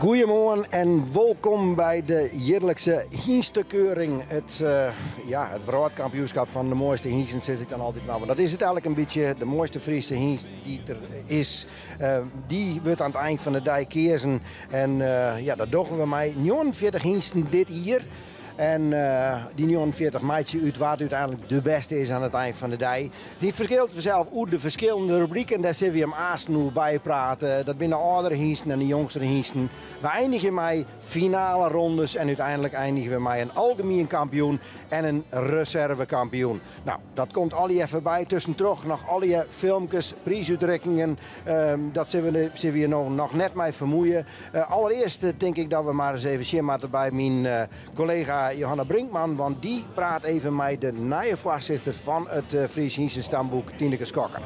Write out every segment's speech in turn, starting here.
Goeiemoarn en wolkom by de jierlikse hynstekeuring. It, ja, it wrâldkampioenskap fan de moaiste hynsten sis ik dan altyd mar. Want dat is it eigentlik in bytsje. De moaiste Fryske hynst dy't der is, dy wurdt oan it ein fan de dei keazen. En ja, dat dogge we mei 49 hynsten dit jier. En dy 49 meitsje út wa't úteinlik de bêste is oan it ein fan de dei. Dy ferskilt fansels oer de ferskillende rubriken. Dêr sille we jim aansten oer byprate. Dat binne de âldere hynsten en de jongstere hynsten. We einigje mei finale rondes en úteinlik einigje we mei in algemien kampioen en in reservekampioen. No, dat komt allegear foarby. Tuskentroch noch allegear filmkes, priisútrikkingen. Dat sille we, sille we je no noch net mei fermoeie. Allerearst tink ik dat we mar ris even sjen moatte by myn kollega Johanna Brinkman, want dy praat even mei de nije foarsitter fan it Fries Hynstestamboek, Tineke Schokker.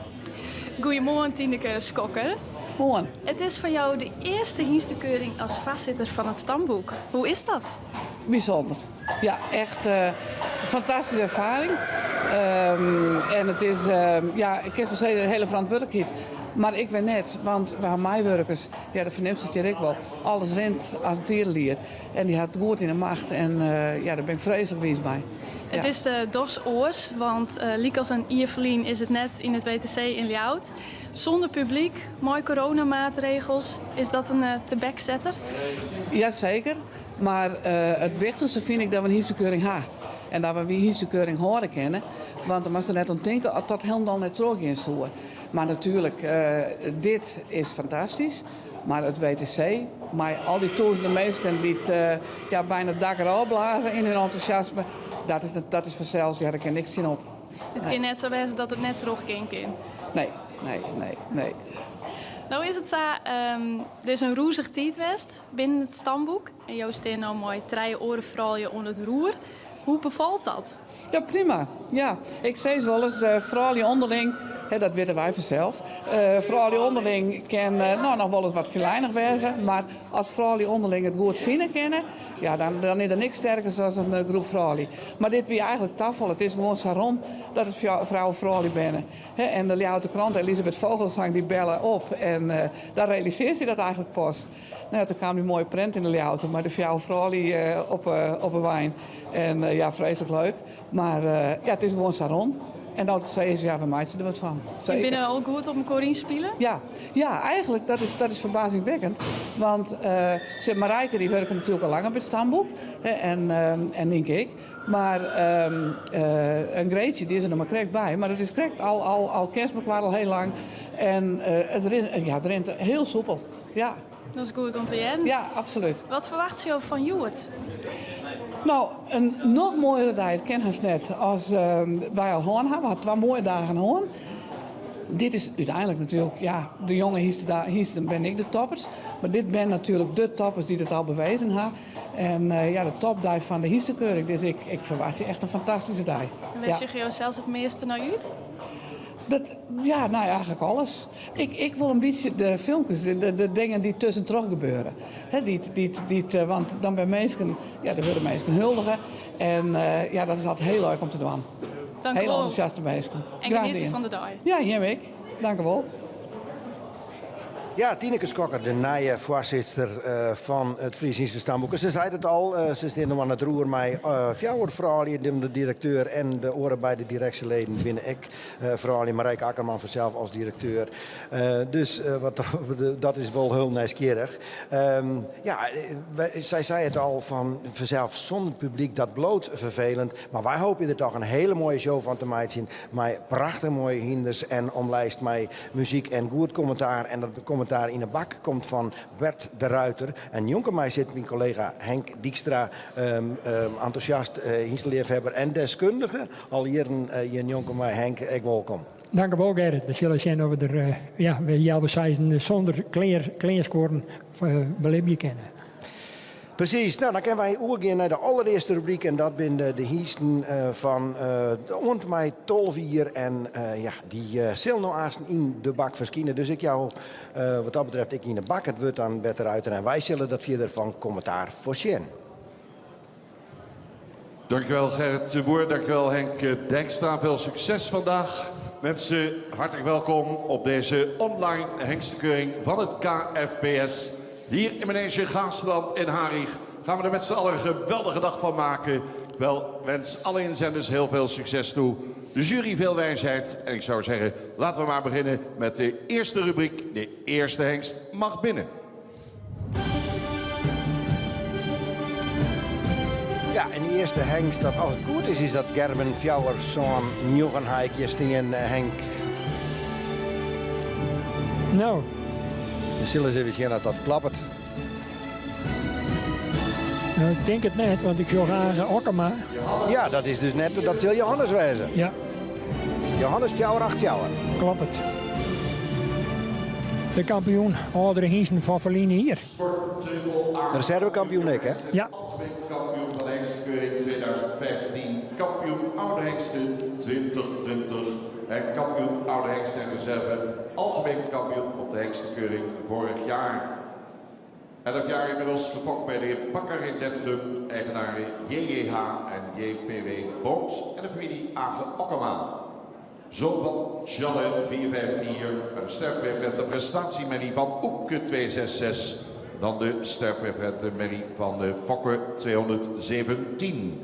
Goeiemoarn Tineke Schokker. Moarn. It is foar jo de earste hynstekeuring as foarsitter fan it stamboek. Hoe is dat? Bysûnder. Ja, echt in fantastyske erfaring. En it is, ja, ik kin wol sizze, in hiele ferantwurdlikheid. Mar ik wer net, want we ha meiwurkers, ja, dat fernimst it hjir ek wol. Alles rint as in tierelier en dy hat it goed yn 'e macht en ja, dêr bin ik freeslik wiis mei. It is dochs oars, want lykas in jier ferlyn is it net yn it WTC yn Ljouwert. Sûnder publyk, mei coronamaatregels, is dat in tebeksetter? Jaseker, mar it wichtichste fyn ik dat we in hynstekeuring ha. En dat we dy hynstekeuring hâlde kinne, want dan moatst der net oan tinke as dat hielendal net trochgean soe. Mar natuerlik, dit is fantastysk. Mar it WTC, mei al dy tûzenen minsken dy't ja, byna it dak derôf blaze yn hun entûsjasme, dat is, dat is fansels, ja, dêr kin niks tsjin op. It kin net sa wêze dat it net trochgean kin. Nee, nee, nee, nee. No is it sa, der is in rûzige tiid west binnen it stamboek en jo stean no mei trije oare froulju oan it roer. Hoe befalt dat? Ja, prima. Ja, ik sis wolris, froulju ûnderling, hè, dat witte wy fansels, froulju ûnderling kin no noch wolris wat fûleinich wêze, mar as froulju ûnderling it goed fine kinne, ja, dan, dan is der niks sterkers as in groep froulju. Mar dit wie eigentlik tafal, it is gewoan sa rûn dat it fjouwer froulju binne. Hè, en de Ljouwerter Krante, Elisabeth Vogelzang, dy belle op en dan realisearje je dat eigentlik pas. No ja, toen kaam dy moaie print yn de Ljouwerter mei de fjouwer froulju op 'e wein. En ja, freeslik leuk. Mar ja, it is gewoan sa rûn. En dan sizze se, ja, we meitsje der wat fan. Je binne al goed op mekoar ynspile? Ja, ja, eigentlik, dat is, dat is ferbazingwekkend. Want uh, Marijke dy wurket natuerlik al langer by it stamboek. Hè, en, en Nynke ek. Mar en Greetje dy is der noch mar krekt by. Mar it is krekt al, al, al kenst mekoar al hiel lang. En it rint, ja, it rint hiel soepel. Ja. Dat is goed om te hearren. Ja, absolút. Wat ferwachtsje jo fan hjoed? No, in noch moaiere dei, it kin hast net, as wy al hân hawwe. We hawwe twa moaie dagen hân. Dit is úteinlik natuerlik, ja, de jonge hynsten binne ek de toppers. Mar dit binne natuerlik de toppers dy't it al bewezen ha. En ja, de topdei fan de hynstekeuring. Dus ik, ik ferwachtsje echt in fantastyske dei. En wêr sjogge jo sels it measte nei út? Dat, ja, no eigentlik alles. Ik, ik wol in bytsje de filmkes, de, de dingen dy't tuskentroch gebeure. Hè, dy't, dy't, dy't, eh, want dan binne minsken, ja, der wurde minsken huldige. En eh, ja, dat is altyd hiel leuk om te dwaan. Dank Hiel wol. entûsjaste minsken. En Graach genietsje dien. fan de dei. Ja, jim ek. Dank u wol. Ja, Tineke Schokker, de nije foarsitter fan it Fries Hynstestamboek. Se seit it al, se stean no oan it roer mei fjouwer froulju. De direkteur en de oare beide direksjeleden binne ek froulju. Marijke Akkerman fansels as direkteur. Dus wat, dat is wol hiel nijsgjirrich. Ja, sy sei it al fan fansels sûnder publyk, dat bliuwt ferfelend. Mar wy hoopje der toch in hiele moaie show fan te meitsjen mei prachtich moaie hynders en omlijst mei muzyk en goed kommentaar. En dat kommentaar yn 'e bak komt fan Bert de Ruiter. En njonken my sit myn kollega Henk Dykstra, entûsjast hynsteleafhawwer en deskundige. Al jierren hjir njonken my. Henk, ek wolkom. Dank wol, Gerrit. We sille sjen oft we der ja, we healwei seizen sûnder kleanskuorren belibje kinne. Presys. No, dan kinne wy oergean nei de allerearste rubryk en dat binne de hynsten fan oant mei 12 jier. En ja, dy sil no aansten yn de bak ferskine. Dus ik jou wat dat betreft ek yn de bak it wurd oan Bert de Ruiter en wy sille dat fierder fan kommentaar foarsjen. Dankjewel Gerrit de Boer, dankjewel Henk Dijkstra. Veel succes vandaag. Mensen, hartelijk welkom op deze online hengstekeuring van het KFPS. Hier in Manege Gaasterland in Harich gaan we er met z'n allen een geweldige dag van maken. Wel, wens alle inzenders heel veel succes toe. De jury veel wijsheid. En ik zou zeggen, laten we maar beginnen met de eerste rubriek. De eerste hengst mag binnen. Ja, en de earste hengst, dat as it goed is, is dat Gerben fjouwer sân njoggen ha ik hjir stean, eh, Henk. No. We sille ris even sjen oft dat kloppet. No, ik tink it net, want ik sjoch Age Okkema. Ja, dat is dus net, dat sil Johannes wêze. Ja. Johannes fjouwer acht fjouwer. Kloppet. De kampioen âldere hynsten fan ferline jier. Reservekampioen ek, hè? Ja. Kampioen van de hengstekeuring 2015, kampioen oude hengsten 2020 en kampioen oude hengsten en reserve, algemeen kampioen op de hengstekeuring vorig jaar. 11 jaar inmiddels gefokt bij de heer Bakker in Dedgum, eigenaren JJH en JPW Boot en de familie Age Okkema. Zoon van Janne 454, een sterpreferente prestatiemerrie van Oepke 266. Dan de sterpreferente merrie van de Fokke 217.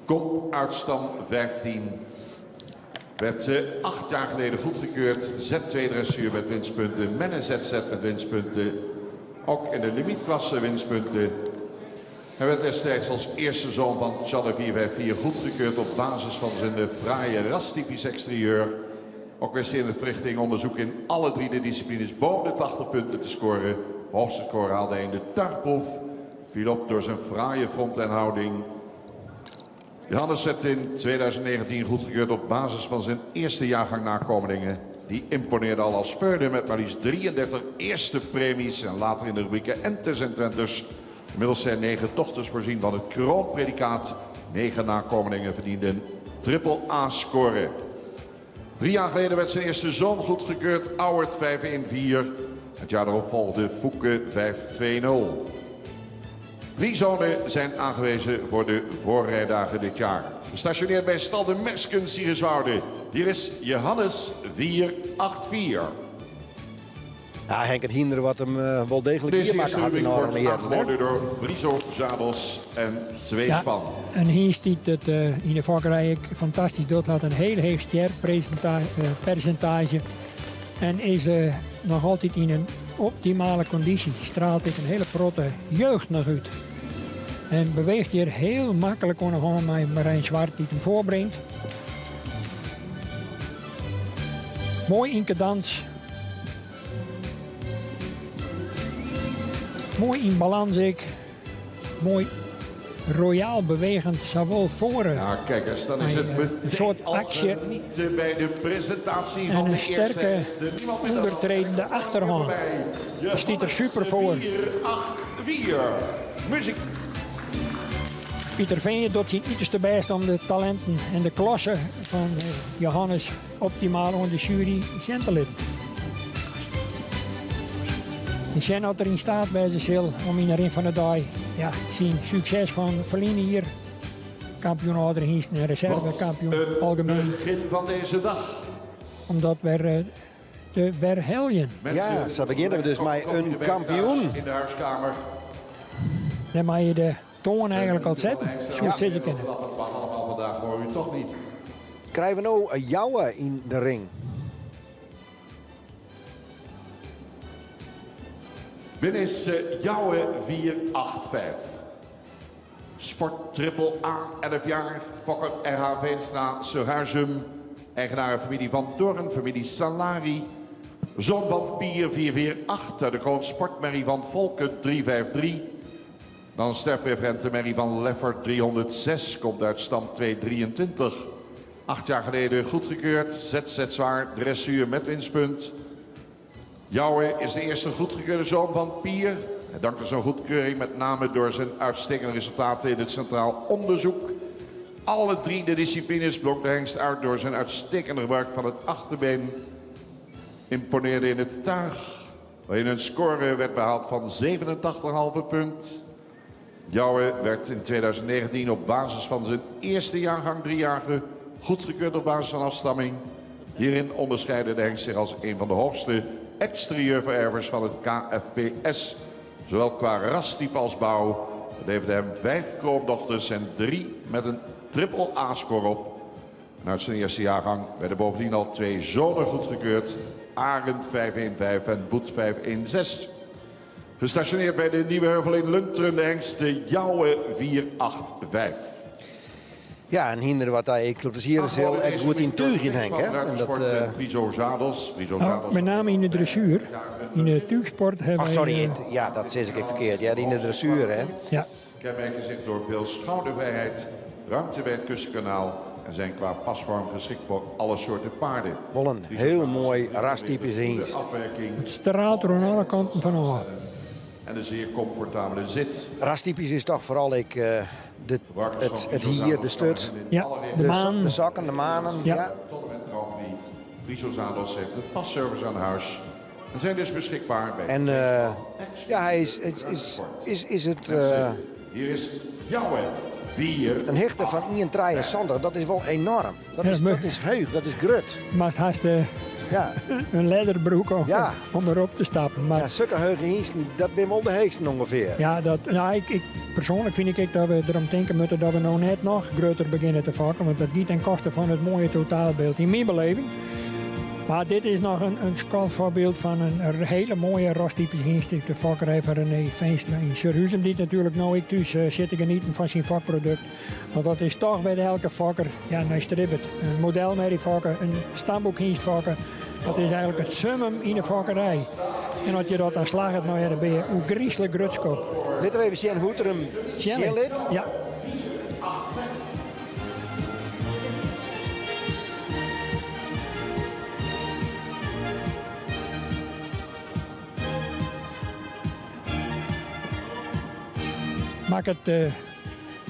Komt uit stam 15. Werd eh, acht jaar geleden goedgekeurd. Z2 dressuur met winstpunten. Menne ZZ met winstpunten. Ook in de limietklasse winstpunten. Hij werd destijds als eerste zoon van Tjalle 454 goedgekeurd op basis van zijn eh, fraaie rastypisch exterieur. Ook wist hij in het verrichting onderzoek in alle drie de disciplines boven de 80 punten te scoren. Hoogste score haalde hij in de tuigproef. Viel op door zijn fraaie front en houding. Johannes werd in 2019 goedgekeurd op basis van zijn eerste jaargang nakomelingen. Die imponeerde al als veulen met maar liefst 33 eerste premies en later in de rubrieken Enters en Twenters. Inmiddels zijn negen dochters voorzien van het kroonpredicaat. Negen nakomelingen verdienden triple A-score. Drie jaar geleden werd zijn eerste zoon goedgekeurd, Auwert 514. Het jaar daarop volgde Fouke 520. Drie zonen zijn aangewezen voor de voorrijdagen dit jaar. Gestationeerd bij Stal de Mersken, Siegerswoude. Hier is Johannes 484. Ja, Henk, it hynder wat him eh, wol deeglik Deze hier eerste makke hat yn rubriek ôfrûne wordt jierren, hè? aangeboden door Friso Zadels en Twee Ja, Span. in hynst dy't it eh, yn de fokkerij ek fantastysk docht, hat in hiel heech stjerpersintaazje en is eh, noch altyd yn in optimale kondysje. Straalt ek in hiele protte jeugd noch út. En beweecht hjir hiel maklik oan de hân mei Marijn Zwart dy't him foarbringt. Moai yn kadans. Moai yn balans ek. Moai royaal bewegend, sawol foar Ja, kijk eens, dan is het een meteen soort al aksje. genieten bij de presentatie En van een de eerste sterke hengst. Niemand minder dan ondertredende achterhân. Daar Stiet er super foar. 4, 8, 4. Muziek. Pieter Veen docht syn uterste bêst om de talinten en de klasse fan Johannes optimaal oan de sjuery sjen te litten. We sjen oft er yn steat wêze sil om yn 'e rin fan de dei ja, syn sukses fan ferline jier, kampioen âldere hynsten en Wat reservekampioen een algemeen, begin van deze dag. om dat wer eh, te werheljen. Mensen, Ja, sa begjinne we dus mei koffie in erbij kampioen. thuis In de huiskamer. Dêr meie je de toan eigentlik al setten, soe ik sizze kinne. Dat mag allemaal vandaag hoor u toch niet. Krije we no in Jouwe yn de ring? Binnen is eh, Jouwe 485. Sport triple A, 11 jaar. Fokker RH Veenstra, Surhuizum. Eigenaar familie Van Doorn, familie Salari. Zoon van Pier 448, uit de Kroon Sportmerrie van Volken 353. Dan sterpreferente Merrie van Leffert 306, komt uit stam 223. Acht jaar geleden goedgekeurd, ZZ zwaar, dressuur met winstpunt. Jouwe is de eerste goedgekeurde zoon van Pier. Hij dankte zo'n goedkeuring met name door zijn uitstekende resultaten in het centraal onderzoek. Alle drie de disciplines blonk de hengst uit door zijn uitstekende gebruik van het achterbeen. Imponeerde in het tuig, waarin een score werd behaald van 87,5 punt. Jouwe werd in 2019 op basis van zijn eerste jaargang driejarige goedgekeurd op basis van afstamming. Hierin onderscheidde de hengst zich als een van de hoogste exterieurverervers van het KFPS. Zowel qua rastype als bouw. Het leverde hem vijf kroondochters en drie met een triple A-score op. En uit zijn eerste jaargang werden bovendien al twee zonen goedgekeurd. Arend 515 en Boet 516. Gestationeerd bij de Nieuwe Heuvel in Lunteren, de hengst de Jouwe 485. Ja, en hynder wat hy ek plezier is heel erg goed yn tuigjen, Henk. Hè? En dat, uh... Friso Zadels. Friso Nou, Zadels. met name in de dressuur. In de tuigsport hebben Ach, wij, sorry, eh, in het- ja, dat zeg ik verkeerd. Ja, in de dressuur, hè. ja, Kenmerken zich door veel schoudervrijheid, ruimte bij het kussenkanaal en zijn qua pasvorm geschikt voor alle soorten paarden. Wel een heel mooi rastypisch hengst. Afwerking het straalt er aan alle kanten van af. en een zeer comfortabele zit. Rastypisch is toch vooral ik, eh, de, het, het hier, de stut, Ja, de de, maan. de zakken, de manen. Ja. Ja. Tot en met Grand Prix. Friso Zadels heeft een passervice aan huis en zijn dus beschikbaar bij En eh, ja, hij is, is, is, is, is het eh, Hier is Jouwe 4. een hechte van 1,73. Dat is wel enorm. Dat Ja, is, maar- dat is heug, dat is grut. Maar het haast eh, Ja, een lederbroek om, Ja. om erop te stappen. Maar ja zulke heuge hengsten, dat zijn wel de heegsten ongeveer. Ja, dat, nou, ik, ik, persoonlijk vind ik dat we erom denken moeten dat we nou net nog groter beginnen te fokken. Want dat gaat ten koste van het mooie totaalbeeld in mijn beleving. Maar dit is nog een schoolvoorbeeld van een hele mooie rastypische hengst. De fokkerij van René Veenstra in Surhuzum. Die natuurlijk nou ik thuis eh, zit te genieten van zijn fokproduct. Want dat is toch bij elke fokker, ja, nou stribbet. Een model met die fokker, een stamboekhengst fokken. Dat is eigenlijk het summum in de fokkerij. En als je dat aan slag hebt, nou ja, dan ben je hoe griezelig grutskop. Laten we even zien hoe het er hem zien Ja. Maak het eh,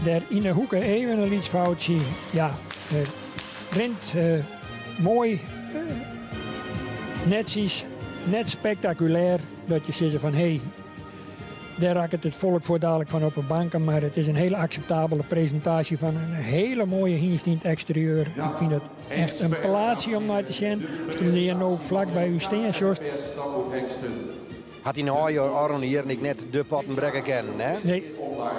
daar in de hoeken even een iets foutje. Ja, eh, rent eh, mooi, eh, netjes, net spectaculair. Dat je zegt van hé, hey, daar raakt het het volk voor dadelijk van op de banken. Maar het is een hele acceptabele presentatie van een hele mooie hengst in het exterieur. Ik vind het echt een plaatsje om naar te zien. Als de meneer nou vlak bij u staan, Sjors. Had hij nou al Aron hier en ik net de potten brekken kennen, hè? Nee, Online.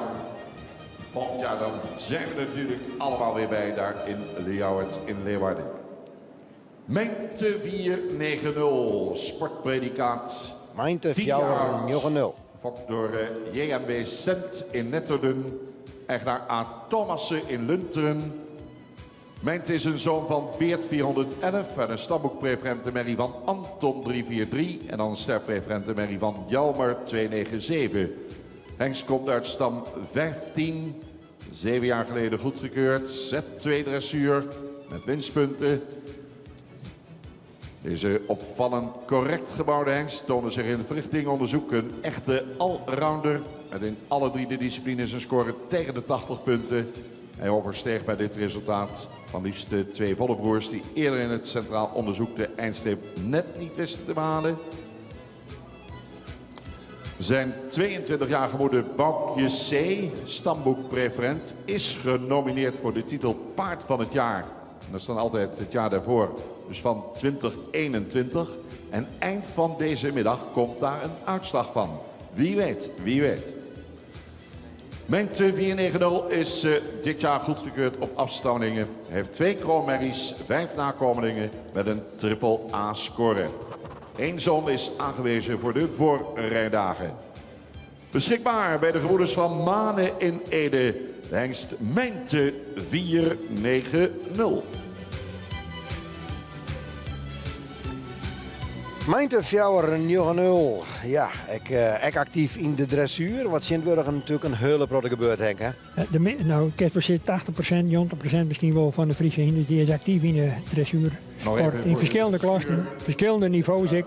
Volgend jaar dan zijn we natuurlijk allemaal weer bij daar in Ljouwert in Leeuwarden. Mente 490, sportpredicaat. Mijnte 10 jaar oud. 4-9-0. Gefokt door eh, JMW Cent in Netterden. Eigenaar A. Thomassen in Lunteren. Mijnte is een zoon van Beert 411 en een stamboekpreferente merrie van Anton 343. En dan een sterpreferente merrie van Jelmer 297. Hengst komt uit stam 15. Zeven jaar geleden goedgekeurd. Z2 dressuur met winstpunten. Deze opvallend correct gebouwde hengst toonde zich in het verrichtingonderzoek een echte allrounder. Met in alle drie de disciplines een score tegen de 80 punten. Hij oversteeg bij dit resultaat van liefst de twee volle broers die eerder in het centraal onderzoek de eindstreep net niet wisten te behalen. Zijn 22-jarige moeder Boukje C., stamboekpreferent, is genomineerd voor de titel Paard van het Jaar. En dat is dan altijd het jaar daarvoor, dus van 2021. En eind van deze middag komt daar een uitslag van. Wie weet, wie weet. Mente 490 is eh, dit jaar goedgekeurd op afstammelingen. Hij heeft twee kroonmerries, vijf nakomelingen met een triple A-score. Eén zoon is aangewezen voor de voorrijdagen. Beschikbaar bij de gebroeders van Manen in Ede. De hengst Mijnte 490. Mijnte 4-9-0. Ja, ik, eh, ik actief in de dressuur. Wat Sint-Wurgen natuurlijk een hele grote gebeurt, Henk, hè? Eh, De, me- nou, ik heb voor 80%, 90% misschien wel van de Friese hinders die is actief in de Nog even dressuursport. voor In de verschillende klassen, verschillende niveaus. Ik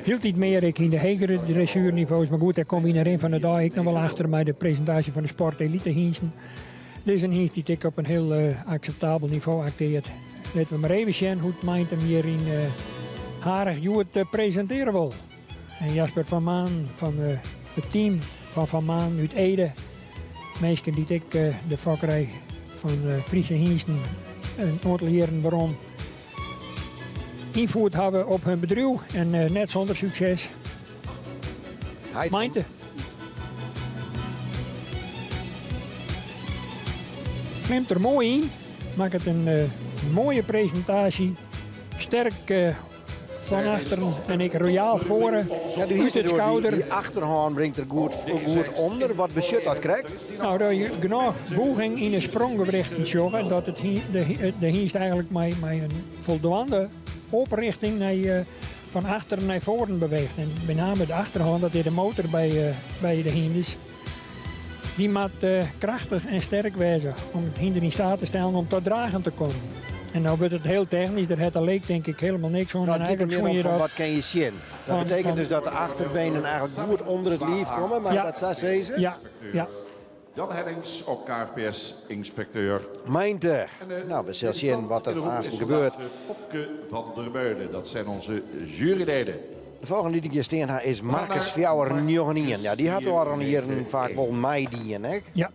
hield iets meer ik in de hegere dressuurniveaus. Maar goed, daar kom je in van de dag ik nog wel achter bij de presentatie van de sport elite hengsten. Dit is een hengst die ik op een heel eh, acceptabel niveau acteert. Laten we maar even zien hoe het meint hem hier in eh Harig Joert eh, presenteren wil. En Jasper van Maan van eh, het team van Van Maan uit Ede. Mensen die ik eh, de fokkerij van eh Friese Hengsten een aantal jaren waarom invoerd hebben op hun bedrijf. En eh, net zonder succes. Heit van, Mijnte. Klimt der moai yn, makket in moaie presintaasje. Sterk fan achteren en ek royaal foaren. Ja, du Út it skouder. Dy achterhân bringt er goed, goed ûnder. Wat betsjut dat krekt? Nou, dat je genôch bûging yn de spronggewrichten sjogge, dat it, de, de hynst eigenlijk mei, mei in foldwaande oprichting nei, eh, fan achteren nei foaren beweecht. En met name de achterhân, dat is de motor by, eh, by de hynders. Dy moat eh, krachtich en sterk wêze om it hynder yn steat te stellen om tot dragen te kommen. En nou wurdt it hiel technysk, dêr hat de leek denk ik hielendal niks oan. Nou, En het gaat er eigenlijk meer soe om je van dat wat kan je zien. Dat betekent dus dat de achterbenen eigenlijk goed onder het lief komen, maar Ja. dat zou ze. Ja, ja. Jan Hennings, ook KFPS-inspecteur. Meinte. En de Nou, we zullen zien wat er in de hoek haast is gebeurt. vandaag, Popke van der Meulen, dat zijn onze juryleden. De volgende die ik hier staan ha is Marcus Fjouwer 91. Ja, die had al hier vaak wel meidien, hè? Ja,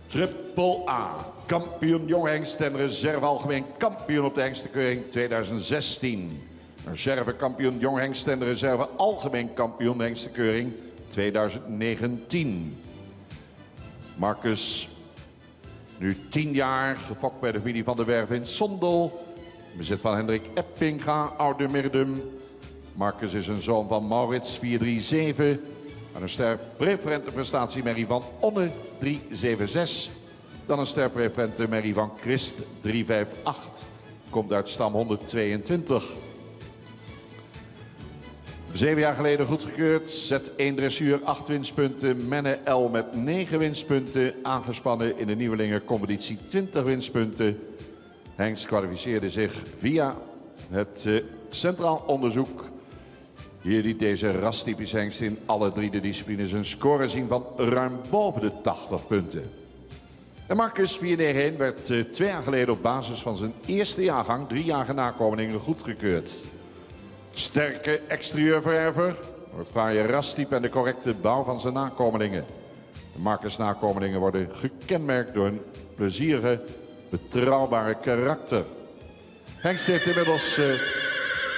Triple A, kampioen jonghengst en reserve algemeen kampioen op de hengstenkeuring 2016. Reserve kampioen jonghengst en reserve algemeen kampioen hengstenkeuring 2019. Marcus, nu 10 jaar, gefokt bij de familie van der Werf in Sondel. Bezit van Hendrik Eppinga, Oude Mirdum. Marcus is een zoon van Maurits 437. En een ster preferente prestatie Mary van Onne 376. Dan een ster preferente Mary van Christ 358. Komt uit stam 122. Zeven jaar geleden goedgekeurd. Zet 1 dressuur, 8 winstpunten. Menne L met 9 winstpunten. Aangespannen in de nieuwelingencompetitie 20 winstpunten. Hengst kwalificeerde zich via het centraal onderzoek. Hier liet deze rastypische hengst in alle drie de disciplines een score zien van ruim boven de 80 punten. En Marcus 491 werd 2 jaar geleden op basis van zijn eerste jaargang, 3-jarige nakomelingen, goedgekeurd. Sterke exterieurvererver, door het fraaie rastype en de correcte bouw van zijn nakomelingen. De Marcus nakomelingen worden gekenmerkt door een plezierige, betrouwbare karakter. Hengst heeft inmiddels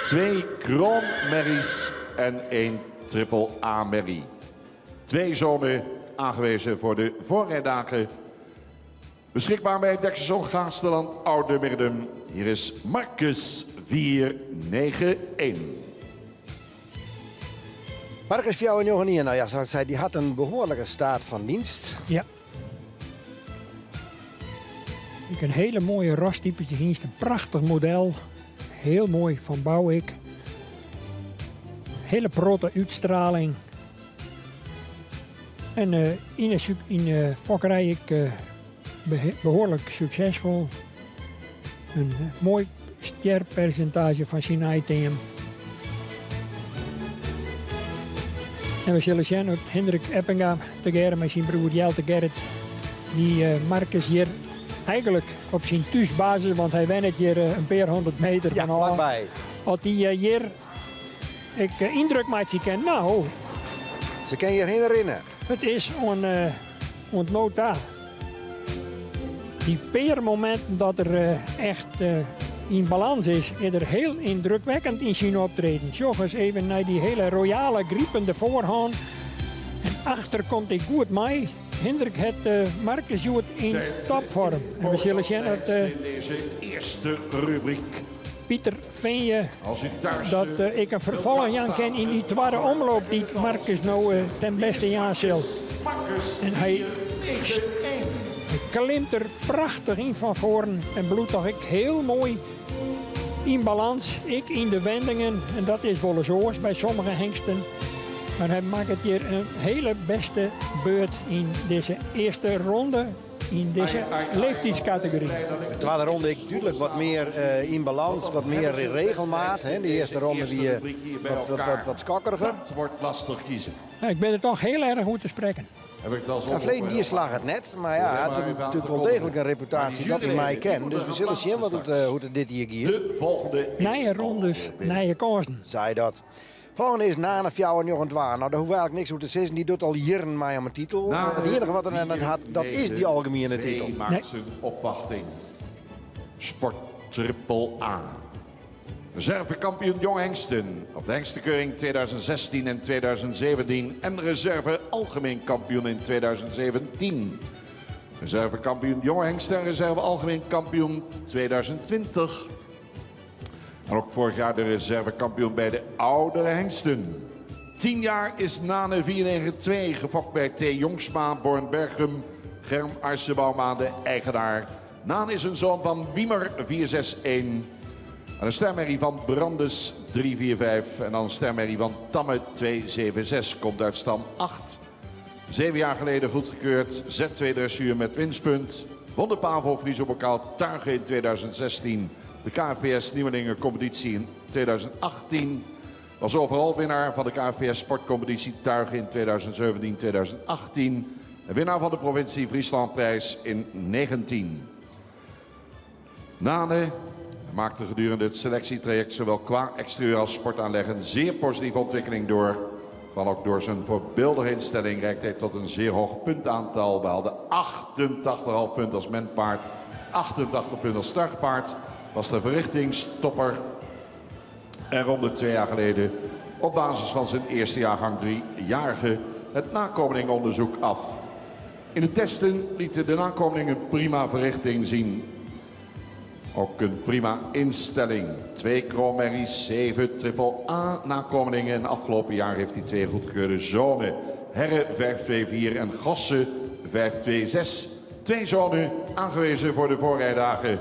2 kroonmerries en 1 triple A-merrie. 2 zonen aangewezen voor de voorrijdagen. Beschikbaar bij Dekstation Gaasterland, Oude Mirdum. Hier is Marcus 491. Marcus Fjouwer 91, nou ja, zoals ik zei, die had een behoorlijke staat van dienst. Ja. Ik een hele mooie rastypetje hynst, een prachtig model. Heel mooi van bouw ik. Hele protte uitstraling. En in de fokkerij ik behoorlijk succesvol. Een mooi sterpercentage van zijn item. En we zullen zien dat Hendrik Eppinga tegearre met zijn broer Jelte Gerrit, die Marcus hier eigenlijk op zijn thuisbasis, want hij went hier een paar honderd meter Ja, van af. vlakbij. Als die hier ik indruk maakt, ken. Nou, Ze kan hier heen rennen. Het is ontnota. Die peermomenten dat er echt in balans is, is er heel indrukwekkend in zijn optreden. Sjog eens even naar die hele royale griepende voorhand. En achter komt hij goed mee. Hendrik het Marcus Joet in topvorm. En we zullen zien dat In deze eerste rubriek. Pieter Veenje Als u thuis, dat ik een vervolg aan ken in die tweede omloop die Marcus nou ten beste aan zal. Marcus En hij 491. klimt er prachtig in van voren en bloedt toch ik heel mooi in balans. Ik in de wendingen en dat is wel eens oors bij sommige hengsten. Maar hij maakt het hier een hele beste beurt in deze eerste ronde, in deze leeftijdscategorie. De tweede ronde ik duidelijk wat meer in balans, wat meer regelmaat. Hè. De eerste ronde wie wat skokkeriger. Dat wordt lastig kiezen. Ja, ik ben er toch heel erg goed te spreken. Heb ik het al zo Ja, verleden die slag het net, maar ja, hij had natuurlijk wel degelijk een reputatie dat hij mij kent. Dus we zullen zien hoe het dit hier gaat. De volgende is Nije rondes, nije kansen. Zei dat. Volgende is Nane Fjouwer nog een. Nou, daar hoeven we eigenlijk niks over te zeggen. Die doet al jaren mij om een titel. Nane Het enige wat er aan het had, dat is die algemene 4, titel. 2 maakt Nee. zijn opwachting. Sport Triple A. Reservekampioen Jong Hengsten op de hengstenkeuring 2016 en 2017 en reserve algemeen kampioen in 2017. Reservekampioen jonge hengsten en reserve algemeen kampioen 2020. En ook vorig jaar de reservekampioen bij de oudere hengsten. 10 jaar is Nane 492, gefokt bij T. Jongsma, Bornbergum, Germ Arsebauma, de eigenaar. Nane is een zoon van Wiemer 461. En een stermerrie van Brandes 345. En dan een stermerrie van Tamme 276. Komt uit stam 8. 7 jaar geleden goedgekeurd. Z2 dressuur met winstpunt. Won de Pavo Friese Bokaal Tuigen in 2016. De KFPS Nieuwelingen Competitie in 2018. Was overal winnaar van de KFPS Sportcompetitie Tuigen in 2017-2018. En winnaar van de provincie Frieslandprijs in 19. Nane maakte gedurende het selectietraject zowel qua exterieur als sportaanleg een zeer positieve ontwikkeling door. Vooral ook door zijn voorbeeldige instelling reikte hij tot een zeer hoog puntaantal. Behaalde 88,5 punt als menpaard, 88 punt als tuigpaard. Was de verrichtingstopper. En ronde 2 jaar geleden op basis van zijn eerste jaargang 3-jarige het nakomelingonderzoek af. In de testen lieten de nakomelingen prima verrichting zien. Ook een prima instelling. 2 kroonmerries, 7 triple A nakomelingen. En afgelopen jaar heeft hij 2 goedgekeurde zonen. Herre 524 en Gosse 526. 2 zonen aangewezen voor de voorrijdagen.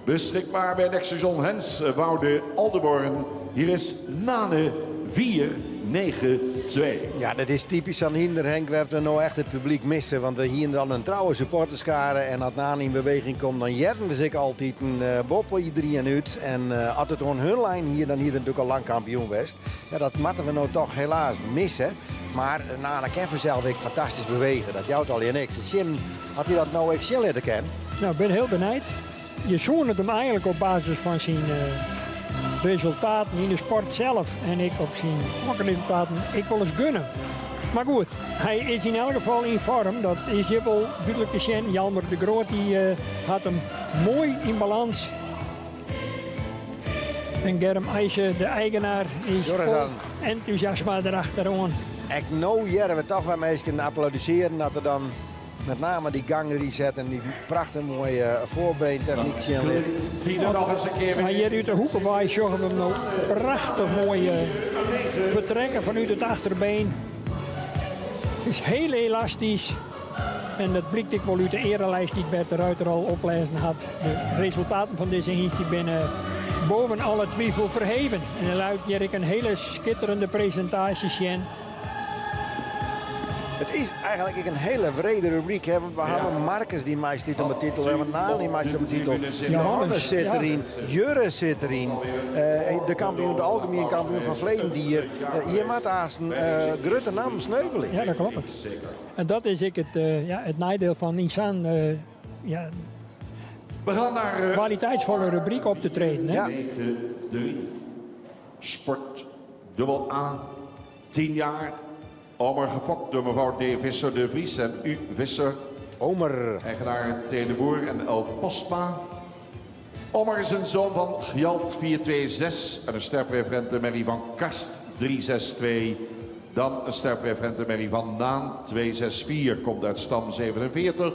Beschikbaar bij Lexicon Hens, Woude, Aldeborn. Hier is Nane 492. Ja, dat is typisch aan Hinder, Henk. We hebben nou echt het publiek missen. Want we hier dan een trouwe supporterskare. En als Nane in beweging komt, dan jerven we zich altijd een boppel iedereen uit. En als het gewoon hun lijn hier, dan hier natuurlijk al lang kampioen geweest. Ja, dat moeten we nou toch helaas missen. Maar Nane kan vanzelf ook fantastisch bewegen. Dat jouwt al in niks. Zin, had hij dat nou ik zelf leren kennen? Nou, ik ben heel benijd. Je zoekt het hem eigenlijk op basis van zijn resultaten in de sport zelf. En ik op zijn vakresultaten, ik wil eens gunnen. Maar goed, hij is in elk geval in vorm. Dat is hier wel duidelijk te zien. Jelmer de Groot die had hem mooi in balans. En Germ IJzer, de eigenaar, is Joris vol aan. enthousiasme erachteraan. Ik nou jaren we toch wel mensen kunnen applaudisseren dat er dan met name die gang reset en die prachtig mooie voorbeentechniek zien ligt. Zie er nog eens een keer Maar weer. hier uit de hoekenwaai zorgen we hem nou prachtig mooi vertrekken vanuit het achterbeen. Is heel elastisch. En dat blijkt ik wel uit de erelijst die Bert de Ruiter al oplezen had. De resultaten van deze hengst die binnen boven alle twijfel verheven. En dan luidt hier een hele schitterende presentatie zien. Het is eigenlijk een hele wrede rubriek. Hè? Want we hebben Marcus die mij stuurt om de titel. We hebben Naan die mij stuurt om de titel. Johannes zit ja. erin. Jurre zit erin. De kampioen, de algemeen kampioen van Vledendier. Hier maakt haast een grote naam sneuveling. Ja, dat klopt. Het. En dat is ik het nadeel van Nissan. Ja, We gaan naar kwaliteitsvolle rubriek op te treden. Hè? Ja. 9-3. Sport dubbel A. 10 jaar. Omer gefokt door mevrouw D. Visser de Vries en U. Visser. Omer. Eigenaar T. de Boer en L. Postma. Omer is een zoon van Gjalt 426 en een sterpreferente Mary van Karst 362. Dan een sterpreferente Mary van Naan 264, komt uit stam 47.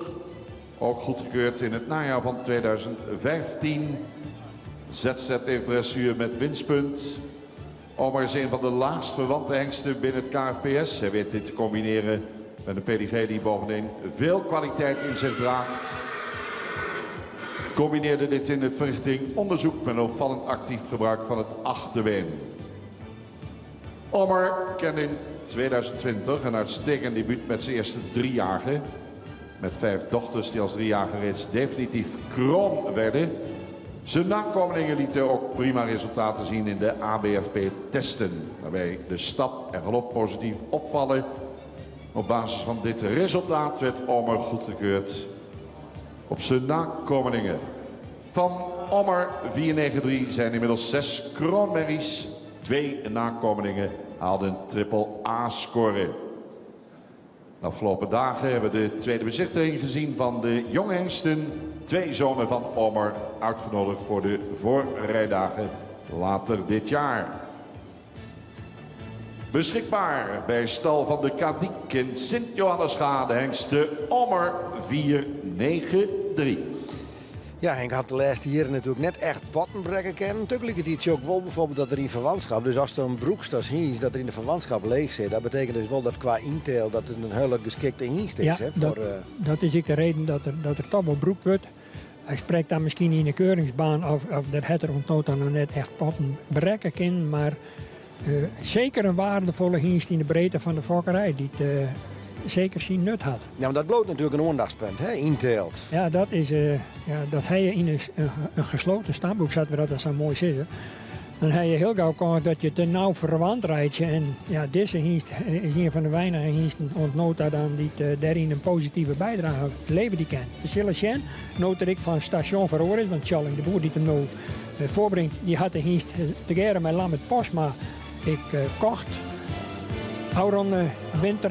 Ook goedgekeurd in het najaar van 2015. ZZ dressuur met winstpunt. Omer is een van de laagst verwante hengsten binnen het KFPS. Hij weet dit te combineren met een PDG die bovendien veel kwaliteit in zich draagt. Combineerde dit in het verrichting onderzoek met een opvallend actief gebruik van het achterbeen. Omer kende in 2020 een uitstekend debuut met zijn eerste 3-jarige. Met 5 dochters die als 3-jarige reeds definitief kroon werden. Zijn nakomelingen lieten ook prima resultaten zien in de ABFP-testen. Waarbij de stap en galop positief opvallen. Op basis van dit resultaat werd Omer goedgekeurd op zijn nakomelingen. Van Omer 493 zijn inmiddels 6 kroonmerries. 2 nakomelingen haalden een triple A-score. De afgelopen dagen hebben we de tweede bezichtiging gezien van de jonge hengsten. 2 zonen van Omer uitgenodigd voor de voorrijdagen later dit jaar. Beschikbaar bij stal van de Kadiek in Sint-Johannesga, de hengst de Ommer 493. Ja, Henk hat de lêste jierren natuerlik net echt potten brekke kinnen. Tagelikertiid ek wol bijvoorbeeld dat der yn ferwantskip, dus ast him brûkst as hynst, dat er yn de ferwantskip leech sit. Dat betekent dus wol dat kwa ynteelt dat it in hiele geskikte hynst is. Ja, hè, dat, foar, dat is ek de reden dat er toch wol brûkt wurdt. Hy sprekt dan miskien yn de keuringsbaan of dêr hat er oant no ta noch net echt potten brekke kinnen, mar seker in weardefolle hynst yn de breedte fan de fokkerij, dy't seker syn nut hat. Ja, mar dat bliuwt natuerlik in oandachtspunt, hè, ynteelt. Ja, dat is ja, dat ha je yn in gesloten stamboek, sa't we dat dan sa moai sizze. Dan ha je hiel gau kâns dat je te nau ferwant reitsje. En ja, dizze hynst is ien fan de weinige hynsten oant no ta dan dy't dêryn in positive bydrage leverje kin. We sille sjen, no't er ek fan stasjon feroare is, want Tjalling de Boer dy't him no foarbringt, dy hat de hynst tegearre mei Lammert Postma ek kocht. Ôfrûne winter.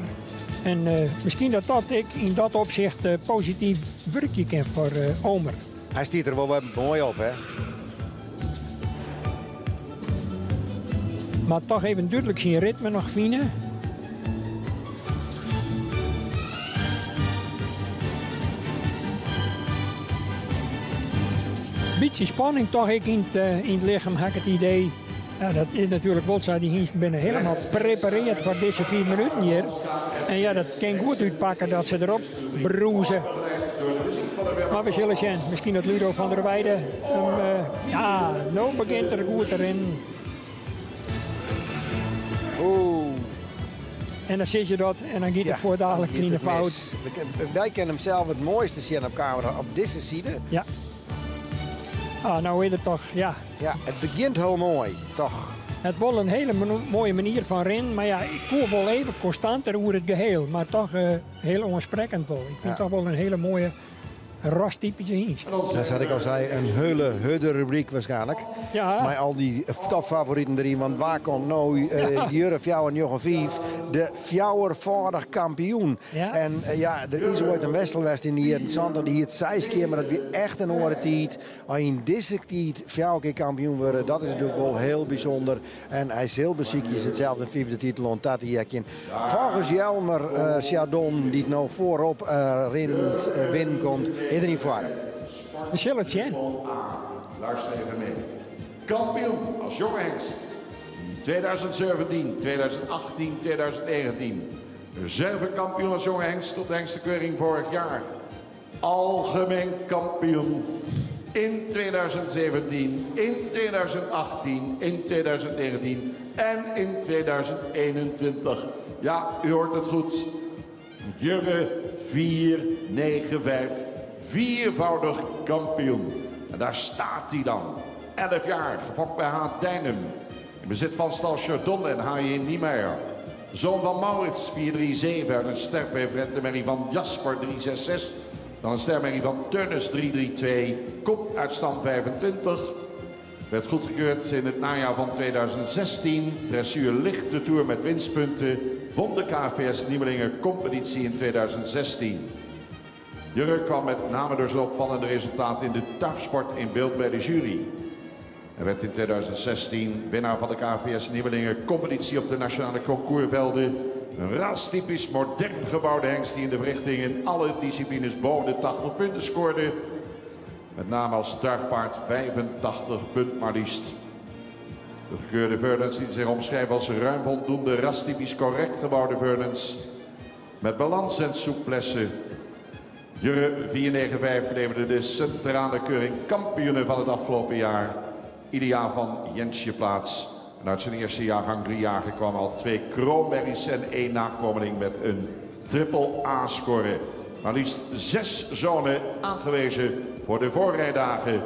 En miskien dat dat ek yn dat opsicht posityf wurkje kin foar Omer. Hy stiet der wol wer moai op, hè? Mar toch even dúdlik syn ritme noch fine. Bytsje spanning toch ek yn it lichem, ha ik it idee. Ja, dat is natuerlik wol sa. Dy hynsten binne hielendal preparearre foar dizze 5 minuten hjir. En ja, dat kin goed útpakke dat se derop brûze. Mar we sille sjen. Miskien dat Ludo van der Weide him, ja, no begjint er goed te rinnen. Oeh. En dan sis je dat en dan giet it fuortdalik dan giet yn de it fout. mis. Wy kinne him sels it moaiste sjen op kamera op dizze side. Ja. Ah, no is it toch, ja. Ja, it begjint hiel moai, toch? It wol in hiele moaie manier fan rinnen, mar ja, ik koe wol even konstanter oer it geheel, mar toch hiel oansprekkend wol. Ik fyn it toch wol in hiele moaie rastypyske hynst. Dat sa't ik al sei, in hiele hurde rubryk waarskynlik. Ja. Mei al dy topfavoriten deryn, want wa komt no Jurre 495, de fjouwerfâldich kampioen. Ja. En ja, der is oait in Wessel west yn de jierren 70, dy hie it seis kear, mar dat wie echt in oare tiid. Mar yn dizze tiid fjouwer kear kampioen wurde, dat is natuerlik wol hiel bysûnder. En hy sil besykje itselde in fyfde titel oan ta te heakjen. Folgens Jelmer Chardon, dy't no foarop rint, binnenkomt, is er yn foarm. We sille it sjen. Luister even mee. Kampioen as jonge hengst in 2017, 2018, 2019. Reservekampioen als jonge hengst op de hengstenkeuring vorig jaar. Algemeen kampioen in 2017, in 2018, in 2019 en in 2021. Ja, u hoort het goed. Jurre 495, viervoudig kampioen. En daar staat hij dan. 11 jaar, gefokt bij H. Dijnem. In bezit van Stal Chardon en H.J. Niemeyer. Zoon van Maurits 437 uit een sterpreferente merrie van Jasper 366. Dan een stermerrie van Turnus 332. Komt uit stand 25. Werd goedgekeurd in het najaar van 2016. Dressuur lichte tour met winstpunten. Won de KVS Nieuwelingen competitie in 2016. Jurre kwam met name door zijn opvallende resultaat in de tuigsport in beeld bij de jury. Hij werd in 2016 winnaar van de KVS Nieuwelingen competitie op de nationale concoursvelden. Een rastypisch modern gebouwde hengst die in de verrichting in alle disciplines boven de 80 punten scoorde. Met name als tuigpaard 85 punt maar liefst. De gekeurde Veulens liet zich omschrijven als ruim voldoende rastypisch correct gebouwde Veulens. Met balans en souplesse. Jurre 495 leverde de centrale keuring kampioenen van het afgelopen jaar. Ideaal van Jensje plaats. En uit zijn eerste jaargang, 3 jaar, kwamen al twee kroonmerries en één nakomeling met een triple A-score. Maar liefst zes zonen aangewezen voor de voorrijdagen.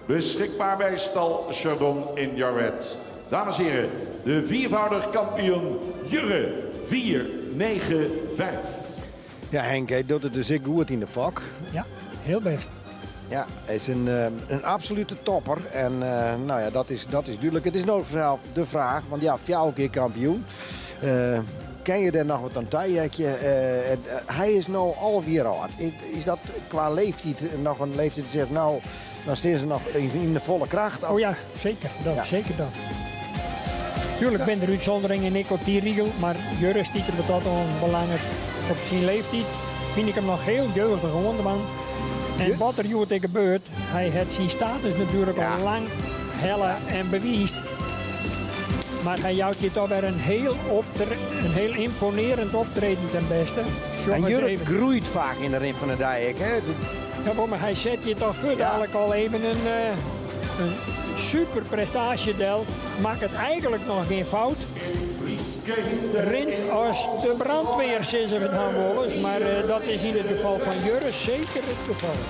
Beschikbaar bij Stal Chardon in Jarwet. Dames en heren, de viervoudig kampioen Jurre 495. Ja, Henk, hy docht it dus ek goed yn de fok. Ja, hiel bêst. Ja, hy is in absolute topper. En no ja, dat is dúdlik. It is no foaral de fraach, want ja, fjouwer kear kampioen. Kinne je dêr noch wat oan taheakje? Hy is no 11 jier âld. Is dat kwa leeftiid noch in leeftiid dy't sizze, no, dan steane se noch yn de folle kracht? Oh ja, seker. Dat, Ja. Seker dat. Tuerlik binne der útsûnderingen ek op dy rigel, mar Jurre stiet der wat dat oanbelanget op syn leeftiid fyn ik him noch hiel jeugdich oandwaan. En wat der hjoed ek gebeurt, hy hat syn status natuerlik al lang helle en bewiisd. Mar hy jout hjir toch wer in hiel, in hiel ymponearjend optreden ten bêste. En Jurre groeit faak yn de rin fan de dei ek, hè? Ja, mar hy set hjir toch fuortdalik al even in, in super prestaasje del. Makket eigenlik noch gjin fout. Rint as de brandweer, sizze we dan wolris. Mar dat is yn it gefal fan Jurre seker it gefal.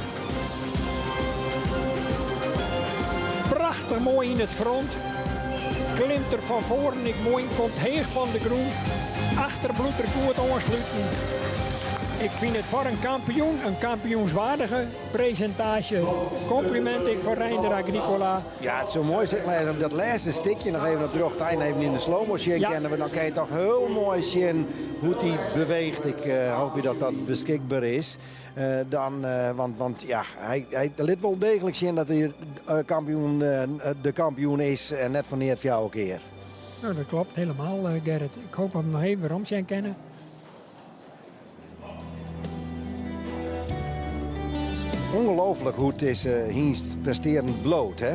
Prachtich moai yn it front. Klimt er fan foaren ek moai, komt heech fan de grûn. Achter bliuwt er goed oansluten. Ik fyn it foar in kampioen in kampioenswaardige presintaasje. Kompliment ek foar Reinder Agricola. Ja, it soe moai wêze om dat lêste stikje noch even op drûch tein even yn de slow-mo sjen kinne. Want dan kin je toch hiel moai sjen hoe't hy beweecht. Ik hoopje dat dat beskikber is. Dan, want, want ja, hy, hy lit wol deeglik sjen dat hy kampioen, de kampioen is en net foar neat fjouwer kear. Nou, dat klopt helemaal, Gerrit. Ik hoop dat we hem nog even werom sjen kinne. Ongelooflik hoe't dizze hynst prestearjen bliuwt, hè?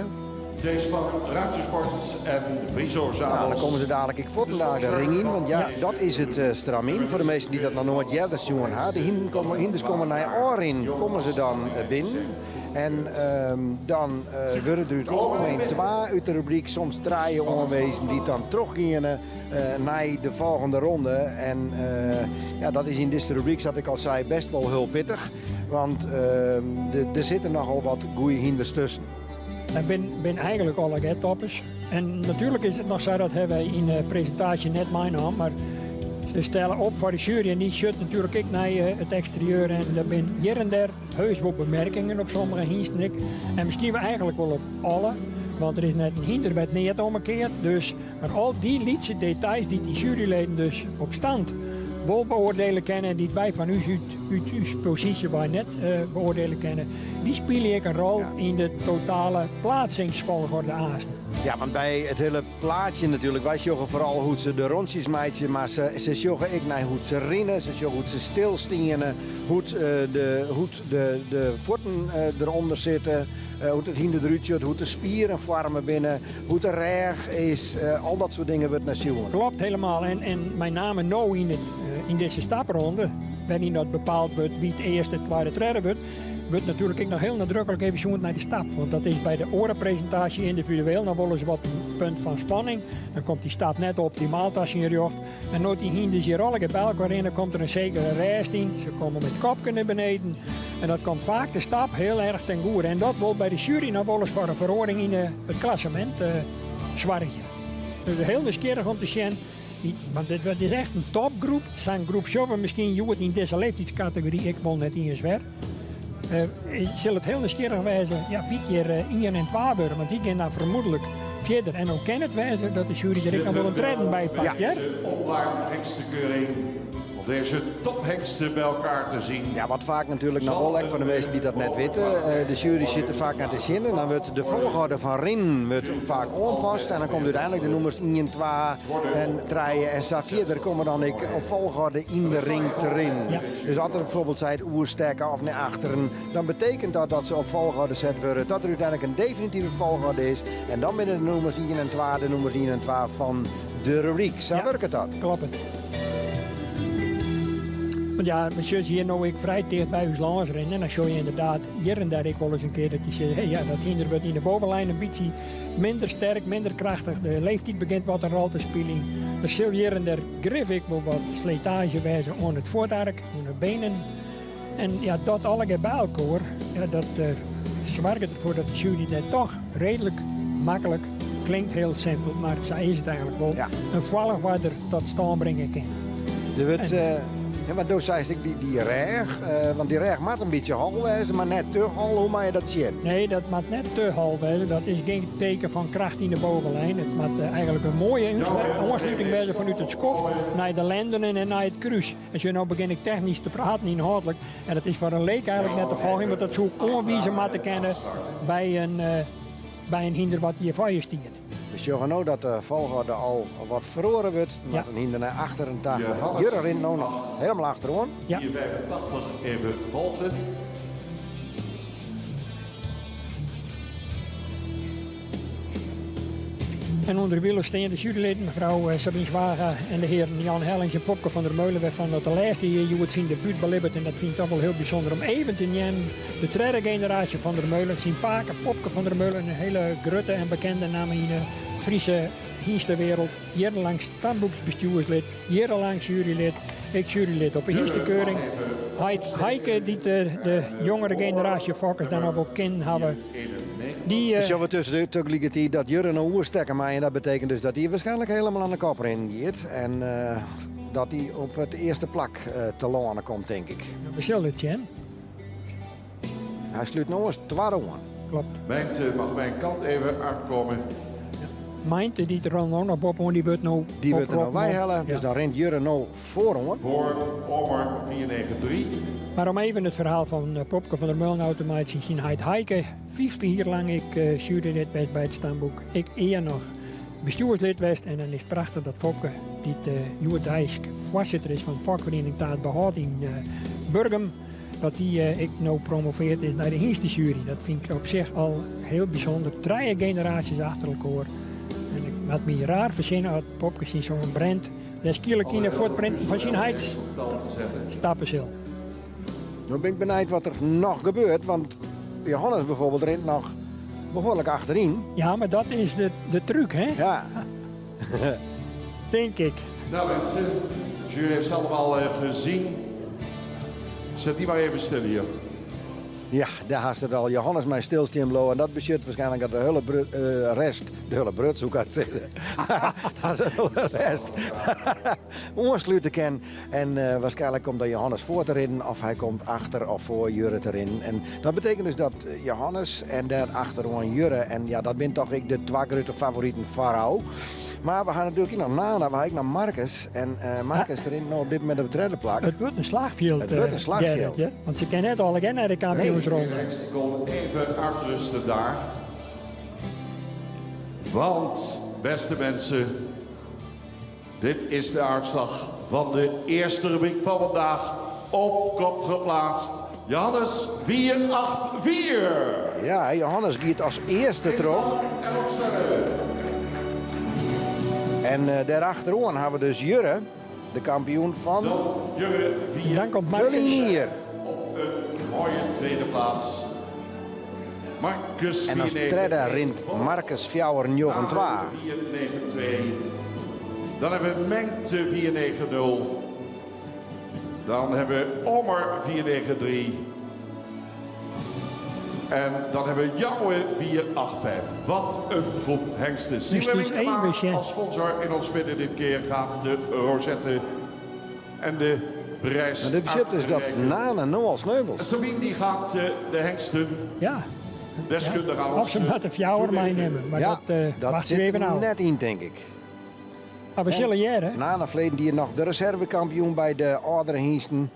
Tweespan Ruitersport en Friso Nou, dan komme se dadlik ek fuortendalik de ring yn, want ja, dat is it stramyn foar de minsken dy't dat noch noait earder sjoen ha. De hynders komme nei ôfrin, komme se dan binnen. En dan wurde der út algemeen twa út de rubryk, soms trije oanwezen dy't dan trochgeane nei de folgjende ronde. En ja, dat is yn dizze rubryk, sa't ik al sei, best wol hiel pittich. Want der sitte nochal wat goede hynders tusken. Dat bin eigenlik allegear toppers. En natuerlik is it noch sa, dat hawwe wy yn de presintaasje net meinaam, mar se stelle op foar de sjuery en dy sjocht natuerlik ek nei it eksterieur en der binne hjir en dêr heus wol bemerkingen op sommige hynsten ek. En miskien wol eigenlik wol op alle, want der is net in hynder wêr't neat omkeard. Dus, mar al dy lytse details dy't dy sjueryleden dus op stand wol beoardiele kinne en dy't wy fan ús út, út ús posysje wei net beoardiele kinne, dy spylje ek in rol yn de totale pleatsingsfolchorde aansten. Ja, want by it hiele plaatsje natuerlik, wy sjogge foaral hoe't se de rûntsjes meitsje, mar se, se sjogge ek nei hoe't se rinne, se sjogge hoe't se stilsteane, hoe't de, hoe't de, de fuotten derûnder sitte, hoe't it hynder derút sjocht, hoe't de spieren foarme binne, hoe't de rêch is, al dat soart dingen wurdt nei sjoen. Klopt helemaal. En, en mei name no yn, it, yn dizze stapronde, wêryn dat bepaald wurdt wa't earste, twadde, tredde wurdt, wurdt natuerlik ek noch hiel nadruklik even sjoen nei de stap. Want dat is by de oare presintaasje yndividueel noch wolris wat in punt fan spanning. Dan komt dy stap net optimaal ta syn rjocht. En no't dy hynders hjir allegear by elkoar rinne, komt der in sekere rêst yn. Se komme mei it kopke nei beneden. En dat komt faak de stap hiel erch ten goede. En dat wol by de sjuery noch wolris foar in feroaring yn it klassemint soargje. Dus hiel nijsgjirrich om te sjen. Want dit is echt in topgroep. Sa'n groep sjogge we miskien hjoed yn dizze leeftydskategory ek wol net iens wer. Sil it hiel nijsgjirrich wêze ja, wa't hjir ien en twa wurde, want dy gean dan fermoedlik fierder. En dan kin it wêze dat de sjuery der ek noch wol in tredden by pakt. Ja. Online hengstenkeuring om deze tophengsten bij elkaar te zien. Ja, wat faak natuerlik noch wol ek foar de minsken dy't dat net witte. De sjuery sit der faak nei te sjen en dan wurdt de folchoarder fan rinnen wurdt faak oanpast en dan komt úteinlik de nûmers ien, twa en trije en sa fierder komme dan ek op folchoarder yn de ring te rinnen. Dus as der bijvoorbeeld seit oerstekke of nei achteren, dan betekent dat dat se op folchoarder set wurde, dat der úteinlik in definitive folchoarder is en dan binne de nûmers ien en twa de nûmers ien en twa fan de rubryk. Sa wurket dat. Kloppet. Want ja, we sjogge hjir no ek frij ticht by ús lâns rinnen en dan sjogge je ynderdaad hjir en dêr ek wolris in kear dat je sizze, hey, ja, dat hynder wurdt yn de bovenlijn in bytsje minder sterk, minder krachtich. De leeftiid begjint wat in rol te spyljen. Der sil hjir en dêr grif ek wol wat slitaazje wêze oan it fuotark, oan de benen. En ja, dat allegear by elkoar, ja, dat soarget derfoar dat de sjuery dêr toch reedlik maklik, klinkt hiel simpel, mar sa is it eigenlik wol, in folchoarder tot stân bringe kin. Der wurdt, ja, want do seist ek dy rêch, want dy rêch moat in bytsje hol wêze, mar net te hol. Hoe moat je dat sjen? Nee, dat moat net te hol wêze. Dat is gjin teken fan kracht yn de bovenlijn. It moat eigenlik in moaie oansluting wêze fanút it skoft nei de lendenen en nei it krús. En sjoch, no begjin ik technysk te praten ynhâldlik en dat is foar in leek eigenlik net te folgjen, want dat soe ik oanwize moatte kinne by in, by in hynder wat hjir foar je stiet. We sjogge no dat de folchoarder al wat feroare wurdt. Ja. In hynder nei achteren ta. Johannes Jurre rint no noch helemaal achteroan. Ja. 485 even volgen. En ûnderwilens stean de juryleden, mefrou Sabine Zwaga en de hearen Jan Hellings en Popke van der Meulen, wêrfan dat de lêste jier hjoed syn debút belibbet. En dat fyn ik toch wol hiel bysûnder om even te neamen. De tredde generaasje Van der Meulen, syn pake Popke van der Meulen, in hiele grutte en bekende namme yn de Friese hynstewereld. Jierrenlang stamboeksbestjoerslid, jierrenlang jurylid, ek jurylid op de hynstekeuring. Heit Heike, dy't de, de jongere generaasje fokkers dan noch wol kinnen hawwe, dy... Uh, Sjogge we tussen tegelijkertijd dat Jurre no oerstekke mei en dat betekent dus dat hy waarschijnlijk helemaal aan de kop rinnen giet. En uh, dat hy op it earste plak uh, telâne komt, tink ik. We sille it sjen. Hy slút no as twadde oan. Klopt. Meinte mag mijn kant even uitkomen. Meinte dy't der al no noch boppe-oan, dy wurdt no Dy wurdt der no oproppen. weihelle, dus Ja. dan rint Jurre no foaroan. Voor Omar 493. Mar om even it ferhaal fan eh, Popke van der Meulen ôf te meitsjen, syn heit Heike, 50 jier lang ek uh, jurylid west by it stamboek. Ek ea noch bestjoerslid west en dan is it prachtich dat Popke, dy't uh, hjoeddeisk foarsitter is fan fokferiening Ta it Behâld yn uh, Burgum, dat dy ek no promoveard is nei de hynstesjuery. Dat fyn ik op sich al hiel bysûnder. Trije generaasjes achter elkoar. En ik moat my raar fersinne as Popke syn soan Brent dêr skielk yn de fuotprinten fan syn heit stappe sil. No bin ik benijd wat der noch gebeurt, want Johannes bijvoorbeeld rint noch behoarlik achteryn. Ja, mar dat is de, de trúk, hè? Ja. Tink ik. Nou mensen, de jury heeft ze allemaal eh, gezien. Zet die maar even stil hier. Ja, dêr hast it al. Johannes mei stilstean bliuwe. En dat betsjut waarskynlik dat de hiele uh, rest, de hiele brut, soe ik it sizze, dat de hiele rest oanslute kin. En uh, waarskynlik komt dan Johannes foar te rinnen of hy komt achter of foar Jurre te rinnen. En dat betekent dus dat Johannes en dêr achteroan Jurre. En ja, dat binne toch ek de twa grutte favoriten foarôf. Mar we ha natuerlik ek noch Nana, we ha ek noch Marcus. En uh, Marcus rint no op dit momint op it tredde plak. It wurdt in slachfjild. It wurdt in slachfjild. Gerrit, ja? Want se kinne net allegear nei de kampioensronde. Nee. kon even uitrusten daar. Want, beste mensen, dit is de uitslag van de eerste rubriek van vandaag. Op kop geplaatst. Johannes 484. Ja, Johannes giet as earste troch. En op Surre. En uh, daarachteroan ha we dus Jurre, de kampioen fan Dan Jurre 4. Dan komt Marcus. Ferline jier. Op een mooie tweede plaats. Marcus En as tredde rint Marcus 492. 492. Dan hebben we Mengte 490. Dan hebben we Omar 493. En dan hebben we Jouwe 485. Wat een groep hengsten. Zien we dus even, Sjen. als sponsor in ons midden dit keer gaat de Rosette en de prijs. Maar dit betsjut dus dat uitreiken. Nana no al sneuvelt. Sabine die gaat de hengsten Ja. deskundig aan Of ons ze moatte fjouwer toelichten. meinimme. Mar ja, dat, uh, dat wacht sit even er ôf. net yn, tink ik. Mar we sille hearre. Nana ferleden jier noch de reservekampioen by de âldere hynsten.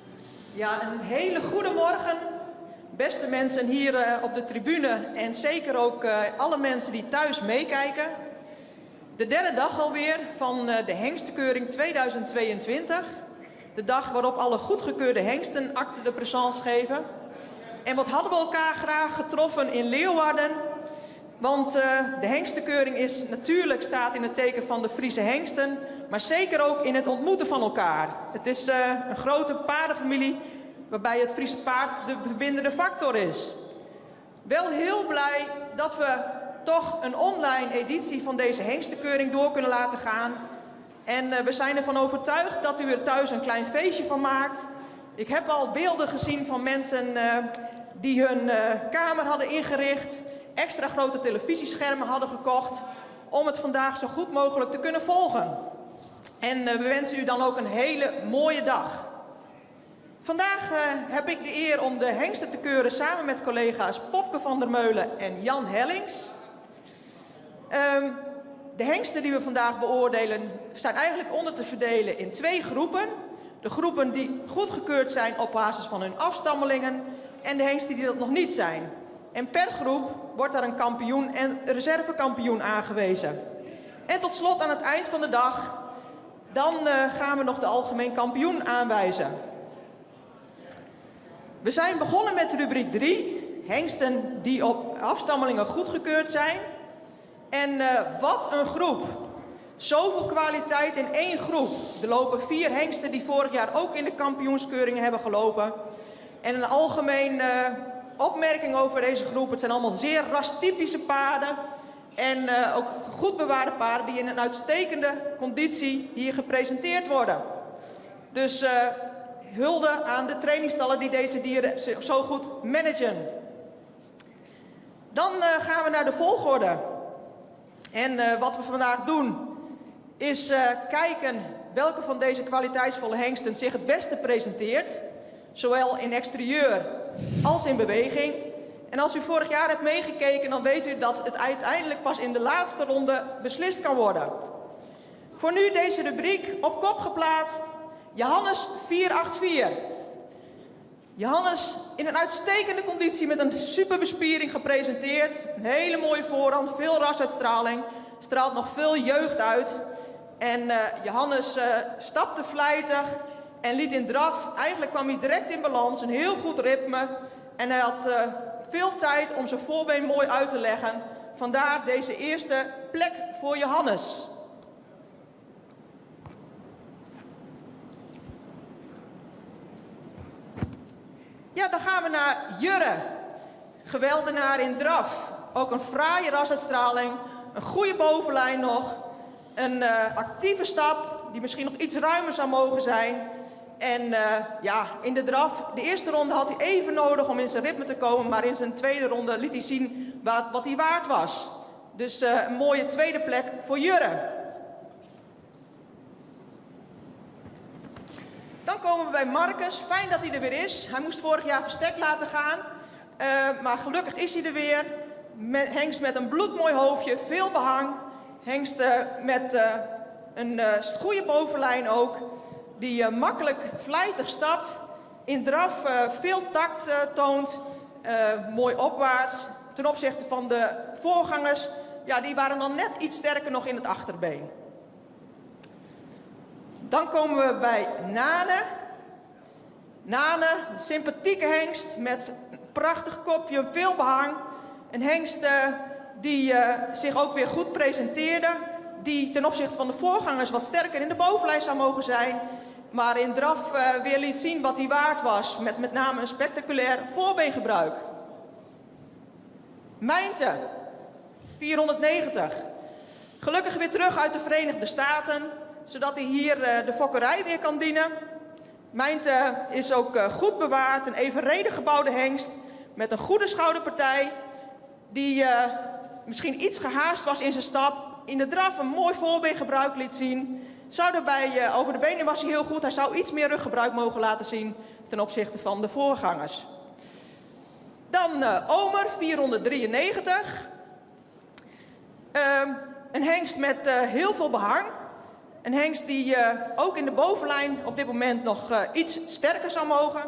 Ja, een hele goede morgen, beste mensen hier op de tribune en zeker ook alle mensen die thuis meekijken. De derde dag alweer van de hengstenkeuring 2022. De dag waarop alle goedgekeurde hengsten acte de présence geven. En wat hadden we elkaar graag getroffen in Leeuwarden. Want de hengstenkeuring is natuurlijk staat in het teken van de Friese hengsten, maar zeker ook in het ontmoeten van elkaar. Het is een grote paardenfamilie waarbij het Friese paard de verbindende factor is. Wel heel blij dat we toch een online editie van deze hengstenkeuring door kunnen laten gaan. En we zijn ervan overtuigd dat u er thuis een klein feestje van maakt. Ik heb al beelden gezien van mensen die hun kamer hadden ingericht, extra grote televisieschermen hadden gekocht om het vandaag zo goed mogelijk te kunnen volgen. En we wensen u dan ook een hele mooie dag. Vandaag heb ik de eer om de hengsten te keuren samen met collega's Popke van der Meulen en Jan Hellings. De hengsten die we vandaag beoordelen zijn eigenlijk onder te verdelen in twee groepen. De groepen die goedgekeurd zijn op basis van hun afstammelingen en de hengsten die dat nog niet zijn. En per groep wordt daar een kampioen en reservekampioen aangewezen. En tot slot aan het eind van de dag, dan gaan we nog de algemeen kampioen aanwijzen. We zijn begonnen met rubriek 3, hengsten die op afstammelingen goedgekeurd zijn. En uh, wat een groep! Zoveel kwaliteit in één groep. Er lopen vier hengsten die vorig jaar ook in de kampioenskeuringen hebben gelopen. En een algemeen uh, opmerking over deze groep. Het zijn allemaal zeer rastypische paarden. En uh, ook goed bewaarde paarden die in een uitstekende conditie hier gepresenteerd worden. Dus uh, hulde aan de trainingstallen die deze dieren zo goed managen. Dan uh, gaan we naar de volgorde. En wat we vandaag doen is kijken welke van deze kwaliteitsvolle hengsten zich het beste presenteert. Zowel in exterieur als in beweging. En als u vorig jaar hebt meegekeken, dan weet u dat het uiteindelijk pas in de laatste ronde beslist kan worden. Voor nu deze rubriek op kop geplaatst. Johannes 484. Johannes in een uitstekende conditie met een superbespiering gepresenteerd. Een hele mooie voorhand, veel rasuitstraling. Straalt nog veel jeugd uit. En uh, Johannes uh, stapte vlijtig en liet in draf. Eigenlijk kwam hij direct in balans, een heel goed ritme. En hij had uh, veel tijd om zijn voorbeen mooi uit te leggen. Vandaar deze eerste plek voor Johannes. Ja, dan gaan we naar Jurre. Geweldenaar in draf. Ook een fraaie rasuitstraling. Een goede bovenlijn nog. Een uh, actieve stap die misschien nog iets ruimer zou mogen zijn. En uh, ja, in de draf, de eerste ronde had hij even nodig om in zijn ritme te komen. Maar in zijn tweede ronde liet hij zien wat, wat hij waard was. Dus uh, een mooie tweede plek voor Jurre. Dan komen we bij Marcus. Fijn dat hij er weer is. Hij moest vorig jaar verstek laten gaan. Uh, maar gelukkig is hij er weer. Met, hengst met een bloedmooi hoofdje, veel behang. Hengst uh, met uh, een goede bovenlijn ook. Die makkelijk vlijtig stapt. In draf veel tact toont. mooi opwaarts. Ten opzichte van de voorgangers. Ja, die waren dan net iets sterker nog in het achterbeen. Dan komen we bij Nane. Nane, een sympathieke hengst met een prachtig kopje, veel behang. Een hengst uh, die uh, zich ook weer goed presenteerde. Die ten opzichte van de voorgangers wat sterker in de bovenlijn zou mogen zijn. Maar in draf uh, weer liet zien wat hij waard was. Met met name een spectaculair voorbeengebruik. Mijnte, 490. Gelukkig weer terug uit de Verenigde Staten zodat hij hier de fokkerij weer kan dienen. Mijnte is ook goed bewaard, een evenredig gebouwde hengst met een goede schouderpartij. Die uh, misschien iets gehaast was in zijn stap. In de draf een mooi voorbeengebruik liet zien. Zou daarbij, over de benen was hij heel goed. Hij zou iets meer ruggebruik mogen laten zien ten opzichte van de voorgangers. Dan Omer, 493. een hengst met heel veel behang. Een hengst die uh, ook in de bovenlijn op dit moment nog uh, iets sterker zou mogen.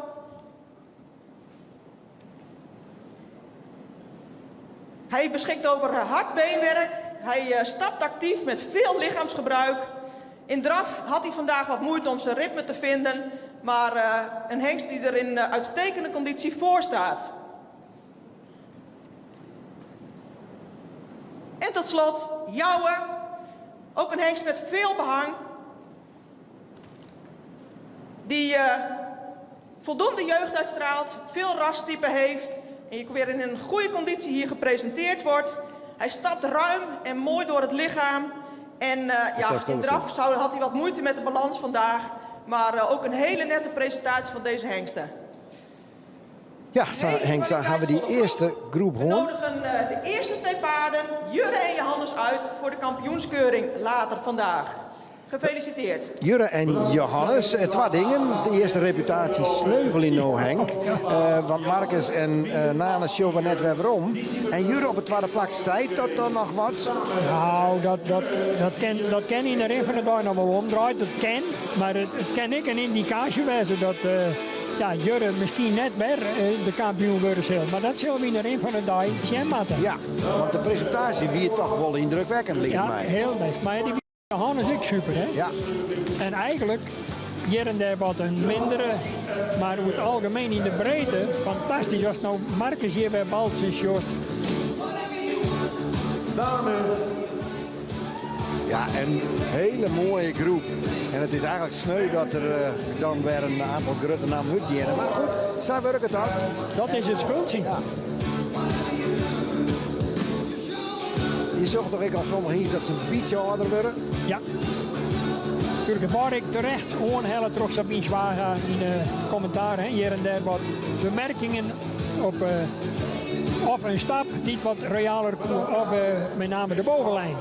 Hij beschikt over hard beenwerk. Hij uh, stapt actief met veel lichaamsgebruik. In draf had hij vandaag wat moeite om zijn ritme te vinden. Maar een hengst die er in uitstekende conditie voor staat. En tot slot Jouwe. Ook een hengst met veel behang. Die uh, voldoende jeugd uitstraalt, veel rastype heeft. En weer in een goede conditie hier gepresenteerd wordt. Hij stapt ruim en mooi door het lichaam. En uh, ja, in draf zou, had hij wat moeite met de balans vandaag. Maar uh, ook een hele nette presentatie van deze hengsten. Ja, Henk, zo gaan we die eerste groep We nodigen uh, de eerste twee paarden, Jurre en Johannes, uit voor de kampioenskeuring later vandaag. Gefeliciteerd. Jurre en Johannes, twee dingen. De eerste reputatie sneuvel in no, Henk. Uh, want Marcus en uh, Nane sjogge net weer waarom. En Jurre op het tweede plak, zei dat dan nog wat? Nou, dat, dat, dat, ken, dat ken in de rin van de dag nog wel omdraait. Dat ken, maar het, het ken ik een indicatie wezen dat... Uh, Ja, Jurre miskien net wer de kampioen wurde sil, mar dat sille we yn de rin fan de dei sjen moatte. Ja, want de presintaasje wie toch wol yndrukwekkend, liket Ja, my. hiel bêst. Mar dy Han is ek super, hè? Ja. En eigenlik hjir en dêr wat in mindere, mar oer it algemien yn de breedte fantastysk ast no Marcus hjir wer baltsen sjochst. Dame. Ja, in hiele moaie groep. En it is eigenlik sneu dat der eh, dan wer in oantal grutte nammen útgeane. Mar goed, sa wurket dat. Dat is it spultsje. Ja. Je sjocht toch ek al sommige hynsten dat se in bytsje âlder wurde. Ja. Natuerlik waard ek terecht oanhelle troch Sabine Zwaga yn de kommentaar. Hè. Hjir en dêr wat bemerkingen op eh, of in stap dy't wat royaler koe, of eh, met name de bovenlijn.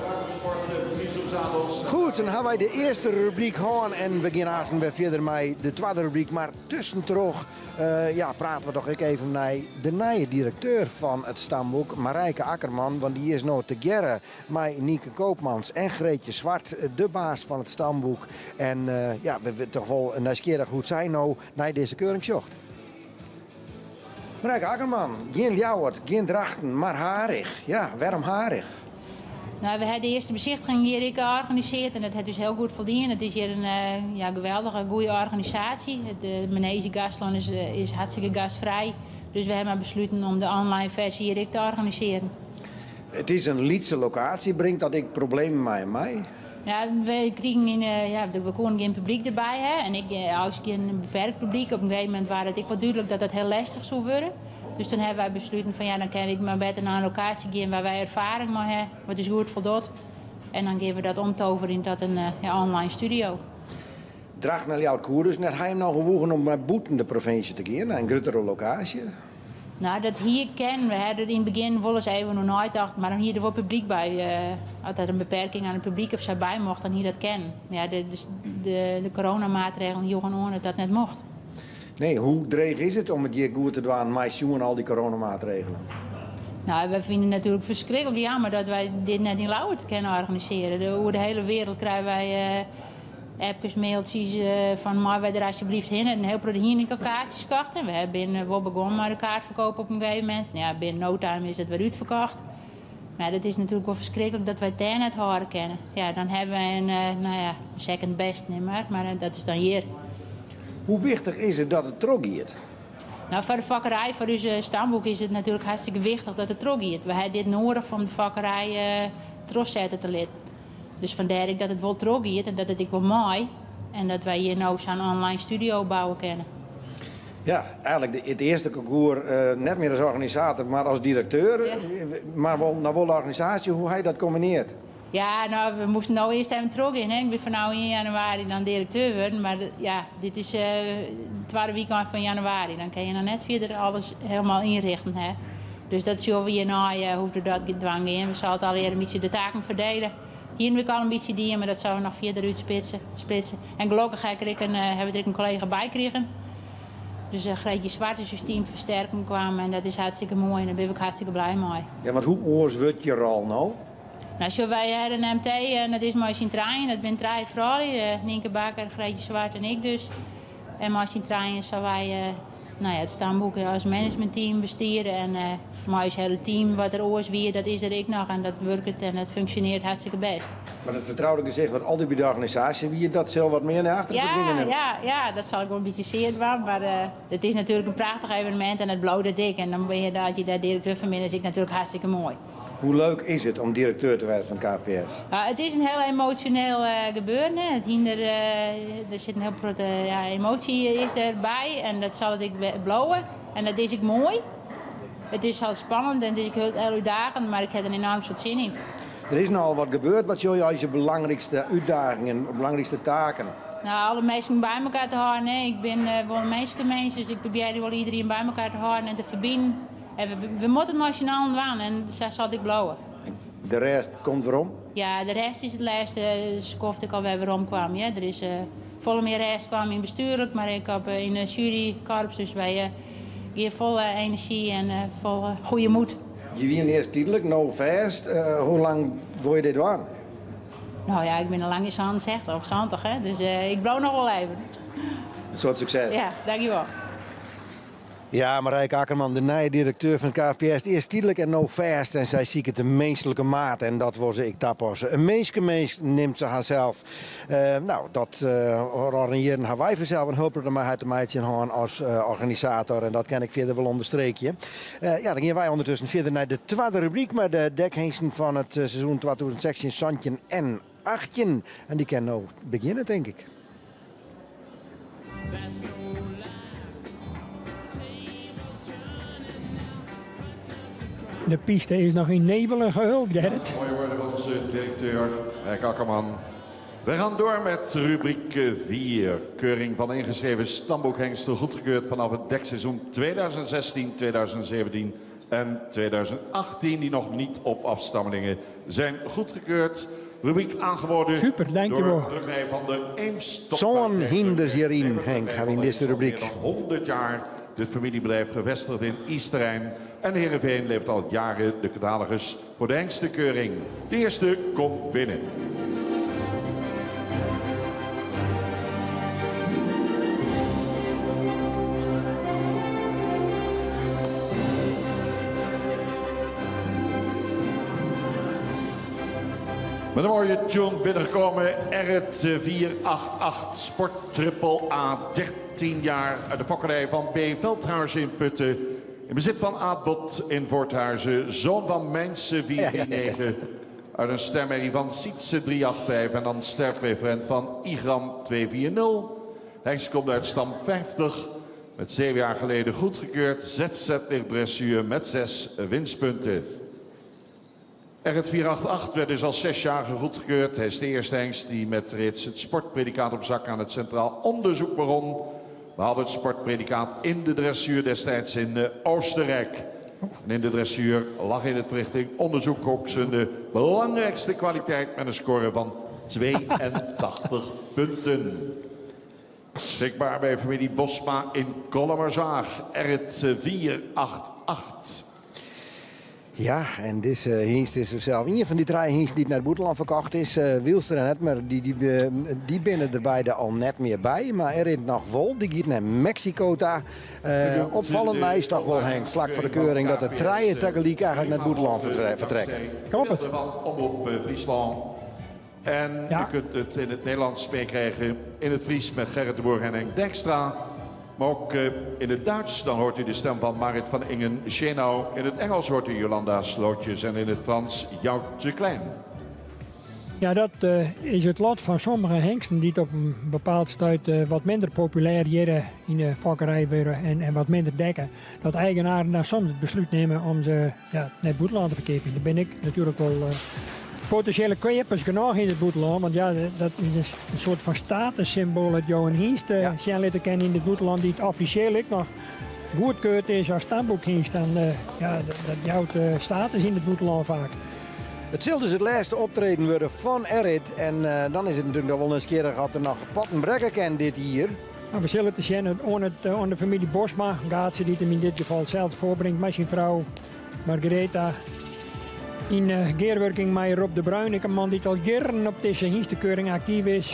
Goed, dan hawwe wy de earste rubryk hân en we gean aansten wer fierder mei de twadde rubryk. Mar tuskentroch eh, ja, prate we toch ek even mei de nije direkteur fan it stamboek, Marijke Akkerman. Want dy is no tegearre mei Nienke Koopmans en Greetje Zwart, de baas fan it stamboek. En eh, ja, we binne toch wol nijsgjirrich hoe't sy no nei dizze keuring sjocht. Marijke Akkerman, gjin Ljouwert, gjin Drachten, mar Harich. Ja, wêrom Harich? Nou, we hawwe de earste besichtiging hjir ek organisearre en dat hat ús hiel goed foldien. It is hjir in eh, ja, geweldige, goede organisaasje. It uh, Manege Gastlân is, eh, is hartstikke gastfrij. Dus we hawwe mar besluten om de online ferzje hjir ek te organisearjen. It is in lytse lokaasje, bringt dat ek problemen mei him mei? Ja, we krigen yn, eh, ja, we koene gjin publyk derby ha. En ek eh, gjin beperkt publyk. Op in gegeven momint wie it ek wol dúdlik dat dat hiel lestich soe wurde. Dus dan hawwe wy besluten fan ja, dan kinne we mar better nei in lokaasje gean wêr't wy erfaring mei hawwe, wat ús goed foldocht. En dan gean we dat omtoverjen ta in eh, ja, online studio. Drachten en Ljouwert koe dus net. Ha jim no oerwoegen om nei bûten de provinsje te gean, nei in gruttere lokaasje? Nou, dat hie kinnen. We hawwe der yn it begjin wolris even oer neitocht, mar dan hie der wol publyk by. Uh, as der in beperking oan it publyk of sa by mocht, dan hie dat kinnen. Mar ja, de, de, de coronamaatregelen joegen oan dat dat net mocht. Nee, hoe dreech is it om it hjir goed te dwaan mei sjoen al dy coronamaatregelen? Nou, wy fine it natuerlik ferskriklik jammer dat wy dit net yn Ljouwert kinne organisearje. De, oer de hiele wereld krije wy uh, appkes, mailtsjes uh, fan meie wy der asjebleaft hinne. In hiel protte hiene al kaartsjes kocht. En we binne wol begûn mei de kaartferkeap op in gegeven momint. Nou ja, binnen no time is it wer útferkocht. Mar dat is natuerlik wol ferskriklik dat wy it dêr net hâlde kinne. Ja, dan hawwe wy in uh, nou ja, second best, neam mar, mar dat is dan hjir. Hoe wichtich is it dat it trochgiet? Nou, foar de fokkerij, foar ús stamboek is it natuerlik hartstikke wichtich dat it trochgiet. We hawwe dit nedich om de fokkerij uh, trochsette te litten. Dus fandêr ek dat it wol trochgiet en dat it ek wol mei. En dat wy hjir no sa'n online studio bouwe kinne. Ja, eigenlik it earste konkoers uh, net mear as organisator, mar as direkteur. Ja. Mar wol, no wol de organisaasje, hoe ha je dat kombinearre? Ja, nou, we moasten no earst even trochgean. Hè. Ik bin fan no 1 januari dan direkteur wurden. Mar ja, dit is uh, it twadde wykein fan januari. Dan kinne je noch net fierder alles hielendal ynrjochtsje. Hè. Dus dat sjogge we hjirnei, uh, hoe't we dat dwaan gean. We sille it allegear in bytsje de taken ferdiele. Hjir ha ik al in bytsje dien, mar dat sille we noch fierder útsplitse. Splitse. En gelokkich ha ik der ek in, uh, hawwe we der ek in kollega by krigen. Dus uh, Greetje Zwart is ús team fersterking kaam en dat is hartstikke moai en dêr bin ik hartstikke bliid mei. Ja, want hoe oars wurdt je rol no? Nou, sjoch, wy hawwe in MT en dat is mei syn trijen. Dat binne trije froulju, eh, Nienke Bakker, Greetje Zwart en ik dus. En mei syn trijen sille wy uh, nou ja, it stamboek as managementteam bestiere. En uh, mei ús hiele team, wat der oars wie, dat is der ek noch. En dat wurket en dat funksjonearret hartstikke bêst. Mar it fertroude gesicht wat altyd by de organisaasje wie, dat sil wat mear nei achteren Ja, ferdwine. ja, ja, dat sil ek wol in bytsje sear dwaan. Mar uh, it is natuerlik in prachtich evenemint en it bliuwt it ek. En dan binne je, as je dêr direkteur fan binne, is ek natuerlik hartstikke moai. Hoe leuk is it om direkteur te wêzen fan KFPS? Ja, it is in hiel emosjoneel uh, gebeuren. Hè. It hynder, uh, der sit in hiel protte ja, emoasje is derby en dat sil it ek bliuwe. En dat is ek moai. It is al spannend en it is ek hiel, hiel útdaagjend, mar ik ha der in enoarm soad sin yn. Der is nochal wat gebeurd. Wat sjogge je as je belangrykste útdagingen, belangrykste taken? Nou, alle minsken by elkoar te hâlden. Hè. Ik bin uh, wol in minskemins, dus ik probearje wol iderien by elkoar te hâlden en te ferbinen. En we, we moatte it mei syn allen dwaan en sa sil it ek bliuwe. De rest komt werom? Ja, de rest is it lêste skoft ek alwer weromkaam. Ja. Der is uh, folle mear rest kaam yn bestjoerlik, mar ek op, uh, yn de jurykorps. Dus wy uh, gean folle enerzjy en uh, folle goede moed. Je wiene earst tydlik, no fêst. Uh, hoe lang wolle je dit dwaan? Nou ja, ik bin al lang yn 67 of 70, hè, dus uh, ik bliuw noch wol even. In soad sukses. Ja, dankjewol. Ja, Marijke Akkerman, de nije direkteur fan it KFPS, earst tydlik en no fêst. En sy siket de minsklike maat en dat wol se ek tapasse. In minskemins neamt se harsels. Uh, no, dat uh, ôfrûne jierren ha wy fansels in hiel protte mei har te meitsjen hân as uh, organisator. En dat kin ik fierder wol ûnderstreekje. Uh, ja, dan gean wy ûndertusken fierder nei de twadde rubryk mei de dekhynsten fan it seizoen 2016, 17 en 18. En dy kin no begjinne, tink ik. De piste is noch yn nevelen gehuld, Gerrit. Mooie woorden van onze directeur, Henk Akkerman. We gaan door met rubriek 4. Keuring van ingeschreven stamboekhengsten goedgekeurd vanaf het dekseizoen 2016, 2017 en 2018 die nog niet op afstammelingen zijn goedgekeurd. Rubriek aangeboden Super, dankjewel. door Drukkerij van de Eems. Sân hynders hjiryn, Henk, ha we yn dizze rubryk. Meer dan 100 jaar. De familiebedrijf gevestigd in Easterein en Heerenveen levert al jaren de catalogus voor de hengstenkeuring. De eerste komt binnen. Met een mooie tune binnengekomen. Errit 488 Sport Triple A 13 jaar uit de fokkerij van B. Veldhuizen in Putten. In bezit van Aad Bot in Voorthuizen. Zoon van Mijnse 439. Uit een stermerrie van Sietse 385 en dan sterpreferent van Igram 240. Hengst komt uit stam 50. Met 7 jaar geleden goedgekeurd. ZZ ligt dressuur met 6 winstpunten. Errit 488 werd dus als zesjarige goedgekeurd. Hij is de eerste hengst die met reeds het sportpredicaat op zak aan het Centraal Onderzoek begon. We hadden het sportpredicaat in de dressuur destijds in eh, Oostenrijk. En in de dressuur lag in het verrichting onderzoek ook zijn de belangrijkste kwaliteit met een score van 82 punten. Beschikbaar bij familie Bosma in Kollumerzaag. Errit 488. Ja, en dizze hynst is sels ien fan dy trije hynsten dy't nei it bûtenlân ferkocht is. Uh, Wilster en Edmer, dy, dy, eh, dy binne der beide al net mear by. Mar Errit noch wol, dy giet nei Meksiko ta. Uh, opfallend nijs toch wol, Henk, flak foar de keuring dat de trije tagelyk eigentlik nei it bûtenlân fertrekke. Kloppet. Van Omrop Fryslân. En ja. u kunt het in het Nederlands meekrijgen, in het Fries met Gerrit de Boer en Henk Dijkstra. Maar ook eh, in het Duits, dan hoort u de stem van Marit van Ingen Schenau. In het Engels hoort u Jolanda Slootjes en in het Frans Joutje Klein. Ja, dat uh, is it lot fan sommige hengsten dy't op in bepaald stuit uh, wat minder populêr hjir yn de fokkerij wurde en, en wat minder dekke. Dat eigenaren dan soms it beslút nimme om se ja, nei it bûtenlân te ferkeapjen. Der binne ek natuerlik wol uh, potinsjele keapers genôch yn it bûtenlân, want ja, dat is in soart fan statussymboal dat jo in hynst uh, ja. sjen litte kinne yn it bûtenlân dy't offisjeel ek noch goedkeurd is as stamboekhynst. Dan, uh, ja, dat, dat jout uh, status yn it bûtenlân faak. It sil dus it lêste optreden wurde fan Errit. En uh, dan is it natuerlik noch wol nijsgjirrich oft er noch potten brekke kin dit jier. No, we sille te sjen oan, it, oan de famylje Bosma, Gaatse, dy't him yn dit gefal sels foarbringt mei syn frou Margaretha. Yn uh, gearwurking mei Rob de Bruin, ek in man dy't al jierren op dizze hynstekeuring aktyf is.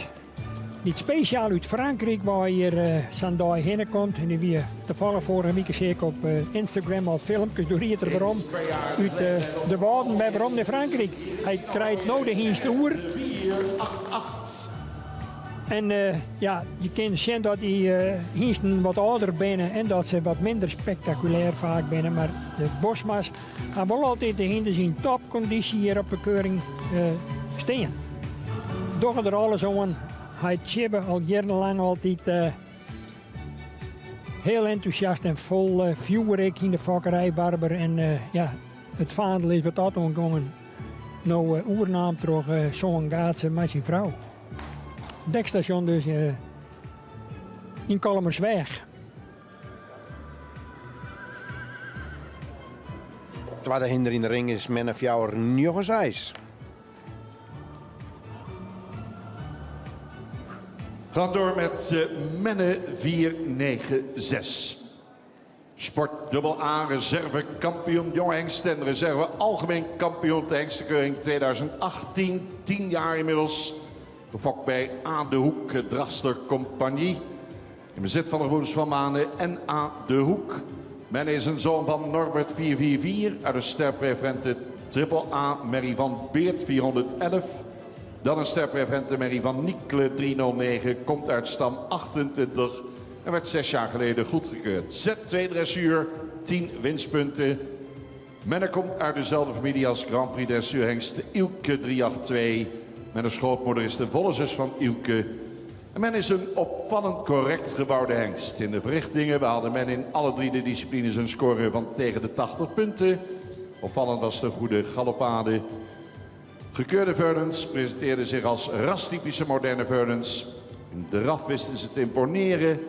Dy't spesjaal út Frankryk wei hjir uh, sa'n dei hinne komt. En dy wie tafallich foarige wike seach ik op uh, Instagram al filmkes. Doe ried er werom út uh, de Wâlden wer werom nei Frankryk. Hy krijt no de hynst oer. 488. En uh, ja, je kinne sjen dat dy uh, hynsten wat âlder binne en dat se wat minder spektakulêr faak binne. Mar de Bosma's ha wol altyd de hynders yn topkondysje hjir op de keuring uh, stean. Dogge der alles oan. Heit Tjibbe al jierrenlang altyd uh, hiel entûsjast en fol uh, fjoer ek yn de fokkerij warber. En uh, ja, it faandel is wat dat oangongen no uh, oernaam troch uh, soan Gaatse mei syn frou. Dekstasjon dus uh, yn Kollumersweach. Twadde hynder yn de ring is Menne 496. We gaan door met uh, Menne 496. Sport dubbel A, reserve kampioen Jong Hengst en reserve algemeen kampioen de Hengstenkeuring 2018. 10 jaar inmiddels. Gefokt bij A de Hoek, Drachtster Compagnie. In bezit van de gebroeders van Manen en A de Hoek. Menne is een zoon van Norbert 444 uit de sterpreferente Triple A Mary van Beert 411. Dan een sterpreferente Mary van Niekle 309 komt uit stam 28 en werd zes jaar geleden goedgekeurd. Z2 dressuur, 10 winstpunten. Menne komt uit dezelfde familie als Grand Prix dressuurhengst Ilke 382. Mijn schoonmoeder is de volle zus van Ilke. En men is een opvallend correct gebouwde hengst. In de verrichtingen behaalde men in alle drie de disciplines een score van tegen de 80 punten. Opvallend was de goede galoppade. Gekeurde Verdens presenteerde zich als rastypische moderne Verdens. In de draf wisten ze te imponeren.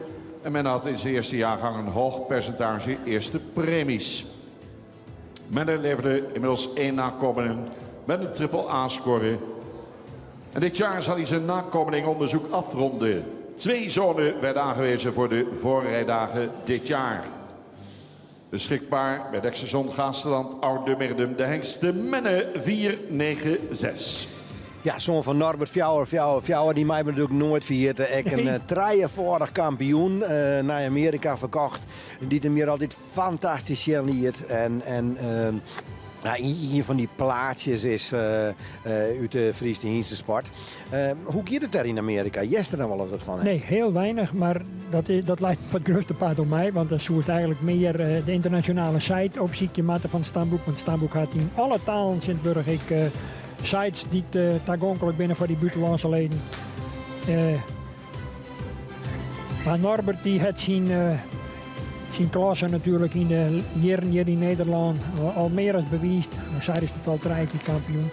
En men had in zijn eerste jaargang een hoog percentage eerste premies. Menne leverde inmiddels één nakomeling met een triple A-score. En dit jaar zal hij zijn nakomelingonderzoek afronden. Twee zonen werden aangewezen voor de voorrijdagen dit jaar. Beschikbaar bij Dexterson, Gaasterland, Oudemirdum, de Hengste Menne 496. Ja, zoon van Norbert Fjouwer, Fjouwer, Fjouwer, die mij natuurlijk nooit vergeten. Ik een uh, kampioen uh, naar Amerika verkocht. Die het meer altijd fantastisch liet. En uh, ja, een van die plaatsjes is uh, uit de Friese hynstesport. Uh, hoe gaat het daar in Amerika? Jester dan wel eens wat van? Hè? Nee, heel weinig, maar dat, is, dat lijkt voor het grootste part op mij. Want dat soort eigenlijk meer de internationale site op ziekje matten van het stamboek. Want het stamboek had in alle talen Sint-Burg ik sites die toegankelijk binnen voor die buitenlandse leden. Maar Norbert die had zijn, zijn klasse natuurlijk in de jaren hier in Nederland al meer als bewijst. Zij is het al drie keer kampioen.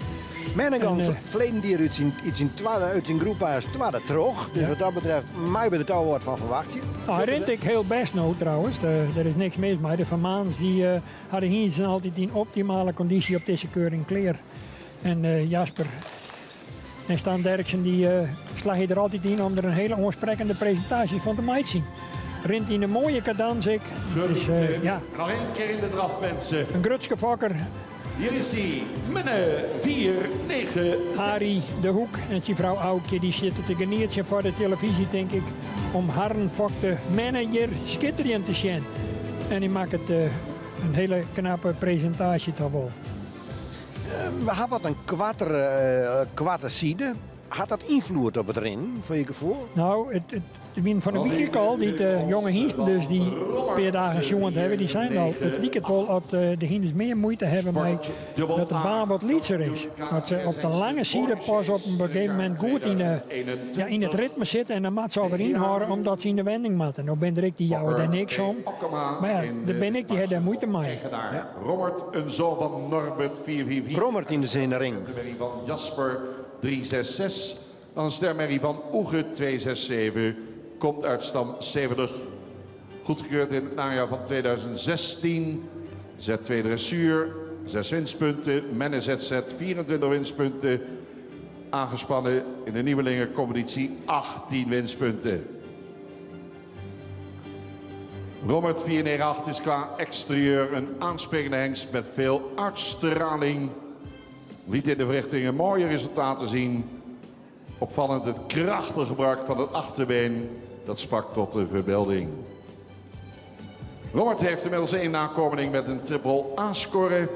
Mennegan verleden die uit zijn, uit zijn, tweede, uit zijn groep als tweede terug. Dus ja. wat dat betreft, mij bij de touw wordt van verwacht. Nou, hij rent ik heel best nou trouwens. Er is niks mis mee. De Van Maans die uh, hadden hier altijd in optimale conditie op deze keuring kleer. En Jasper en Stan Derksen die uh, slag je er altijd in om er een hele oansprekende presentatie van te maken zien. Rint in een mooie cadans ik. Dus, uh, ja. Nog één keer in de draf, mensen. Een grutske fokker. Hier is hij. Menne 4, 9, 6. Arie de Hoek en zijn vrouw Aukje die zitten te genieten voor de televisie, denk ik. Om harren fokte manager schitterend te zien. En die maakt het een hele knappe presentatie toch wel. We hebben wat een kwarter, kwarte side. Had dat invloed op het rin, voor je gevoel? Nou, het, het, van de week al, die de jonge hengsten dus die een paar dagen jongen hebben, die zijn al. Het lijkt het wel dat de hengsten meer moeite hebben met dat de baan wat lietser is. Dat ze op de lange zijde pas op een gegeven moment goed in, de, ja, in het ritme zitten en dan moet ze alweer inhouden omdat ze in de wending moeten. Nou ben ik die jou daar niks om. Maar ja, daar ben ik die heeft daar moeite mee. Ja. Rommert, een zoon van Norbert 444. Rommert in de zin ring. De van Jasper 366. Dan een stermerrie van Oege 267. Komt uit stam 70. Goedgekeurd in het najaar van 2016. Z2 dressuur, 6 winstpunten. Menne ZZ 24 winstpunten. Aangespannen in de nieuwelingencompetitie 18 winstpunten. Robert 498 is qua exterieur een aansprekende hengst met veel uitstraling. Liet in de verrichtingen mooie resultaten zien. Opvallend het krachtig gebruik van het achterbeen. Dat sprak tot de verbeelding. Robert heeft inmiddels één nakomeling met een triple A-score.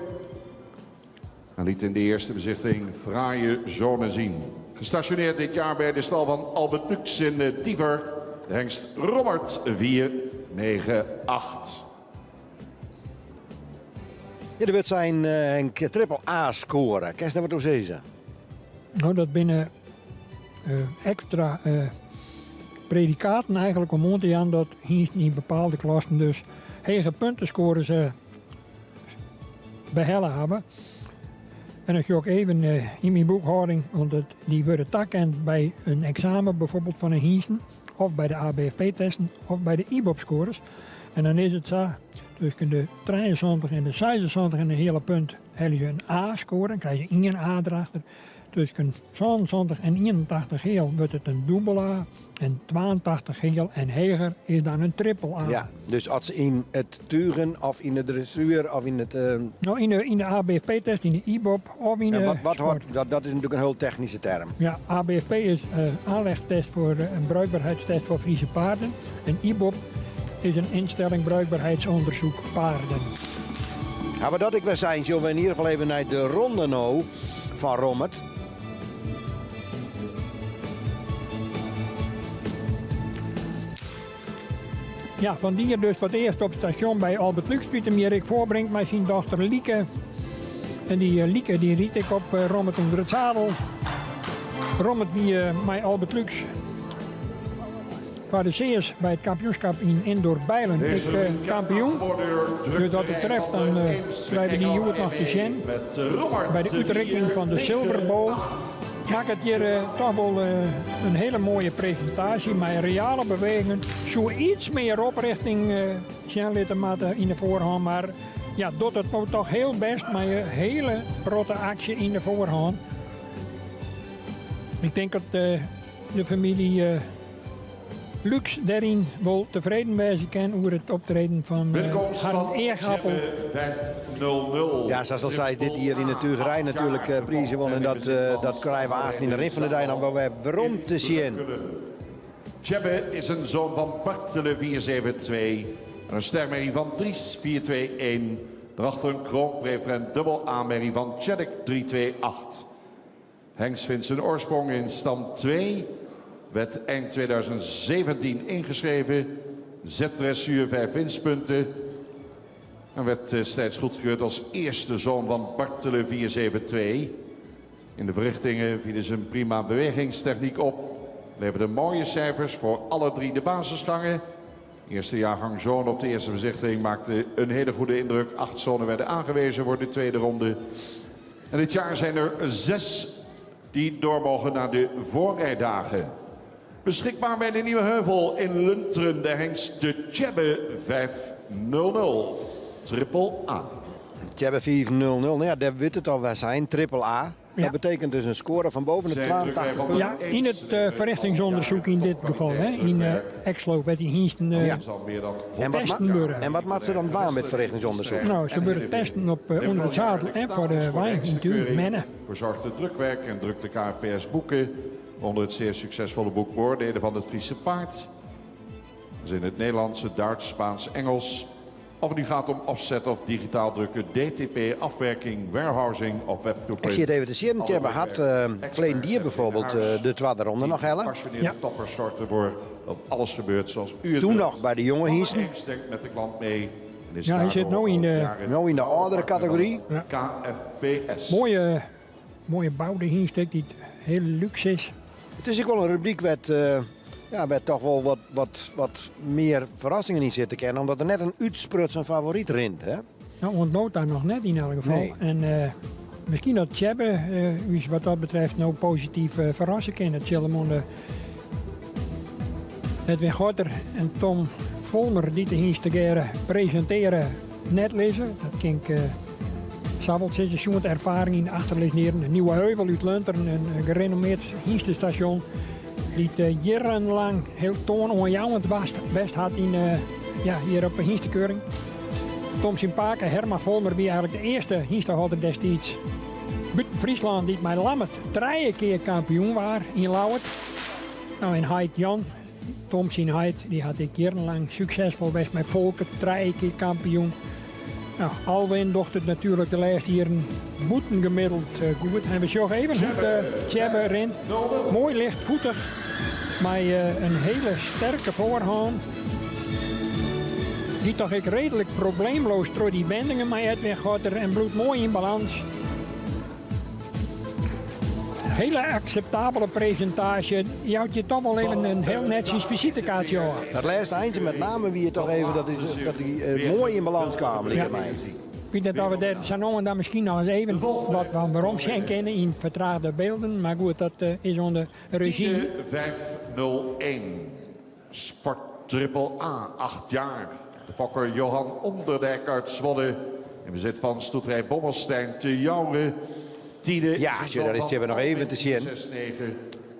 En liet in de eerste bezichtiging fraaie zone zien. Gestationeerd dit jaar bij de stal van Albert Lux in de Diever. De hengst Robert 498. Ja, er wordt zijn uh, een triple A-score. Kan je daar wat over zeggen? Nou, dat binnen uh, extra uh, predicaten eigenlijk om aan te gaan dat hengsten in bepaalde klassen dus hege puntenscores uh, behellen hebben. En als je ook even in mijn boekhouding, want het, die worden takend bij een examen bijvoorbeeld van een hengsten, of bij de ABFP-testen, of bij de IBOP-scores. En dan is het zo, tussen de 73 en de 76 en een hele punt heb je een A-score, dan krijg je één A erachter. Tussen 76 en 81 heel wordt het een dubbel A. En 82 heel en heger is dan een triple A. Ja, dus als in het tugen of in de dressuur of in het... Nou, in de ABFP-test, in de IBOP of in de wat, wat sport. hoort, dat is natuurlijk een heel technische term. Ja, ABFP is aanlegtest voor een bruikbaarheidstest voor Friese paarden. En IBOP Is in instelling bruikbaarheidsonderzoek paarden. Ja, mar dat ik wer sein, sjogge we yn ieder gefal even nei de ronde no fan Rommert. Ja, Van Dier dus foar it earst op stasjon by Albert Lux dy't him hjir ek foarbringt mei syn dochter Lieke. En dy eh, Lieke dy rydt ek op eh, Rommert ûnder it zadel. Rommert wie eh, mei Albert Lux foar de seas by it kampioenskip yn Indoor Beilen ek kampioen. Dus dat betreft dan krije we dy hjoed noch te sjen by de útrikking fan de Silverbol. Makket hjir toch wol in hiele moaie presintaasje mei reale bewegingen. Soe iets mear oprjochting sjen litte moatte yn de foarhân, mar ja, docht it no toch hiel bêst mei in hiele protte aksje yn de foarhân. Ik tink dat de famylje Lux dêryn wol tefreden wêze kin oer it optreden fan harren eachappel. Ja, sa't al sei, dit jier yn de tugerij natuerlik prizen wûn. En dat, dat krije we aanst yn de rin fan de dei noch wol wer werom te sjen. Tjebbe is in zoon van Bartele 472 en een stermerrie van Dries 421. Daarachter een kroonpreferent dubbel A-merrie van Tjeddik 328. Hengst vindt zijn oorsprong in stam 2. Werd eind 2017 ingeschreven. Z-dressuur 5 winstpunten. En werd destijds goedgekeurd als eerste zoon van Bartele 472. In de verrichtingen vielen zijn prima bewegingstechniek op. Leverde mooie cijfers voor alle drie de basisgangen. Eerste jaargang zoon op de eerste bezichtiging maakte een hele goede indruk. Acht zonen werden aangewezen voor de tweede ronde. En dit jaar zijn er zes die door mogen naar de voorrijdagen. Beschikbaar bij de Nieuwe Heuvel in Lunteren, de hengst de Tjebbe 500. Triple A. Tjebbe 500, nou ja, dêr wurdt it al wer sein, triple A. Dat betekent dus in score fan boven de 82 punten. Ja, yn it uh, ferrichtingsûndersyk yn dit gefal. Hè, yn uh, Ekslo wêr't dy hynsten uh, ja. en wat, testen wurde. En wat moatte se dan dwaan mei it ferrichtingsûndersyk? No, se wurde testen op uh, ûnder it zadel en foar de wein yn thús, menne. Verzorgde drukwerk en drukte KFPS boeken. Onder het zeer succesvolle boek Beoordelen van het Friese Paard. Dus in het Nederlands, het Duits, Spaans, Engels. Of het nu gaat om offset of digitaal drukken, DTP, afwerking, warehousing of webtoepassing. Ik siet even te sjen, Tjebbe hat uh, ferleden jier bijvoorbeeld uh, de tweede ronde nog helle. Passioneerde ja. toppers zorgt ervoor dat alles gebeurt zoals u het Toen wilt. nog bij de jonge hynsten. denkt met de klant mee. En is Ja, hij zit daardoor nu in al de- jaren Nou in de oudere categorie. Ja. KFPS. Mooie, mooie boude hynst dy't hiel luxe is. It is ek wol in rubryk wêr't, uh, ja, wêr't toch wol wat, wat, wat mear ferrassingen yn sitte kinne, omdat der net in útsprutsen favoryt rint. Hè? No, oant no ta noch net yn elk gefal. Nee. En uh, miskien dat Tjebbe uh, ús wat dat betreft no posityf uh, ferrasse kin. It sil him oan de Edwin Gorter en Tom Volmer dy't de hynst tegearre presintearje net lizze. Dat kin ik uh, sa wol sizze, sjoen de erfaring yn de achterlizzende jierren. De Nieuwe Heuvel út Lunteren, in gerenommeerd hynstestasjon dy't uh, jierrenlang hiel toanoanjouwend west hat yn, uh, ja, hjir op de hynstekeuring. Tom syn pake Herman Volmer wie eigentlik de earste hynstehâlder destiids bûten Fryslân dy't mei Lammert trije kear kampioen waard yn Ljouwert. No, en heit Jan, Tom syn heit, dy hat ek jierrenlang suksesfol west mei Folkert, trije kear kampioen. No, Alwin docht it natuerlik de lêste jierren bûtengemiddeld eh, goed. En we sjogge even hoe't uh, Tjebbe rint. Moai lichtvoetich, mei uh, in hiele sterke foarhân. Dy toch ek reedlik probleemloos troch dy wendingen mei Edwin Gorter en bliuwt moai yn balâns. Hiele akseptabele presintaasje. Jout je toch wol even in hiel netsjes fisitekaartsje ôf. Dat lêste eintsje met name wie it toch even dat, is, dat dy uh, moai yn balâns kaam, like Ja. my. Ik wit net oft we dêr sa no en dan miskien noch ris even wat fan werom sjen kinne yn fertrage bylden. Mar goed, dat uh, is oan de rezjy. 501. Sport Triple A, 8 jaar. De fokker Johan Onderdijk uit Zwolle. In bezit van stoeterij Bommelstein te Joure. Tiede Ja, sjoch, dat is Tjebbe noch even te sjen. 6-9.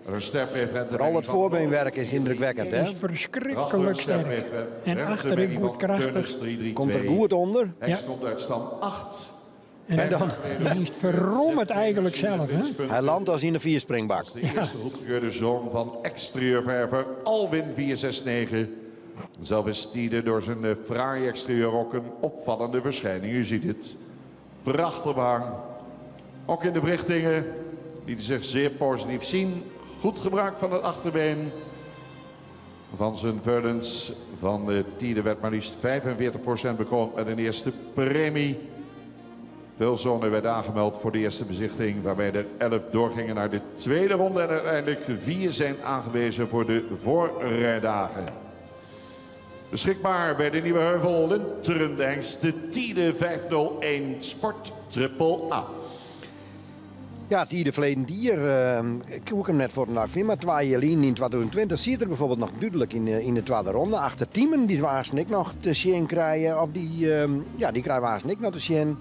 Een sterpreferent. Foaral it foarbeenwerk is yndrukwekkend, hè? Is ferskriklik sterk. En achterin goed krachtich. Komt der goed ûnder. Hengst komt uit stam 8. En, En dan- de hynst ferrommet eigentlik sels. Hè? Hy landt as yn de vierspringbak. De eerste goedgekeurde zoon van exterieurverver Alwin 469. Zelf is Tiede door zijn eh, fraaie exterieur ook een opvallende verschijning. U ziet het. Prachtig behang. Ook in de verrichtingen lieten zich zeer positief zien. Goed gebruik van het achterbeen. Van zijn veulens van de Tiede werd maar liefst 45% bekroond met een eerste premie. Veel zonen werden aangemeld voor de eerste bezichtiging, waarbij er 11 doorgingen naar de tweede ronde en uiteindelijk vier zijn aangewezen voor de voorrijdagen. Beschikbaar bij de Nieuwe Heuvel Lunteren, de hengst de Tiede 501 Sport Triple A. Ja, Tiede verleden dier, ik hoek hem net voor de vind, maar twee jaar in 2020 ziet er bijvoorbeeld nog duidelijk in de tweede ronde. Achter Tiemen, die waren ik nog te zien krijgen, of die, ja, die krijgen we ik nog te zien.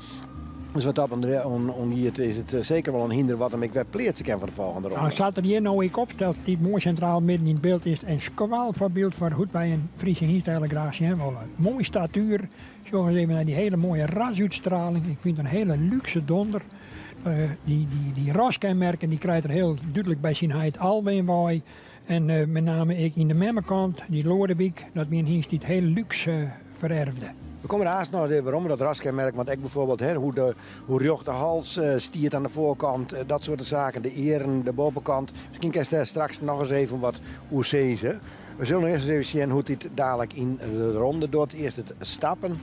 Dus wat dat betreft is het zeker wel een hinder wat hem ik weer pleetsen kan voor de volgende ronde. Nou, staat er hier nou ik opstelt die het mooi centraal midden in het beeld is en skwal voorbeeld voor hoe wij een Friese hengst eigenlijk graag zien willen. Mooi statuur, zo eens even naar die hele mooie rasuitstraling. Ik vind het een hele luxe donder. Die raskenmerken die krijgt er heel duidelijk bij zijn heid Alwin bij. En met name ik in de memmerkant, die Loordewiek, dat mijn hengst die het heel luxe vererfde. We komen er haast nog even waarom dat raskenmerk, want ik bijvoorbeeld, hè, hoe recht de hals stiert aan de voorkant, dat soort zaken, de eren, de bovenkant. Misschien kan je daar straks nog eens even wat hoe zien ze. We zullen eerst eens even zien hoe het dadelijk in de ronde doet. Eerst het stappen.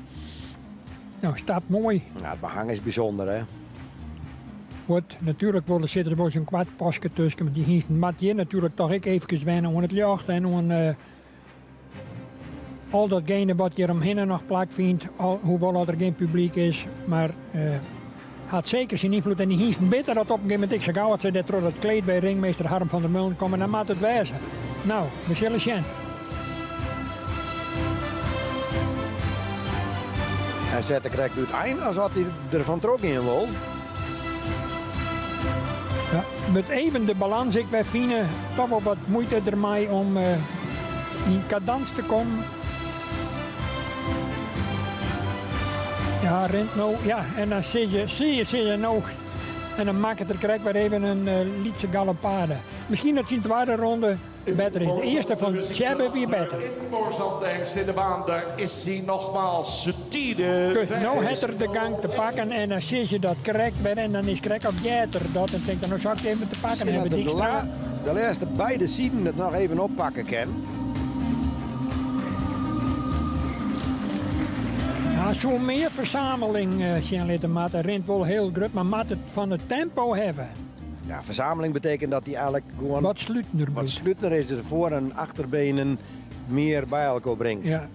Nou, staat mooi. Nou, het behang is bijzonder, hè? Wordt natuurlijk wel, er zit er wel zo'n kwart pasje tussen, maar die hengsten moet je natuurlijk toch ik even wennen aan het jacht en aan al datgene wat hier omheen nog plak vindt, al, hoewel dat er geen publiek is, maar had zeker zijn invloed. En die hengsten bitter dat op een gegeven moment ik zo gauw dat ze dat door dat kleed bij ringmeester Harm van der Meulen komen, dan moet het wijzen. Nou, we zullen zien. Hij zet de krek doet eind als had hij ervan trok in wil. Ja, met even de balans, ik wij vinden toch wel wat moeite ermee om in cadans te komen. Ja, rent nou, ja, en dan zie je, zie je, zie je nou. En dan maakt het er krek weer even een lietse galoppade. Misschien dat zijn tweede ronde beter is. De eerste van Tjebbe weer beter. Imposant hengst in de baan, daar is hij nogmaals. Tiede. Goed, nou heeft er de gang te pakken en dan zie je dat krek weer en dan is krek op jeter dat. En denk dan, nou zou ik even te pakken Misschien hebben, dat de Dijkstra. lange, de laatste beide zijden het nog even oppakken kan. Ja, zo meer verzameling zien laten matten. Rent wel heel groot, maar moet het van het tempo hebben. Ja, verzameling betekent dat hij eigenlijk gewoon Wat sluitender wat wordt. sluitender is, dus voor- en achterbenen meer bij elkaar brengt. Ja.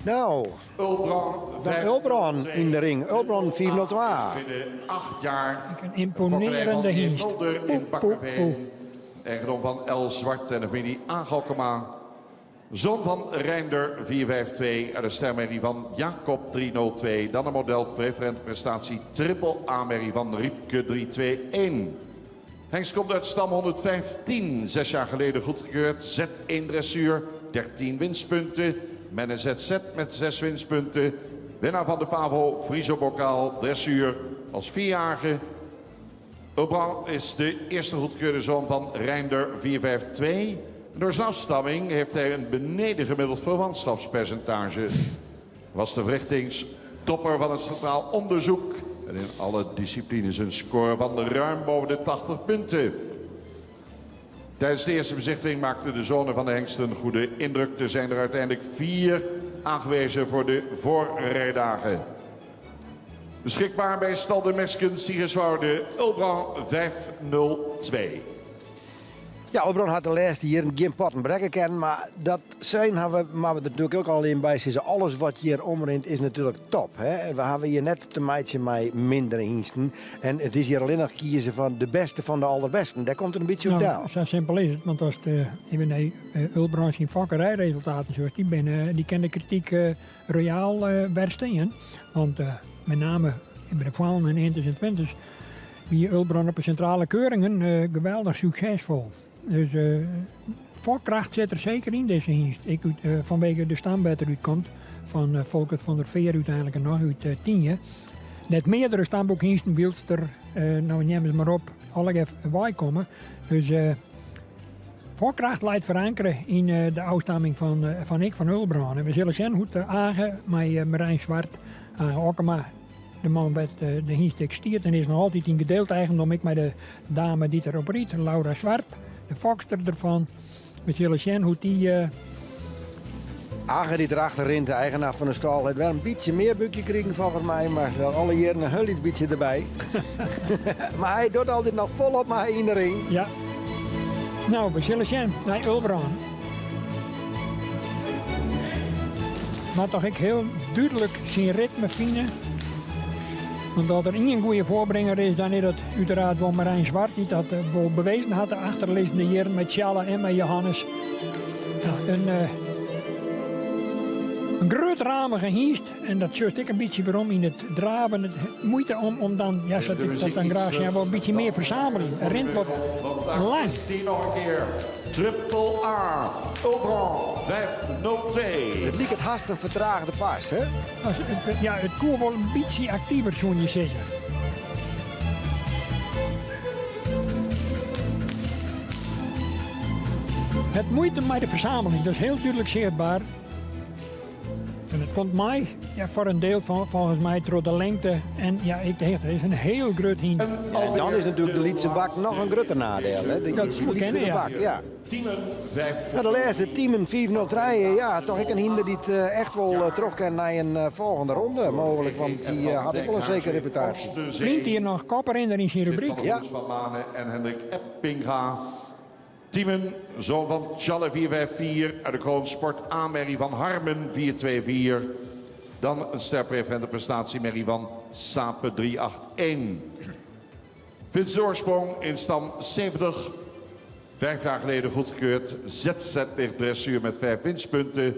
Nou, Ulbran, dan Ulbran in de ring. Ulbran 402. Binnen 8 jaar. Een imponerende hengst. Mulder in Poe, poe, Bakkeveen. poe. Eigendom van L. Zwart en de familie Agalkema. Zoon van Reinder 452 en de stermerrie van Jacob 302. Dan een model preferente prestatie triple A-merrie van Riepke 321. Hengst komt uit stam 115, 6 jaar geleden goedgekeurd. Z1 dressuur, 13 winstpunten. Men een ZZ met 6 winstpunten. Winnaar van de Pavo Friso-bokaal dressuur als 4-jarige. Ulbran is de eerste goedgekeurde zoon van Reinder 452. En door zijn afstamming heeft hij een beneden gemiddeld verwantschapspercentage. Was de verrichtingstopper van het Centraal Onderzoek. En in alle disciplines een score van ruim boven de 80 punten. Tijdens de eerste bezichtiging maakte de zone van de hengst een goede indruk. Er zijn er uiteindelijk 4 aangewezen voor de voorrijdagen. Beschikbaar bij Stal de Mesken, Siegerswoude, Ulbran 502. Ja, Ulbran had de laatste hier geen potten brekken kennen, maar dat zijn hebben we, maar we er natuurlijk ook al in bij zitten. Alles wat hier omrint is natuurlijk top. Hè? We hebben hier net te meidje met mindere hengsten. En het is hier alleen nog kiezen van de beste van de allerbesten. Daar komt het een beetje op Nou, down. zo simpel is het, want als de, ik ben, Ulbran zijn fokkerijresultaten zoals die binnen, die kan de kritiek royaal weerstaan. Want met name in de Vlaanderen en Inter en Twentes, wie Ulbran op de centrale keuringen geweldig succesvol. Dus fokkracht zit er zeker in deze hengst. Ik, vanwege de stambed eruit komt, van Volkert van der Veer uiteindelijk en nog uit Tienje. Net meerdere stamboekhengsten wilster, nou neem ze maar op, alle even bij komen. Dus. Fokkracht leit ferankere yn de ôfstamming fan fan ik fan Ulbrân. En we sille sjen hoe't Age mei Merijn Zwart, Age Okkema, de man wêr't de hynst ek stiet en is noch altyd yn gedeeld eigendom ek mei de dame dy't derop rydt, Laura Zwart, de fokster derfan. We sille sjen hoe't dy. Age dy't erachter rint, de eigenaar fan de stâl, hat wer in bytsje mear búkje krigen folgens my, mar alle jierren in hiel lyts bytsje derby. mar hy docht altyd noch folop mei yn de ring. Ja. No, we sille sjen nei Ulbrân. Moat toch ek hiel dúdlik syn ritme fine. Want as der ien goede foarbringer is, dan is dat uiteraard wol Merijn Zwart, dy't dat eh, wol bewezen hat de achterlizzende jierren mei Tjalle en mei Johannes. Ja, in, uh, in grutramige hynst en dat sjochst ek in bytsje werom yn it draven. It, muoite om, om dan, ja, sa't ik dat dan graach sjen wol, in bytsje mear fersameljen. It rint wat lang. Is die noch in kear. Triple A, Ulbrân 502. It liket hast in fertraagde pas, hè? As, ja, it koe wol in bytsje aktiver, soene je sizze. Het muoite mei de fersameling, dat is hiel dúdlik sichtber. En it komt mei, ja, foar in diel fan, folgens my troch de lingte en ja, ek de hichte. It is in hiel grut hynder. En dan is natuerlik de lytse bak noch in grutter nadiel. Hè? De Dat soe kinne, ja. bak, ja. Nou, de lêste Tiemen 503, ja, toch ek in hynder dy't eh, echt wol eh, troch kin nei in eh, folgjende ronde mooglik, want dy hat ek wol in sekere reputaasje. Fynt hjir noch koprinner yn syn rubryk. Ja. Van Manen en Hendrik Eppinga. Tiemen, zoon van Tjalle 454 uit de Kroon Sport A-merrie van Harmen 424. Dan een sterpreferente prestatiemerrie van Sape 381. Vindt oorsprong in stam 70. Vijf jaar geleden goedgekeurd. ZZ ligt dressuur met vijf winstpunten.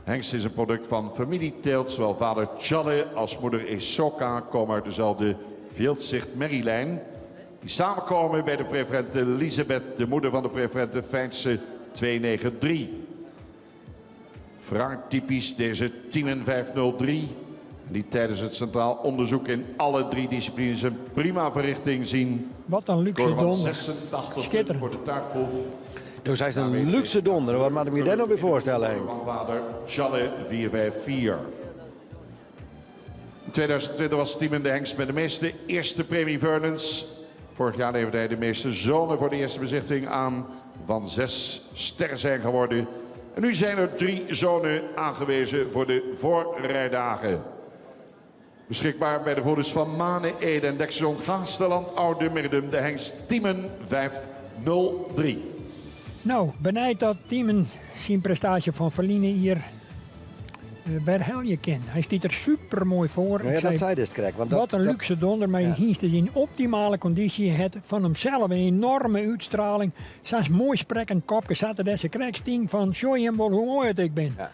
Hengst is een product van familieteelt. Zowel vader Tjalle als moeder Esoka komen uit dezelfde Veeldzicht merrielijn. Die samenkomen bij de preferente Elisabeth, de moeder van de preferente Fijnse 293. Frank typisch deze Tiemen 503. Die tijdens het centraal onderzoek in alle drie disciplines een prima verrichting zien. Wat in luxe Score van donder. 86 Schitterend. voor de tuigproef. Dus hy is in luxe donder. Wat moat ik my dêr no by foarstelle, Henk? Van vader Tjalle 454. In 2020 was Tiemen de hengst met de meeste eerste premie Vernons. Vorig jaar leverde hij de meeste zonen voor de eerste bezichtiging aan. Van zes sterren zijn geworden. En nu zijn er drie zonen aangewezen voor de voorrijdagen. Beschikbaar bij de broeders van Manen, Ede en Dexon Gaasterland, Oude Mirdum, de hengst Tiemen 503. No, benijd dat Tiemen syn prestaasje fan ferline jier werhelje kin. Hy stiet der super moai foar. Ja, dat sei krekt. Want dat, Wat in luxe donder, mar Ja. hynst is yn optimale kondysje. Hat fan himsels in enoarme útstraling. Sa'n moai sprekkend kopke sa't er dêr krekt stie fan sjoch jim wol hoe moai it ik bin. Ja.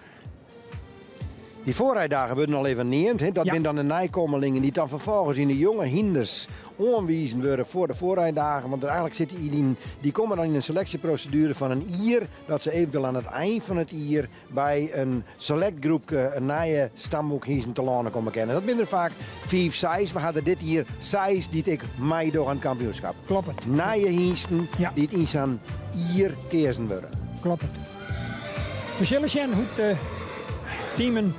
Dy foarrijddagen wurde al even neamd. Hè? Dat Ja. binne dan de nijkommelingen dy't dan ferfolgens yn de jonge hynders oanwiisd wurde foar de foarrijddagen. Want eigentlik sitte dy yn, dy komme dan yn in seleksjeproseduere fan in jier. Dat se eventueel oan it ein fan it jier by in select groepke in nije stamboekhynsten telâne komme kinne. Dat binne der faak fiif, seis. We hawwe dit jier seis dy't ek meidogge oan it kampioenskip. Kloppet. Nije hynsten Ja. dy't yn sa'n jier keazen wurde. Kloppet. We sille sjen hoe't de Tiemen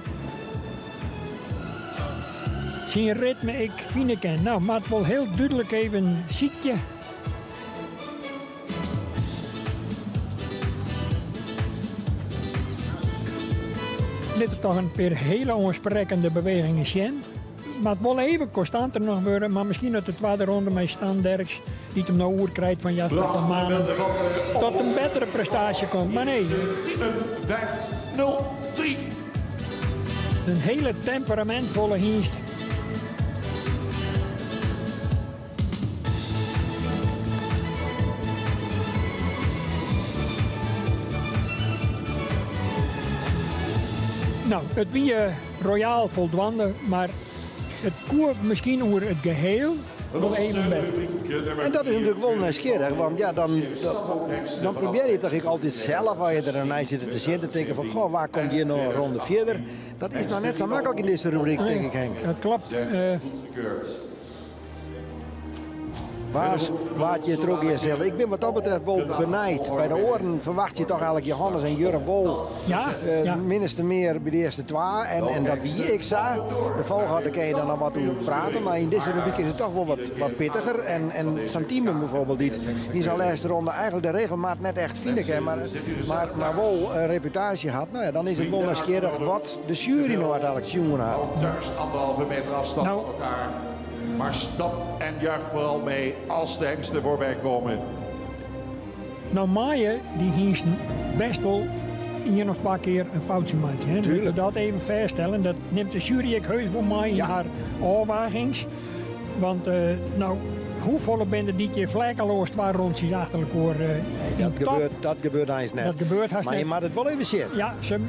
syn ritme ek fine kin. No, moat wol hiel dúdlik even sykje. Lit er toch in pear hiele oansprekkende bewegingen sjen. Moat wol even konstanter noch wurde, mar miskien dat de twadde ronde mei Stan Derks, dy't him no oerkrijt fan Jasper van Manen, tot in bettere prestaasje komt. Mar nee, Tiemen 503. in hiele temperamentfolle hynst. No, it wie royaal foldwaande, mar it koe miskien oer it gehiel wol even better. En dat is natuerlik wol nijsgjirrich, want ja, dan, dan, dan probearje je toch ek altyd sels, as je der nei sitte te sjen, te tinken fan, goh, wêr komt hjir no in ronde fierder? Dat is noch net sa maklik yn dizze rubryk, tink ik, Henk. Dat kloppet. Zijn Eh, goedgekeurd. Wa't hjir trochgean sil. Ik bin wat dat betreft wol benijd. By de oaren ferwacht je toch eigenlijk Johannes en Jurre wol ja, ja. minste mear by de earste twa. En, en dat wie ek sa. De folchoarder kin je dan noch wat oer prate. Mar yn dizze rubryk is it toch wol wat, wat pittiger. En, en sa'n Tiemen bijvoorbeeld, dy't yn syn lêste ronde eigenlijk de regelmaat net echt fine kin, mar, mar, mar wol in reputaasje hat. Nou ja, dan is it wol nijsgjirrich wat de sjuery no úteinlik sjoen hat. Thuis anderhalve meter afstand Nou. van elkaar. Maar stap en juich vooral mee als de hengsten voorbij komen. Nou meie dy hynsten best wol ien of twa kear in foutsje meitsje. Hè? Tuurlijk. Dat even fêststelle. Dat nimt de sjuery ek heus wol mei yn Ja. har ôfwagings. Want eh, nou, hoefolle binne der dy't je vlekkeloos twa rûntsjes achter elkoar eh, Nee, in dat top gebeurt, dat gebeurt eins net. Dat gebeurt hast Maar je net. moat it wol even sjen. Ja, se,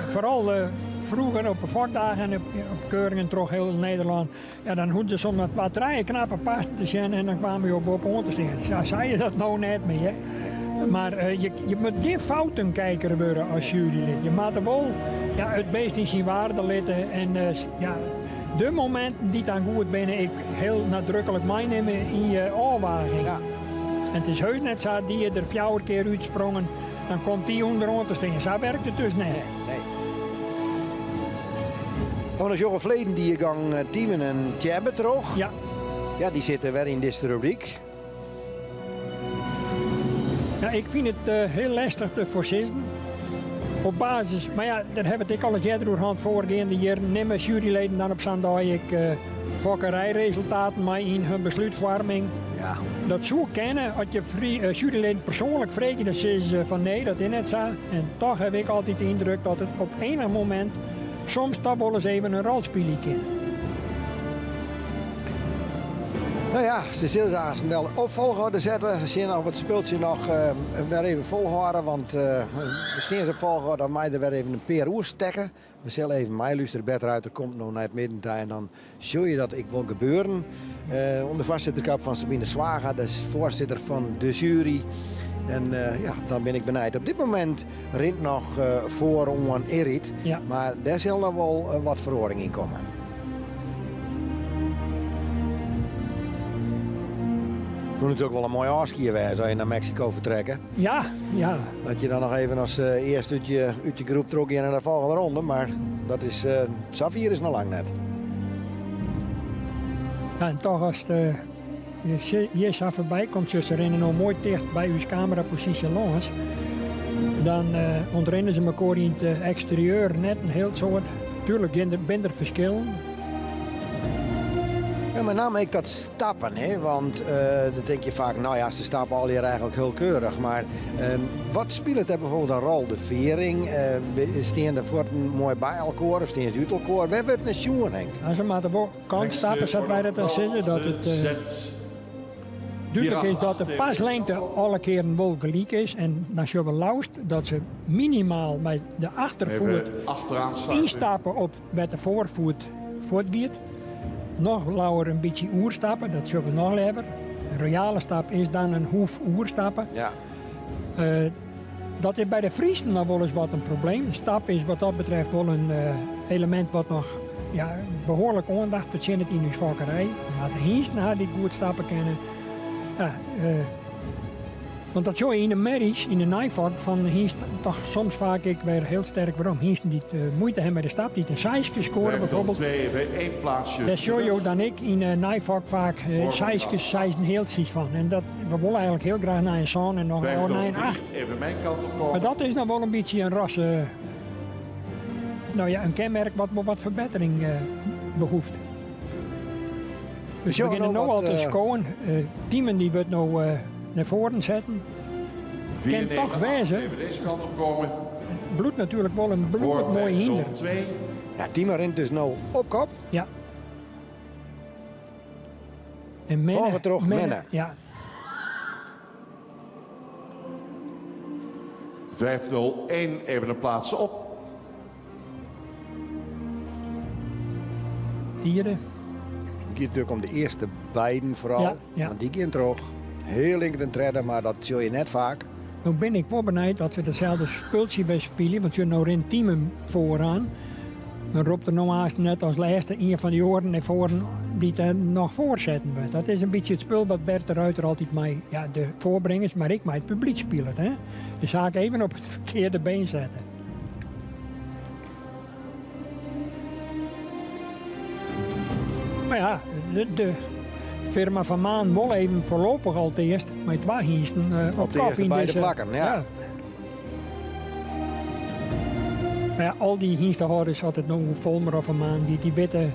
foaral eh, froeger op de fokdagen en op, op keuringen troch hiel Nederlân. Ja, dan hoegden se soms mar twa, trije knappe passen te sjen en dan kamen je boppe-oan te stean. Sa sei je dat no net mear. Mar eh, je, je moat gjin foutenkijker wurde as jurylid. Je moatte wol ja, it beest yn syn waarde litte en eh, ja, de mominten dy't dan goed binne, ek hiel nadruklik meinimme yn je ôfwaging. Ja. En it is heus net sa, dy is der fjouwer kear útsprongen, dan komt dy ûnderoan te stean. Sa wurket it dus net. Nee. Dan is Jogge Vleden die gang eh, Tiemen en Tjebbe troch. Ja, Ja, dy sitte wer yn dizze rubryk. Ja, ik fyn it eh, hiel lestich te foarsizzen. Op basis, mar ja, dêr ha we it ek al ris earder oer hân foargeande jierren. Nimme juryleden dan op sa'n dei ek eh, fokkerijresultaten mei yn hun beslútfoarming? Ja. Dat soe kinne, as je eh, juryleden persoanlik freegje, dan sizze se fan nee, dat is net sa. En toch ha ik altyd de yndruk dat it op ienich momint soms toch wolris even in rol spylje kin. Nou ja, se sille se aanst wel op folchoarder sette. Sjen oft it spultsje noch eh, wer even folhâlde. Want uh, we stean se op folchoarder, dan mei der wer even in pear oerstekke. We sille even meilústerje. Bert Ruiter komt no nei it midden ta en dan sjoch je dat ek wol gebeuren. Uh, ûnder foarsitterskip fan Sabine Zwaga, dat is foarsitter fan de jury. En uh, ja, dan bin ik benijd. Op dit momint rint noch uh, foaroan Erit. Ja. Mar dêr sil noch wol uh, wat feroaring yn komme. It moat natuerlik wol in moai ôfskie wêze as je nei Meksiko fertrekke. Ja, ja. Dat je dan noch even as uh, earst út je groep trochgean nei de folgjende ronde. Mar dat is, uh, safier is noch lang net. Ja, en toch as de hjir sa foarby komt, se rinne no moai ticht by ús kameraposysje lâns. Dan uh, ûntrinne se mekoar yn it eksterieur net in hiel soad. Tuerlik binne der ferskillen. Ja, mei name ek dat stappen, hè? Want uh, dan tink je faak, no ja, se stappe allegear eigentlik hiel keurich. Mar uh, wat spilet dêr bijvoorbeeld in rol? De fearring, uh, stean de fuotten moai by elkoar of stean se út elkoar? Wêr wurdt nei sjoen, Henk? Ja, se moatte wol kant stappe, sa't wy dat dan sizze. Dat it dúdlik is dat de paslingte alle kearen wol gelyk is. En dan sjogge we leafst dat se minimaal mei de achterfoet ynstappe op wêr't de foarfoet fuortgiet. Noch leaver in bytsje oerstappe, dat sjogge we noch leaver. In royale stap is dan in hoef oerstappe. Ja. Uh, dat is by de Friezen noch wolris wat in probleem. De stap is wat dat betreft wol in uh, elemint wat noch ja, behoarlik oandacht fertsjinnet yn ús fokkerij. Mar de hynsten ha dy't goed stappe kinne. Ja, uh, want dat sjogge je yn de merries, yn de neifok fan hynst toch soms faak ek wer hiel sterk werom. Hynsten dy't uh, muoite ha mei de stap, dy't in seiske skoare bijvoorbeeld. 2 één plaatsje. Dêr sjogge jo dan ek yn de neifok faak uh, seiskes, seisen healtsjes fan. En dat, we wolle eigentlik hiel graach nei in sân en noch nei in acht. Even mijn kant op komen. Mar dat is noch wol in bytsje in rasse, no ja, in kenmerk wat wol wat ferbettering uh, behoecht. Dus we begjinne no al te skowen. Uh, Tiemen dy wurdt no uh, nei foaren setten. Kin toch wêze. Even deze kant op komen. Bliuwt natuerlik wol in bloedmoai hynder. Ja, Tiemen rint dus no op kop. Ja. En Menne, Folge troch Menne. Ja. 5-0-1, even een plaats op. Dieren. Het giet natuerlik om de earste beiden foaral. Ja, ja. Want dy gean troch. Hiel inkeld in tredde, mar dat sjoch je net faak. No bin ik wol benijd dat se datselde spultsje wer spylje, want jo no rint Tiemen foaroan. Dan ropt er no aanst net as lêste ien fan dy oaren nei foaren dy't der noch foar setten wurdt. Dat is in bytsje it spul wat Bert de Ruiter altyd mei ja, de foarbringers, mar ek mei it publyk spilet. Hè? De saak even op it ferkearde been sette. Mar ja, de, de firma Van Maan wol even foarlopich alteast mei twa hynsten uh, op, op de kop eerste yn beide dizze plakken. Ja. ja. Mar ja, al dy hynstehâlders, as it no oer Folmer of Van Maan giet, dy witte...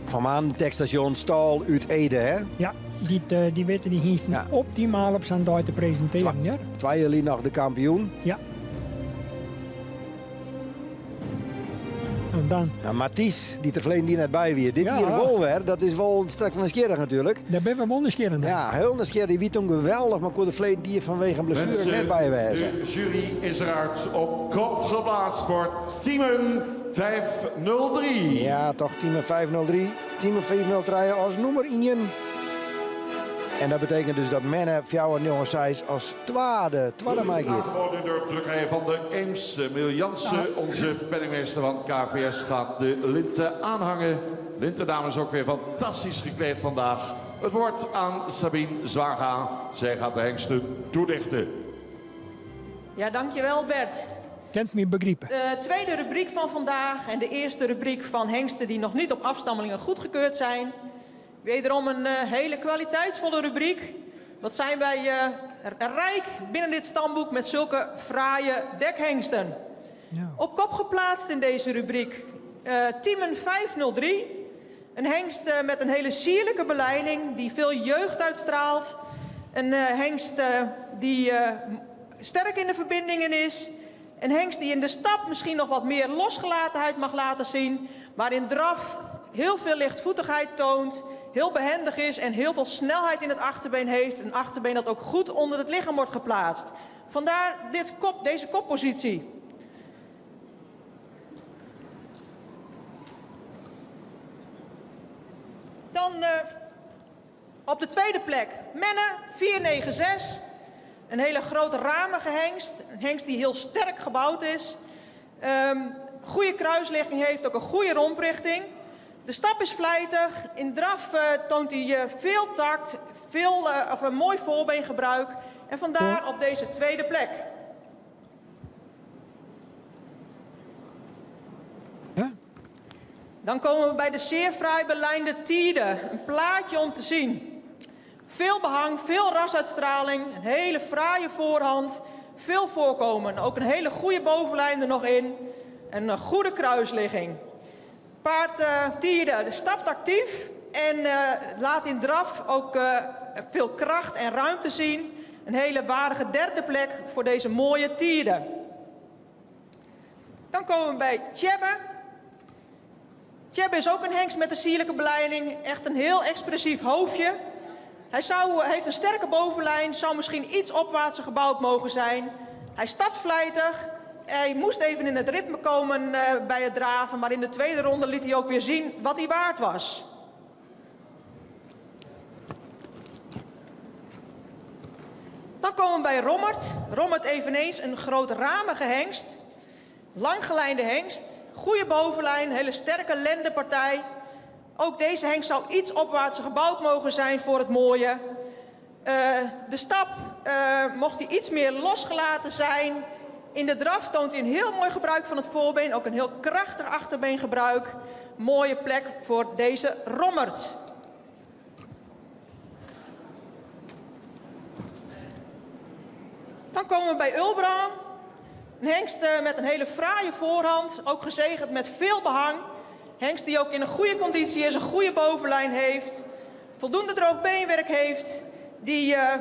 Van Maan, Tekstasjon Stâl út Ede, hè? Ja, dy, eh, dy witte dy hynsten Ja. optimaal op sa'n dei te presintearjen, hear. Twa jier lyn noch de kampioen. Ja. En dan... Nou, Matthys, dy't der ferleden jier net by wie, dit Ja. jier wol wer. Dat is wol straks nijsgjirrich natuerlik. Dêr binne we wol nijsgjirrich nei. Ja, hiel nijsgjirrich. Dy wie toen geweldich, mar koe der ferleden jier fanwege in blessuere Mensen, net by wêze. de jury is eruit. Op kop geplaatst wordt Tiemen 503. Ja, toch Tiemen 503. Tiemen 503 as nûmer ien. En dat betekent dus dat Menne 496 as twadde, twadde meigiet. Aangeboden door drukkerij van de Eems. Emil Jansen, onze penningmeester van KVS, gaat de linten aanhangen. Lintendames ook weer fantastisch gekleed vandaag. Het woord aan Sabine Zwaga. Zij gaat de hengsten toelichten. Ja, dankjewel Bert. Kent me begripen. De tweede rubriek van vandaag en de eerste rubriek van hengsten die nog niet op afstammelingen goedgekeurd zijn. Wederom een eh, hele kwaliteitsvolle rubriek. Wat zijn wij eh, rijk binnen dit stamboek met zulke fraaie dekhengsten. Ja. Op kop geplaatst in deze rubriek eh Tiemen 503. Een hengst eh, met een hele sierlijke belijning die veel jeugd uitstraalt. Een eh, hengst eh, die eh, sterk in de verbindingen is. Een hengst die in de stap misschien nog wat meer losgelatenheid mag laten zien. Maar in draf heel veel lichtvoetigheid toont. Heel behendig is en heel veel snelheid in het achterbeen heeft. Een achterbeen dat ook goed onder het lichaam wordt geplaatst. Vandaar dit kop, deze koppositie. Dan eh, op de tweede plek Menne 496. Een hele grote ramige hengst. Een hengst die heel sterk gebouwd is. Ehm, goede kruisligging heeft, ook een goede romprichting. De stap is vlijtig. In draf eh, toont hij eh, veel tact, veel, eh, of een mooi voorbeengebruik. En vandaar op deze tweede plek. Ja? Dan komen we bij de zeer fraai belijnde Tiede. Een plaatje om te zien. Veel behang, veel rasuitstraling, een hele fraaie voorhand, veel voorkomen. Ook een hele goede bovenlijn er nog in en een goede kruisligging. Paard eh Tiede stapt actief en eh, laat in draf ook eh, veel kracht en ruimte zien. Een hele waardige derde plek voor deze mooie Tiede. Dan komen we bij Tjebbe. Tjebbe is ook een hengst met een sierlijke belijning. Echt een heel expressief hoofdje. Hij zou, heeft een sterke bovenlijn, zou misschien iets opwaartser gebouwd mogen zijn. Hij stapt vlijtig. Hij moest even in het ritme komen eh, bij het draven, maar in de tweede ronde liet hij ook weer zien wat hij waard was. Dan komen we bij Rommert. Rommert eveneens een grootramige hengst. Langgelijnde hengst, goede bovenlijn, hele sterke lendenpartij. Ook deze hengst zou iets opwaarts gebouwd mogen zijn voor het mooie. Eh, de stap eh, mocht hij iets meer losgelaten zijn. In de draf toont hij een heel mooi gebruik van het voorbeen, ook een heel krachtig achterbeengebruik. Mooie plek voor deze Rommert. Dan komen we bij Ulbraan. Een hengst eh, met een hele fraaie voorhand, ook gezegend met veel behang. Hengst die ook in een goede conditie is, een goede bovenlijn heeft, voldoende droog beenwerk heeft, die eh,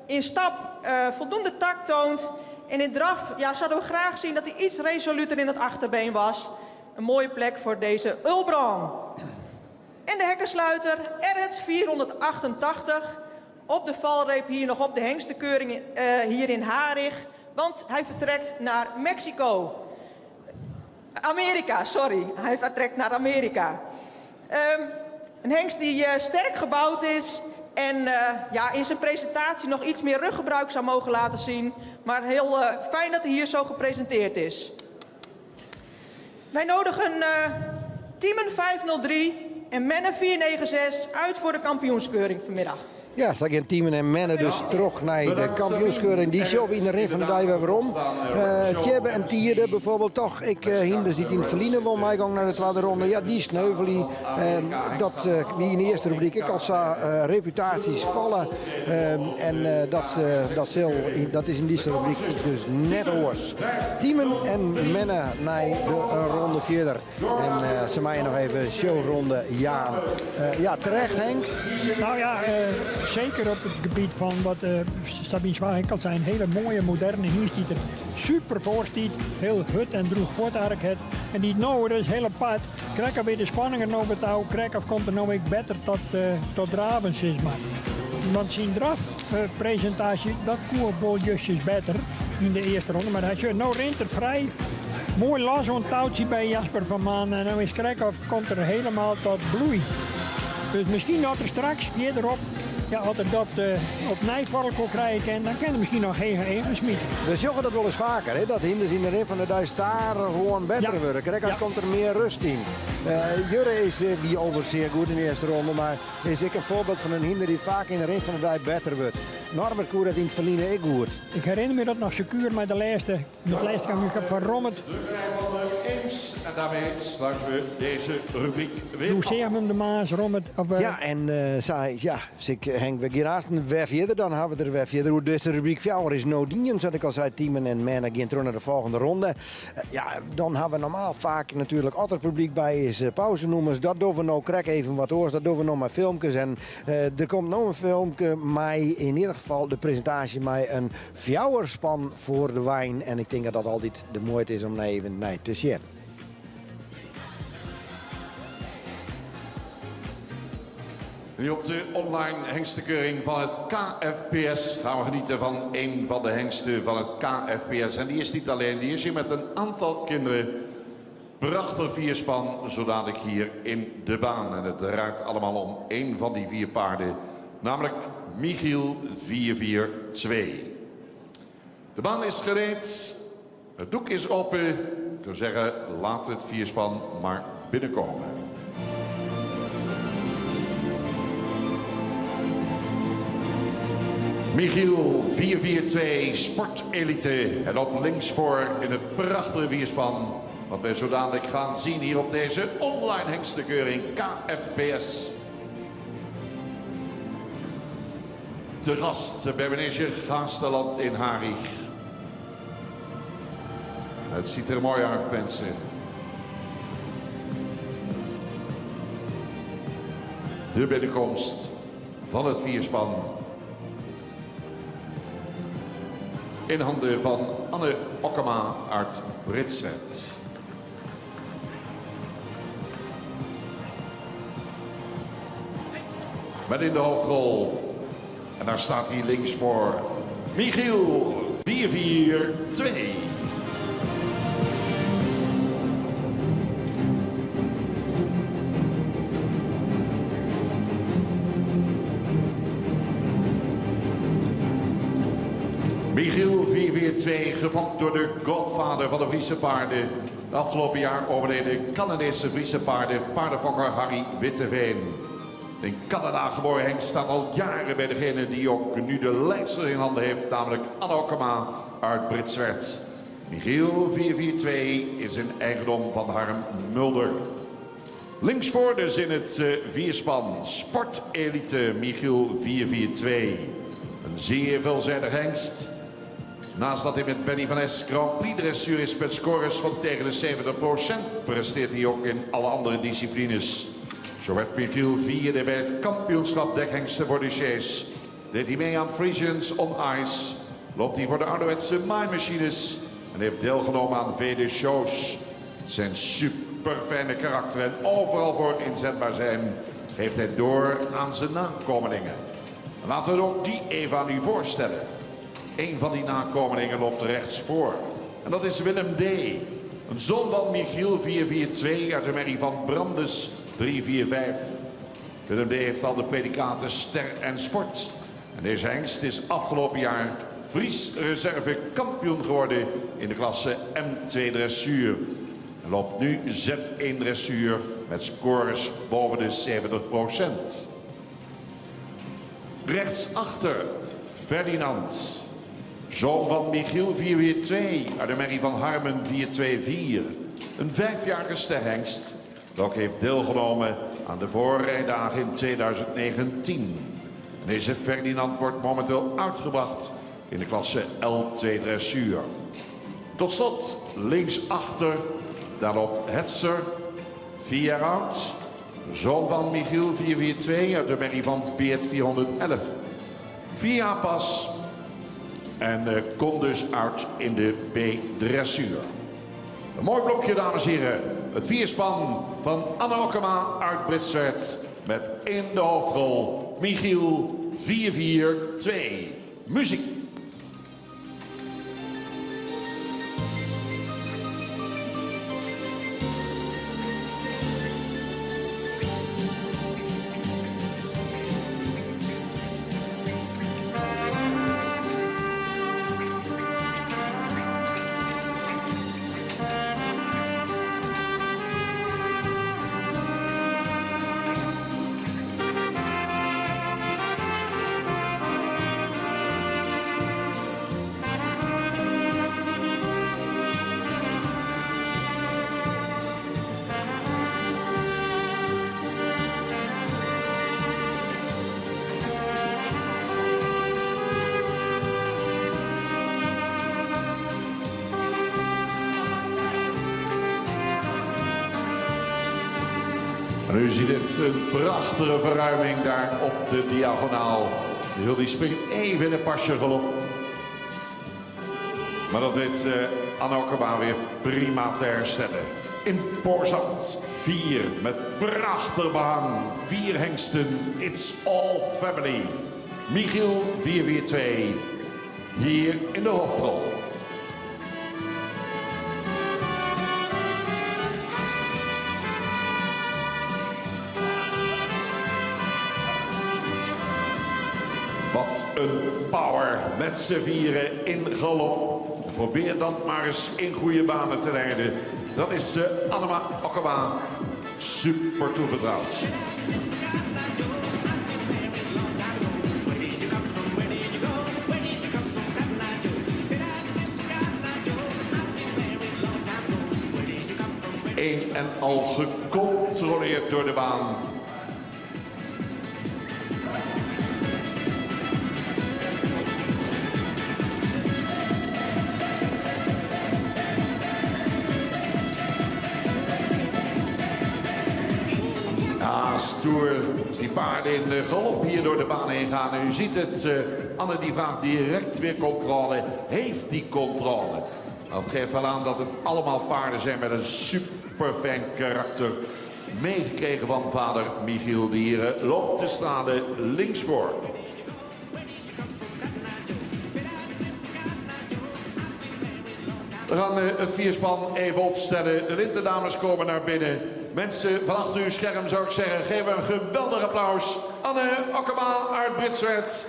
in stap eh, voldoende takt toont. En in draf ja, zouden we graag zien dat hij iets resoluter in het achterbeen was. Een mooie plek voor deze Ulbraan. En de hekkensluiter Errit 488 op de valreep hier nog op de hengstenkeuring eh, hier in Harig. Want hij vertrekt naar Mexico. Amerika, sorry. Hij vertrekt naar Amerika. Ehm, een hengst die eh, sterk gebouwd is en eh, ja, in zijn presentatie nog iets meer ruggebruik zou mogen laten zien. Maar heel eh, fijn dat hij hier zo gepresenteerd is. Wij nodigen eh. Tiemen 503 en Menne 496 uit voor de kampioenskeuring vanmiddag. Ja, sa gean Tiemen en Menne dus troch nei de kampioenskeuring. Dy sjogge we yn de rin fan de dei wer werom. Tjebbe en Tiede bijvoorbeeld toch ek hynders dy't yn it ferline wol meigongen nei de twadde ronde. Ja, dy sneuvelje. Dat wie yn de earste rubryk ek al sa. Reputaasjes falle. En dat, dat, sil, dat is yn dizze rubryk dus net oars. Tiemen en Menne nei de ronde fierder. En se meie noch even showronde jaan. Ja, terecht Henk? Nou ja, zeker op het gebied fan wat Sabine Zwaag ek al sei, in hiele moaie moderne hynst dy't der super foar stiet, hiel hurd en drûch fuotark hat. En dy't no, dat is hiel apart, krekt of wie de spanning der no wat ôf, krekt of komt er no ek better tot draven, sis mar. Want syn drafpresintaasje, dat koe wol justjes better yn de earste ronde, mar hy sjocht, no rint er frij moai los oan it toutsje by Jasper van Maan en no is krekt of komt er helemaal tot bloei. Dus miskien dat er straks fierderop, ja, as er dat opnij foar elkoar krije kin, dan kin er miskien noch hege eagen smite. We sjogge dat wolris faker, hè, dat hynders yn de rin fan de dei stadichoan better wurde. Krekt as komt der mear rust yn. Jurre is, wie overigens zeer goed yn de earste ronde, mar is ek in foarbyld fan in hynder dy't faak yn de rin fan de dei better wurdt. Norbert koe dat yn it ferline ek goed. Ik herinner my dat noch sekuer mei de lêste, it lêste kampioenskip fan Rommert. De rij van de Eems. En daarmee sluiten we deze rubriek weer Doe af. seagen we him de maas Rommert of Ja, en sa ja, ik Henk, we gean aansten wer fierder. Dan hawwe we der wer fierder oer. Dizze rubryk fjouwer is no dien, sa't ik al sei. Tiemen en Menne gean troch nei de folgjende ronde. Ja, dan hawwe we normaal faak natuerlik, as der publyk by is, pauzenûmers. Dat dogge we no krekt even wat oars. Dat dogge we no mei filmkes. En der komt no in filmke mei yn ieder gefal de presintaasje mei in fjouwerspan foar de wein. En ik tink dat dat altyd de muoite is om even nei te sjen. Nu op de online hengstenkeuring van het KFPS gaan we genieten van een van de hengsten van het KFPS. En die is niet alleen, die is hier met een aantal kinderen. Prachtig vierspan, zo dadelijk hier in de baan. En het draait allemaal om één van die vier paarden, namelijk Michiel 442. De baan is gereed, het doek is open. Ik zou zeggen, laat het vierspan maar binnenkomen. Michiel 442, sportelite. En op links voor in het prachtige vierspan. Wat wij zo dadelijk gaan zien hier op deze online hengstenkeuring KFPS. Te gast bij Manege Gaasterland in Harich. Het ziet er mooi uit, mensen. De binnenkomst van het vierspan. In handen van Anne Okkema uit Britswert. Met in de hoofdrol, en daar staat hij links voor, Michiel 442. Michiel 442, gefokt door de godvader van de Friese paarden. De afgelopen jaar overleden Canadese Friese paarden, paardenfokker Harry Witteveen. In Canada geboren hengst staat al jaren bij degene die ook nu de leidster in handen heeft, namelijk Anne Okkema uit Britswert. Michiel 442 is in eigendom van Harm Mulder. Links voor dus in het vierspan Sportelite Michiel 442. Een zeer veelzijdig hengst. Naast dat hij met Benny van Es Grand Prix dressuur is met scores van tegen de 70%, presteert hij ook in alle andere disciplines. Zo werd Michiel vierde bij het kampioenschap dekhengsten voor de sjees. Deed hij mee aan Frisians on Ice. Loopt hij voor de ouderwetse maaimachines. En heeft deelgenomen aan vele shows. Zijn superfijne karakter en overal voor inzetbaar zijn, geeft hij door aan zijn nakomelingen. En laten we ook die even aan u voorstellen. Een van die nakomelingen loopt rechts voor. En dat is Willem D. Een zoon van Michiel 442 uit de merrie van Brandes 345. Willem D heeft al de predicaten ster en sport. En deze hengst is afgelopen jaar Fries reserve kampioen geworden in de klasse M2 dressuur. En loopt nu Z1 dressuur met scores boven de 70%. Rechtsachter Ferdinand. Zoon van Michiel 442 uit de merrie van Harmen 424. Een vijfjarige sterhengst, welke heeft deelgenomen aan de voorrijdagen in 2019. En deze Ferdinand wordt momenteel uitgebracht in de klasse L2 dressuur. Tot slot linksachter, daar loopt Hetzer, 4 jaar oud. Zoon van Michiel 442 uit de merrie van Beert 411. 4 jaar pas en komt dus uit in de B-dressuur. Een mooi blokje, dames en heren. Het vierspan van Anne Okkema uit Britswert. Met in de hoofdrol Michiel 442. Muziek. En u ziet het, een prachtige verruiming daar op de diagonaal. Heel die springt even in een pasje galop. Maar dat weet Anne Okkema weer prima te herstellen. Imposant 4 met prachtig behang. 4 hengsten, it's all family. Michiel 442 hier in de hoofdrol. Wat een power met z'n vieren in galop. Probeer dat maar eens in goede banen te leiden. Dat is Annema Okkema super toevertrouwd. Een en al gecontroleerd door de baan. Ja, stoer. Als die paarden in de galop hier door de baan heen gaan. En u ziet het, Anne die vraagt direct weer controle. Heeft die controle? Dat geeft wel aan dat het allemaal paarden zijn met een super fijn karakter. Meegekregen van vader Michiel, die hier loopt te stralen links voor. We gaan het vierspan even opstellen. De lintendames komen naar binnen. Mensen van achter uw scherm zou ik zeggen, geef een geweldig applaus. Anne Okkema uit Britswert.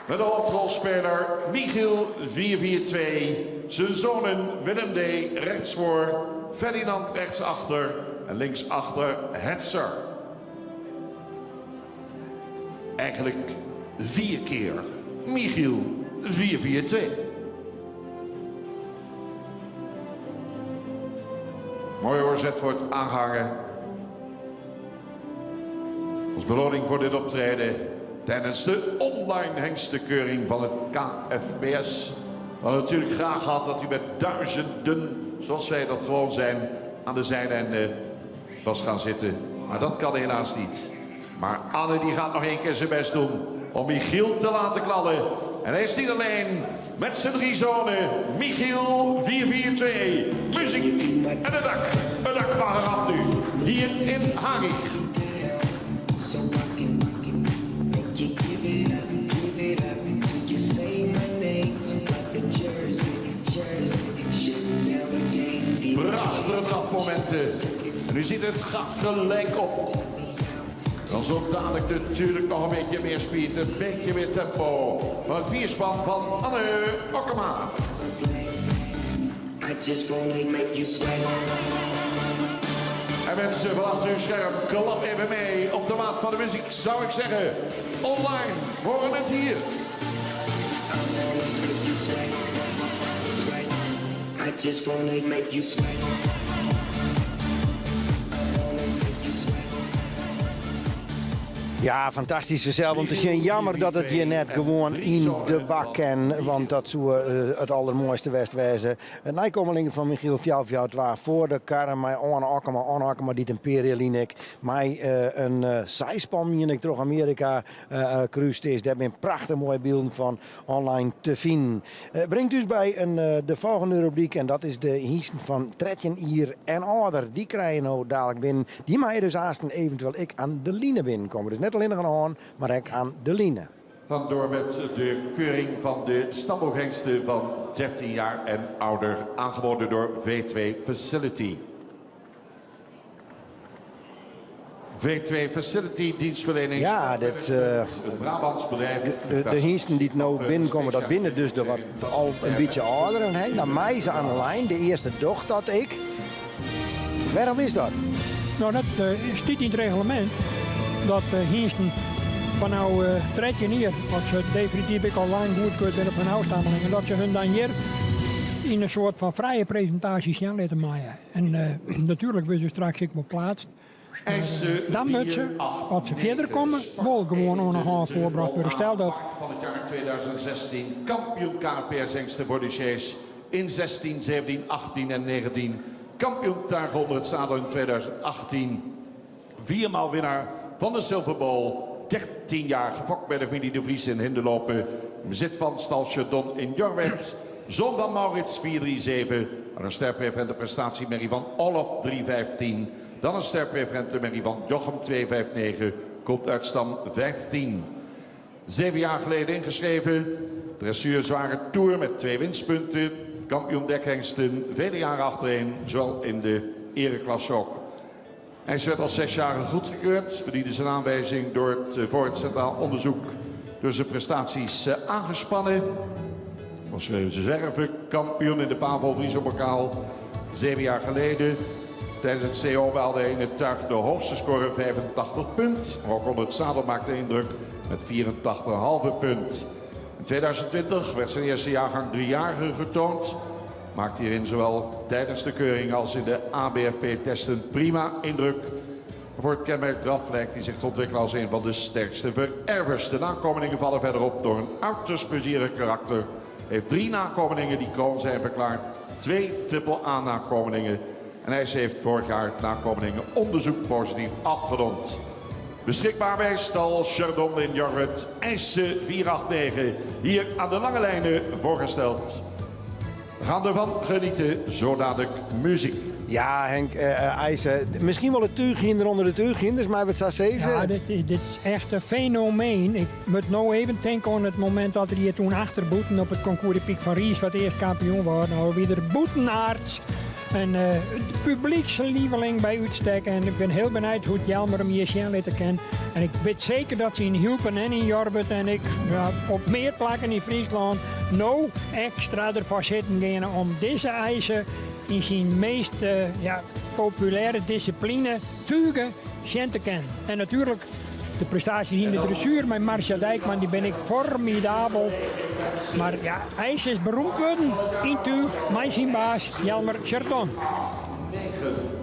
Met de hoofdrolspeler Michiel 442. Zijn zonen Willem D. rechtsvoor, Ferdinand rechtsachter en linksachter Hetzer. Eigenlijk 4 keer Michiel 442. Mooi oorzet wordt aangehangen. Als beloning voor dit optreden tijdens de online hengstenkeuring van het KFPS. We hadden natuurlijk graag gehad dat u met duizenden, zoals wij dat gewoon zijn, aan de zijlijn was gaan zitten. Maar dat kan helaas niet. Maar Anne die gaat nog één keer zijn best doen om Michiel te laten knallen. En hij is niet alleen met zijn 3 zonen. Michiel 442. Muziek en het dak. Het dak mag eraf nu. Hier in Harich. Prachtige drafmomenten. En u ziet het gat gelijk op. Dan zo dadelijk natuurlijk nog een beetje meer speed, een beetje meer tempo. Maar het vierspan van Anne Okkema. I just wanna make you sweat. En mensen van achter uw scherm, klap even mee op de maat van de muziek, zou ik zeggen. Online, horen het hier. I just wanna make you sweat. Ja, fantastysk fansels om te sjen. Jammer dat it hjir net gewoan yn de bak kin, want dat soe eh, it aldermoaiste west wêze. In neikommeling fan Michiel Fjouwer foar de karre mei Oane Okkema. Oane Okkema dy't in pear jier lyn ek mei eh, in uh, seispan mien ik troch Amearika uh, krúst is. Dêr binne prachtich moaie bylden fan online te finen. Bringt ús by in, de folgjende rubryk en dat is de hynsten fan 13 jier en âlder. Dy krije no dadelijk binnen. Dy meie dus aansten eventueel ek oan de line binnenkomme. Dus net allinnich oan de hân, mar ek oan de line. Dan door met de keuring van de stamboekhengsten van 13 jaar en ouder, aangeboden door V2 Facility. V2 Facility dienstverlening. Ja, dit, eh, Het Brabants bedrijf. De hynsten dy't no binnenkomme, dat binne dus de wat al in bytsje âldere. Hè? Dan meie se oan de lijn. De earste docht dat ek. Wêrom is dat? No, dat uh, stiet yn it reglemint dat de hynsten fan no uh, 13 jier, as se definityf ek al lang goedkeurd binne op hun ôfstamming, dat se hun dan hjir yn in soart fan frije presintaasje sjen litte meie. En uh, natuerlik wurde se straks ek wol pleatst. Dan moatte se, as se fierder komme, wol gewoan oan de hân foarbrocht wurde. Stel dat Van het jaar 2016 kampioen KFPS hengsten voor de sjees in 16, 17, 18 en 19. Kampioen tuig onder het zadel in 2018. Viermaal winnaar van de Silver Bowl. 13 jaar gefokt bij de familie De Vries in Hindeloopen. Zit van Stal Chardon in Jorwert. Zoon van Maurits 437. En een sterpreferente prestatie merrie van Olaf 315. Dan een sterpreferente merrie van Jochem 259. Komt uit stam 15. 7 jaar geleden ingeschreven. Dressuur zware tour met twee winstpunten. Kampioen dekhengsten vele jaren achtereen. Zowel in de ereklasse ook. Hij werd als zesjarige goedgekeurd. Verdiende zijn aanwijzing door het, eh, voor het Centraal Onderzoek door zijn prestaties eh, aangespannen. Was reservekampioen in de Pavel Vriezer-bokaal 7 jaar geleden. Tijdens het CO behaalde hij in het tuig de hoogste score 85 punt. Ook onder het zadel maakte indruk met 84,5 punt. In 2020 werd zijn eerste jaargang driejarige getoond. Maakte hierin zowel tijdens de keuring als in de ABFP-testen prima indruk. Voor het kenmerk draf lijkt hij zich te ontwikkelen als een van de sterkste verervers. De nakomelingen vallen verderop door een uiterst plezierig karakter. Heeft drie nakomelingen die kroon zijn verklaard. Twee triple A-nakomelingen. En hij heeft vorig jaar het nakomelingen onderzoek positief afgerond. Beschikbaar bij Stal Chardon in Jorwert. IJssen 489. Hier aan de lange lijnen voorgesteld. We gaan ervan genieten, zo dadelijk muziek. Ja, Henk uh, IJssen. Miskien wol it túchhynder ûnder de túchhynders, mar wat sa sizze? Ja, dit is echt in fenomeen. Ik moat no even tinke oan it momint dat er hjir doe achterbûten op it concours hippique fan Riis, wat earst kampioen waard. No wie er bûtenaards. En uh, de publyksleafling by útstek. En ik bin hiel benijd hoe't Jelmer him hjir sjen litte kin. En ik wit seker dat se yn Hylpen en yn Jorwert en ik ja, op mear plakken yn Fryslân no ekstra derfoar sitten geane om dizze IJssen yn syn meast uh, ja, populêre dissipline tuge sjen te kinnen. En natuerlik de prestaasjes yn de dressuer mei Marcia Dijkman, dy binne ek formidabel. Mar ja, IJs is beroemd wurden yn túch mei syn baas Jelmer Chardon.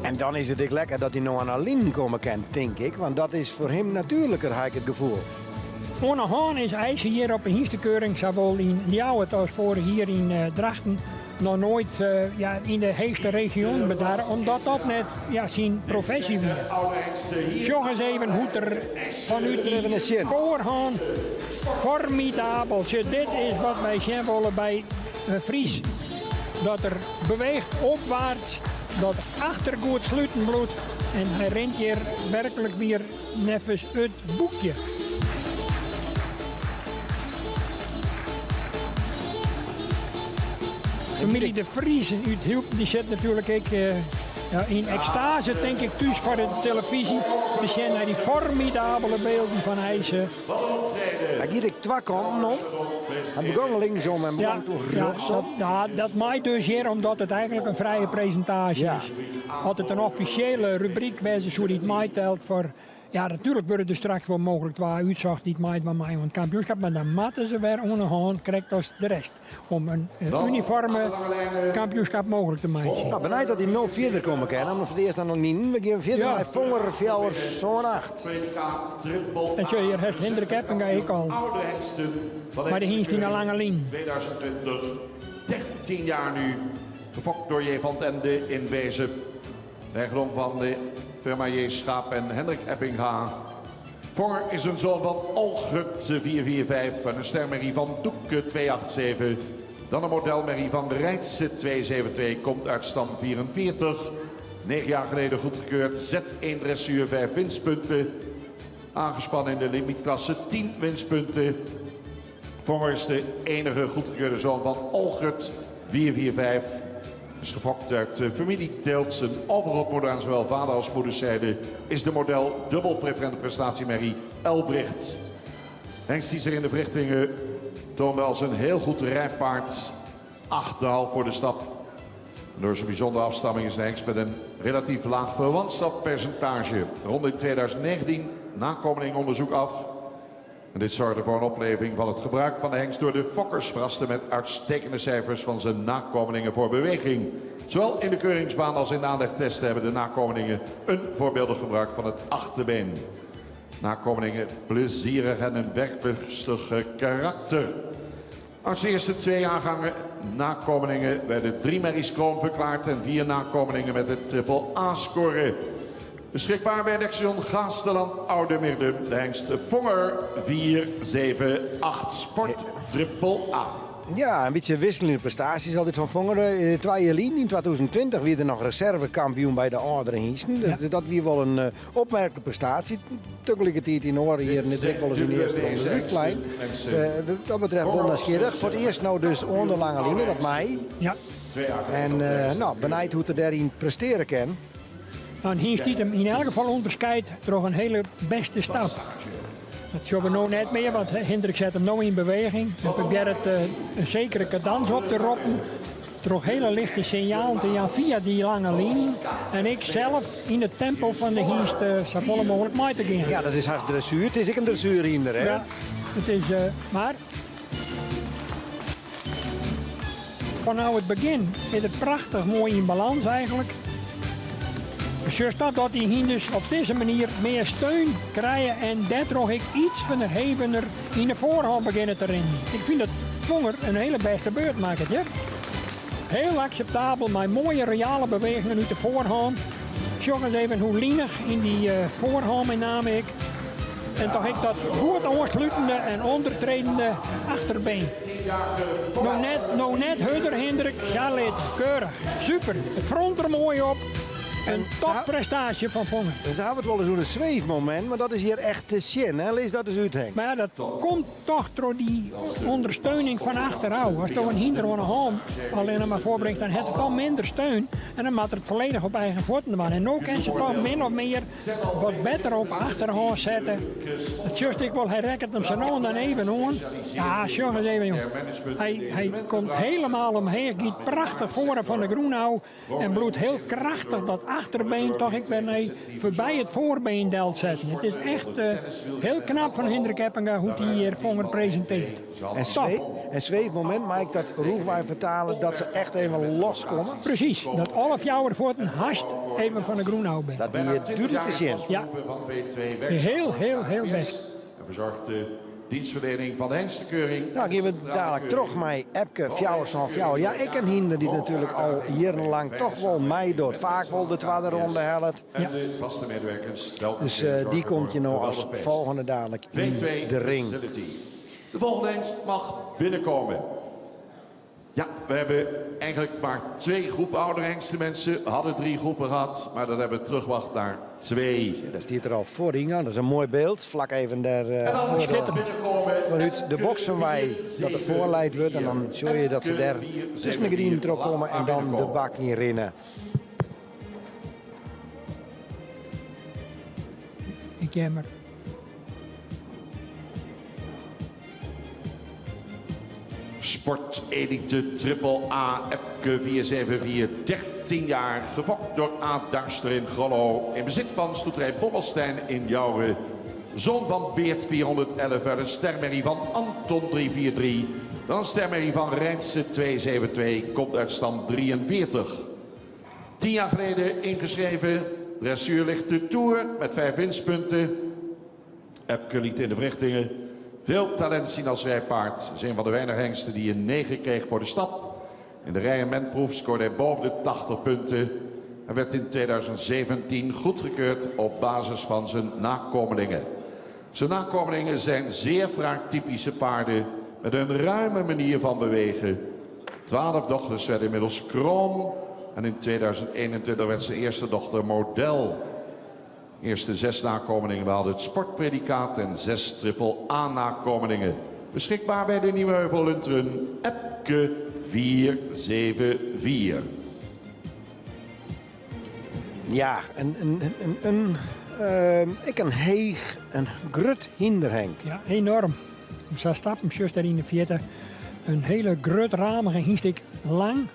En dan is it ek lekker dat hy no oan de line komme kin, tink ik. Want dat is foar him natuerliker, ha ik it gefoel. Oan de hân is IJs hjir op de hynstekeuring, sawol yn Ljouwert as foarich jier yn uh, Drachten, noch noait uh, ja, yn de heechste regio bedarre, omdat dat net ja, syn profesje wie. Sjoch ris even hoe't er fanút dy foarhân formidabel. Sjoch, dit is wat wy sjen wolle by in Fries. Dat er beweecht opwaarts, dat achter goed sluten bliuwt. En hy rint hjir werklik wer neffens it boekje. Famylje De Vries út Hylpen dy sit natuerlik ek uh, Ja, yn ekstase tink ik thús foar de telefyzje te sjen nei dy formidabele bylden fan Eise. Hy giet ek twa kanten om. Hy begûn linksom en begûn toen rjochtsom. Ja, dat mei dus hjir omdat it eigenlik in frije presintaasje is. As it in offisjele rubryk wêze soe dy't meitelt foar Ja, natuerlik wurde der straks wol mooglik twa útsocht dy't meidwaan meie oan it kampioenskip, mar dan moatte se wer oan 'e hân, krekt as de rest, om in uniforme kampioenskip mooglik te meitsjen. No, benijd dat hy no fierder komme kin. Om foar it earst dan noch ninen. We gean fierder mei Fonger 4 sân 8. En sjoch, hjir hast Hindrik Eppinga ek al. Mei de hynst yn 'e lange lyn. 2020, 13 jaar nu, gefokt door J. van 't Ende in Wezep. Eigendom van de firma J. Schaap en Hendrik Eppinga. Fonger is een zoon van Olgert 445 en een stermerrie van Doeke 287. Dan een modelmerrie van Rijtse 272 komt uit stam 44. 9 jaar geleden goedgekeurd. Z1 dressuur 5 winstpunten. Aangespannen in de limietklasse 10 winstpunten. Fonger is de enige goedgekeurde zoon van Olgert 445. Is gefokt uit de familie Teelt. Zijn overgrootmoeder aan zowel vader als moederszijde is de model dubbel preferente prestatiemerrie Elbricht. Hengst die zich in de verrichtingen toonde als een heel goed rijpaard. 8,5 voor de stap. Door zijn bijzondere afstamming is de hengst met een relatief laag verwantschappercentage. Rond in 2019 nakomelingonderzoek af. En dit zorgde voor een opleving van het gebruik van de hengst door de fokkers. Verraste met uitstekende cijfers van zijn nakomelingen voor beweging. Zowel in de keuringsbaan als in de aanlegtesten hebben de nakomelingen een voorbeeldig gebruik van het achterbeen. Nakomelingen plezierig en een werklustig karakter. Als eerste twee jaargangen nakomelingen werden drie merries kroon verklaard en vier nakomelingen met het triple A-score. Beschikbaar bij Lexion Gaasterland Oude Mirdum, de hengst Fonger 478 Sport triple A. Ja, in bytsje wikseljende prestaasjes altyd fan Fonger. Eh, twa jier lyn, yn 2020, wie er noch reservekampioen by de âldere hynsten. Dat, dat wie wol in eh, opmerklike prestaasje. Tagelikertiid yn oare jierren is ek wolris yn de earste ronde útflein. Uh, dat betreft wol nijsgjirrich. Foar it earst no dus oan de lange line, dat mei. Ja. En uh, no, benijd hoe't er dêryn prestearje kin. Nou, in hynst dy't him yn elk gefal ûnderskeidt troch in hiele bêste stap. Dat sjogge we no net mear, want Hindrik set him no yn beweging en probearret eh, in sekere kadans op te roppen troch hiele lichte sinjalen te jaan fia dy lange linen en ek sels yn it tempo fan de hynst eh, safolle mooglik mei te gean. Ja, dat is hast dressuer. It is ek in dressuerhynder, hè? Ja, it is, eh, mar Fanôf it begjin is it prachtich moai yn balâns eigenlik. Sjochst dat dat dy hynders op dizze manier mear steun krije en dêrtroch ek iets ferhevener yn de foarhân begjinne te rinnen. Ik fyn dat Fonger in hiele bêste beurt makket hjir. Hiel akseptabel mei moaie royale bewegingen út de foarhân. Sjoch ris even hoe linich yn dy eh, foarhân mei name ek. En toch ek dat goed oanslutende en ûndertredende achterbeen. No net, no net hurder, Hindrik. Sa lit. Keurich. Super. It front der moai op. In topprestaasje fan Fonger. Se hawwe it wolris oer in sweefmomint, mar dat is hjir echt te sjen. Hè? Lis dat ris út, Henk. Mar ja, dat komt toch troch dy ûndersteuning fan achterôf. Asto in hynder oan 'e hân allinne mar foarbringst, dan hat it al minder steun en dan moat er it folledich op eigen fuotten dwaan. En no kin se toch min of mear wat better op achterhân sette. Dat sjochst ek wol, hy rekket him sa no en dan even oan. Ja, sjoch ris even, jong. Hy, hy komt helemaal omheech, giet prachtich foar fan de grûn ôf en bliuwt hiel krachtich dat achterbeen toch ek wer nei foarby it foarbeen delsetten. It is echt uh, hiel knap fan Hindrik Eppinga hoe't hy hjir Fonger presintearret. En, swe en sweefmomint, mei ik dat rûchwei fertale dat se echt even loskomme? Presys, dat alle fjouwer fuotten hast even fan de grûn ôf binne. Dat wie dúdlik te sjen. Ja, hiel, hiel, hiel bêst. En verzorgt de dienstverlening van de hengstekeuring. Nou, gean we dadlik troch mei Epke 474. Ja, ek in hynder dy't natuerlik al jierrenlang toch wol meidocht. Faak wol de twadde ronde hellet. En de vaste medewerkers Dus uh, dy komt hjir no as folgjende dadlik yn de ring. De volgende hengst mag binnenkomen. Ja, we hebben eigenlijk maar twee groepen oudere hengsten mensen. We hadden drie groepen gehad, maar dat hebben we teruggebracht naar twee. Ja, daar stiet er al voorin. Dat is in moai byld. Flak even dêr uh, foar fanút de boksen wei dat der foarleid wurdt. En dan sjogge je dat se dêr tusken de gerdinen troch komme en dan de bak yn rinne. keamer. Sport Elite Triple A Epke 474, 13 jaar, gefokt door A. Duister in Grollo. In bezit van stoeterij Bobbelstein in Joure. Zoon van Beert 411 uit een stermerrie van Anton 343. Dan een stermerrie van Rijnse 272, komt uit stand 43. 10 jaar geleden ingeschreven. Dressuur ligt de Tour met 5 winstpunten. Epke liet in de verrichtingen veel talent zien als rijpaard. Is een van de weinige hengsten die een 9 kreeg voor de stap. In de rij- en menproef scoorde hij boven de 80 punten. Hij werd in 2017 goedgekeurd op basis van zijn nakomelingen. Zijn nakomelingen zijn zeer typische paarden met een ruime manier van bewegen. 12 dochters werden inmiddels kroon. En in 2021 werd zijn eerste dochter model. Eerste 6 nakomelingen behaalden het sportpredicaat en 6 triple A nakomelingen. Beschikbaar bij de Nieuwe Heuvel Lunteren, Epke 474. Ja, een, ik een heech, in grut hynder, Henk. Ja, enorm. Sa stappen, juist daar in de 40. Een hele grutte, hynst lang.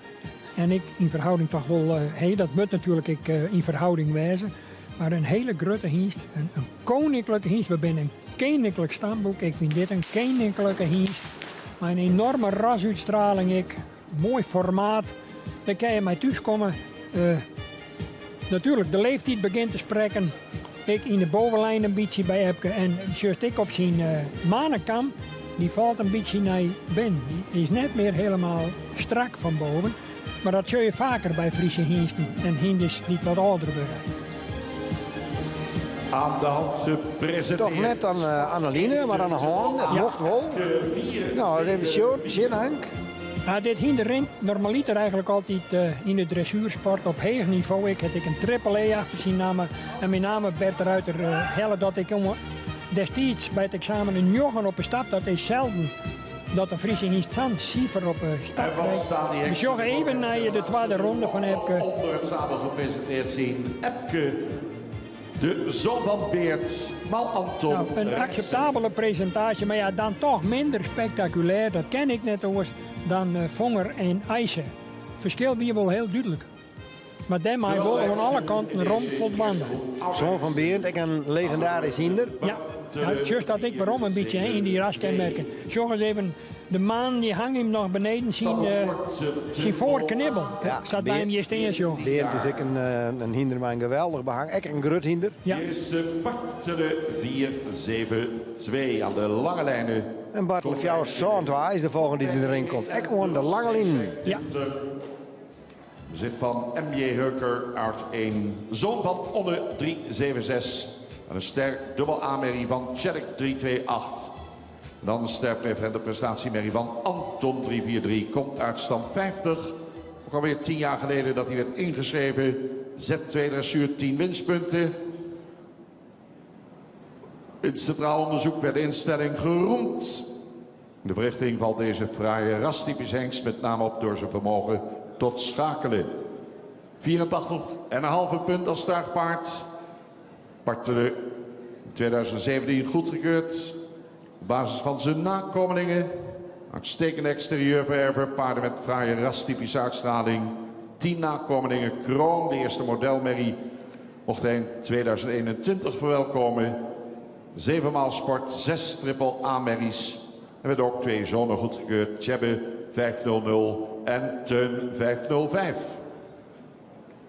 En ik in verhouding toch wel, hey, dat moet natuurlijk ik, in verhouding wezen. Maar een hele grote hynst, een koninklijke hynst. We zijn een koninklijk stamboek. Ik vind dit een koninklijke hynst. Maar een enorme rasuitstraling. Ik. Mooi formaat. Daar kan je mij thuiskomen. Natuurlijk, de leeftijd begint te spreken. Ik in de bovenlijn een beetje bij Epke. En juist ik op zijn manenkam, die valt een beetje naar binnen. Die is net meer helemaal strak van boven. Maar dat zul je vaker bij Friese hynsten en hynders die wat ouder worden. Aan de hand gepresenteerd. Toch net aan Anneline, maar aan de hand. Het mocht wel. Nou, even zien, Henk. Nou, dit hynder rint normaliter eigenlijk altijd in de dressuursport op hoog niveau. Ik heb ik een triple E achter zijn naam. En met name Bert de Ruiter helle dat ik om destijds bij het examen een jongen op een stap. Dat is zelden dat een Friese hynst zo'n cijfer op een stap En wat krijgt. staan die We hengsten zorgen even naar de tweede ronde van Epke. Onder het zadel gepresenteerd zien. Epke, de zoon van Beert, Mal Anton. Nou, een acceptabele presentatie, maar ja, dan toch minder spectaculair, dat ken ik net eens, dan Vonger en Eisen. Verschil wie wel heel duidelijk. Maar daarmee wel aan alle kanten rond voldoende. Zoon van Beert, ik een legendarisch hynder. Ja, ja, juist dat ik waarom een beetje hè, in die raskenmerken. Zorg eens even, de maan die hangt hem nog beneden zien, zijn voorknibbel. Ja, Staat bij hem hier steen, joh. Beert is ik een hynder met een geweldig behang. Ik een grut hynder. Ja. Hier is Bartele 472 aan de lange lijnen. En Bartele Fjouwer Zandwa is de volgende die erin komt. Ik gewoon de lange lijn. Ja. Bezit van MJ Heuker, uit 1. Zoon van Onne 376. En een ster dubbel A-merrie van Tjerk 328. En dan een ster preferente prestatiemerrie van Anton 343. Komt uit stand 50. Ook alweer 10 jaar geleden dat hij werd ingeschreven. Z2 dressuur 10 winstpunten. In het centraal onderzoek werd de instelling geroemd. In de verrichting valt deze fraaie rastypisch hengst met name op door zijn vermogen tot schakelen. 84,5 punt als tuigpaard. Bartele in 2017 goedgekeurd. Op basis van zijn nakomelingen. Uitstekende exterieurvererver, paarden met fraaie rastypische uitstraling. 10 nakomelingen, kroon, de eerste modelmerrie. Mocht hij in 2021 verwelkomen. 7 sport, 6 triple A-merries. Er werden ook 2 zonen goedgekeurd. Tjebbe 500 en Teun 505.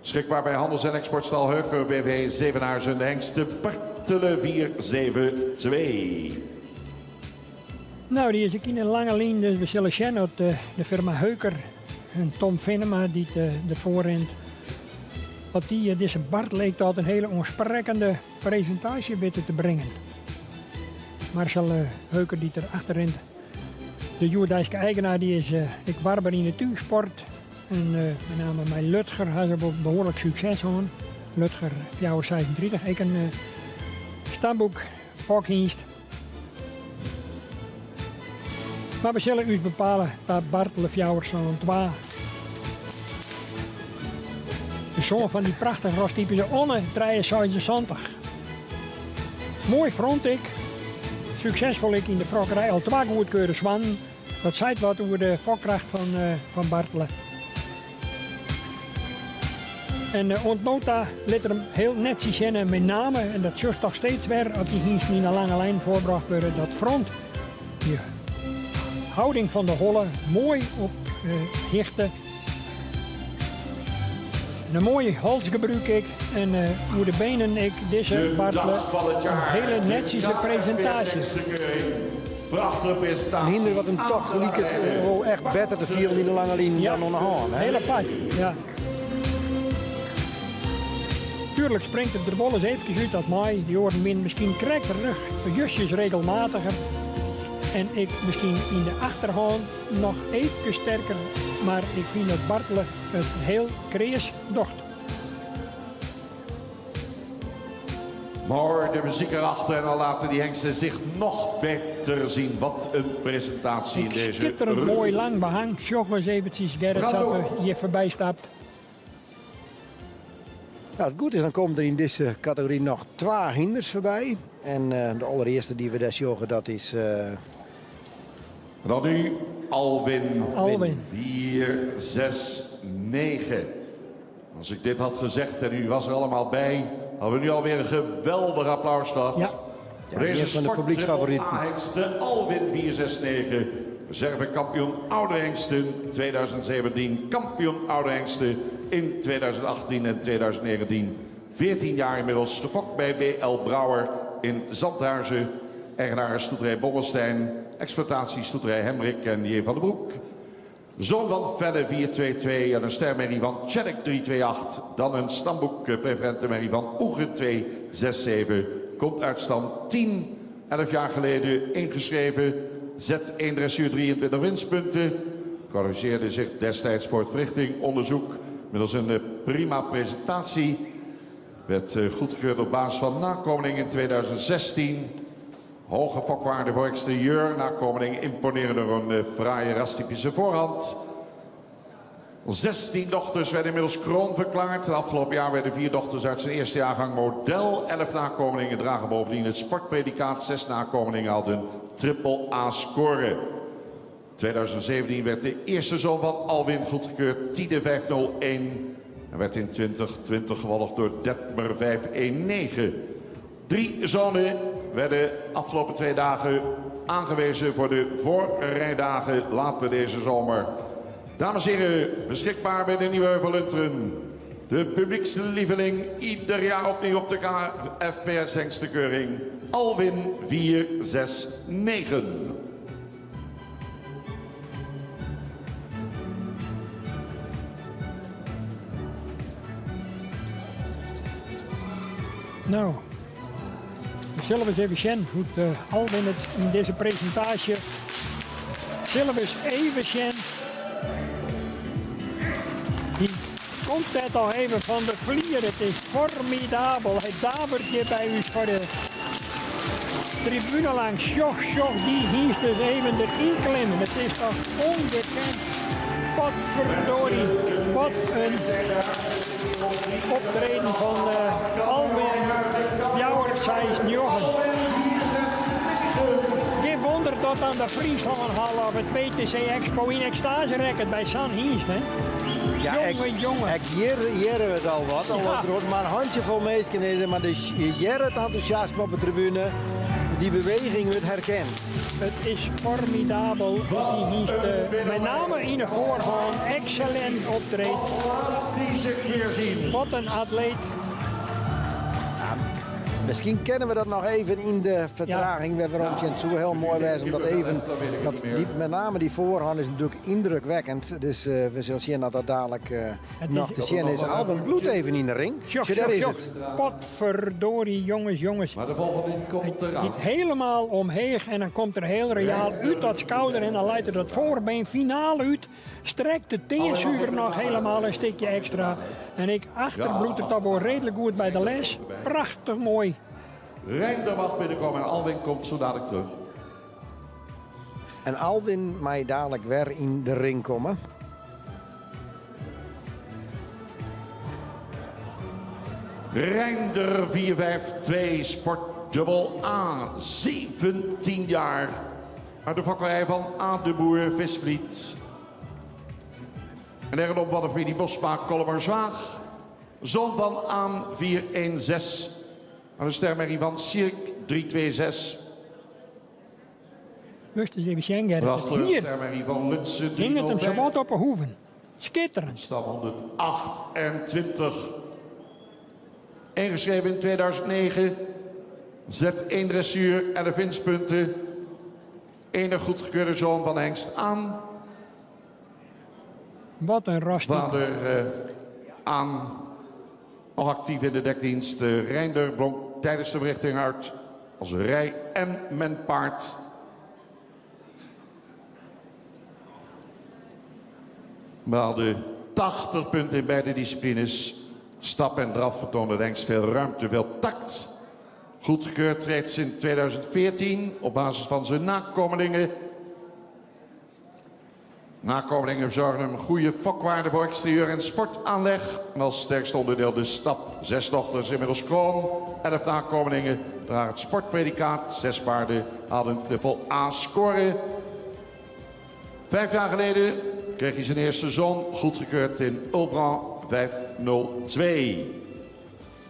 Beschikbaar bij Handels- en Exportstal Heuker BV Zevenhuizen, de hengste Bartele 472. Nou, die is ook in een lange lijn, dus we zullen zien dat de firma Heuker en Tom Venema die het, ervoor rent. Want die, deze Bart leek dat een hele onsprekende presentatie weten te brengen. Marcel Heuker die erachter rent. De Joerdijske eigenaar die is ik warber in de tuigsport. En met name mijn Lutger had er behoorlijk succes aan. Lutger 436, ik een stamboek, fokhienst. Maar we zullen u bepalen dat Bart Lefjouwer zo'n 2. De zoon van die prachtige rostypische Onne, 73. Moai front ek. Suksesfol ek yn de fokkerij. Al twa goedkeurde swannen. Dat seit wat oer de fokkracht fan, fan Bartele. En oant no ta lit er him hiel netsjes sjen en met name, en dat sjochst toch steeds wer as dy hynsten yn 'e lange lijn foarbrocht wurde, dat front, die houding fan de holle, moai op hichte. En in moai halsgebrûk ek en oer de benen ek dizze De Bartele. dag van het In jaar. hiele De netsjese presintaasje. KFPS-hengstenkeuring. Prachtige Een presentatie. hynder wat him toch liket wol echt better te fielen yn de lange linen dan oan de hân. Hè? Heel apart, ja. Tuurlijk springt het der wol ris eefkes út dat mei. Dy oaren binne miskien krekt rug justjes regelmatiger. En ek miskien yn de achterhân noch eefkes sterker. Mar ik fyn dat Bartele it hiel kreas docht. Maar de muziek erachter en dan laten die hengsten zich nog beter zien. Wat een presentatie in Ek deze skitterend moai lang behang. Sjoch ris eventsjes Gerrit sa't er hjir foarby stapt. Nou, it goed is, dan komme der yn dizze kategory noch twa hynders foarby. En de allerearste dy't we dêr sjogge, dat is... Dan nu Alwin. Alwin. 4, 6, 9. Als ik dit had gezegd en u was er allemaal bij, hadden we nu alweer een geweldig applaus gehad. Ja. Ja, Deze een van de publieksfavorieten. A-hengsten Alwin 469. Reservekampioen Oude Hengsten 2017. Kampioen Oude Hengsten in 2018 en 2019. 14 jaar inmiddels gefokt bij BL Brouwer in Zandhuizen. Eigenaar Stoeterij Bobbelstein. Exploitatie Stoeterij Hemrik en J. van den Broek. Zoon van Felle 422 en een stermerrie van Tjerk 328. Dan een stamboek preferente merrie van Oege 267. Komt uit stand 10. 11 jaar geleden ingeschreven. Z1 dressuur 23 winstpunten. Kwalificeerde zich destijds voor het verrichtingonderzoek. Middels een prima presentatie. Werd goedgekeurd op basis van nakomeling in 2016. Hoge fokwaarde voor exterieur. Nakomeling imponerende door een fraaie rastypische voorhand. 16 dochters werden inmiddels kroonverklaard. Het afgelopen jaar werden 4 dochters uit zijn eerste jaargang model. 11 nakomelingen dragen bovendien het sportpredicaat. 6 nakomelingen hadden een triple A score. 2017 werd de eerste zoon van Alwin goedgekeurd, Tide 501. En werd in 2020 gevolgd door Detmer 519. 3 zonen werden afgelopen 2 dagen aangewezen voor de voorrijdagen later deze zomer. Dames en heren, beschikbaar bij de Nieuwe Heuvel-Lunteren. De publiekslieveling, ieder jaar opnieuw op de KFPS Hengstenkeuring. Alwin 469. Nou, we sille ris even sjen hoe't Alwin it yn dizze presintaasje. Sille we ris even sjen. Hy komt dêr toch even fan de flier. It is formidabel. Hy davert hjir by ús foar de tribune langs. Sjoch, sjoch dy hynst ris even deryn klimmen. It is toch ongekend. Potverdorie, wat in optreden fan Alwin 469. Gjin wûnder dat dan de Fryslânhal of it WTC Expo yn ekstase rekket by sa'n hynst, hè? Ja, Jonge, jonge. Ek hjir hearre we it al wat. Al wat der mar in hantsjefol minsken is, mar dus je hearre it entûsjasme op de tribune. Dy beweging wurdt herkend. It is formidabel wat dy hynst, met name yn 'e foarhân, eksellint optreedt. Laat die zich weer zien. Wat in atleet. Ja, miskien kinne we dat noch even yn de fertraging wer werom sjen. It soe hiel moai wêze om dat even, dat dy, met name dy foarhân is natuerlik yndrukwekkend. Dus we sille sjen dat dat dadlik It noch is te sjen is. Alwin bliuwt even yn de ring. Sjoch, Sjoch, dêr sjoch, is sjoch. it. Potverdorie, jonges, jonges. Maar de volgende die komt Hy eraan. giet helemaal omheech en dan komt er hiel royaal út dat skouder en dan leit er dat foarbeen finaal út. Strekt de tean suver noch helemaal in stikje ekstra. En ek achter bliuwt er toch wol reedlik goed by de les. Prachtich moai. Reinder mag binnenkomen en Alwin komt zo dadelijk terug. En Alwin mei dadlik wer yn de ring komme. Reinder 452 Sport. dubbel A, 17 jaar. Uit de fokkerij van A de Boer Visvliet. En eigendom van de familie Bosma Kollumerzwaag. Zoon van Aan 416. Aan de stermerrie van Cirque 326. Moatst ris even sjen, Gerrit. Prachtige Hier stermerrie van Lutsen hinget him 305. sawat op 'e hoeven. Skitterend. Stam 128. Ingeschreven in 2009. Zet 1 dressuur, 11 winstpunten. Enig goedgekeurde zoon van Hengst aan. Wat in ras. Vader aan. Nog actief in de dekdienst. Reinder blonk tijdens de verrichting uit als rij- en menpaard. Behaalde 80 punten in beide disciplines. Stap en draf vertoonde de hengst veel ruimte, veel tact. Goedgekeurd reeds in 2014 op basis van zijn nakomelingen. Nakomelingen bezorgen hem goede fokwaarde voor exterieur en sportaanleg. En als sterkste onderdeel de stap. 6 dochters inmiddels kroon. 11 nakomelingen dragen het sportpredicaat. 6 paarden hadden een triple A score. 5 jaar geleden kreeg hij zijn eerste zoon, goedgekeurd in Ulbran 502.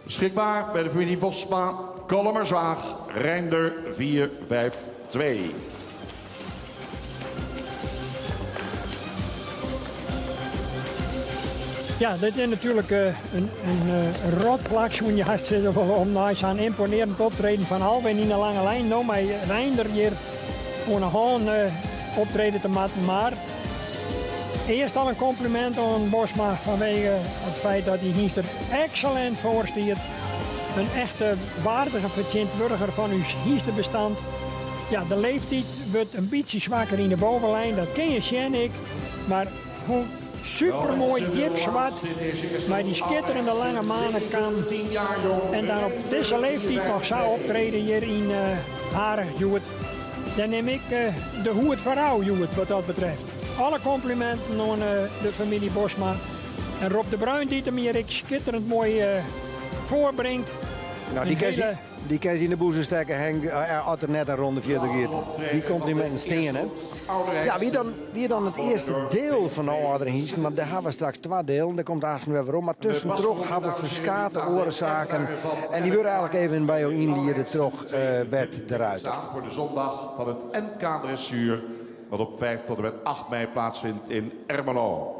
Beschikbaar bij de familie Bosma, Kollumerzwaag, Reinder 452. Ja, dit is natuerlik in rotplak, soene je hast sizze wolle, om nei sa'n ymponearjend optreden fan Alwin yn de lange lijn no mei Reinder hjir oan 'e hân optrede te moatten. Mar earst al in komplimint oan Bosma fanwege it feit dat dy hynst der eksellint foar stiet. In echte waardige fertsjintwurdiger fan ús hynstebestand. Ja, de leeftiid wurdt in bytsje swakker yn de bovenlijn, dat kin je sjen ek. Mar hoe supermoai djip swart mei dy skitterende lange manekam en dan op dizze leeftiid noch sa optrede hjir yn Harich hjoed. Dêr nim ik de hoed foar ôf hjoed wat dat betreft. Alle kompliminten oan de famylje Bosma en Rob de Bruin dy't him hjir ek skitterend moai foarbringt. Nou, dy kin se, dy kin se yn de bûse stekke, Henk, as er net in ronde fierder giet. Dy komplimenten stean, hè. Ja, wie dan, wie dan it earste diel fan de âldere hynsten, want dêr hawwe we straks twa dielen, dêr komt aansten wer werom. Mar tuskentroch hawwe we ferskate oare saken en dy wurde eigenlik even by jo ynliede troch Bert de Ruiter. Voor de zondag van het NK Dressuur, wat op 5 tot en met 8 mei plaatsvindt in Ermelo.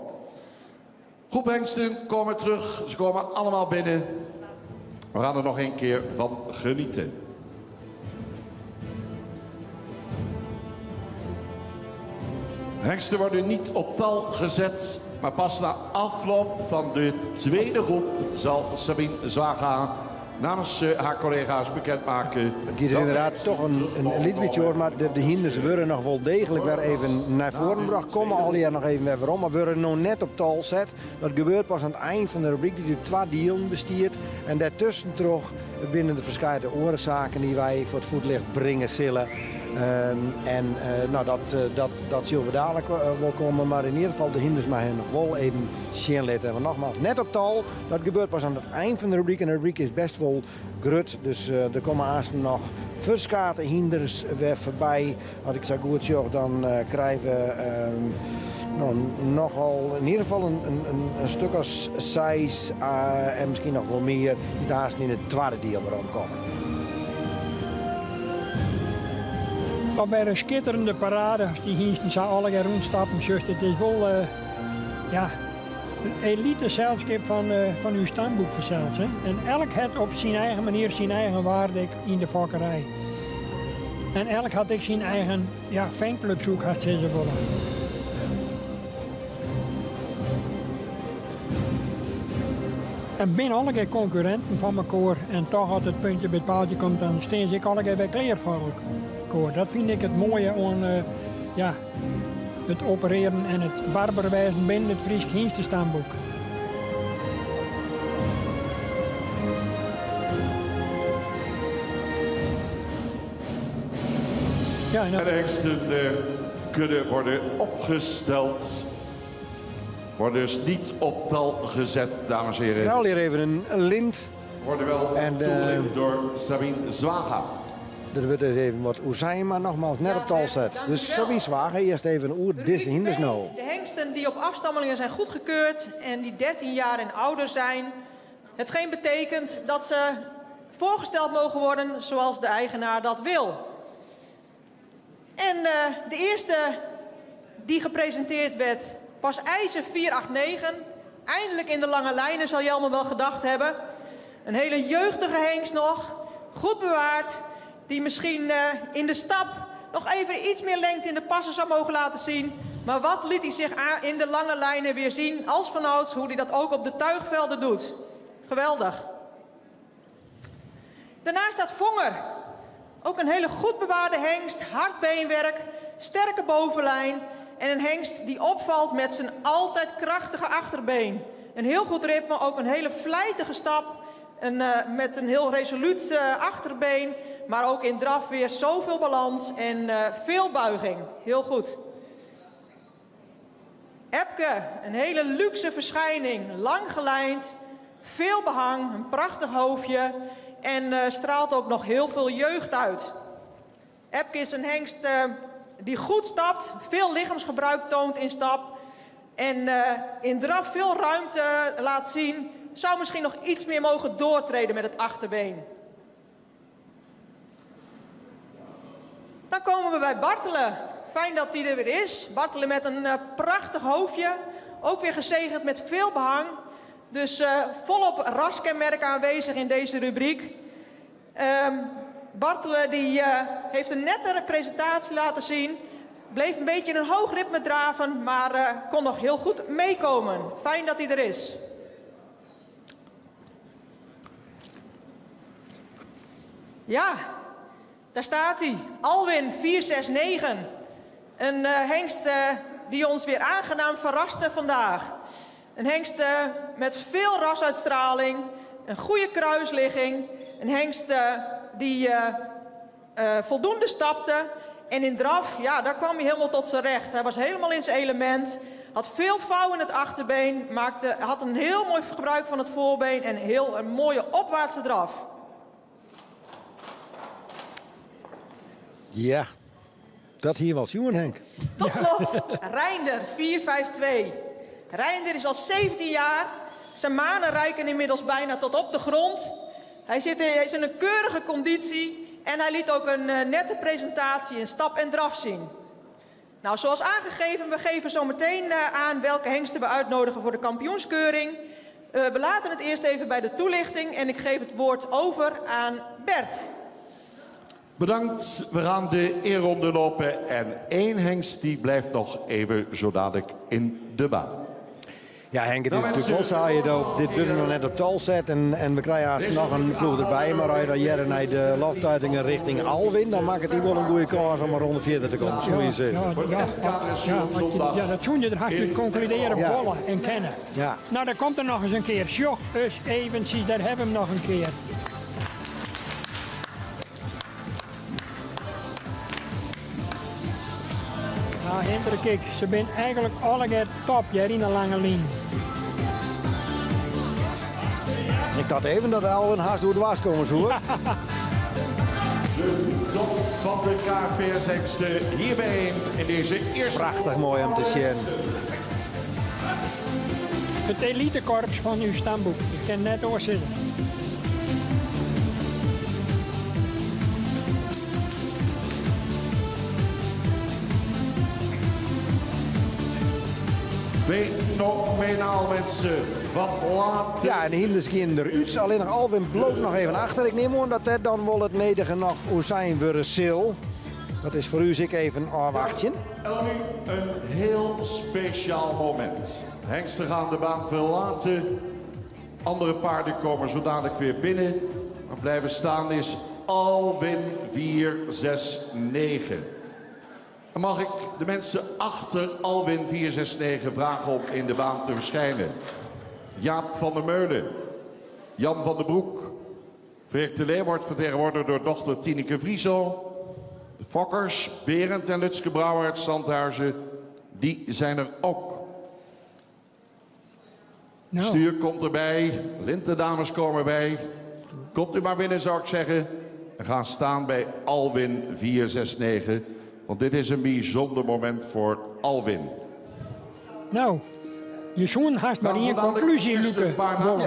Groep hengsten komen terug, ze komen allemaal binnen. We gaan er nog een keer van genieten. Hengsten worden niet op tal gezet, maar pas na afloop van de tweede groep zal Sabine Zwaga namens haar collega's bekendmaken. Het is ynderdaad dochs in lyts bytsje oars, mar de hynders wurde noch wol deeglik wer even nei foaren brocht. Komme allegear noch even wer werom, mar wurde no net op tal set. Dat gebeurt pas oan it ein fan de rubryk, dy't út twa dielen bestiet. En dêrtuskentroch binne der ferskate oare saken dy't wy foar it fuotljocht bringe sille. En no, dat, dat, dat sille we dalik wol komme. Mar yn ieder gefal, de hynders meie noch wol even sjen litte. Want nogmaals, net op tal. Dat gebeurt pas oan it ein fan de rubryk. En de rubryk is bêst wol grut. Dus der komme aansten noch ferskate hynders wer foarby. As ik sa goed sjoch, dan krije we no, nochal yn ieder gefal in stik as seis en miskien noch wol mear dy't aansten yn it twadde diel weromkomme. Mar wer in skitterende parade as dy hynsten sa allegear rûnstappen. Sjochst, it is wol ja, in elite selskip fan ús stamboek fansels. Hè? En elk hat op syn eigen manier syn eigen waarde yn de fokkerij. En elk hat ek syn eigen ja, fanclub, soe ik hast sizze wolle. En binne allegear konkurrinten fan mekoar en dochs as it puntje by it paaltje komt, dan stean se ek allegear wer klear foar elkoar. Dat fyn ik it moaie oan ja, it operearen en it warber wêzen binnen it Frysk Hynstestamboek. Ja, en En de hengsten kunnen worden opgesteld. Worden dus niet op tal gezet, dames en heren. Al hjir even in lint. Worden wel En, toegelicht door Sabine Zwaga. Der wurdt dus even wat oer sein, mar nogmaals net Ja, op tal Bert, set. dank Dus u wel. Sabine Zwaga earst even oer Rubriek dizze hynders 2, no. De hengsten die op afstammelingen zijn goedgekeurd en die 13 jaar en ouder zijn. Hetgeen betekent dat ze voorgesteld mogen worden zoals de eigenaar dat wil. En eh, de eerste die gepresenteerd werd was IJzer 489. Eindelijk in de lange lijnen zal Jelmer wel gedacht hebben. Een hele jeugdige hengst nog, goed bewaard. Die misschien eh, in de stap nog even iets meer lengte in de passen zou mogen laten zien. Maar wat liet hij zich in de lange lijnen weer zien als vanouds, hoe hij dat ook op de tuigvelden doet. Geweldig. Daarna staat Vonger. Ook een hele goed bewaarde hengst, hard beenwerk, sterke bovenlijn. En een hengst die opvalt met zijn altijd krachtige achterbeen. Een heel goed ritme, ook een hele vlijtige stap. En, eh, met een heel resoluut eh, achterbeen. Maar ook in draf weer zoveel balans en eh, veel buiging. Heel goed. Epke, een hele luxe verschijning. Lang gelijnd, veel behang, een prachtig hoofdje. En eh, straalt ook nog heel veel jeugd uit. Epke is een hengst eh, die goed stapt, veel lichaamsgebruik toont in stap. En eh, in draf veel ruimte laat zien. Zou misschien nog iets meer mogen doortreden met het achterbeen. Dan komen we bij Bartelen. Fijn dat hij er weer is. Bartelen met een eh, prachtig hoofdje. Ook weer gezegend met veel behang. Dus eh, volop raskenmerken aanwezig in deze rubriek. Ehm Bartelen die, eh, heeft een nettere presentatie laten zien. Bleef een beetje in een hoog ritme draven, maar eh, kon nog heel goed meekomen. Fijn dat hij er is. Ja, daar staat hij. Alwin 469. Een eh, hengst eh, die ons weer aangenaam verraste vandaag. Een hengst eh, met veel rasuitstraling, een goede kruisligging. Een hengst eh, die eh, eh, voldoende stapte. En in draf, ja, daar kwam hij helemaal tot zijn recht. Hij was helemaal in zijn element. Had veel vouw in het achterbeen. Maakte, had een heel mooi gebruik van het voorbeen. En heel een mooie opwaartse draf. Ja, dat hier was Johan Henk. Tot slot, Reinder 452. Reinder is al 17 jaar. Zijn manen reiken inmiddels bijna tot op de grond. Hij, zit in, hij is in een keurige conditie en hij liet ook een eh, nette presentatie in stap en draf zien. Nou, zoals aangegeven, we geven zo meteen eh, aan welke hengsten we uitnodigen voor de kampioenskeuring. Eh, we laten het eerst even bij de toelichting en ik geef het woord over aan Bert. Bedankt. We gaan de eerronde lopen. En één hengst die blijft nog even zo dadelijk in de baan. Ja, Henk, het is Nou, natuurlijk wel mensen, saai. dat Dit wordt nog net op tal zet en, en we krijgen haast nog een ploeg erbij. Maar als je dan jaren naar de loftuitingen richting Alwin, dan maakt het die wel een goede kans om een ronde verder te komen. Zo moet je zeggen. Ja, Voor ja, het KRSU ja, op want je- zondag. ja, dat zoen je er hard uit concluderen, Ja. bollen en kennen. Ja. Nou, daar komt er nog eens een keer. Sjoch, us, eventjes, daar hebben we hem nog een keer. Nou, Hendrik, kijk, ze zijn eigenlijk alle keer top, jij in een lange lijn. Ik dacht even dat Alwin haast door de was komen zou. De top van de KPS-hengsten hier bijeen in deze eerste... Prachtig mooi om te zien. Het elitekorps van uw stamboek. Ik kan net doorzitten. Fenomenaal, mensen. Wat laat Ja, en de hinders gaan eruit. Alleen nog Alwin bloot nog even achter. Ik neem aan dat dat dan wel het nederige nog hoe zijn we sil. Dat is voor u ik even afwachten. En dan nu een heel speciaal moment. Hengsten gaan de baan verlaten. Andere paarden komen zo dadelijk weer binnen. Maar blijven staan is Alwin 469. En mag ik de mensen achter Alwin 469 vragen om in de baan te verschijnen? Jaap van der Meulen, Jan van der Broek, Freek de Leeuw wordt vertegenwoordigd door dochter Tineke Vriezel. De Fokkers, Berend en Lutske Brouwer uit Zandhuizen, die zijn er ook. Nou, Stuur komt erbij, lintendames komen erbij. Komt u maar binnen, zou ik zeggen. En ga staan bij Alwin 469. Want dit is een bijzonder moment voor Alwin. No, je soe hast mar ien konklúzje lûke wolle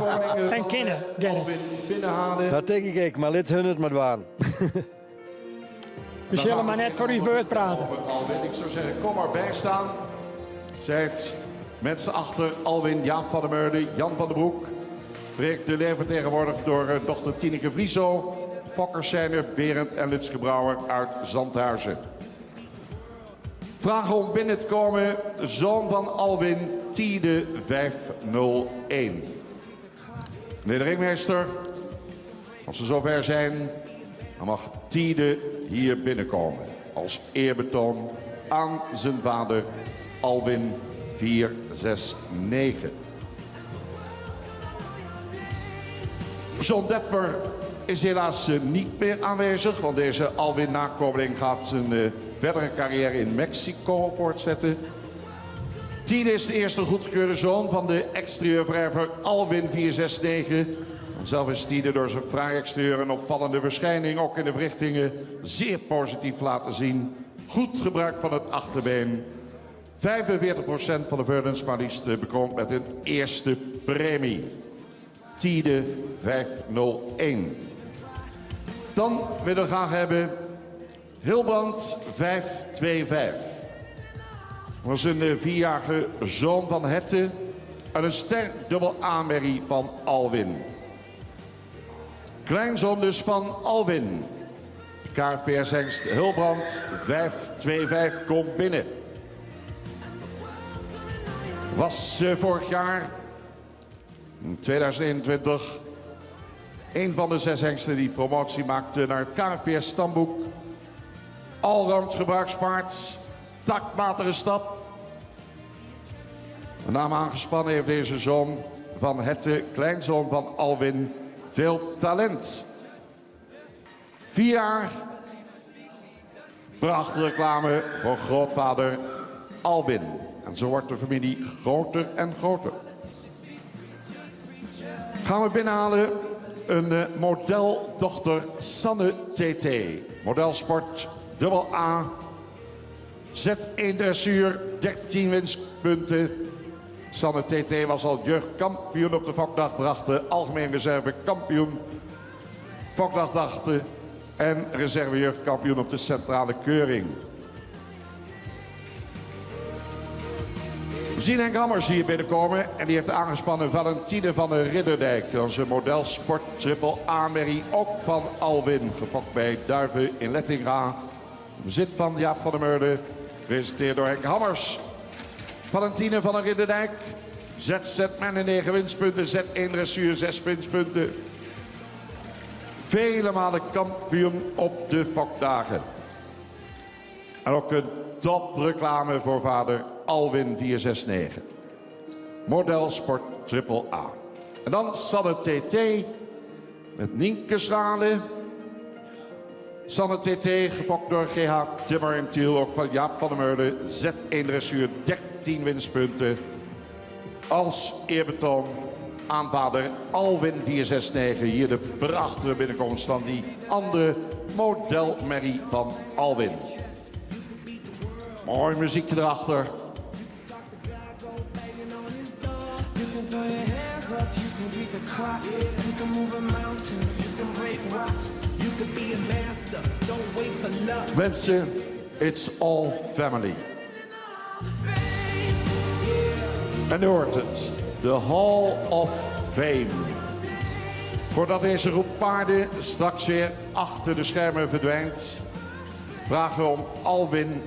en kinne, Gerrit. Dat tink ik ek, mar lit hun it mar dwaan. We sille mar net foar ús beurt prate. Alwin, ik zou zeggen, kom maar bij staan. Zijt mensen achter Alwin, Jaap van der Meurde, Jan van der Broek. Freek de Leeuw vertegenwoordigd door eh, dochter Tineke Vrieso. Fokkers zijn er Berend en Lutske Brouwer uit Zandhuizen. Vraag om binnen te komen, zoon van Alwin, Tiede 501. Meneer de ringmeester, als ze zover zijn, dan mag Tiede hier binnenkomen. Als eerbetoon aan zijn vader Alwin 469. John Detmer is helaas eh, niet meer aanwezig, want deze Alwin nakomeling gaat zijn eh, verdere carrière in Mexico voortzetten. Tiede is de eerste goedgekeurde zoon van de exterieurvererver Alwin 469. Zelf is Tiede door zijn fraai exterieur een opvallende verschijning, ook in de verrichtingen zeer positief laten zien. Goed gebruik van het achterbeen. 45% van de veulens maar liefst eh, bekroond met een eerste premie. Tiede 501. Dan willen we graag hebben Hilbrand 525. Was een eh, vierjarige zoon van Hette en een sterk dubbel A-merrie van Alwin. Kleinzoon dus van Alwin. KFPS Hengst Hilbrand 525 komt binnen. Was eh, vorig jaar, in 2021, een van de zes hengsten die promotie maakte naar het KFPS stamboek. Allround gebruikspaard, taktmatige stap. Met name aangespannen heeft deze zoon van Hette, kleinzoon van Alwin, veel talent. 4 jaar. Prachtige reclame voor grootvader Alwin. En zo wordt de familie groter en groter. Gaan we binnenhalen een eh, modeldochter Sanne TT. Modelsport dubbel A. Z1 dressuur, 13 winstpunten. Sanne TT was al jeugdkampioen op de Fokdag Drachten. Algemeen reserve kampioen Fokdag Drachten. En reserve jeugdkampioen op de centrale keuring. We zien Henk Hammers hier binnenkomen. En die heeft aangespannen Valentine van de Ridderdijk. Onze modelsport triple A-merrie, ook van Alwin. Gefokt bij Duiven in Lettinga. Bezit van Jaap van der Meurde. Gepresenteerd door Henk Hammers. Valentine van der Ridderdijk. ZZ met 9 winstpunten. Z1 dressuur 6 winstpunten. Vele malen kampioen op de fokdagen. En ook een topreclame voor vader Alwin 469. Model Sport Triple A. En dan Sanne TT met Nienke Schalen. Sanne TT, gefokt door GH Timmer en Tiel, ook van Jaap van der Meulen. Z1 dressuur, 13 winstpunten. Als eerbetoon aan vader Alwin 469. Hier de prachtige binnenkomst van die andere modelmerrie van Alwin. Mooi muziekje erachter. You can throw your hands up, you can beat the clock. You can move a mountain, you can break rocks. You can be a master, don't wait for luck. Mensen, it's all family. En u hoort het, de Hall of Fame. Voordat deze groep paarden straks weer achter de schermen verdwijnt, vragen we om Alwin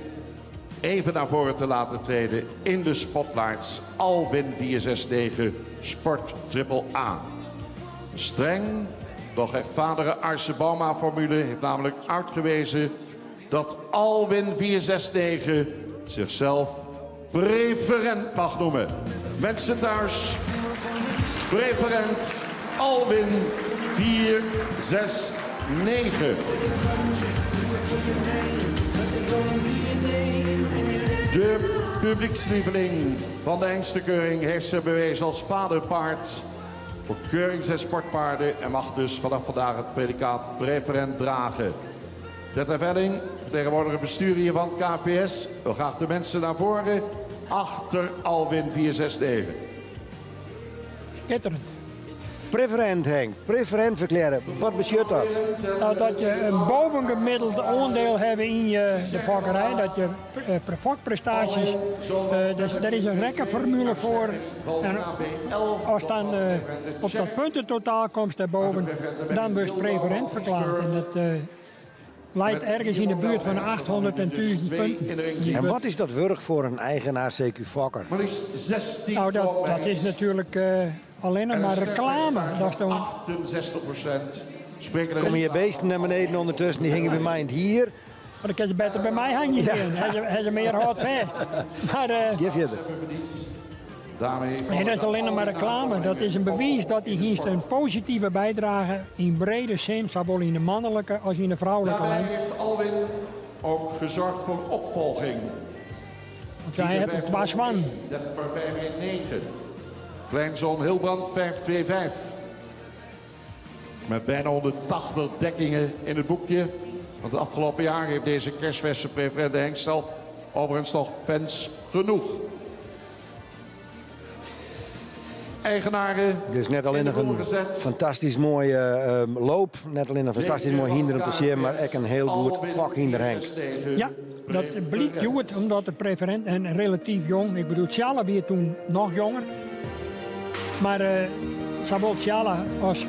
even naar voren te laten treden in de spotlights. Alwin 469 Sport Triple A. Streng, doch rechtvaardige Arse Bouma-formule heeft namelijk uitgewezen dat Alwin 469 zichzelf preferent mag noemen. Mensen thuis, preferent Alwin 469. De publiekslieveling van de Hengstenkeuring heeft zich bewezen als vaderpaard. Voor keurings- en sportpaarden en mag dus vanaf vandaag het predicaat preferent dragen. Detlef Elling, vertegenwoordiger bestuur hier van het KVS, wil graag de mensen naar voren. Achter Alwin 469. Skitterend. Preferent Henk, preferent ferklearre, wat betsjut dat? Nou, dat je in bovengemiddeld oandiel hawwe yn je de fokkerij, dat je fokprestaasjes, dus dêr is in rekkenformule foar. En ast dan op dat puntetotaal komst dêrboven, dan wurdst preferint ferklearre. En dat leit ergens yn de buert fan 800 en 1000 punten. En wat is dat wurdich foar in eigenaar CQ fokker? Maar liefst 16 Nou, dat is natuerlik allinnich mar reklame. Dat is dan 68 procent. Spreken Komme hjir beesten nei beneden ûndertusken, dy hingje by my yn it hier. Maar dan kin se better by my hingje gean. Ha se mear hâldfêst. Mar Gean fierder. Daarmee nee, dat is allinnich mar reklame. Dat is in bewiis dat dy hynst in positive bydrage yn brede sin, sawol yn de mannelike as yn de froulike Daarbij lijn. heeft Alwin ook gezorgd voor opvolging. Want hy hat der twa soannen. Depper 519. Kleinzoon Hilbrand 525. Met bijna 180 dekkingen in het boekje. Want de afgelopen jaren heeft deze kersverse preferente Henk zelf overigens nog fans genoeg. Eigenaren Dus net in de allinnich in bloemen gezet. fantastysk moaie loop, net allinnich in fantastysk moai hynder om te sjen, mar ek in hiel goed fokhynder Henk. Ja, dat blykt hjoed omdat de preferint en relatyf jong, ik bedoel Tsjalle wie doe noch jonger, mar sawol Tsjalle as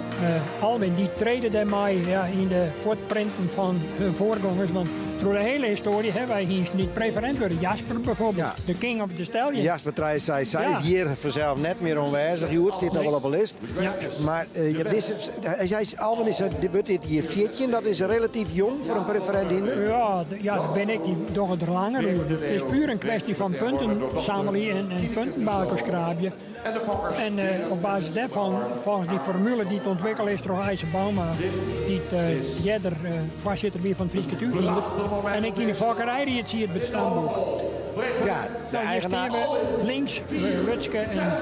Alwin dy trede dêrmei ja, yn de fuotprinten fan hun foargongers, want troch de hiele histoarje hawwe wy hynsten dy't preferint wurde. Jasper bijvoorbeeld, de king of the stallion. Jasper 366 is hjir fansels net mear oanwêzich hjoed, stiet noch wol op 'e list. Mar ja, dizze, hy sei, Alwin is, dit wurdt dit jier 14, dat is relatyf jong foar in preferint hynder. Ja, ja, dat bin ik, dy dogge der langer oer. It is puer in kwestje fan punten sammelje en punten by elkoar skraabje. En op basis dêrfan, folgens dy formule dy't ûntwikkele is troch Eise Bouma, dy't earder foarsitter wie fan it Fryske Túchhynder, en ek yn de fokkerijried siet by it stamboek. Ja, de Nou, hjir eigenaar. stean we links, Lutske en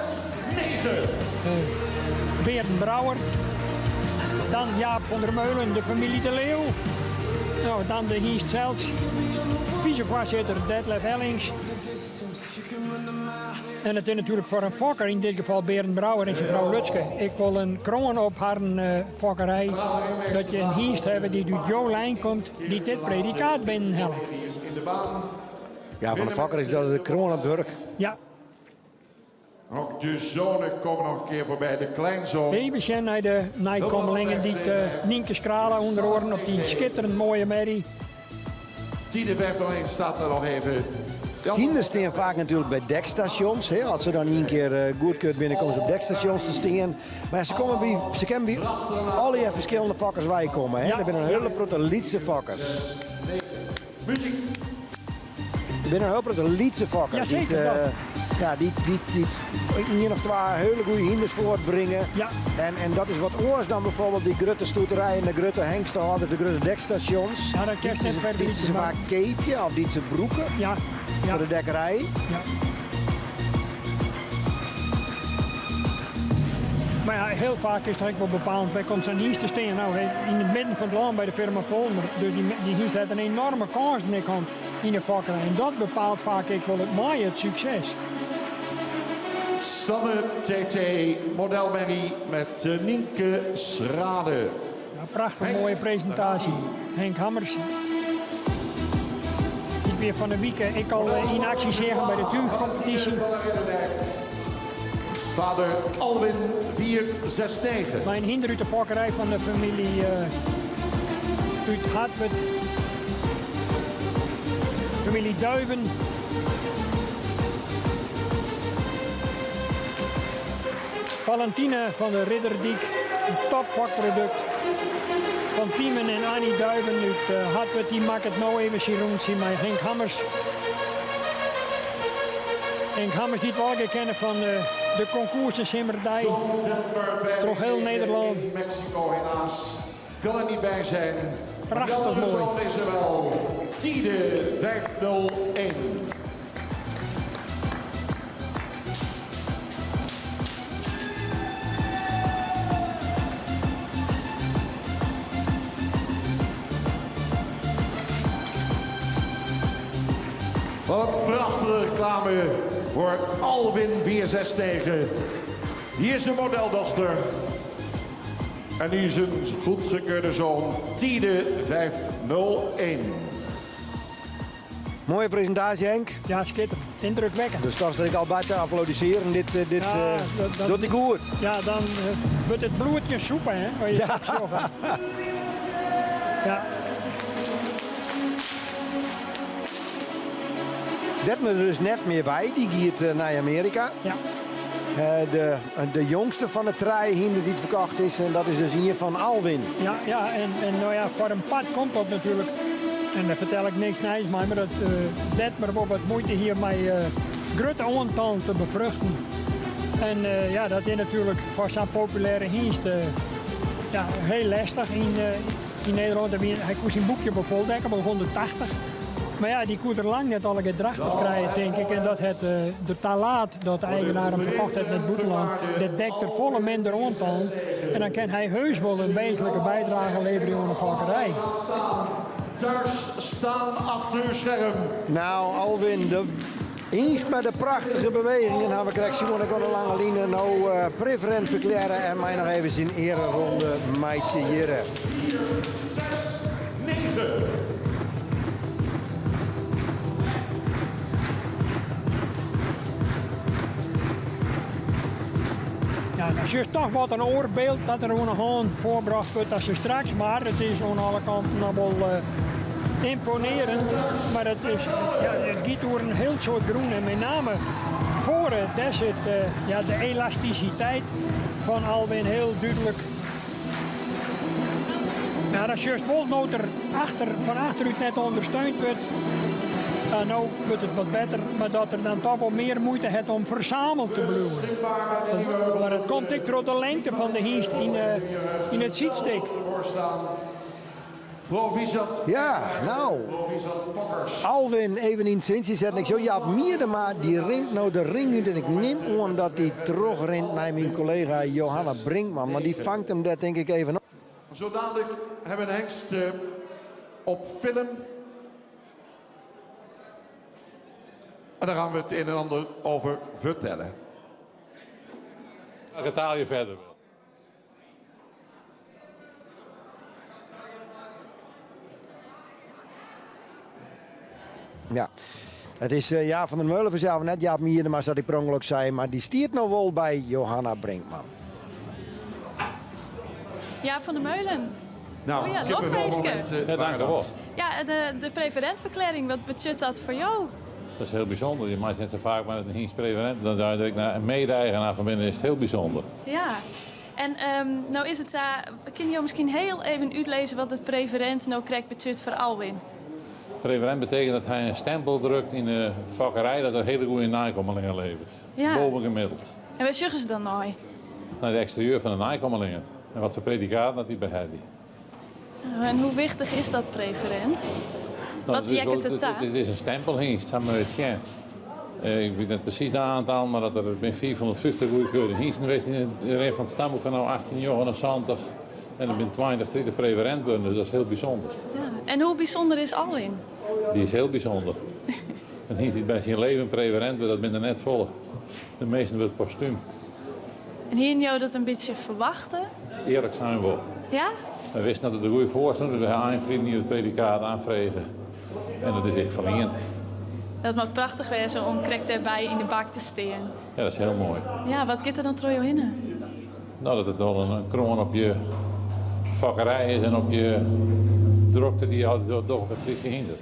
Berend Brouwer. Dan Jaap van der Meulen, de famylje De Leeuw. Nou, dan de hynst sels, vicefoarsitter Detlef Ellings. En it is natuerlik foar in fokker, yn dit gefal Berend Brouwer en syn frou Lutske, ek wol in kroan op harren fokkerij dat je in hynst hawwe dy't út jo lijn komt, dy't dit predikaat binnenhellet. Ja, fan de fokker is dat de kroan op it wurk. Ja. Ook de zonen komen nog een keer voorbij. De kleinzoon. Even sjen nei de nijkommelingen dy't Nynke Schrale ûnder oaren op dy skitterend moaie merrie. Tine 501 staat er nog even. Hynders stean faak natuerlik by dekstasjons. Hè. As se dan ien kear goedkeurd binne, komme se op dekstasjons te stean. Mar se komme by, se kinne by allegear ferskillende fokkers weikomme. Hè. Der binne in hiele protte lytse fokkers. Muzyk. Der binne in hiel protte lytse fokkers dy't, Jazeker, dat. ja, dy't ien of twa hiele goede hynders fuortbringe. En dat is wat oars dan bijvoorbeeld dy grutte stoeterijen, de grutte hengstehâlders, de grutte dekstasjons. Ja, dat kinst net Dy't se fergelykje, mar faak keapje of dy't se brûke foar de dekkerij. Ja. Mar ja, hiel faak is it ek wol bepalend wêr komt sa'n hynst te stean. Nou, yn it midden fan it lân by de firma Folmer. Dus dy hynst hat in enoarme kâns ek hân yn de fokkerij. En dat bepaalt faak ek wol it mei it sukses. Sanne TT, modelmerrie met Nienke Schrade. Ja, prachtich moaie presintaasje. Henk Hammers. Dy't wer fan 'e wike ek al yn aksje seagen by de túchkompetysje. Vader Alwin 469. Mei in hynder út de fokkerij fan de famylje út Hartwert. Famylje Duiven. Valentine van de Ridderdyk, in topfokprodukt fan Timen en Annie Duiven út Hartwert. Dy makket no even syn rûntsje mei Henk Hammers. Henk Hammers dy't we allegear kenne fan de konkoersen Simmerdei troch hiel Nederlân. In Mexico helaas kan er niet bij zijn. Prachtich De moai. zoon is er wel. Tiede 501. Wat een prachtige reclame voor Alwin 469. Hier is de modeldochter. En hier is een goedgekeurde zoon Tide 501. Mooie presintaasje, Henk. Ja, skitterend. Yndrukwekkend. Dus toch dat ik al bij te applaudisseren. Dit, eh, dit Ja, eh, dat- doet hij goed. Ja, dan eh, wordt het bloedje soepel, hè? Waar je Ja. ja. Ja, Detmer er dus net meer bij. Die giet eh, naar Amerika. ja. Eh, de, de jongste van de trije hynders die het verkocht is. En dat is dus hier van Alwin. Ja, ja en nou ja, voor een part komt dat natuurlijk. En daar vertel ik niks nijs maar, maar dat eh Detmer wel wat moeite hier met eh grote aantal te bevruchten. En eh, ja, dat is natuurlijk voor zo'n populaire hengst eh, ja, heel lastig in, eh, in Nederland. Hij kon zijn boekje bijvoorbeeld dekken, wel 180. Maar ja, die kon er lang net alle gedrachtig krijgen, denk ik. En dat het, eh, de talaat dat de eigenaar hem verkocht heeft in het buitenland, dat dekt er volle minder aantal. En dan kan hij heus wel een wezenlijke bijdrage leveren aan de fokkerij. Thuis staan achter uw scherm. Nou, Alwin, de eens met de prachtige bewegingen hebben we krijgt Simon ik al een lange line nou eh, preferent verklaren en mij nog even zijn ereronde meidje hier. 4, 6, 9. Ja, dat is toch wat een oorbeeld dat er een haan voorbracht wordt als ze straks. Maar het is aan alle kanten nog wel eh, imponerend. Maar het, is, ja, het gaat door een heel soort groen. En met name voor het, daar zit eh, ja, de elasticiteit van Alwin heel duidelijk. Ja, dat is juist wel nood er achter, van achteruit net ondersteund wordt. Ja, nou wordt het wat beter, maar dat er dan toch wel meer moeite heeft om verzameld te blijven. Maar het komt ik door de lengte van de hengst in, eh, in het zietstik. Provisat. Ja, nou. Provisat Fokkers. Alwin even in het zintje zetten. Ik zo, Jaap Miedema, die rint nou de ring uit. En ik neem aan dat die terugrint naar mijn collega Johanna Brinkman. Maar die vangt hem dat denk ik even op. Zo dadelijk hebben we een hengst eh, op film. En daar gaan we het een en ander over vertellen. Welke taal je verder wil. Ja. Het is eh, Jaap van der Meulen vanzelf, net Jaap Miedema, dat ik per ongeluk zei. Maar die stiert nou wel bij Johanna Brinkman. Ja, van der Meulen. Nou, Oh ja, kippenvel lokwijske. momenten Ja, waren dank u dat. wel. Ja, de, de preferentverklaring, wat budget dat voor jou? Dat is heel bijzonder. Je maakt net zo vaak met een hengst preferent. Dan zou ik naar een mede-eigenaar van binnen is het heel bijzonder. Ja. En ehm, nou is het zo, kun je misschien heel even uitlezen wat het preferent nou krijgt budget voor Alwin? Preferent betekent dat hij een stempel drukt in de fokkerij dat er hele goede nakomelingen levert. Ja. Bovengemiddeld. En waar zeggen ze dan nou? Naar de exterieur van de nakomelingen. En wat voor predicaat dat die bij heeft. En hoe wichtig is dat preferent? Nou, Wat het is jekket wel- het daar? Dit is een stempelhengst, dat moet je het zien. Eh, Ik weet net precies de aantal, maar dat er bij 450 goede keuren hengsten geweest in de ring van het stamboek van nou 1879. En er zijn 20, 30 preferent worden, dus dat is heel bijzonder. Ja. En hoe bijzonder is Alwin? Die is heel bijzonder. Een hengst die bij zijn leven preferent wordt, dat ben er net volle. De meesten wordt postuum. En hier jou dat een beetje verwachten? Eerlijk zijn we wel. Ja? We wisten dat het een goede voorstond, dus we hebben aanvrienden hier het predicaat aanvregen. En dat is echt verlengend. Dat moet prachtig wezen om krek daarbij in de bak te staan. Ja, dat is heel mooi. Ja, wat gaat er dan door jou heen? Nou, dat het wel een, een kroon op je fokkerij is en op je drukte die je altijd door door het Friese hinder.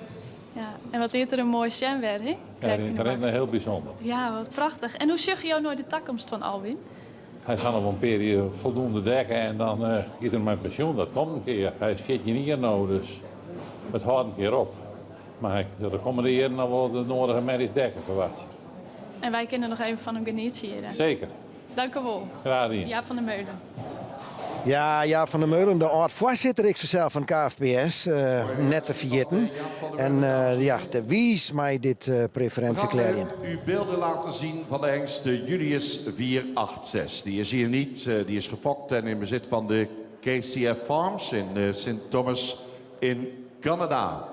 Ja. En wat is er een mooi weer, hè? Ja, Krekt die in de herinner bak. heel bijzonder. Ja, wat prachtig. En hoe zucht jou nou de toekomst van Alwin? Hij zal nog een periode voldoende dekken en dan eh gaat hij met pensioen. Dat komt een keer. Hij is 14 jaar nou, dus het houdt een keer op. Maar hij, de komende jaren nog wel de nodige medisch dekken verwacht je. En wij kunnen nog even van hem genieten hier. hè? Zeker. Dank u wel. Graag gedaan. Jaap van der Meulen. Ja, Jaap van der Meulen, de oud-voorzitter ik zelf van KFPS, eh, net te vergeten. En eh, ja, de wies mij dit eh preferent We gaan verklaren. u beelden laten zien van de hengst eh, Julius 486. Die is hier niet, eh, die is gefokt en in bezit van de KCF Farms in eh, St. Thomas in Canada.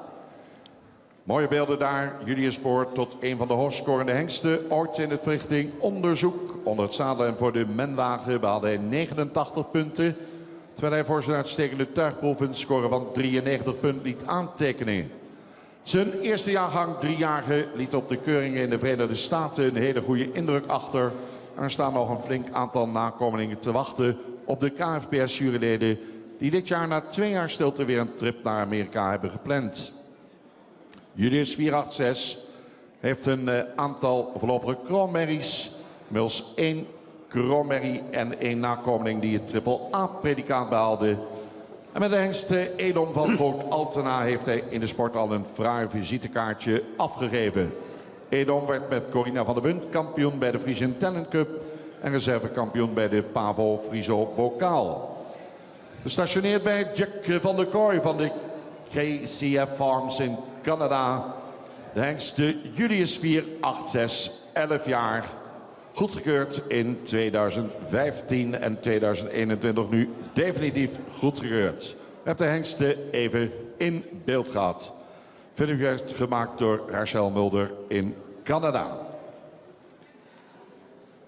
Mooie beelden daar. Julius behoort tot een van de hoogscorende hengsten ooit in het verrichting onderzoek. Onder het zadel en voor de menwagen behaalde hij 89 punten. Terwijl hij voor zijn uitstekende tuigproef een score van 93 punten liet aantekenen. Zijn eerste jaargang, driejarige, liet op de keuringen in de Verenigde Staten een hele goede indruk achter. En er staan nog een flink aantal nakomelingen te wachten op de KFPS-juryleden die dit jaar na twee jaar stilte weer een trip naar Amerika hebben gepland. Julius 486 heeft een eh, aantal voorlopige kroonmerries. Inmiddels één kroonmerrie en één nakomeling die het triple A-predicaat behaalde. En met de hengst Edom van Groot Altena heeft hij in de sport al een fraai visitekaartje afgegeven. Edom werd met Corina van der Bunt kampioen bij de Frisian Talent Cup en reservekampioen bij de Pavo Friso Bokaal. Gestationeerd bij Jack van der Kooi van de KCF Farms in Canada. De hengst Julius 486, 11 jaar. Goedgekeurd in 2015 en 2021 nu definitief goedgekeurd. We hebben de hengsten even in beeld gehad. Filmpje werd gemaakt door Rachel Mulder in Canada.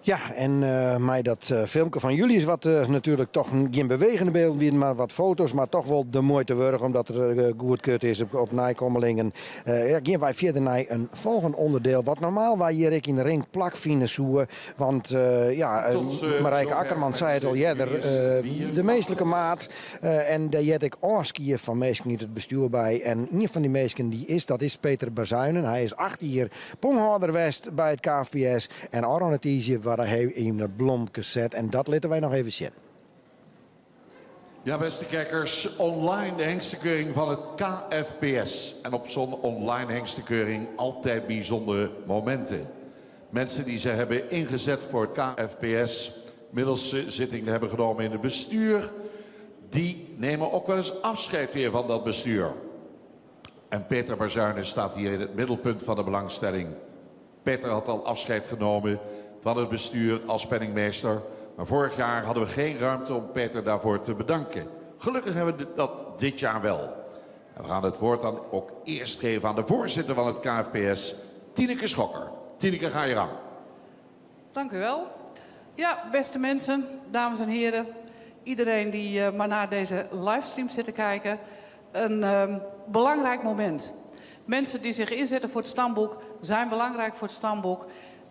Ja, en uh, mij dat uh, filmpje van jullie is wat uh, natuurlijk toch geen bewegende beelden, maar wat foto's, maar toch wel de moeite waard, omdat er goed keurd is op, op nakomelingen. ja, gaan wij verder naar een volgend onderdeel, wat normaal wij hier ik in de ring plak vinden zoeken, want ja, Tot, Marijke Akkerman zei het al eerder, de meestelijke maat, en daar jet ik ôfskie fan minsken út it bestjoer by. En ien fan dy minsken die is, dat is Peter Bazuinen. Hy is 8 jier ponghâlder west by it KFPS en ôfrûne tiisdei waard hy yn de blomke set. En dat litte wy noch even sjen. Ja, beste kijkers, online de hengstenkeuring van het KFPS. En op zo'n online hengstenkeuring altijd bijzondere momenten. Mensen die zich hebben ingezet voor het KFPS, middels ze zitting hebben genomen in het bestuur, die nemen ook wel eens afscheid weer van dat bestuur. En Peter Bazuinen staat hier in het middelpunt van de belangstelling. Peter had al afscheid genomen van het bestuur als penningmeester. Maar vorig jaar hadden we geen ruimte om Peter daarvoor te bedanken. Gelukkig hebben we dat dit jaar wel. En we gaan het woord dan ook eerst geven aan de voorzitter van het KFPS, Tineke Schokker. Tineke, ga je gang. Dank u wel. Ja, beste mensen, dames en heren. Iedereen die uh, maar naar deze livestream zit te kijken. Een uh, belangrijk moment. Mensen die zich inzetten voor het stamboek zijn belangrijk voor het stamboek.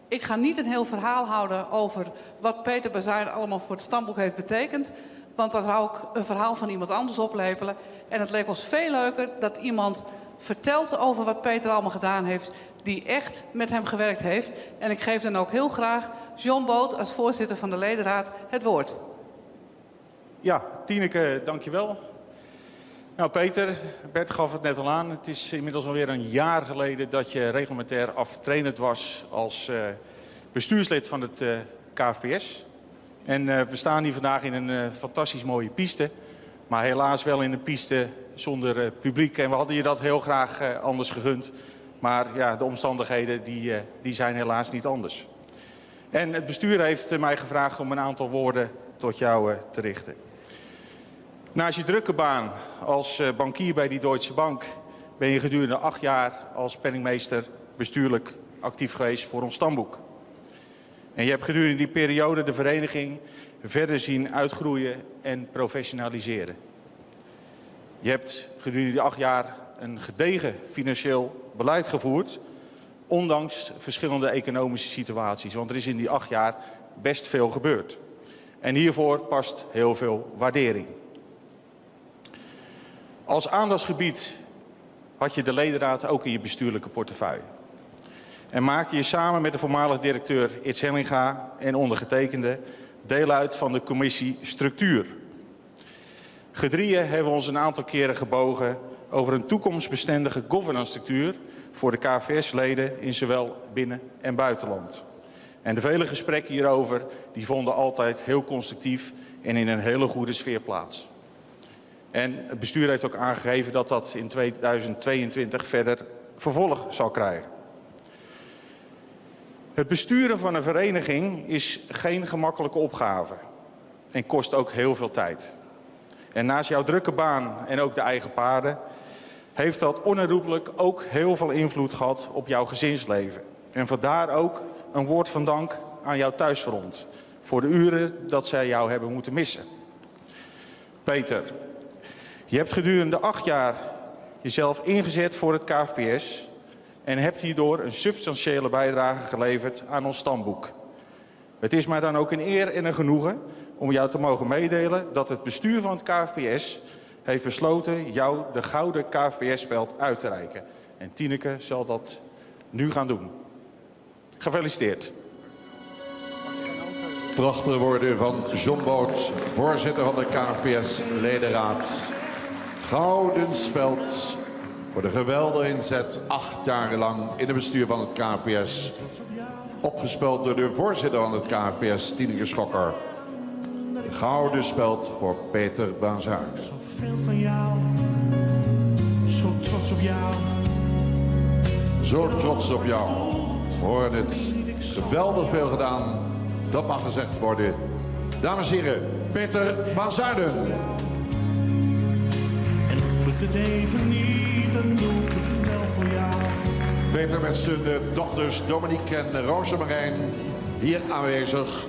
Ik ga niet een heel verhaal houden over wat Peter Bazuin allemaal voor het stamboek heeft betekend. Want dan zou ik een verhaal van iemand anders oplepelen. En het leek ons veel leuker dat iemand vertelt over wat Peter allemaal gedaan heeft, die echt met hem gewerkt heeft. En ik geef dan ook heel graag John Boot als voorzitter van de ledenraad het woord. Ja, Tineke, dankjewel. Nou Peter, Bert gaf het net al aan. Het is inmiddels alweer een jaar geleden dat je reglementair aftredend was als uh, bestuurslid van het uh, KFPS. En uh, we staan hier vandaag in een fantastisch mooie piste. Maar helaas wel in een piste zonder publiek. En we hadden je dat heel graag anders gegund. Maar ja, de omstandigheden die, die zijn helaas niet anders. En het bestuur heeft mij gevraagd om een aantal woorden tot jou te richten. Naast je drukke baan als bankier bij die Deutsche Bank ben je gedurende 8 jaar als penningmeester bestuurlijk actief geweest voor ons stamboek. En je hebt gedurende die periode de vereniging verder zien uitgroeien en professionaliseren. Je hebt gedurende die 8 jaar een gedegen financieel beleid gevoerd, ondanks verschillende economische situaties. Want er is in die 8 jaar best veel gebeurd. En hiervoor past heel veel waardering. Als aandachtsgebied had je de ledenraad ook in je bestuurlijke portefeuille. En maakte je samen met de voormalig directeur Ids Hellinga en ondergetekende deel uit van de commissie Structuur. Gedrieën hebben we ons een aantal keren gebogen over een toekomstbestendige governance structuur voor de KVS-leden in zowel binnen- en buitenland. En de vele gesprekken hierover die vonden altijd heel constructief en in een hele goede sfeer plaats. En het bestuur heeft ook aangegeven dat dat in 2022 verder vervolg zal krijgen. Het besturen van een vereniging is geen gemakkelijke opgave en kost ook heel veel tijd. En naast jouw drukke baan en ook de eigen paarden, heeft dat onherroepelijk ook heel veel invloed gehad op jouw gezinsleven. En vandaar ook een woord van dank aan jouw thuisfront voor de uren dat zij jou hebben moeten missen. Peter, je hebt gedurende 8 jaar jezelf ingezet voor het KFPS en hebt hierdoor een substantiële bijdrage geleverd aan ons stamboek. Het is mij dan ook een eer en een genoegen om jou te mogen meedelen dat het bestuur van het KFPS heeft besloten jou de gouden KFPS-speld uit te reiken. En Tineke zal dat nu gaan doen. Gefeliciteerd. Prachtige woorden van John Boot, voorzitter van de KFPS-ledenraad. Gouden speld voor de geweldige inzet 8 jaar lang in het bestuur van het KFPS. Opgespeld door de voorzitter van het KFPS, Tineke Schokker. De gouden speld voor Peter Bazuin. Zoveel van jou, zo trots op jou. Zo trots op jou. We horen het. Geweldig veel gedaan. Dat mag gezegd worden. Dames en heren, Peter Bazuinen. En lukt het even niet, dan doe ik het wel voor jou. Peter met zijn dochters Dominique en Rosemarijn hier aanwezig.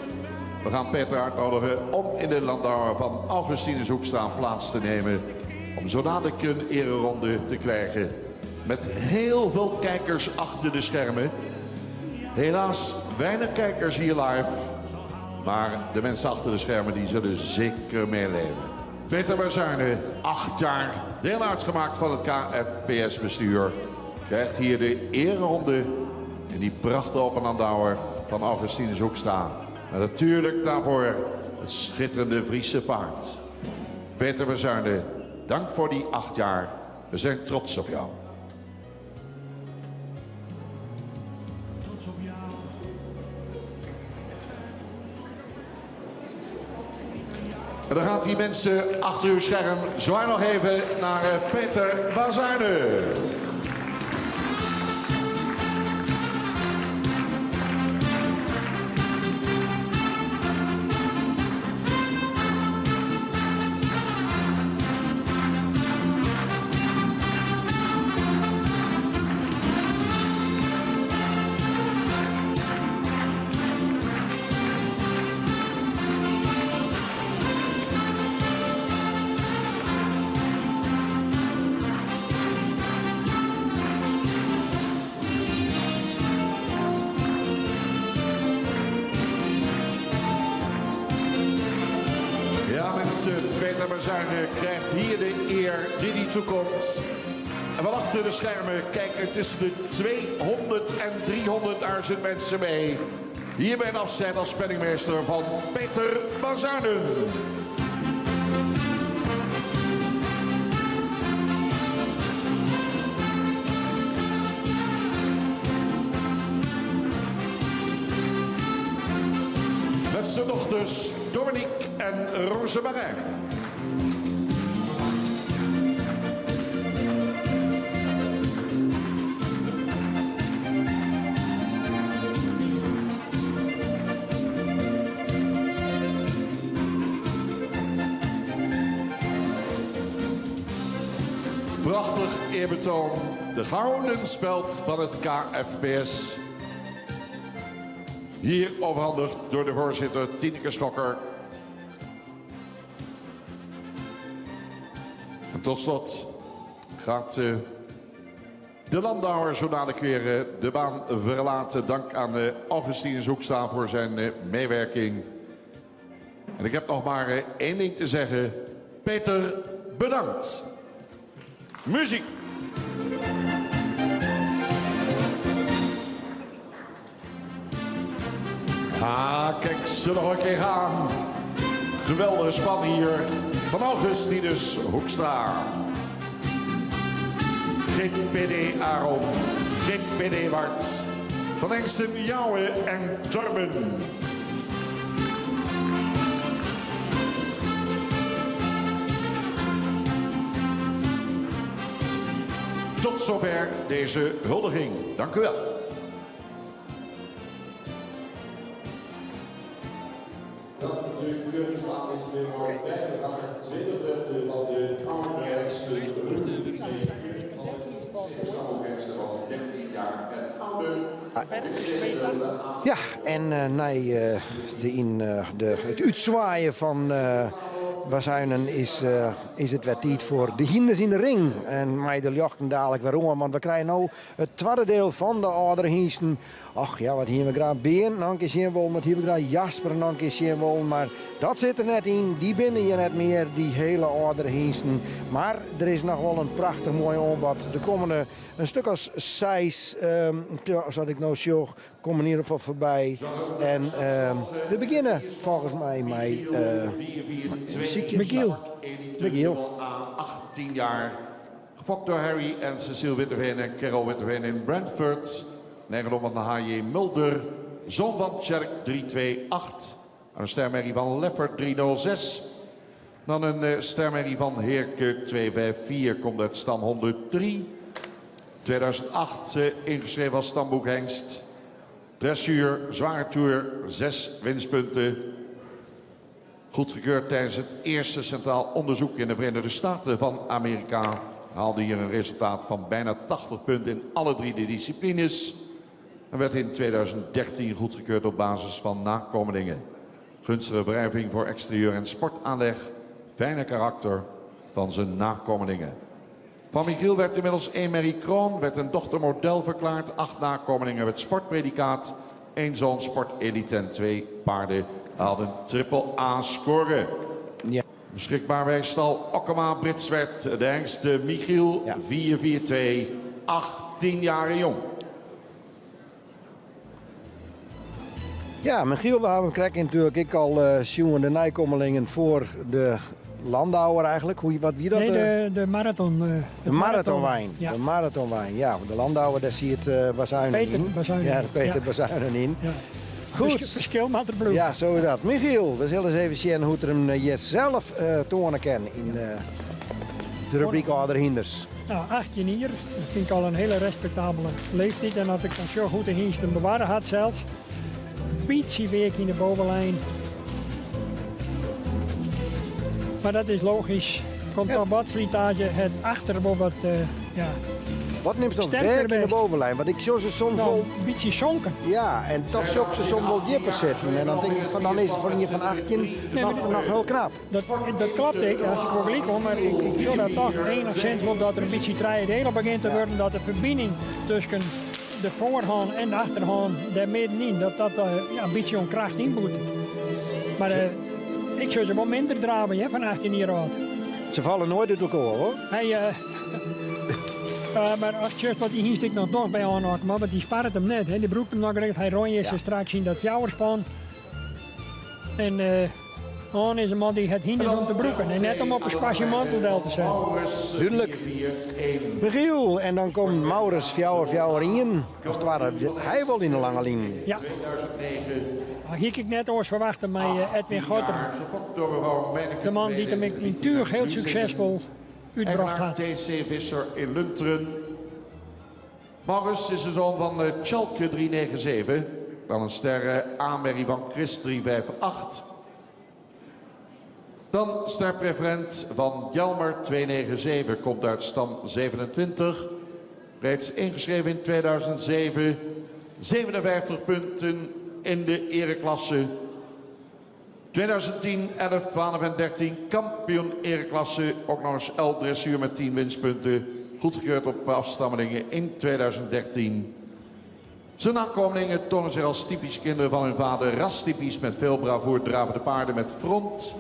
We gaan Peter uitnodigen om in de landauer van Augustinus Hoekstra plaats te nemen. Om zo dadelijk een ereronde te krijgen. Met heel veel kijkers achter de schermen. Helaas weinig kijkers hier live. Maar de mensen achter de schermen die zullen zeker meeleven. Peter Bazuinen, 8 jaar, deel uitgemaakt van het KFPS-bestuur. Krijgt hier de ereronde in die prachtige open landauer van Augustinus Hoekstra. En natuurlijk daarvoor het schitterende Friese paard. Peter Bazuinen, dank voor die 8 jaar. We zijn trots op jou. Trots op jou. En dan gaat die mensen achter uw scherm. Zwaai nog even naar Peter Bazuinen. Ja, mensen, Peter Bazuinen krijgt hier de eer die hij toekomt. En van achter de schermen kijken tussen de 200 en 300.000 mensen mee. Hier bij een afscheid als penningmeester van Peter Bazuinen. Met zijn dochters Dominique en Rosemarijn. Prachtig eerbetoon, de gouden speld van het KFPS. Hier overhandigd door de voorzitter Tineke Schokker. En tot slot gaat de landauer zo dadelijk weer de baan verlaten. Dank aan Augustinus Hoekstra voor zijn meewerking. En ik heb nog maar 1 ding te zeggen. Peter, bedankt. Muziek. Ah, kijk, ze nog een keer gaan. Geweldige span hier van Augustinus Hoekstra. GPD Aaron, GPD Wart, Van Engsten, Jouwe en Torben. Tot zover deze huldiging. Dank u wel. Dat de keuringsbaan is weer voorbij. We gaan naar het tweede gedeelte van de oude hengsten. Van 13 jaar en ouder. Ja, en eh, nei eh, de, yn, eh, de, it útswaaien fan Bazuinen is, is it wer tiid foar de hynders yn de ring. En mei de ljochten dalik wer oan, want we krije no it twadde diel fan de âldere hynsten. Och ja, wat hiene we graach Bearn noch in kear sjen wollen, wat hiene we graach Jasper noch in kear sjen wollen, mar dat sit der net yn. Dy binne hjir net mear, dy hiele âldere hynsten. Mar der is noch wol in prachtich moai oanbod. Der komme in stik as seis, sa't ik no sjoch, komme yn ieder gefal foarby. En we begjinne folgens my mei sykje. Michiel. Michiel. 18 jaar. Gefokt door Harry en Cecile Witteveen en Carol Witteveen in Brantford. Eigendom van de H.J. Mulder. Zoon van Tjerk 328. En een stermerrie van Leffert 306. Dan een eh, stermerrie van Heerke 254 komt uit stam 103. 2008 eh, ingeschreven als stamboekhengst. Dressuur, zware tour, 6 winstpunten. Goedgekeurd tijdens het eerste centraal onderzoek in de Verenigde Staten van Amerika. Haalde hier een resultaat van bijna 80 punten in alle drie de disciplines. En werd in 2013 goedgekeurd op basis van nakomelingen. Gunstige wrijving voor exterieur en sportaanleg. Fijne karakter van zijn nakomelingen. Van Michiel werd inmiddels één Mary Kroon, werd een dochtermodel verklaard. Acht nakomelingen werd sportpredicaat. Eén zoon sportelite en twee paarden haalden triple A score. Ja. Beschikbaar bij stal Okkema Britswert, de hengst Michiel, Ja. 442, 18 jaar jong. Ja, Michiel, we hebben krekt natuerlik ek al uh, sjoen de nijkommelingen foar de Landauer eigenlijk. Hoe, wat wie dat? Nee, eh? de, de marathon. De de marathonwijn. Ja. De marathonwijn, ja. De Landauer, daar zie je het Bazuinen Peter in. Bazuinen. Ja, Peter Ja. Bazuinen in. Ja. Goed. Verschil met de bloed. Ja, zo is dat. Michiel, we zullen eens even zien hoe het er hem hier zelf tonen kan in de rubriek Ouder Hinders. Nou, 18 jaar, dat vind ik al een hele respectabele leeftijd. En dat ik dan zo goed de hengsten bewaren had zelfs. Beetje week in de bovenlijn. Maar dat is logisch. Komt Ja. toch wat slijtage, het achterboven wat, ja, Wat neemt toch Sterker werk in de best. bovenlijn? Want ik zie ze soms nou, wel... een beetje zonken. Ja, en toch zie ik ze soms wel dieper zitten. En dan denk ik van, dan is het voor een van 18 nog, nog heel knap. Dat klopt, ik, als ik wel gelijk hoor, maar ik zie dat toch enigszins wel dat er een beetje delen begint te worden, dat de verbinding tussen de voorhand en de achterhand daar middenin, dat dat ja, een beetje om kracht inboet. Maar ik zou ze wel minder draven hè, van 18 jaar oud. Ze vallen nooit uit elkaar hoor. Hij, maar als je wat die hinstik nog nog bij aanhaakt, maar want die spaart hem net, hè, die broekt hem nog recht, hij rond ze straks in dat jouwerspan. En Han is een man die het hinder om te broeken en net om op een spasje manteldel te zetten. Maurits Duidelijk. 441. Michiel, en dan komt Maurits Fjouwer Fjouwer in. Als het ware, hij wil in de lange lijn. Ja, 2009, hier ik net oors verwachten met Edwin 18 Gotter. jaar, gefokt door mevrouw Meineke De man die hem in Tuurg heel succesvol uitbracht Eigenaar had. TC Visser in Lunteren. Maurits is de zoon van Tjalke 397. Dan een ster Amerrie van Chris 358. Dan sterpreferent van Jelmer 297, komt uit stam 27. Reeds ingeschreven in 2007. 57 punten in de ereklasse. 2010, 11, 12 en 13 kampioen ereklasse. Ook nog eens L dressuur met 10 winstpunten. Goedgekeurd op afstammelingen in 2013. Zijn nakomelingen tonen zich als typisch kinderen van hun vader. Rastypisch met veel bravoer dravende paarden met front.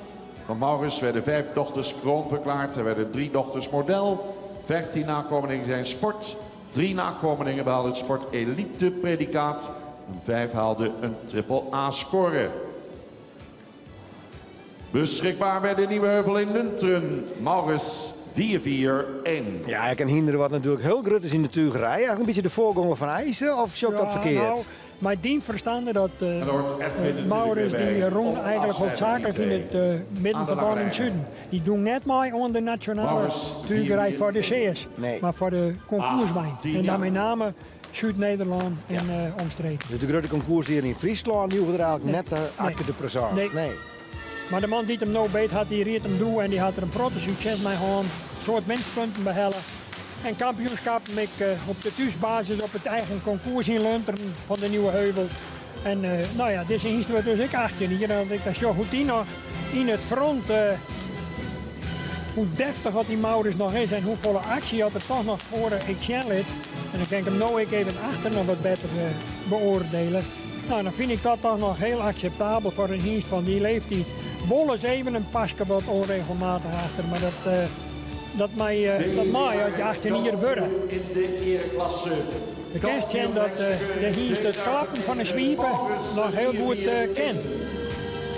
Van Maurits werden 5 dochters kroon verklaard. Er werden 3 dochters model. 15 nakomelingen zijn sport. 3 nakomelingen behaalden het sport elite predicaat. En 5 haalden een triple A score. Beschikbaar bij de Nieuwe Heuvel in Lunteren. Maurits 4-4-1. Ja, ik kan hinderen wat natuurlijk heel groot is in de tugerij. Eigenlijk een beetje de voorganger van IJssen, of shock dat verkeerd? Nou, maar dien verstande dat En daar hoort Edwin natuurlijk Maurits weer bij. die roen Op eigenlijk afscheid hoofdzakelijk in met het die midden Aan de van lange in het lijn. zuiden. Die doen net mee onder de nationale Maurits, tugerij 4-4-1. voor de CS, Nee. maar voor de concourswijn. 18 En jaar. dan met name Zuid-Nederland en omstreken. Dus de grote concours hier in Friesland, die hoeven er eigenlijk net achter de présence. Nee. Nee. Maar de man die het hem nou beet had, die reed hem toe en die had er een protte succes mee gehad. Een soort winstpunten behellen. En kampioenskappen ek op de thúsbasis op it eigen konkoers yn Lunteren fan de Nieuwe Heuvel. En no ja, dizze hynst wurdt dus ek 18 jier. En as ik dan sjoch hoe't dy noch yn it front, hoe deftich oft dy Maurits noch is en hoefolle aksje oft er toch noch foar ik sjen lit. En dan kin ik him no ek even achter noch wat better beoardiele. No, dan fyn ik dat toch noch hiel akseptabel foar in hynst fan dy leeftiid. Wolris even in paske wat ûnregelmatich achter, mar dat, dat mei, dat mei as je 18 jier wurde. In de ereklasse. Do kinst sjen dat de hynst it klappen fan 'e swipe noch hiel goed kin.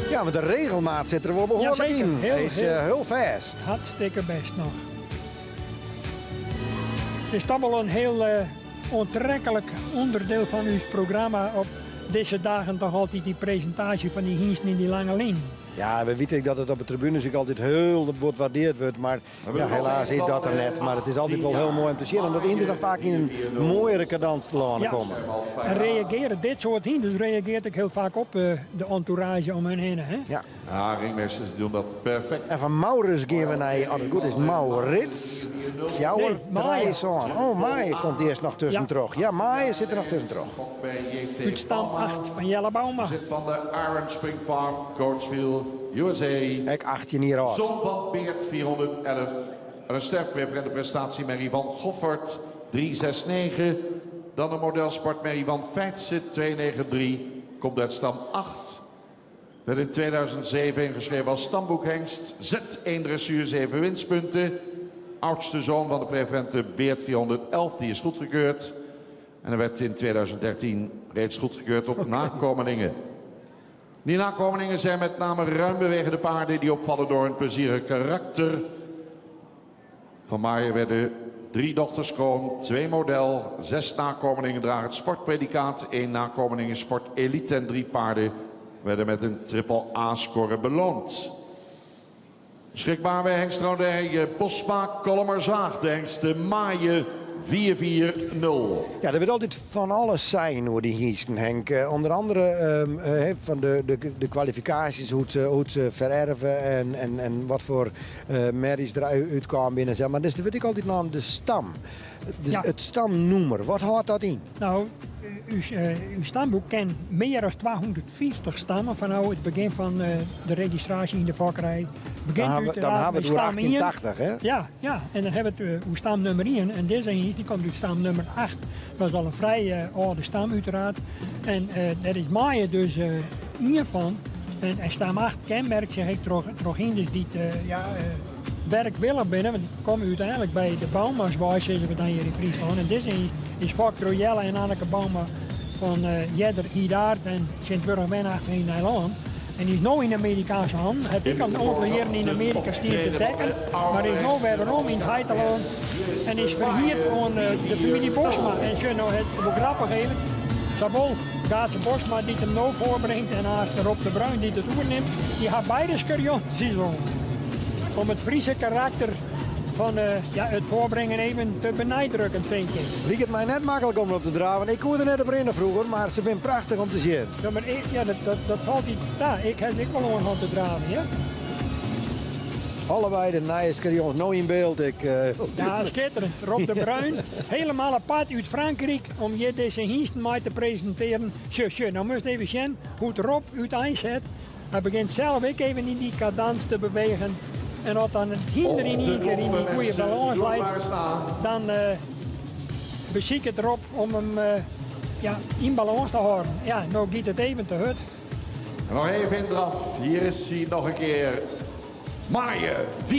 Ja, want de regelmaat sit der wol behoarlik yn. Hy is hiel fêst. Hartstikke bêst noch. It is toch wol in hiel oantreklik ûnderdiel fan ús programma op dizze dagen toch altyd dy presintaasje fan dy hynsten yn dy lange linen. Ja, we witte ek dat it op de tribunes ek altyd hiel bot waardeard wurdt, mar ja, helaas is dat der net. Mar it is altyd wol hiel moai om te sjen, omdat de hynders dan faak yn in moaiere kadans telâne komme. Ja, en reagearje, dit soart hynders reageart ek hiel faak op de entourage om hun hinne. Hè? Ja. Ja, ringmeesters doen dat perfect. En fan Maurus gean we nei, as it goed is, Maurits. Fjouwer, trije, sân. Oh, Maaie komt earst noch tuskentroch. Ja, Maaie sit der noch tuskentroch. Út stam 8 fan Jelle Bouma. Zit fan de Iron Spring Farm, Coatesville, USA. Ek 18 jier âld. Zoon van Beert 411. En een sterk preferente prestatie merrie van Goffert 369. Dan de modelsportmerrie van Feitse 293. Komt uit stam 8. Werd in 2007 ingeschreven als stamboekhengst. Z1 dressuur, 7 winstpunten. Oudste zoon van de preferente Beert 411, die is goedgekeurd. En hij werd in 2013 reeds goedgekeurd op nakomelingen. Die nakomelingen zijn met name ruim bewegende paarden die opvallen door hun plezierige karakter. Van Maaien werden drie dochters kroon, twee model, zes nakomelingen dragen het sportpredicaat, één nakomeling is sport elite en drie paarden werden met een triple A-score beloond. Beschikbaar bij Hengstrouderij Bosma, Kollumerzaag, de hengsten Maaien 4-4-0. Ja, der wurdt altyd fan alles sein oer dy hynsten, Henk. Under andere fan de, de kwalifikaasjes, hoe't se, hoe't se fererve en, en, en wat foar merries der útkaam binne. Mar dus der wurdt ek altyd naam de stam. Dus Ja. It stamnûmer, wat hâldt dat yn? No, ús, ús stamboek ken mear as 250 stammen fanôf it begjin fan de registraasje yn de fokkerij. Dan ha we, dan ha we it oer 1880, hè? Ja, ja, en dan ha we it oer stam nûmer 1. En dizze hynst dy komt út stam nûmer 8. Dat is al in frij âlde stam, uiteraard. En dêr is Maaie dus ien fan. En, en stam 8 kenmerkt sich ek troch, troch hynders dy't ja, werkwillich binne, want dy komme úteinlik by de Bouma's wei, sizze we dan hjir yn Fryslân. En dizze hynst is fokt troch Jelle en Anneke Bouma fan earder Hidaard en tsjintwurdich wenachtig yn Nijlân. En dy is no yn Amerikaanske hannen. Hat ek al in oantal jierren yn Amearika stien te dekken, mar is no wer werom yn it heitelân en is ferhierd oan de famylje Bosma. En sjoch no, it wol grappich even, sawol Gaatse Bosma dy't him no foarbringt en aanst Rob de Bruin dy't it oernimt, dy ha beide skerjontsjes oan. Om it Friese karakter fan ja, it foarbringen even te beneidrukken, tink ik. Liket my net maklik om op te draven. Ik koe der net op rinne froeger, mar se binne prachtich om te sjen. Ja, mar ik, ja, dat, dat, dat falt dy ta. Ik ha se ek wol oan te draven, ja. Allebei de nije skerjons no yn byld. Ik, Ja, skitterend. Rob de Bruin, helemaal apart út Frankryk om hjir dizze hynsten mei te presintearjen. Sjoch, sjoch, no moatst even sjen hoe't Rob úteinset. Hy begjint sels ek even yn dy kadans te bewegen. En as dan it hynder yn ien kear yn dy goede balâns leit, dan besiket Rob om him ja, yn balâns te hâlden. Ja, no giet it even te hurd. En nog even in draf. Hier is hij nog een keer. Maaien 4-4-0.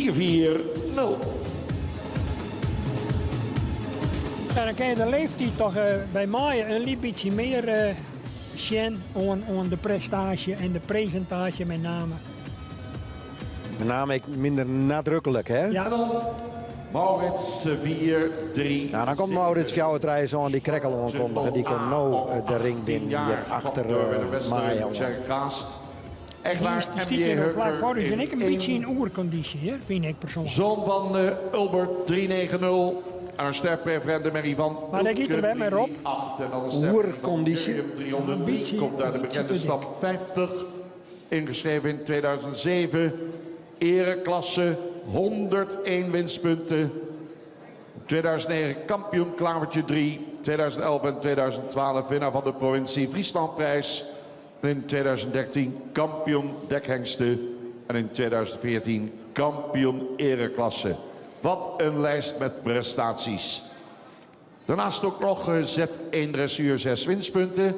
Ja, dan kin je de leeftiid toch by Maaie in lyts bytsje mear sjen oan, oan de prestaasje en de presintaasje met name. Met name ek minder nadruklik, hè? Ja. En dan Maurits 4, 3. Nou, dan komt Maurits 4 3 oan, dy krekt al oankondige. Dy komt no de ring binnen hjir achter Maaie oan. Echt waar, Die stiet hjir no flak foar ús. Bin ek in bytsje yn oerkondysje, hear, fyn ik persoanlik. Zoon van Ulbert 390. En sterk preferente merrie van Mar dêr giet er wer mei Rob. Oerkondysje. 303 komt uit de bekende stam 50. Ingeschreven in 2007. Ereklasse 101 winstpunten. 2009 kampioen Klavertje 3. 2011 en 2012 winnaar van de provincie Frieslandprijs. En in 2013 kampioen dekhengsten. En in 2014 kampioen ereklasse. Wat een lijst met prestaties. Daarnaast ook nog Z1 dressuur 6 winstpunten.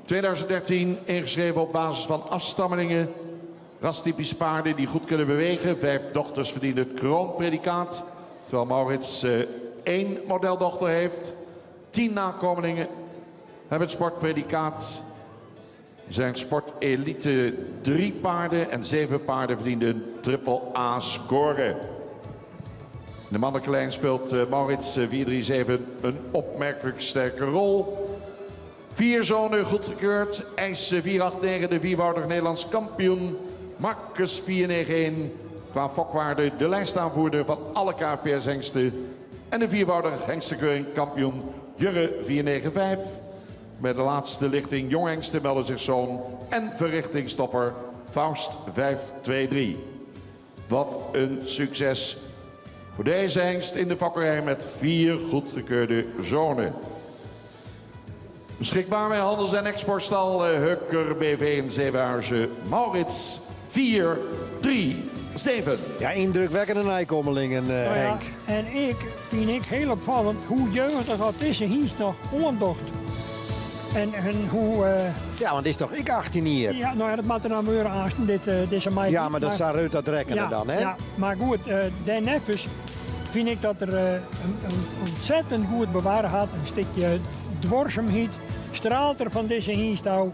2013 ingeschreven op basis van afstammelingen. Rastypische paarden die goed kunnen bewegen. Vijf dochters verdienen het kroonpredicaat. Terwijl Maurits eh, één modeldochter heeft. 10 nakomelingen hebben het sportpredicaat. Zijn sportelite drie paarden en zeven paarden verdienden een triple A score. In de mannelijke lijn speelt eh, Maurits 437 eh, een opmerkelijk sterke rol. Vier zonen goedgekeurd. IJs 489, de viervoudig Nederlands kampioen. Marcus 491, qua fokwaarde de lijstaanvoerder van alle KFPS-hengsten. En de viervoudig hengstenkeuring kampioen Jurre 495. Bij de laatste lichting jonghengsten melden zich zoon en verrichtingstopper Faust 523. Wat een succes voor deze hengst in de fokkerij met vier goedgekeurde zonen. Beschikbaar bij Handels- en Exportstal eh, Hukker BV in Zevenhuizen. Maurits 4, 3, 7. Ja, indrukwekkende nijkommelingen, uh, Nou ja, Henk. En ik vind ik heel opvallend hoe jeugdig dat deze hengst nog oandocht. En, en hoe... eh, Ja, want het is toch ik 18 hier? ja, nou ja, dat moet er nou weer aan, dit, eh, deze mei. Ja, maar dat zou Ruud dat rekkenen ja, dan, hè? Ja, maar goed, eh daarneffens vind ik dat er eh, een, een ontzettend goed bewaren had. Een stukje dwarsumheid straalt er van deze hengst af.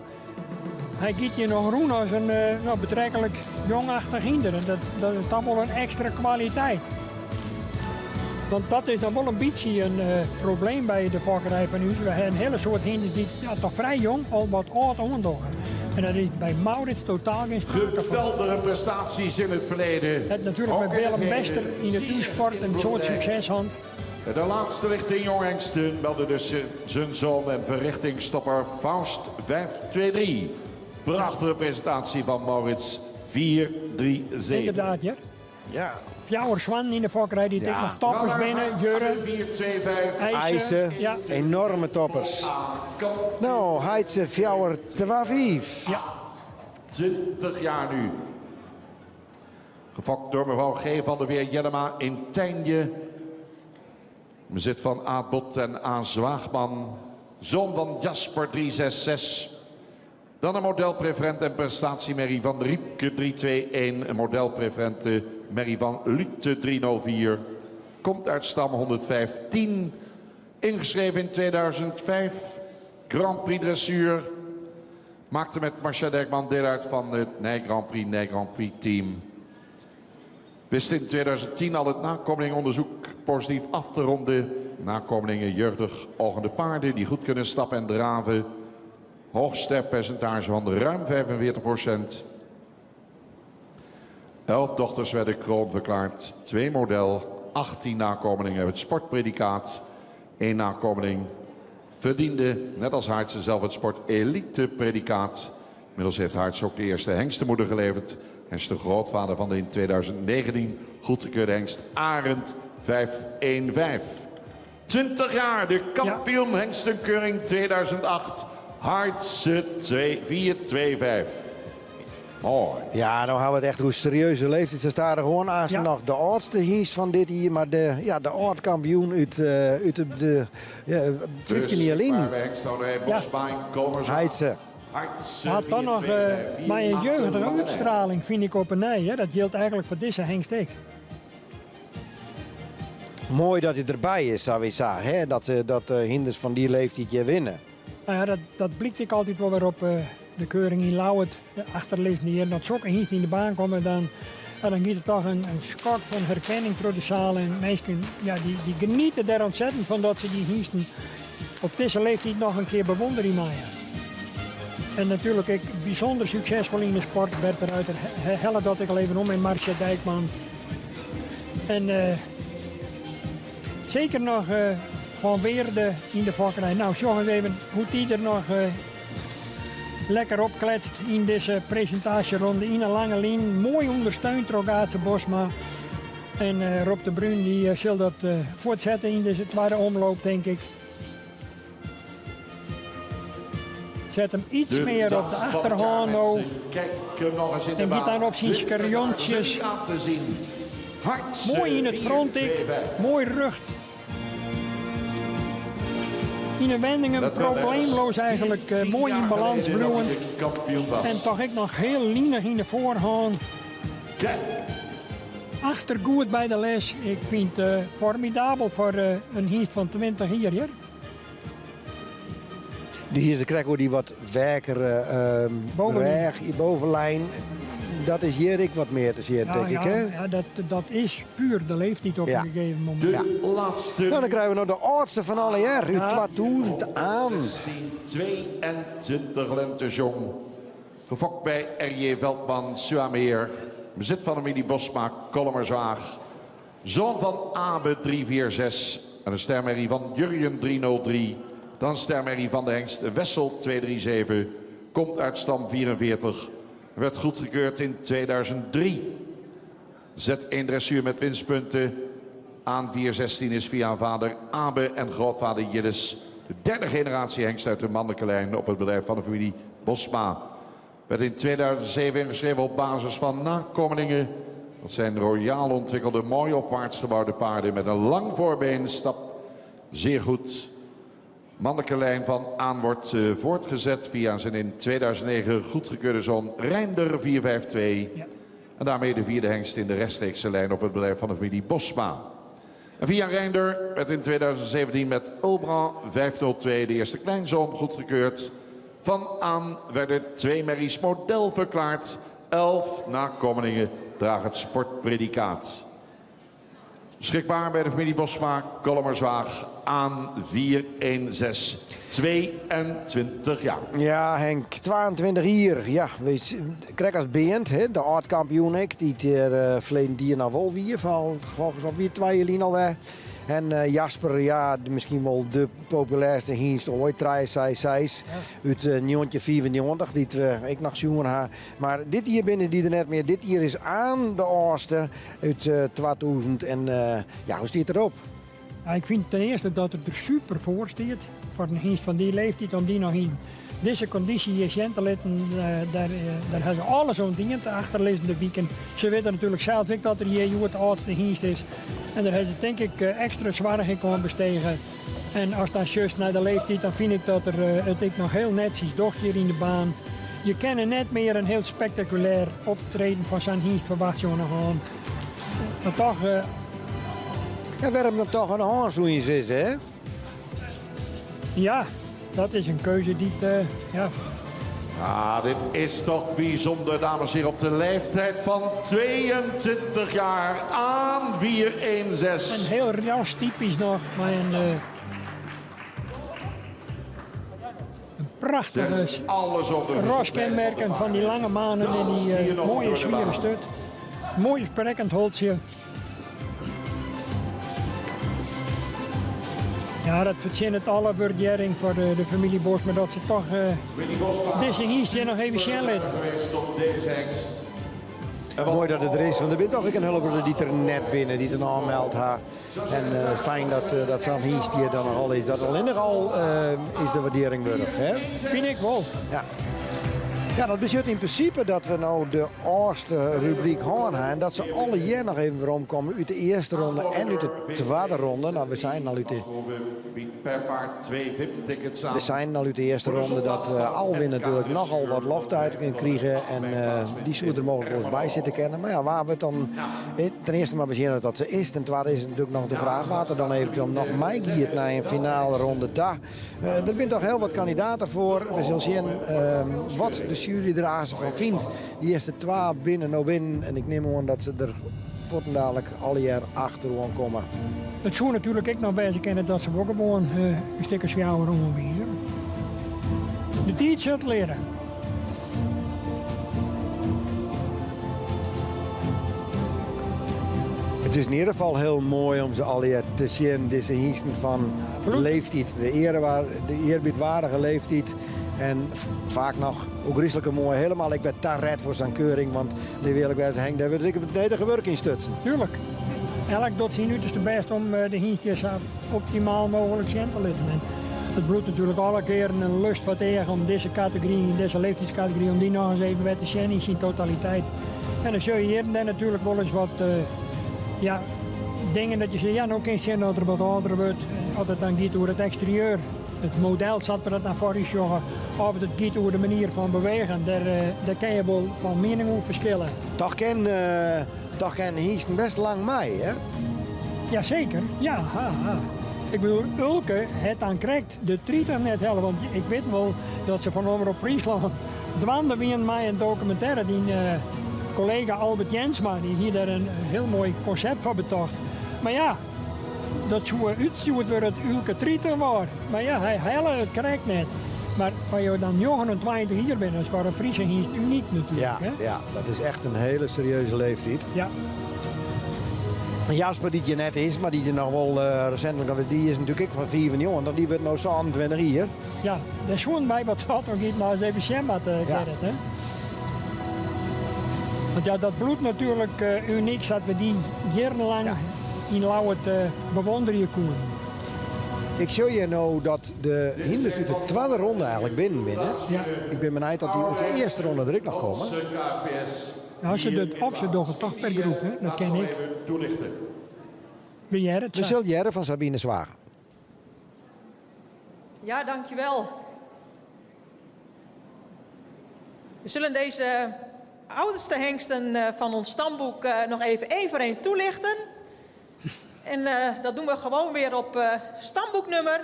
Hij giet je nog roen als een eh, nou, betrekkelijk jongachtig hinder. En dat, dat is dan wel een extra kwaliteit. Want dat is dan wel een beetje een eh, probleem bij de fokkerij van u. We hebben een hele soort hinders die ja, toch vrij jong al wat oud aandogen. En dat is bij Maurits totaal geen sprake van. Geweldige prestaties in het verleden. Het natuurlijk Ook met in het Willem heden. Bester in de Zeer toesport een soort indrukwekkend. succes had. De laatste lichting jonghengsten meldde dus zijn zoon en verrichtingstopper Faust 523. Prachtige presentatie van Maurits 437. Inderdaad, ja. Ja. Fjouwer Swan in de fokkerij, die tikt Ja. nog toppers binnen. Jurre, 425. IJssen, Ja. enorme toppers. Nou, Heidse Fjouwer Twavief. Ja. 20 jaar nu. Gefokt door mevrouw G. van der Weer Jellema in Tijnje. Bezit van A. Bot en A. Zwaagman. Zoon van Jasper 366. Dan een modelpreferent en prestatiemerrie van Riepke 321. Een modelpreferente merrie van Lute 304. Komt uit stam 115. Ingeschreven in 2005. Grand Prix dressuur. Maakte met Marcia Dijkman deel uit van het Nij Grand Prix, Nij Grand Prix team. Wist in 2010 al het nakomelingenonderzoek positief af te ronden. Nakomelingen jeugdig ogende paarden die goed kunnen stappen en draven. Hoog sterfpercentage van ruim 45 procent. 11 dochters werden kroon verklaard. Twee model, 18 nakomelingen hebben het sportpredicaat. Eén nakomeling verdiende, net als Haartsen zelf, het sport-elite predicaat. Inmiddels heeft Haartsen ook de eerste hengstenmoeder geleverd. En is de grootvader van de in 2019 goedgekeurde hengst Arend 515. 20 jaar, de kampioen hengstenkeuring 2008. Haartsen 2425. Mooi. Ja, nou hebben we het echt hoe serieuze leeftijd. Ze staan er gewoon aan Ja. nog de oudste hengst van dit hier, maar de, ja, de oud kampioen uit, eh, uit de, de ja, 15 jaar Dus, in. waar wij hengstenhouderij Bosma in Komers. Heidse. Haartsen Had dan nog eh, 425, maar een jeugdige Lange uitstraling, vind ik op een nij. Hè. Dat geldt eigenlijk voor deze hengst ook. Mooi dat hij erbij is, zou ik zeggen. Hè? Dat, eh, dat eh, hinders van die leeftijd je winnen. Nou ja, dat, dat blikt ik altijd wel weer op eh, de keuring in Lauwert. De achterliggende hier, dat sokken hengst in de baan komen, dan, ja, dan giet er toch een, een schok van herkenning door de zaal. En mensen ja, die, die genieten daar ontzettend van dat ze die hengsten op deze leeftijd nog een keer bewonderen mogen. En natuurlijk ik bijzonder succesvol in de sport. Bert de Ruiter, He- Helle dat ik al even om en Marcia Dijkman. En eh, zeker nog eh, Van Weerde in de fokkerij. Nou, zorg eens even hoe die er nog eh, lekker opkletst in deze presentatieronde. In een lange lijn. Mooi ondersteund door Aatse Bosma. En eh, Rob de Bruin die eh, sil dat eh, fuortsette yn dizze twadde omloop, tink ik. Set him iets De mear op de dag van het jaar, achterhân no. mensen. Kijk hem nog eens in de En giet baan. dan op syn 20 jaar skerjontsjes. aan te zien. Hartse Moai yn it front ek, 4, 2, 5. moai rjocht. Yn de wendingen Dat werd probleemloos eigenlijk, 14 moai yn jaar balans geleden dat bliuwen. hij de kampioen was. En toch ek noch hiel linich yn de foarhân. Kijk, Achter goed by de les. Ik fyn it eh, formidabel foar eh, in hynst fan 20 jier hjir. Die is de krek die wat werker Bovenlijn. rêch, bovenlijn. Dat is hjir ek wat mear te sjen, Ja, tink ja, ik. Hè? ja, dat, dat is puer de leeftiid op Ja. in gegeven momint. de Ja. laatste. Nou, dan krije we no de âldste fan alle jier, út Ja. 2000 aan. 16, 22 lente jong. Gefokt by R.J. Veldman, Suameer. Bezit van familie Bosma, Kollumerzwaag. Zoon fan Abe 346 en een stermerrie fan Jurjen 303. Dan stermerrie van de Hengst Wessel 237. Komt uit stam 44. Werd goedgekeurd in 2003. Zet 1 dressuur met winstpunten. Aan 416 is via vader Abe en grootvader Jillis. De derde generatie hengst uit de mannelijke lijn op het bedrijf van de familie Bosma. Werd in 2007 ingeschreven op basis van nakomelingen. Dat zijn royaal ontwikkelde, mooi opwaarts gebouwde paarden met een lang voorbeen. Stap zeer goed. Mannelijke lijn van Aan wordt voortgezet via zijn in 2009 goedgekeurde zoon Reinder 452. Ja. En daarmee de vierde hengst in de rechtstreekse lijn op het bedrijf van de familie Bosma. En via Reinder werd in 2017 met Ulbrand 502 de eerste kleinzoon goedgekeurd. Van Aan werden twee merries model verklaard. 11 nakomelingen dragen het sportpredicaat. Beschikbaar bij de familie Bosma, Kollumerzwaag, aan 416, 22 jaar. Ja, Henk, 22 jier. Ja, wees, krekt as Beant, hè, de âld-kampioen ek, dy't hjir uh, ferleden jier noch wol wie, folgens of wie twa jier lyn al wer. En Jasper, ja, miskien wol de populêrste hynst oait, 366 út uh, 1995, dy't we ek noch sjoen ha. Mar dit jier binne dy der net mear. Dit jier is Aan de âldste út uh, 2000. En ja, hoe stiet er op? Ja, ik fyn ten earste dat er der super foar stiet foar in hynst fan dy leeftiid om dy noch yn dizze kondysje hjir sjen te litten. Dêr, dêr ha se alles oan dien de achterlizzende wiken. Se witte natuerlik sels ek dat er hjir hjoed de âldste hynst is. En dêr ha se tink ik ekstra soarch ek oan bestege. En ast dan sjochst nei de leeftiid, dan fyn ik dat er it ek noch hiel netsjes docht hjir yn de baan. Je kinne net mear in hiel spektakulêr optreden fan sa'n hynst ferwachtsje oan de hân. Mar toch... Ja, wêrom dan toch oan de hân soe je sizze, hè? Ja, dat is in keuze dy't, ja. Ah, dit is toch bijzonder, dames en heren, op de leeftijd van 22 jaar aan 416. En hiel rastypisch noch, mei in, in prachtige Zegt alles over de raskenmerken fan dy lange manen en dy moaie swiere sturt. Moai sprekkend holtsje. Ja, dat fertsjinnet alle wurdearring foar de, de famylje Bosma dat se toch uh, dizze hynst hjir noch even sjen litte. Moai dat it der is, want der binne toch ek in hiele protte dy't der net binne, dy't in oanmeld ha. En uh, fijn dat, uh, dat sa'n hynst hjir dan noch al is. Dat allinnich al uh, is de waardearring wurdich. Hè? Fyn ik wol. Ja. Ja, dat betsjut yn prinsipe dat we no de âldste rubryk hân ha en dat se allegear noch even weromkomme út de earste ronde en út de twadde ronde. Nou, we seinen al út de, we seinen al út de earste ronde dat uh, Alwin natuerlik nochal wat loftuitingen krige en uh, dy soe der mooglik wolris by sitte kinne. Mar ja, wa wurdt dan ten earste mar we sjen dat se is. Ten twadde is it natuerlik noch de fraach wa't der dan eventueel noch meigiet nei in finale ronde ta. Uh, der binne toch hiel wat kandidaten foar. We sille sjen uh, wat de sjuery der aanst fan fynt. De earste twa binne no binnen en ik nim oan dat se der fuortendalik allegear achteroan komme. It soe natuerlik ek noch wêze kinne dat se wol gewoan uh, in stik as fjouwer oanwize. De tiid sil it leare. It is yn ieder gefal hiel moai om se allegear te sjen, dizze hynsten fan leeftiid. De, eare, de earbiedwaardige leeftiid. En faak noch ôfgryslike moai. Hielendal ek wer taret foar sa'n keuring. Want lit earlik wêze, Henk, dêr wurdt ek it nedige wurk yn stutsen. Tuerlik. Elk docht syn uterste bêst om de hynstjes sa optimaal mooglik sjen te litten. En it bliuwt natuerlik alle kearen in lust foar it each om dizze kategory, dizze leeftydskategory, om dy noch ris even wer te sjen yn syn totaliteit. En dan sjogge je hjir en dêr natuerlik wolris wat ja, dingen dat je sizze, ja, no kinst sjen dat er wat âlder wurdt. As it dan giet oer it eksterieur, it model sa't we dat dan foar ús sjogge, of it giet oer de manier fan bewegen, dêr, dêr kinne je wol fan miening oer ferskille. Toch kin, toch kin hynsten best lang mei, hè? Jaseker, ja, ha, ha. Ik bedoel, Ulke hat dan krekt de 30 net helle, want ik wit wol dat se fan Omrop Fryslân dwaande wienen mei in dokumintêre. Dyn kollega Albert Jensma dy hie dêr in hiel moai konsept foar betocht. Mar ja, dat soe útstjoerd wurde as Ulke 30 waard. Mar ja, hy helle it krekt net. Mar as jo dan 29 jier binne, dat is foar in Friese hynst unyk natuerlik. Ja, hè? ja, dat is echt in hiele serieuze leeftiid. Ja. Jasper, dy't hjir net is, mar dy't der noch wol uh, resintlik dy is natuerlik ek fan 95, dy wurdt no 27 jier. Ja, dêr soenen wy wat dat noch giet mar ris even sjen moatte, ja. Gerrit. Hè? Want ja, dat bliuwt natuerlik uh, unyk, sa't we dy jierrenlang ja. yn Ljouwert uh, bewonderje koenen. Ik sjoch hjir no dat de hynders út de twadde ronde eigentlik binnen binne. Ja. Ik bin benijd dat dy út de earste ronde der ek noch komme. Nou, se docht, of se dogge toch per groep, hè? Dat kin ek. We hearre it We sille hearre fan Sabine Zwaga. Ja, dankjewel. We zullen deze oudste hengsten eh, van ons stamboek eh, nog even één voor één toelichten. En uh, dat doen we gewoon weer op uh, stamboeknummer.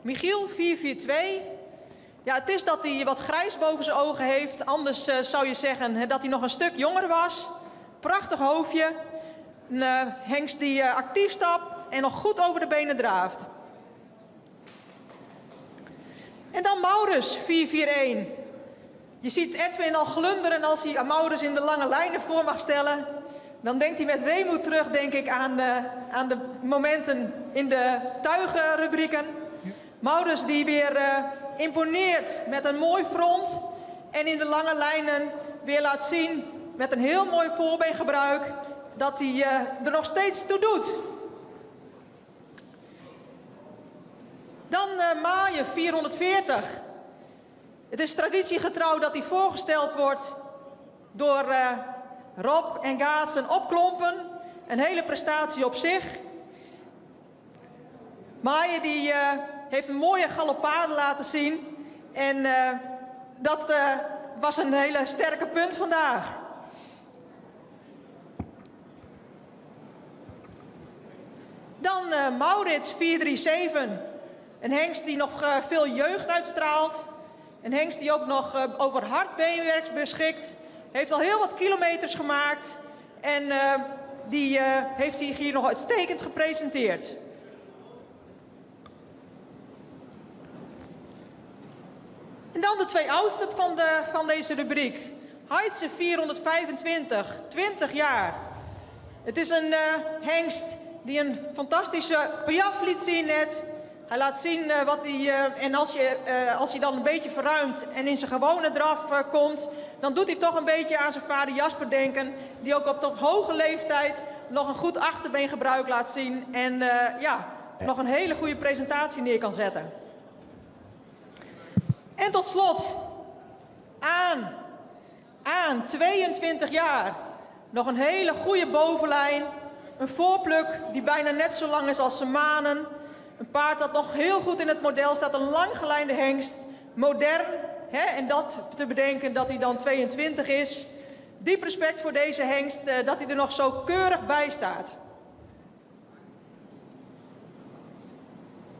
Michiel 442. Ja, het is dat hij wat grijs boven zijn ogen heeft. Anders uh, zou je zeggen dat hij nog een stuk jonger was. Prachtig hoofdje. Een hengst die actief stapt en nog goed over de benen draaft. En dan Maurus 441. Je ziet Edwin al glunderen als hij Maurus in de lange lijnen voor mag stellen. Dan denkt hij met weemoed terug, denk ik, aan, uh, aan de momenten in de tuigenrubrieken. Maurus die weer uh, imponeert met een mooi front en in de lange lijnen weer laat zien met een heel mooi voorbeengebruik dat hij uh, er nog steeds toe doet. Dan uh, Maaien 440. Het is traditiegetrouw dat hij voorgesteld wordt door uh, Rob en Gaatsen op klompen. Een hele prestatie op zich. Maaien die, uh, heeft een mooie galoppade laten zien. En uh, dat was een hele sterke punt vandaag. Dan uh, Maurits 437. Een hengst die nog uh, veel jeugd uitstraalt. Een hengst die ook nog uh, over hard beenwerk beschikt. Heeft al heel wat kilometers gemaakt. En die heeft zich hier nog uitstekend gepresenteerd. En dan de twee oudsten van, de, van deze rubriek. Heidse 425, 20 jaar. Het is een uh, hengst die een fantastische piaf liet zien net. Hij laat zien uh, wat hij. Uh, en als, je, uh, als hij dan een beetje verruimt en in zijn gewone draf komt, dan doet hij toch een beetje aan zijn vader Jasper denken. Die ook op tot hoge leeftijd nog een goed achterbeengebruik laat zien. En ja, nog een hele goede presentatie neer kan zetten. En tot slot, aan, aan 22 jaar. Nog een hele goede bovenlijn. Een voorpluk die bijna net zo lang is als zijn manen. Een paard dat nog heel goed in het model staat. Een lang gelijnde hengst. Modern. Hè? En dat te bedenken dat hij dan 22 is. Diep respect voor deze hengst eh, dat hij er nog zo keurig bij staat.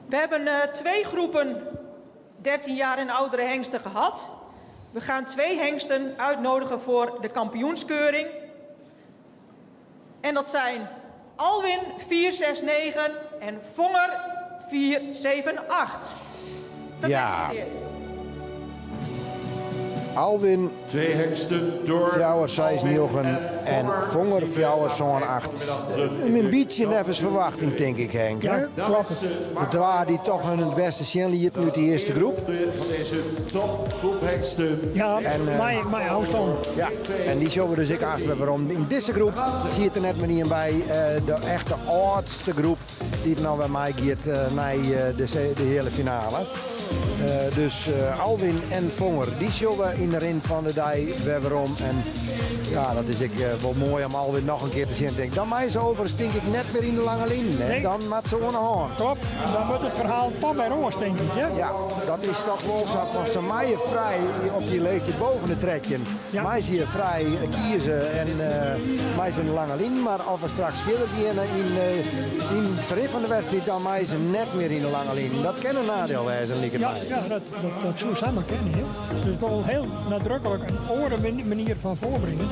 We hebben uh, twee groepen 13 jaar en oudere hengsten gehad. We gaan twee hengsten uitnodigen voor de kampioenskeuring. En dat zijn Alwin 469 en Vonger 478. Ja. Alwin Twee hengsten door 4, 6, 9 en Fonger 4, 7, 8. In bytsje neffens ferwachting, tink ik, Henk. Ja, kloppet. De twa dy't toch hun it bêste sjen lieten út de earste groep. Fan dizze topgroep hengsten. Ja, En, mei ôfstân. Ja, en dy sjogge we dus ek achter werom. Yn dizze groep siet der net mear ien by. De echte âldste groep dy't no wer meigiet nei de heale finale. Dus Alwin en Fonger, dy sjogge we yn de rin fan de dei wer werom. En ja, dat is ek wol moai om Alwin noch in kear te sjen. Tink. Dan mei se overigens tink ik net mear yn de lange linen. Nee. Dan moat se oan de hân. Kloppet, dan wurdt it ferhaal toch wer oars, tink ik. Hè? Ja, dat is toch wol sa fan se meie frij op dy leeftiid boven de 13. Ja. Mei se frij kieze en mei se in lange linen. Mar as we straks fierder geane yn, yn it ferrin fan de wedstriid, dan mei se net mear yn de lange linen. Dat kin in neidiel wêze, liket Ja, my. ja dat soe samar kinne. Hè? Dus wol hiel nadruklik in oare manier fan foarbringen.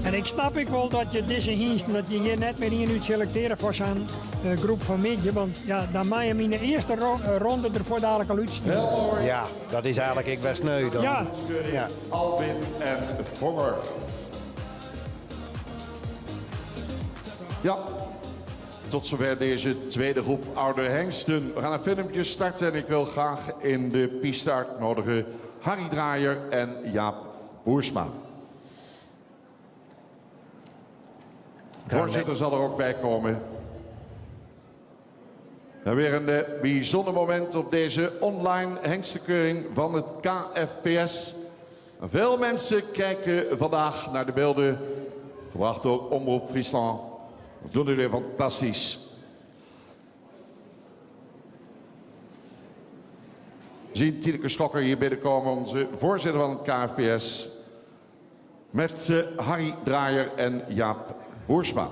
En ik snap ek wol dat je dizze hynsten, dat je hjir net mear ien út selektearje foar sa'n groep fan middei. Want ja, dan mei him yn de earste ronde der fuortdalik al útstjoere. Ja, dat is eigenlik ek wer sneu dan. Ja. Ja. Alwin en Fonger. Ja, tot zover deze tweede groep oude hengsten. We gaan een filmpje starten en ik wil graag in de piste uitnodigen Harry Draaier en Jaap Boersma. De voorzitter zal er ook bij komen. En weer een bijzonder moment op deze online hengstenkeuring van het KFPS. Veel mensen kijken vandaag naar de beelden gebracht door Omroep Friesland. Dat doen jullie fantastisch. We zien Tineke Schokker hier binnenkomen, onze voorzitter van het KFPS. Met Harry Draaier en Jaap Boersma.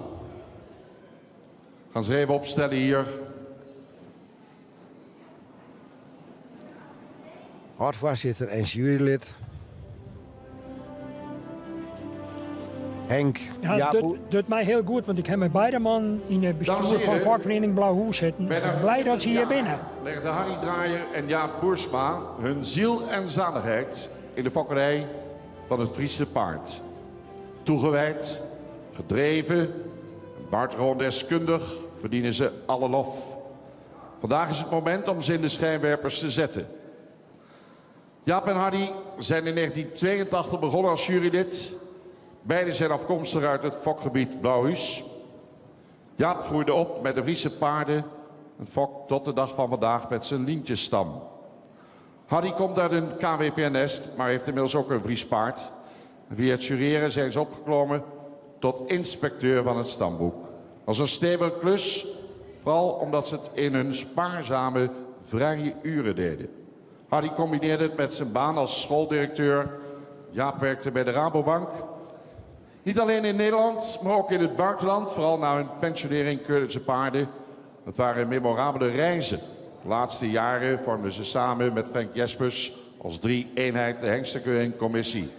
Gaan ze even opstellen hier. Âld-foarsitter en jurylid. Henk, Ja, Jaap, dat hoe- docht my hiel goed, want ik ha mei beide mannen yn it bestjoer Dames en fan heren. fokferiening Blauhûs sitten. Bijna Blij dat se 40 hjir jaar binne. Legden Harry Draaier en Jaap Boersma hun ziel en zaligheid in de fokkerij van het Friese paard. Toegewijd, gedreven en buitengewoon deskundig verdienen ze alle lof. Vandaag is het moment om ze in de schijnwerpers te zetten. Jaap en Harry zijn in 1982 begonnen als jurylid. Beiden zijn afkomstig uit het fokgebied Blauhûs. Jaap groeide op met de Friese paarden en fokt tot de dag van vandaag met zijn Lientjesstam. Harry komt uit een KWPN-nest, maar heeft inmiddels ook een Fries paard. Via het jureren zijn ze opgeklommen tot inspecteur van het stamboek. Dat is een stevige klus, vooral omdat ze het in hun spaarzame vrije uren deden. Harry combineerde het met zijn baan als schooldirecteur. Jaap werkte bij de Rabobank. Niet alleen in Nederland, maar ook in het buitenland. Vooral na hun pensionering keurden ze paarden. Dat waren memorabele reizen. De laatste jaren vormden ze samen met Frank Jespers als drie-eenheid de Hengstenkeuringscommissie.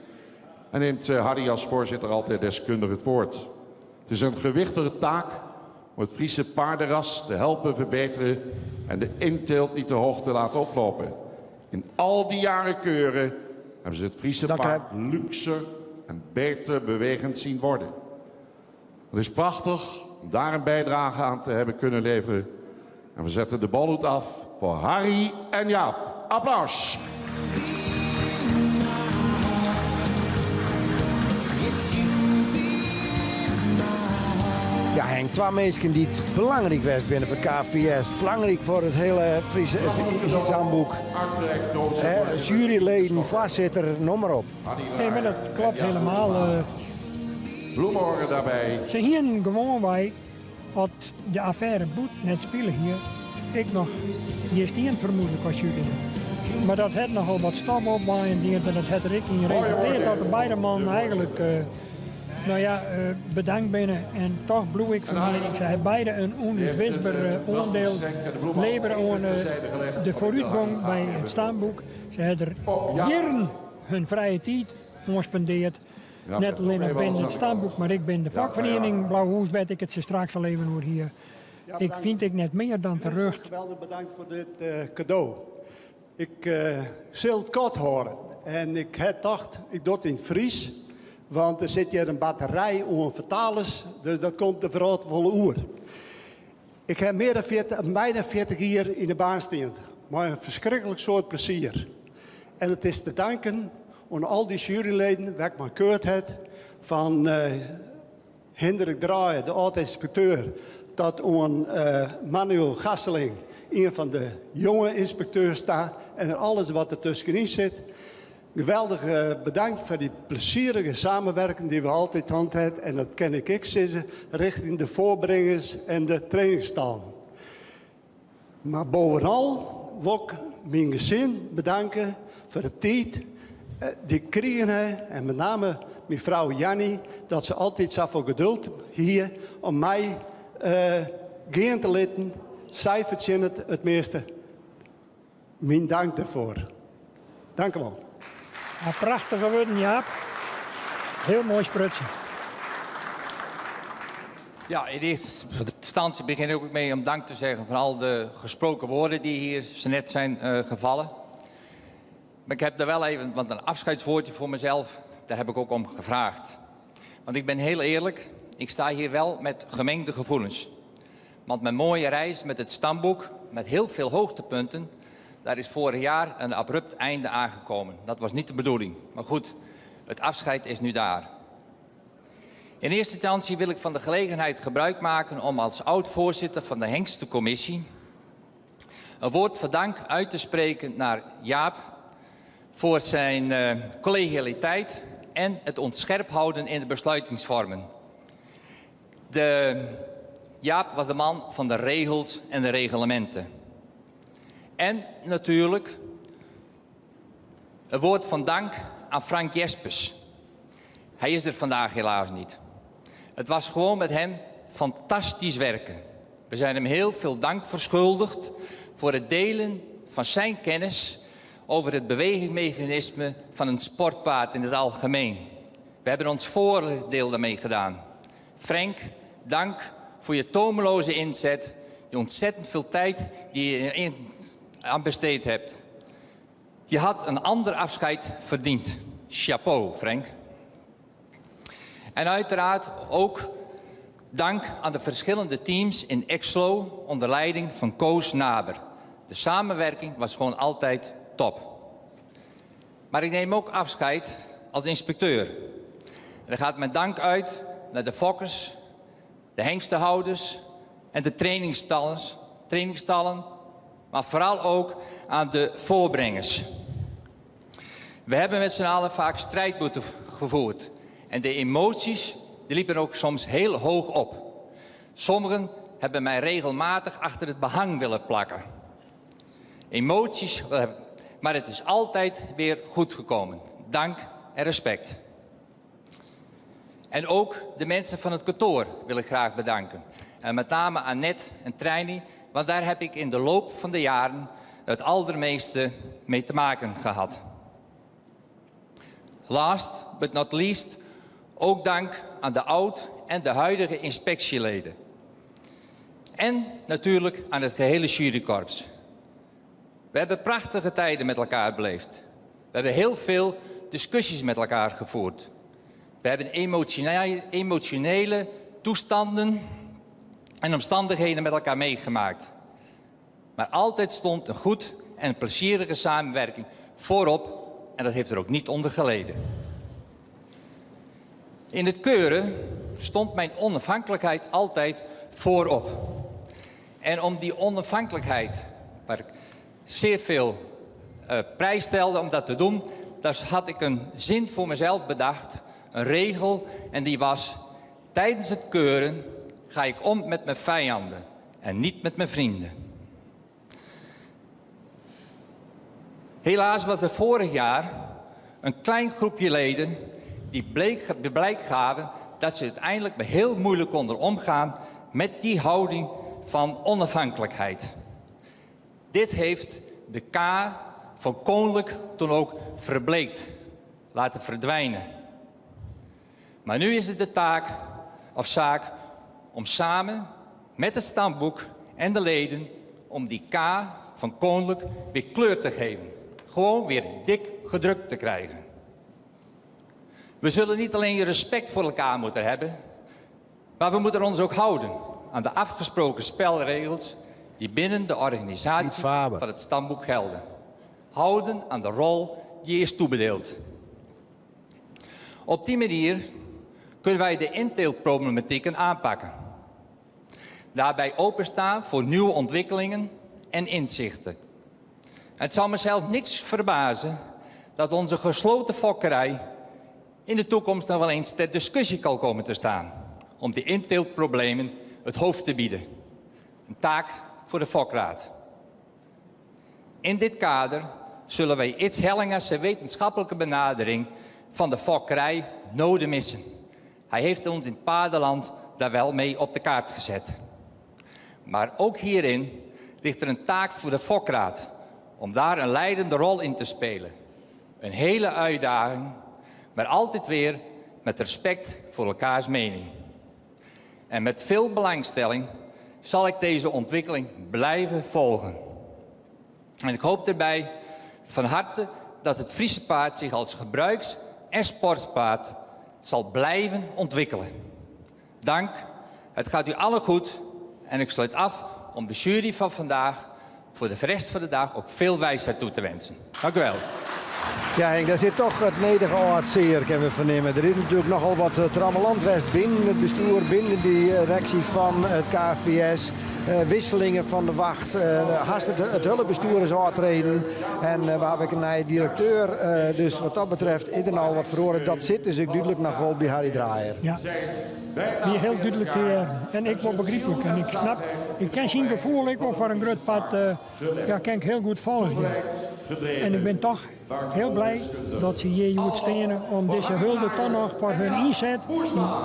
En neemt Harry als voorzitter altijd deskundig het woord. Het is een gewichtige taak om het Friese paardenras te helpen verbeteren en de inteelt niet te hoog te laten oplopen. In al die jaren keuren hebben ze het Friese Dank u. paard luxer en beter bewegend zien worden. Het is prachtig om daar een bijdrage aan te hebben kunnen leveren. En we zetten de balhoed af voor Harry en Jaap. Applaus! Ja, Henk, twa minsken dy't belangryk west binne foar KFPS. Belangryk foar it hiele Friese stamboek. Uitgereikt door onze Hè, voorzitter. juryleden, foarsitter, noem mar op. Harry Nee, maar dat Draaier klopt en Jaap helemaal. Boersma. Bloemen horen daarbij. Se hienen gewoanwei, as de affêre Boet net spile hie, ek noch hjir stien fermoedlik as jurylid. Mar dat hat nochal wat stof opwaaien dien en dat hat der ek yn resultearre dat de beide mannen eigenlik nou ja, bedankt binne. En toch bliuw ik fan miening, se hawwe beide in ûnútwisber oandiel levere oan de foarútgong by it stamboek. Se hawwe der jierren hun frije tiid oan spendeard. Net allinnich binnen it stamboek, mar ek binnen de fokferiening Blauhûs, wêr't ik it sastraks al even oer hie. Ik fyn it net mear dan terecht. Geweldich bedankt foar dit kado. Ik sil it koart hâlde en ik ha tocht, ik doch it yn it Frysk, want der sit hjir in batterij oan fertalers, dus dat komt de wrâld wol oer. Ik ha mear dan 40, byna 40 jier yn de baan stien, mei in ferskriklik soad plezier. En it is te danken oan al dy juryleden wêr't ik mei keurd ha, fan Hindrik Draaijer, de âld-ynspekteur, tot oan Manuel Gasseling, ien fan de jonge ynspekteurs ta en alles wat der tuskenyn sit. Geweldich bedankt foar dy plezierige samenwerking dy't we altyd hân ha en dat kin ik ek sizze richting de foarbringers en de trainingsstallen. Mar bovenal wol ik myn gesin bedanke foar de tiid dy't ik krigen ha en met name myn frou Janny dat se altyd safolle geduld hie om my gean te litten. Sy fertsjinnet it measte myn dank dêrfoar. Dank u wol. Ja, prachtige wurden, Jaap. Hiel moai sprutsen. Ja, in eerste instantie begin ik ook mee om dank te zeggen voor al de gesproken woorden die hier zo net zijn gevallen. Maar ik heb daar wel even, want een afscheidswoordje voor mezelf, daar heb ik ook om gevraagd. Want ik ben heel eerlijk, ik sta hier wel met gemengde gevoelens. Want mijn mooie reis met het stamboek, met heel veel hoogtepunten, daar is vorig jaar een abrupt einde aangekomen. Dat was niet de bedoeling. Maar goed, het afscheid is nu daar. In eerste instantie wil ik van de gelegenheid gebruik maken om als oud-voorzitter van de Hengstencommissie een woord van dank uit te spreken naar Jaap voor zijn collegialiteit en het ontscherp houden in de besluitingsvormen. De, Jaap was de man van de regels en de reglementen. En natuurlijk een woord van dank aan Frank Jespers. Hij is er vandaag helaas niet. Het was gewoon met hem fantastisch werken. We zijn hem heel veel dank verschuldigd voor het delen van zijn kennis over het bewegingsmechanisme van een sportpaard in het algemeen. We hebben ons voordeel daarmee gedaan. Frank, dank voor je tomeloze inzet, je ontzettend veel tijd die je in, aan besteed hebt. Je had een ander afscheid verdiend. Chapeau, Frank. En uiteraard ook dank aan de verschillende teams in Exlo onder leiding van Koos Naber. De samenwerking was gewoon altijd top. Maar ik neem ook afscheid als inspecteur. En er gaat mijn dank uit naar de fokkers, de hengstenhouders en de trainingstallen, maar vooral ook aan de voorbrengers. We hebben met z'n allen vaak strijd moeten gevoerd. En de emoties die liepen ook soms heel hoog op. Sommigen hebben mij regelmatig achter het behang willen plakken. Emoties, maar het is altijd weer goed gekomen. Dank en respect. En ook de mensen van het kantoor wil ik graag bedanken. En met name Annette en Treini, want daar heb ik in de loop van de jaren het allermeeste mee te maken gehad. Last but not least, ook dank aan de oud- en de huidige inspectieleden. En natuurlijk aan het gehele jurykorps. We hebben prachtige tijden met elkaar beleefd. We hebben heel veel discussies met elkaar gevoerd. We hebben emotionele toestanden en omstandigheden met elkaar meegemaakt. Maar altijd stond een goed en plezierige samenwerking voorop en dat heeft er ook niet onder geleden. In het keuren stond mijn onafhankelijkheid altijd voorop. En om die onafhankelijkheid, waar ik zeer veel prijs stelde om dat te doen, daar had ik een zin voor mezelf bedacht, een regel, en die was: tijdens het keuren ga ik om met mijn vijanden en niet met mijn vrienden. Helaas was er vorig jaar een klein groepje leden die blijk gaven dat ze uiteindelijk heel moeilijk konden omgaan met die houding van onafhankelijkheid. Dit heeft de K van Koninklijk toen ook verbleekt, laten verdwijnen. Maar nu is het de taak of zaak om samen met het stamboek en de leden om die K van Koninklijk weer kleur te geven. Gewoon weer dik gedrukt te krijgen. We zullen niet alleen respect voor elkaar moeten hebben, maar we moeten ons ook houden aan de afgesproken spelregels die binnen de organisatie van het stamboek gelden. Houden aan de rol die is toebedeeld. Op die manier kunnen wij de inteeltproblematieken aanpakken. Daarbij openstaan voor nieuwe ontwikkelingen en inzichten. Het zal mezelf niks verbazen dat onze gesloten fokkerij in de toekomst nog wel eens ter discussie kan komen te staan om die inteeltproblemen het hoofd te bieden. Een taak voor de fokraad. In dit kader zullen wij Ids Hellinga's wetenschappelijke benadering van de fokkerij noden missen. Hij heeft ons in het paardenland daar wel mee op de kaart gezet. Maar ook hierin ligt er een taak voor de fokraad om daar een leidende rol in te spelen. Een hele uitdaging, maar altijd weer met respect voor elkaars mening. En met veel belangstelling zal ik deze ontwikkeling blijven volgen. En ik hoop daarbij van harte dat het Friese paard zich als gebruiks- en sportpaard zal blijven ontwikkelen. Dank, het gaat u allen goed en ik sluit af om de jury van vandaag voor de rest van de dag ook veel wijsheid toe te wensen. Dank u wel. Ja, Henk, daar zit toch het nederige zeer, kunnen we vernemen. Er is natuurlijk nogal wat trammelant west binnen het bestuur, binnen die directie van het KFPS. Wisselingen van de wacht. Haast het hulpbestuur is aantreden. En we hebben een nieuwe directeur. Dus wat dat betreft is er al wat verloren. Dat zit dus ook duidelijk nog wel bij Harry Draaier. Ja, die heel duidelijk te horen. En ik word begrijpelijk. En ik snap, ik ken zijn gevoel, ik word voor een groot pad, ja, kan ik heel goed volgen. En ik ben toch heel blij dat ze hier goed stenen om deze hulde toch nog voor hun inzet,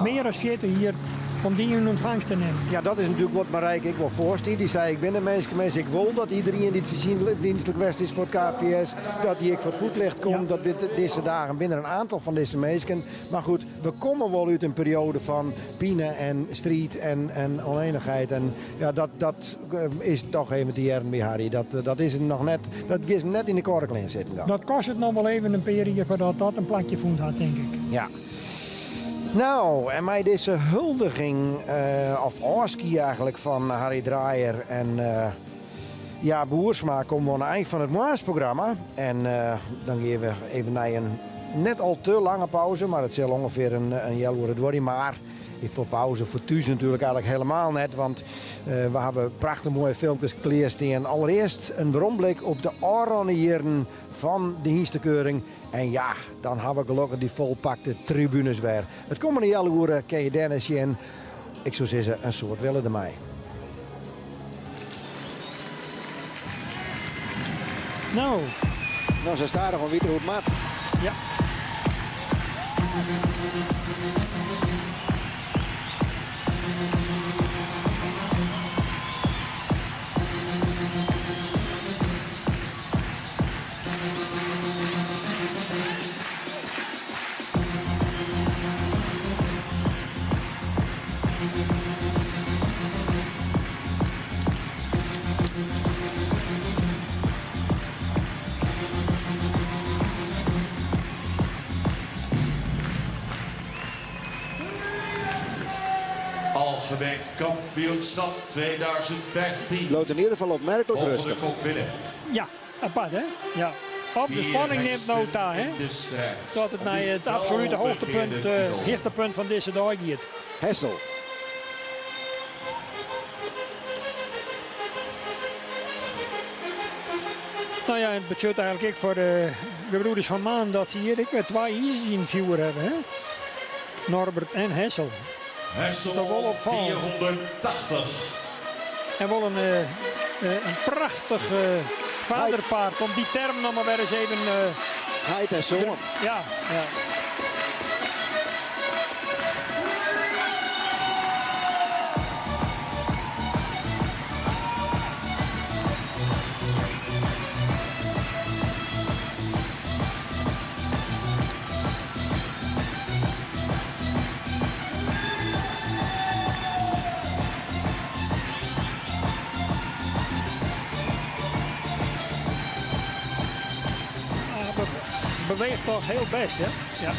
meer dan 40 hier, om die in ontvangst te nemen. Ja, dat is natuurlijk wat Marijke ik wel voorstel. Die zei, ik ben een mens, mens, ik wil dat iedereen die het dienstelijk west is voor het KFPS, dat die ik voor het voetlicht komt, dat dit, deze dagen binnen een aantal van deze mensen. Maar goed, we komen wel uit een periode van pine en strijd en oneenigheid. En ja, dat is toch even die jaren bij Harry. Dat is het nog net, dat is net in de korklijn zitten dan. Dat kost het nog wel even een periode voordat dat een plakje voend had, denk ik. Ja. Nou, en mij deze huldiging, of afskie eigenlijk, van Harry Draaier en ja, Boersma komen we aan het eind van het Maasprogramma. En dan gaan we even naar een net al te lange pauze, maar het zal ongeveer een jel worden worden. Maar voor pauze voor thuis natuurlijk eigenlijk helemaal net, want we hebben prachtig mooie filmpjes klaarstaan. Allereerst een weromblik op de oranje van de Hynstenkeuring. En ja, dan hebben we gelukkig die volpakte tribunes weer. Het komende jelle kun je Dennis zien. Ik zou zeggen, een soort willen ermee. Nou. Nou, ze staan er gewoon weer hoe het maat. Ja. Algemeen kampioenschap 2015. Loopt in ieder geval opmerkelijk Volgende rustig. komt binnen. Ja, apart hè? Ja. Op de Vier spanning neemt hengsten nota hè? in de strijd. Dat het naar Om die het absolute felbegeerde titel. hoogtepunt van deze dag gaat. Hessel. Nou ja, het betekent eigenlijk ook voor de gebroeders van Maan dat ze hier ook weer twee easy in het vuur hebben hè? Norbert en Hessel. Hessel, Dat is toch wel opvallend. 480. En wel een prachtig vaderpaard, om die term nog maar weer eens even... Heit en zoon. Ja, ja. Beweecht toch heel best, hè? Ja.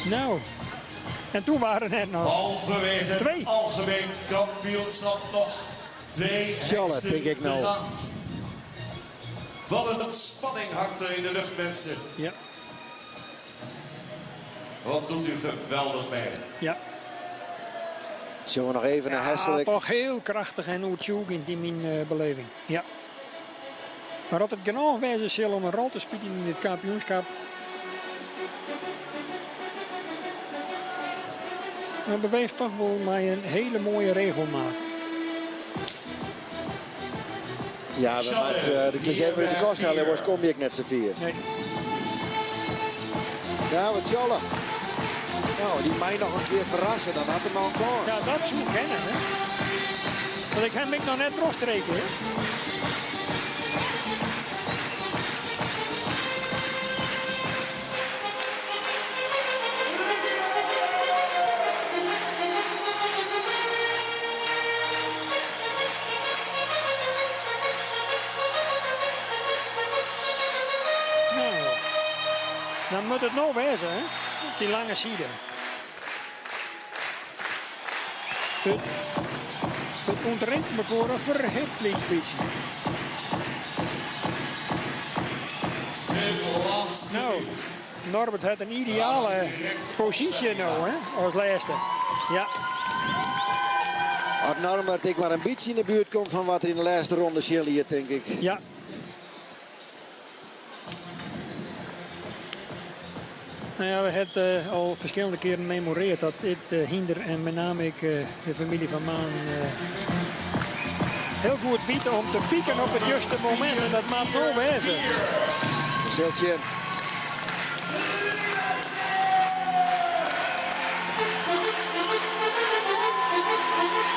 Nou, en toen waren er nog Halverwege het twee. algemeen kampioenschap nog twee Tjalle, hengsten denk ik te nou. gaan. Wat een spanning hangt er in de lucht, mensen. Ja. Wat doet u geweldig mee. Ja. Zullen we nog even naar Ja, Hesselijk? toch heel krachtig en oertsjoegend in mijn beleving. Ja. Maar dat het genoeg wezen zal om een rol te spelen in dit kampioenschap. Dan beweegt toch wel maar een hele mooie regelmaat. Ja, we maakt de cliché met de kost halen, was kom ik net zo vier. Nee. Ja, wat Tjalle. Nou, die mij nog een keer verrassen, dan had hem al een kans. Ja, dat zou ik kennen, hè. Want ik heb hem nog net terugstreken, hè. Nou, dan moet het nou wezen, hè? Die lange zijde. Het ontrent me voor een verhip beetje. Nou, Norbert had een ideale positie nou, hè, als laatste. Ja. Als Norbert ik maar een beetje in de buurt komt van wat er in de laatste ronde hier, denk ik. Ja. We hebben al verschillende keren gememoreerd dat dit hinder en met name ik de familie van Maan heel goed bieden om te pieken op het juiste moment. En dat maakt zo wezen. Ziltje.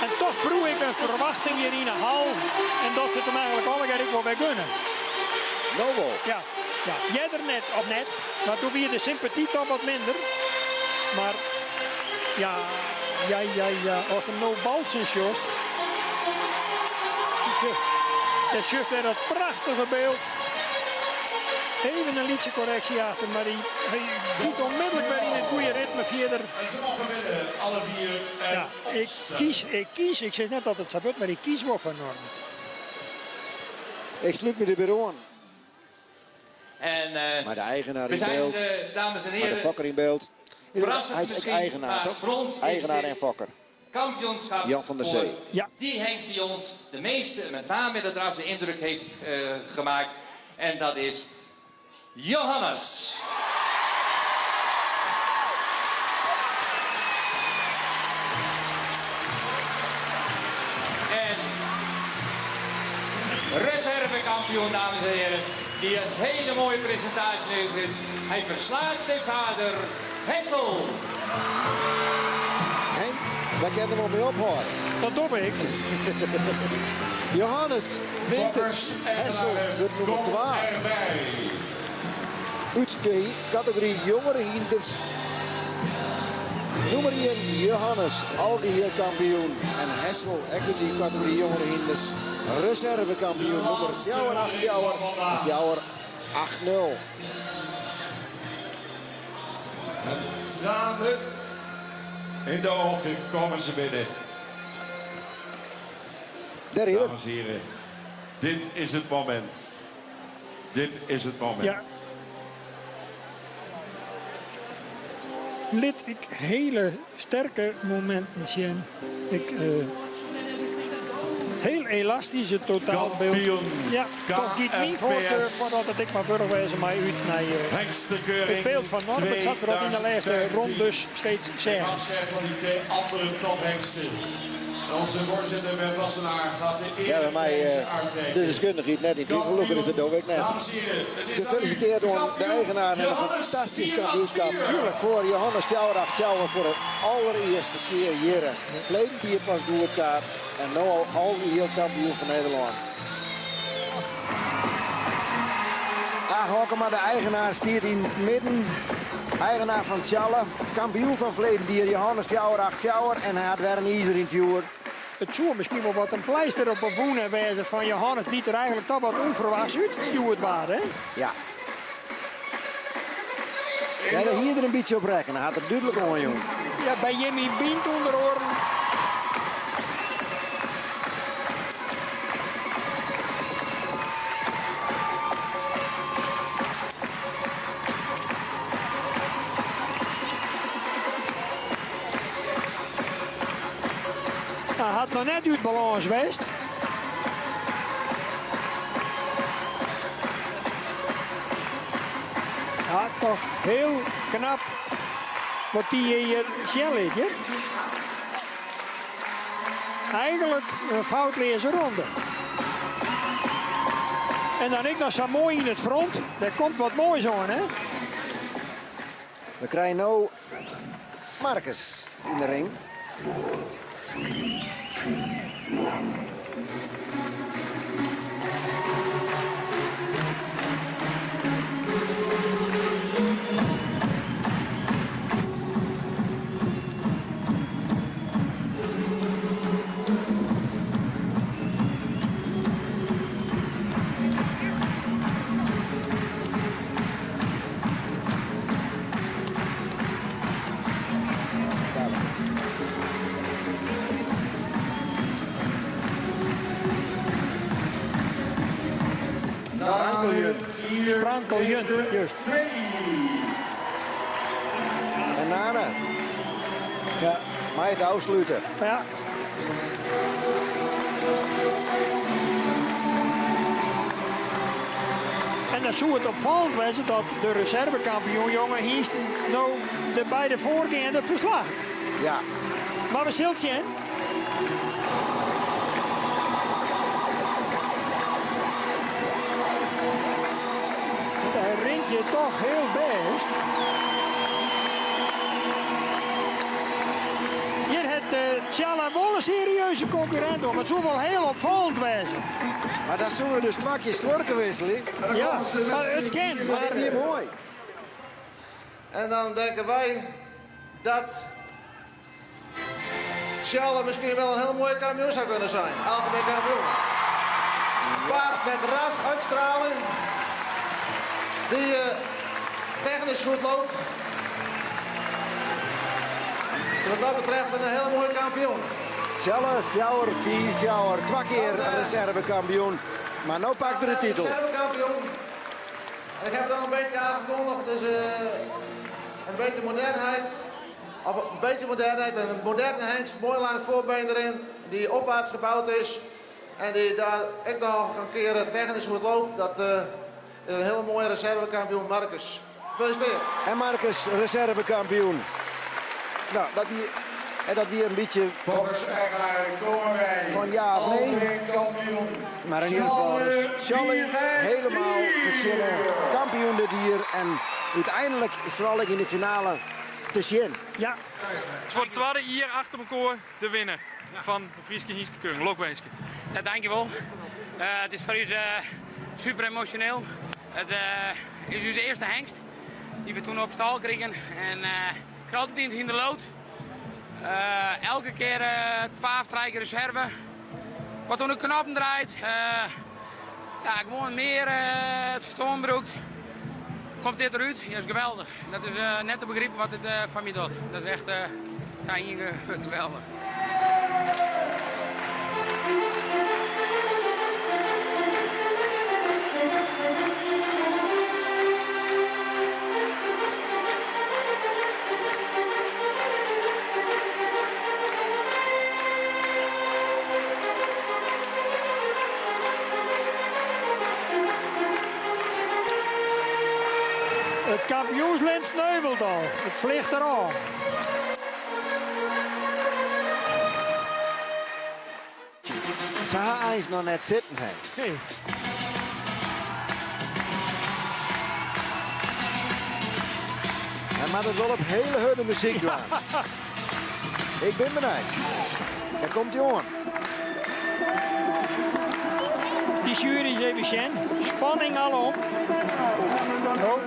En toch proef ik een verwachting hier in de hal. En dat ze het hem eigenlijk alle keer ik wel bij gunnen. Nobel. Ja. Ja, jij er net op net, maar toen weer de sympathie toch wat minder. Maar ja, ja, ja, ja, als hem nou balsen sjost. Dat sjost weer dat prachtige beeld. Even een lietse correctie achter, maar hij doet onmiddellijk weer in het goede ritme verder. En ze mogen winnen, alle vier. En Ja, ik opstaan. kies, ik kies, ik zeg net dat het zo wordt, maar ik kies wel van Norm. Ik sluit me de bureau aan. En Maar de eigenaar we in zijn, beeld. dames en Maar de heren, fokker in beeld. verrassend Hij is ook misschien, eigenaar, maar toch? voor ons is Eigenaar dit en fokker. Kampioenschap Jan van der voor Zee. Ja. Die hengst die ons de meeste, met name in de draf, de indruk heeft gemaakt. En dat is Johannes. En reservekampioen, dames en heren, die een hele mooie presentatie heeft. Hij verslaat zijn vader, Hessel. Henk, wij kennen hem al mee ophouden. Dat doe ik. Johannes wint het. Fokkers, Hessel eigenaren, wordt nummer kom 2. erbij. Uit de categorie jongere hinders. Nummer 1 Johannes, algeheel kampioen. En Hessel, ook in die categorie jongere hinders. Reservekampioen nummer 4 8 4 4 8 0. Tranen in de ogen komen ze binnen. Daar hier. Dames en heren, dit is het moment. Dit is het moment. Ja. Lid ik hele sterke momenten zien. Ik heel elastische totaalbeeld. Kampioen Ja, toch niet mijn voorkeur, KFPS. voordat het ik maar burgerwijze mij uit naar Hengstenkeuring het beeld van Norbert zat er ook in de laatste 2015. ronde dus steeds zeggen. Afscheid van die twee andere tophengsten. Onze voorzitter Bert Wassenaar gaat de Ja, bij mij, ereprijzen uitreiken. de deskundige het net in twijfel, Loeker is dat ook net. Dames en heren, het is aan u. Gefeliciteerd door de Kampioen eigenaar en een Johannes fantastisch 484. kampioenschap. Voor Johannes 484 voor de allereerste keer jaren. Verleden keer pas door elkaar en nu al algeheel kampioen van Nederland. Aag Hokkema, de eigenaar, stiert in het midden. Eigenaar van Tjalle, kampioen van verleden dier Johannes 484 en hij had weer een izer in het vuur. It soe miskien wol wat in pleister op 'e wûne wêze fan Johannes dy't der eigenlik toch wat ûnferwachts útstjoerd waard, hè? Ja. Ja, dêr hie er in bytsje op rekkene, hat er dúdlik oanjûn. Ja, by Jimmy Bynt ûnder oaren. Hy hat noch net út balâns west. Ja, toch hiel knap wat dy hjir sjen lit. Hear. Eigenlik in foutleaze ronde. En dan ek noch sa moai yn it front. Dêr komt wat moais oan, hè? We krije no Marcus yn de ring. Sprankeljend, just. En Nane. Ja. Mei it ôfslute. Ja. En dan soe it opfallend wêze dat de reservekampioen jonge hynsten no de beide foargeande ferslacht. Ja. Mar we sille sjen. Hy rint hjir toch hiel bêst. Hjir hat Tsjalle wol in serieuze konkurrint om. It soe wol hiel opfallend wêze. Mar dat soene we dus twa kear stuorke wikselje. Ja, mar it kin. Mar dit wie moai. En dan denken wij dat Tsjalle misschien wel een heel mooie kampioen zou kunnen zijn. Algemeen kampioen. Paard met ras, uitstraling. Die technisch goed loopt. Wat dat betreft een hele mooie kampioen. Tsjalle 4, 4, 4. Twa kear reservekampioen. Mar no pakt er de titel. Reservekampioen. En ik heb het al een beetje aangekondigd. Het is een beetje modernheid. Of een beetje modernheid. Een moderne hengst, mooi lang voorbeen erin. Die opwaarts gebouwd is. En die daar echt nog een keer technisch goed loopt. Dat is een hele mooie reservekampioen, Marcus. Gefeliciteerd. En Marcus, reservekampioen. Nou, dat die, en dat wie in bytsje Volgens eigenaar komen wij fan ja of nee. Algemeen kampioen. Mar yn ieder gefal is Tsjalle hielendal fertsjinne kampioen dit jier. En úteinlik, foaral ek yn de finale, te sjen. Ja. It is foar it twadde jier achter elkoar de winner fan de Fryske Hynstekeuring. Lokwinske. Ja, dankjewol. It is foar ús super emosjoneel. It is ús earste hengst dy't we toen op stâl krigen. En ik altyd yn it hynderlood. Elke kear twa of trije kear reserve. Wat oan de knoppen draait. Ja, gewoan mear it ferstân brûkt. Komt dit derút? Ja, is geweldich. Dat is net te begripen wat dit foar my docht. Dat is echt ja, ien geweldich. It kampioenslint sneuvelt al. It flecht derôf. Se ha eins noch net sitten hè. Nee. Hy moat it wol op hiele hurde muzyk dwaan. Ik bin benijd. Dêr komt hy oan. Dy sjuery is even sjen. Spanning alom. Oh.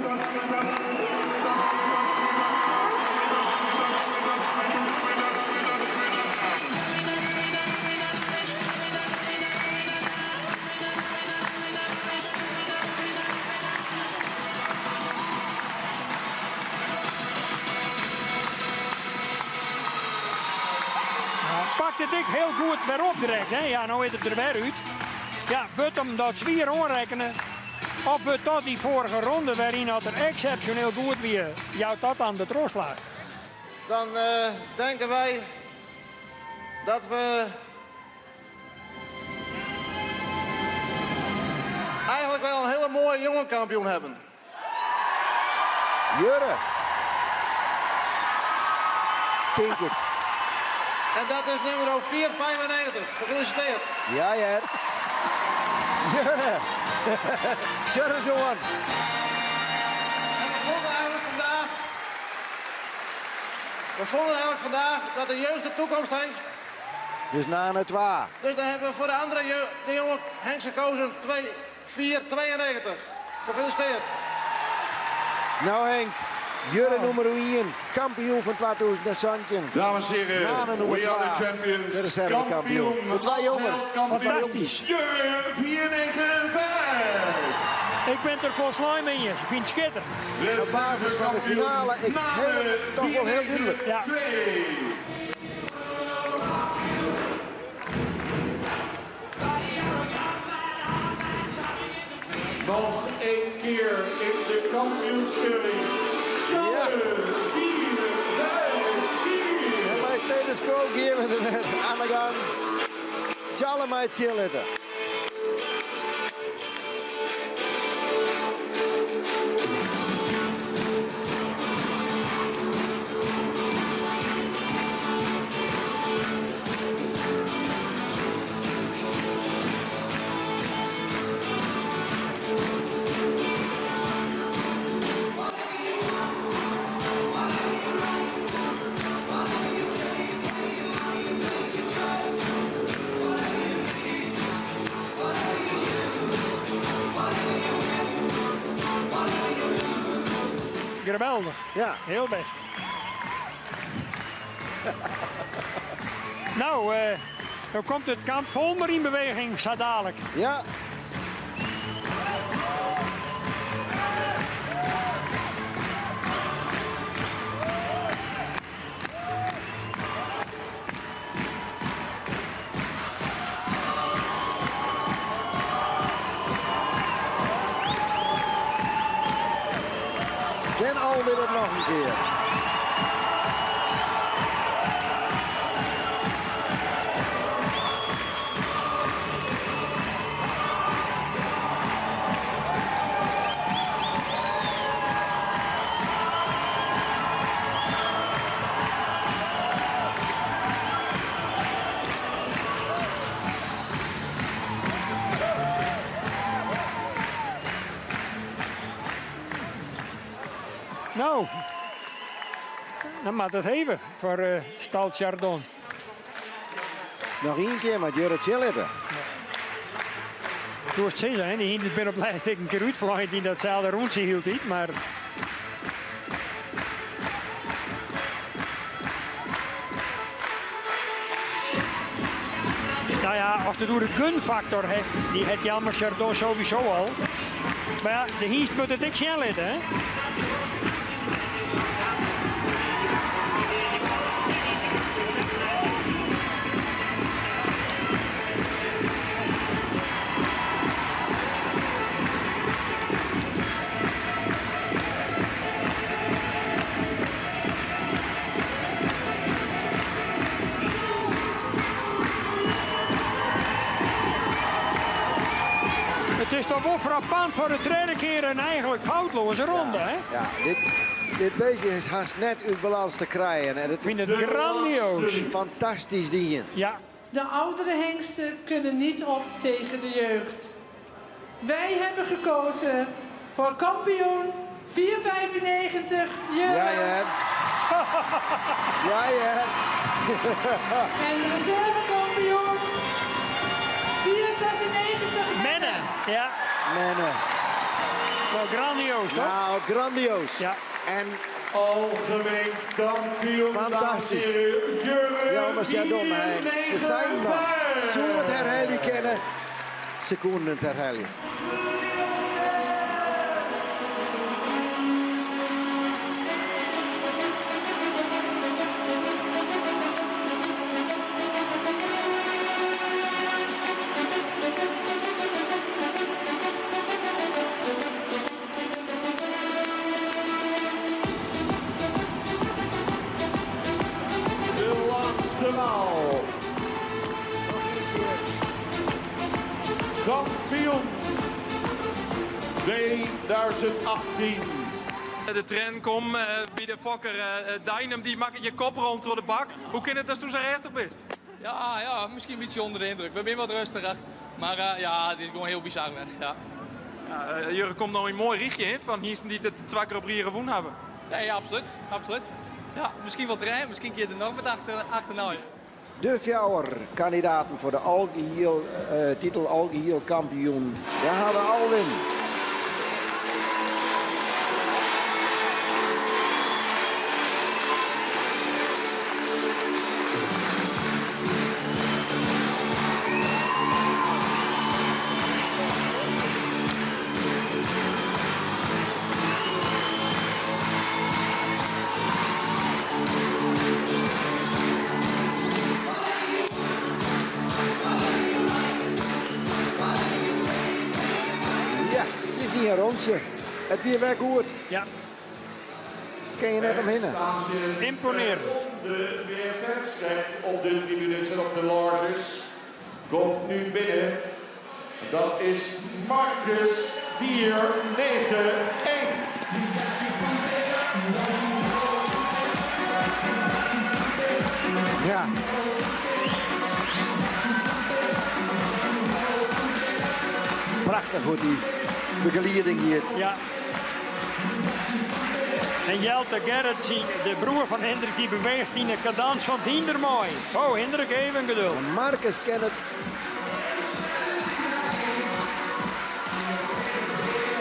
pakt it ek hiel goed wer op direkt. Hè? Ja, no is er der wer út. Ja, wurdt him dat swier oanrekkene of wurdt dat dy foarige ronde wêryn dat er eksepsjoneel goed wie, jout dat dan de trochslach? Dan denken wij dat we eigenlijk wel een hele mooie jonge kampioen hebben. Jurre. Tink ik. En dat is nummer 495. Gefeliciteerd. Ja, hear. Jurre. Jurre Johan. En we vonden eigenlijk vandaag... We vonden eigenlijk vandaag dat de jeugd de toekomst heeft. Dus Nane 2. Dus dan hebben we voor de andere de jonge hengst gekozen 2, 4, 92. Gefeliciteerd. Nou Henk, Jurre nûmer 1, kampioen fan 2017. Dames en heren, Nane nûmer we are 2, the champions. de reservekampioen. Kampioen, De twee jongen. Fantastisch. Jurre 495. Ik ben het er folslein mei iens. Ik fyn it skitterend. Op basis fan de finale, ik heel, toch wol hiel dúdlik. Ja. Nog één keer in de kampioenscheuring. Ja. 4, 5, 4. En mei stetoskoop geane we der wer oan de gong. Tjalle mei it sjen litte. Geweldich. Ja. Hiel bêst. Nou, dan komt it kamp Folmer yn beweging sa dalik. Ja. Den alweer het noch in kear. Nou, dan moat it heve foar Stal Chardon. Noch ien kear mei Jurre sjen litte. Soest sizze, hè, dy hynders binne op it lêst ek in kear útflein yn datselde rûntsje hieltyd, mar Nou ja, ast it oer de gunfaktor hast, dy hat Jelmer Chardon sowieso al. Mar ja, de hynst moat it ek sjen litte, hè? It is toch wol frappant foar de tredde kear in eigenlik foutleaze ronde, hè? Ja, dit beestje is hast net út balâns te krijen. En it Fyn it grandioas. Fantastysk dien. Ja. De oudere hengsten kunnen niet op tegen de jeugd. Wij hebben gekozen voor kampioen 4,95 Jurre. Ja, ja. Ja, ja. En reservekampioen 4,96 Menne. Ja. Menne. Wel grandioos, toch? Nou, grandioos. Ja. En Algemeen kampioen. Fantastisch. Jurre Jelmer Chardon, hè. Se seinen noch. Soe it herhelje kinne. Se koenen it herhelje. Kampioen 2018. De trend komt by de fokker Deinum, dy makket je kop rond troch de bak. Hoe kin it datsto sa rêstich bist? Ja, ja, miskien in bytsje ûnder de yndruk. We binne wat rêstiger. Mar ja, it is gewoan hiel bizar wer. Ja. Ja, Jurre komt no in moai rychje hè, fan hynsten dy't it twa kear op rige wûn hawwe. Nee, ja, absolút. Absolút. Ja, miskien wol trije, miskien kear der noch wat achternei. De fjouwer kandidaten foar de algehiel, titel algehiel kampioen. Dêr hawwe we Alwin. Ja, it is ien rûntsje. It wie wer goed. Ja. Kin je net omhinne. Ymponearjend. De wedstrijd op de tribunes en op de loges komt nu binnen. Dat is Marcus 491. Ja. Prachtich hoe't dy begelieding giet. Ja. En Jelte Gerrit, de broer fan Hindrik, dy beweecht yn de kadans fan it hynder mei. Oh, Hindrik, even geduld. Marcus kin it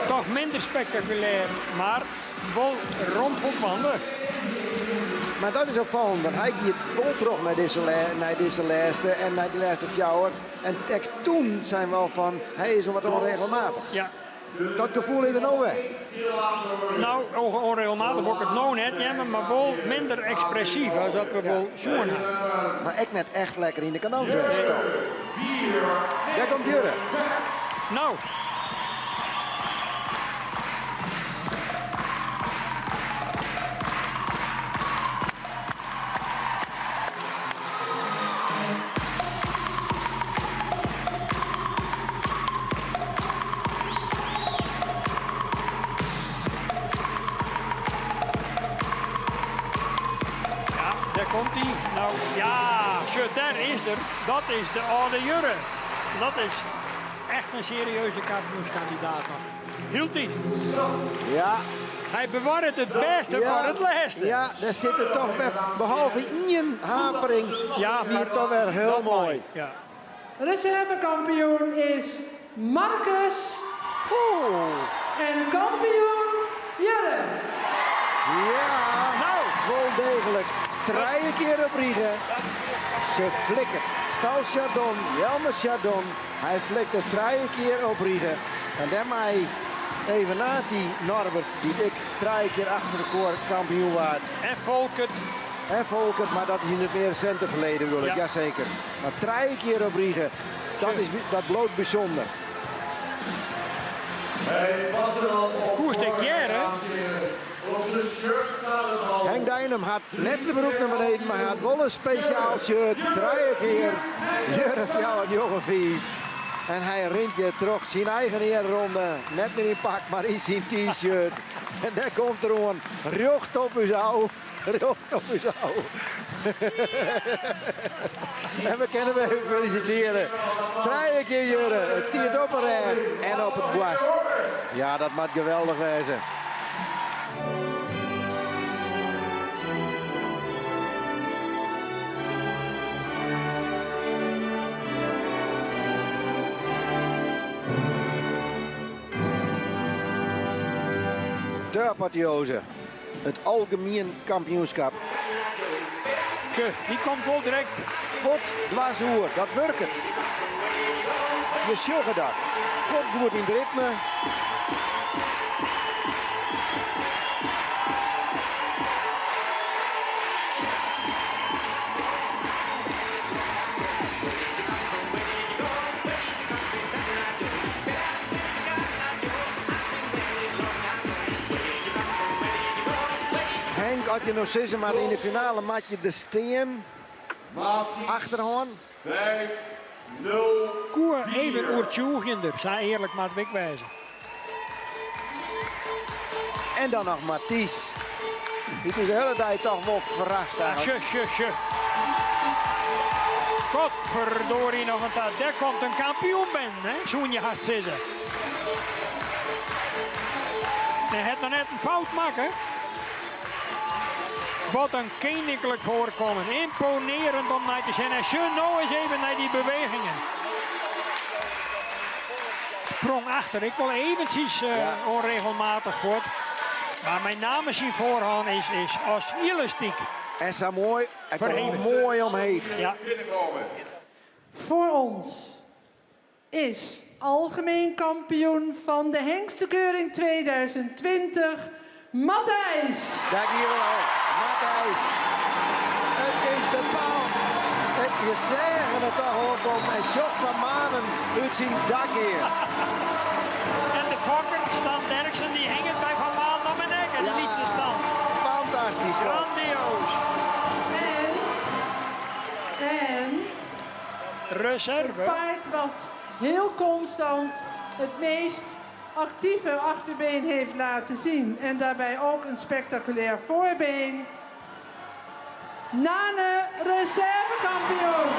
Toch minder spektakulêr, mar wol rom foldwaande. Mar dat is opfallend, want hy giet fol troch nei dizze, nei dizze lêste en nei de lêste fjouwer. En ek toen seinen we al fan, hy is wat onregelmatig. Ja. Dat gefoel is der no wer. No, onregelmatig wol ik it no net neame, mar wol minder ekspressyf as dat we wol sjoen ha. Mar ek net echt lekker yn de kadans west, toch? Dêr komt Jurre. No. Ja, dêr komt hy. No, ja, sjoch, dêr is er. Dat is de âlde Jurre. Dat is echt in serieuze kampioenskandidaat noch. Hieltyd. Ja. Hy bewarret it bêste foar it lêste. Ja, dêr sit er toch wer, behalve ien hapering, ja, wie it toch wer hiel moai. Ja. Reservekampioen is Marcus. En kampioen Jurre. Ja, nou. wol deeglik. Trije kear op rige. Se flikkert. Stal Chardon, Jelmer Chardon. Hy flikt it trije kear op rige. En dêrmei evenaart hy Norbert, dy't ek trije kear achter elkoar kampioen waard. En Folkert. En Folkert, mar dat is yn it mear resinte ferleden bedoel ik, Ja. jaseker. Mar trije kear op rige, dat, is, dat bliuwt bysûnder. Hij was er al op Koest ik hearre? Op zijn shirt staat het al. Henk Deinum hat net de broek nei beneden, mar hat wol in spesjaal shirt. Trije kear Jurre 4 njoggen 5. En hy rint hjir troch syn eigen earronde. Net mear yn pak, mar yn syn t-shirt. En dêr komt er oan, rjocht op ús ôf. Rjocht op ús ôf. En we kinne him even felisitearje. Trije kear Jurre, it stiet op 'e rêch en op it boarst. Ja, dat moat geweldich wêze. De apotheose. It algemien kampioenskip. Tje, dy komt wol direkt. Fuort dwers oer, dat wurket. Je sjogge dat. Fuort goed yn it ritme. Henk, as je no sizze moatte yn de finale moat je der stean. Achterhân. 5, Koe even oertsjûgjender, sa earlik moat ik wêze. En dan noch Matthys. Dy't ús de hiele dei toch wol ferrast hat. Sjoch, sjoch, sjoch. Godverdorie noch in ta. Dêr komt in kampioen binnen, hè? Soene je hast sizze. Hy hat noch net in fout makke. Wat in keninklik foarkommen. Ymponearjend om nei te sjen. En sjoch no ris even nei dy bewegingen. Sprong achter ek wol eventsjes ûnregelmatich fuort. Mar mei name syn foarhân is as elastyk. En sa moai, hy komt moai omheech. Ja. Voor ons is algemeen kampioen fan de Hengstenkeuring 2020 Matthijs. Daar gean we al. Matthijs. It is bepaald. Je seagen it toch oankommen en sjoch Van Manen út syn dak gean. En de fokker, Stan Derksen, dy hinget by Van Manen om 'e nek en de lytse Stan. Fantastysk. Grandioos. En, en Reserve. Het paard wat heel constant het meest actieve achterbeen heeft laten zien. En daarbij ook een spectaculair voorbeen. Nane, reservekampioen.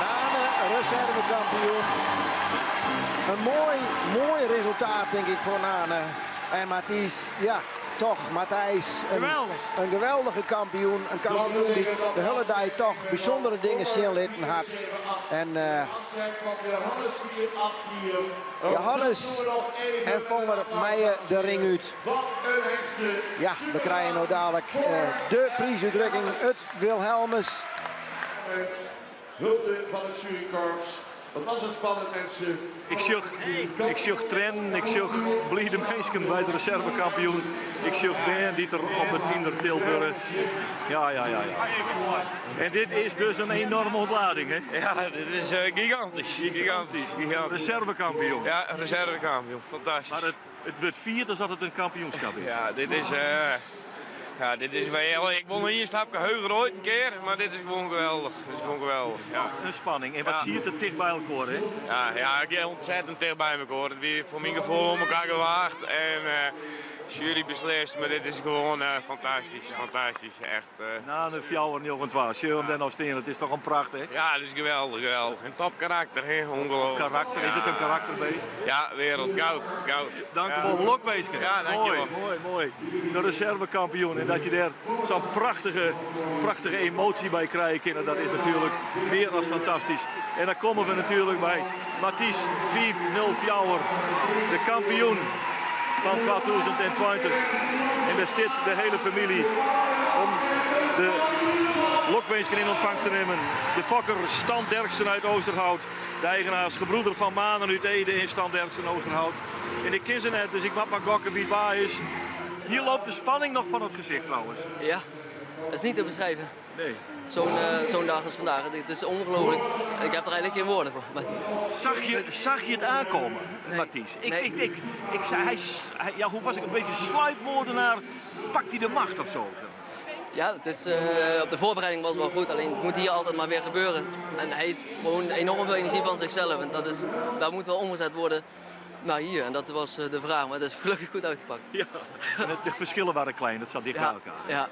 Nane, reservekampioen. In moai, moai resultaat, tink ik, foar Nane. En Matthijs, ja, toch, Matthijs, in geweldige kampioen. In kampioen dy't de hiele dei toch bysûndere dingen sjen litten hat. En Johannes en Fonger meie de ring út. Ja, we krije no dadlik de priisútrikking, it Wilhelmus. Hulde fan it jurykorps. Wat was it spannend mensen. Ik sjoch, ik sjoch triennen, ik sjoch blide minsken by de reservekampioen. Ik sjoch bern dy't der op it hynder tild wurde. Ja, ja, ja, ja. En dit is dus in enorme ûntlading, hè? Ja, dit is gigantysk. Gigantysk. Gigantysk. Reservekampioen. Ja, reservekampioen. Fantastysk. Mar it, it wurdt fierd as dat it in kampioenskip is. Ja, dit is. Ja, dit is wel, ik wol noch ien stapke heger oait in kear, mar dit is gewoan geweldich. Dit is gewoan geweldich. Ja. Wat in spanning. En wat Ja. siet it ticht by elkoar, hè? Ja, ja, ik gean ontzettend ticht by elkoar. It wie foar myn gefoel oan elkoar gewaagd en jury beslist, mar dit is gewoan fantastysk, fantastysk, echt. Nane 4 9 2. Sjoch him dêr no stean, it is toch in pracht, hè? Ja, it is geweldich, geweldich. In topkarakter, hè? Ongelooflijk. Karakter, is it in karakterbeest? Ja, wereld, goud, goud. Dank Ja. wol, lokwinske. Ja, dankjewol. Moai, moai, moai. De reservekampioen. En dat je dêr sa'n prachtige, prachtige emoasje by krije kinne, dat is natuerlik mear as fantastysk. En dan komme we natuerlik by Matthys 504, de kampioen fan 2020. En dêr stiet de hiele famylje om de lokwinsken yn ûntfangst te nimmen. De fokker Stan Derksen út Oosterhout, de eigenaars gebroeder Van Manen út Ede en Stan Derksen Oosterhout. En ik ken se net, dus ik moat mar gokke wa't wa is. Hier loopt de spanning nog van het gezicht trouwens. Ja, dat is niet te beschrijven. Nee. Zo'n zo'n dag als vandaag, het is ongelooflijk. Ik heb er eigenlijk geen woorden voor. Maar... Zag je het aankomen, Matthys? Ik zei, hij, ja, hoe was ik? Een beetje sluipmoordenaar. Pakt hij de macht of zo? Ja, het is, op de voorbereiding was het wel goed, alleen het moet hier altijd maar weer gebeuren. En hij is gewoon enorm veel energie van zichzelf en dat moet wel omgezet worden naar hier. En dat was de vraag, maar het is gelukkig goed uitgepakt. Ja, en de verschillen waren klein, dat zat dicht bij elkaar. Ja.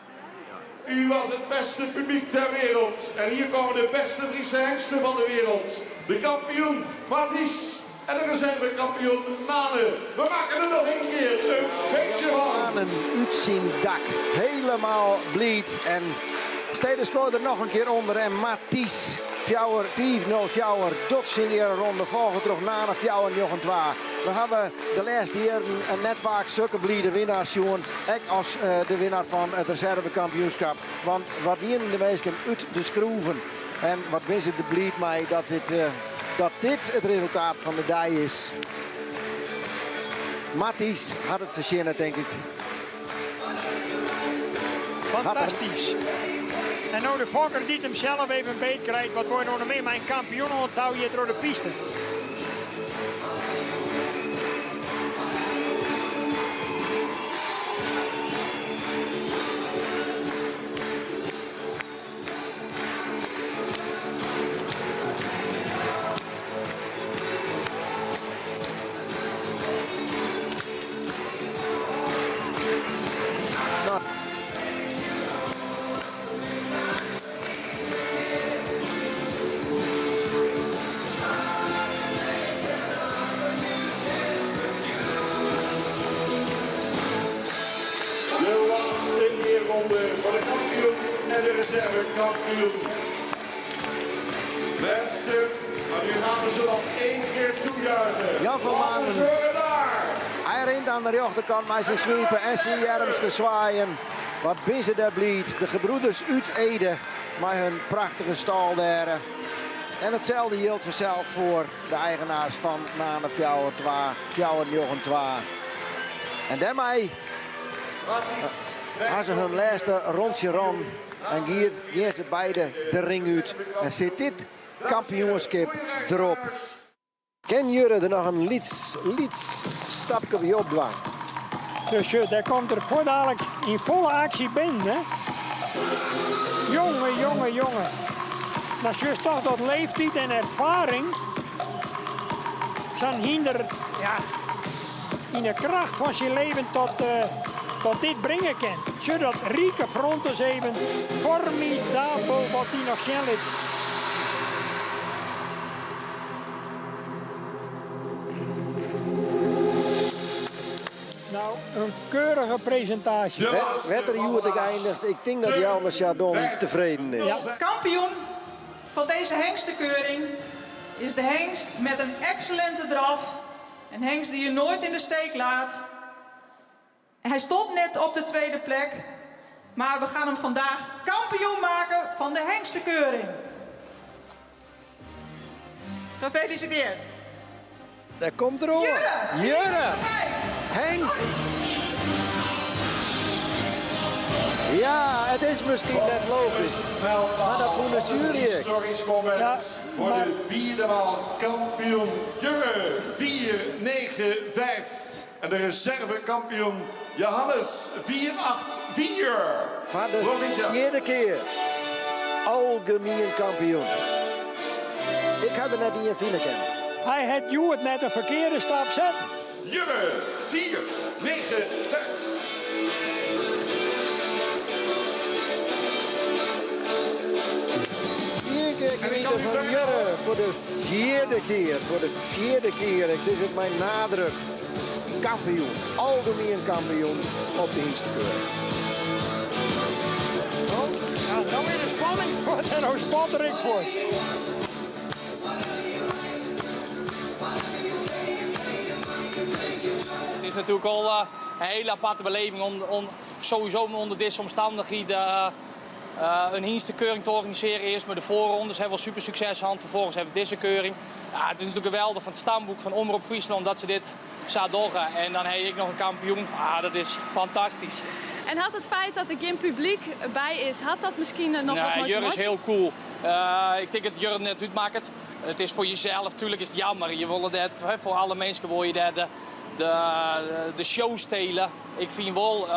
U was het beste publiek ter wereld. En hier komen de beste Friese hengsten van de wereld. De kampioen Matthys en de reservekampioen Nane. We maken er nog één keer een feestje van. Manen út syn dak. Helemaal bliid. En Stede skoart der noch in kear ûnder. En Matthys 4 5-0-4 docht syn eareronde folge troch Nane 4-9-2. We hawwe de lêste jierren net faak sokke blide winnaars sjoen. Ek as de winnaar fan it reservekampioenskip. Want wat wienen de minsken út de skroeven. En wat binne se der bliid mei dat dit it resultaat fan de dei is. Matthys hat it fertsjinne, tink ik. Fantastysk. En no de fokker dy't him sels even beet krijt. Wat wol je no noch mear mei in kampioen oan it tou hjir troch de piste. laatste eerronde voor de kampioen en de reservekampioen. Mensen, maar nu gaan we ze nog één keer toejuichen. Jan van Manen. Hy rint oan de rjochterkant mei syn swipen en syn earms te swaaien. Wat binne se dêr bliid. De gebroeders út Ede mei hun prachtige stâl dêr. En itselde jildt fansels foar de eigenaars fan Nane 4 2 4 9 2. En dêrmei ha se hun lêste rûntsje rûn en giet, gean se beide de ring út. En sit dit kampioenskip derop. Kin Jurre der noch in lyts, lyts stapke by opdwaan? Dus sjoch, dêr komt er fuortdalik yn folle aksje binnen, hè? Jonge, jonge, jonge. Dan sjochst toch dat leeftiid en erfaring sa'n hynder ja, yn de kracht fan syn leven tot, uh, tot dit bringe kin. Sjoch dat rike front ris even. Formidabel wat dy noch sjen lit. Nou, in keurige presintaasje. Wêr't er hjoed ek einiget, ik tink dat Jelmer Chardon tefreden is. Kampioen van deze hengstekeuring is de hengst met een excellente draf. Een hengst die je nooit in de steek laat. Hij stond net op de tweede plek, maar we gaan hem vandaag kampioen maken van de hengstekeuring. Gefeliciteerd. Dêr komt er oan. Jurre! Jurre! Henk! Ja, it is miskien net logysk, mar dat fûn de sjuery ek. Historisch moment voor de vierde maal kampioen Jurre 4, 9, 5. En de reservekampioen Johannes 4, 8, 4. Foar de fjirde kear algemien kampioen. Ik ha der net ien fine kinnen. Hy hat hjoed net in ferkearde stap setten. Jurre 4, 9, 5. Ien kear geniete fan Jurre foar de fjirde kear. Foar de fjirde kear. Ik sis it mei nadruk. Kampioen, algemien kampioen op de hynstekeuring. Oh, ja, no is de spanning fuort en no spat er ek fuort. Het is natuerlik al eh, in hiele aparte beleving om sowieso ûnder dizze omstannichheden eh, in hynstekeuring te organisearjen. Earst mei de foarrondes hawwe we super sukses hân, ferfolgens hawwe we dizze keuring. Ja, it is natuerlik geweldich fan it stamboek fan Omrop Fryslân dat se dit sa dogge. En dan ha je ek noch in kampioen. Ah, dat is fantastysk. En hat it feit dat der gjin publyk by is, hat dat miskien noch wat Nee, mei te Jurre is meitsjen? hiel cool. Ik tink dat Jurre net útmakket. It is foar jesels, tuerlik is it jammer. Je wolle dêr, hè, foar alle minsken wolle je dêr de, de, de show stele. Ik fyn wol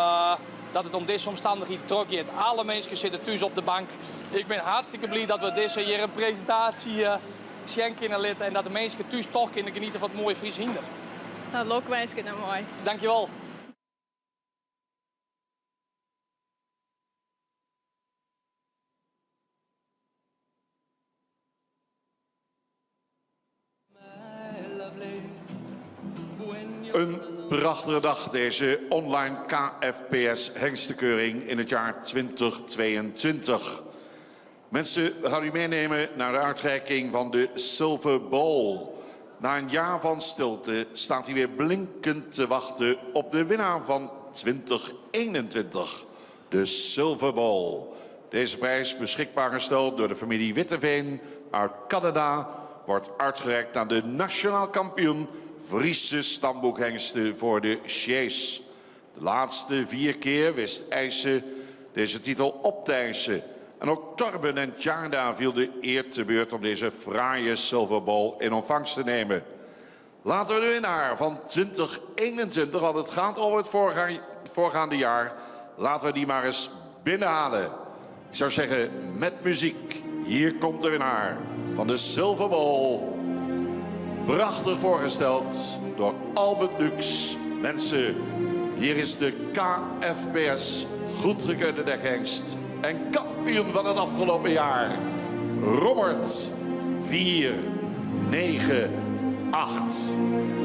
dat it om dizze omstannichheden trochgiet. Alle minsken sitte thús op de bank. Ik bin hartstikke bliid dat we dizze hjir in presintaasje sjen kinne litte en dat de minsken thús toch kinne geniete fan it moaie Frysk hynder. No, lokwinske dêrmei. Dankjewol. Een prachtige dag deze online KFPS hengstekeuring in het jaar 2022. Mensen, we gaan u meenemen naar de uitreiking van de Silver Ball. Na een jaar van stilte staat hij weer blinkend te wachten op de winnaar van 2021. De Silver Ball. Deze prijs, beschikbaar gesteld door de familie Witteveen uit Canada, wordt uitgereikt aan de nationaal kampioen Friese stamboekhengsten voor de Sjees. De laatste vier keer wist Eise deze titel op te eisen. En ook Torben en Tjarda viel de eer te beurt om deze fraaie Silver Ball in ontvangst te nemen. Laten we de winnaar van 2021, want het gaat over het voorgaande jaar, laten we die maar eens binnenhalen. Ik zou zeggen, met muziek, hier komt de winnaar van de Silver Ball. Prachtig voorgesteld door Albert Lux. Mensen, hier is de KFPS goedgekeurde dekhengst en kampioen van het afgelopen jaar. Robert 4, 9, 8.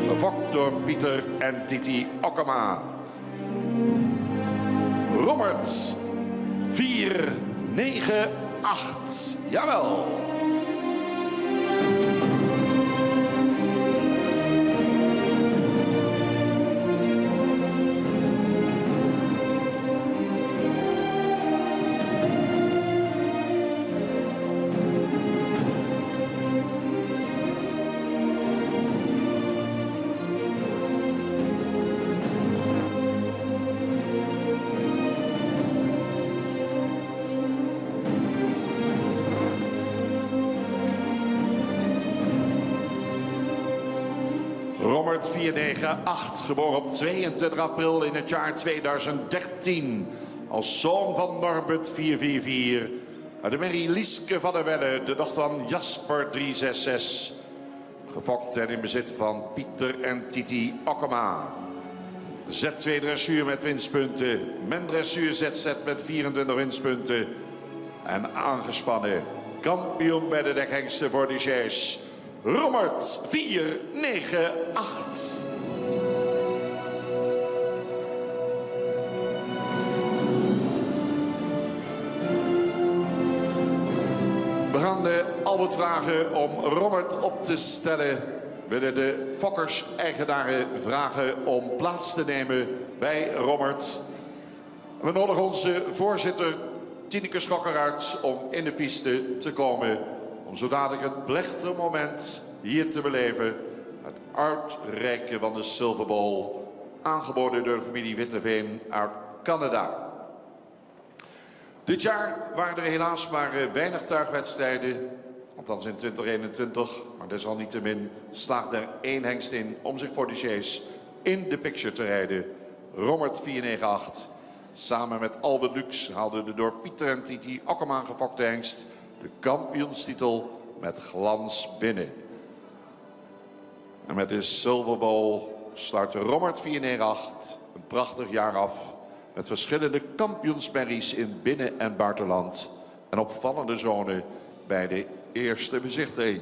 Gefokt door Pieter en Titi Okkema. Rommert 498. Jawel. Rommert 498, geboren op 22 april in het jaar 2013. Als zoon van Norbert 444. Uit de merrie Lieske van der Welle, de dochter van Jasper 366. Gefokt en in bezit van Pieter en Titi Okkema. Z2 dressuur met winstpunten. Men dressuur ZZ met 24 winstpunten. En aangespannen kampioen bij de dekhengsten voor de Chais. Rommert 498. We gaan de Albert vragen om Rommert op te stellen. We willen de Fokkers-eigenaren vragen om plaats te nemen bij Rommert. We nodigen onze voorzitter Tineke Schokker uit om in de piste te komen. Om zo dadelijk het plechtige moment hier te beleven. Het uitreiken van de Silver Bowl. Aangeboden door de familie Witteveen uit Canada. Dit jaar waren er helaas maar eh, weinig tuigwedstrijden. Althans in 2021. Maar desalniettemin slaagde er één hengst in om zich voor de chase in de picture te rijden. Rommert 498. Samen met Albert Lux haalde de door Pieter en Titi Akkerman gefokte hengst de kampioenstitel met glans binnen. En met de Silver Bowl sluit Rommert 498 een prachtig jaar af. Met verschillende kampioensmerries in binnen- en buitenland. En opvallende zone bij de eerste bezichtiging.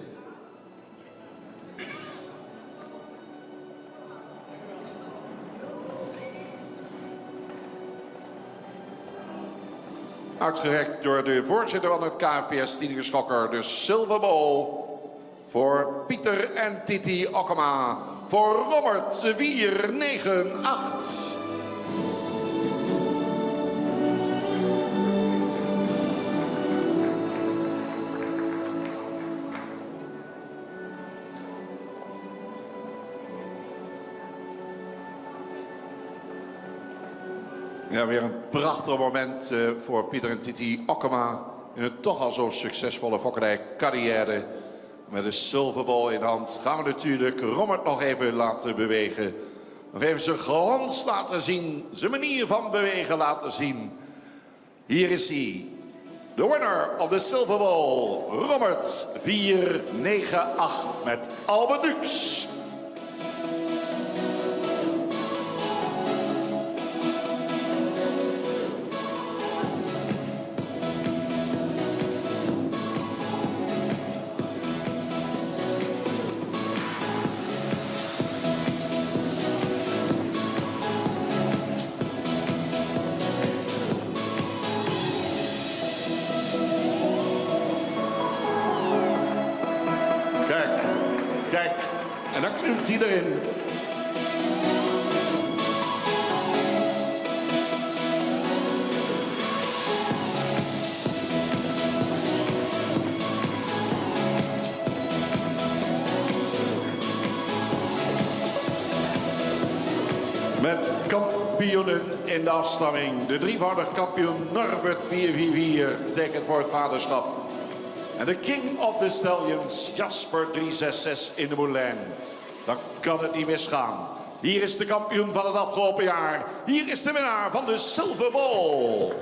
Uitgereikt door de voorzitter van het KFPS, Tineke Schokker, de Silver Bowl. Voor Pieter en Titi Okkema. Voor Rommert 498. Ja, weer een prachtig moment eh, voor Pieter en Titi Okkema. In een toch al zo succesvolle fokkerijcarrière. Met een silverbal in hand gaan we natuurlijk Rommert nog even laten bewegen. Nog even zijn glans laten zien. Zijn manier van bewegen laten zien. Hier is hij. De winner of the Silver Ball, Rommert 498 met Albert Lux. Kijk, kijk. En dan klimt hij erin. Met kampioenen in de afstamming. De drievoudig kampioen Norbert 444 tekent voor het vaderschap. En de King of the Stallions Jasper 366 in de moulin. Dan kan het niet misgaan. Hier is de kampioen van het afgelopen jaar. Hier is de winnaar van de Silver Ball.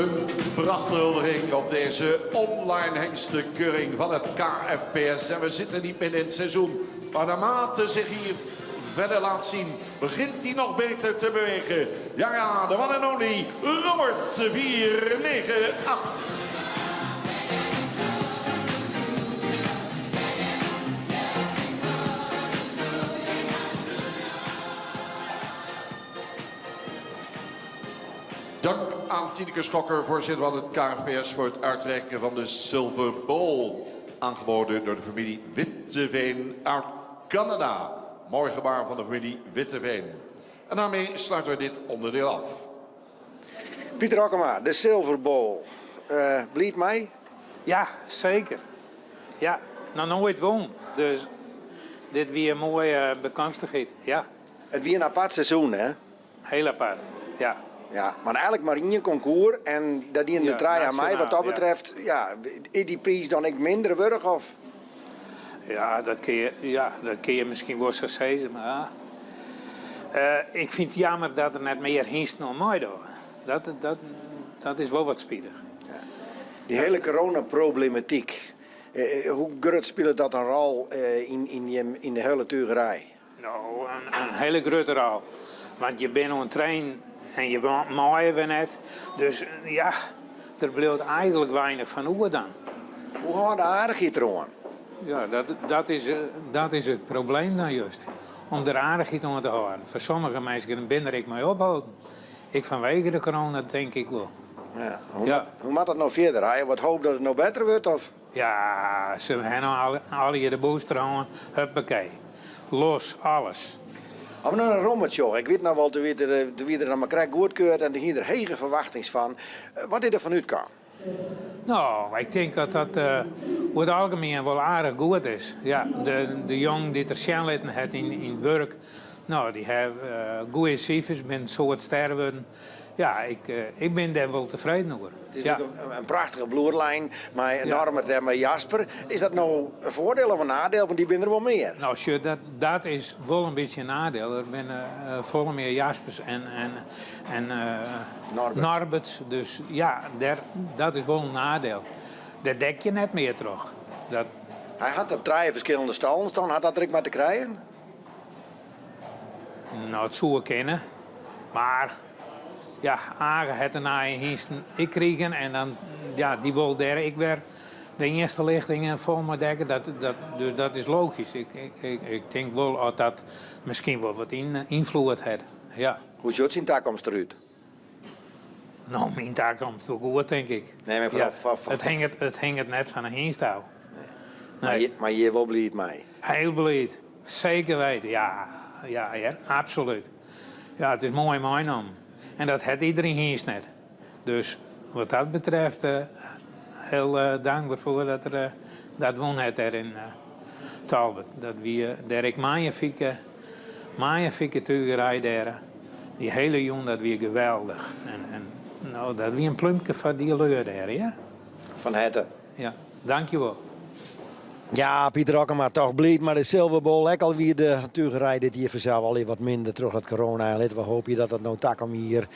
Een prachtige huldiging op deze online hengstenkeuring van het KFPS. En we zitten niet midden in het seizoen. Maar naarmate zich hier verder laat zien, begint hij nog beter te bewegen. Ja, ja, de one and only Robert 498. Dank aan Tineke Schokker, voorzitter van het KFPS, voor het uitreiken van de Silver Bowl. Aangeboden door de familie Witteveen uit Canada. Mooi gebaar van de familie Witteveen. En daarmee sluiten we dit onderdeel af. Pieter Okkema, de Silver Bowl. Uh, bliid mei? Ja, seker. Ja, noch noait wûn. Dus dit wie in moaie bekomstichheid, ja. It wie in apart seizoen, hè? Hiel apart, ja. Ja, mar eigenlik mar ien konkoers en dêr dienen de trije oan mei. Wat dat betreft, ja, is dy priis dan ek minder wurdich of? Ja, dat kinne je, ja, dat kinne je miskien wol sa sizze, mar ik fyn it jammer dat der net mear hynsten oan meidogge. Dat, dat, dat is wol wat spitich. Ja. Dy hiele coronaproblematyk, hoe grut spilet dat in rol yn, yn, yn de hiele tugerij? No, in hiele grutte rol. Want je binne oan it trainen en je meie wer net. Dus ja, der bliuwt eigenlik weinich fan oer dan. Hoe hâlde de aardichheid deroan? Ja, dat, dat, is, dat is it probleem dan just. Om der aardichheid oan te hâlden. Foar sommige minsken binne der ek mei opholden. Ek fanwege de corona tink ik wol. Ja, hoe, ja. hoe moat dat no fierder? Ha je wat hoop dat it no better wurdt? Of? Ja, se hawwe no allegear de booster hân. Huppakee. Los, alles. As we nei Rommert sjogge, ik wit noch wol, doe wie er, doe wie er noch mar krekt goedkeurd en doe hiene der hege ferwachtings fan. Wat is der fan útkaam? No, ik tink dat dat oer it algemien wol aardich goed is. Ja, de, de jongen dy't er sjen litten hat yn, yn it wurk, no, dy hawwe goede sifers, binne in soad ster wurden. Ja, ik, ik bin dêr wol tefreden oer. It is ja. in prachtige bloedlijn mei Norbert en mei Jasper. Is dat no in foardiel of in neidiel? Want dy binne der wol mear. No, sjoch, dat, dat is wol in bytsje in neidiel. Der binne uh, folle mear Jaspers en, en, en uh, Norberts. Dus ja, dêr, dat is wol in neidiel. Dêr dek je net mear troch. Dat... Hy hat op trije ferskillende stallen stean. Hat dat der ek mei te krijen? No, it soe kinne. Mar ja, Age hat de nije hynsten ek krigen en dan, ja, dy wol dêr ek wer de earste lichtingen fol mei dekke. Dat, dat, dus dat is logysk. Ik, ik, ik tink wol dat dat miskien wol wat yn, ynfloed hat. Ja. Hoe sjocht syn takomst derút? No, myn takomst wol goed, tink ik. Nee, mar ja, it hinget, it hinget net fan de hynst ôf. Nee. Mar je wol bliid mei? Hiel bliid. Seker weten, ja. Ja, ja, absolút. Ja, it is moai meinommen. En dat hat iedereen hynst net. Dus wat dat betreft, uh, hiel uh, dankber foar dat er uh, dat wûn hat dêr yn Talbot. Dat wie dêr ek magnifike, magnifike tugerij dêr. Dy hiele jûn, dat wie geweldich. En, en no, dat wie in plúmke foar dy lju dêr, hear. Fan herte. Ja, dankjewol. Ja, Pieter Okkema, toch bliid mei de Silver Bowl. Ek al wie de tugerij dit jier fansels al wat minder troch dat corona. En litte we hoopje dat dat no takom jier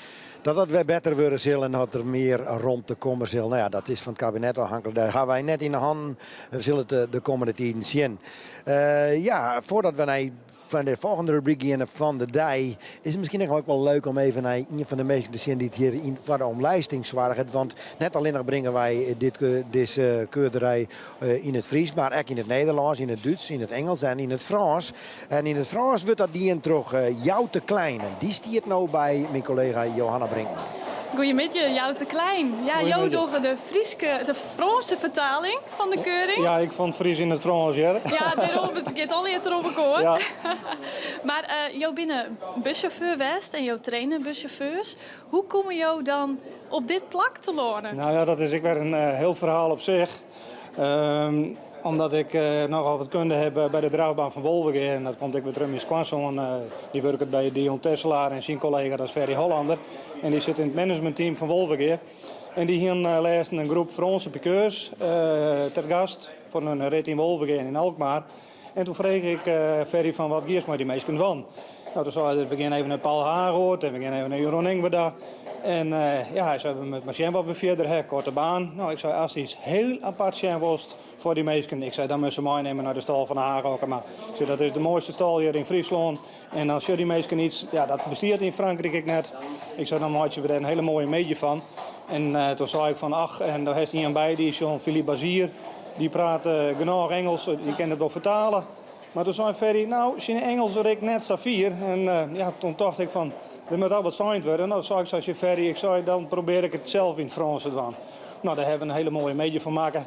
dat dat wer better wurde sil en dat der mear romte komme sil. No ja, dat is fan it kabinet ôfhinklik. Dêr hawwe wy net yn 'e hannen. We sille it de, de kommende tiden sjen. Uh, ja, foardat we nei fan de folgjende rubryk geane fan de dei, is it miskien ek wol leuk om even nei ien fan de minsken te sjen dy't hjir yn, foar de omlijsting soarget. Want net allinnich bringe wy dit, dizze keurderij eh, yn it Frysk, mar ek yn it Nederlânsk, yn it Dútsk, yn it Ingelsk en yn it Frânsk. En yn it Frânsk wurdt dat dien troch eh, Joute Klein. En dy stiet no by myn kollega Johanna Brinkman. Goeiemiddei, Joute Klein. Ja, jo dogge de Fryske, de Frânske fertaling fan de keuring. Ja, ik fan Frysk yn it Frânsk, hear. Ja, dêrom, it giet allegear troch elkoar. Ja. Mar uh, jo binne bussjauffeur west en jo traine bussjauffeurs. Hoe komme jo dan op dit plak telâne? Nou ja, dat is ek wer in uh, hiel ferhaal op sich. Um, omdat ik uh, nochal wat kunde ha by de drafbaan fan Wolvegea. En dat komt ek wer troch myn skoansoan. Uh, dy wurket by Dion Tesselaar en syn kollega, dat is Ferry Hollander. En dy sit yn it managementteam fan Wolvegea. En dy hienen uh, lêsten in groep Frânske pikeurs ter gast foar in rit yn Wolvegea en yn Alkmaar. En doe frege ik Ferry fan wat giest mei dy minsken dwaan? No, doe sei er, we gean even nei Paul Hagoort en we gean even nei Jeroen Engwerda. En ja, hy sei, we moatte mar sjen wat we fierder ha, korte baan. No, ik sei, ast iets hiel apart sjen wolst foar dy minsken, ik sei, dan moatst se meinimme nei de stâl fan de Haach Okkema. Ik sei, dat is de moaiste stâl hjir yn Fryslân. En dan sjogge dy minsken iets, ja, dat bestiet yn Frankryk ek net. Ik sei, dan meitsje we dêr in hiele moaie middei fan. En toen sei ik fan, ach, en do hast ien by dy, Jean-Philippe Bazier, dy praat genôch Ingelsk, dy kin it wol fertale. Mar toen sei Ferry, no, syn Ingelsk rikt net sa fier. En ja, toen tocht ik fan, der moat al wat sein wurde. No sei ik sa tsjin Ferry, ik sei, dan probear ik it sels yn it Frânsk te dwaan. No, dêr hawwe we in hiele moaie middei fan makke.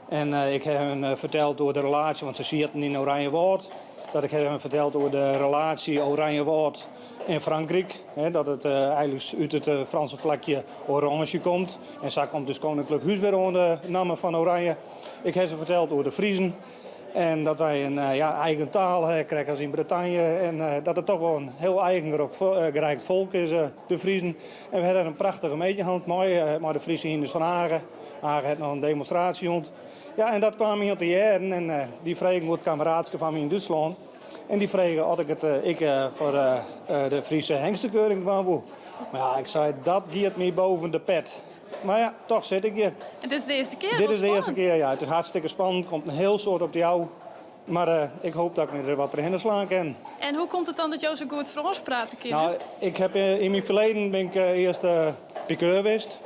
En ik ha hun ferteld oer de relaasje, want se sieten yn Oranjewâld. Dat ik ha hun ferteld oer de relaasje Oranjewâld en Frankryk. Dat it eigenlik út it Franse plakje Orange komt. En sa komt dus Koninklijk Huis wer oan de namme fan Oranje. Ik ha se ferteld oer de Friezen. En dat wy in ja, eigen taal ha, krekt as yn Bretanje. En dat it toch wol in hiel eigen gereikt folk is, de Friezen. En we ha dêr in prachtige middei hân mei, mei de Friese hynders fan Age. Age hat noch in demonstraasje hân. Ja, en dat kaam ien te hearren en dy fregen oer it kameraadske fan my yn Dútslân. En dy frege oft ik it ek foar de Friese hengstekeuring dwaan woe. Mar ja, ik sei, dat giet my boven de pet. Mar ja, toch sit ik hjir. En dit is de earste kear? Dit is de earste kear, ja. It is hartstikke spannend, komt in hiel soad op dy ôf. Mar uh, ik hoop dat ik my der wat trochhinne slaan kin. En hoe komt it dan dat jo sa goed Frânsk prate kinne? Nou, ik heb yn myn ferleden bin ik earst uh, pikeur west.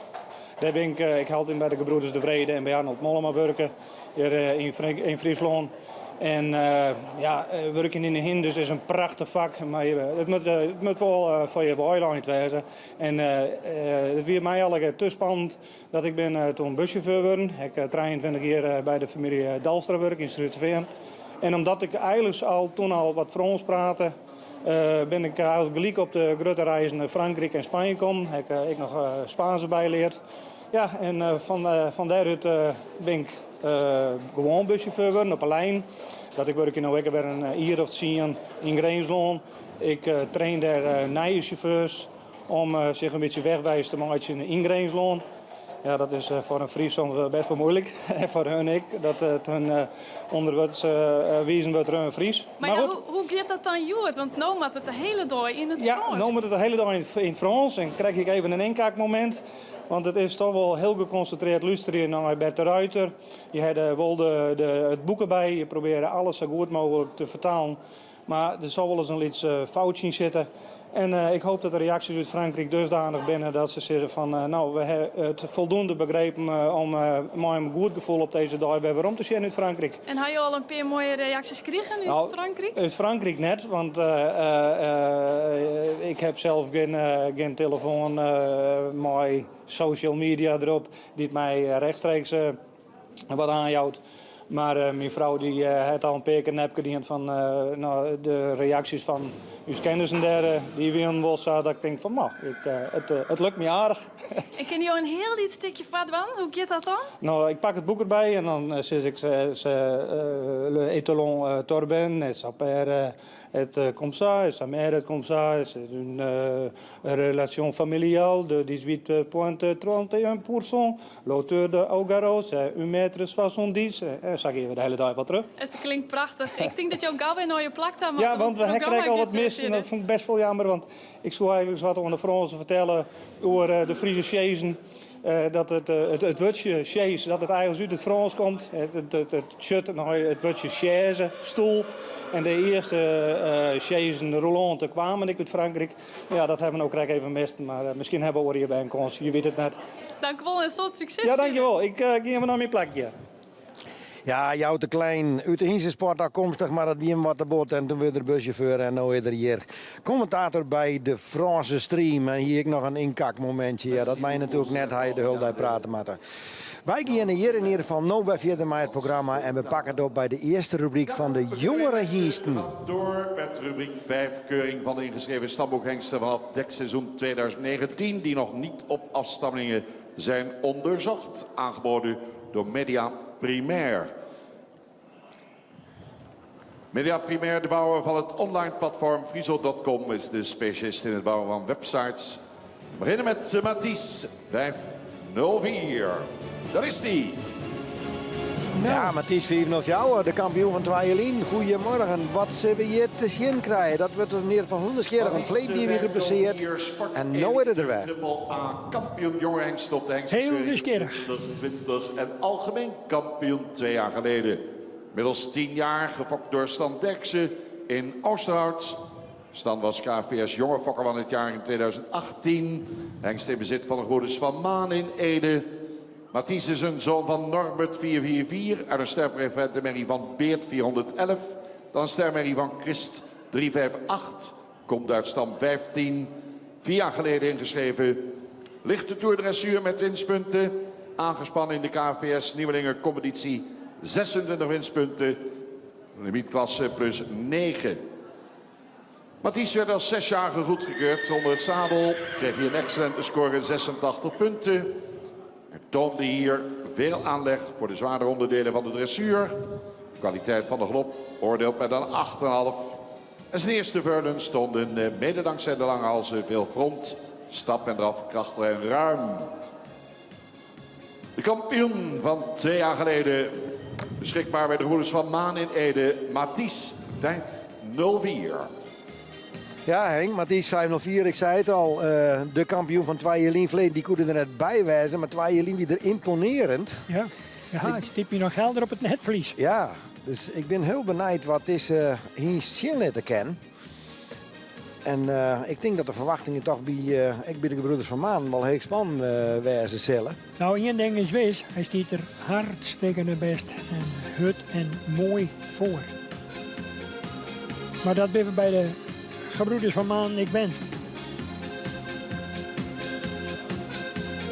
Dêr bin ik, ik ha by de Gebroeders de Vrede en by Arnold Mollema wurke hjir yn, yn Fryslân. En uh, ja, wurkjen yn de hynders is in prachtich fak, mar it moat, it moat wol foar je weilein wêze. En it wie my allegear te spannend dat ik bin toen bussjauffeur wurden. Ik ha 23 jier by de famylje Dalstra wurke yn Surhústerfean. En omdat ik eigenlik al toen al wat Frânsk prate, bin ik eigenlik gelyk op de grutte reizen nei Frankryk en Spanje kommen. Ha ik ek noch Spaansk byleard. Ja, en fan, fan dêrút bin ik gewoan bussjauffeur wurden op 'e lijn. Dat ik wurkje no ek wer in jier of tsien yn Grinslân. Ik train dêr nije sjauffeurs om sich in bytsje wegwijs te meitsjen yn Grinslân. Ja, dat is foar in Fries soms best wol muoilik. En foar hun ek, dat it hun ûnderwurds wizen wurdt troch in Fries. Mar ja, hoe, hoe giet dat dan hjoed? Want no moat it de hiele dei yn it Ja, Frânsk. no moat it de hiele dei yn it Frânsk. En krij ik even in inkakmomint. Want it is toch wol hiel gekonsintrearre lústerje nei Bert de Ruiter. Je ha wol de, de, it boek derby. Je probearje alles sa goed mooglik te fertalen. Mar der sil wolris in lyts foutsje yn sitte. En ik hoop dat de reaksjes út Frankryk dusdanich binne dat se sizze fan no, we ha it foldoende begrepen om mei in goed gefoel op dizze dei wer werom te sjen út Frankryk. En ha jo al in pear moaie reaksjes krigen út Nou, Frankryk? Út Frankryk net, want ik ha sels gjin, gjin telefoan mei social media derop dy't my rechtstreeks wat oanjout. Mar myn frou dy hat al in pear kear in appke dien fan no, de reaksjes fan ús kennissen dêr, dy wienen wol sa dat ik tink fan no, ik, it, it lukt my aardich. En kinne jo in hiel lyts stikje foardwaan? Hoe giet dat dan? No, ik pak it boek derby en dan sis ik se, le étalon Torben et sa père est comme ça, et sa mère est comme ça, c'est une relation familiale de 18,31%. L'hauteur de Ogaro, c'est 1 meter 70. En sa geane we de hiele dei wat terug. It klinkt prachtich. Ik tink dat jo gau wer nei jo plak ta moatte. Ja, want we ha krekt al wat mist en dat fûn ik best wol jammer. Want ik soe eigenlik wat oan de Frânsen fertelle oer de Friese sjezen. Dat it, it, it wurdsje sjees, dat it eigenlik út it Frânsk komt. It, it, it, it tsjut nei it wurdsje chaise, stoel. En de earste uh, sjezen roulante kwamen ek út Frankryk. Ja, dat ha we no krekt even mist, mar miskien ha we oar jier wer in kâns. Je witte it net. Dankjewol en soad sukses. Ja, dankjewol. Ik uh, gean wer nei myn plakje. Ja, Jout de Klein, út de hynstesport ôfkomstich, mar dat wie him wat te bot. En toen wie er bussjauffeur en no is er hjir kommentator by de Frânske stream. En hie ek noch in inkakmomintsje. Ja, dat mei natuerlik net, ha je de hiele dei prate moatte. Wy geane hjir yn ieder gefal no wer fierder mei it programma en we pakke it op by de earste rubryk fan de jongere hynsten. Door met rubriek 5, keuring van de ingeschreven stamboekhengsten vanaf dekseizoen 2019 die nog niet op afstammingen zijn onderzocht. Aangeboden door Media Primair. Media Primair, de bouwer van het online platform Friso.com, is de specialist in het bouwen van websites. We beginnen met Mathies 504. Daar is die. Ja, Matthys 504, de kampioen fan twa jier lyn. Goedemorgen, wat sille we hjir te sjen krije? Dat wurdt in ieder gefal hûndertskjirrich, want ferleden jier wie er blessearre en no is er der wer. Triple A kampioen jonge hengst op de hengstekeuring 2020 en algemeen kampioen twee jaar geleden. Middels 10 jaar gefokt door Stan Derksen in Oosterhout. Stan was KFPS jonge fokker van het jaar in 2018. Hengst in bezit van de Goeders van Maan in Ede. Mathies is een zoon van Norbert 444 uit een sterpreferente merrie van Beert 411. Dan een stermerrie van Christ 358. Komt uit stam 15. Vier jaar geleden ingeschreven. Lichte toerdressuur met winstpunten. Aangespannen in de KFPS Nieuwelingen competitie. 26 winstpunten. Limietklasse plus 9. Mathies werd als zesjarige goedgekeurd. Onder het zadel kreeg hij een excellente score, 86 punten. Hij toonde hier veel aanleg voor de zwaardere onderdelen van de dressuur. De kwaliteit van de galop oordeelt met een 8,5. En zijn eerste veulen stonden eh, mede dankzij de lange halzen veel front, stap en draf, krachtig en ruim. De kampioen van twee jaar geleden, beschikbaar bij de Broeders van Maan in Ede, Mathies 504. Ja, Henk, Mathies 504, ik zei het al. eh, de kampioen van twa jier lyn verleden, dy koe der net by wêze. Mar twa jier lyn wie er ymponearjend. Ja, ja it stiet my noch helder op it netvlies. Ja, dus ik bin hiel benijd wat dizze hynst sjen litte kin. En eh, ik tink dat de ferwachtingen toch by, eh, ek by de Gebroeders van Maan wol heech spannen eh, wêze sille. No, ien ding is wis, hy stiet der hartstikkene bêst en hurd en moai foar. Mar dat binne we by de Gebroeders van Maan ek wend.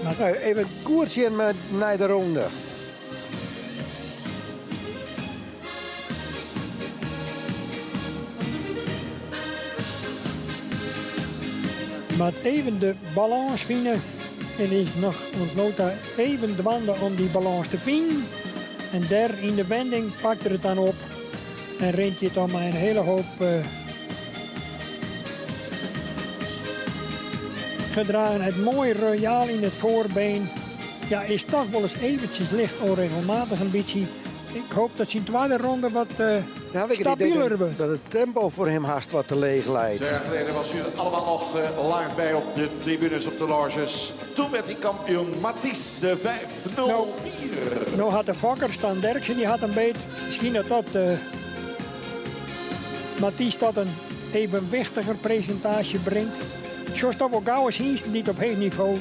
No, even goed sjen nei de ronde. Moat even de balâns fine en is noch oant no ta even dwaande om dy balâns te finen. En dêr yn de wending pakt er it dan op en rint hy it dan mei in hiele hoop eh, gedragenheid moai royaal yn it foarbeen. Ja, is toch wolris eventsjes licht ûnregelmatich in bytsje. Ik hoopje dat syn twadde ronde wat uh, Ja, ik stabiler wurdt. Dat it tempo foar him hast wat te leech leit. Twee jaar geleden was u er allemaal nog eh, live bij op de tribunes, op de loges. Toen werd hij kampioen Mathies eh, 5-0-4. No hat de fokker Stan Derksen, dy hat him beet. Miskien dat dat uh, Mathies tot in evenwichtiger presintaasje bringt. Sjochst toch wol gauris hynsten dy't op heech nivo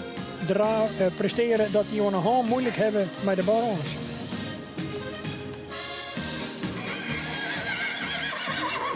dra, eh, prestearje, dat dy oan 'e hân muoilik hawwe mei de balâns.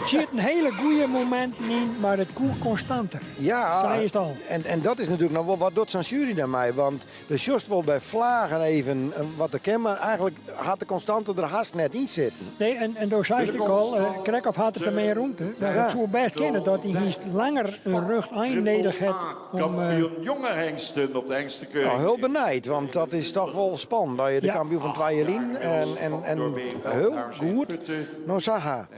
Der sieten hiele goede mominten yn, mar it koe konstanter. Ja, Sa is it al. En dat is natuerlik noch wol, wat docht sa'n sjuery dêrmei? Want do sjochst wol by flagen even eh, wat der kin, mar eigentlik hat de konstante der hast net yn sitten. Nee, en do seist ek al, eh, krekt of hat er te min rûmte. No, Ja. It soe bêst kinne dat dy hynst langer in rjocht ein nedich hat om... eh, Kampioen jonge hengsten op de hengstekeuring. No, hiel benijd, want dat is toch wol spannend. Dat je de Ja. kampioen fan twa jier lyn en, en hiel goed. No sa ha.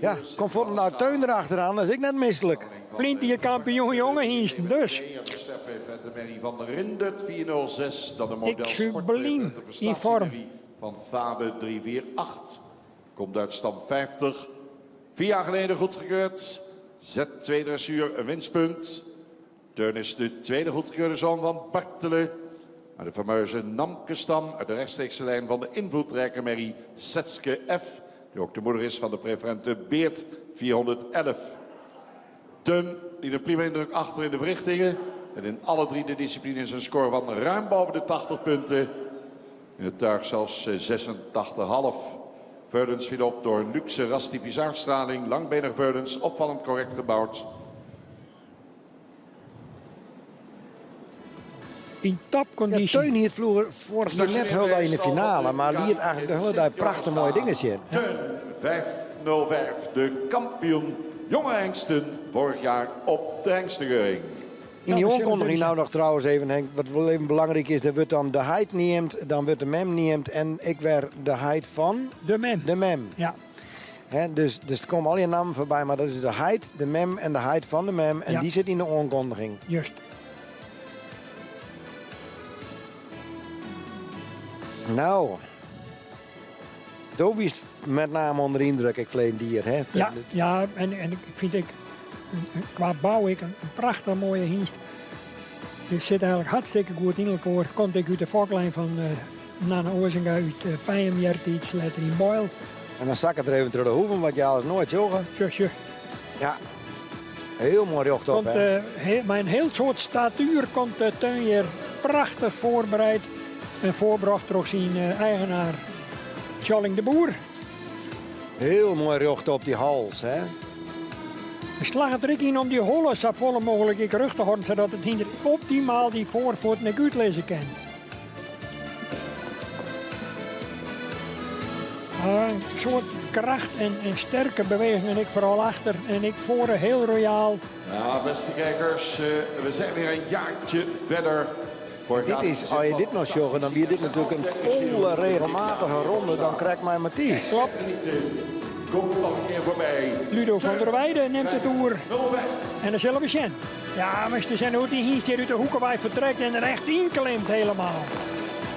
Ja, komt fuort no Teun derachteroan, dat is ek net mislik. Ferline jier kampioen jonge hynsten, dus. De merrie van Rindert 406, dan de model Ik subliem yn foarm. van Fabe 348. Komt uit stam 50. Vier jaar geleden goedgekeurd. Z2 dressuur, een winstpunt. Teun is de tweede goedgekeurde zoon van Bartelen. Uit de fameuze Namke-stam uit de rechtstreekse lijn van de invloedrijke merrie Setske F. Die ook de moeder is van de preferente Beert 411. Teun liet een prima indruk achter in de verrichtingen. En in alle drie de disciplines een score van ruim boven de 80 punten. In het tuig zelfs eh, 86,5. Veulens viel op door een luxe rastypische uitstraling. Langbenig Veulens, opvallend correct gebouwd. Yn topkondysje. Ja, Teun hie it froeger foarich jier net hiel yn de finale, mar liet eigentlik de hiele dei prachtich moaie dingen sjen. Teun 505, de kampioen jonge hengsten vorig jaar op de hengstekeuring. Yn dy oankundiging no noch trouwens even, Henk, wat wol even belangryk is, der wurdt dan de heit neamd, dan wurdt de mem neamd en ek wer de heit fan... De mem. De mem. Ja. Hè, dus der komme allegear nammen foarby, mar dat is de heit, de mem en de heit fan de mem. En Ja. dy sit yn de oankundiging. Just. No. Do wiest met name ûnder de yndruk, ik ferleden jier, hè? Ja, ja en, en ik fyn ek kwa bou ek in prachtich moaie hynst. Hy sit eigenlik hartstikke goed yn elkoar. Komt ek út de foklijn fan uh, Nanne Oazinga út uh, Pijum, eartiids letter yn Boyl. En dan sakket er even troch de hoeven, wat je alles noait sjogge. Sjoch, sjoch. Ja, hiel moai rjochtop. Komt, uh, mei in hiel soad statuer komt de Teun hjir prachtich foarbereid en foarbrocht troch syn eigenaar Tjalling de Boer. Hiel moai rjochtop dy hals, hè? It slagget der ek yn om dy holle safolle mooglik ek rjocht te hâlden, sadat it hynder optimaal dy foarfuotten ek útlizze kin. In soad kracht en, en sterke bewegingen, ek foaral achter en ek foar hiel royaal. Ja, beste kijkers, eh, we zijn weer een jaartje verder. Dit is, as je dit no sjogge, dan wie dit natuerlik in folle regelmatige ronde dan krekt mei Matthys. Klopt. Komt nog een keer voorbij. Ludo van der Weijden nimt it oer. En dan sille we sjen. Ja, mar te sjen hoe't dy hynst hjir út de hoeke wei fertrekt en der echt ynklimt helemaal.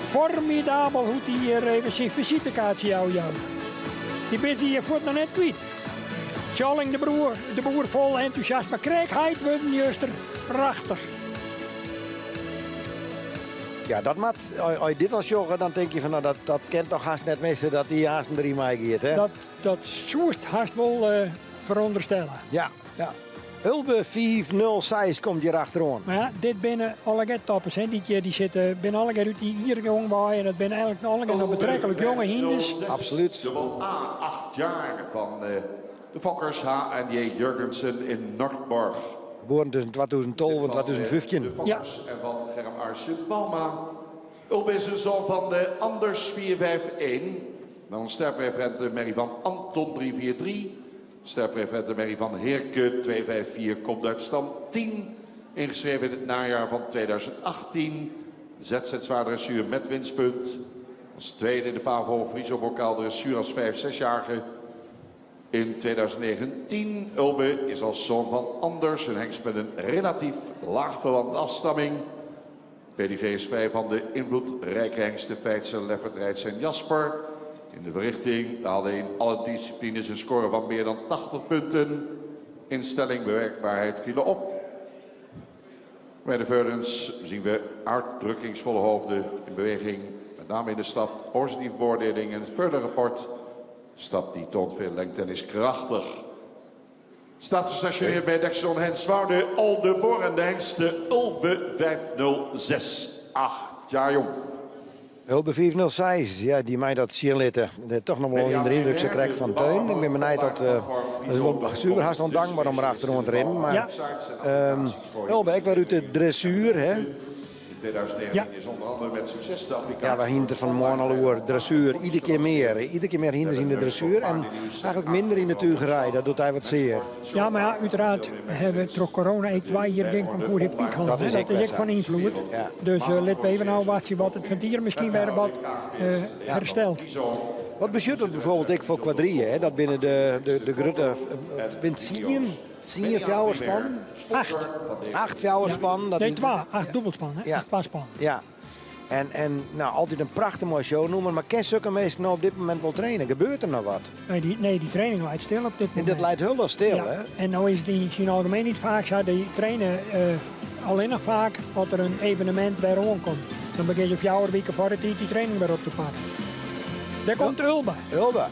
Formidabel hoe't hy hjir even syn fisitekaartsje ôfjout. Dy binne se hjir fuort noch net kwyt. Tjalling de Broer, de Boer fol entûsjasme. Krekt heit wurden juster. Prachtich. Ja, dat moat, as je dit al sjogge, dan tink je fan no, dat, dat kin toch hast net misse dat dy aansten deryn meigiet, hè? Dat, dat soest hast wol uh, ferûnderstelle. Ja, ja. Ulbe 506 komt hjir achteroan. Mar ja, dit binne allegear toppers. Hè. Dy, dy sitte, binne allegear út dy jiergong wei en dat binne eigenlik allegear noch betreklik jonge hynders. Absoluut. Dubbel A, 8 jaar van eh, de Fokkers H en J Jurgensen in Nordborg. Geboren tussen 2012 en 2015. De Fokkers en van Germ Arsje Bauma. Ulbe is een zoon van de Anders 451. Dan sterpreferente merrie van Anton 343. Sterpreferente merrie van Heerke 254 komt uit stand 10. Ingeschreven in het najaar van 2018. ZZ zwaar dressuur met winstpunt. Als tweede in de Pavo Friso bokaal dressuur als 5-6-jarige. In 2019. Ulbe is als zoon van Anders een hengst met een relatief laag verwant afstamming. PDG is vrij van de invloedrijke hengsten Feitse, Leffert, Rijts en Jasper. In de verrichting haalde in alle disciplines een score van meer dan 80 punten. Instelling, bewerkbaarheid vielen op. Bij de Verdens zien we uitdrukkingsvolle hoofden in beweging. Met name in de stap, positieve beoordeling en het verder rapport. Stap die toont veel lengte en is krachtig. Staat gestationeerd bij Dexon Henswoude, Aldeborn en de hengste Ulbe 506. 8 jaar jong. Ulbe 506, ja, dy mei dat sjen litte. Toch noch wol ûnder de yndruk sa krekt fan Teun. Ik bin benijd dat... Uh, dat is wol suver hast ûndankber om der achteroan te rinnen. Mar, ja. Um, Ulbe, ek wer út de dressuer, hè? In 2019 is onder andere met succes de applicatie. Ja, we hienen it der fan 'e moarn al oer. Dressuer, iedere kear mear. Iedere kear mear hynders yn de dressuer en eigenlik minder yn de túgerij. Dat docht hy wat sear. Ja, mar ja, úteraard hawwe we troch corona ek twa jier gjin konkoers hippyk hân. Dat is ek, dat is ek fan ynfloed. Ja. Dus uh, litte we even ôfwachtsje wat it fan 't jier miskien wer wat uh, herstelt. Wat betsjut dat byfoarbyld ek foar kwadrille? Dat binne de, de, de grutte, it binne tsien Tsien fjouwerspannen? Acht. Acht fjouwerspannen? Ja. Nee, twa. Acht dûbeldspannen. Ja. Acht twaspannen. Ja. En, en nou, altyd in prachtich moai shownûmer, mar kin sokke minsken no op dit momint wol traine? Gebeurt der noch wat? Nee, dy, nee, dy training leit stil op dit momint. En dat leit hielendal stil, ja. hè? En no is it yn syn algemienheid faak sa, dy traine uh, allinnich faak as der in evenemint wer oankomt. Dan begjinne se fjouwer wiken foar de tiid dy training wer op te pakken. Dêr komt Ulbe. Ulbe.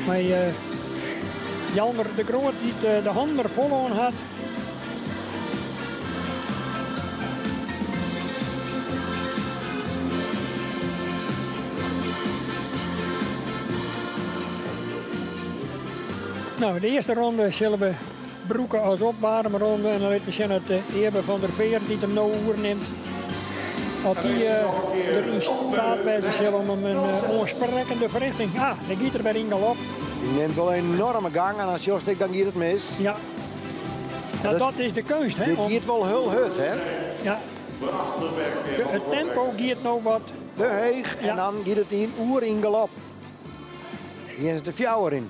Mei uh, Jelmer de Groot dy't uh, de hannen der fol oan hat. No, de earste ronde sille we brûke as opwaarmronde. En dan litte we sjen dat Eebe van der Veer, dy't him no oernimt, oft dy der yn steat wêze sil om him in oansprekkende ferrichting. Ah, dêr giet er wer yn galop. Dy nimt wol in enoarme gang en dan sjochst ek, dan giet it mis. Ja. No, dat is de keunst, hè? Dit giet wol hiel hurd, hè? Ja. It tempo giet no wat... Te heech en dan giet it yn oer yn galop. Gean se de fjouwer yn.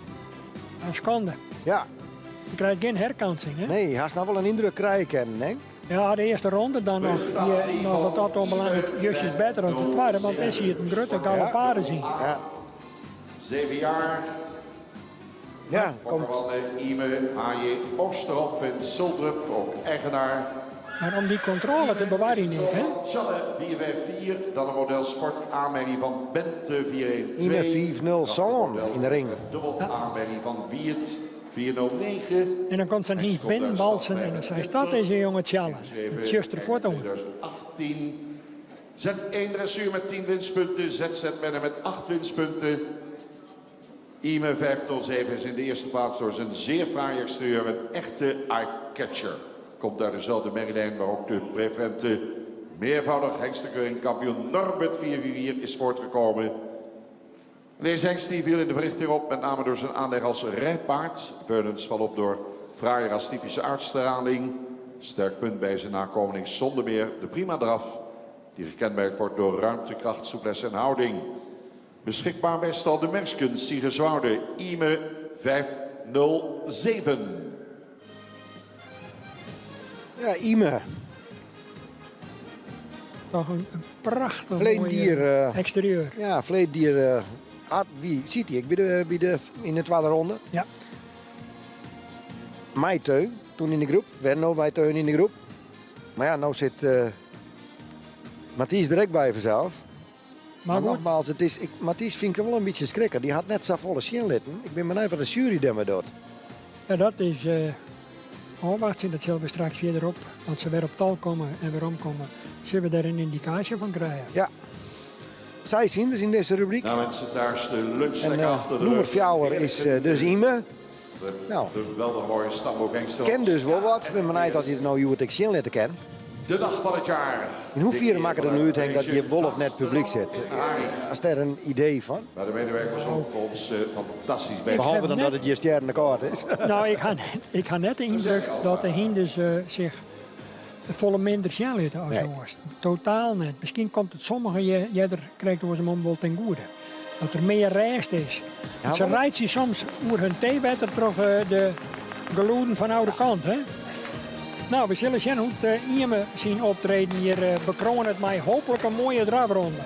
In skande. Ja. Je krijt gjin herkansing, hè? Nee, hast noch wol in yndruk krije kinnen, hè? Ja, de earste ronde dan noch, wie noch wat dat oanbelanget justjes better as de twadde, want dêr siet in grutte galoppade yn. Ja. 7 jaar. Ja, komt. Van Ime H.J. Oosterhof in Suldrup, ook eigenaar. Maar om die controle te bewarjen niet, hè? Janne 454, dan een model Sport A-merrie van Bente 412. Ime 507 in de ring. Dubbel A-merrie van Wiert 409. En dan komt sa'n hynst binnenbalsen en dan seist dat is in jonge Tjalle. It sjochst der fuort oan. 2018. Z1 dressuur met 10 winstpunten. ZZ Menne met 8 winstpunten. Ime 507 is in de eerste plaats door zijn zeer fraaie exterieur een echte eye-catcher. Komt uit dezelfde merrielijn waar ook de preferente meervoudig hengstenkeuring kampioen Norbert 444 is voortgekomen. Deze hengst die viel in de verrichting op, met name door zijn aanleg als rijpaard. Veulens valt op door fraaie rastypische uitstraling. Sterk punt bij zijn nakomeling zonder meer de prima draf. Die gekenmerkt wordt door ruimte, kracht, souplesse en houding. Beschikbaar bij Stal de Merskens, Siegerswoude, Ime 507. Ja, Ime. Toch een, een prachtig Verleden mooi dier, eh, exterieur. Ja, verleden jier eh, had, wie ziet hij? Ik bij de, bij de, in de tweede ronde. Ja. Mei Teun, toen in de groep. Werno, wij Teun in de groep. Maar ja, nou zit eh Mathies direct bij vanzelf. Maar, goed. nogmaals, het is, ik, Mathies vind ik wel een beetje schrikken. Die had net zo volle zin litten. Ik ben benieuwd wat de jury daarmee doet. Ja, dat is. eh oh, wacht, dat zullen we straks verderop. Als ze weer op tal komen en weer omkomen, zullen we daar een indicatie van krijgen. Ja. Zij zien dus in deze rubriek. Nou mensen thuis, de lunch En lekker eh achter de nummer rug. 4 is eh, dus Ime. De, Nou. de geweldig mooie stamboek hengst. Ken dus wel wat. Ik ben benieuwd dat hij het nou het ik zin laten ken. De dag van het jaar. In hoeverre maken er nu uit Henk, dat je wol of net publiek zit? Eh, Als daar een idee van? Maar de medewerkers ook ons eh, fantastisch bij. Behalve dan net- dat het je sterren kaart is. Nou, ik had net, ik had net de indruk dat de hinders eh, zich volle minder snel zitten als Nee. jongens. Totaal net. Misschien komt het sommige je, jeder krijgt door zijn mond wel ten goede. Dat er meer rest is. Ja, Ze maar- rijdt ze soms oer hun theewetter terug eh, de geloeden van oude kant. Hè? Nou, we zullen zien hoe het eh, Ieme zien optreden hier. eh bekroon het mij hopelijk een mooie drafronde.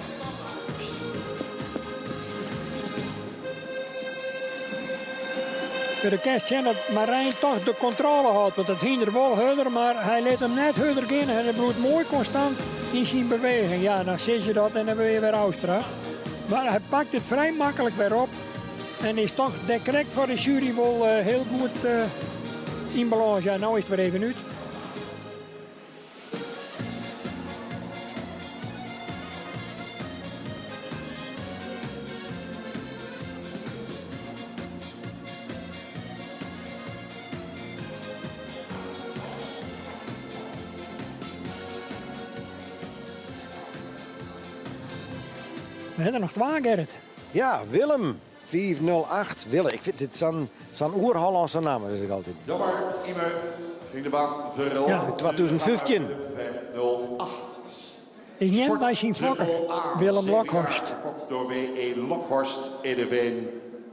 De kerst zien dat Marijn toch de controle houdt. Want het hinder wel harder, maar hij liet hem net harder gaan. En hij bloedt mooi constant in zijn beweging. Ja, dan zie je dat en dan wil je weer afstraft. Maar hij pakt het vrij makkelijk weer op. En is toch direct voor de jury wel eh, heel goed eh, in balans. Ja, nou is het weer even uit. We hebben er nog twee, Gerrit. Ja, Willem. 408. Willem. Ik vind dit zo'n zo'n oer-Hollandse naam, dat is ik altijd. Jammer, Ime ging de baan verlaten. Ja, 2015. 508. Is niet bij zijn fokker, Willem Lokhorst. Door W.E. Lokhorst, Edeveen.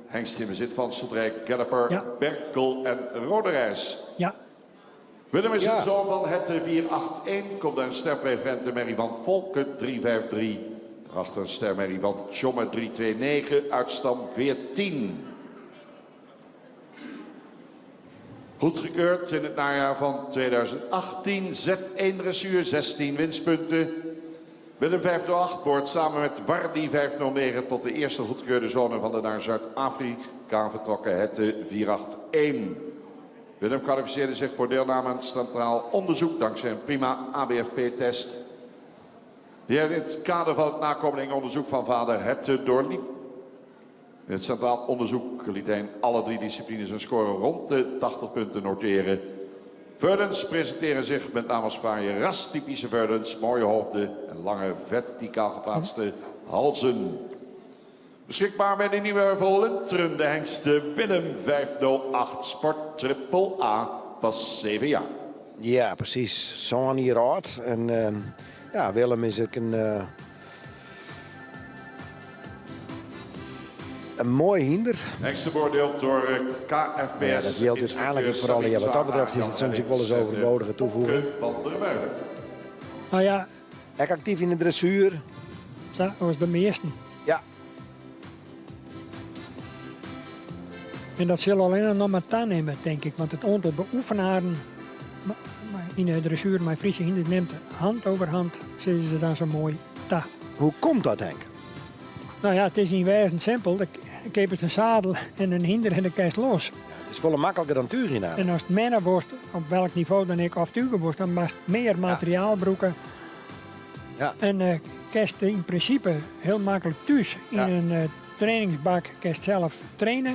Hengst in bezit van Soldrijk, Gelleper, Berkel en Roderijs. Ja. Willem is Ja. een zoon van het 481. Komt uit een sterpreferente Merrie van Volken 353. Daarachter een stermerrie van Tjomme 329 uit stam 14. Goedgekeurd in het najaar van 2018. Z1 dressuur, 16 winstpunten. Willem 508 behoort samen met Wardy 509 tot de eerste goedgekeurde zone van de naar Zuid-Afrika vertrokken Hette 481. Willem kwalificeerde zich voor deelname aan het centraal onderzoek dankzij een prima ABFP-test. Die hij in het kader van het nakomelingenonderzoek van vader Hette doorliep. In het centraal onderzoek liet hij in alle drie disciplines een score rond de 80 punten noteren. Verdens presenteren zich met name als fraaie rastypische verdens, mooie hoofden en lange verticaal geplaatste halzen. Beschikbaar bij de Nieuwe Heuvel Lunteren, de hengste Willem 508 Sport Triple A, pas 7 jaar. Ja, precies. Zo'n hier oud. En ehm, ja, Willem is ook een... eh, Een mooi hynder. Hengsten beoordeeld door eh, KFPS. Ja, dat geldt dus eigenlijk vooral. Ja, wat dat betreft is het soms ook wel eens overbodige toevoeging. Van der Meulen. Nou ja. Ek aktyf yn de dressuer. Sa as de measten. Ja. En dat sil allinnich noch mar tanimme, tink ik. Want it oantal beoefenaren yn de dressuer mei Fryske hynders nimt hand over hand, sizze se dan sa moai, ta. Hoe komt dat, Henk? Nou ja, it is yn wêzen simpel. Dan keapest in sadel en in hynder en dan kinst los. It is folle makliker dan túgjen. En ast menne wolst, op welk nivo dan ek, of tuge wolst, dan moatst mear materiaal brûke. Ja. En uh, kinst yn prinsipe hiel maklik thús yn Ja. in uh, trainingsbak kinst sels traine.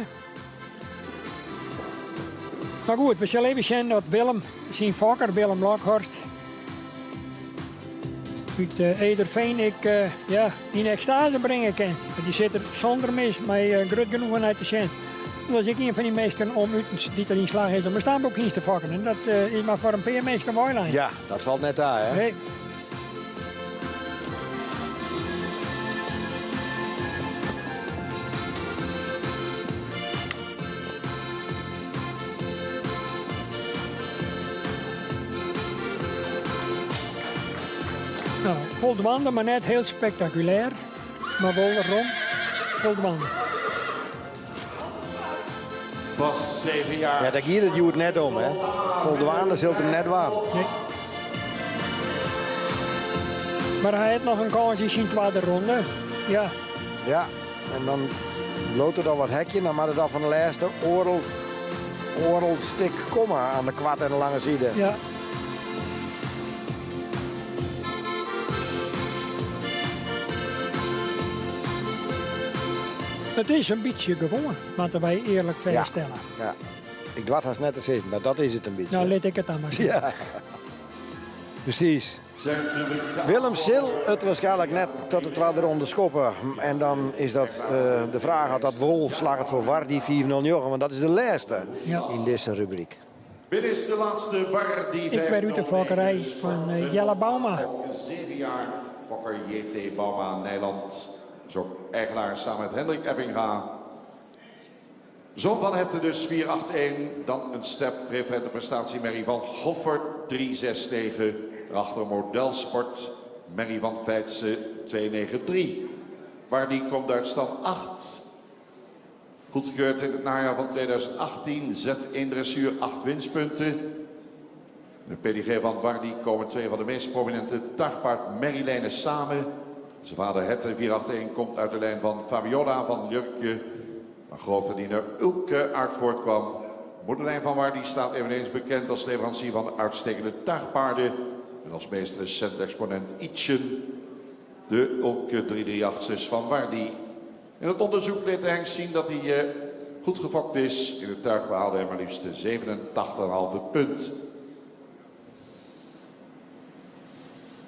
Mar goed, we sille even sjen dat Willem, syn fokker Willem Lokhorst, út uh, Ederveen ek uh, ja, yn ekstase bringe kin. Want dy sit der sûnder mis mei uh, grut genoegen nei te sjen. Dat is ek ien fan dy minsken om utens dy't der yn slagge is om in stamboekhynst te fokken. En dat uh, is mar foar in pear minsken weilein. Ja, dat falt net ta, hè? Nee. Nou, foldwaande, mar net hiel spektakulêr. Mar wol rom foldwaande. Was 7 jaar. Ja, dêr giet it hjoed net om, hè? Foldwaande sil it him net dwaan. Nee. Mar hy hat noch in kâns yn syn twadde ronde. Ja. Ja, en dan bliuwt der dan wat hekjen. Dan moat it dan fan de lêste oardel, oardel stik komme oan de koarte en de lange side. Ja. It is in bytsje gewoan, moatte wy earlik fêststelle. Ja, ja. Ik doar it hast net te sizzen, mar dat is it in bytsje. Nou, lit ik it dan mar sizze. Ja. Presys. Willem sil it wierskynlik net ta de twadde ronde skoppe. En dan is dat eh, de fraach oft dat wol slagget foar Wardy 509, want dat is de lêste yn dizze rubryk. Dit is de laatste Wardy Ek wer út de fokkerij fan eh, Jelle Bouma. 7 jaar, fokker JT Bouma Nederland. Is ook eigenaar samen met Hendrik Eppinga. Zoon van Hette dus 481. Dan een step referente prestatie Merrie van Goffert 369. Daarachter Modelsport Merrie van Feitse 293. Wardy komt uit stand 8. Goedgekeurd in het najaar van 2018. Zet 1 dressuur, 8 winstpunten. In de PDG van Wardy komen twee van de meest prominente tuigpaard merrielijnen samen. Zijn vader Hette 481 komt uit de lijn van Fabiola van Jurkje. Waar grootverdiener Ulke uit voortkwam. Moederlijn van Wardy staat eveneens bekend als leverancier van uitstekende tuigpaarden. En als meest recent exponent Ietjen. De Ulke 3386 van Wardy. In het onderzoek liet de hengst zien dat hij eh, goed gefokt is. In het tuig behaalde hij maar liefst 87,5 punt.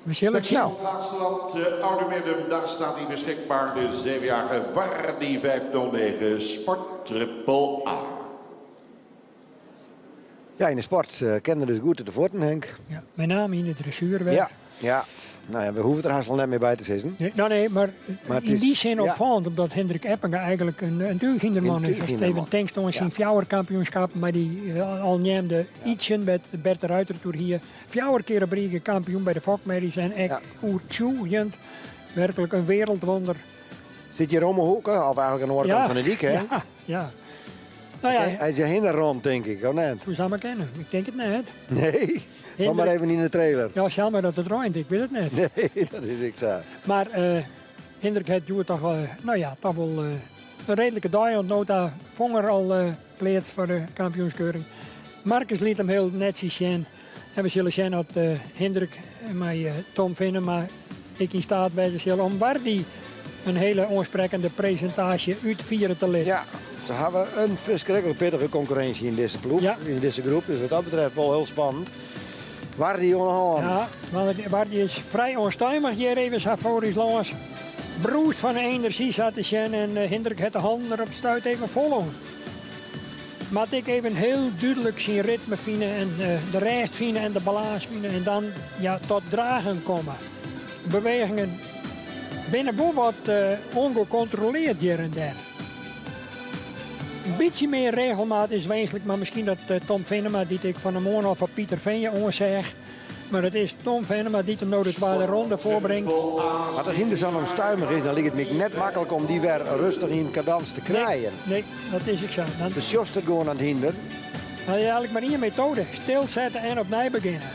We zullen het zien. Het laatste land, uh, Oudemirdum, daar staat hij beschikbaar. De zevenjarige Wardy 509 Sport Triple A. Ja, yn de sport uh, kende dus goed de fuotten, Henk. Ja, met name yn de dressuer. Ja, ja. Nou ja, we hoege der hast al net mear by te sizzen. Nee, nou nee, mar, Maar it yn is- dy sin ja. opfallend, omdat Hendrik Eppinga eigentlik in, in túchhynderman In is. Ast even túchhynderman. tinkst oan syn fjouwer kampioenskippen mei dy eh, al neamde Ietsen, wêr't Bert de Ruiter it oer hie. Fjouwer kear op rige kampioen by de fokmerries en ek oertsjûgjend. Werklik in wereldwonder. Sit hjir om 'e hoeke, of eigentlik oan de oare kant fan de dyk, hè? Ja, ja. Nou ja, Hy is hjir rûn, tink ik, of net? hoe soe mar kinne? Ik tink it net. Nee, kom mar even yn de trailer. Ja, sels mar dat it reint, ik wit it net. Nee, dat is ek sa. Mar eh, Hendrik hat hjoed toch, eh, nou ja, toch wol eh, in reedlike dei oant no ta. Fonger al eh pleatst foar de kampioenskeuring. Marcus liet him hiel netsjes sjen. En we sille sjen oft eh, Hendrik mei eh, Tom Venema ek yn steat wêze sil om Wardy in hiele oansprekkende presintaasje útfiere te litten. Ja, se hawwe in ferskriklik pittige konkurrinsje yn dizze ploech, yn dizze groep. Dus wat dat betreft wol hiel spannend. Wardy oan de hân. Ja, want Wardy is frij ûnstuimich hjir even sa foar ús lâns. Brûst fan de enerzjy sa te sjen en eh, Hendrik hat de hannen der op it stuit even fol oan. Moat ek even hiel dúdlik syn ritme fine en eh, de rêst fine en de balâns fine en dan ja, tot dragen komme. Bewegingen binne wol wat eh, ûngekontrolearre hjir en dêr. In bytsje mear regelmaat is winsklik, mar miskien dat Tom Venema, dy't ik fan 'e moarn al foar Pieter Veenje oanseach, mar it is Tom Venema dy't him no de twadde ronde foarbringt. As it hynder sa ûnstuimich is, dan liket it my net maklik om dy wer rêstich yn kadans te krijen. Nee, dat is ek sa. Dan sjochst it gewoan oan it hynder. Dan is eigentlik mar ien metoade, stilsette en opnij begjinne.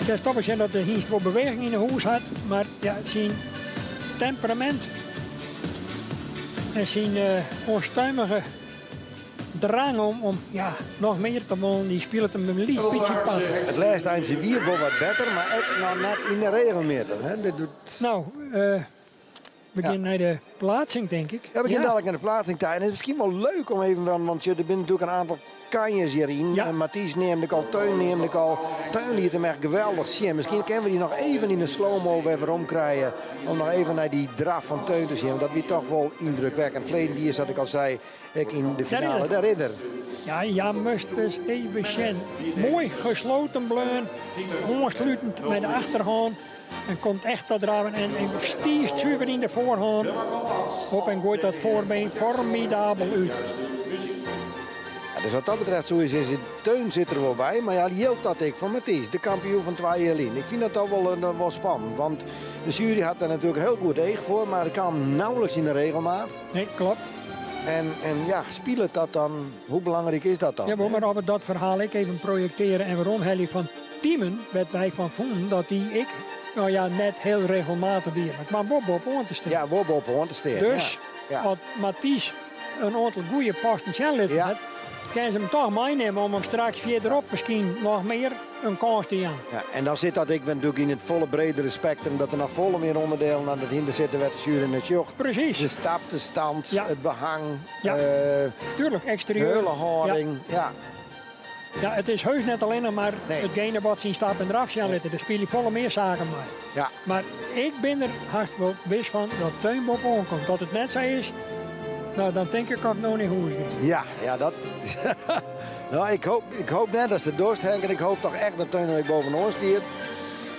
Kinst toch wol sjen dat de hynst wol beweging yn 'e hûs hat, mar ja, syn temperamint en syn ûnstuimige drang om, om ja, noch mear te wollen, dy spilet him in lyts bytsje parten. It lêste eintsje wie wol wat better, mar ek noch net yn de regelmjitte. Dit doet... No, uh, we gean nei de plaatsing, tink ik. Ja, we gean dadlik nei de plaatsing ta. En it is miskien wol leuk om even, want der binne natuerlik in oantal kanjers hjiryn. Ja. Matthys neamde ik al, Teun neamde ik al. Teun liet him echt geweldich sjen. Miskien kinne we dy noch even yn de slow-mo wer werom krije. Om noch even nei dy draf fan Teun te sjen. Want dat wie toch wol yndrukwekkend. Ferleden jier, sa't ik al sei, ek yn de finale. Dêr is er. Ja, ja, moast dus even sjen. Moai gesloten bleaun, oanslutend mei de achterhân. En komt echt ta draven en, en stiigt suver yn de foarhân op en goait dat foarbeen formidabel út. Ja, dus wat dat betreft, zo is, is het, Teun sit der wol by, mar ja, jildt dat ek foar Matthys, de kampioen fan twa jier lyn. Ik fyn dat toch wol, eh, wol spannend, want de jury hat der natuerlik hiel goed each foar, mar it kaam nauwelijks yn de regelmaat. Nee, klopt. En, en ja, spilet dat dan, hoe belangryk is dat dan? Ja, mar as we dat ferhaal ek even projektearje en weromhelje fan Timen, wêr't wy fan fûnen dat dy ek no ja, net hiel regelmatich wie, mar kaam wol boppe-oan te stean. Ja, wol boppe-oan te stean. Dus ja. as Matthys in oantal goede posten sjen litten Ja. hat, kinne se him toch meinimme om him straks fierderop miskien noch mear in kâns te jaan. Ja, en dan sit dat ek wer natuerlik yn it folle bredere spektrum, dat der noch folle mear ûnderdielen oan it hynder sitte wêr't de sjuery nei sjocht. Presys. De stap, de stand, Ja. it behang, Ja. eh, Tuurlijk, eksterieur. hele hâlding. Ja. Ja, it is heus net allinnich mar itgene wat syn stap en draf sjen litte. Der spylje folle mear saken mei. Ja. Mar ik bin der hast wol wis fan dat Teun boppe-oan komt. Dat it net sa is, no, dan tink ik dat ik no nei hûs gean. Ja, ja, dat. no, ik hoop, ik hoop net dat se dorst Henk. En ik hoop toch echt dat Teun er bovenop stiet.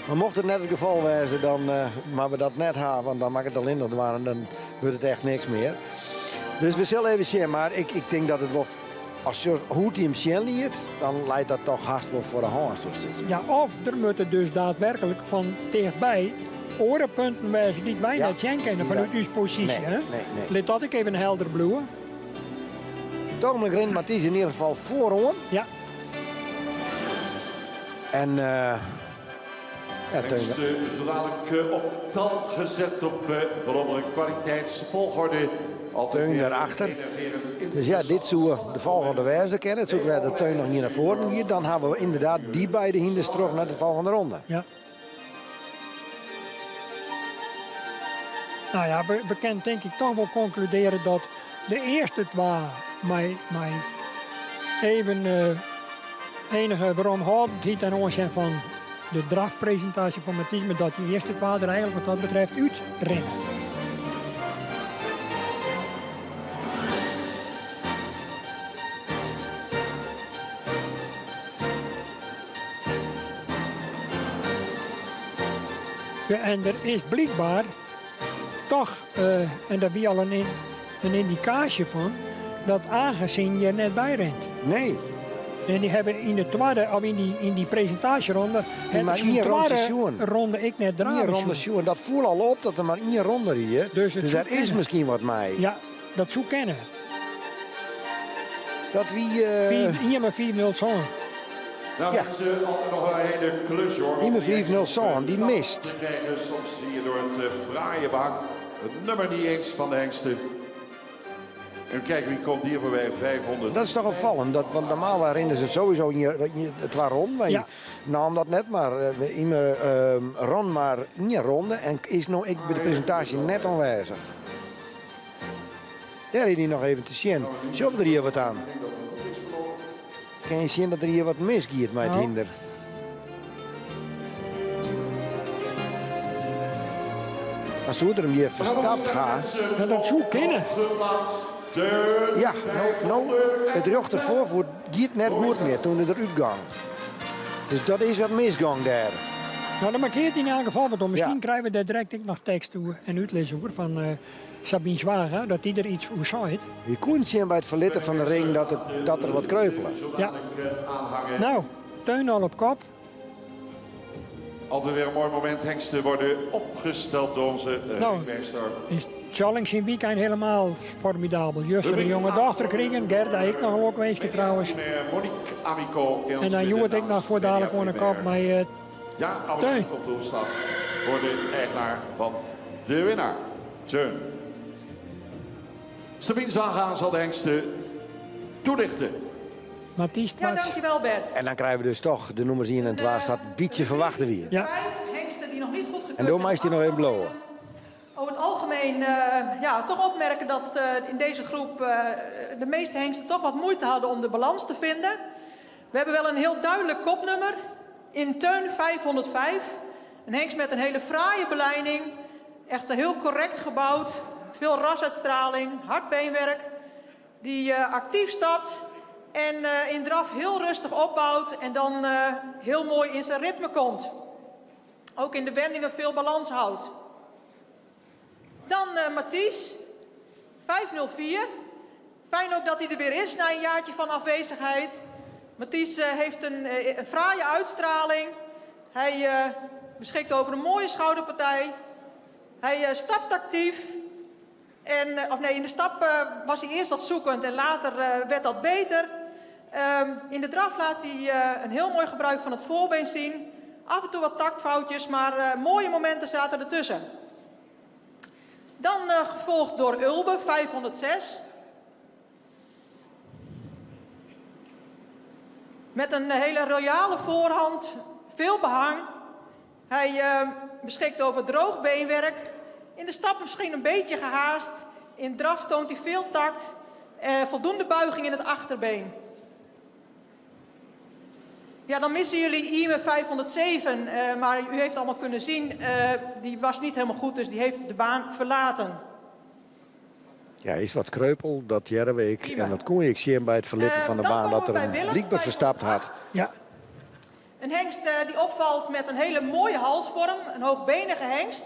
Mar mocht it net it gefal wêze, dan uh, moatte we dat net ha. Want dan moat ik it allinnich dwaan en dan wurdt it echt niks mear. Dus we sille even sjen. Mar ik, ik tink dat it wol As je hoe't hy him sjen liet, dan leit dat toch hast wol foar de hân, soest sizze. Ja, of der moatte dus daadwerklik fan tichtby oare punten wêze dy't wy Ja. net sjen kinne fanút ús posysje. Nee, hè? nee, nee. Lit dat ek even helder bliuwe. Op it rint Matthys yn ieder gefal foaroan. Ja. En uh, ja, Teun. Hengst zo dadelijk eh, op tal gezet op uh, vooral kwaliteitsvolgorde. Altijd Teun weer daarachter. enerverend Dus ja, dit soe de folgjende wêze kinne. It soe wer dat Teun noch hjir nei foaren giet. Dan hawwe we ynderdaad dy beide hynders troch nei de folgjende ronde. Ja. No ja, we, we kinne tink ik toch wol konkludearje dat de earste twa mei, mei even uh, enige weromhâldendheid ten oanzien fan de drafpresintaasje fan Matthys, mar dat dy earste twa der eigentlik wat dat betreft útrinne. Ja, en der is blykber toch, uh, en dêr wie al in, in yndikaasje fan, dat Aangezien hjir net by rint. Nee. En dy hawwe yn de twadde, of yn dy, yn dy presintaasjeronde, Die mar ien ronde sjoen. ronde ek net Ien ronde sjoen. Dat foel al op dat der mar ien ronde wie. Dus, it Dus soe dêr is kinne. miskien wat mei. Ja, dat soe kinne. Dat wie... Uh... 4, 1 4 0 Nou, Ja. het is eh, altijd nog een hele klus hoor. om Ime die 4-0 Sân, die tal mist. Te krijgen. Soms zie je door het eh, fraaie behang het nummer niet eens van de hengsten. En kijk wie komt hier voorbij, 500. Dat is toch opvallend, dat, want normaal rennen ze sowieso in je, in je- het waarom. Wij Ja. namen dat net, mar uh, Yme uh, rûn mar ien ronde en is no ek by de presintaasje net oanwêzich. Dêr is hy noch even te sjen. Sjoch der hjir wat oan. Kin je sjen dat der hjir wat misgiet mei it No. hynder. Dan soe er him hjir ferstapt ha. Ja, dat soe kinne. Ja, no, no, it rjochter foarfoet giet net goed mear doe't er derút gong. Dus dat is wat misgong dêr. No, dat markeart yn elk gefal wat om. Miskien krije we dêr direkt ek noch tekst oer en útlis oer fan eh, Sabine Zwaga, dat dy der iets oer seit. Je koenen sjen by it ferlitten fan de ring dat, it, dat der wat kreupele. Ja. No, Teun al op kop. Altijd weer een mooi moment. Hengsten worden opgesteld door onze eh, Nou, ringmeester. Is Tjalling syn wykein helemaal formidabel. Juster in jonge dochter krigen, Gerda ek noch in lokwinske trouwens. Monique Amico in En dan hjoed ek noch fuortdalik oan de kop mei eh, Ja, Teun. op de omslag voor de eigenaar van de winnaar, Teun. Sabine Zwaga zal de hengsten toelichten. Matthys Ja, dankjewel Bert. En dan krije we dus toch de nûmers 1 en 2 staat een beetje verwachten wie. Ja. Vijf hengsten die nog niet goed gekeurd En door mij is die nog even blowen. Over het algemeen eh, ja, toch opmerken dat eh, in deze groep eh, de meeste hengsten toch wat moeite hadden om de balans te vinden. We hebben wel een heel duidelijk kopnummer. In Teun 505. Een hengst met een hele fraaie belijning. Echt heel correct gebouwd. Veel rasuitstraling, hard beenwerk. Die eh, actief stapt en eh, in draf heel rustig opbouwt en dan eh, heel mooi in zijn ritme komt. Ook in de wendingen veel balans houdt. Dan eh Mathies, 504. Fijn ook dat hij er weer is na een jaartje van afwezigheid. Mathies eh, heeft een, eh, een fraaie uitstraling. Hij eh, beschikt over een mooie schouderpartij. Hij eh, stapt actief. En, eh, of nee, in de stap eh, was hij eerst wat zoekend en later eh, werd dat beter. Ehm, in de draf laat hij eh, een heel mooi gebruik van het voorbeen zien. Af en toe wat taktfoutjes, maar eh, mooie momenten zaten ertussen. Dan eh, gevolgd door Ulbe, 506. Met een hele royale voorhand, veel behang. Hij eh, beschikt over droog beenwerk. In de stap misschien een beetje gehaast. In draf toont hij veel tact. Eh, voldoende buiging in het achterbeen. Ja, dan missen jullie IME 507, eh, maar u heeft allemaal kunnen zien, eh, die was niet helemaal goed, dus die heeft de baan verlaten. Ja, is wat kreupel, dat hearde ik. En dat kon ik zien bij het verlitten Eh, van de dan baan komen dat we er bij een Willem, blijkbaar verstapt had. Ja. Een hengst eh, die opvalt met een hele mooie halsvorm, een hoogbenige hengst.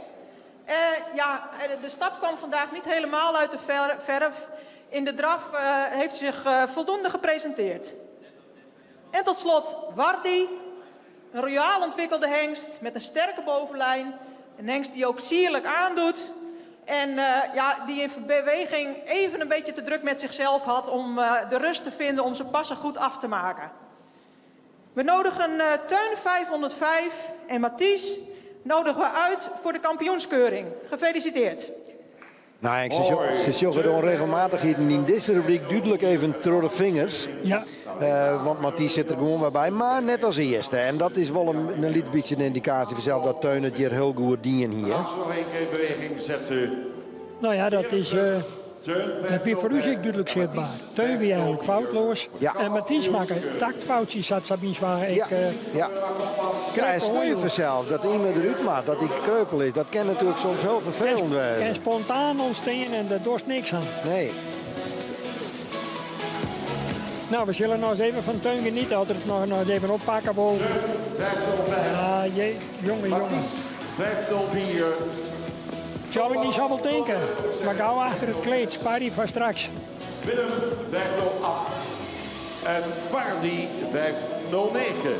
Eh, ja, eh, de stap kwam vandaag niet helemaal uit de ver- verf. In de draf eh, heeft zich eh, voldoende gepresenteerd. En tot slot Wardi, een royaal ontwikkelde hengst met een sterke bovenlijn. Een hengst die ook sierlijk aandoet. En eh, ja, die in beweging even een beetje te druk met zichzelf had om eh, de rust te vinden om zijn passen goed af te maken. We nodigen eh, Teun 505 en Mathies nodigen we uit voor de kampioenskeuring. Gefeliciteerd. Nou, Henk, ze ze sjoggen de onregelmatigheden in deze rubriek duidelijk even door de vingers. Ja. Eh, want Mathies zit er gewoon weer bij, maar net als eerste. En dat is wel een, een liet beetje een indicatie vanzelf dat Teun het hier heel goed dien hier. Nog één keer in beweging zetten. Nou ja, dat is... eh dat weer voor u ook duidelijk zichtbaar. Teun weer eigenlijk foutloos. En Mathies maken taktfoutjes, zat Sabine Zwaga. Ik, Ja, eh, ja. Ja, en sneu vanzelf dat iemand eruit maakt, dat hij kreupel is. Dat kan natuurlijk soms heel vervelend kan zijn. spontaan ontstaan en daar dorst niks aan. Nee. Nou, we zullen nog eens even van Teun genieten. Als er het nog, nog eens even oppakken wil. Ja, jee, jongen, jongen. Mathies 504. Zal ik niet zoveel denken. Maar gauw achter het kleed. Spaar die voor straks. Willem 508. En Wardi 509.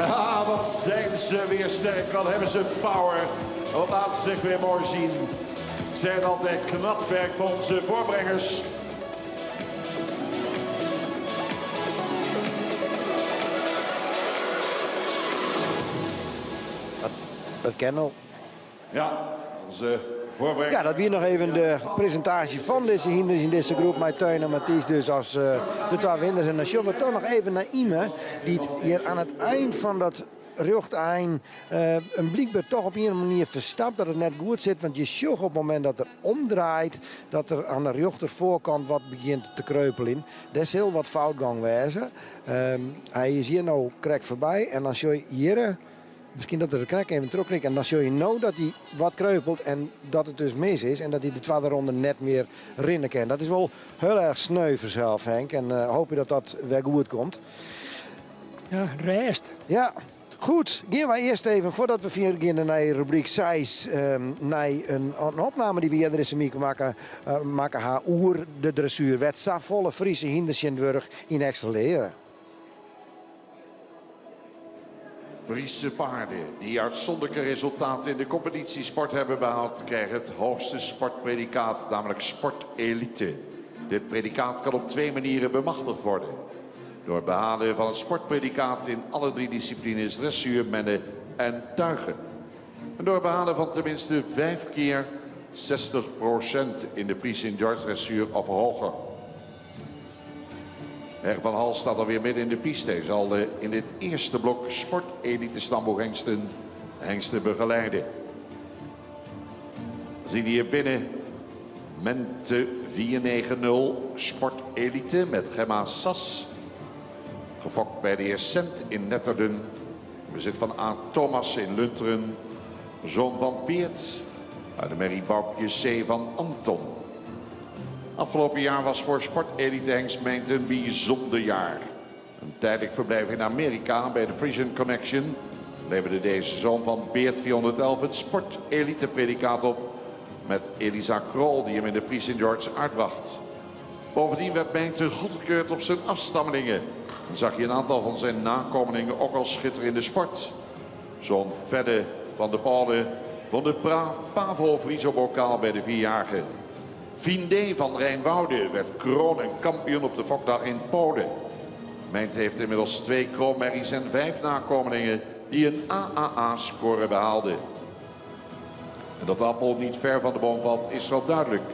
Ah, wat zijn ze weer sterk. Wat hebben ze power. Wat laten ze zich weer mooi zien. Zijn altijd knap werk van onze voorbrengers. Dat ken al. Ja, onze voorbrenger. Ja, dat weer nog even de presentatie van deze hinders in deze groep. Met Teun en Mathies dus als eh, de twee winnaars. En dan zullen we toch nog even naar Ime, die het hier aan het eind van dat... rjochte ein him blykber toch op ien manier ferstapt dat it net goed sit. Want je sjogge op it momint dat er omdraait dat er oan de rjochterfoarkant wat begjint te kreupeljen. Dêr sil wat fout gong wêze. Hy is hjir no krekt foarby en dan sjoch je hjir, miskien dat er der krekt even trochknikt en dan sjoch je no dat hy wat kreupelt en dat it dus mis is en dat hy de twadde ronde net mear rinne kin. Dat is wol hiel erch sneu fansels Henk en hoopje dat dat wer goed komt. Ja, rêst. Ja. Goed, gean wy earst even, foardat we fierder geane nei rubryk 6, nei in opname dy't we earder dizze wike makke, makke ha oer de dressuer, wêr't safolle Friese hynders tsjintwurdich yn ekselearje. Friese paarden die uitzonderlijke resultaten in de competitiesport hebben behaald, krijgen het hoogste sportpredicaat, namelijk sportelite. Dit predicaat kan op twee manieren bemachtigd worden. Door het behalen van het sportpredicaat in alle drie disciplines dressuur, mennen en tuigen. En door het behalen van tenminste vijf keer 60% in de Prix Sint George dressuur of hoger. Her van Hal staat alweer midden in de piste. Hij zal in dit eerste blok sportelite stamboekhengsten hengsten begeleiden. We zien hier binnen Mente 490 Sportelite met Gemma Sas. Gefokt bij de heer Sent in Netterden. Bezit van A. Thomas in Lunteren. Zoon van Beert. Uit de merrie Boukje C. van Anton. Afgelopen jaar was voor Sportelite Hengst Meent een bijzonder jaar. Een tijdelijk verblijf in Amerika bij de Frisian Connection leverde deze zoon van Beert 411 het sportelite predicaat op met Elisa Krol die hem in de Prix St. George uitbracht. Bovendien werd Meente goedgekeurd op zijn afstammelingen. En zag je een aantal van zijn nakomelingen ook al schitteren in de sport. Zoon Fedde van de Paude won de Pavo Friso bokaal bij de vierjarige. Vinde van Rijnwoude werd kroon en kampioen op de fokdag in Polen. Meent heeft inmiddels twee kroonmerries en vijf nakomelingen die een AAA-score behaalden. En dat de appel niet ver van de boom valt is wel duidelijk.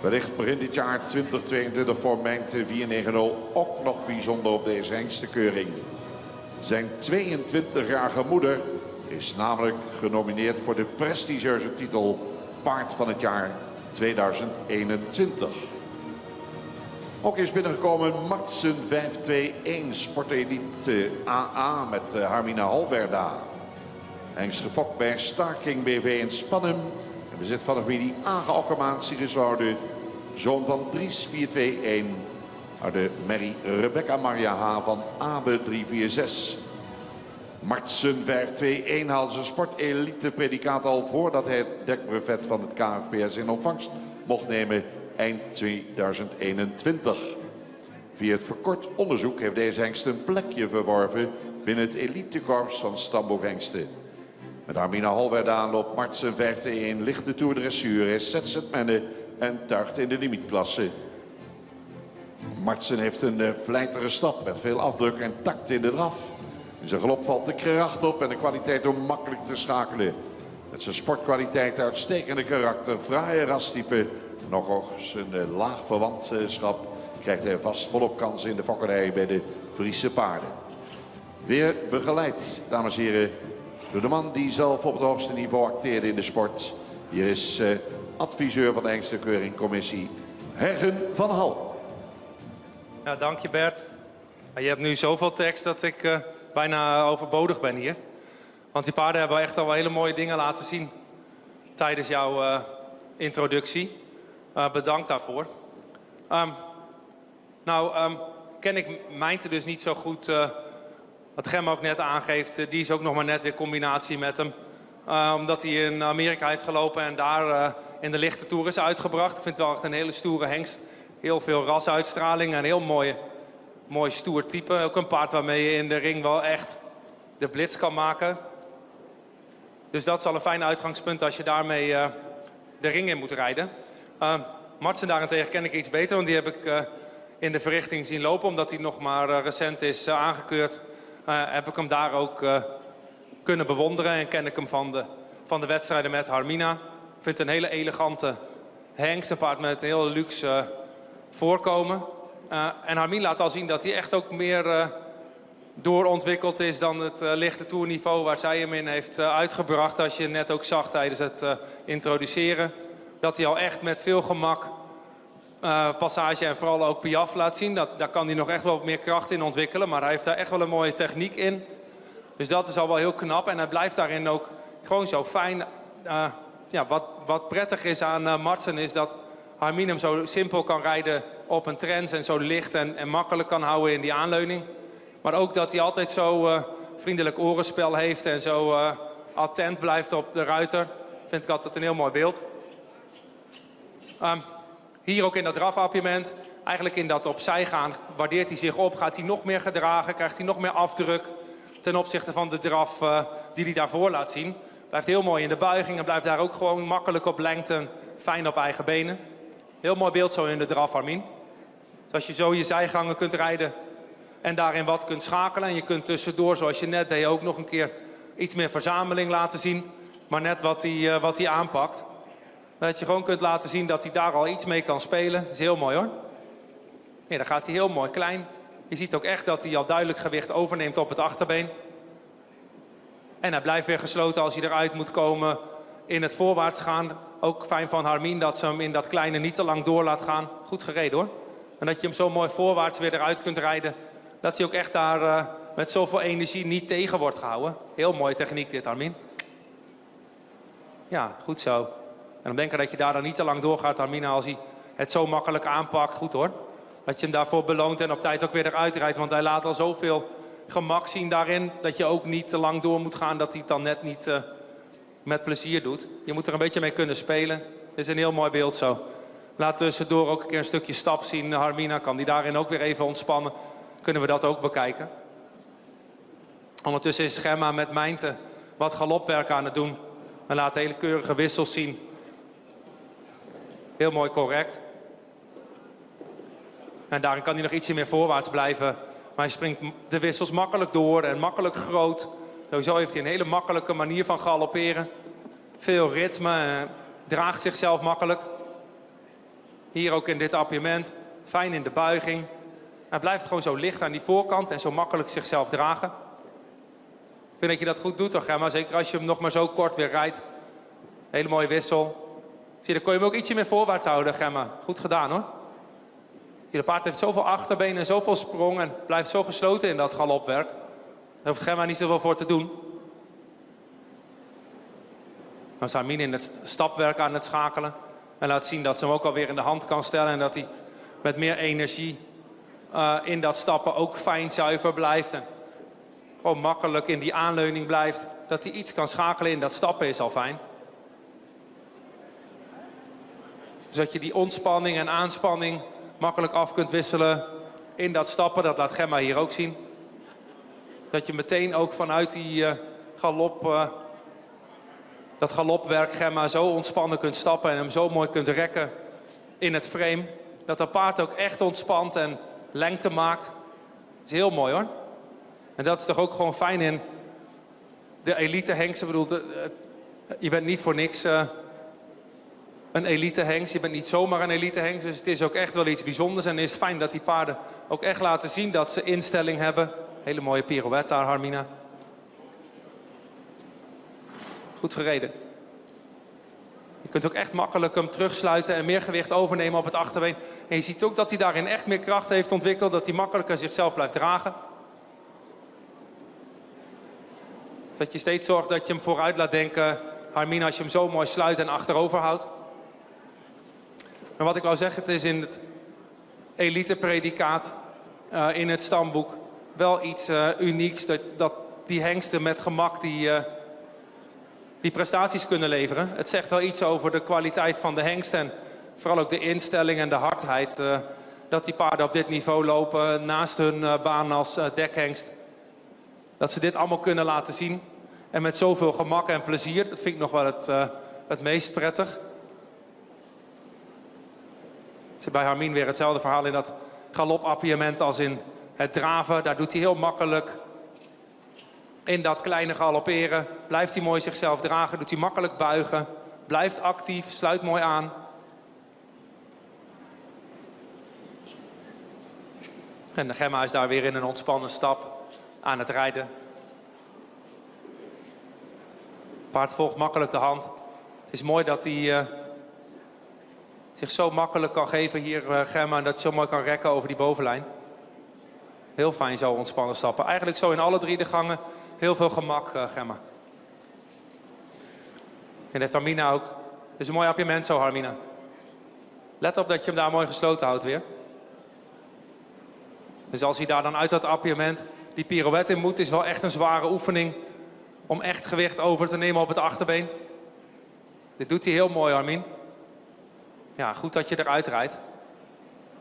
Wellicht begint dit jaar 2022 voor Mijnte 490 ook nog bijzonder op deze hengstenkeuring. Zijn 22-jarige moeder is namelijk genomineerd voor de prestigieuze titel Paard van het jaar 2021. Ook is binnengekomen Martsen 521 Sportelite AA met eh, Harmina Holwerda. Hengst gefokt bij Starking BV in Spannum. In bezit van de familie Age Okkermaan Siegerswoude. Zoon van Dries 421. Uit de Mary Rebecca Maria H. van Abe 346. Martsen 521 haalde zijn sportelite predicaat al voordat hij het dekbrevet van het KFPS in ontvangst mocht nemen eind 2021. Via het verkort onderzoek heeft deze hengst een plekje verworven binnen het elitekorps van stamboekhengsten. Met Armina Holwerda loopt Martsen 5-1 lichte Tour dressuur, is zet mennen en tuigt in de limietklasse. Martsen heeft een eh, vlijtige stap met veel afdruk en tact in de draf. In zijn galop valt de kracht op en de kwaliteit om makkelijk te schakelen. Met zijn sportkwaliteit, uitstekende karakter, fraaie rastype, nog ook zijn eh, laag verwantschap krijgt hij vast volop kansen in de fokkerij bij de Friese paarden. Weer begeleid, dames en heren, door de man die zelf op het hoogste niveau acteerde in de sport. Hier is eh, adviseur van de Hengstenkeurigcommissie, Hergen van Hal. Ja, dank je Bert. Je hebt nu zoveel tekst dat ik eh, bijna overbodig ben hier. Want die paarden hebben echt al wel hele mooie dingen laten zien tijdens jouw eh, introductie. Uh, bedankt daarvoor. Um, nou, um, ken ik Mijnte dus niet zo goed. Uh, wat Gem ook net aangeeft, die is ook nog maar net weer combinatie met hem. omdat hij in Amerika heeft gelopen en daar in de lichte toer is uitgebracht. Ik vind het wel echt een hele stoere hengst. Heel veel rasuitstraling en een heel mooi, mooi stoer type. Ook een paard waarmee je in de ring wel echt de blitz kan maken. Dus dat is al een fijn uitgangspunt als je daarmee uh, de ring in moet rijden. Uh, Martsen daarentegen ken ik iets beter, want die heb ik uh, in de verrichting zien lopen. Omdat hij nog maar recent is aangekeurd, heb ik hem daar ook kunnen bewonderen. En ken ik hem van de, van de wedstrijden met Harmina. Ik vind het een hele elegante hengst, een paard met een heel luxe voorkomen. en Harmina laat al zien dat hij echt ook meer doorontwikkeld is dan het lichte toerniveau waar zij hem in heeft uitgebracht. Als je net ook zag tijdens het introduceren. Dat hij al echt met veel gemak passage en vooral ook piaf laat zien. Dat, daar kan hij nog echt wel wat meer kracht in ontwikkelen. Maar hij heeft daar echt wel een mooie techniek in. Dus dat is al wel heel knap. En hij blijft daarin ook gewoon zo fijn. Ja, wat prettig is aan Martsen is dat Harmien hem zo simpel kan rijden op een trens en zo licht en makkelijk kan houden in die aanleuning. Maar ook dat hij altijd zo vriendelijk orenspel heeft en zo attent blijft op de ruiter. Vind ik altijd een heel mooi beeld. Hier ook in dat drafappiëment. Eigenlijk in dat opzij gaan waardeert hij zich op. Gaat hij nog meer gedragen, krijgt hij nog meer afdruk ten opzichte van de draf die hij daarvoor laat zien. Blijft heel mooi in de buiging en blijft daar ook gewoon makkelijk op lengte, fijn op eigen benen. Heel mooi beeld zo in de draf, Armin. Dus als je zo je zijgangen kunt rijden en daarin wat kunt schakelen. En je kunt tussendoor, zoals je net deed, ook nog een keer iets meer verzameling laten zien. Maar net wat hij aanpakt. Dat je gewoon kunt laten zien dat hij daar al iets mee kan spelen. Dat is heel mooi hoor. Ja, dan gaat hij heel mooi klein. Je ziet ook echt dat hij al duidelijk gewicht overneemt op het achterbeen. En hij blijft weer gesloten als hij eruit moet komen in het voorwaarts gaan. Ook fijn van Harmien dat ze hem in dat kleine niet te lang door laat gaan. Goed gereden hoor. En dat je hem zo mooi voorwaarts weer eruit kunt rijden. Dat hij ook echt daar met zoveel energie niet tegen wordt gehouden. Heel mooie techniek dit, Harmien. Ja, goed zo. En dan denk ik dat je daar dan niet te lang doorgaat, Harmina, als hij het zo makkelijk aanpakt. Goed hoor. Dat je hem daarvoor beloont en op tijd ook weer eruit rijdt. Want hij laat al zoveel gemak zien daarin. Dat je ook niet te lang door moet gaan. Dat hij het dan net niet met plezier doet. Je moet er een beetje mee kunnen spelen. Dit is een heel mooi beeld zo. Laat tussendoor ook een keer een stukje stap zien. Harmina kan die daarin ook weer even ontspannen. Kunnen we dat ook bekijken. Ondertussen is Gemma met Mijnte wat galopwerk aan het doen. En laat hele keurige wissels zien. Heel mooi correct. En daarin kan hij nog ietsje meer voorwaarts blijven. Maar hij springt de wissels makkelijk door en makkelijk groot. Sowieso heeft hij een hele makkelijke manier van galopperen. Veel ritme, draagt zichzelf makkelijk. Hier ook in dit appiëment. Fijn in de buiging. Hij blijft gewoon zo licht aan die voorkant en zo makkelijk zichzelf dragen. Ik vind dat je dat goed doet toch, Gemma? Zeker als je hem nog maar zo kort weer rijdt. Hele mooie wissel. Zie je, dan kon je hem ook ietsje meer voorwaarts houden, Gemma. Goed gedaan hoor. Hier, de paard heeft zoveel achterbenen en zoveel sprong en blijft zo gesloten in dat galopwerk. Daar hoeft Gemma niet zoveel voor te doen. Dan is Harmien in het stapwerk aan het schakelen. En laat zien dat ze hem ook alweer in de hand kan stellen. En dat hij met meer energie in dat stappen ook fijn zuiver blijft. En gewoon makkelijk in die aanleuning blijft. Dat hij iets kan schakelen in dat stappen is al fijn. Dus dat je die ontspanning en aanspanning makkelijk af kunt wisselen in dat stappen. Dat laat Gemma hier ook zien. Dat je meteen ook vanuit die galop, dat galopwerk Gemma zo ontspannen kunt stappen en hem zo mooi kunt rekken in het frame. Dat dat paard ook echt ontspant en lengte maakt. Dat is heel mooi hoor. En dat is toch ook gewoon fijn in de elite hengsten. Ik bedoel, je bent niet voor niks een elite hengst. Je bent niet zomaar een elite hengst. Dus het is ook echt wel iets bijzonders. En het is fijn dat die paarden ook echt laten zien dat ze instelling hebben. Hele mooie pirouette daar, Harmina. Goed gereden. Je kunt ook echt makkelijk hem terugsluiten en meer gewicht overnemen op het achterbeen. En je ziet ook dat hij daarin echt meer kracht heeft ontwikkeld. Dat hij makkelijker zichzelf blijft dragen. Dat je steeds zorgt dat je hem vooruit laat denken. Harmina, als je hem zo mooi sluit en achterover houdt. Maar wat ik wou zeggen, het is in het elite-predicaat in het stamboek wel iets unieks. Dat die hengsten met gemak die prestaties kunnen leveren. Het zegt wel iets over de kwaliteit van de hengst en vooral ook de instelling en de hardheid. Dat die paarden op dit niveau lopen naast hun baan als dekhengst. Dat ze dit allemaal kunnen laten zien. En met zoveel gemak en plezier. Dat vind ik nog wel het meest prettig. Is bij Harmien weer hetzelfde verhaal in dat galopappiëment als in het draven. Daar doet hij heel makkelijk in dat kleine galopperen. Blijft hij mooi zichzelf dragen, doet hij makkelijk buigen. Blijft actief, sluit mooi aan. En de Gemma is daar weer in een ontspannen stap. Aan het rijden. Paard volgt makkelijk de hand. Het is mooi dat hij eh, zich zo makkelijk kan geven hier, eh, Gemma. En dat hij zo mooi kan rekken over die bovenlijn. Heel fijn zo ontspannen stappen. Eigenlijk zo in alle drie de gangen heel veel gemak, eh, Gemma. En heeft Harmina ook. Het is een mooi appiëment zo, Harmina. Let op dat je hem daar mooi gesloten houdt weer. Dus als hij daar dan uit dat appiëment die pirouette in moet, is wel echt een zware oefening om echt gewicht over te nemen op het achterbeen. Dit doet hij heel mooi, Armin. Ja, goed dat je eruit rijdt.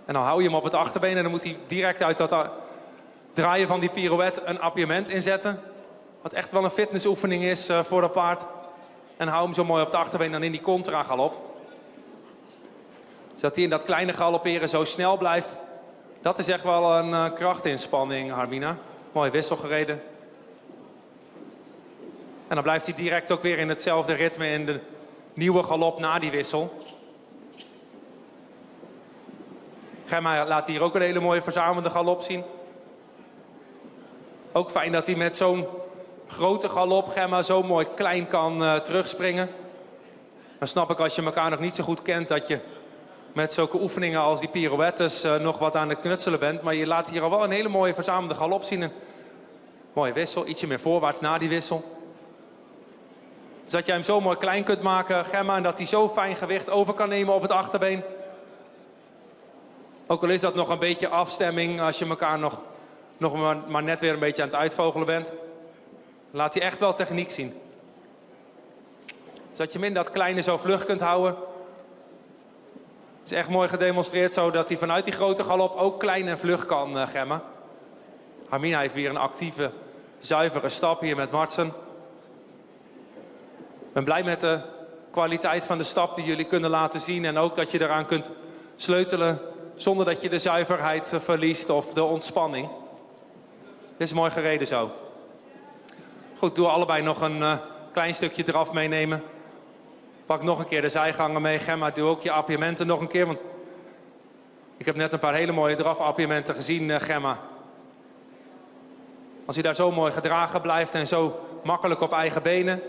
En dan hou je hem op het achterbeen en dan moet hij direct uit dat draaien van die pirouette een appiëment inzetten. Wat echt wel een fitnessoefening is eh, voor dat paard. En hou hem zo mooi op het achterbeen dan in die contra-galop. Zodat hij in dat kleine galopperen zo snel blijft. Dat is echt wel een eh, krachtinspanning, Harmina. Mooi wissel gereden. En dan blijft hij direct ook weer in hetzelfde ritme in de nieuwe galop na die wissel. Gemma laat hier ook een hele mooie verzamelde galop zien. Ook fijn dat hij met zo'n grote galop Gemma zo mooi klein kan eh, terugspringen. Dan snap ik als je elkaar nog niet zo goed kent dat je met zulke oefeningen als die pirouettes eh, nog wat aan het knutselen bent. Maar je laat hier al wel een hele mooie verzamelde galop zien. Een mooie wissel, ietsje meer voorwaarts na die wissel. Dus dat jij hem zo mooi klein kunt maken, Gemma, en dat hij zo fijn gewicht over kan nemen op het achterbeen. Ook al is dat nog een beetje afstemming als je elkaar nog, nog maar, maar net weer een beetje aan het uitvogelen bent. Laat hij echt wel techniek zien. Dus dat je hem in dat kleine zo vlug kunt houden. Het is echt mooi gedemonstreerd zo dat hij vanuit die grote galop ook klein en vlug kan, eh, Gemma. Harmina heeft weer een actieve, zuivere stap hier met Martsen. Ik ben blij met de kwaliteit van de stap die jullie kunnen laten zien. En ook dat je eraan kunt sleutelen zonder dat je de zuiverheid eh, verliest of de ontspanning. Dit is mooi gereden zo. Goed, doe allebei nog een eh, klein stukje draf meenemen. Pak nog een keer de zijgangen mee. Gemma, doe ook je appiëmenten nog een keer. Want ik heb net een paar hele mooie drafappiëmenten gezien, eh, Gemma. Als hij daar zo mooi gedragen blijft en zo makkelijk op eigen benen.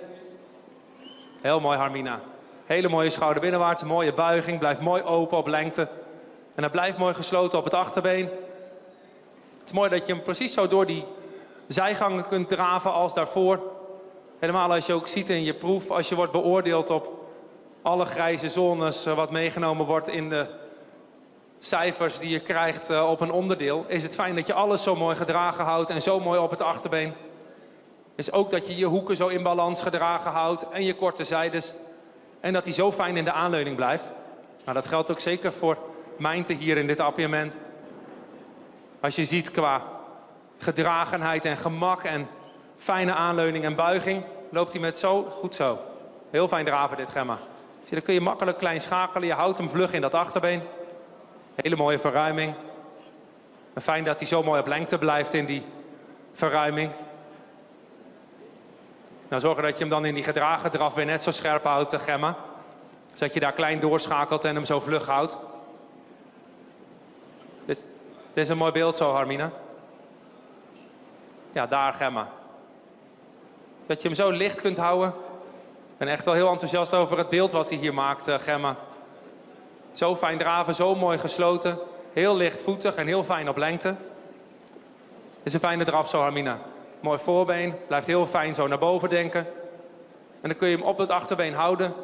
Heel mooi, Harmina. Hele mooie schouder binnenwaarts, mooie buiging. Blijft mooi open op lengte. En hij blijft mooi gesloten op het achterbeen. Het is mooi dat je hem precies zo door die zijgangen kunt draven als daarvoor. Helemaal als je ook ziet in je proef, als je wordt beoordeeld op alle grijze zones eh, wat meegenomen wordt in de cijfers die je krijgt eh, op een onderdeel, is het fijn dat je alles zo mooi gedragen houdt en zo mooi op het achterbeen. Is ook dat je je hoeken zo in balans gedragen houdt en je korte zijdes. En dat hij zo fijn in de aanleuning blijft. Nou, dat geldt ook zeker voor Mijnte hier in dit appiëment. Als je ziet qua gedragenheid en gemak en fijne aanleuning en buiging, loopt hij met zo goed zo. Heel fijn draven dit, Gemma. Zie, dan kun je makkelijk klein schakelen. Je houdt hem vlug in dat achterbeen. Hele mooie verruiming. En fijn dat hij zo mooi op lengte blijft in die verruiming. Nou, zorgen dat je hem dan in die gedragen draf weer net zo scherp houdt, eh, Gemma. Zodat je daar klein doorschakelt en hem zo vlug houdt. Dit, dit is een mooi beeld zo, Harmina. Ja, daar, Gemma. Dat je hem zo licht kunt houden. Ik ben echt wel heel enthousiast over het beeld wat hij hier maakt, eh, Gemma. Zo fijn draven, zo mooi gesloten. Heel lichtvoetig en heel fijn op lengte. Dit is een fijne draf zo, Harmina. Mooi voorbeen, blijft heel fijn zo naar boven denken. En dan kun je hem op het achterbeen houden.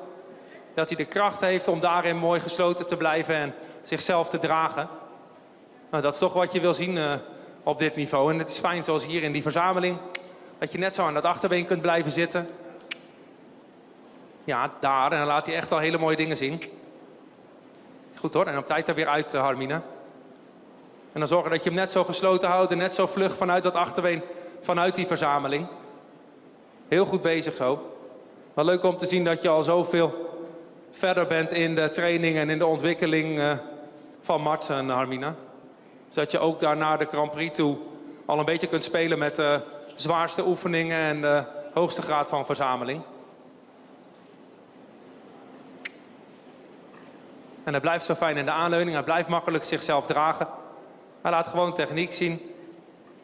Dat hij de kracht heeft om daarin mooi gesloten te blijven en zichzelf te dragen. Nou, dat is toch wat je wil zien eh, op dit niveau. En het is fijn zoals hier in die verzameling. Dat je net zo aan dat achterbeen kunt blijven zitten. Ja, daar. En dan laat hij echt al hele mooie dingen zien. Goed hoor. En op tijd er weer uit, eh, Harmina. En dan zorgen dat je hem net zo gesloten houdt en net zo vlug vanuit dat achterbeen, vanuit die verzameling. Heel goed bezig zo. Wel leuk om te zien dat je al zoveel verder bent in de training en in de ontwikkeling eh, van Martsen en Harmina. Zodat je ook daar naar de Grand Prix toe al een beetje kunt spelen met de zwaarste oefeningen en de hoogste graad van verzameling. En hij blijft zo fijn in de aanleuning. Hij blijft makkelijk zichzelf dragen. Hij laat gewoon techniek zien.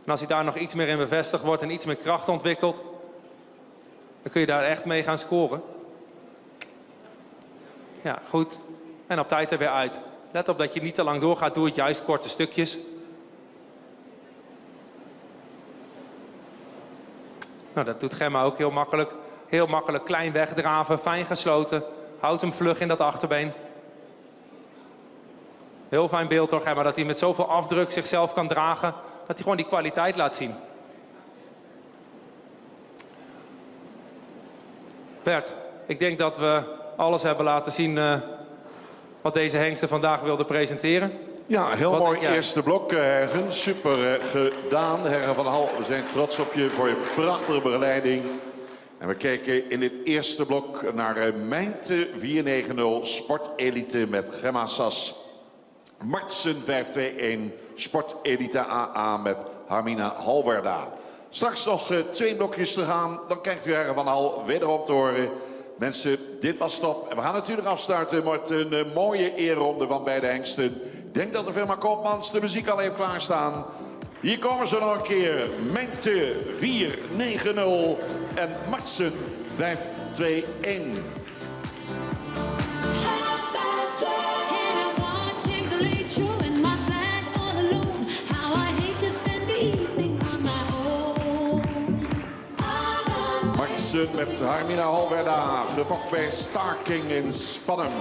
En als hij daar nog iets meer in bevestigd wordt en iets meer kracht ontwikkelt, dan kun je daar echt mee gaan scoren. Ja, goed. En op tijd er weer uit. Let op dat je niet te lang doorgaat. Doe het juist korte stukjes. Nou, dat doet Gemma ook heel makkelijk. Heel makkelijk klein wegdraven, fijn gesloten. Houdt hem vlug in dat achterbeen. Heel fijn beeld door Gemma, dat hij met zoveel afdruk zichzelf kan dragen. Dat hij gewoon die kwaliteit laat zien. Bert, ik denk dat we alles hebben laten zien eh, wat deze hengsten vandaag wilden presenteren. Ja, heel Wat mooi denk jij? eerste blok, eh, Hergen. Super eh, gedaan, Hergen van Hal. We zijn trots op je voor je prachtige begeleiding. En we kijken in dit eerste blok naar eh, Mijnte 490 Sport Elite met Gemma Sas. Martsen 521 Sport Elite AA met Harmina Halwerda. Straks nog eh, twee blokjes te gaan. Dan krijgt u Hergen van Hal wederom te horen. Mensen, dit was top. En we gaan natuurlijk afsluiten met een eh, mooie eerronde van beide hengsten. Ik denk dat de firma Koopmans de muziek al heeft klaarstaan. Hier komen ze nog een keer. Mengte 490 en Martsen 521. Half past 12 and I'm watching the late show in my flat all alone. How I hate to spend the evening on my own. Martsen met Harmina Holwerda, gefokt bij Starking in Spannum.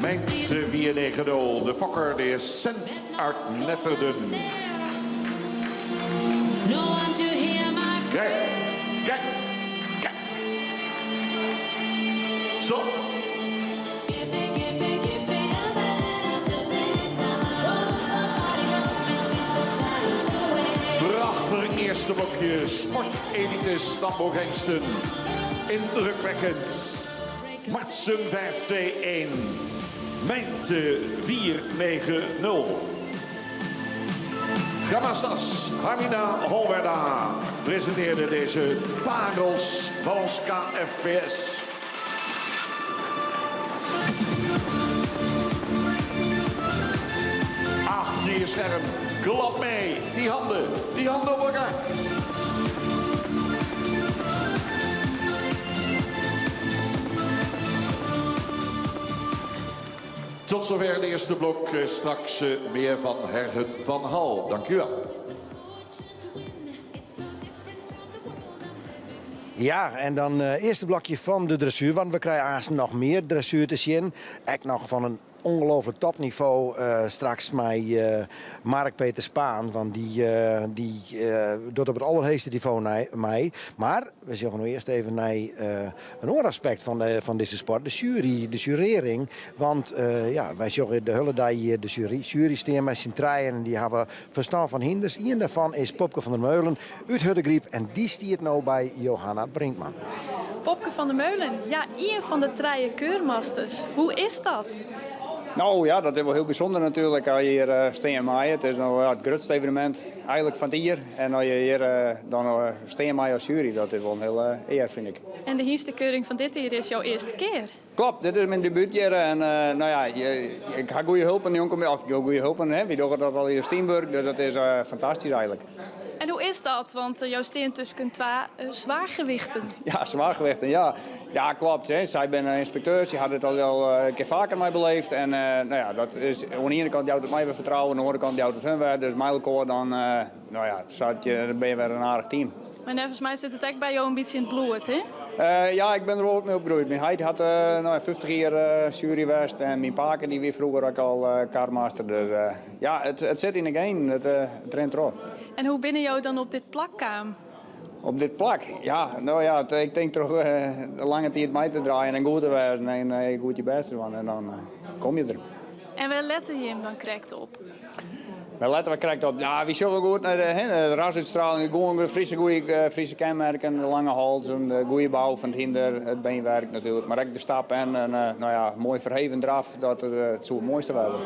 Mijntje 490, de fokker, de heer Cent uit Netterden. No one to hear my Kijk, kijk, kijk. Stop. gimme, gimme, gimme a minute after midnight. Oh, somebody help me chase the shadows away. Prachtig eerste blokje, Sport Elite Stamboek Hengsten. Indrukwekkend. Martsen 521, Mijnte 490. Gamastas, Harmina Holwerda presenteerde deze parels van ons KFPS. Achter je scherm, klap mee. Die handen, die handen op elkaar. Tot zover het eerste blok. Eh, Straks eh, meer van Hergen van Hal. Dank u wel. Ja, en dan eh eerste blokje van de dressuur. Want we krijgen haast nog meer dressuur te zien. Ek nog van een ongelooflijk topniveau eh, straks met eh, Mark-Peter Spaan. Want die, eh, die eh, doet op het allerheegste niveau naar mij. Maar we zullen nu eerst even naar eh, een ander aspect van, de, van deze sport. De jury, de jurering. Want eh, ja, wij zullen de hulle daar hier de jury, jury staan met zijn treien. En die hebben verstand van hinders. Eén daarvan is Popke van der Meulen uit Hurdegaryp. En die stiert nou bij Johanna Brinkman. Popke van der Meulen, ja, een van de trije keurmasters. Hoe is dat? Nou ja, dat is wel heel bijzonder natuurlijk als je hier eh steen maaien. Het is nou, ja, het grootste evenement eigenlijk van het jaar. En als je hier eh, dan uh, steen maaien als jury, dat is wel een heel eh, eer vind ik. En de hynstenkeuring van dit jaar is jouw eerste keer. Klopt, dit is mijn debuutjaar en eh, nou ja, je, ik ga goede hulp en jongen, of goede hulp hè, wie doen dat al hier Steenburg, dus dat is eh, fantastisch eigenlijk. En hoe is dat? Want uh, jouw steen tussen twee eh, zwaargewichten. Ja, zwaargewichten, ja. Ja, klopt. Hè. Zij ben een inspecteur, ze had het al, al eh, een keer vaker mij beleefd. En eh, nou ja, dat is, aan de ene kant jouwt het mij weer vertrouwen, aan de andere kant jouwt het hun weer. Dus met elkaar dan, eh, nou ja, zat je, dan ben je weer een aardig team. Maar volgens mij zit het ook bij jou een beetje in het bloed, hè? Eh, ja, ik ben er ook mee opgegroeid. Mijn heit had eh, nou, ja, 50 jaar eh jury geweest en mijn paken die weer vroeger ook al eh karmaster. Dus eh, ja, het, het zit in de game, het, eh, het rent erop. En hoe binnen jou dan op dit plakkaam? Op dit plak? Ja, nou ja, het- ik denk toch eh, lange tijd mij te draaien en goed te wezen en eh, goed je best te doen en dan eh, kom je er. En waar letten je hem dan correct op? Maar letten we krijgt op, ja, wie zullen goed naar de, hè, de rasuitstraling, gewoon de Friese, goeie, eh, Friese kenmerken, de lange hals, en de goede bouw van het hinder, het beenwerk natuurlijk. Maar ook de stap en een eh, nou ja, mooi verheven draf, dat het, eh, het zou het mooiste worden.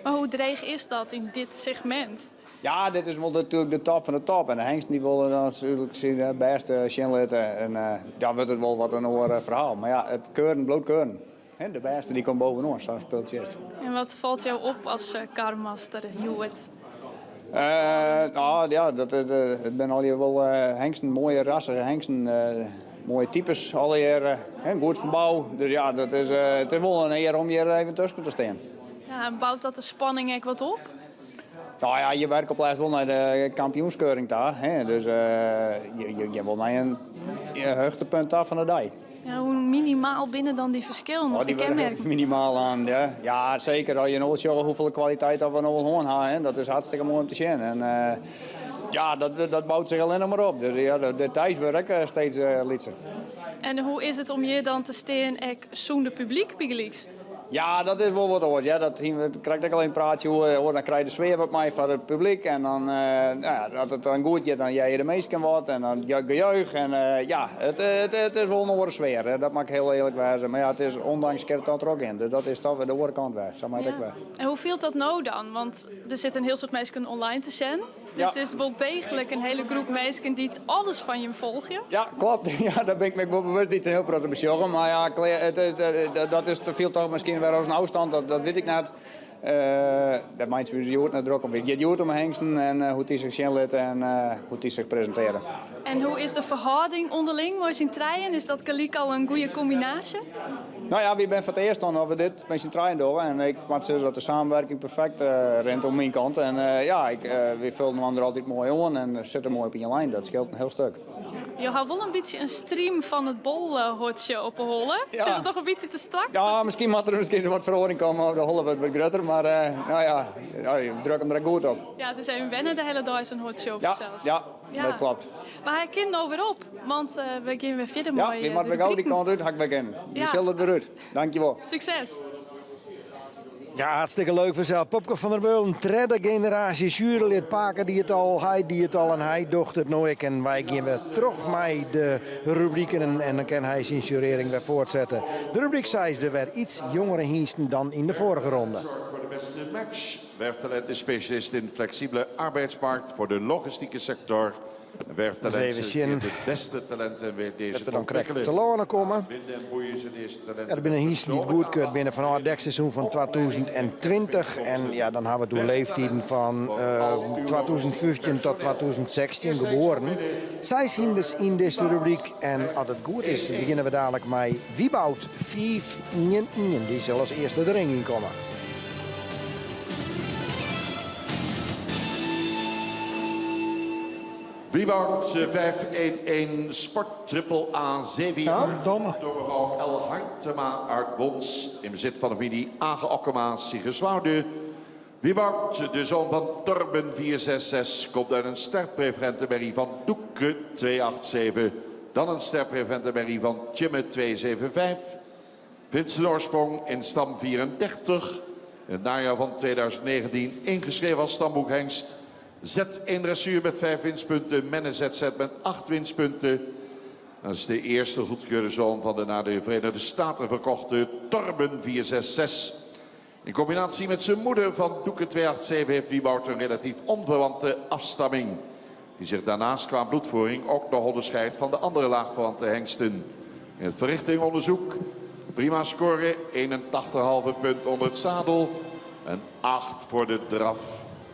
Maar hoe dreig is dat in dit segment? Ja, dit is wel natuurlijk de top van de top. En de hengsten die willen dan natuurlijk zijn eh, beste zien En eh daar wordt het wel wat een oor eh, verhaal. Maar ja, het keuren, bloot keuren. Hè, de beste die komt bovenop, zo speelt het eerst. En wat valt jou op als eh, karmaster, Hewitt? No ja, dat it binne allegear wol hengsten, moaie rassige hengsten, moaie types allegear, goed fan bou. Dus ja, dat is, it is wol in ear om hjir even tusken te stean. Ja, en bout dat de spanning ek wat op? No ja, je werke op lêst wol nei de kampioenskeuring ta. Hè? Dus je gean wol nei in hichtepunt ta fan de dei. Ja, hoe minimaal binne dan dy ferskillen of Oh, dy dy wurde kenmerken? minimaal aan, ja. Ja, seker. As je no sjogge hoefolle kwaliteit dat we no al hân ha, hè, dat is hartstikke moai om te sjen. En ja, dat, dat bout sich allinnich mar op. Dus ja, de details wurde ek steeds lytser. En hoe is it om hjir dan te stean ek sûnder publyk bygelyks? Ja, dat is wol wat oars. Ja, dat hiene we krekt ek al in praatsje oer. Oer, dan krij je de sfear wat mei foar it publyk. En dan, nou ja, as it dan goed giet, dan hear je de minsken wat en dan gejuich. En ja, it, it, it is wol in oare sfear. Dat moat ik hiel earlik wêze. Mar ja, it is ûndanks kin it dan trochgean. Dus dat is toch wer de oare kant wer. Sa moat it ek wer. En hoe fielt dat no dan? Want der sitte in hiel soad minsken online te sjen. Dus Ja. it is wol deeglik in hiele groep minsken dy't alles fan jim folgje. Ja, klopt. Ja, dêr bin ik my wol bewust dy't in hiel protte besjogge. Mar ja, it, it, dat is te fiel toch miskien wer as in ôfstân, dat, dat wit ik net. Dêr meitsje we ús hjoed net drok om. It giet hjoed om de hengsten en hoe't dy sich sjen litte en hoe't dy sich presintearje. En hoe is de ferhâlding ûnderling mei syn trijen? Is dat gelyk al in goede kombinaasje? No ja, wy binne foar it earst dan dat we dit mei syn trijen dogge. En ik moat sizze dat de samenwerking perfekt rint oan myn kant. En ja, ik, wy fullen inoar der altyd moai oan en sitte moai op ien lijn. Dat skeelt in hiel stik. Jo ha wol in bytsje in strym fan it bolhotsje op 'e holle. Ja. Sit it noch in bytsje te strak? Ja, miskien moat der miskien wat feroaring komme of de holle wurdt wat grutter. Mar no ja, ja, druk him der goed op. Ja, it is even wenne de hiele dei sa'n hotsje op Ja, fansels. ja, Ja. dat klopt. Mar hy kin no wer op, want we gean wer fierder Ja, mei wy moatte de wer gau dy rubriken. kant út, ha ik wer kinnen. Wy Ja. sille der wer út. Dankjewol. Sukses! Ja, hartstikke leuk fansels. Popke van der Meulen, tredde generaasje jurylid. Pake die it al, hy die it al en hy docht it no ek. En wy gean wer troch mei de rubriken en, en dan kin hy syn jurearring wer fuortsette. De rubryk 6 der wer iets jongere hynsten dan yn de foarige ronde. Voor de beste match. Werftalent is specialist in flexibele arbeidsmarkt voor de logistieke sector. Werftalent Dus even selecteert sjen de beste talenten en weet deze Dat te we dan krekt ontwikkelen. te lâne komme. Binden en boeien zijn eerste talenten. Ja, der binne hynsten dy't goedkeurd binne fanôf it dekseizoen fan 2020. En ja, dan ha we it oer leeftiden fan eh, 2015 tot 2016 geboren. Seis hynders yn dizze rubryk. En as it goed is, begjinne we dadlik mei Wieboud 511. Dy sil as earste de ring yn komme. Wieboud 511 Sport Triple A 7 Verdomme. Door mevrouw L. Hartema uit Wons. In bezit van de familie Age Okkema, Siegerswoude. Wieboud, de zoon van Torben 466, komt uit een sterpreferente merrie van Doeke 287. Dan een sterpreferente merrie van Tjimme 275. Vindt zijn oorsprong in stam 34. In het najaar van 2019 ingeschreven als stamboekhengst. Z1 dressuur met 5 winstpunten. Menne ZZ met 8 winstpunten. Dat is de eerste goedgekeurde zoon van de naar de Verenigde Staten verkochte Torben 466. In combinatie met zijn moeder van Doeke 287 heeft Wieboud een relatief onverwante afstamming. Die zich daarnaast qua bloedvoering ook nog onderscheidt van de andere laagverwante hengsten. In het verrichtingonderzoek prima score, 81,5 punt onder het zadel. En 8 voor de draf.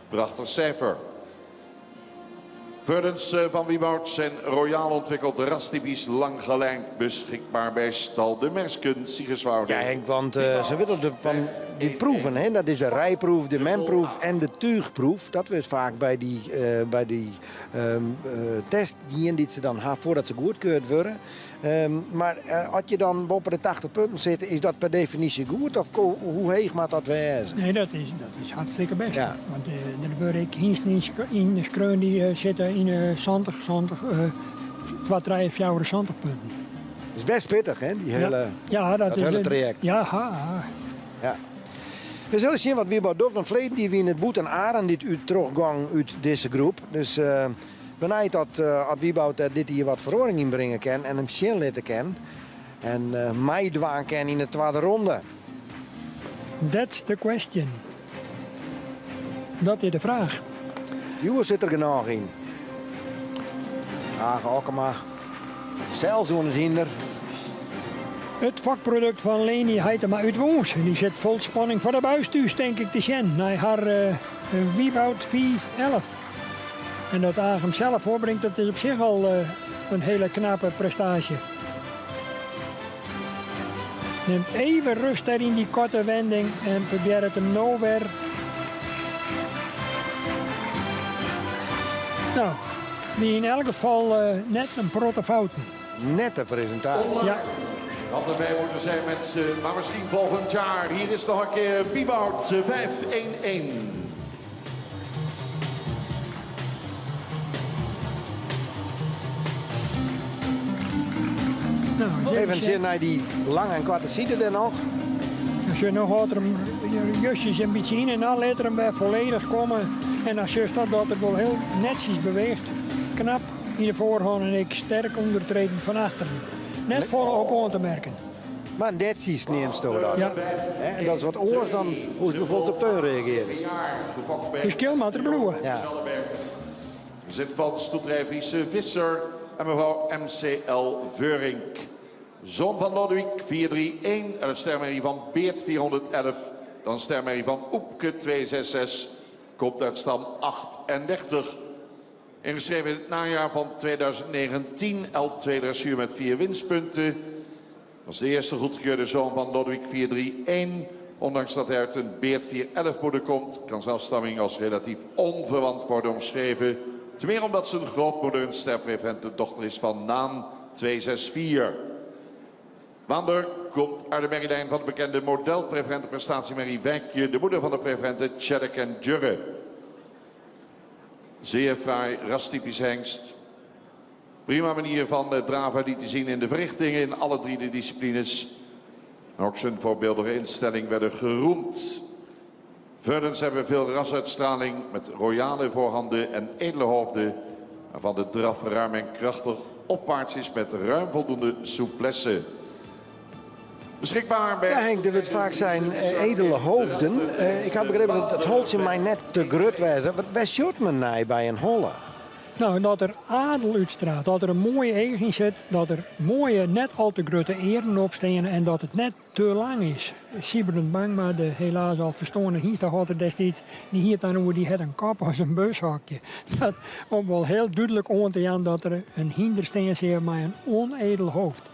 Prachtig cijfer. Veulens van Wieboud zijn royaal ontwikkeld rastypisch lang gelijnd. Beschikbaar bij Stal de Mersken, Siegerswoude. Ja, Henk, want ze willen de, van die proeven, hè? dat is de rijproef, de menproef en de tuigproef. Dat wordt vaak bij die, bij die test dien dy't se dan ha foardat se goedkeurd wurde. Mar as je dan boppe de 80 punten sitte, is dat per definysje goed? Of hoe heech moat dat wêze? Nee, dat is hartstikke bêst. Want der wurde ek hynsten yn skreaun dy sitte yn de 70, 70, 2, 3, 74 punten. Dat is bêst pittich, hè, dy hiele, Ja, dat dat is hiele trajekt. Ja, ha, ha. Ja. We sille sjen wat Wieboud docht. Want ferleden jier wiene it Boet en Arend dy't út trochgong út dizze groep. Dus benijd dat as Wieboud dêr dit jier wat feroaring yn bringe kin en him sjen litte kin. En meidwaan kin yn de twadde ronde. That's the question. Dat is de fraach. Fjoer sit der genôch yn. Age Okkema, sels oan it hynder. It fokprodukt fan Leny Heitema út Wûns. Dy sit fol spanning foar de buis thús, tink ik te sjen nei har Wibaut 511. En dat Aach him sels foarbringt, dat is op sich al in hiele knappe prestaasje. Nimt even rust dêr yn dy koarte wending en probearret him no wer. No, wie yn elk gefal net in protte fouten. Nette presintaasje. Ja. Had erbij moeten zijn mensen, maar misschien volgend jaar. Hier is nog een keer Wibaut 5-1-1. Even sjen nei dy lange en koarte side dêr noch. Sjoch, no hâldt er him justjes in bytsje yn en dan lit er him wer folledich komme. En dan sjochst dat dat er wol hiel netsjes beweecht. Knap yn de foarhân en ek sterk ûndertreden fan achteren. Net folle op oan te merken. Mar netsjes neamsto dat. Ja. En dat is wat oars dan hoe'tst bijvoorbeeld op Teun reagearrest. Ferskil moat der bliuwe. Ja. Zit van stoeterij Friese Visser en mevrouw MCL Veurink. Zoon van Lodewijk 431 en een stermerrie van Beert 411. Dan stermerrie van Oepke 266. Komt uit stam 38. Ingeschreven in het najaar van 2019. L2 dressuur met 4 winstpunten. Was de eerste goedgekeurde zoon van Lodewijk 431. Ondanks dat hij uit een Beert 411 moeder komt, kan zijn afstamming als relatief onverwant worden omschreven. Te meer omdat zijn grootmoeder een sterpreferente dochter is van Naan 264. Wander komt uit de merrielijn van de bekende modelpreferente prestatiemerrie Wijkje, de moeder van de preferente Tjadek en Djurre. Zeer fraai, rastypisch hengst. Prima manier van eh, draven liet hij zien in de verrichtingen in alle drie de disciplines. En ook zijn voorbeeldige instelling werden geroemd. Verdens hebben veel rasuitstraling met royale voorhanden en edele hoofden. Waarvan de draf ruim en krachtig opwaarts is met ruim voldoende souplesse. Beschikbaar bij... Ja, Henk, der wurdt faak sein eh, edele hoofden. Eh, ik ha begrepen dat it holtsje mei net te grut wêze. Wat wêr sjocht men nei by in holle? Nou, dat der adel útstraalt, dat der in moaie each yn sit, dat der moaie, net al te grutte earen op steane en dat it net te lang is. Sybren Bangma, de helaas al ferstoarne hynstehâlder destiids, dy hie it dan oer dy hat in kop as in bushokje. Dat om wol hiel dúdlik oan te jaan dat der in hynder stean sil mei in onedel hoofd.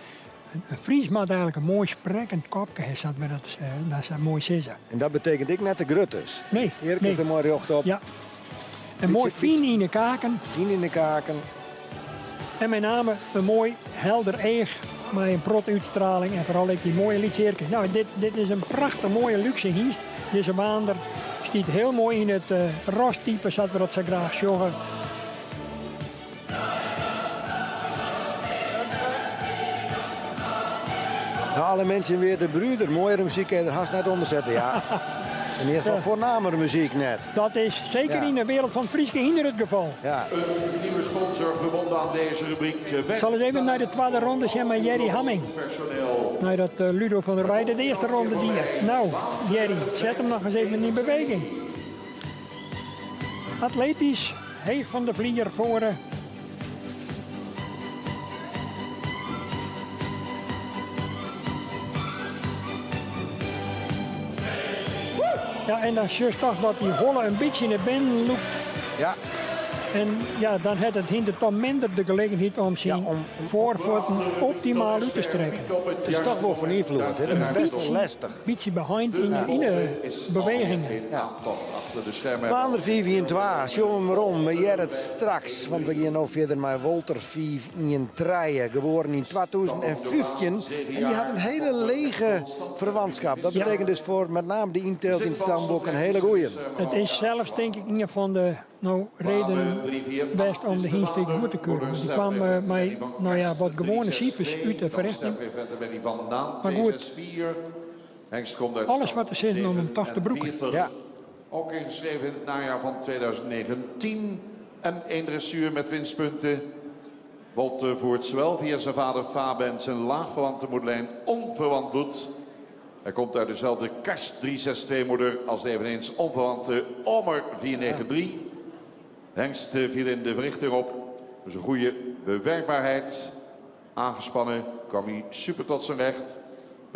In Fries moat eigenlik in moai sprekkend kopke ha, sa't we dat, dat sa moai sizze. En dat betekent ek net te grut dus. Nee. Earkes nee. der moai rjocht op. Ja. En moai fyn yn de kaken. Fyn yn de kaken. En met name in moai helder each mei in protte útstraling en foaral ek dy moaie lytse earkes. Nou, dit, dit is in prachtich moaie lúkse hynst. Dizze Waander stiet hiel moai yn it uh, rastype, sa't we dat sa graach sjogge. Nou, alle mensen weer de broeder. Mooiere muzyk kin der hast net ûnder sette. Ja. In ieder gefal foarnamere muzyk net. Dat is seker Ja. yn de wereld fan Fryske hynder it gefal. Ja. Een nieuwe sponsor verbonden aan deze rubriek. Ik sil ris even nei de twadde ronde sjen mei Jerry Hamming. Personeel. Neidat eh, Ludo van der Weijden de earste ronde die. Nou, Jerry, set him noch ris even yn beweging. Atletysk, heech fan de flier foaren. Ja, en dan sjochst toch dat dy holle in bytsje nei binnen lûkt. Ja. En ja, dan hat it hynder toch minder de gelegenheid om syn foarfuotten optimaal út te strekken. It is toch wol fan ynfloed. Hè? Dat is best wol lestich. Bytsje beheind yn de bewegingen. Ja. Waander 5-1-2, sjogge we werom. We hearre it straks, want we gean no fierder mei Wolter 5-1-3, geboren yn 2015. En dy hat in hiele lege ferwantskip. Dat betekent dus foar met name de yntylt yn it stamboek in hiele goeie. It is sels tink ik ien fan de no, redenen west om de hynst ek goed te keuren. Want dy kwam eh, mei nou ja, wat gewoane sifers út de ferrichting. Mar goed, alles wat te sizzen om him toch te brûken. Ja. Ook ingeschreven in het najaar van 2019. En één dressuur met winstpunten. Wolter voert zowel via zijn vader Fabe en zijn laagverwante moederlijn onverwant bloed. Hij komt uit dezelfde Karst 362-moeder als de eveneens onverwante Omer 493. Hengst eh, viel in de verrichting op. Dus een goede bewerkbaarheid. Aangespannen kwam hij super tot zijn recht.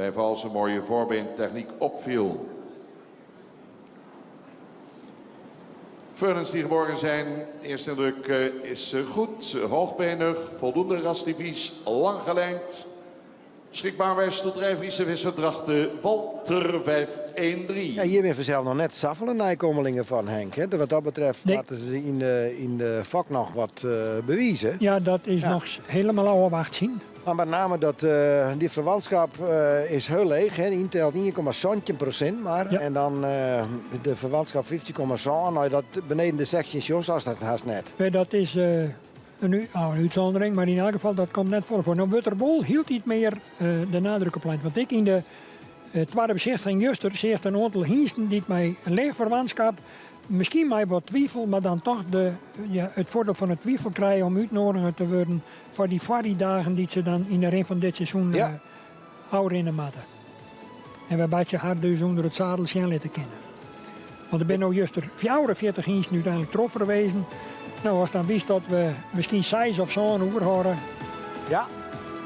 Bij vooral zijn mooie voorbeentechniek opviel. Furnens die geborgen zijn. Eerste indruk eh, is eh, goed. Hoogbenig, voldoende rastypisch, lang gelijnd. Beschikbaar bij Stoelterij Friese Visser Drachten, Walter 513. Ja, hier ben vanzelf nog net saffelen nakomelingen van Henk. Hè. Wat dat betreft laten ze in de vak nog wat uh, bewijzen. Ja, dat is nog helemaal afwacht zien. Maar met name dat uh, die verwantschap uh, is heel leeg. Hè. Intelt 1,7 procent maar. Ja. En dan uh, de verwantschap 15,7. Nou, dat beneden de 16 zoals dat haast net. Nee, dat is een, oh, een uitzondering, maar in elk geval dat komt net voor. Nou wordt er wel heel iets meer de nadruk op Want ik in de tweede bezichtiging juster zie een aantal hingsten die mij een leeg verwantschap misschien mij wat twijfel, maar dan toch de, ja, het voordeel van het twijfel krijgen om uitnodigd te worden voor die dagen die ze dan in de rin van dit seizoen ja. uh, in de matten. En waarbij ze haar dus onder het zadel zien laten kennen. Want er ben nou juist er 44 hingsten uiteindelijk troffen geweest. Nou, als dan wist dat we misschien 6 of zo'n uur horen. Ja.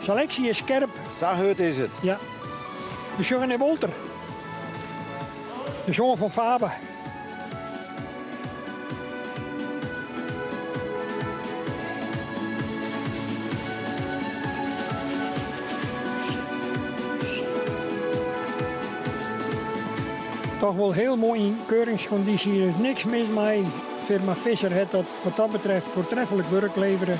Selectie is scherp. Zo heut is het. Ja. We zorgen in Wolter. De zoon van Faber. Toch wel heel mooi in keuringsconditie. Er is niks mis mee. Firma Visser heeft dat wat dat betreft voortreffelijk werk leveren.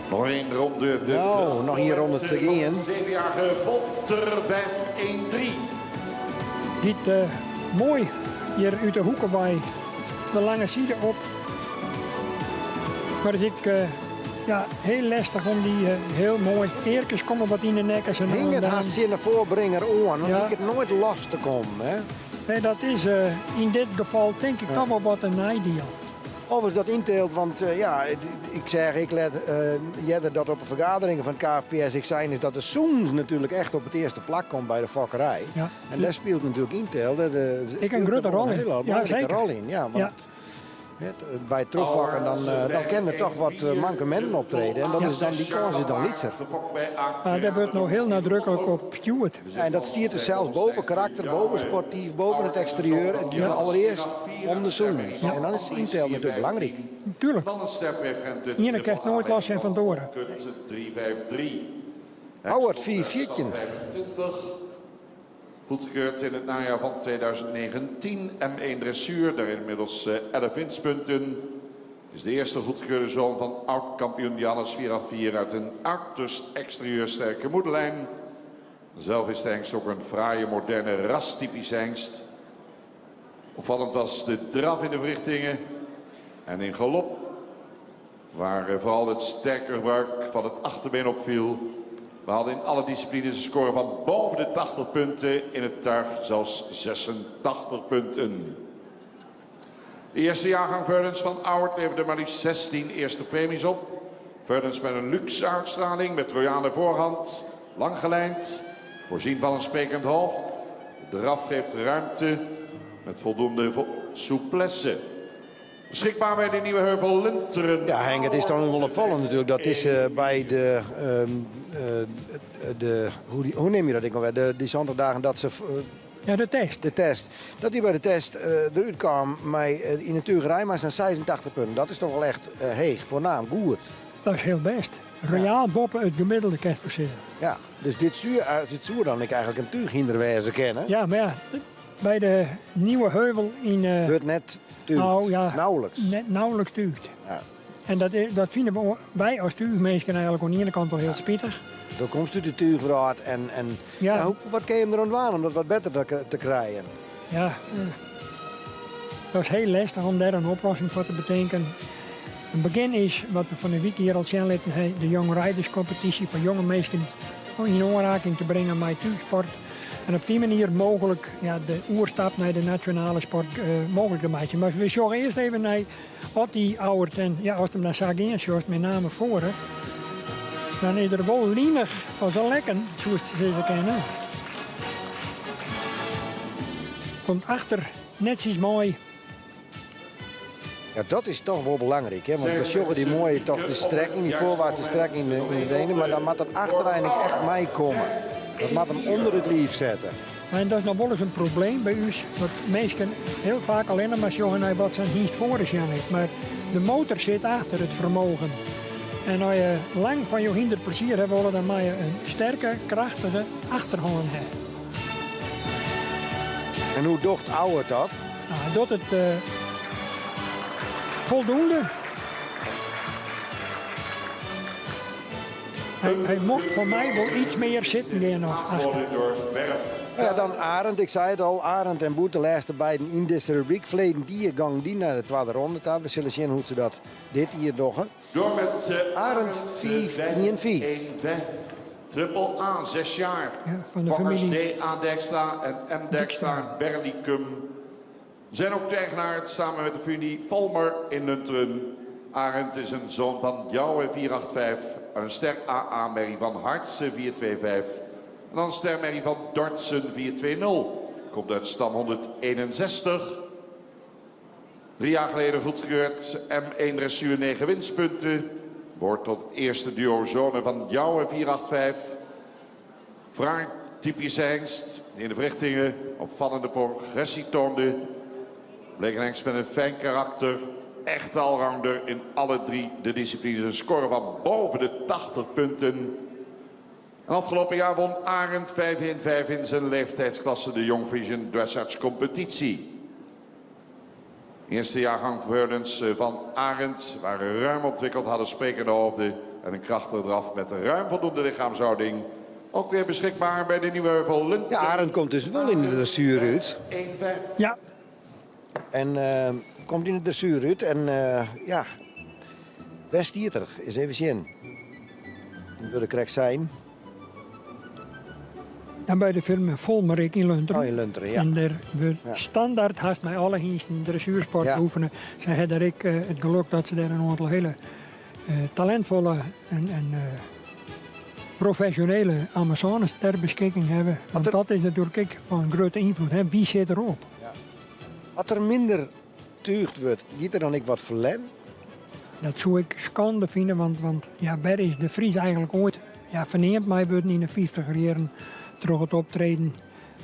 Nog één ronde. De, nou, nog één ronde te gaan. Zevenjarige Walter 5-1-3. Dit uh, mooi hier uit de hoeken bij de lange zijde op. Maar het is uh, ja, heel lastig om die uh, heel mooi eerkes komen wat in de nek. En Hing het haast in de voorbringer aan, dan ja. het nooit los te komen. Hè? Nee, dat is uh, in dit geval denk ik ja. toch wel wat een nadeel. Overigens dat inteelt, want uh, ja, ik zeg, ik let uh, dat op een vergadering van het KFPS ik zei is dat de Soens natuurlijk echt op het eerste plak komt bij de fokkerij. Ja. En daar speelt natuurlijk Intel. De, de, ik een grote rol in. Een hele belangrijke rol in. Ja, want ja. bij het terugvakken dan, uh, dan kan er toch wat mankementen optreden. En dat is dan, die kans is dan niets. Maar daar wordt nog heel nadrukkelijk op gestuurd. En dat stiert dus zelfs boven karakter, boven sportief, boven het exterieur. Het ja. allereerst om de zoen. Ja. En dan is Intel natuurlijk belangrijk. Tuurlijk. Hier krijgt nooit last zijn van Doren. 353. Howard 4 4 Goedgekeurd in het najaar van 2019. M1 dressuur, daar inmiddels 11 winstpunten. Is de eerste goedgekeurde zoon van oud-kampioen Jannes 484 uit een uiterst exterieur sterke moederlijn. Zelf is de hengst ook een fraaie, moderne, rastypische hengst. Opvallend was de draf in de verrichtingen en in galop, waar vooral het sterke gebruik van het achterbeen opviel. We hadden in alle disciplines een score van boven de 80 punten. In het tuig zelfs 86 punten. De eerste jaargang Verdens van Auwert leverde maar liefst 16 eerste premies op. Verdens met een luxe uitstraling, met royale voorhand, lang gelijnd, voorzien van een sprekend hoofd. De draf geeft ruimte met voldoende souplesse. Beschikbaar bij de Nieuwe Heuvel Lunteren. Ja, Henk, het is dan wel opvallend natuurlijk. Dat is uh, bij de, um, uh, de hoe, die, hoe neem je dat ik alweer? De, die zondagen dat ze... Uh, ja, de test. De test. Dat hij bij de test eruit kwam maar in de tugerij, maar zijn 86 punten. Dat is toch wel echt heeg, voornaam, goed. Dat is heel best. Royaal ja. boppen het gemiddelde kerstverschil. Ja, dus dit zuur, dit zuur dan ik eigenlijk een tuighinderwijze kennen. Ja, maar ja, bij de Nieuwe Heuvel in... Uh, Wordt net tuugd. Nou, ja, nauwelijks. Net nauwelijks tuugd. Ja. En dat, dat vinden we, wij als tuigmeester eigenlijk aan de ene kant wel heel spijtig. Dan komt u de tuigraad en, en ja. ja, hoe, wat kun je hem er aan om dat wat beter te, te krijgen? Ja, eh, dat is heel lastig om daar een oplossing voor te bedenken. Een begin is, wat we van de week hier al zien lieten, de Young Riders competitie van jonge mensen in aanraking te brengen met tuigsport. En op die manier mogelijk ja, de oerstap naar de nationale sport uh, mogelijk te maken. Maar we zorgen eerst even naar Otti Auwert en ja, als hem naar Sagin zoals met name voren. Dan is er wel lienig als een lekken, zoals ze ze kennen. Komt achter. Netsjes mei. Ja, dat is toch wol belangryk, hè? Want we sjogge dy moaie toch de strekking, dy foarwaartse strekking yn de, yn de benen, mar dan moat dat achterein ek echt meikomme. Dat moat him ûnder it liif sette. En dat is noch wolris in probleem by ús, dat minsken hiel faak allinne mar sjogge nei wat sa'n hynst foar sjen lit. Mar de motor sit achter it fermogen. En as je lang fan jo hynder plezier ha wolle, dan moatte je in sterke, krachtige achterhân ha. En hoe docht Auwert dat? Nou, hy docht it foldoende. Hy, hy mocht foar my wol iets mear sitten gean noch achter. Ja, dan Arend, ik sei it al, Arend en Boet, de lêste beiden yn dizze rubryk. Ferleden jier gongen dy nei de twadde ronde ta. We sille sjen hoe't se dat dit jier dogge. Door met Arend 5 1 5. Triple A, 6 jaar. Ja, van de Fokkers familie D.A. Dijkstra en M. Dijkstra Berlicum zijn ook eigenaar samen met de familie Volmer in Lunteren. Arend is een zoon van Jouwe 485, een ster AA Merrie van Hartsen 425 en dan ster Merrie van Dortsen 420. Komt uit stam 161. Drie jaar geleden goedgekeurd M1 dressuur 9 winstpunten. Behoort tot het eerste duo zone van Jouwe 485. Fraai typische hengst die in de verrichtingen opvallende progressie toonde. Bleek een hengst met een fijn karakter. Echte allrounder in alle drie de disciplines. Een score van boven de 80 punten. En afgelopen jaar won Arend 5 in 5 in zijn leeftijdsklasse de Young Vision Dressage Competitie. Eerste jaargang Veulens eh, van Arend waren ruim ontwikkeld, hadden sprekende hoofden en een krachtige draf met ruim voldoende lichaamshouding. Ook weer beschikbaar bij de Nieuwe Heuvel Lunteren. Ja, Arend komt dus wel in de dressuur uit. 1-5. Ja. En eh, komt in de dressuur uit en eh, ja, wêr stiet er? Ris even sjen. Dat wurde krekt sein. En by de firma Volmerik yn Lunteren. Oh, yn Lunteren, ja. En dêr wurdt Ja. standaard hast mei alle hynsten dressuersport Ja. oefene. Sy ha dêr ek eh, it gelok dat se dêr in oantal hiele eh, talentfolle en, en eh, profesjonele Amazones ter beskikking hawwe. Want dat is natuerlik ek fan grutte ynfloed. Hè. Wie sit derop? As der minder túgd wurdt, giet der dan ek wat ferlern? Dat soe ik skande fine, want, want ja, wêr is de Fries eigentlik oait ja, ferneamd mei wurden yn de fyftiger jierren troch it optreden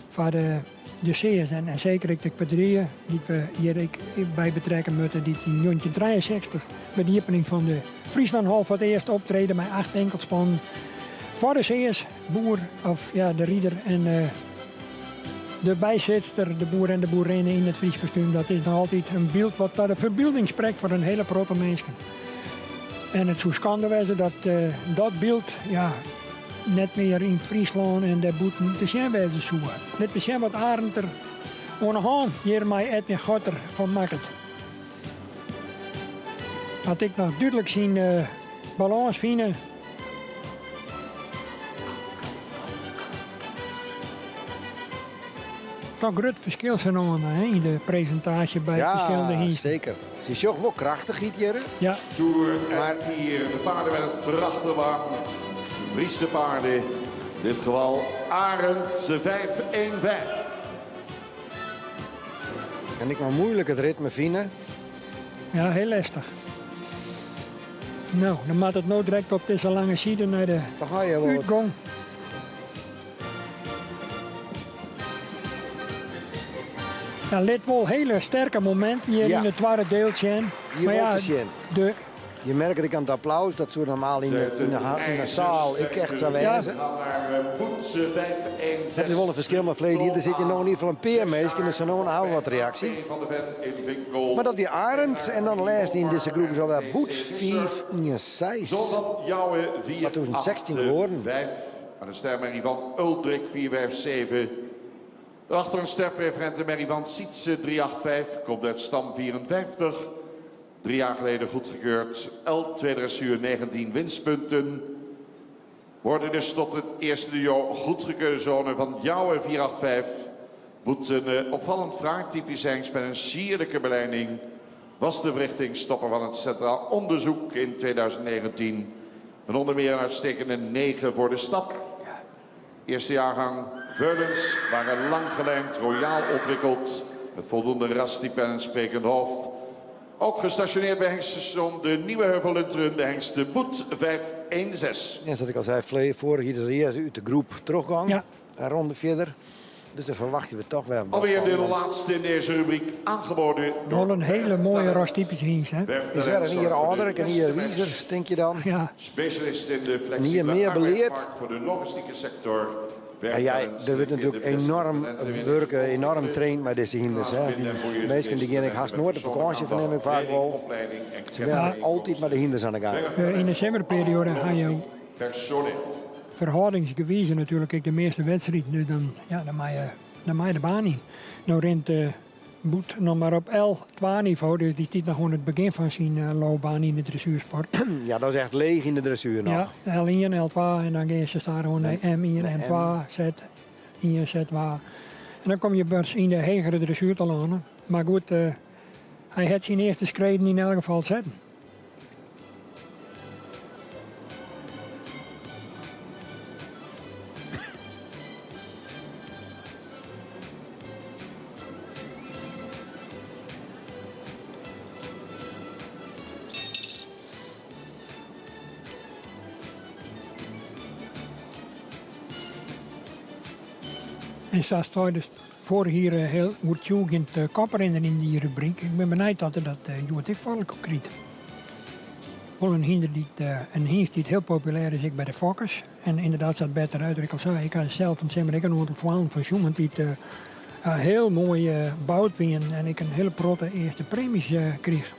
foar de, de Sears en, en seker ek de kwadrille dy't we hjir ek by betrekke moatte, dy't yn 1963 by de iepening fan de Fryslânhal foar it earst optrede mei acht inkeldspannen foar de Sears, boer of ja, de rider en eh, de bysitster, de boer en de boerinne yn it Frysk kostúm, dat is noch altyd in byld wat ta de ferbylding sprekt foar in hiele protte minsken. En it soe skande wêze dat eh, dat byld ja, net mear yn Fryslân en dêrbûten te sjen wêze soe. Lit we sjen wat Arend der oan 'e hân hjir mei Edwin Gorter fan makket. Hat ik noch dúdlik syn eh, balâns fine. Toch grut ferskil sa no en dan yn de presintaasje by ja, ferskillende hynsten. zeker. Se sjocht wol krachtich út hjir. Ja. Tour maar 4, de paarden met het prachtige wang. Friese paarden. In dit geval Arend 5-1-5. En ik mar moeilik it ritme fine. Ja, hiel lestich. No, dan moat it no direkt op dizze lange side nei de Dan ga je wel wat- útgong. Ja, lit wol hiele sterke mominten hjir Ja. yn it twadde diel sjen. Hjir Mar wol ja, te sjen. de Je merke ek oan it applaus, dat soe normaal yn de, yn de, ha- yn de saal ek echt sa wêze. Dat is wol in ferskil mei ferleden jier. Der sit hjir no yn ieder gefal in pear minsken, dus sa no en dan wat reaksje. Mar dat wie Arend en dan de lêste yn dizze groep is alwer Boet 5 1 6. Jouwe 4 2016 geworden. 5. Aan de stermerrie van Uldrik 457. Daarachter een sterpreferente merrie van Sietse 385. Komt uit stam 54. Drie jaar geleden goedgekeurd. L2 dressuur 19 winstpunten. Worden dus tot het eerste duo goedgekeurde zone van Jouwe 485. Moet een eh, opvallend fraai typisch hengst met een sierlijke belijning. Was de verrichtingstopper van het Centraal Onderzoek in 2019. En onder meer een uitstekende 9 voor de stap. Eerste jaargang Veulens waren lang gelijnd, royaal ontwikkeld. Met voldoende rastype en een sprekend hoofd. Ook gestationeerd bij hengststation de Nieuwe Heuvel Lunteren, de hengst de Boet 516. Ja, sa't ik al sei, foarich jier de earste út de groep trochgong. Ja. In ronde fierder. Dus dêr ferwachtsje we toch wer wat Alweer fan, de want laatste in deze rubriek aangeboden Wol in hiele moaie rastypyske hynst, hè? Is wer in jier âlder, ek in jier wizer, tink je dan? Ja. Specialist in de Een jier flexibele mear beleard. arbeidsmarkt voor de logistieke sector. En ja, der wurdt natuerlik enoarm wurke, enoarm traind mei dizze hynders. Hè. Dy minsken dy gean ek hast noait op fakânsje, fernim ik faak wol. Se binne altyd mei de hynders oan de gang. Yn de simmerperioade ha jo ferhâldingsgewize natuerlik ek de measte wedstriden. Dus dan, ja, dan mei je, dan mei je de baan yn. No rint Boet noch mar op L2-nivo, dus dy stiet noch oan it begjin fan syn loopbaan yn de dressuersport. Ja, dat is echt leech yn de dressuer noch. Ja, L1, L2 en dan gean se stadichoan nei M1, M2, Z1, Z2. En dan komme je pas yn de hegere dressuer telâne. Mar goed, hy hat syn earste skreden yn elk gefal setten. En sa seidest foarich jier hiel oertsjûgjend koprinner yn dy rubryk. Ik bin benijd oft er dat hjoed ek foar elkoar krijt. Wol in hynder dy't, in hynst dy't hiel populêr is ek by de fokkers. En ynderdaad sa't Bert de Ruiter ek al sei, ik ha sels fan 't simmer ek in oantal foalen fan sjoen dy't hiel moai boud wienen en ek in hiele protte earste preemjes krige.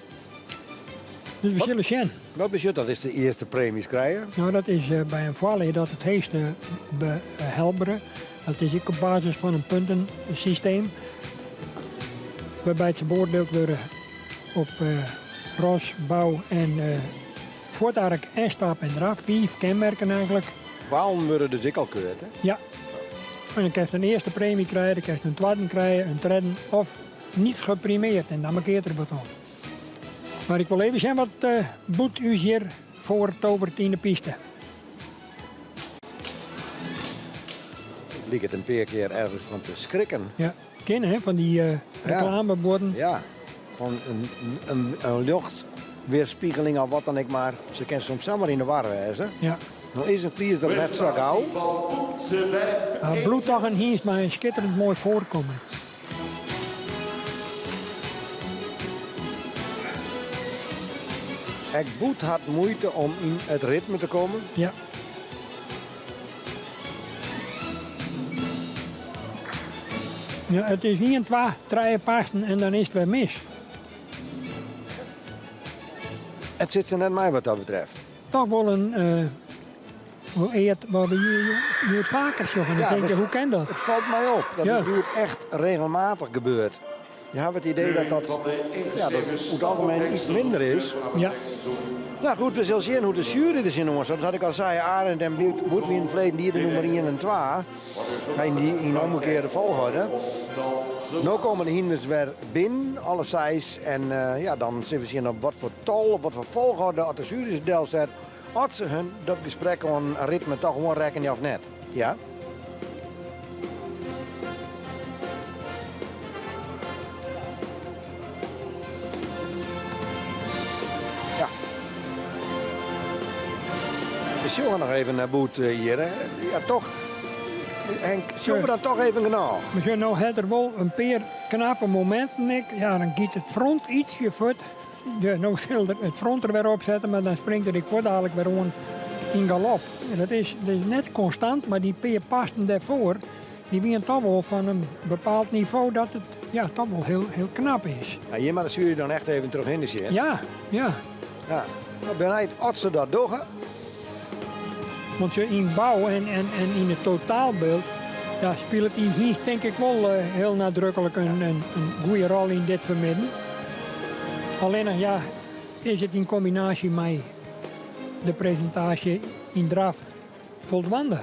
Dus we sille sjen. Wat betsjut dat, is de earste preemjes krije? No, dat is by in foarlje dat it heechste behelbere. Dat is ek op basis fan in puntensysteem. Wêrby't se beoardield wurde op ras, bou en fuotark en stap en draf. Fiif kenmerken eigentlik. Foalen wurde dus ek al keurd, hè? Ja. En dan kinst in earste premie krije, dan kinst in twadden krije, in tredden of niet geprimeerd. En dan mankeart der wat oan. Mar ik wol even sjen wat Boet ús hjir foartoveret yn de piste. It liket in pear kear ergens fan te skrikken. Ja, kin hè, fan dy reklamebuorden. Ja, fan in ljochtweerspiegeling of wat dan ek mar. Se kin soms samar yn de war wêze. Ja. No is in Fries der net sa gau. Mar bliuwt toch in hynst mei in skitterend moai foarkommen. Ek Boet hat muoite om yn it ritme te kommen. Ja. Ja, it is ien, twa, trije passen en dan is it wer mis. It sit se net mei wat dat betreft. Toch wol in wol eat wat we hjoed faker sjogge. En dan tink je, hoe kin dat? It falt my op dat it hjoed echt regelmatich gebeurt. Je hawwe it idee dat dat, ja, dat oer it algemien iets minder is. Ja. Nou goed, we sille sjen hoe't de sjuery der tsjinoan stiet. Sa't ik al sei, Arend en Boet wienen ferleden jier de nûmer ien en twa. Yn dy yn omgekearde folchoarder. No komme de hynders wer binnen, alle seis. En ja, dan sille we sjen op wat foar tal, op wat foar folchoarder oft de sjuery se delset. Oft se hun dat gesprek oan ritme toch oanrekkenje of net. Ja. Ja. We sjogge noch even nei Boet hjir. Ja, toch. Henk, sjogge we dan toch even genôch? Mar no hat er wol in pear knappe mominten. Ik. Ja, dan giet it front ytsje fuort. Ja, no sil er it front der wer op sette, mar dan springt er ek fuortdalik wer oan yn galop. En dat is, dat is net konstant, mar dy pear passen dêrfoar, dy wienen toch wol fan in bepaald nivo dat it ja, toch wol hiel, hiel knap is. Ja, hjir moat de sjuery dan echt even trochhinne sjen. Ja, ja. Ja, ik bin benijd oft se dat dogge. Want se yn bou en, en, en yn it totaalbyld ja, spilet dy hynst tink ik wol eh, hiel nadruklik in, in, in goede rol yn dit fermidden. Allinnich ja, is it yn kombinaasje mei de presintaasje yn draf foldwaande.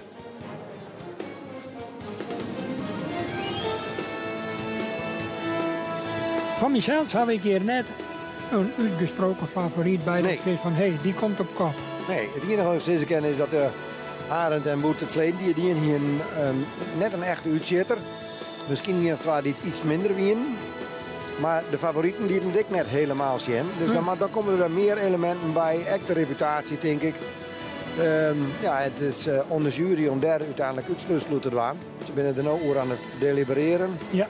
Fan mysels haw ik hjir net in útgesproken favoryt by dat ik sis fan hé, dy komt op kop. Nee, it iennige wat ik sizze kin is dat de Arend en Boet it ferleden jier dien hienen net in echte útsjitter. Miskien ien of twa dy't iets minder wienen. Mar de favoriten lieten it ek net helemaal sjen. Dus dan, dan komme der wer mear eleminten by. Ek de reputaasje, tink ik. Ja, it is oan de jury om dêr úteinlik útslútsel oer te dwaan. Se binne der no oer oan it deliberearen. Ja.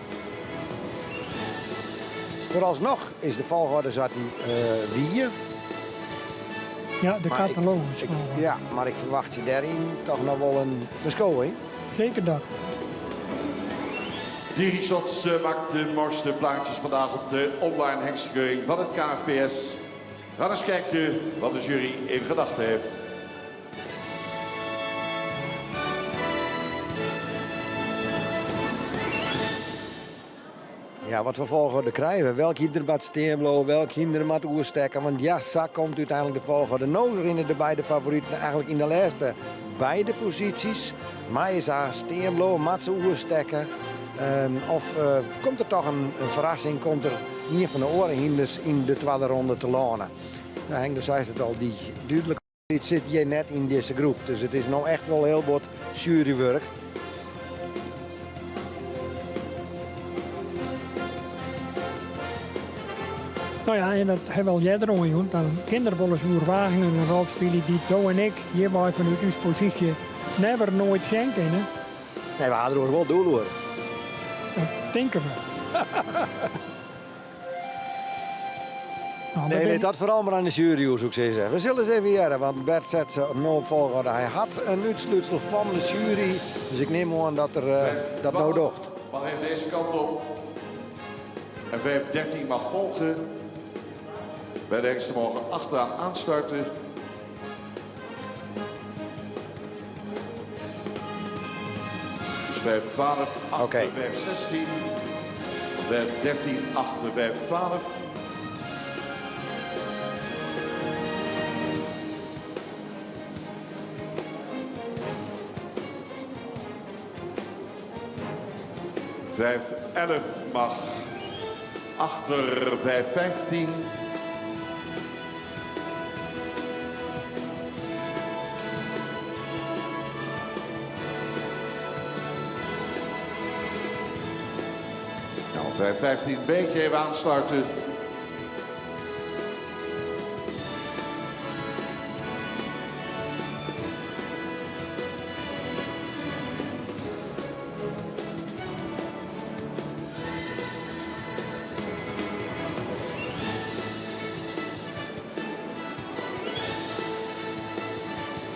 Foaralsnoch is de folchoarder sa't dy wie. Ja, de katalogus. Ja, mar ik ferwachtsje dêryn toch noch wol in ferskowing. Zeker dat. Digishots maakt de mooiste plaatjes vandaag op de online hengstkeuring van het KFPS. We gaan eens kijken wat de jury in gedachten heeft. Ja, wat foar folchoarder krije we? Welk hynder moat stean bliuwe, welk hynder moat oerstekke? Want ja, sa komt úteinlik de folchoarder. No rinne de beide favoriten eigentlik yn de lêste beide posysjes. Meie se stean bliuwe, moat se oerstekke? Of komt der toch in ferrassing, komt der ien fan de oare hynders yn de twadde ronde telâne? Nou, Henk, do seist it al, dy dúdlike sit hjir net yn dizze groep. Dus it is no echt wol hiel bot sjuerywurk. No ja, en dat ha we al earder oanjûn. Dan kin der wolris oerwagingen in rol spylje dy't do en ik hjirwei fanút ús posysje never noait sjen kinne. Nee, we ha der oars wol doel oer. Dat tinke we. Nou, Nee, lit dat foaral mar oan de sjuery oer, soe ik sizze. We sille ris even hearre, want Bert set se no op folchoarder. Hy hat in útslútsel fan de sjuery, dus ik nim oan dat er dat no docht. Mag even deze kant op. En 5.13 mag volgen. Bij de hengsten mogen achteraan aanstarten. Dus 5-12, achter 5-16. 5-13, achter 5-12. 5-11 mag achter 5-15. Nou, 5-15 een beetje even aansluiten.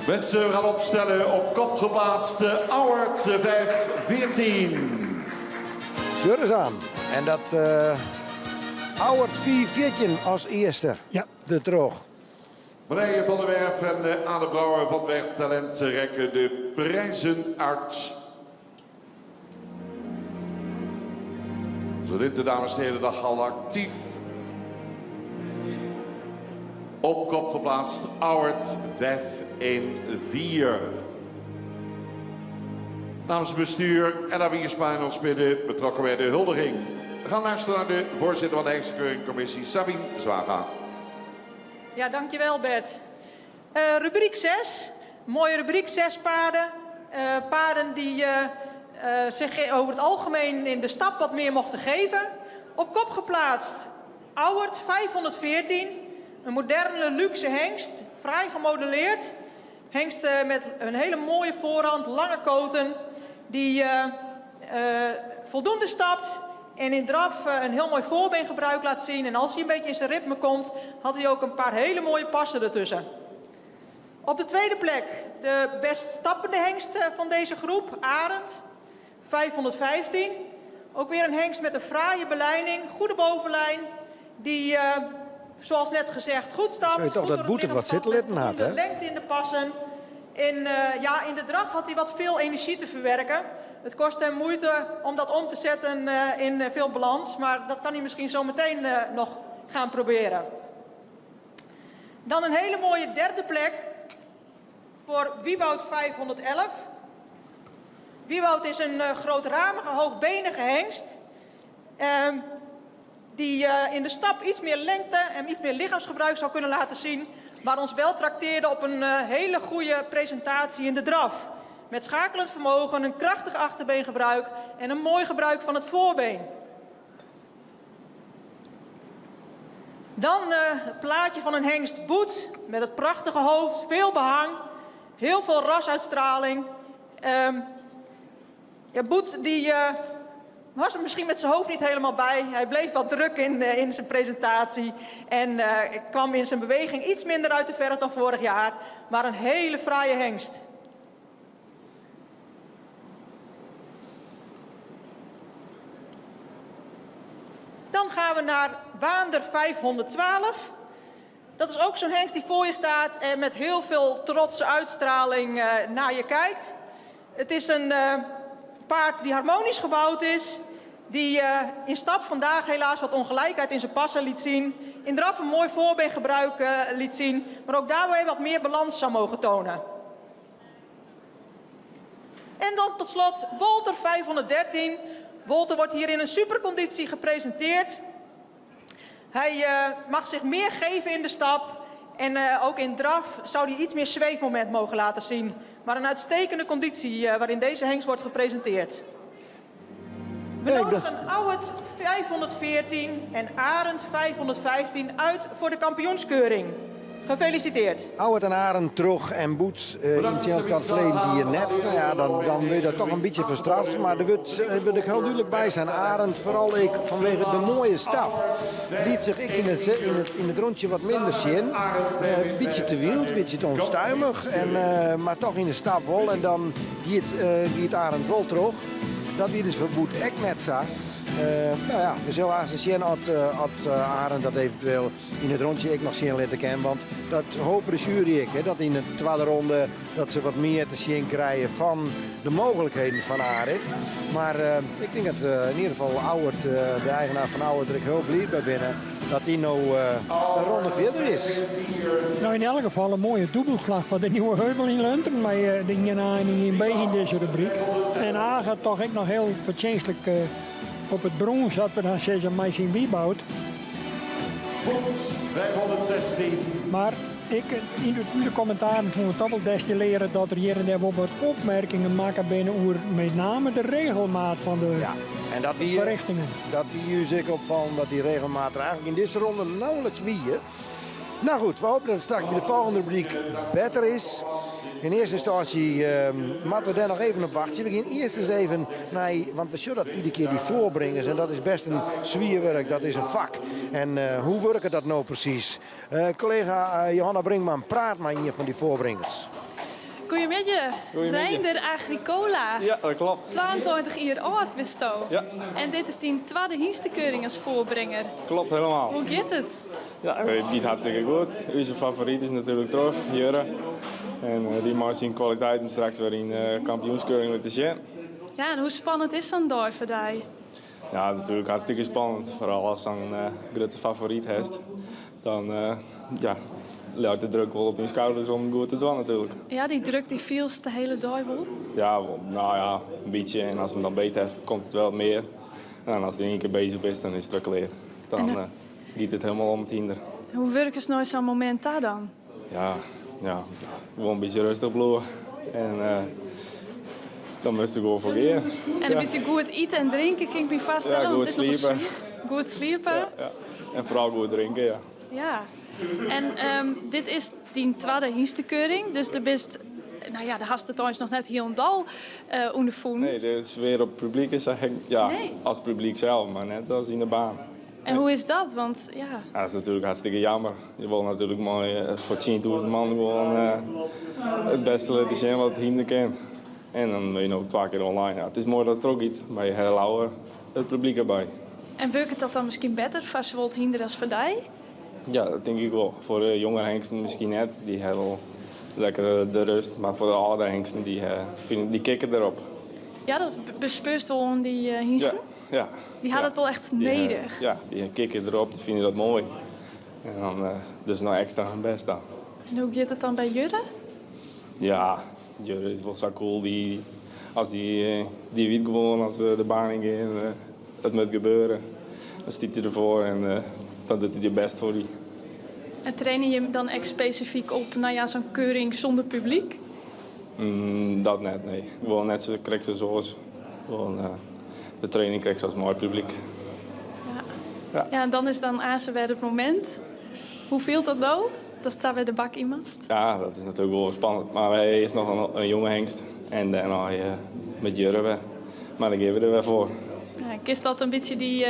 Mensen, we gaan opstellen op kop geplaatst Auwert 5-14. Sjoch ris oan. En dat uh, Auwert 4-14 as earste ja. dertroch. Marije van der Werf en uh, Ade Brouwer van Werf Talent reiken de prijzen uit. Zo dit de dames de hele dag al actief. Op kop geplaatst Auwert 5-1-4. Namens het bestuur Ella Wiersma in ons midden betrokken bij de huldiging. We gaan luisteren naar de voorzitter van de Hengstenkeuringscommissie, Sabine Zwaga. Ja, dankjewel Bert. Uh, rubriek 6. Mooie rubriek, 6 paarden. Uh, paarden die uh, zich over het algemeen in de stap wat meer mochten geven. Op kop geplaatst Auwert 514. Een moderne luxe hengst, fraai gemodelleerd. Hengst met een hele mooie voorhand, lange koten. Die voldoende stapt en in draf een heel mooi voorbeengebruik laat zien. En als hij een beetje in zijn ritme komt, had hij ook een paar hele mooie passen ertussen. Op de tweede plek de best stappende hengst van deze groep, Arend, 515. Ook weer een hengst met een fraaie belijning, goede bovenlijn, die, zoals net gezegd, goed stapt. Zul je toch dat boete wat zitten litten had, hè? Lengte in de passen. In, ja, in de draf had hij wat veel energie te verwerken. Het kost hem moeite om dat om te zetten in veel balans, maar dat kan hij misschien zo meteen nog gaan proberen. Dan een hele mooie derde plek voor Wieboud 511. Wieboud is een grootramige, hoogbenige hengst. Die in de stap iets meer lengte en iets meer lichaamsgebruik zou kunnen laten zien. Maar ons wel trakteerde op een hele goede presentatie in de draf. Met schakelend vermogen, een krachtig achterbeengebruik en een mooi gebruik van het voorbeen. Dan eh, het plaatje van een hengst Boet met het prachtige hoofd, veel behang, heel veel rasuitstraling. Um, ja, Boet die uh, was er misschien met zijn hoofd niet helemaal bij. Hij bleef wat druk in, uh, in zijn presentatie en uh, kwam in zijn beweging iets minder uit de verf dan vorig jaar. Maar een hele fraaie hengst. Dan gaan we naar Waander 512. Dat is ook zo'n hengst die voor je staat en met heel veel trotse uitstraling naar je kijkt. Het is een paard die harmonisch gebouwd is. Die uh, in stap vandaag helaas wat ongelijkheid in zijn passen liet zien. In draf een mooi voorbeengebruik uh, liet zien. Maar ook daarbij wat meer balans zou mogen tonen. En dan tot slot Wolter 513. Wolter wordt hier in een superconditie gepresenteerd. Hij uh, mag zich meer geven in de stap. En uh, ook in draf zou hij iets meer zweefmoment mogen laten zien. Maar een uitstekende conditie uh, waarin deze hengst wordt gepresenteerd. We nodigen Ouwet 514 en Arend 515 uit voor de kampioenskeuring. Gefeliciteerd. Ouwet en Arend terug en Boet uh, in het verleden die je net. Nou ja, dan, dan word je dat toch een beetje verstraft. Maar er wordt, wil ik heel duidelijk bij zijn. Arend, vooral ik vanwege de mooie stap, liet zich ik in het, in het, in het rondje wat minder zien. Een uh, beetje te wild, een beetje te onstuimig. En, uh, maar toch in de stap wel. En dan giet, giet Arend wel terug. Dat wie dus voor Boet ek net zo. Uh, nou ja, we zullen eens zien als, uh, als uh, Arend dat eventueel in het rondje ik nog zien laten kennen. Want dat hopen de jury ik, hè, dat in de tweede ronde dat ze wat meer te zien krijgen van de mogelijkheden van Arend. Maar ik denk dat in ieder geval Ouwert, de eigenaar van Ouwert, er heel blij bij binnen. Dat hij nou een ronde verder is. Nou, in elk geval een mooie dubbelslag van de nieuwe heuvel in Lunteren. Met de 1A en de 1B in deze rubriek. En A gaat toch ook nog heel verdienstelijk op het brons dat we dan zeggen, mij zien Wieboud. 516. Maar ik, in de, in de commentaren moet toch wel destilleren dat er hier en daar wel wat opmerkingen maken binnen over met name de regelmaat van de ja, en dat wie, verrichtingen. Dat wie u zeker opvallen dat die regelmaat er eigenlijk in deze ronde nauwelijks wie. Nou goed, we hopen dat het straks bij de volgende rubriek beter is. In eerste instantie uh, moeten we daar nog even op wachten. We gaan eerst eens even naar, want we zullen dat iedere keer die voorbrengers. En dat is best een zwierwerk, dat is een vak. En uh, hoe werkt dat nou precies? Uh, collega Johanna Brinkman, praat maar hier van die voorbrengers. Goedemiddag, Reinder Agricola. Ja, dat klopt. 22 jaar oud bist Ja. En dit is die tweede hinstekeuring als voorbrenger. Klopt helemaal. Hoe gaat het? Ja, het gaat hartstikke goed. Onze favoriet is natuurlijk terug, Jurre. En uh, die mag zijn kwaliteiten straks weer in uh, kampioenskeuring laten zien. Ja, en hoe spannend is zo'n dag voor jou? Ja, natuurlijk hartstikke spannend. Vooral als zo'n uh, grote favoriet heeft. Dan ja, legt de druk wel op die schouders om goed te doen natuurlijk. Ja, die druk die viel de hele dag wel? Ja, nou ja, een beetje. En als het dan beter is, komt het wel meer. En als hij in één keer bezig is, dan is het wel klaar. Dan uh, gaat het helemaal om het hinder. Hoe werkt het nou zo'n moment daar dan? Ja, ja, gewoon een beetje rustig blijven. En uh, dan moest ik gewoon voor En een ja. beetje goed eten en drinken, kan ik me vaststellen. Ja, goed slapen. Goed slapen. Ja, ja. En vooral goed drinken, ja. Ja. En um, dit is die tweede hinstekeuring, dus de best, nou ja, de hast het trouwens nog net heel en dal uh, ondervoen. Nee, de sfeer op het publiek is eigenlijk, ja, nee. als publiek zelf, maar net als in de baan. En hoe is dat? Want ja... ja dat is natuurlijk hartstikke jammer. Je wil natuurlijk mooi uh, voor 10.000 man gewoon uh, het beste laten zien wat het hinder kan. En dan ben je nog twee keer online. Ja, het is mooi dat het ook iets, maar je hebt het publiek erbij. En werkt dat dan misschien beter voor zowel het hinder als voor die? Ja, dat denk ik wel. Voor de jongere hengsten misschien net. Die hebben wel lekker de rust. Maar voor de oudere hengsten, die, vinden, die kicken erop. Ja, dat bespeurt wel om die uh, hengsten? Ja, ja. Die hadden het wel echt die, nedig. Ja, die kicken erop, die vinden dat mooi. En dan uh, dus nou extra hun best aan. En hoe gaat het dan bij Jurre? Ja, Jurre is wel zo cool. Die, als die, die weet gewoon als we de baan in gaan, dat moet gebeuren. Dan staat hij ervoor en dan doet hij het best voor die. En trainen je dan echt specifiek op nou ja, zo'n keuring zonder publiek? Mm, dat net, nee. Gewoon net zo krijg ze zoals. Gewoon, uh, de training krijg ze als mooi publiek. Ja. Ja. Ja, en dan is dan aanst wer it momint. Hoe fielt dat no? Datst sa wer de bak yn moatst? Ja, dat is natuerlik wol spannend. Mar hy is noch in jonge hengst. En dêrnei met Jurre wer. Mar dan gean we der wer foar. Ja, kinst dat in bytsje dy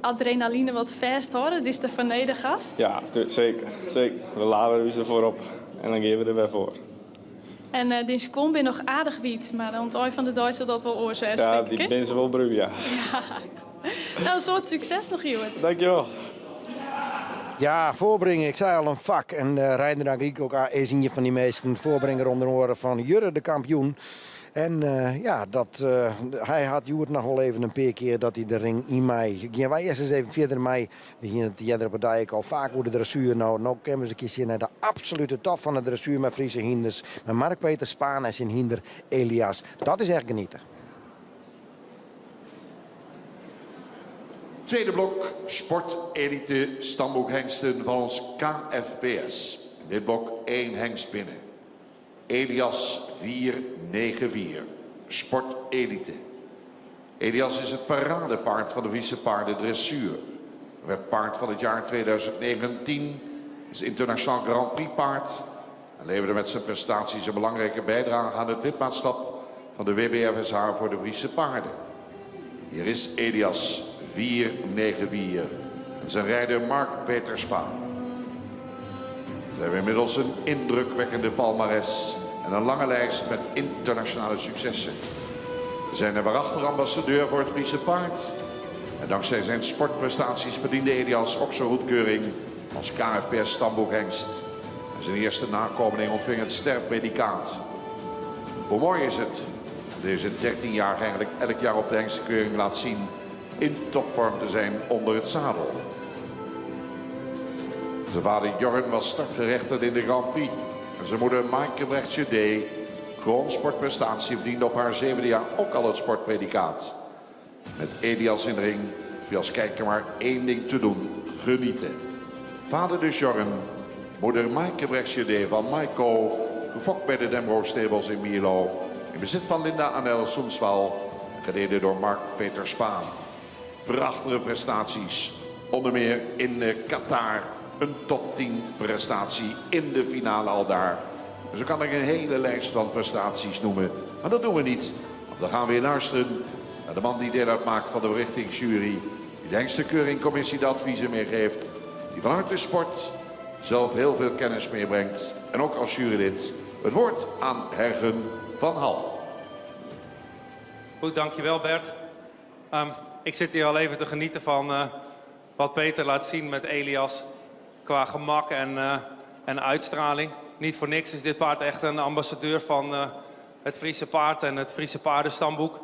adrenaline wat fêsthâlde, dy'tst derfoar nedich hast? Ja, seker. Seker. We lade ús derfoar op en dan gean we der wer foar. En dyn skuon binne noch aardich wyt, mar oan it ein fan de dei sil dat wol oars wêze, Ja, tink dy ik, hè? binne se wol brún, ja. Ja. No, in soad sukses noch hjoed. Dankjewol. Ja, foarbringe, ik sei al in fak. En uh, Reinder Agricola is ien fan dy minsken, foarbringer ûnder oare fan Jurre de kampioen. En uh, ja, dat, uh, hy hat hjoed noch wol even in pear kear dat hy de ring yn mei. Gean wy earst ris even fierder mei. We hiene it earder op 'e dei ek al faak oer de dressuer. No, no kinne we ris in kear sjen nei de absolute top fan de dressuer mei Friese hynders. Mei Mark Peter Spaan en syn hynder Elias. Dat is echt geniete. Tweede blok, sport elite stamboekhengsten van ons KFPS. In dit blok één hengst binnen. Elias 494, sport elite. Elias is het paradepaard van de Friese paardendressuur. Werd paard van het jaar 2019, is internationaal Grand Prix paard en leverde met zijn prestaties een belangrijke bijdrage aan het lidmaatschap van de WBFSH voor de Friese paarden. Hier is Elias 494 en zijn rijder Mark Peter Spaan. Ze hebben inmiddels een indrukwekkende palmares en een lange lijst met internationale successen. Ze zijn er waarachtig ambassadeur voor het Friese paard. En dankzij zijn sportprestaties verdiende Elias ook zijn goedkeuring als KFPS stamboekhengst. En zijn eerste nakomeling ontving het sterpredicaat. Hoe mooi is het deze 13-jarige eigenlijk elk jaar op de hengstenkeuring laat zien in topvorm te zijn onder het zadel. Zijn vader Jorn was startgerechtigd in de Grand Prix. En zijn moeder Maaike Brechtje D. Kroonsportprestatie verdiende op haar zevende jaar ook al het sportpredicaat. Met Elias in de ring hoef je als kijker maar één ding te doen. Genieten. Vader dus Jorn, moeder Maaike Brechtje D. van Maiko. Gefokt bij de Demro Stables in Mierlo. In bezit van Linda Anel Soenswal. Gereden door Mark Peter Spaan. Prachtige prestaties. Onder meer in eh, Qatar. Een top 10 prestatie in de finale al daar. Zo kan ik een hele lijst van prestaties noemen. Maar dat doen we niet. Want we gaan weer luisteren naar de man die deel uitmaakt van de berichtingsjury. Die de hengstenkeurigcommissie de adviezen meegeeft. Die vanuit de sport zelf heel veel kennis meebrengt. En ook als jurylid het woord aan Hergen van Hal. Goed, dankjewel Bert. Um, ik zit hier al even te genieten van uh, wat Peter laat zien met Elias. Qua gemak en, uh, en uitstraling. Niet voor niks is dit paard echt een ambassadeur van uh, het Friese paard en het Friese paardenstamboek.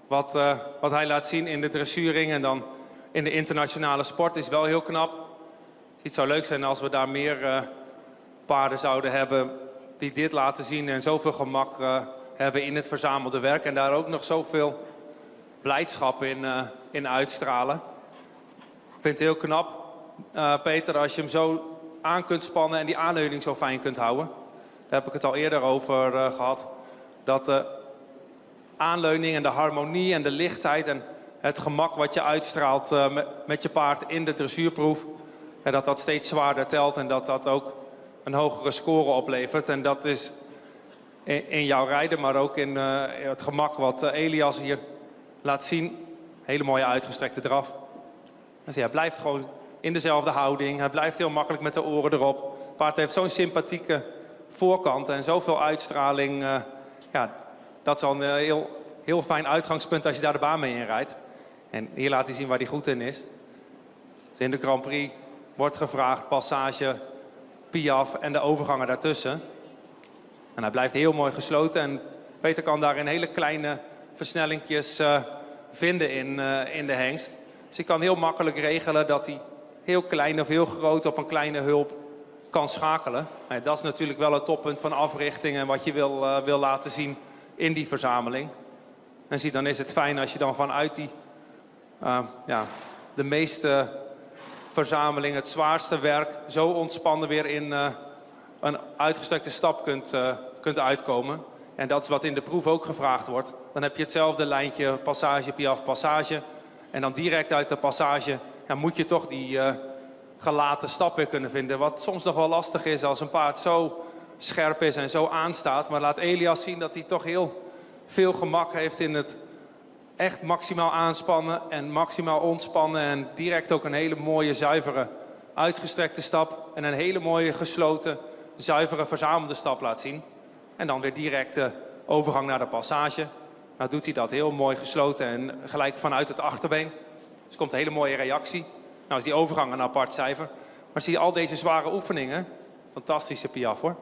Wat, wat hij laat zien in de dressuurring en dan in de internationale sport is wel heel knap. Het zou leuk zijn als we daar meer paarden zouden hebben die dit laten zien en zoveel gemak hebben in het verzamelde werk. En daar ook nog zoveel blijdschap in, uh, in uitstralen. Ik vind het heel knap, uh, Peter, als je hem zo aan kunt spannen en die aanleuning zo fijn kunt houden. Daar heb ik het al eerder over uh, gehad. Dat de aanleuning en de harmonie en de lichtheid en het gemak wat je uitstraalt met je paard in de dressuurproef. En dat dat steeds zwaarder telt en dat dat ook een hogere score oplevert. En dat is in, in jouw rijden, maar ook in uh, het gemak wat Elias hier laat zien. Hele mooie uitgestrekte draf. Dus hij blijft gewoon in dezelfde houding. Hij blijft heel makkelijk met de oren erop. Het paard heeft zo'n sympathieke voorkant en zoveel uitstraling. Uh, ja, dat is al een heel, heel fijn uitgangspunt als je daar de baan mee inrijdt. En hier laat hij zien waar hij goed in is. Dus in de Grand Prix wordt gevraagd passage, piaf en de overgangen daartussen. En hij blijft heel mooi gesloten. En Peter kan daarin hele kleine versnellingjes uh, vinden in, uh, in de hengst. Dus hij kan heel makkelijk regelen dat hij heel klein of heel groot op een kleine hulp kan schakelen. Nou, dat is natuurlijk wel het toppunt van africhting en wat je wil, uh, wil laten zien in die verzameling. En zie, dan is het fijn als je dan vanuit die, uh, ja, de meeste verzameling, het zwaarste werk, zo ontspannen weer in uh, een uitgestrekte stap kunt, uh, kunt uitkomen. En dat is wat in de proef ook gevraagd wordt. Dan heb je hetzelfde lijntje, passage, piaf, passage. En dan direct uit de passage Ja, moet je toch die uh, gelaten stap weer kunnen vinden. Wat soms nog wel lastig is als een paard zo scherp is en zo aanstaat. Maar laat Elias zien dat hij toch heel veel gemak heeft in het echt maximaal aanspannen en maximaal ontspannen. En direct ook een hele mooie, zuivere, uitgestrekte stap. En een hele mooie, gesloten, zuivere, verzamelde stap laat zien. En dan weer direct de overgang naar de passage. Nou doet hij dat heel mooi gesloten en gelijk vanuit het achterbeen. Dus komt een hele mooie reactie. Nou is die overgang een apart cijfer. Maar zie je al deze zware oefeningen. Fantastische piaf hoor.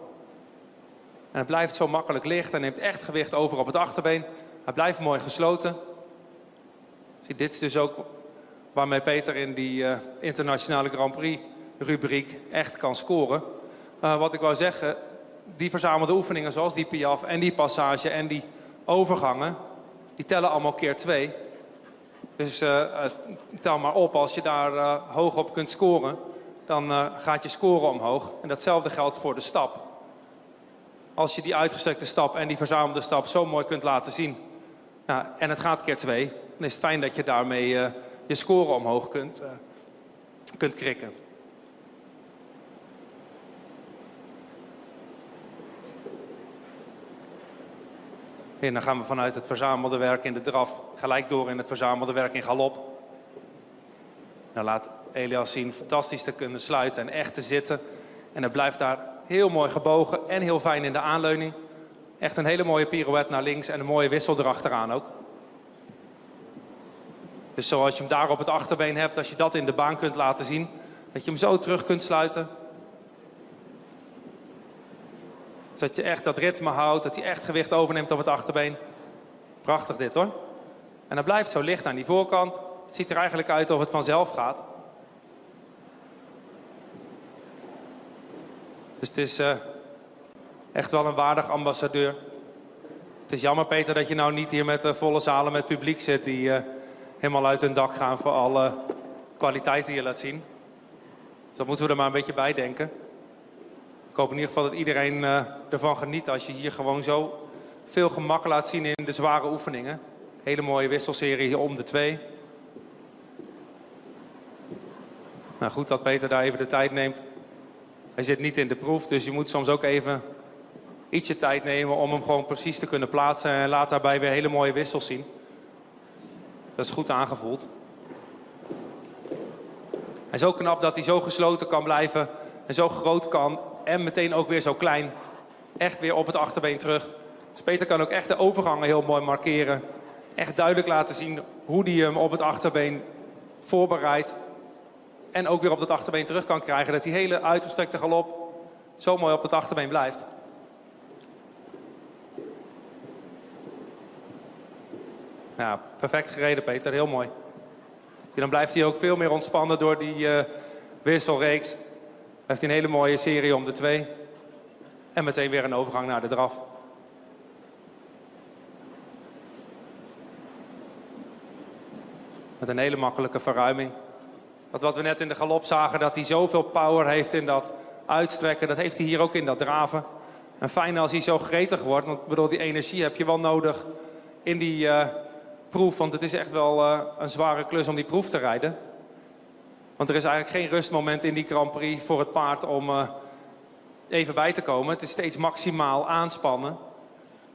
En het blijft zo makkelijk licht en neemt echt gewicht over op het achterbeen. Hij blijft mooi gesloten. Zie, dit is dus ook waarmee Peter in die uh, internationale Grand Prix rubriek echt kan scoren. Uh, wat ik wou zeggen, die verzamelde oefeningen zoals die piaf en die passage en die overgangen, die tellen allemaal keer twee. Dus uh, tel maar op, als je daar uh, hoog op kunt scoren, dan uh, gaat je score omhoog. En datzelfde geldt voor de stap. Als je die uitgestrekte stap en die verzamelde stap zo mooi kunt laten zien, nou, en het gaat keer twee, dan is het fijn dat je daarmee je score omhoog kunt, kunt krikken. En dan gaan we vanuit het verzamelde werk in de draf gelijk door in het verzamelde werk in galop. Dan laat Elias zien fantastisch te kunnen sluiten en echt te zitten. En hij blijft daar heel mooi gebogen en heel fijn in de aanleuning. Echt een hele mooie pirouette naar links en een mooie wissel erachteraan ook. Dus zoals je hem daar op het achterbeen hebt, als je dat in de baan kunt laten zien, dat je hem zo terug kunt sluiten. Dus dat je echt dat ritme houdt, dat hij echt gewicht overneemt op het achterbeen. Prachtig dit hoor. En hij blijft zo licht aan die voorkant. Het ziet er eigenlijk uit of het vanzelf gaat. Dus het is uh, echt wel een waardig ambassadeur. Het is jammer Peter dat je nou niet hier met uh, volle zalen met publiek zit die uh, helemaal uit hun dak gaan voor alle kwaliteit die je laat zien. Dus dat moeten we er maar een beetje bij denken. Ik hoop in ieder geval dat iedereen uh, ervan geniet als je hier gewoon zo veel gemak laat zien in de zware oefeningen. Hele mooie wisselserie om de twee. Nou, goed dat Peter daar even de tijd neemt. Hij zit niet in de proef, dus je moet soms ook even ietsje tijd nemen om hem gewoon precies te kunnen plaatsen. En laat daarbij weer hele mooie wissels zien. Dat is goed aangevoeld. En zo knap dat hij zo gesloten kan blijven en zo groot kan en meteen ook weer zo klein. Echt weer op het achterbeen terug. Dus Peter kan ook echt de overgangen heel mooi markeren. Echt duidelijk laten zien hoe hij hem op het achterbeen voorbereidt. En ook weer op dat achterbeen terug kan krijgen. Dat die hele uitgestrekte galop zo mooi op dat achterbeen blijft. Ja, perfect gereden Peter, heel mooi. En dan blijft hij ook veel meer ontspannen door die uh, wisselreeks. Heeft hij een hele mooie serie om de twee. En meteen weer een overgang naar de draf. Met een hele makkelijke verruiming. Dat wat we net in de galop zagen, dat hij zoveel power heeft in dat uitstrekken. Dat heeft hij hier ook in dat draven. En fijn als hij zo gretig wordt. Want ik bedoel, die energie heb je wel nodig in die uh, proef. Want het is echt wel uh, een zware klus om die proef te rijden. Want er is eigenlijk geen rustmoment in die Grand Prix voor het paard om uh, even bij te komen. Het is steeds maximaal aanspannen.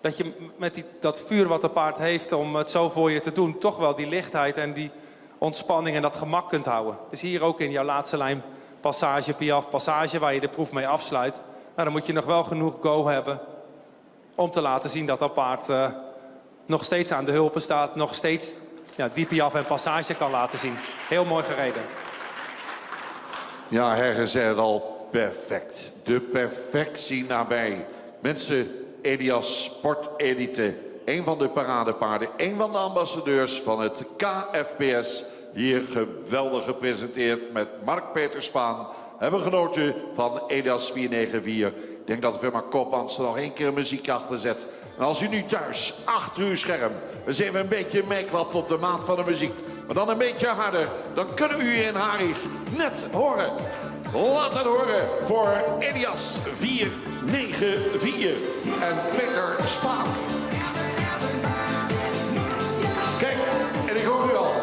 Dat je met die, dat vuur wat het paard heeft om het zo voor je te doen, toch wel die lichtheid en die ontspanning en dat gemak kunt houden. Dus hier ook in jouw laatste lijn passage, piaf, passage, waar je de proef mee afsluit. Nou, dan moet je nog wel genoeg go hebben om te laten zien dat dat paard uh, nog steeds aan de hulpen staat, nog steeds ja, die piaf en passage kan laten zien. Heel mooi gereden. Ja, Herge zei het al, perfect. De perfectie nabij. Mensen, Elias Sportelite, een van de paradepaarden, een van de ambassadeurs van het KFPS. Hier geweldig gepresenteerd met Mark-Peter Spaan. Hebben genoten van Elias 494. Ik denk dat de firma Koopmans er nog één keer muziek achter zet. En als u nu thuis, achter uw scherm, eens even een beetje meeklapt op de maat van de muziek. Maar dan een beetje harder, dan kunnen we u in Harig net horen. Laat het horen voor Elias 494 en Peter Spaan. Kijk, en ik hoor u al.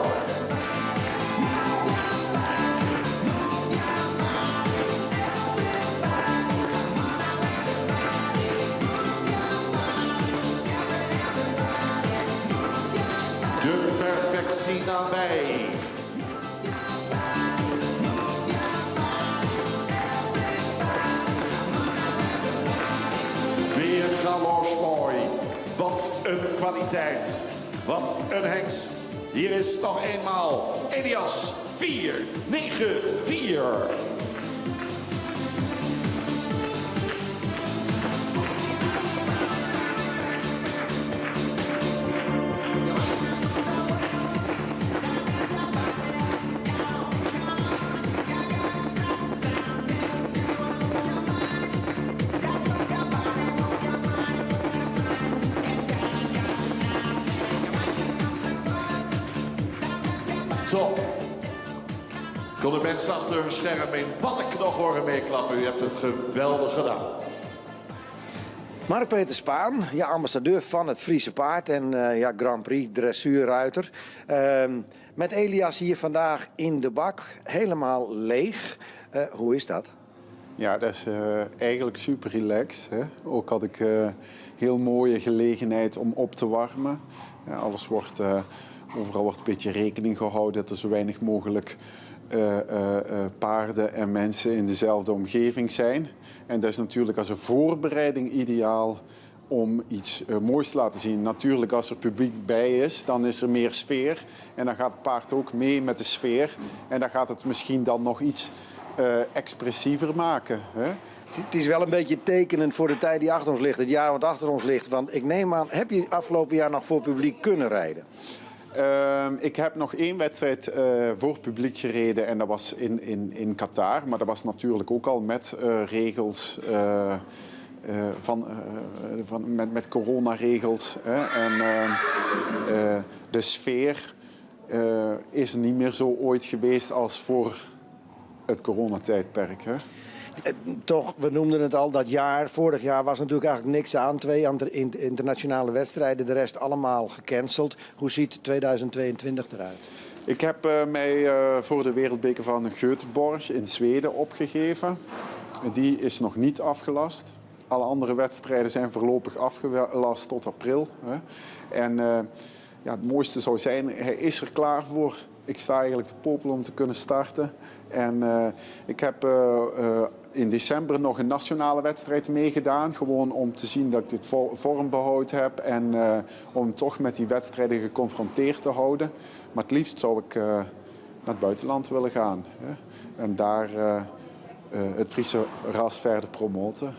Perfectie nabij. Weergaloos mooi. Wat een kwaliteit. Wat een hengst. Hier is nog eenmaal Elias 4, 9, 4. Top. Kon de mensen achter hun scherm in Balk nog horen meeklappen. U hebt het geweldig gedaan. Mark-Peter Spaan, ja, ambassadeur van het Friese paard en eh, ja, Grand Prix dressuurruiter. Ehm, met Elias hier vandaag in de bak, helemaal leeg. Eh, hoe is dat? Ja, dat is eh, eigenlijk super relaxed. Hè? Ook had ik uh, heel mooie gelegenheid om op te warmen. Ja, alles wordt, uh, overal wordt een beetje rekening gehouden dat er zo weinig mogelijk paarden en mensen in dezelfde omgeving zijn. En dat is natuurlijk als een voorbereiding ideaal om iets moois te laten zien. Natuurlijk, als er publiek bij is, dan is er meer sfeer. En dan gaat het paard ook mee met de sfeer. En dan gaat het misschien dan nog iets expressiever maken. Hè? Het is wel een beetje tekenend voor de tijd die achter ons ligt, het jaar wat achter ons ligt. Want ik neem aan, heb je afgelopen jaar nog voor publiek kunnen rijden? Uh, ik heb nog één wedstrijd uh, voor publiek gereden en dat was in, in, in Qatar. Maar dat was natuurlijk ook al met uh, regels, uh, van, van, met, met coronaregels. Hè. En de sfeer is niet meer zo ooit geweest als voor het coronatijdperk. Hè. Toch, we noemden het al, dat jaar, vorig jaar was natuurlijk eigenlijk niks aan. Twee internationale wedstrijden, de rest allemaal gecanceld. Hoe ziet 2022 eruit? Ik heb uh, mij uh, voor de wereldbeker van Göteborg in Zweden opgegeven. Die is nog niet afgelast. Alle andere wedstrijden zijn voorlopig afgelast tot april. Hè. En uh, ja, het mooiste zou zijn, hij is er klaar voor. Ik sta eigenlijk te popelen om te kunnen starten. En uh, ik heb uh, uh, in december nog een nationale wedstrijd meegedaan. Gewoon om te zien dat ik dit vormbehoud heb. En om toch met die wedstrijden geconfronteerd te houden. Maar het liefst zou ik naar het buitenland willen gaan. Hè? En daar het Friese ras verder promoten.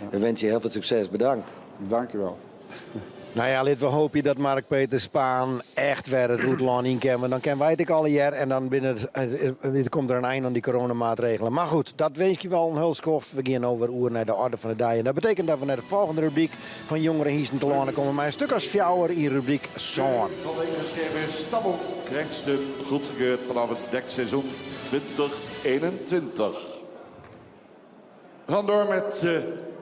Ja. We wensen je heel veel succes. Bedankt. Dank u wel. Nou ja, laten we hopen dat Mark-Peter Spaan echt weer het útlân yn kin. Want dan kennen wij het alle jaar en dan binnen het, komt er een eind aan die coronamaatregelen. Maar goed, dat wens ik je wel een hulskof. We gaan over oer naar de orde van de dag. En dat betekent dat we naar de volgende rubriek van Jongere Hynsten telâne komen. Maar een stuk as fjouwer in rubriek sân. Van de ingeschreven stamboek de goedgekeurd vanaf het dekseizoen 2021. We gaan door met uh,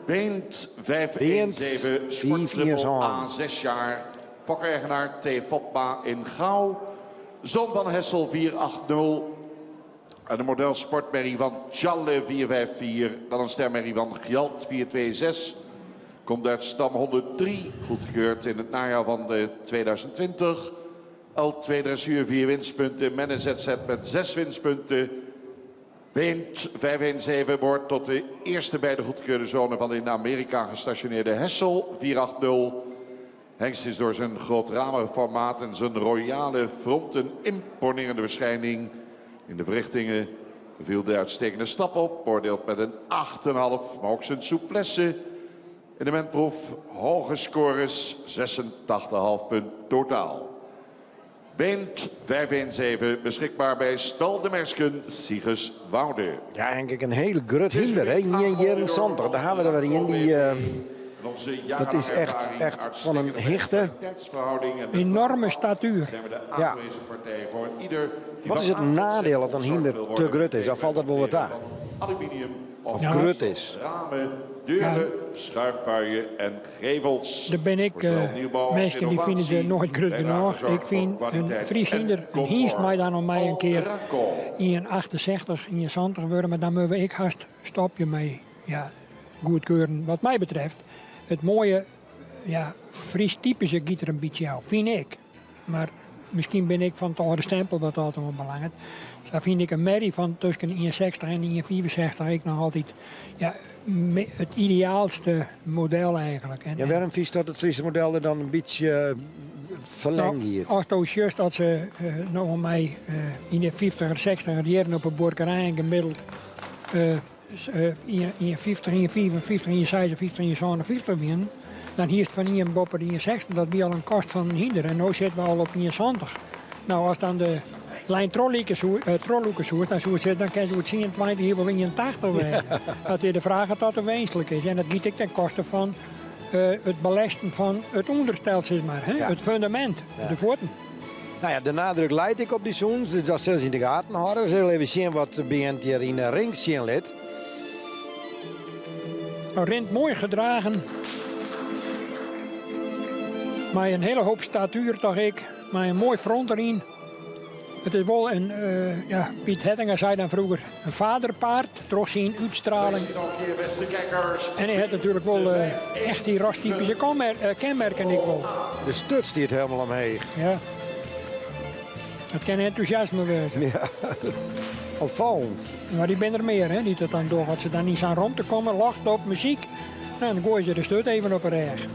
Beent 517 Sporttriple A 6 jaar. Fokker-eigenaar T. Fopma in Gauw. Zoon van Hessel 480. En de model sportmerrie van Tjalle 454. Dan een stermerrie van Gjalt 426. Komt uit stam 103. Goedgekeurd in het najaar van de 2020. L2 dressuur 4 winstpunten. Men ZZ met 6 winstpunten. Beent 517 behoort tot de eerste bij de goedgekeurde zone van de in Amerika gestationeerde Hessel 480. Hengst is door zijn groot ramenformaat en zijn royale front een imponerende verschijning. In de verrichtingen viel de uitstekende stap op, oordeelt met een 8,5, maar ook zijn souplesse. In de menproef hoge scores, 86,5 punt totaal. Beent 517, beschikbaar bij Stal de Mersken, Siegerswoude. Ja, denk ik een heel grut hynder, hè? 79, daar gaan we er weer in. Die, uh, dat is echt, echt van een hichte. Enorme statuur. Ja. Wat is het nadeel dat een hynder te grut is? Dan valt dat wel wat aan. Of ja. grut is. Ramen, deuren, schuifpuien en gevels. Daar ben ik, uh, mensen die vinden ze nooit grut genoeg. Ik vind een Fries hynder, een hynst mij dan om mij een keer in 68, in 70 worden, maar dan moeten ik haast stopje mee ja, goedkeuren wat mij betreft. Het mooie, ja, Fries typische giet er een beetje af, vind ik. Maar Miskien bin ik fan it âlde stempel wat dat oanbelanget. Sa fyn ik in merrie fan tusken 1,60 en 1,65 ek noch altyd ja, it ideaalste model eigenlik. En, ja, wêrom fynst dat it Fryske model der dan in bytsje ferlern giet? No, asto sjochst dat se no om my yn de fyftiger, sechstiger jierren op 'e buorkerijen gemiddeld 1,50, 1,55, 1,56, 1,57 wienen, dan hiest fan ien boppe de 1,60, dat wie al in kast fan in hynder. En no sitte we al op 1,70. No, as dan de lijn trochlike soe, trochlûke soe, dan soe it sizze, dan kin se oer 10, 20 jier wol 1,80 wêze. Dat is de fraach oft dat winsklik is. En dat giet ek ten koste fan it belêsten fan it ûnderstel, sis mar, hè? It fundamint, de fuotten. Nou ja, de nadruk leit ek op dy sûnens, dus dat sille se yn de gaten hâlde. We sille even sjen wat Beant hjir yn de ring sjen lit. Rint moai gedragen. Mei in hiele hoop statuer toch ek. Mei in moai front deryn. It is wol in, ja, Piet Hettinga sei dan froeger, in vaderpaard troch syn útstraling. En hy hat natuerlik wol echt dy rastypyske kenmerken ek wol. De sturt stiet helemaal omheech. Ja. Dat kin entûsjasme wêze. Ja, dat is opfallend. Mar dy binne der mear, hè, dy't dat dan dogge. As se dan yn sa'n romte komme, ljocht op, muzyk, dan goaie se de sturt even op 'e rêch.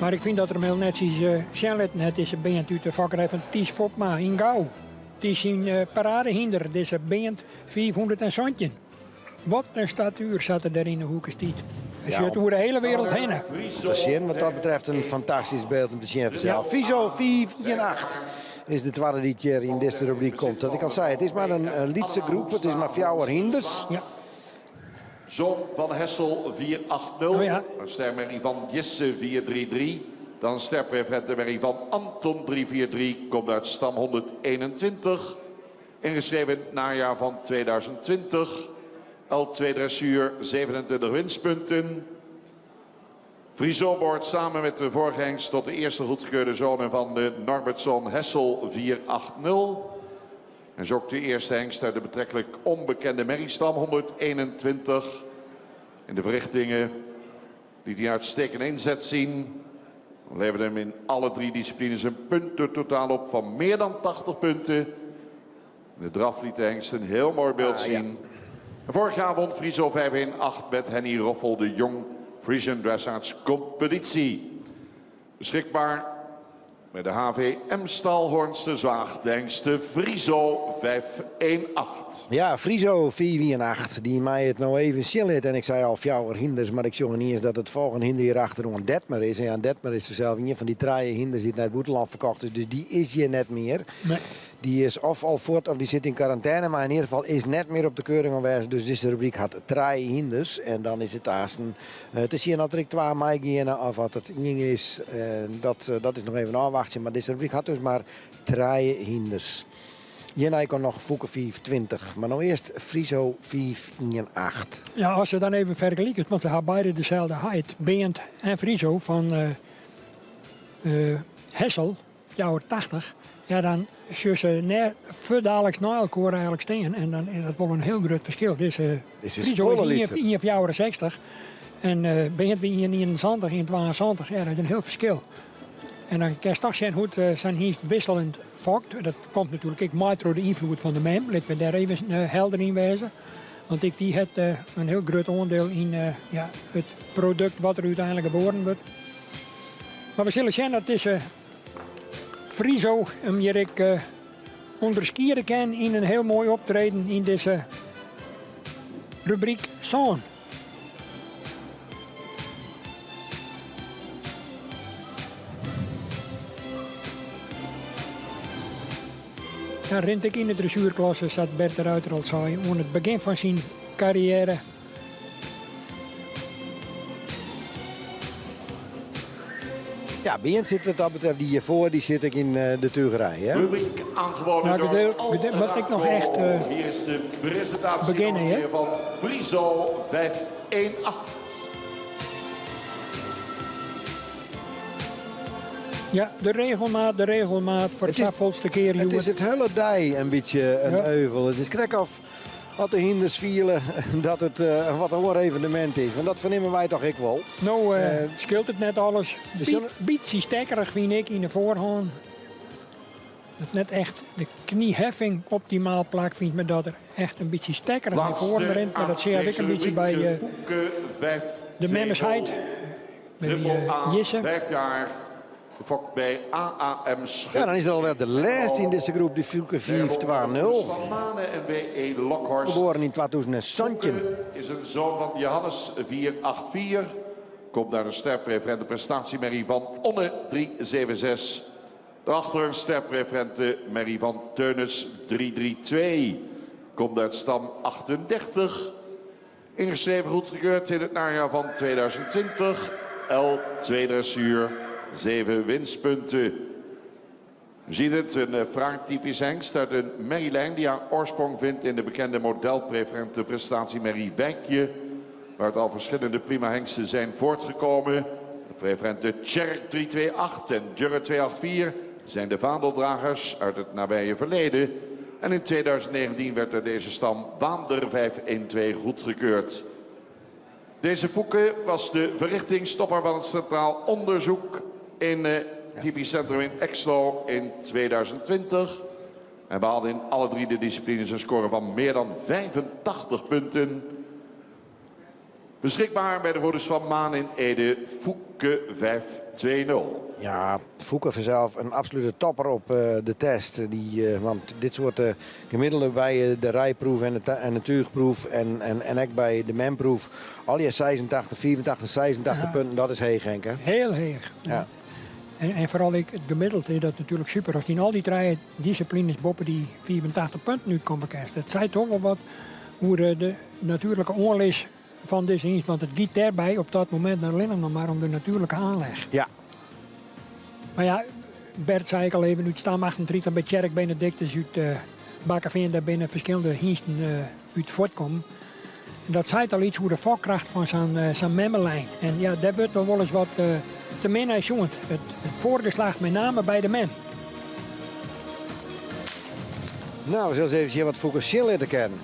Mar ik fyn dat er him hiel netsjes sjen litten hat, dizze Beant út de fokkerij fan Thys Fopma yn Gau. It is syn paradehynder, dizze Beant 517. Wat in statuer sa't er dêr yn 'e hoeke stiet. Hy sjocht oer de hiele wereld hinne. Te sjen wat dat betreft in fantastysk byld om te sjen fansels. Friso 518 is de twadde dy't hjir yn dizze rubryk komt. Dat ik al sei, it is mar in lytse groep, it is mar fjouwer hynders. Ja. Zoon van Hessel 480, een stermerrie van Jisse 433. Dan sterpreferente merrie van Anton 343, komt uit stam 121. Ingeschreven in het najaar van 2020. L2 dressuur, 27 winstpunten. Friso behoort samen met de vorige hengst tot de eerste goedgekeurde zonen van de Norbertson Hessel 480. En is ook de eerste hengst uit de betrekkelijk onbekende merriestam 121. In de verrichtingen liet hij uitstekende inzet zien. Leverde hem in alle drie disciplines een puntentotaal op van meer dan 80 punten. In de draf liet de hengst een heel mooi beeld ah, zien. En vorig jaar won Friso 518 met Henny Roffel de Jong Frisian Dressage Competitie. Beschikbaar bij de HVM Stal Hoornsterzwaag, de hengst Friso 518. Ja, Friso 518, dy't my it no even sjen lit. En ik sei al fjouwer hynders, mar ik sjoch yniens dat it folgjende hynder hjir achteroan Detmer is. En ja, Detmer is fansels ien fan dy trije hynders dy't nei it bûtenlân ferkocht is, dus dy is hjir net mear. Nee. Dy is of al fuort of dy sit yn karantêne, mar yn ieder gefal is net mear op de keuring oanwêzich. Dus dizze rubryk hat trije hynders. En dan is it aansten te sjen oft der ek twa meigeane of oft it ien is. Dat, dat is noch even ôfwachtsjen. Mar dizze rubryk hat dus mar trije hynders. Hjirnei komt noch Fûke 520, mar no earst Friso 518. Ja, as je dan even fergeliket, want se ha beide deselde heit, Beant en Friso fan Hessel. 84, ja dan sjoch se net fuortdaliks nei elkoar eigenlik stean en dan is dat wol in hiel grut ferskil. Dizze Friso is 1,64 en Beant wie 1,71, 1,72. Ja, dat is in hiel ferskil. En dan kinst toch sjen hoe't sa'n hynst wisseljend fokt. Dat komt natuerlik ek mei troch de ynfloed fan de mem. Lit we dêr even helder yn wêze. Want ek dy hat in hiel grut oandiel yn ja, it produkt wat der úteinlik geboren wurdt. Mar we sille sjen dat dizze Friso him hjir ek ûnderskiede kin yn in hiel moai optreden yn dizze rubryk sân. Dan rint ek yn de dressuerklasse, sa't Bert de Ruiter al sei, oan it begjin fan syn karriêre. Ja, Beant sit wat dat betreft, dy hjirfoar, dy sit ek yn de tugerij. Hè? Rubriek aangeboden Nou, door gedeel- Al gedeel- moat ik noch echt, eh, Hier is de presentatie beginnen, nog een hè? keer van Friso 518. Ja, de regelmaat, de regelmaat foar de safolste kear It is it hiele dei in bytsje in Ja. euvel. It is krekt of at de hynders fiele dat it in wat oar evenemint is. Want dat fernimme wy toch ek wol. No skeelt it net alles. Bytsje stekkerich fyn ik yn de foarhân. Dat net echt de knieheffing optimaal plakfynt, mar dat er echt in bytsje stekkerich nei foaren rint. Mar dat seach ik in bytsje by de memmesheit. Triple A, Jisse. 5 jaar, gefokt bij AAM Ja, dan is it alwer de lêste yn dizze groep, dy Fûke 520. Van Mane en W.E. Lokhorst. Geboren yn 2017. Is een zoon van Johannes 484. Komt naar de sterpreferente prestatiemerrie van Onne 376. Daarachter sterpreferente merrie van Teunis 332. Komt uit stam 38. Ingeschreven goedgekeurd in het najaar van 2020. L 2 dressuur, 7 winstpunten. U ziet het, een eh, fraai typisch hengst uit een merrielijn die haar oorsprong vindt in de bekende modelpreferente prestatiemerrie Wijkje. Waaruit al verschillende prima hengsten zijn voortgekomen. De preferente Tjerk 328 en Jurre 284 zijn de vaandeldragers uit het nabije verleden. En in 2019 werd er deze stam Waander 512 goedgekeurd. Deze Fouke was de verrichtingstopper van het Centraal Onderzoek in het Typisch Centrum in Exlo in 2020. En behaalde in alle drie de disciplines een score van meer dan 85 punten. Beschikbaar bij de Broeders van Maan in Ede, Fouke 520. Ja, Fouke vanzelf een absolute topper op eh, de test. Die, eh, want dit soort uh, gemiddelde bij de rijproef en de, en de tuigproef en, en, en ook bij de memproef. Al je 86, 84, 86 punten, dat is heech, Henk. Hè? Heel heech. Ja. En, en vooral ik, het gemiddeld is dat natuurlijk super. Als die in al die drie disciplines boppe die 84 punten uitkomen krijgt. Dat zei toch wel wat hoe de, de natuurlijke oanlis fan dizze hynst. Want it giet dêrby op dat momint allinnich noch mar om de natuerlike oanlis. Ja. Mar ja, Bert sei ik al even, út stam 38 by Tjerk Benedictus út uh, Bakkefean, dêr binne ferskillende hynsten uh, út fuortkommen. En dat seit al iets oer de fokkracht fan sa'n uh, sa'n memmelijn. En ja, dêr wurdt noch wolris wat uh, te min nei sjoen. It, it foargeslacht met name by de mem. Nou, we sille even sjen wat Fouke sjen litte kin.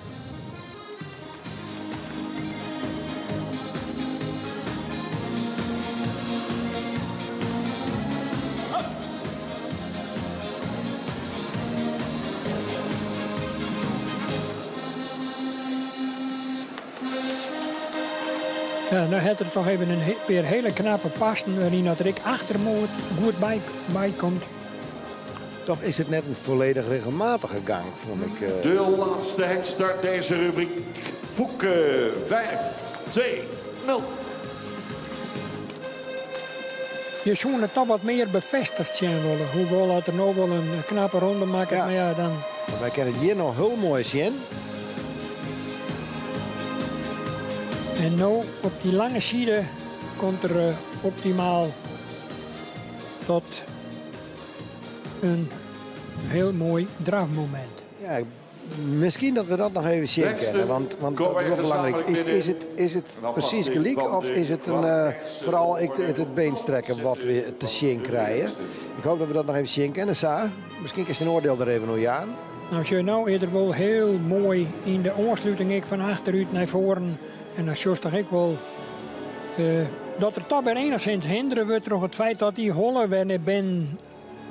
Ja, no hat er toch even in pear hiele knappe passen wêryn dat er ek achter goed by, by komt. Toch is it net in folledich regelmatige gang, fûn ik. Uh... De laatste hengst uit deze rubriek. Fouke 5, 2, 0. Je soe it toch wat mear befêstige sjen wolle. Hoewol dat er no wol in knappe ronde makket, ja. mar ja, dan... Wy kinne it hjir noch hiel moai sjen. En no op dy lange side komt er uh, optimaal tot in hiel moai drafmomint. Ja, miskien dat we dat noch even sjen kinne, want, want dat is wol belangryk. Is, is, it, is it presys gelyk of is it in, uh, foaral it, it, it beenstrekken wat we te sjen krije? Ik hoopje dat we dat noch even sjen kinne, Sa. Miskien kinst dyn oardiel der even oer jaan. No, sjoch, no is er wol hiel moai yn de oansluting ek fan achterút nei foaren. En dan sjochst toch ek wol uh, dat er toch wer enigszins hindere wurdt troch it feit dat dy holle wer nei binnen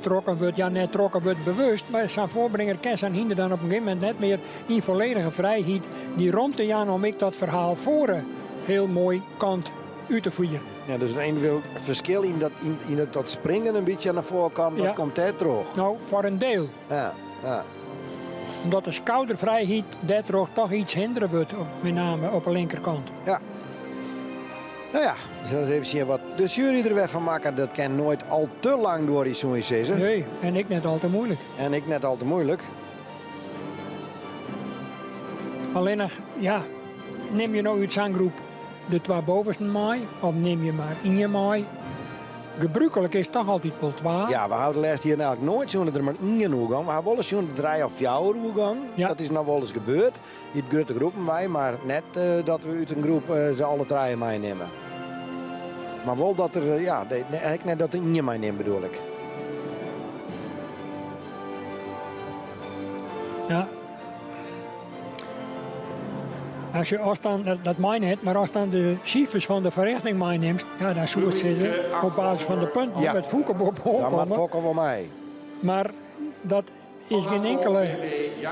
trokken wurdt. Ja, net trokken wurdt bewust, mar sa'n foarbringer kin sa'n hynder dan op in gegeven momint net mear yn folledige frijheid dy romte jaan om ek dat ferhaal foaren hiel moai kant út te fieren. Ja, dus in eventueel ferskil yn dat, yn, yn dat, dat springen in bytsje oan de foarkant, dat komt dêr troch. No, foar in diel. Ja, ja. Omdat de skouderfrijheid dêrtroch toch iets hindere wurdt, met name op de linkerkant. Ja. No ja, we sille ris even sjen wat de sjuery der wer fan makket. Dat kin noait al te lang duorje, soe je sizze. Nee, en ek net al te muoilik. En ek net al te muoilik. Allinnich, ja, nim je no út sa'n groep de twa bovensten mei, of nim je mar ien mei? Gebrûklik is toch altyd wol twa. Ja, we hawwe de lêste jierren eigentlik noait sjoen dat der mar ien oergong. We hawwe wolris sjoen dat trije of fjouwer oergong. Ja. Dat is noch wolris gebeurd. Yn grutte groepen wei, mar net uh, dat we út in groep uh, se alle trije meinimme. Mar wol dat der, eh, ja, ek net dat der ien meinimt bedoel ik. Ja. As je as dan, dat, dat mei net, mar ast dan de sifers fan de ferrjochting meinimst, ja, dan soe it sizze op basis fan de punten Ja. wurdt Fouke boppe Dan moat komme. Fouke wol mei. Mar. Dat is gjin inkele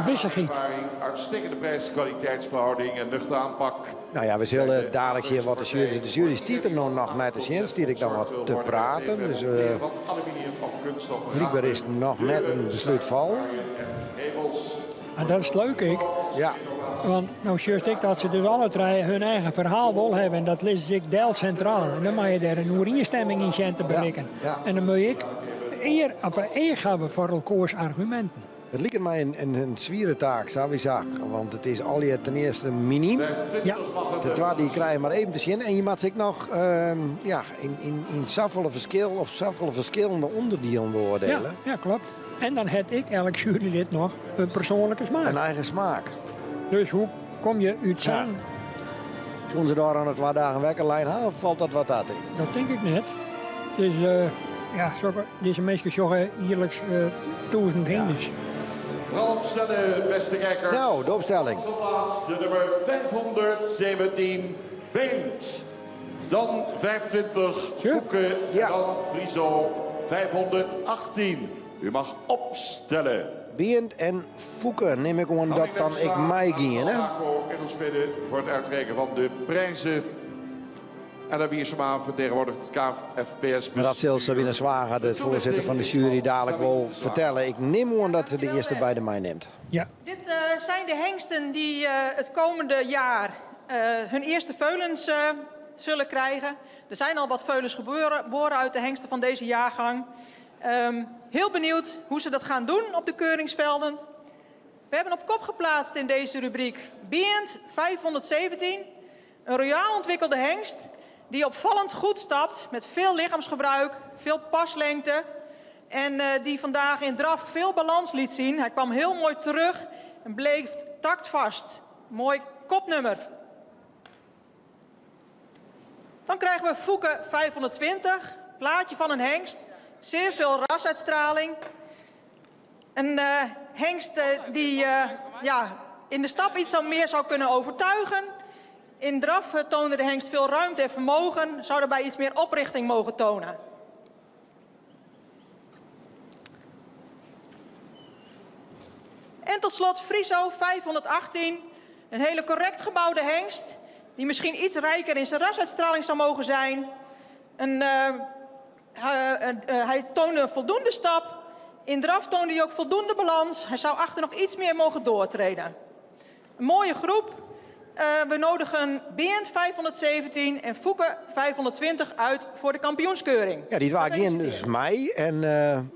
wissichheid. Uitstekende prijs-kwaliteitsverhouding en nuchtere aanpak. Nou ja, we sille dalik sjen wat de sjuery. De sjuery stiet der no noch net te sjen, stiet ik dan wat te praten. Dus blykber is noch net in beslút fallen. En dat is leuk ek. Ja. Want no sjochst ek dat se dus alle trije hun eigen ferhaal wol hawwe en dat lizze se ek del sintraal. En dan moatte je dêr in oerienstimming yn sjen te berikken. En dan moat je ek ear, of each hawwe foar elkoars arguminten. It liket my in swiere taak, sawiesa. Want it is allegear ten earste minym. Ja. Ten twadde, je krije mar even te sjen. En je moatte se ek noch ja, yn safolle ferskil of safolle ferskillende ûnderdielen beoardiele. Ja, ja, klopt. En dan hat ek elk jurylid noch in persoanlike smaak. In eigen smaak. Dus hoe komme je út sa'n... Soene se dêr oan de twa dagen wekker lein ha of falt dat wat ta? Dat tink ik net. Dus ja, dizze minsken sjogge jierliks tûzen hynders. Vooral opstellen, beste kijkers. Nou, de opstelling. Geplaatst de nummer 517, Beent. Dan 25, Foeke. En dan Friso, 518. U mag opstellen. Beent en Foeke, nim ik oan dat dan ek meigean, hè? Voor het uitreiken van de prijzen. En dan Wiersema vertegenwoordigt het KFPS. Maar dat sil Sabine Zwaga, de foarsitter fan de sjuery, dalik wol fertelle. Ik nim oan dat se de earste beide meinimt. Ja. Dit zijn de hengsten die het komende jaar hun eerste veulens zullen krijgen. Er zijn al wat veulens geboren uit de hengsten van deze jaargang. Heel benieuwd hoe ze dat gaan doen op de keuringsvelden. We hebben op kop geplaatst in deze rubriek Beent 517. Een royaal ontwikkelde hengst die opvallend goed stapt met veel lichaamsgebruik, veel paslengte. En die vandaag in draf veel balans liet zien. Hij kwam heel mooi terug en bleef taktvast. Mooi kopnummer. Dan krijgen we Foeke 520, plaatje van een hengst. Zeer veel rasuitstraling. Een hengst die ja, in de stap iets meer zou kunnen overtuigen. In draf toonde de hengst veel ruimte en vermogen. Zou daarbij iets meer oprichting mogen tonen. En tot slot Friso 518. Een hele correct gebouwde hengst. Die misschien iets rijker in zijn rasuitstraling zou mogen zijn. Hij toonde een voldoende stap. In draf toonde hij ook voldoende balans. Hij zou achter nog iets meer mogen doortreden. Een mooie groep. We nodigen Beent 517 en Foeke 520 uit voor de kampioenskeuring. Ja, die waren geen dus mij. En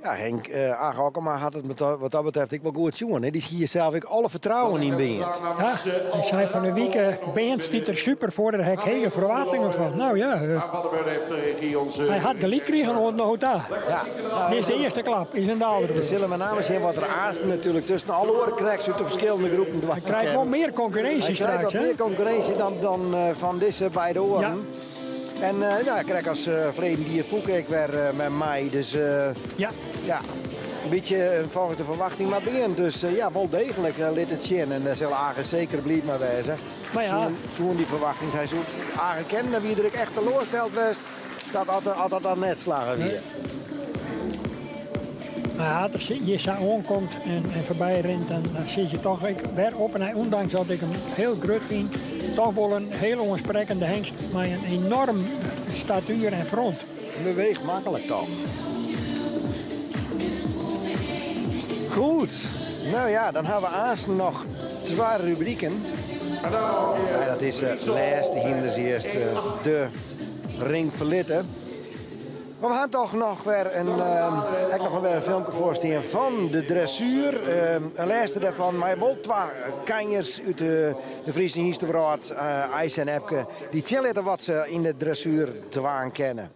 ja, Henk Age Okkema had het wat dat betreft ik wel goed zien. Hè. Die zie je zelf ik alle vertrouwen in Beent. Ja, hij zei van de week, Beent stiet er super voor, daar heb ik hele verwachtingen van. Nou ja, hij had gelijk gekregen op de hotel. Ja. Dit is de eerste klap, is een daalder. We zullen met name zien wat er aast natuurlijk tussen alle oren krijgt uit de verschillende groepen. Hij krijgt wel meer concurrentie Hij krijgt straks, wat hè? meer concurrentie dan van deze beide oren. Ja. En nou, ik krijg als verleden keer Foeke ik weer met mij. Dus ja. ja, een beetje volgens de verwachting, maar begint. Dus ja, wel degelijk liet het zien. En daar zal Age zeker blij mee wezen. Maar ja. Zo'n die verwachting zijn zo Age kennen, wie er ik echt teleurgesteld was, dat had dat dan net slagen weer. Nee. Maar als je zo aankomt en voorbij rent, dan zit je toch ik weer op. En hij, ondanks dat ik hem heel groot vind, toch wel een heel onsprekende hengst met een enorm statuur en front. Beweegt makkelijk toch. Goed. Nou ja, dan hebben we aanstaan nog twee rubrieken. Ja, dat is laatste hinders eerst de ring verlitten. Maar we gaan toch nog weer ik nog weer een filmpje voorstellen van de dressuur. Een laatste daarvan, maar wel twee kanjers uit de Friese Hynstewereld, IJs en Epke, die chillen wat ze in de dressuur dwaan kennen.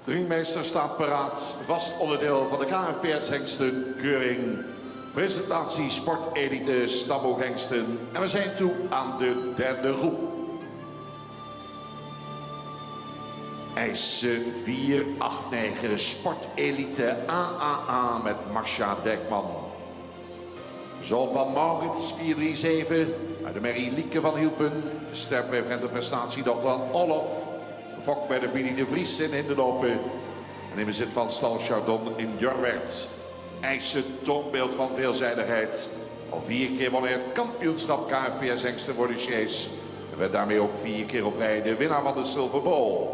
De ringmeester staat paraat, vast onderdeel van de KFPS Hengsten Keuring. Presentatie Sportelite Stamboek Hengsten. En we zijn toe aan de derde groep. IJs 489 Sportelite AAA met Marcia Dijkman. Zoon van Maurits 437 uit de merrie Lieke van Hielpen. Sterpreferente prestatiedochter van Olof. Fok bij de familie de Vries in Hindeloopen. En in bezit van Stal Chardon in Jorwerd. IJssen toonbeeld van veelzijdigheid. Al vier keer won hij het kampioenschap KFPS Hengsten voor de Sjees. En werd daarmee ook vier keer op rij de winnaar van de Silver Bowl.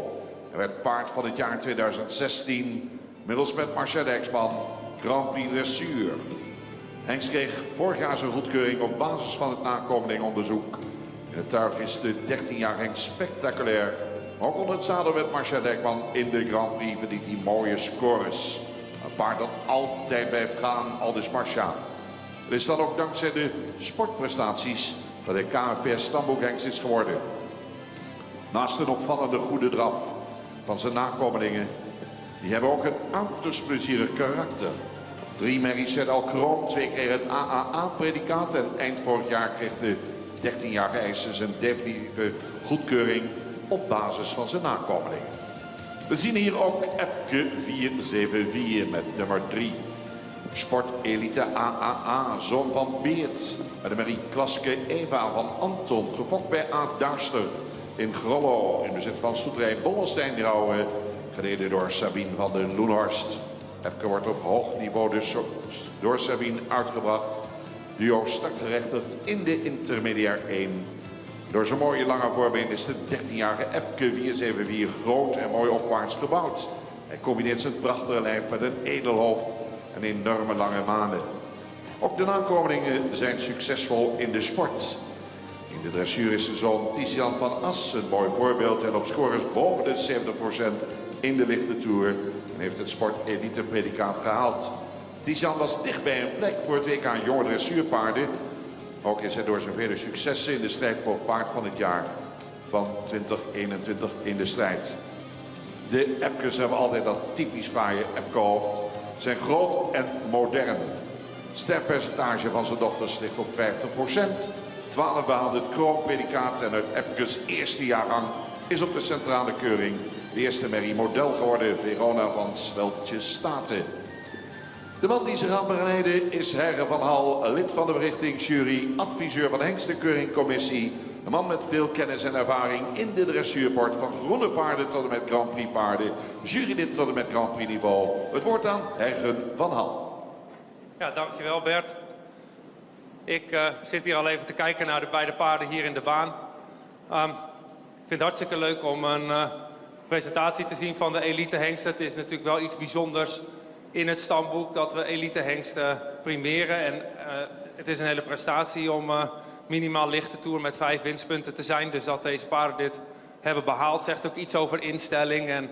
Hij werd paard van het jaar 2016. Middels met Marcel Dijksman Grand Prix Dressuur. Hengst kreeg vorig jaar zijn goedkeuring op basis van het nakomelingonderzoek. In het tuig is de 13-jarige Hengst spectaculair. Maar ook onder het zadel met Marcel Dijkman in de Grand Prix verdient hij mooie scores. Een paard dat altijd blijft gaan, aldus Marcia. Het is dan ook dankzij de sportprestaties dat hij KFPS stamboekhengst is geworden. Naast een opvallende goede draf van zijn nakomelingen, die hebben ook een uiterst plezierig karakter. Drie merries werden al kroon, twee kregen het AAA-predicaat en eind vorig jaar kreeg de 13-jarige IJzer zijn definitieve goedkeuring op basis van zijn nakomelingen. We zien hier ook Epke 474 met nummer 3. Sport Elite AAA, zoon van Beert. Met de Marie Klaske Eva van Anton, gefokt bij A. Duister in Grollo. In bezit van stoeterij Bollestein Drouwen, gereden door Sabine van den Loenhorst. Epke wordt op hoog niveau dus door Sabine uitgebracht. Duo startgerechtigd in de intermediair 1. Door zijn mooie lange voorbeen is de 13-jarige Epke 474 groot en mooi opwaarts gebouwd. Hij combineert zijn prachtige lijf met een edel hoofd en enorme lange manen. Ook de nakomelingen zijn succesvol in de sport. In de dressuur is de zoon Tizian van As een mooi voorbeeld en op scores boven de 70% in de lichte tour en heeft het sport elite predicaat gehaald. Tizian was dichtbij een plek voor het WK jonge dressuurpaarden. Ook is hij door zijn vele successen in de strijd voor paard van het jaar van 2021 in de strijd. De Epkes hebben altijd dat typisch fraaie Epkehoofd. Zijn groot en modern. Sterpercentage van zijn dochters ligt op 50%. 12 behaalde het kroonpredicaat en uit Epkes eerste jaargang is op de centrale keuring de eerste merrie model geworden, Verona van Sweltje Staten. De man die ze gaat begeleiden is Herre van Hal, lid van de berichtingsjury, adviseur van de Hengstenkeuringscommissie. Een man met veel kennis en ervaring in de dressuurport van groene paarden tot en met Grand Prix paarden. Jurylid tot en met Grand Prix niveau. Het woord aan Hergen van Hal. Ja, dankjewel Bert. Ik uh, zit hier al even te kijken naar de beide paarden hier in de baan. Um, ik vind het hartstikke leuk om een uh, presentatie te zien van de elite hengsten. Het is natuurlijk wel iets bijzonders in het stamboek dat we elite hengsten primeren. En uh, het is een hele prestatie om uh, minimaal lichte toer met vijf winstpunten te zijn. Dus dat deze paarden dit hebben behaald zegt ook iets over instelling en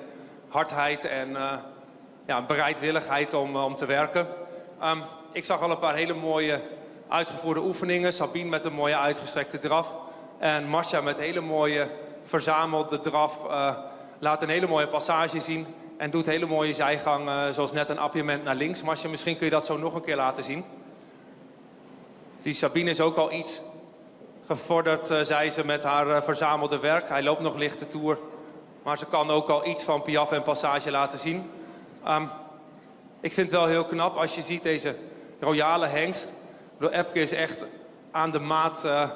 hardheid en uh, ja, bereidwilligheid om, om te werken. Um, ik zag al een paar hele mooie uitgevoerde oefeningen. Sabine met een mooie uitgestrekte draf. En Marcia met hele mooie verzamelde draf. Uh, laat een hele mooie passage zien. En doet hele mooie zijgang, uh, zoals net een appiëment naar links. Marcia, misschien kun je dat zo nog een keer laten zien. Die Sabine is ook al iets gevorderd, uh, zei ze, met haar uh, verzamelde werk. Hij loopt nog lichte toer. Maar ze kan ook al iets van piaf en passage laten zien. Um, ik vind het wel heel knap als je ziet deze royale hengst. Bedoel, Epke is echt aan de maat uh,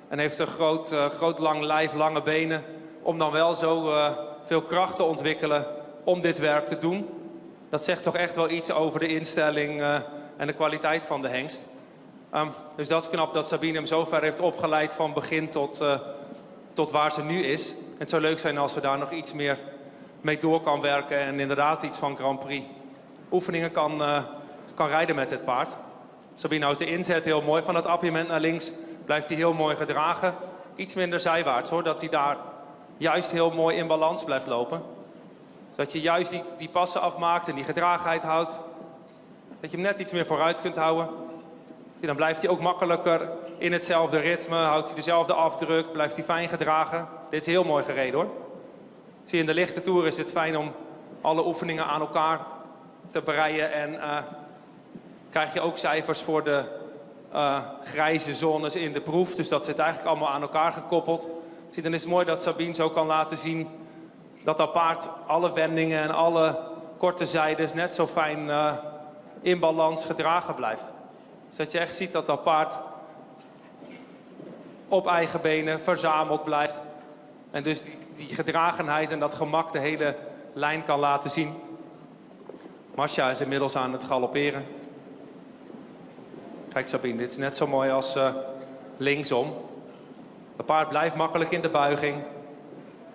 en heeft een groot, uh, groot lang lijf, lange benen. Om dan wel zo uh, veel kracht te ontwikkelen om dit werk te doen. Dat zegt toch echt wel iets over de instelling uh, en de kwaliteit van de hengst. Um, dus dat is knap dat Sabine hem zo ver heeft opgeleid van begin tot, uh, tot waar ze nu is. Het zou leuk zijn als we daar nog iets meer mee door kan werken en inderdaad iets van Grand Prix oefeningen kan, uh, kan rijden met dit paard. Sabine houdt de inzet heel mooi van dat appiëment naar links. Blijft hij heel mooi gedragen. Iets minder zijwaarts hoor, dat hij daar juist heel mooi in balans blijft lopen. Zodat je juist die, die passen afmaakt en die gedragenheid houdt. Dat je hem net iets meer vooruit kunt houden. Dan blijft hij ook makkelijker in hetzelfde ritme, houdt hij dezelfde afdruk, blijft hij fijn gedragen. Dit is heel mooi gereden hoor. Zie je, in de lichte toer is het fijn om alle oefeningen aan elkaar te breien. En uh, krijg je ook cijfers voor de uh, grijze zones in de proef. Dus dat zit eigenlijk allemaal aan elkaar gekoppeld. Zie, dan is het mooi dat Sabine zo kan laten zien dat dat paard alle wendingen en alle korte zijdes net zo fijn uh, in balans gedragen blijft. Dus dat je echt ziet dat dat paard op eigen benen verzameld blijft. En dus die, die gedragenheid en dat gemak de hele lijn kan laten zien. Masha is inmiddels aan het galopperen. Kijk Sabine, dit is net zo mooi als uh, linksom. Het paard blijft makkelijk in de buiging.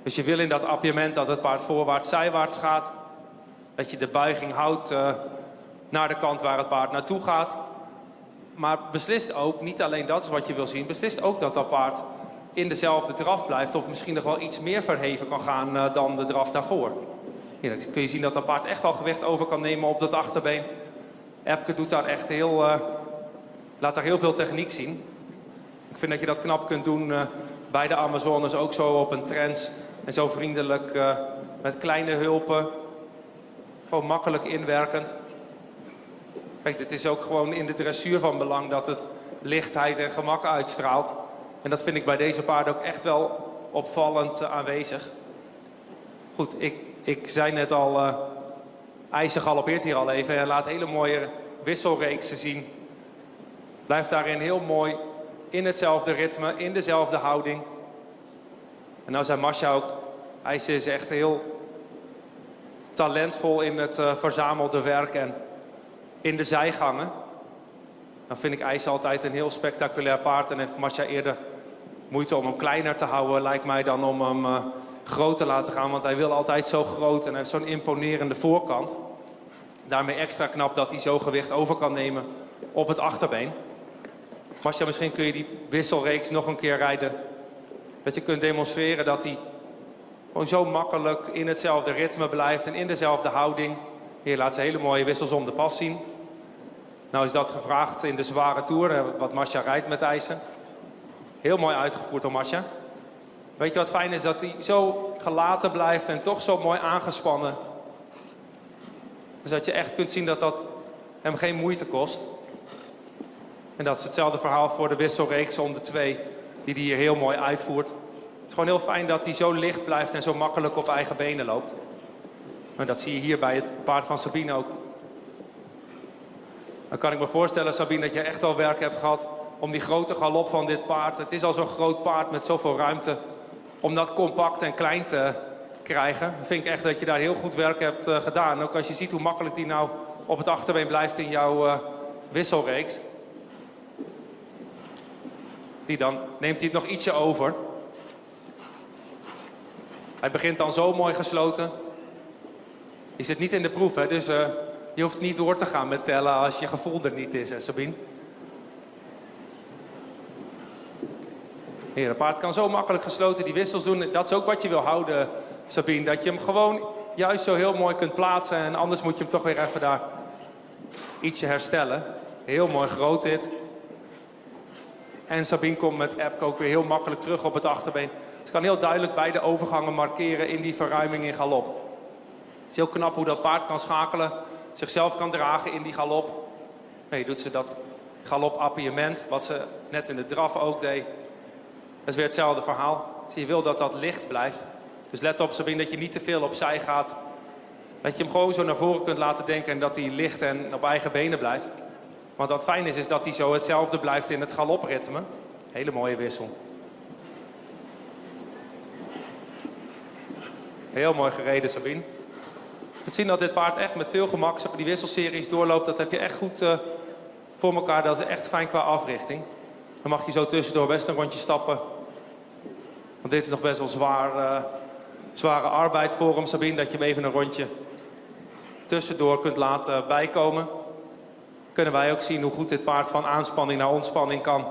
Dus je wil in dat appiëment dat het paard voorwaarts, zijwaarts gaat. Dat je de buiging houdt uh, naar de kant waar het paard naartoe gaat. Maar beslist ook, niet alleen dat is wat je wil zien, beslist ook dat dat paard in dezelfde draf blijft. Of misschien nog wel iets meer verheven kan gaan uh, dan de draf daarvoor. Hier dan kun je zien dat dat paard echt al gewicht over kan nemen op dat achterbeen. Epke doet daar echt heel, uh, laat daar heel veel techniek zien. Ik vind dat je dat knap kunt doen uh, bij de Amazones, ook zo op een trends. En zo vriendelijk uh, met kleine hulpen. Gewoon makkelijk inwerkend. Kijk, dit is ook gewoon in de dressuur van belang dat het lichtheid en gemak uitstraalt. En dat vind ik bij deze paarden ook echt wel opvallend uh, aanwezig. Goed, ik, ik zei net al, uh, IJzer galoppeert hier al even. Hij laat hele mooie wisselreeksen zien. Blijft daarin heel mooi in hetzelfde ritme, in dezelfde houding. En nou zei Masha ook, IJzer is echt heel talentvol in het uh, verzamelde werk en in de zijgangen. Dan vind ik IJs altijd een heel spectaculair paard en heeft Masha eerder moeite om hem kleiner te houden, lijkt mij, dan om hem uh, groot te laten gaan. Want hij wil altijd zo groot en hij heeft zo'n imponerende voorkant. Daarmee extra knap dat hij zo gewicht over kan nemen op het achterbeen. Masha, misschien kun je die wisselreeks nog een keer rijden. Dat je kunt demonstreren dat hij gewoon zo makkelijk in hetzelfde ritme blijft en in dezelfde houding. Hier laat ze hele mooie wissels om de pas zien. Nou is dat gevraagd in de zware toer, wat Masha rijdt met IJzer. Heel mooi uitgevoerd door Masha. Weet je wat fijn is? Dat hij zo gelaten blijft en toch zo mooi aangespannen. Dus dat je echt kunt zien dat dat hem geen moeite kost. En dat is hetzelfde verhaal voor de wisselreeks om de twee, die hij hier heel mooi uitvoert. Het is gewoon heel fijn dat hij zo licht blijft en zo makkelijk op eigen benen loopt. Maar dat zie je hier bij het paard van Sabine ook. Dan kan ik me voorstellen, Sabine, dat je echt wel werk hebt gehad om die grote galop van dit paard. Het is al zo'n groot paard met zoveel ruimte. Om dat compact en klein te krijgen. Dan vind ik echt dat je daar heel goed werk hebt uh, gedaan. Ook als je ziet hoe makkelijk die nou op het achterbeen blijft in jouw uh, wisselreeks. Zie dan neemt hij het nog ietsje over. Hij begint dan zo mooi gesloten. Je zit niet in de proef, hè? dus uh, je hoeft niet door te gaan met tellen als je gevoel er niet is, hè, Sabine? Heer, het paard kan zo makkelijk gesloten die wissels doen. Dat is ook wat je wil houden, Sabine. Dat je hem gewoon juist zo heel mooi kunt plaatsen. En anders moet je hem toch weer even daar ietsje herstellen. Heel mooi groot dit. En Sabine komt met Epke ook weer heel makkelijk terug op het achterbeen. Ze kan heel duidelijk beide overgangen markeren in die verruiming in galop. Het is heel knap hoe dat paard kan schakelen, zichzelf kan dragen in die galop. Nee, doet ze dat galop-appiëment, wat ze net in de draf ook deed. Dat is weer hetzelfde verhaal. Dus je wil dat dat licht blijft. Dus let op, Sabine, dat je niet te veel opzij gaat. Dat je hem gewoon zo naar voren kunt laten denken en dat hij licht en op eigen benen blijft. Want wat fijn is, is dat hij zo hetzelfde blijft in het galopritme. Hele mooie wissel. Heel mooi gereden, Sabine. Het zien dat dit paard echt met veel gemak die wisselseries doorloopt. Dat heb je echt goed uh, voor elkaar. Dat is echt fijn qua africhting. Dan mag je zo tussendoor best een rondje stappen. Want dit is nog best wel zwaar, uh, zware arbeid voor hem, Sabine. Dat je hem even een rondje tussendoor kunt laten bijkomen. Kunnen wij ook zien hoe goed dit paard van aanspanning naar ontspanning kan.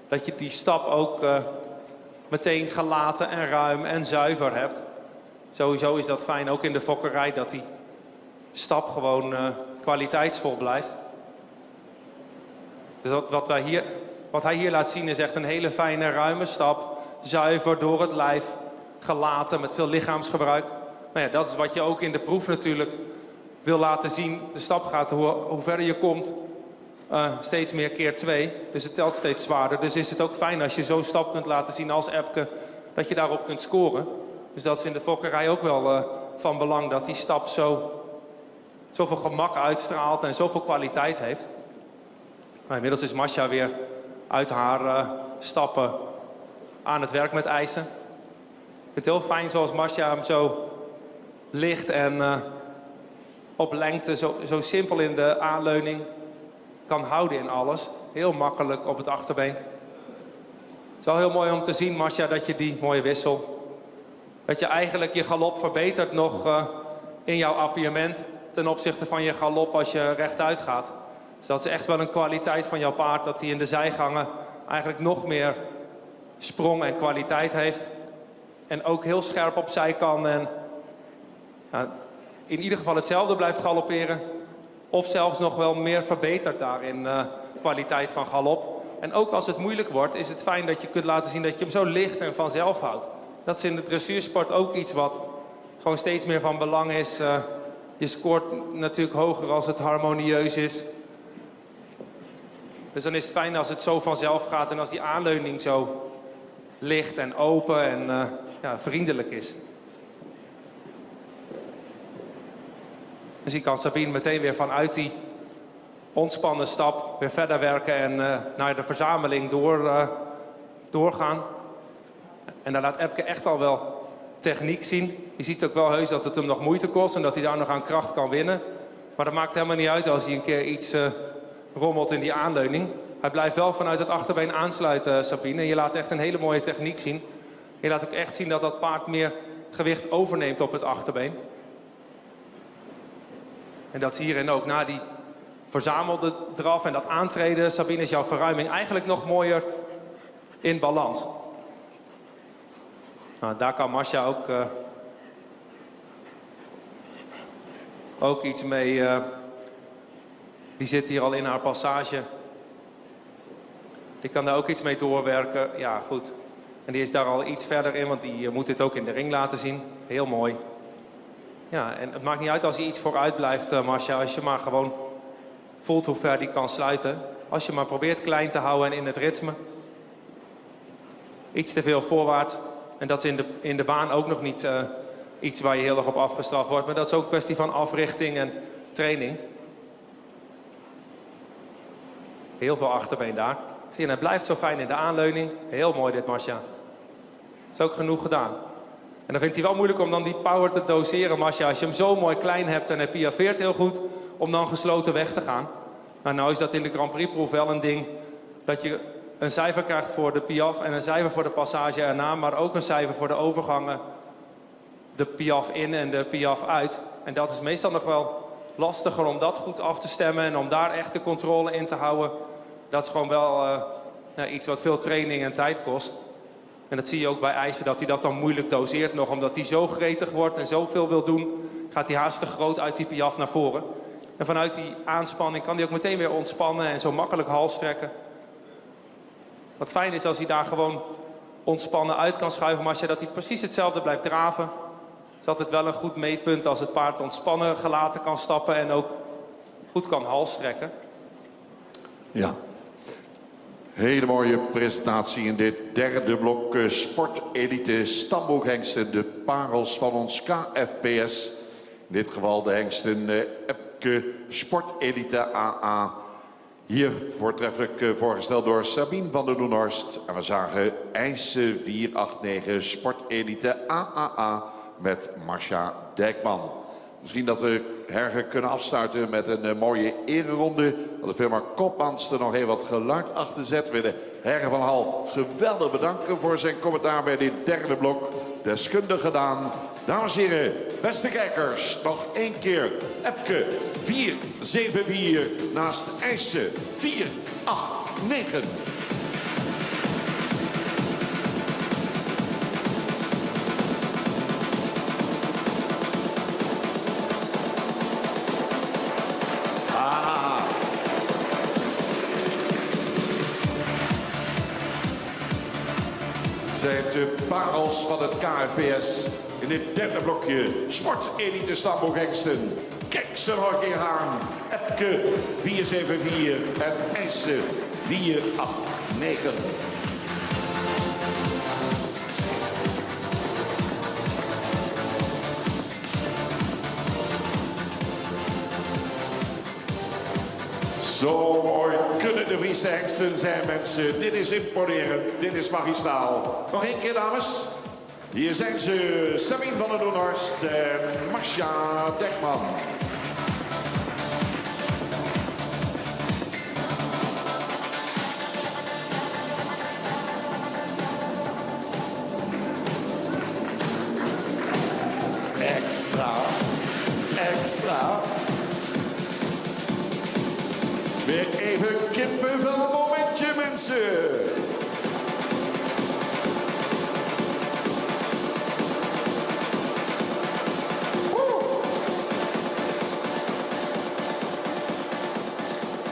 Dat je die stap ook uh, meteen gelaten en ruim en zuiver hebt. Sowieso is dat fijn, ook in de fokkerij, dat die stap gewoon uh, kwaliteitsvol blijft. Dus dat, wat, wij hier, wat hij hier laat zien is echt een hele fijne, ruime stap. Zuiver door het lijf, gelaten, met veel lichaamsgebruik. Nou ja, dat is wat je ook in de proef natuurlijk wil laten zien. De stap gaat, hoe, hoe verder je komt, uh, steeds meer keer twee. Dus het telt steeds zwaarder. Dus is het ook fijn als je zo'n stap kunt laten zien als Epke, dat je daarop kunt scoren. Dus dat is in de fokkerij ook wel uh, van belang, dat die stap zo, zoveel gemak uitstraalt en zoveel kwaliteit heeft. Nou, inmiddels is Masha weer uit haar stappen aan het werk met Eise. Ik vind het heel fijn zoals Masha hem zo licht en op lengte, zo simpel in de aanleuning kan houden in alles. Heel makkelijk op het achterbeen. Het is wel heel mooi om te zien, Masha, dat je die mooie wissel... Dat je eigenlijk je galop verbetert nog in jouw appiëment ten opzichte van je galop als je rechtuit gaat. Dus dat is echt wel een kwaliteit van jouw paard, dat hij in de zijgangen eigenlijk nog meer sprong en kwaliteit heeft. En ook heel scherp opzij kan en in ieder geval hetzelfde blijft galopperen. Of zelfs nog wel meer verbetert daarin kwaliteit van galop. En ook als het moeilijk wordt, is het fijn dat je kunt laten zien dat je hem zo licht en vanzelf houdt. Dat is in de dressuursport ook iets wat gewoon steeds meer van belang is. Je scoort natuurlijk hoger als het harmonieus is. Dus dan is het fijn als het zo vanzelf gaat en als die aanleuning zo licht en open en vriendelijk is. Dus hier kan Sabine meteen weer vanuit die ontspannen stap weer verder werken en naar de verzameling doorgaan. En daar laat Epke echt al wel techniek zien. Je ziet ook wel heus dat het hem nog moeite kost en dat hij daar nog aan kracht kan winnen. Maar dat maakt helemaal niet uit als hij een keer iets rommelt in die aanleuning. Hij blijft wel vanuit het achterbeen aansluiten, Sabine. En je laat echt een hele mooie techniek zien. Je laat ook echt zien dat dat paard meer gewicht overneemt op het achterbeen. En dat hierin ook na die verzamelde draf en dat aantreden, Sabine, is jouw verruiming eigenlijk nog mooier in balans. Daar kan Masha ook iets mee. Die zit hier al in haar passage. Die kan daar ook iets mee doorwerken. Ja, goed. En die is daar al iets verder in, want die moet dit ook in de ring laten zien. Heel mooi. Ja, en het maakt niet uit als hij iets vooruit blijft, Masha. Als je maar gewoon voelt hoe ver die kan sluiten. Als je maar probeert klein te houden en in het ritme. Iets te veel voorwaarts. En dat is in de baan ook nog niet iets waar je heel erg op afgestraft wordt. Maar dat is ook een kwestie van africhting en training. Heel veel achterbeen daar. Zie je, en hij blijft zo fijn in de aanleuning. Heel mooi dit, Masha. Is ook genoeg gedaan. En dan vindt hij wel moeilijk om dan die power te doseren, Masha. Als je hem zo mooi klein hebt en hij piaffeert heel goed, om dan gesloten weg te gaan. Nou is dat in de Grand Prix proef wel een ding dat je een cijfer krijgt voor de piaf en een cijfer voor de passage erna, maar ook een cijfer voor de overgangen, de piaf in en de piaf uit. En dat is meestal nog wel lastiger om dat goed af te stemmen en om daar echt de controle in te houden. Dat is gewoon wel iets wat veel training en tijd kost. En dat zie je ook bij Eise, dat hij dat dan moeilijk doseert nog. Omdat hij zo gretig wordt en zoveel wil doen, gaat hij haast te groot uit die piaf naar voren. En vanuit die aanspanning kan hij ook meteen weer ontspannen en zo makkelijk hals trekken. Wat fijn is als hij daar gewoon ontspannen uit kan schuiven, maar als je dat hij precies hetzelfde blijft draven, is altijd wel een goed meetpunt als het paard ontspannen gelaten kan stappen en ook goed kan halstrekken. Ja. Hele mooie presentatie in dit derde blok Sportelite Stamboekhengsten, de parels van ons KFPS. In dit geval de hengsten Epke Sportelite AA. Hier voortreffelijk voorgesteld door Sabine van der Loenhorst. En we zagen Eise 489 Sportelite AAA met Masha Dijkman. Misschien dat we Herger kunnen afsluiten met een mooie ereronde. Dat de firma Kopmans er nog even wat geluid achter zet. We willen Herger van Hal geweldig bedanken voor zijn commentaar bij dit derde blok. Deskundig gedaan. Dames en heren, beste kijkers, nog één keer Epke 474 naast Eise 489. Zijn de parels van het KFPS in dit derde blokje. Sport Elite Stamboekhengsten. Kijk ze nog een keer aan. Epke 474 en Eise 489. Zo mooi kunnen de de Friese hengsten zijn, mensen. Dit is imponerend, dit is magistraal. Nog één keer, dames. Hier zijn ze, Sabine van der Doenhorst en Marcia Dekman. Extra, extra. Weer even kippenvel momentje, mensen.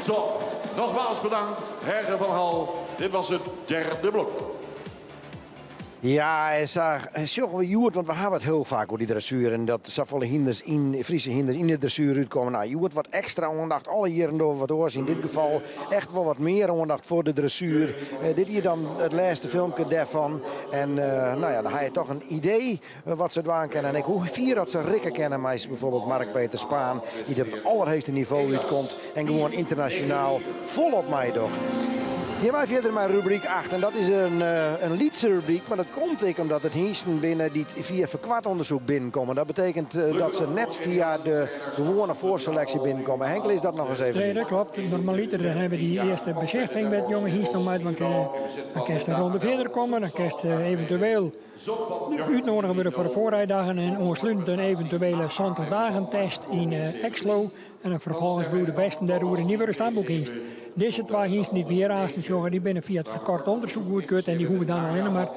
Zo, nogmaals bedankt, Herre van Hal. Dit was het derde blok. Ja, en sa sjogge we hjoed, want we hawwe it hiel faak oer dy dressuer en dat safolle hynders yn, Friese hynders yn de dressuer útkomme. No, hjoed wat ekstra oandacht, alle jierren dogge we wat oars. Yn dit gefal echt wol wat mear oandacht foar de dressuer. Eh, dit hier dan it lêste filmke dêrfan. En eh, no ja, dan ha je toch in idee eh, wat se dwaan kinne. En ek hoe fier dat se rikke kinne mei bijvoorbeeld Mark Peter Spaan, dy't op it allerheechste nivo útkomt en gewoan ynternasjonaal folop meidocht. Gean wy fierder mei rubryk 8 en dat is in, eh, in lytse rubryk, mar dat komt ek omdat it hynsten binne dy't fia ferkoarte ûndersyk binnenkomme. Dat betekent eh, dat se net fia de gewoane foarseleksje binnenkomme. Henk, lis dat noch ris even Nee, dat klopt. Normaliter dan hawwe we dy earste besichtiging wêr't jonge hynsten oan meidwaan kinne. Dan kinst in ronde fierder komme, dan kinst eh, eventueel útnoadige wurde foar de foarrijdaggen en oanslutend in eventuele 70 dagen test yn Exloo. En dan ferfolgens bliuwe de bêsten dêroer en dy wurde stamboekhynst. Dizze twa hynsten dy't we hjir aansten sjogge, dy binne fia it ferkoarte ûndersyk goedkeurd en dy hoege dan allinne mar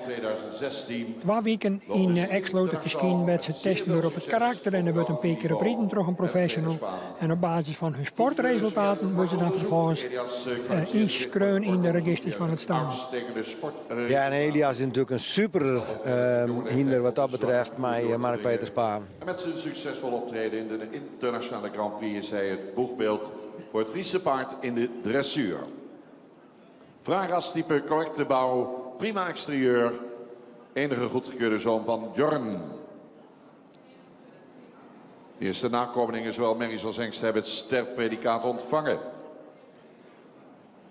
twa wiken yn Exloo te ferskinen wêr't se testen wurde op it karakter en der wurdt in pear kear op riden troch in professional. En op basis fan hun sportresultaten wurde se dan ferfolgens ynskreaun yn de registers fan it stamboek. Ja, en Elias is natuerlik in super hynder wat dat betreft mei Mark Peter Spaan. En met zijn succesvol optreden in de internationale Grand Prix is hij het boegbeeld voor het Friese paard in de dressuur. Fraai rastype, correcte bouw, prima exterieur. Enige goedgekeurde zoon van Jorn. De eerste nakomelingen, zowel merries als hengsten, hebben het sterpredicaat ontvangen.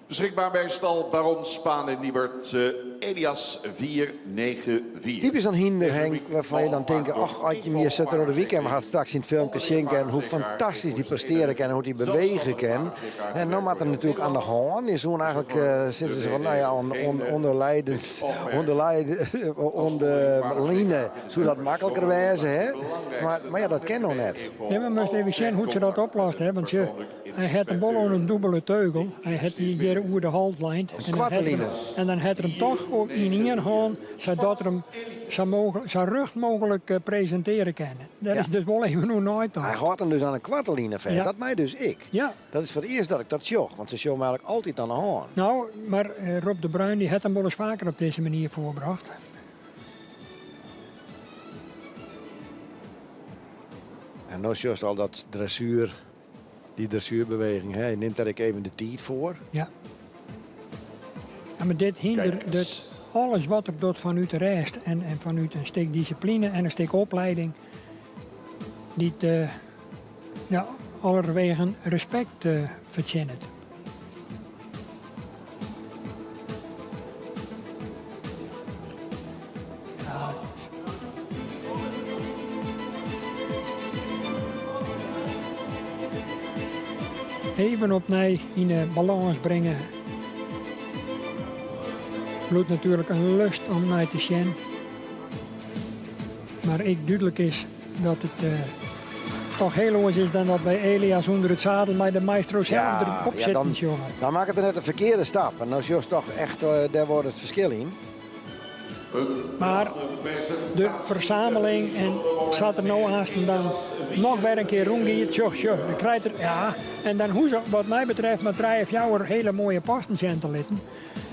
Beschikbaar bij stal Baron Spaan in Niebert, eh, Elias 494. Typisch in hynder, Henk, wêrfan't je dan tinke, och, as je him hjir sit troch de wike en we ha straks yn it filmke sjen kin hoe fantastysk dy prestearje kin en hoe't dy bewege kin. En no moat er natuerlik oan de hân. Je soene eigentlik eh, sizze se fan, no ja, oan, oan, oan de leidens, oan de, leid, oan de line soe dat makliker wêze, hè? Mar, mar ja, dat kin noch net. Ja, we moasten even sjen hoe't se dat oplost hè, want sjoch, hy hat him wol oan in dûbele teugel. Hy hat dy hjir oer de hals lijnd. En dan hat er him, en dan hat er him toch yn ien hân, sadat er him sa, mooglik, sa rjocht mooglik eh, presintearje kin. Dêr is dus wol even oer neitocht. Hy hâldt him dus oan in koarte line fêst. Ja. Dat mei dus ek. Ja. Dat is foar it earst dat ik dat sjoch, want se sjogge him eigentlik altyd oan de hân. No, mar eh, Rob de Bruin dy hat him wolris faker op dizze manier foarbrocht. En no sjochst al dat dressuer, dy dressuerbeweging, hè, hy nimt dêr ek even de tiid foar. Ja. Ja, mar dit hynder, dat alles wat er docht fanút de rêst en, en fanút in stik dissipline en in stik oplieding, dy't uh, ja, allerwegen respekt uh, fertsjinnet. Even opnij yn 'e balâns bringe. Bliuwt natuerlik in lust om nei te sjen. Mar ek dúdlik is dat it eh, toch hiel oars is dan dat by Elias ûnder it zadel mei de maestro sels derop ja, sitten dan, sjogge. dan makket er net de ferkearde stap. En dan sjochst toch echt, eh, dêr wurdt it ferskil yn. Mar de fersameling en sa't er no aansten dan noch wer in kear rûngiet, sjoch, sjoch, dan krijt er, ja, en dan hoege se wat my betreft mar trije, fjouwer hiele moaie posten sjen te litten.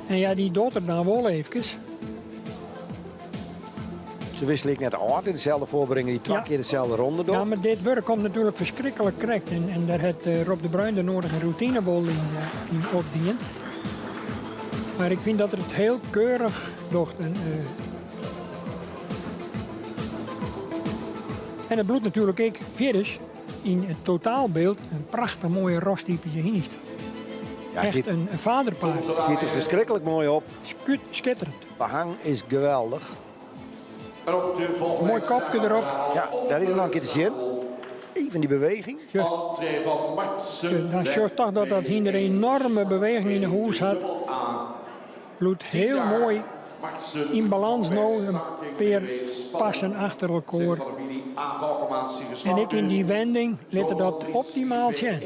En ja, dy docht er dan wol eefkes. Se wissele ek net ôf yn deselde foarbringer dy't twa Ja. kear deselde ronde docht. Ja, mar dit wurk komt natuerlik ferskriklik krekt. En, en dêr hat eh, Rob de Bruin de nedige rûtine wol yn, eh, yn opdien. Mar ik fyn dat er it hiel keurich docht. En, eh, en it bliuwt natuerlik ek fierders yn it totaalbyld in prachtich moaie rastypyske hynst. Ja, Echt stiet, in vaderpaard. Stiet der ferskriklik moai op. Skitterend. Behang is geweldich. Moai kopke derop. Ja, dêr is it noch in kear te sjen. Even dy beweging. Dan sjochst toch dat dat hynder enorme beweging yn 'e hûs hat. Bliuwt hiel moai yn balâns no, in pear passen achter elkoar. En ek yn dy wending lit er dat optimaal sjen.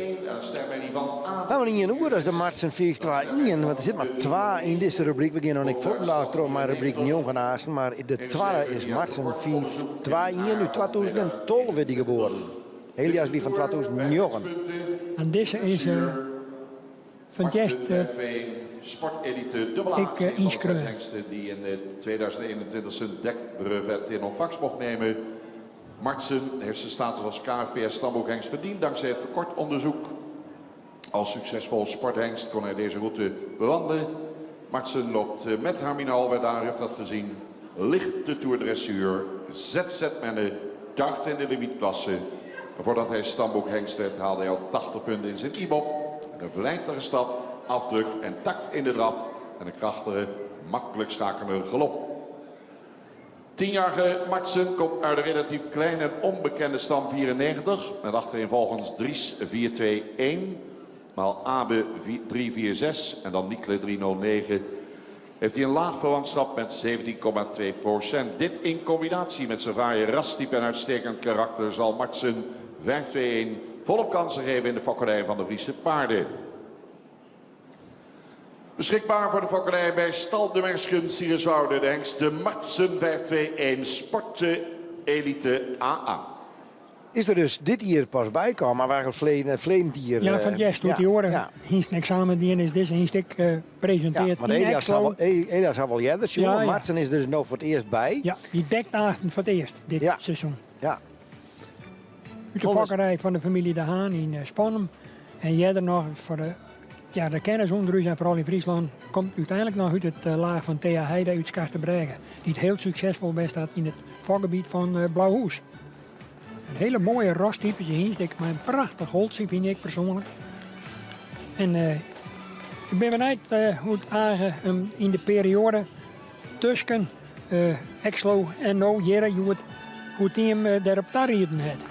No, mar ien oer as de Martsen 5-2-1, want der sit mar twa yn dizze rubryk. We gean noch net fuortendaliks troch mei rubryk njoggen aansten, mar de twadde is Martsen 5-2-1 út 2012 is dy geboren. Elias wie fan 2009. En dizze is Fan 't hjerst Sportelite dubbel A ek ynskreaun. hengsten die in 2021 zijn dekbrevet in ontvangst mocht nemen. Martsen heeft zijn status als KFPS stamboekhengst verdiend dankzij het verkort onderzoek. Als succesvol sporthengst kon hij deze route bewandelen. Martsen loopt eh, met Harmine Alwerda, u hebt dat gezien. Licht de Tour Dressuur, ZZ Menne, dacht in de limietklasse. En voordat hij stamboekhengst werd, haalde hij al 80 punten in zijn IBOP. En een vlijtige stap, afdruk en takt in de draf. En een krachtige, makkelijk schakelende galop. Tienjarige Martsen komt uit de relatief kleine en onbekende stam 94. Met achtereenvolgens Dries 4-2-1. Maal Abe 3-4-6 en dan Nikle 3-0-9. Heeft hij een laag verwantschap met 17,2 procent. Dit in combinatie met zijn fraaie rastype en uitstekend karakter zal Martsen 5-2-1 volop kansen geven in de fokkerij van de Friese paarden. Beschikbaar voor de fokkerij bij Stal de Mersken, Siegerswoude, de hengst de Martsen 5-2-1 Sport Elite AA. Is der dus dit jier pas by kaam, mar waar it ferline jier. Ja, fan 't hjerst doe't dy oare ja. hynsten eksamen dien is dizze hynst ek presintearre. Ja, want Elias hat wol, Elias hat wol earder sjoen, Ja, ja. Martsen is der dus no foar it earst by. Ja, dy dekt achten foar it earst dit seizoen. Ja. Ut de fokkerij fan de famylje De Haan yn Spannum. En earder noch foar de, ja, de kennis ûnder ús en foaral yn Fryslân komt úteinlik noch út it laach fan Thea Heida út Skarsterbrêge, dy't hiel suksesfol west hat yn it fokgebiet fan Blauhûs. In hiele moaie rastypyske hynst, ek mei in prachtich holtsje fyn ik persoanlik. En ik bin benijd hoe't Age him yn de perioade tusken Ekslo en no hjir hjoed, hoe't dy him dêrop tarieden hat.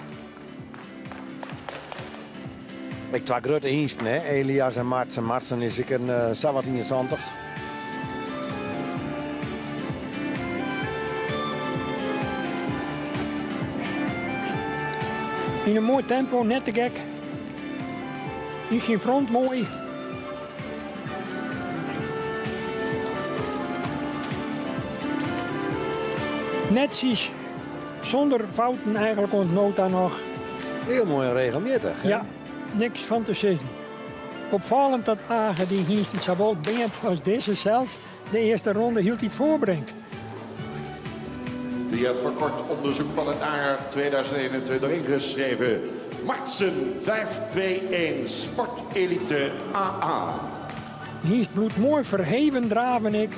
Ek twa grutte hynsten, hè? Elias en Martsen. Martsen is ek in sawat 71. Yn in moai tempo, net te gek. Yn syn front moai. Netsjes, sûnder fouten eigenlik oant no ta noch. Hiel moai en regelmjittich. Ja, niks fan te sizzen. Opfallend dat Age dy hynsten sawol Beant as dizze sels de earste ronde hieltyd foarbringt. Via het verkort onderzoek van het AR 2021 ingeschreven. Martsen 521 Sport Elite AA. Hynst bliuwt moai ferheven draven ek.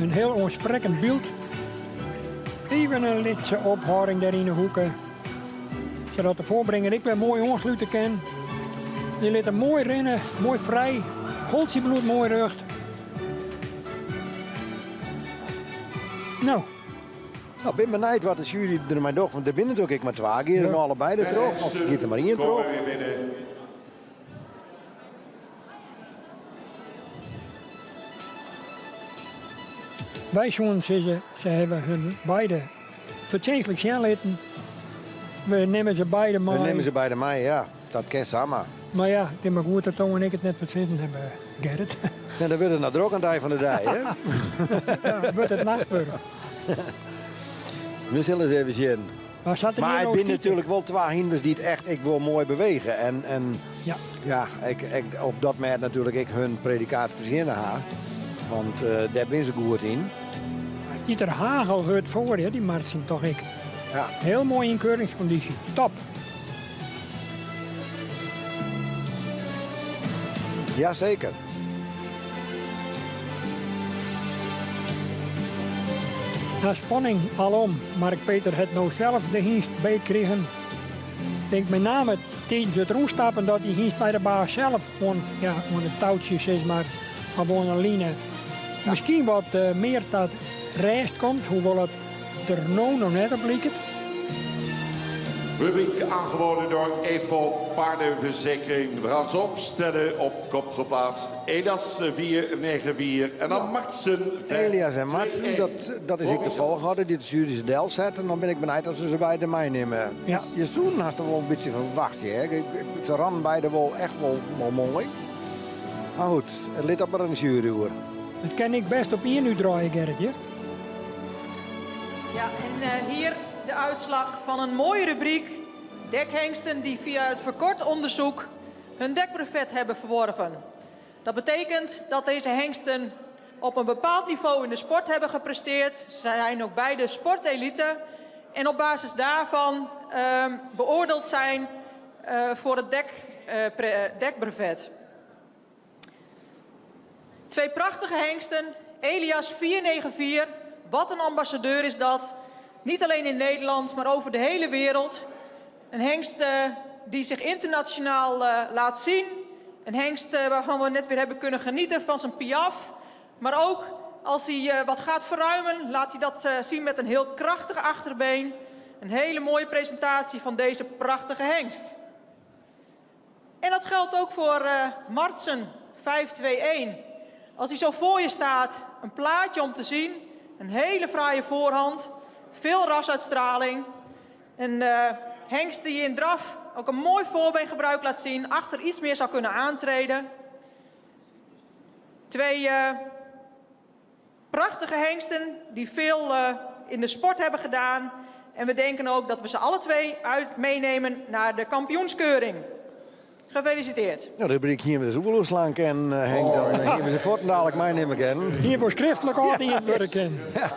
In hiel oansprekkend byld. Even in lytse ophâlding dêr yn 'e hoeke. Sadat de foarbringer ek wer moai oanslute kin. Dy lit him moai rinne, moai frij. Holtsje bliuwt moai rjocht. No. No, bin benijd wat de sjuery der mei docht, want der binne natuerlik ek mar twa. Gean der no allebeide troch of giet der mar ien troch? Wy soenen sizze, se hawwe hun beide fertsjinstlik sjen litten. We nimme se beide mei. We nimme se beide mei, ja. Dat kin samar. Mar ja, it is mar goed dat do en ik it net foar it sizzen hawwe, Gerrit. En dan wurdt it noch drok oan it ein fan de dei, hè? Ja, wurdt it nachtwurk. We sille it even sjen. Mar sa't der Mar hjir it no binne stiet- natuerlik wol twa hynders dy't echt ek wol moai bewege. En, en Ja. ja, ek, ek op dat mêd natuerlik ek hun predikaat fertsjinne ha. Want eh, dêr binne se goed yn. Stiet der hagelhurd foar, hè, dy Martsen toch ek. Ja. Hiel moai yn keuringskonditie. Top. Jazeker. Na spanning alom, Mark Peter hat no sels de hynst beet krigen. Tink mei name. tidens it rûnstappen dat dy hynst mei de baas sels oan, ja, oan it toutsje sis mar, of oan 'e line miskien wat mear ta rêst komt, hoewol it der no noch net op liket. Rubriek aangeboden door Evo Paardenverzekering. We gaan ze opstellen op kop geplaatst. Elias 494 en dan Martsen Elias en Martsen, dat, dat is ek de folchoarder dy't de jury se delset. En dan bin ik benijd as se se beide meinimme. Ja. Je soenen hast wol in bytsje ferwachtsje. Hè? Se rannen beide wol echt wol, wol moai. Mar goed, it lit op mar oan de jury oer. It kin ek bêst op ien útdraaie, Gerrit. Ja, en eh, hier de uitslag van een mooie rubriek. Dekhengsten die via het verkort onderzoek hun dekbrevet hebben verworven. Dat betekent dat deze hengsten op een bepaald niveau in de sport hebben gepresteerd. Ze zijn ook bij de sportelite. En op basis daarvan uh, beoordeeld zijn uh, voor het dek, uh, dekbrevet. Twee prachtige hengsten. Elias 494. Wat een ambassadeur is dat. Niet alleen in Nederland, maar over de hele wereld. Een hengst uh, die zich internationaal uh, laat zien. Een hengst uh, waarvan we net weer hebben kunnen genieten van zijn piaf. Maar ook als hij wat gaat verruimen, laat hij dat zien met een heel krachtig achterbeen. Een hele mooie presentatie van deze prachtige hengst. En dat geldt ook voor uh, Martsen 521. Als hij zo voor je staat, een plaatje om te zien. Een hele fraaie voorhand. Veel rasuitstraling. Een uh, hengst die in draf ook een mooi voorbeengebruik laat zien. Achter iets meer zou kunnen aantreden. Twee uh, prachtige hengsten die veel uh, in de sport hebben gedaan. En we denken ook dat we ze alle twee uit meenemen naar de kampioenskeuring. Gefeliciteerd. Nou, de rubriek hier we de oerlooslaan ken, Henk. Dan hier we ze voort dadelijk meenemen kennen. Hier voor schriftelijk altijd in het werk Ja,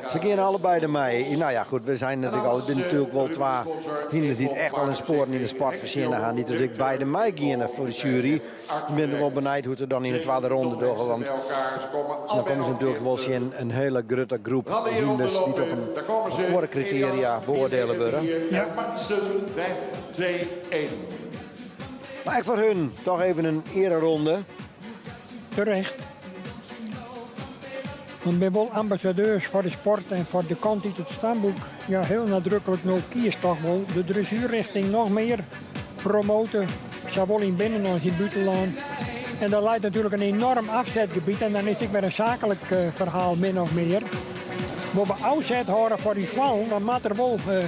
ze gaan allebei de mij. Nou ja, goed, we zijn natuurlijk al, het natuurlijk wel twee hinders die het echt wel een sporen in de sport verzinnen gaan. Die natuurlijk bij de mij gaan voor de jury. Ik ben er wel benijd hoe het er dan in de tweede ronde doorgaat. Want dan komen ze natuurlijk wel eens in een hele grote groep hinders die het op een andere criteria beoordelen worden. Ja. Martsen 5, 2, 1. Maar echt voor hun toch even een ereronde. Terecht. Want ben wel ambassadeurs voor de sport en voor de kant die het stamboek ja, heel nadrukkelijk nog kiest toch wel. De dressuurrichting nog meer promoten, zowel in binnen- als in buitenland. En dat leidt natuurlijk een enorm afzetgebied en dan is het weer een zakelijk uh, verhaal min of meer. Maar we afzet horen voor die swan, dan moet er wel uh,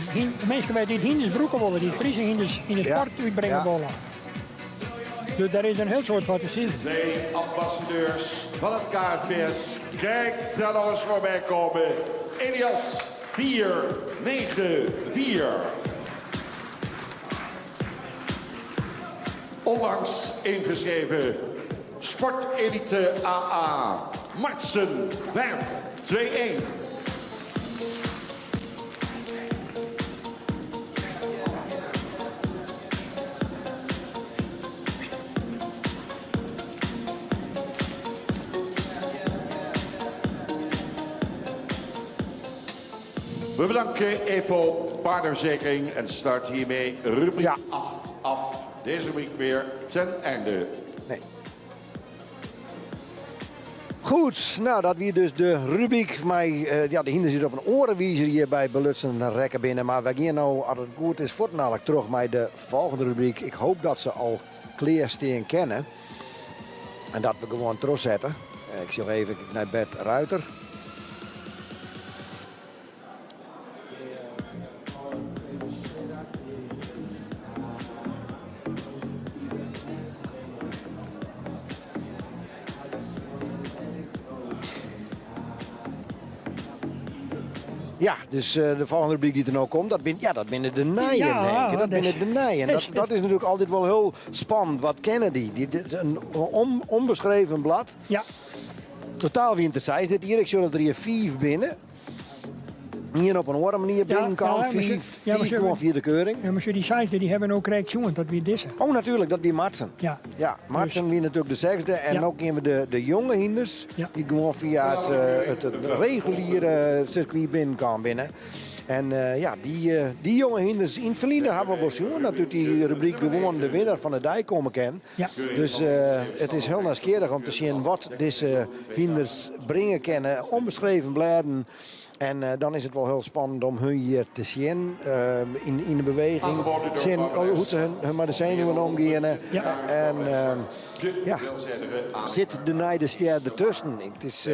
mensen die het hinders broeken willen, die het Friese hinders in de sport ja. uitbrengen ja. willen. Dus daar is een heel soort wat te zien. Twee ambassadeurs van het KFPS. Kijk daar nog eens voorbij komen. Elias 4, 9, 4. Onlangs ingeschreven Sportelite AA. Martsen 5, 2, 1. We bedanken Evo Paardenverzekering en start hiermee rubriek ja. 8 af. Deze rubriek weer ten einde. Nee. Goed, nou dat wie dus de rubriek. Maar uh, ja, de hinder zit op een orenwiezer hier bij Belutsen Rekken binnen. Maar wij gaan nou, als het goed is, voortdurend terug bij de volgende rubriek. Ik hoop dat ze al kleersteen kennen. En dat we gewoon terugzetten. Uh, ik zie even naar Bert Ruiter. Ja, dus uh, de volgende rubriek die er nou komt, dat, bin, ja, dat binnen de nijen, ja, Henk. Dat binnen de nijen. Dat, dat is natuurlijk altijd wel heel spannend. Wat kennen die? die, die een on, onbeschreven blad. Ja. Totaal wie in dit hier. Ik zie dat er hier vier binnen. Hier op een andere manier binnen kan. Ja, vier, ja, vier gewoon via de keuring. Ja, maar die size die hebben ook correct jongen, dat wie deze. Oh, natuurlijk, dat wie Martsen. Ja. Ja, Martsen dus. wie natuurlijk de zesde. En ja. ook we de, de jonge hinders, ja. die gewoon via het, uh, het, het reguliere circuit binnen kan binnen. En ja, dy jonge hynders yn it ferline hawwe we wol sjoen dat út dy rubryk gewoan de winner fan de dei komme kin. Dus it is hiel nijsgjirrich om te sjen wat dizze hynders bringe kinne. Onbeschreven blêden. En dan is it wol hiel spannend om hun hjir te sjen yn de beweging. Sjen hoe't se hun mei de senuwen omgeane. En ja, sit de nije stjer dertusken? It is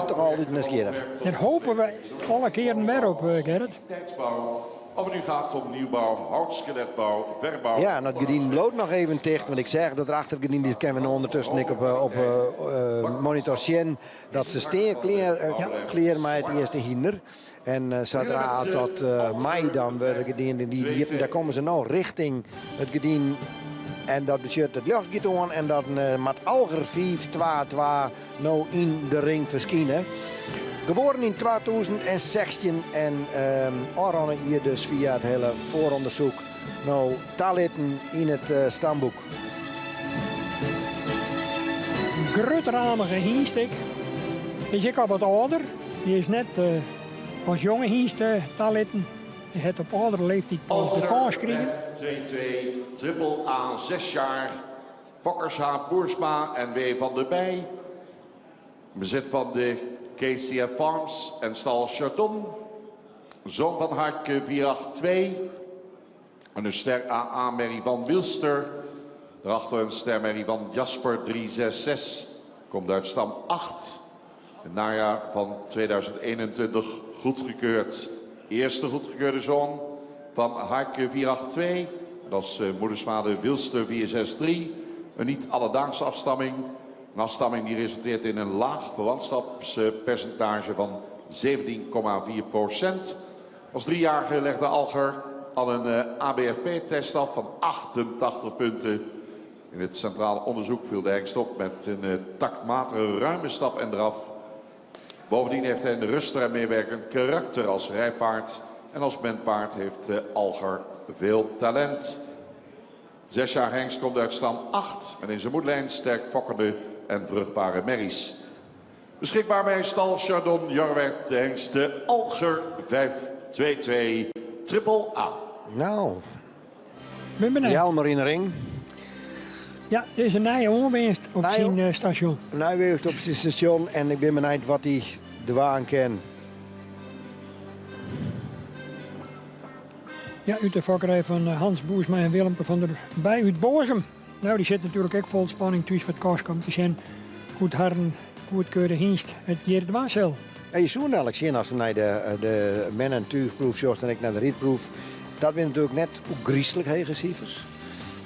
toch altyd nijsgjirrich. Dêr hoopje we alle kearen wer op, Gerrit. Of het nu gaat om nieuwbouw, houtskeletbouw, verbouw. Ja, en dat gerdyn bliuwt noch even ticht, want ik seach dat der achter it gerdyn, dit kinne we no ûndertusken ek op monitor sjen, dat se stean klear mei it earste hynder. En sadra dat mei dan wurde gerdinen dy iepen, dêr komme se no richting it gerdyn. En dat betsjut it ljocht giet oan en dan moat Alger 5-2-2 no yn de ring ferskine. Geboren yn 2016 en ôfrûne jier dus fia it hiele foarûndersyk no talitten yn it stamboek. Grutramige hynst ek. Is ek al wat âlder. Hy is net as jonge hynst talitten. Hy hat op âldere leeftiid pas de kâns krigen. 2-2, triple A, 6 jaar. Fokkers H. Boersma en W. van der Bij. Bezit van de KCF Farms en Stal Chardon. Zoon van Harke 482. En een ster AA Merrie van Wilster. Daarachter een ster Merrie van Jasper 366. Komt uit stam 8. Het najaar van 2021 goedgekeurd. Eerste goedgekeurde zoon van Harke 482. Dat is moedersvader Wilster 463. Een niet alledaagse afstamming. Een afstamming die resulteert in een laag verwantschapspercentage van 17,4 procent. Als driejarige legde Alger al een ABFP-test af van 88 punten. In het centraal onderzoek viel de hengst op met een taktmatige ruime stap en draf. Bovendien heeft hij een rustig en meewerkend karakter als rijpaard. En als menpaard heeft Alger veel talent. 6 jaar hengst komt uit stam 8 met in zijn moedlijn sterk fokkende en vruchtbare merries. Beschikbaar bij stal Chardon Jorwert de hengst de Alger 522 triple A. Nou, Ben benijd. Jelmer yn de ring. Ja, dit is in nije oanwinst op syn stasjon. Nije winst op syn stasjon en ik bin benijd wat hy dwaan kin. Ja, út de fokkerij fan Hans Boersma en Willemke van der Bij út Boazum. Nou, dy sit natuerlik ek fol spanning thús foar it kastke om te sjen hoe't harren goedkeurde hynst it hjir dwaan sil. Ja, je soene eigenlik sjen ast nei de, de men- en túchproef sjochst en ek nei de rydproef. Dat binne natuerlik net ôfgryslik hege sifers.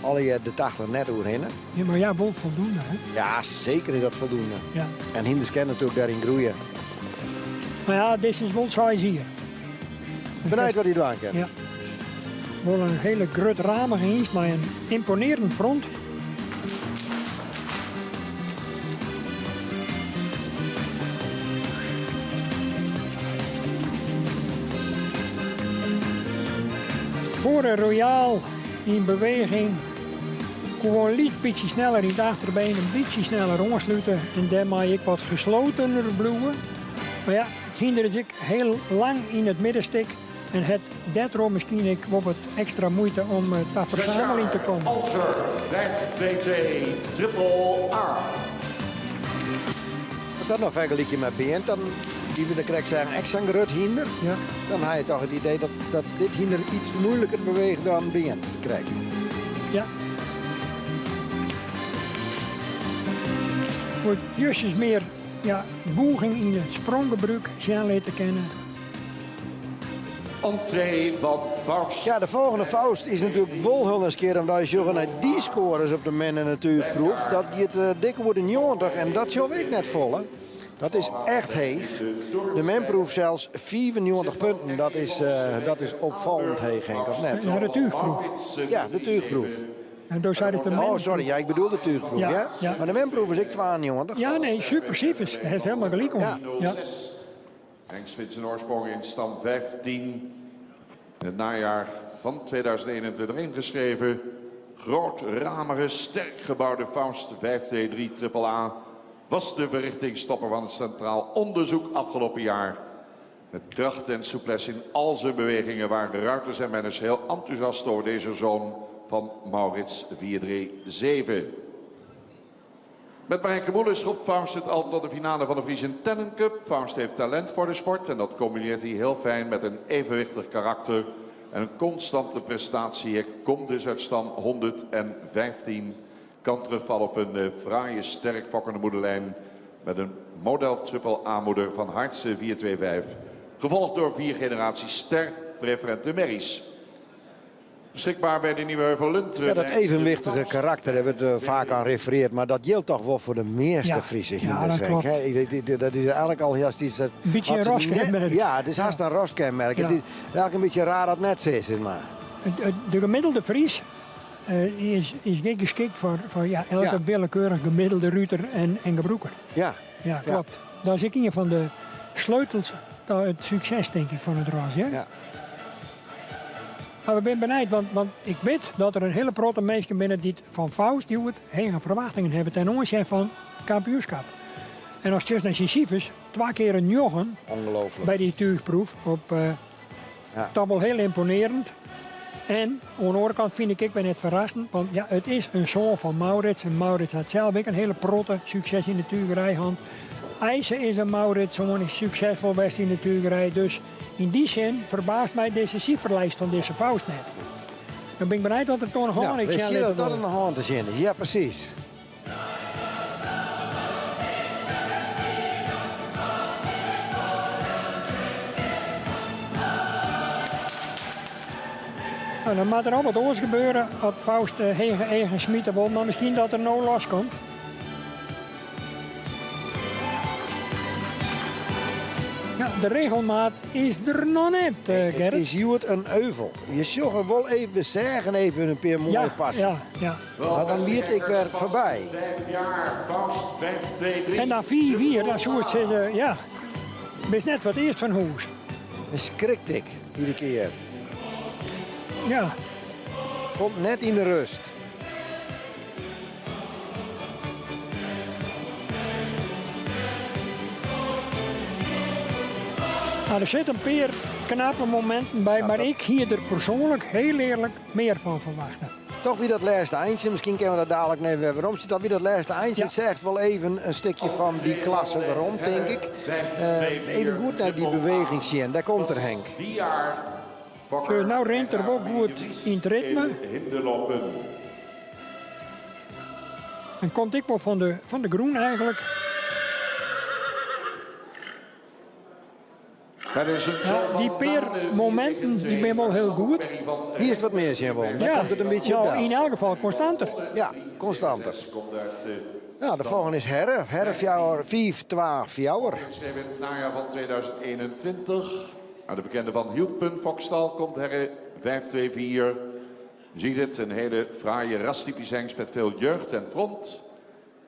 Allegear de 80 net oerhinne. Ja, mar ja, wol foldoende. Hè? Ja, seker is dat foldoende. Ja. En hynders kinne natuerlik dêryn groeie. Mar ja, dit is wol 6 jier. Benijd wat hy dwaan kin. Ja. Wol in hiele grutramige hynst mei in ymponearjend front. Foar royaal yn beweging. Koe wol in lyts bytsje sneller yn it achterbeen, in bytsje sneller oanslute en dêrmei ek wat geslotener bliuwe. Mar ja, it hynder is ek hiel lang yn it middenstik en hat dêrtroch miskien ek wol wat ekstra muoite om ta fersameling te kommen. Alger 522 triple A. As dat noch fergelykje mei Beant, dan dy't we der krekt seagen, ek sa'n grut hynder. Ja. Dan ha je toch it idee dat, dat dit hynder iets moeiliker beweecht dan Beant krekt. Ja. Wurdt justjes mear ja, bûging yn it spronggebrûk sjen litte kinne. Entree van Faust. Ja, de folgjende Faust is natuerlik wol hiel nijsgjirrich omdat je sjogge nei dy skoares op de men- en natuerproef. Dat giet dik oer de 90 en dat sjogge we ek net folle. Dat is echt heech. De menproef sels 95 punten. Dat is, dat is opfallend heech, Henk, of net? Ja, de túchproef. Ja, de túchproef. En doe sei it de Oh, sorry, ja, ik bedoel de túchproef, Ja, ja? ja. Mar de menproef is ek 92. Ja, nee, super sifers. Hy hat hielendal gelyk oan. Ja. Hengst vindt zijn oorsprong in stam 15. In het najaar van 2021 ingeschreven. Groot, ramige, sterk gebouwde Faust 523 triple A was de verrichtingstopper van het Centraal Onderzoek afgelopen jaar. Met kracht en souplesse in al zijn bewegingen waren de ruiters en menners heel enthousiast over deze zoon van Maurits 437. Met Marijke Boelen schopt Faust het al tot de finale van de Friese Tennen Cup. Faust heeft talent voor de sport en dat combineert hij heel fijn met een evenwichtig karakter en een constante prestatie. Hij komt dus uit stam 115. Kan terugvallen op een eh, fraaie, sterk fokkende moederlijn met een model triple A-moeder van Hartse 425. Gevolgd door vier generaties ster preferente merries. Beschikbaar bij de Nieuwe Heuvel Lunteren. Ja, dat evenwichtige karakter hebben we het eh, vaak aan refereerd. Maar dat geldt toch wel voor de meeste Ja. Friese Ja, hynders, dat Henk, klopt. hè? Ik denk, Dat is eigenlijk al juist iets... Dat, Een beetje een wat ze raskenmerk. net- Ja, het is haast een raskenmerk. Ja. Het is eigenlijk een beetje raar dat net zo is, zeg maar. De gemiddelde Fries eh, is, is geen geschikt voor ja, elke Ja. willekeurig gemiddelde ruiter en gebroeker. Ja. Ja, klopt. Dat is ook een van de sleutels tot het succes, denk ik, van het ras. Hè? Ja. Maar we zijn benijd, want ik weet dat er een hele protte mensen binnen die het van Faust duwt, hege verwachtingen hebben ten aanzien van kampioenschap. En als je naar Sisyphus twee keer een jongen Ongelooflijk. bij die tuigproef op eh Ja. dat wel heel imponerend. En aan de andere kant vind ik, ik ben het verrassend, want ja, het is een zoon van Maurits. En Maurits had zelf ook een hele protte succes in de tuigerijhand. IJzer is een Maurits, zoon is succesvol best in de tuigerij. Dus in die zin verbaast mij deze cijferlijst van deze Faust net. Dan ben ik benijd wat er toch nog Nou, aan we ik zien dat dat aan de hand te zien is. Ja, precies. Nou, dan moet er al wat oors gebeuren op Faust eh, hege eigen smieten wil, maar misschien dat er nou los komt. Ja, de regelmaat is er nog net, eh Het Gerrit. is hier een euvel. Je zag er wel even, we zagen even een paar mooie Ja, passen. ja, ja. Maar dan wierd ik weer voorbij. Vijf jaar, Faust 5, 2, 3. En dan 4-4, dan soort ze, ja, is net wat eerst van hoes. Dan schrikt ik iedere keer. Ja. Komt net in de rust. Nou, er zitten een paar knappe momenten bij, maar ik hier er persoonlijk heel eerlijk meer van verwachten. Toch weer dat laatste eindje, misschien kunnen we dat dadelijk nemen weer waarom. Toch weer dat laatste eindje zegt wel even een stukje van die klasse waarom, denk ik. Eh, even goed naar die beweging zien. Daar komt er Henk. Vier jaar. Zo, nou rent er wel goed in het ritme. Hinderlopen. En komt ik wel van de groen eigenlijk. Dat is een Ja, die peer momenten die ben wel heel goed. Hier is wat meer zin wel. Daar komt het een beetje op. nou, in elk geval constanter. Ja, constanter. Nou, de volgende is Herre. Herre 4, 5, 12 jouwer. In het najaar van 2021. Uit de bekende van Hielpen Fokstal komt Herre 524. Je ziet het, een hele fraaie rastypische hengst met veel jeugd en front.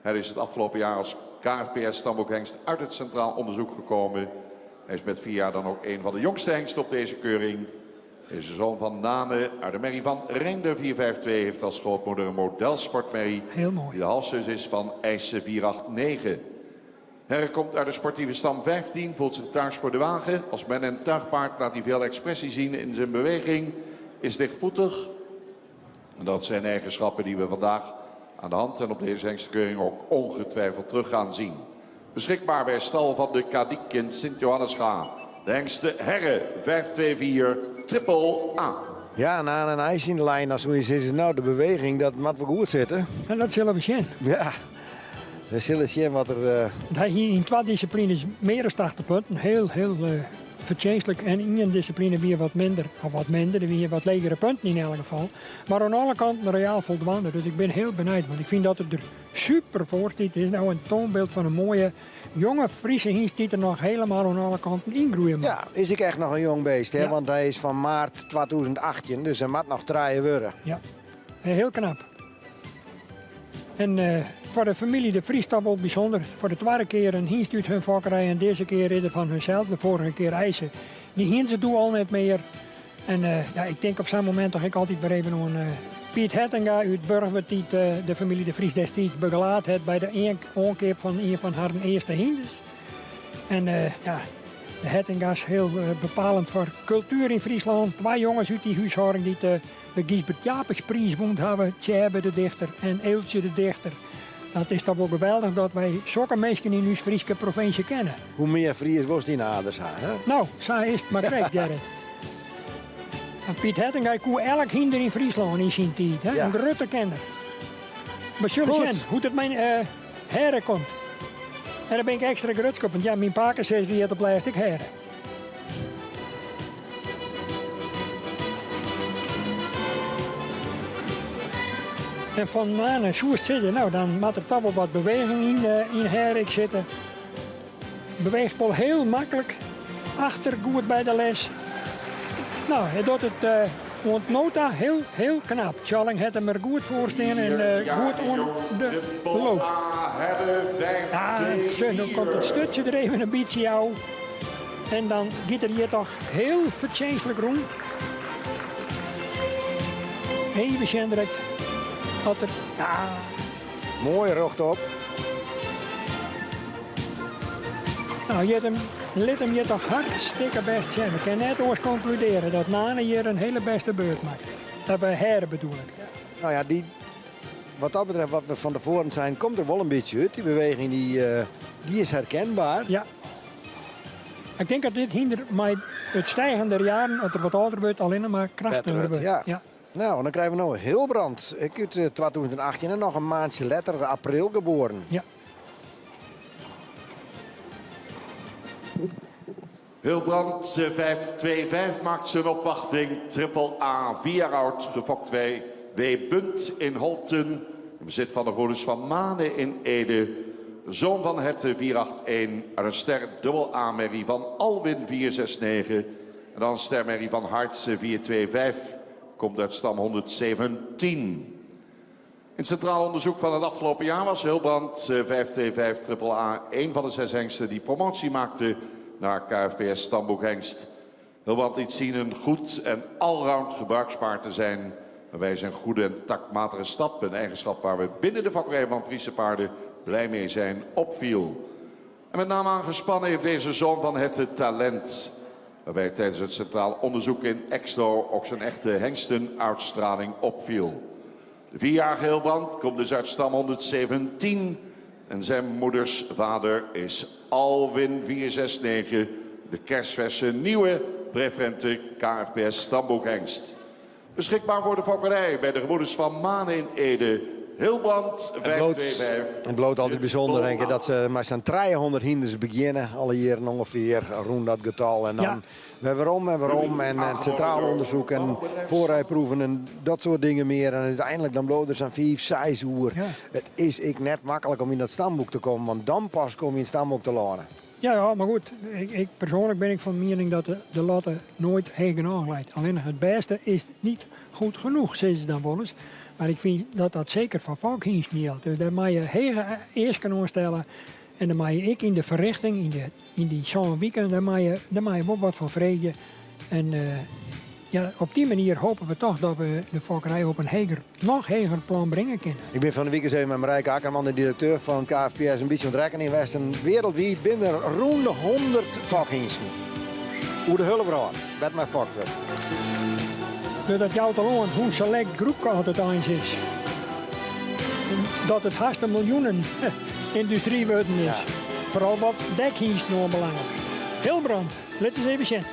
Hij is het afgelopen jaar als KFPS stamboekhengst uit het Centraal Onderzoek gekomen. Hij is met vier jaar dan ook een van de jongste hengsten op deze keuring. Hij is de zoon van Nane uit de merrie van Reinder 452. Heeft als grootmoeder een modelsportmerrie. Heel mooi. Die de halfzus is van IJssen 489. Herre komt uit de sportieve stam 15, voelt zich thuis voor de wagen. Als men en tuigpaard laat hij veel expressie zien in zijn beweging. Is lichtvoetig. En dat zijn eigenschappen die we vandaag aan de hand en op deze hengstenkeuring ook ongetwijfeld terug gaan zien. Beschikbaar bij stal van de Kadiek in Sint-Johannesga. De hengste Herre 524 triple A. Ja, na een ijs in de lijn, als we zeggen, nou de beweging, dat moet wel goed zitten. En dat zullen we zien. Ja, we zullen zien wat er... eh, Hij hier in twee disciplines meer dan 80 punten. Heel, heel eh verdienstelijk. En in één discipline weer wat minder. Of wat minder, weer wat legere punten in elk geval. Maar aan alle kanten reaal voldoende. Dus ik ben heel benieuwd. Want ik vind dat het er super voor zit. Het is nou een toonbeeld van een mooie jonge Friese hengst die er nog helemaal aan alle kanten ingroeien mag. Ja, is ik echt nog een jong beest, hè? Ja. Want hij is van maart 2018, dus hij moet nog draaien worden. Ja, heel knap. En eh, voor de familie de Vries dat wel bijzonder. Voor de tweede keer een hengst uit hun fokkerij en deze keer ridder van hunzelf. De vorige keer IJssen. Die hengsten doen al net meer. En eh, ja, ik denk op zo'n moment dat ik altijd weer even aan eh, Piet Hettinga uit Burgwerd, die het, eh, de familie de Vries destijds begeleid heeft bij de aankoop van een van haar eerste hengsten. En eh, ja, De Hettinga's hiel bepalend foar kultuer yn Fryslân. Twa jonges út dy húshâlding dy't de Gysbert Japicxpriis wûn hawwe, Tsjêbe de Dichter en Eeltsje de Dichter. Dat is toch wol geweldich dat wy sokke minsken yn ús Fryske provinsje kenne. Hoe mear Fries wolst yn 'e aders ha, hè? No, sa is it mar krekt, Gerrit. En Piet Hettinga koe elk hynder yn Fryslân yn syn tiid, hè? In grutte kenner. We sille sjen hoe't it mei uh, Herre komt. En dan bin ik ekstra grutsk op, want ja, myn pakesizzer dy hat op lêst ek Herre. En fan Nane soest sizze, no dan moat der toch wol wat beweging yn, uh, yn Herrik sitte. Beweecht wol hiel maklik, achter goed by de les. No, hy docht it uh, oant no ta hiel, hiel knap. Tjalling hat him der goed foar stean en uh, goed oan de loop. Ja, sjoch, no komt it sturtsje der even in bytsje ôf. En dan giet er hjir toch hiel fertsjinstlik rûn. Even sjen direkt wat er... Ja. Moai rjochtop. Nou, hjit him, lit him hjir toch hartstikke bêst sjen. We kinne net oars konkludearje dat Nane hjir in hiele bêste beurt makket. Dat we Herre bedoel ik. Nou ja, die, wat dat betreft, wat we van tevoren zeiden, komt er wel een beetje uit. Die beweging die, uh, die is herkenbaar. Ja. Ik denk dat dit hynder mei it stigen der jaren, as er wat âlder wurdt, allinnich mar krachtiger wurdt. Ja. ja. Nou, dan krijgen we no Hilbrand. Ik uit 2018 en noch in maandsje letter, april geboren. Ja. Hilbrand 525 maakt zijn opwachting. Triple A, 4 jaar oud, gefokt bij W. Bunt in Holten. In bezit van de Rodus van Manen in Ede. Zoon van Hette 481 uit een ster dubbel A merrie van Alwin 469. En dan ster merrie van Hartse 425 komt uit stam 117. In het centraal onderzoek van het afgelopen jaar was Hilbrand 525 AAA een van de zes hengsten die promotie maakte naar KFPS Stamboekhengst. Hilbrand liet zien een goed en allround gebruikspaard te zijn. Waarbij zijn goede en taktmatige stap, een eigenschap waar we binnen de fokkerij van Friese paarden blij mee zijn, opviel. En met name aangespannen heeft deze zoon van het talent. Waarbij tijdens het centraal onderzoek in Exlo ook zijn echte hengstenuitstraling opviel. De vierjarige Hilbrand komt dus uit stam 117 en zijn moeders vader is Alwin 469, de kersverse nieuwe preferente KFPS stamboekhengst. Beschikbaar voor de fokkerij bij de gebroeders van Maan in Ede. Hilbrand 525. Het bloot altijd bijzonder, denk ik, dat ze maar zo'n 300 hinders beginnen. Alle jaren ongeveer, rond dat getal. En dan ja. weer waarom en waarom. En, en het centraal onderzoek en voorrijproeven en dat soort dingen meer. En uiteindelijk dan bloot er zo'n 5, 6 uur. Ja. Het is ik net makkelijk om in dat stamboek te komen, want dan pas kom je in het stamboek te landen. Ja, ja, maar goed, ik, ik, persoonlijk ben ik van mening dat de, de latte nooit heech genôch leit. Allinnich it bêste is niet goed genoeg, sizze se dan wolris. Mar ik fyn dat dat seker foar fokhynsten jildt. Dus dêr meie je hege easken oan stelle. En dan meie je ek yn de ferrichting, yn, de, yn dy sân wiken, dêr meie je, dêr meie je wol wat fan freegje. En uh, ja, op dy manier hoopje we toch dat we de fokkerij op in heger, noch heger plan bringe kinne. Ik bin fan 'e wike even mei Marijke Akkerman, de direkteur fan KFPS, in bytsje oan it rekkenjen west. En wereldwiid binne der rûn de 100 fokhynsten. Oer de hiele wrâld, wêr't mar fokt wurdt. Dus dat jout al oan hoe selekt groepke oft it eins is. En dat it hast in miljoenen yndustry wurden is. Ja. Foaral wat dekhynsten oanbelanget. Hilbrand, lit ris even sjen.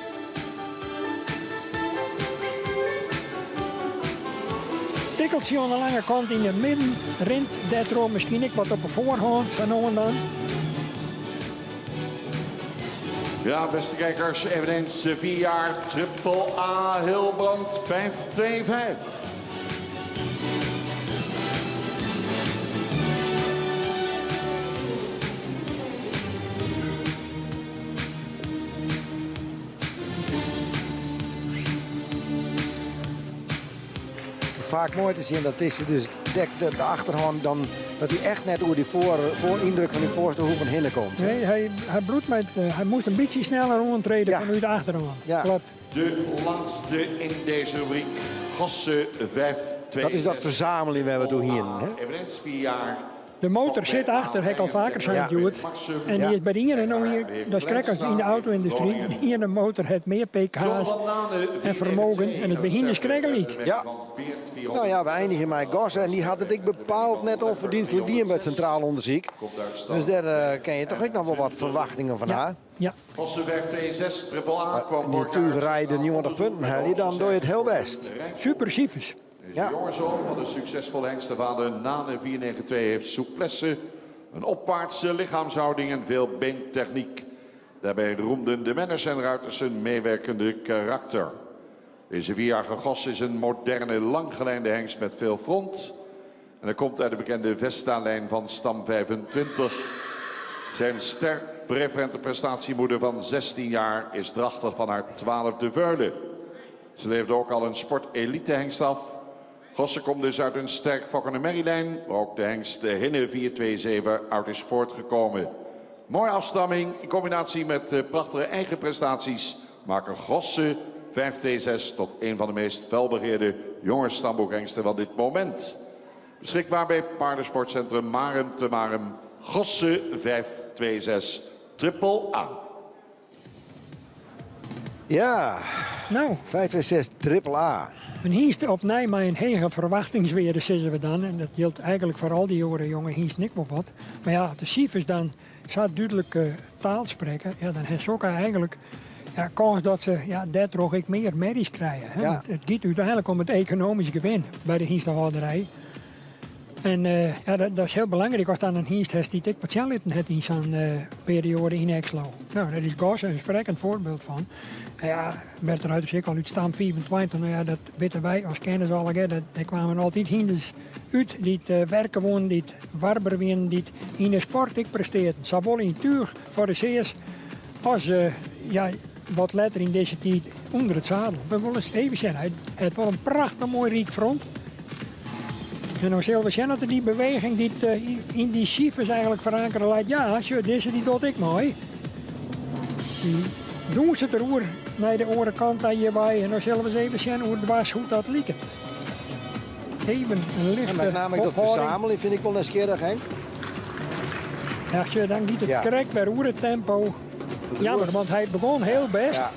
Tikkeltsje oan de lange kant yn de midden rint dêrtroch miskien ek wat op 'e foarhân, sa no en dan. Ja, beste kijkers, eveneens 4 jaar Triple A Hilbrand 525. Faak moai te sjen dat dizze dus dekt de, de achterhân dan dat hy echt net oer dy foar, foaryndruk fan dy foarste hoeven hinne komt. Nee, hy, hy, bloedt met, uh, hy moast in bytsje sneller oantrede ja. fanút de achterhân. Ja. Klopt. De laatste in deze rubriek, Gosse 5 2 Dat is dat verzamelen waar we doorheen. Eveneens 4 jaar. De motor sit achter, ha ik al faker sein hjoed. En dy is by de iene no hier, dat is krekt as yn de auto-yndustry, de iene motor hat mear pk's en fermogen en it by hynders krekt gelyk. Ja. No ja, we einigje mei Gosse en dy hat it ek bepaald net ûnferdienstlik dien by it sintraal ûndersyk. Dus dêr kinne je toch ek noch wol wat ferwachtingen fan ha. Ja. Gosse 526 triple A kwam Yn de túgerij de 90 punten helje, dan doe je it hiel bêst. Super sifers. Is de jonge zoon van de succesvolle hengstenvader Nane 492 heeft souplesse, een opwaartse lichaamshouding en veel beentechniek. Daarbij roemden de menners en ruiters zijn meewerkende karakter. Deze vierjarige gos is een moderne, langgelijnde hengst met veel front. En hij komt uit de bekende Vesta-lijn van stam 25. Zijn ster preferente prestatiemoeder van 16 jaar is drachtig van haar twaalfde veulen. Ze leverde ook al een sportelite hengst af. Gosse komt dus uit een sterk fokkende merrielijn, waar ook de hengst Hinne 427 uit is voortgekomen. Mooie afstamming in combinatie met eh, prachtige eigen prestaties maken Gosse 526 tot een van de meest felbegeerde jonge stamboekhengsten van dit moment. Beschikbaar bij Paardensportcentrum Marum te Marum. Gosse 526 triple A. Ja, nou. 526 triple A. In hynst opnij mei in hege ferwachtingswearde, sizze we dan. En dat jildt eigenlik foar al dy oare jonge hynsten ek wol wat. Mar ja, as de sifers dan sa dúdlik taal sprekke, ja, dan ha sokke eigenlik ja, kâns dat se ja, dêrtroch ek mear merries krije. Hè? Want it giet úteinlik om it ekonomysk gewin by de hynstehâlderij. En eh, ja, dat, dat is hiel belangryk ast dan in hynst hast dy't ek wat sjen litten hat yn sa'n eh, perioade yn Exloo. No, dêr is Gosse in sprekkend foarbyld fan. En ja, Bert de Ruiter sei ek al út stam 25, no ja, dat witte wy as kenners allegear. Dat, dêr kwamen altyd hynders út dy't uh, werke woenen, dy't warber wienen, dy't yn de sport ek prestearden. Sawol yn túch foar de seas as uh, ja, wat letter yn dizze tiid ûnder it sadel. We wolle ris even sjen. Hy hat wol in prachtich moai ryk front. En dan sille we sjen oft er dy beweging dy't eh, yn dy sifers eigenlik ferankere leit. Ja, sjoch, dizze dy docht ek mei. Dy dûnset der oer nei de oare kant ta hjirby. En dan sille we ris even sjen oerdwars hoe't dat liket. Even in lichte En met name dat fersamelen fyn ik wol nijsgjirrich, Henk. Ja, sjoch, dan giet it krekt wer oer it tempo. Jammer, want hy begûn hiel bêst. Ja.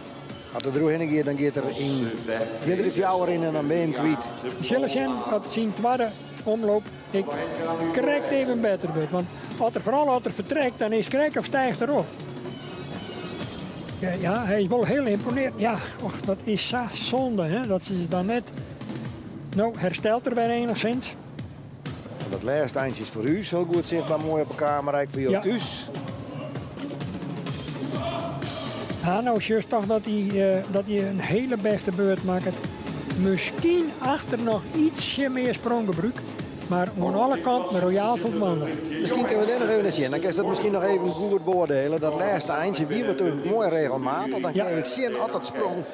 As er deroerhinne giet, dan giet er yn tsjin de fjouwer yn en dan bin je him kwyt. We sille sjen oft syn twadde omloop ek krekt even better wurdt. Want as er, foaral as er fertrekt, dan is it krekt of stiicht er op. Ja, ja, hy is wol hiel ymponearjend. Ja, och, dat is sa sonde, hè, dat se dan net... No, herstelt er wer enigszins. Dat lêste eintsje is foar ús hiel goed sichtber, moai op 'e kamera, ek foar jo Ja. thús. Ja, no sjochst toch dat hy, eh, dat hy in hiele bêste beurt makket. Miskien achter noch ytsje mear spronggebrûk, mar oan alle kanten royaal foldwaande. Miskien kinne we dêr noch even nei sjen. Dan kinst dat miskien noch even goed beoardielje. Dat lêste eintsje wie wat moai regelmatich. Dan kin ik sjen oft dat sprong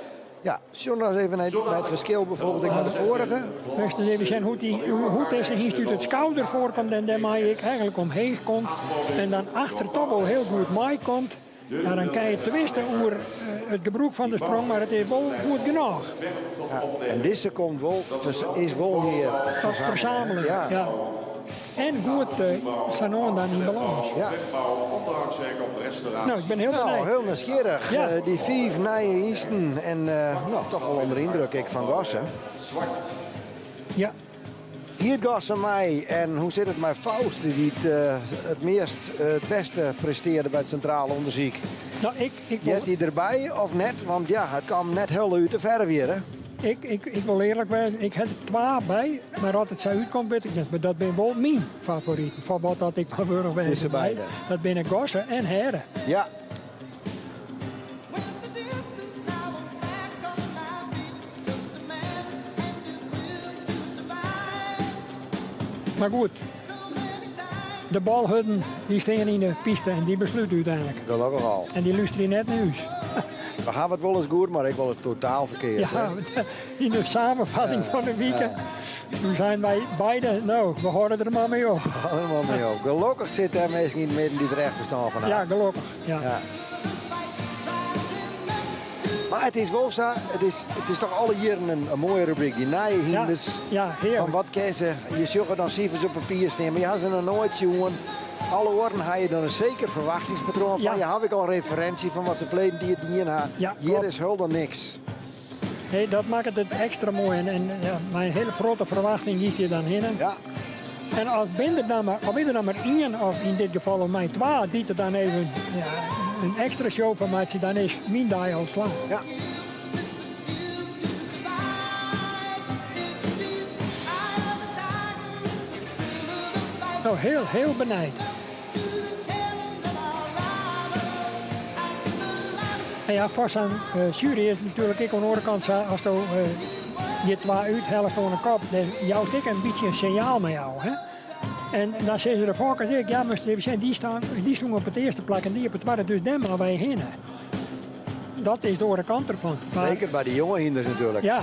Ja, sjoch noch ris even nei it ferskil bijvoorbeeld ek mei de foarige. Moatst ris even sjen hoe't, dy, hoe't dizze hynst út it skouder foarkomt en dêrmei ek eigenlik omheech komt. En dan achter toch wol hiel goed meikomt. Ja, dan kin je twiste oer eh, it gebrûk fan de sprong, mar it is wol goed genôch. Ja, en dizze komt wol, is wol mear Tot fersamelen. Ja. Ja. En goed uh, sa no en dan yn balâns. Ja. No, ik bin hiel No, benijd. hiel nijsgjirrich. Ja. Eh, dy fiif nije hynsten en eh, no, toch wol ûnder yndruk ek fan Gosse. Ja. Giet Gosse mei en hoe sit it mei Faust, dy't eh, it meast it bêste prestearde by it sintraal ûndersyk? No, ik, ik wol... Heart hy derby of net? Want ja, it kaam net hiel út de ferf hjir, hè? Ik, ik, ik wol earlik wêze, ik ha der twa by, mar oft it sa útkomt wit ik net. Mar dat binne wol myn favoriten, foar wat dat ik mar wurdich wêze Dizze mei. beide. Dat binne Gosse en Herre. Ja. Mar goed, de balhurden dy stean yn de piste en dy beslute úteinlik. Gelokkich al. En dy lústerje net nei ús. We hawwe it wolris goed, mar ek wolris totaal ferkeard. Ja, yn de samenvatting fan de wike. Doe seinen wy beide, no, we hâlde der mar mei op. Hâlde der mar mei op. Gelokkich sitte der minsken yn it midden dy't der echt ferstân fan hawwe. Ja, gelokkich. Ja. Ja. Mar it is wol sa, it is, it is toch alle jierren in, in moaie rubryk. Dy nije hynders. Ja, hearlik. Fan wat kinne se? Je sjogge dan sifers op papier stean, mar je ha se noch noait sjoen. Alle oaren ha je dan in seker ferwachtingspatroan fan. Ja. Je hawwe ek al in referinsje fan wat se ferleden tiid dien ha. Ja, Hjir klopt. is hielendal niks. Nee, dat makket it ekstra moai. En, en ja, mei in hiele protte ferwachting giest hjir dan hinne. Ja. En as bin der dan mar, of is der dan mar ien, of yn dit gefal of mei twa, dy't der dan even ja, in ekstra show fan meitsje, dan is myn dei al slagge. Ja. No, hiel, hiel benijd. En ja, foar sa'n eh, sjuery is it natuerlik ek oan de oare kant sa, asto eh, hjir twa úthellest oan de kop, dan joust ek in bytsje in sinjaal mei jou. Hè? En dan sizze de fokkers ek, ja, moatst even sjen, dy, staan, dy stoene op it earste plak en dy op it twadde, dus dêr moatte wy hinne. Dat is de oare kant derfan. Maar- Seker by de jonge hynders natuerlik. Ja.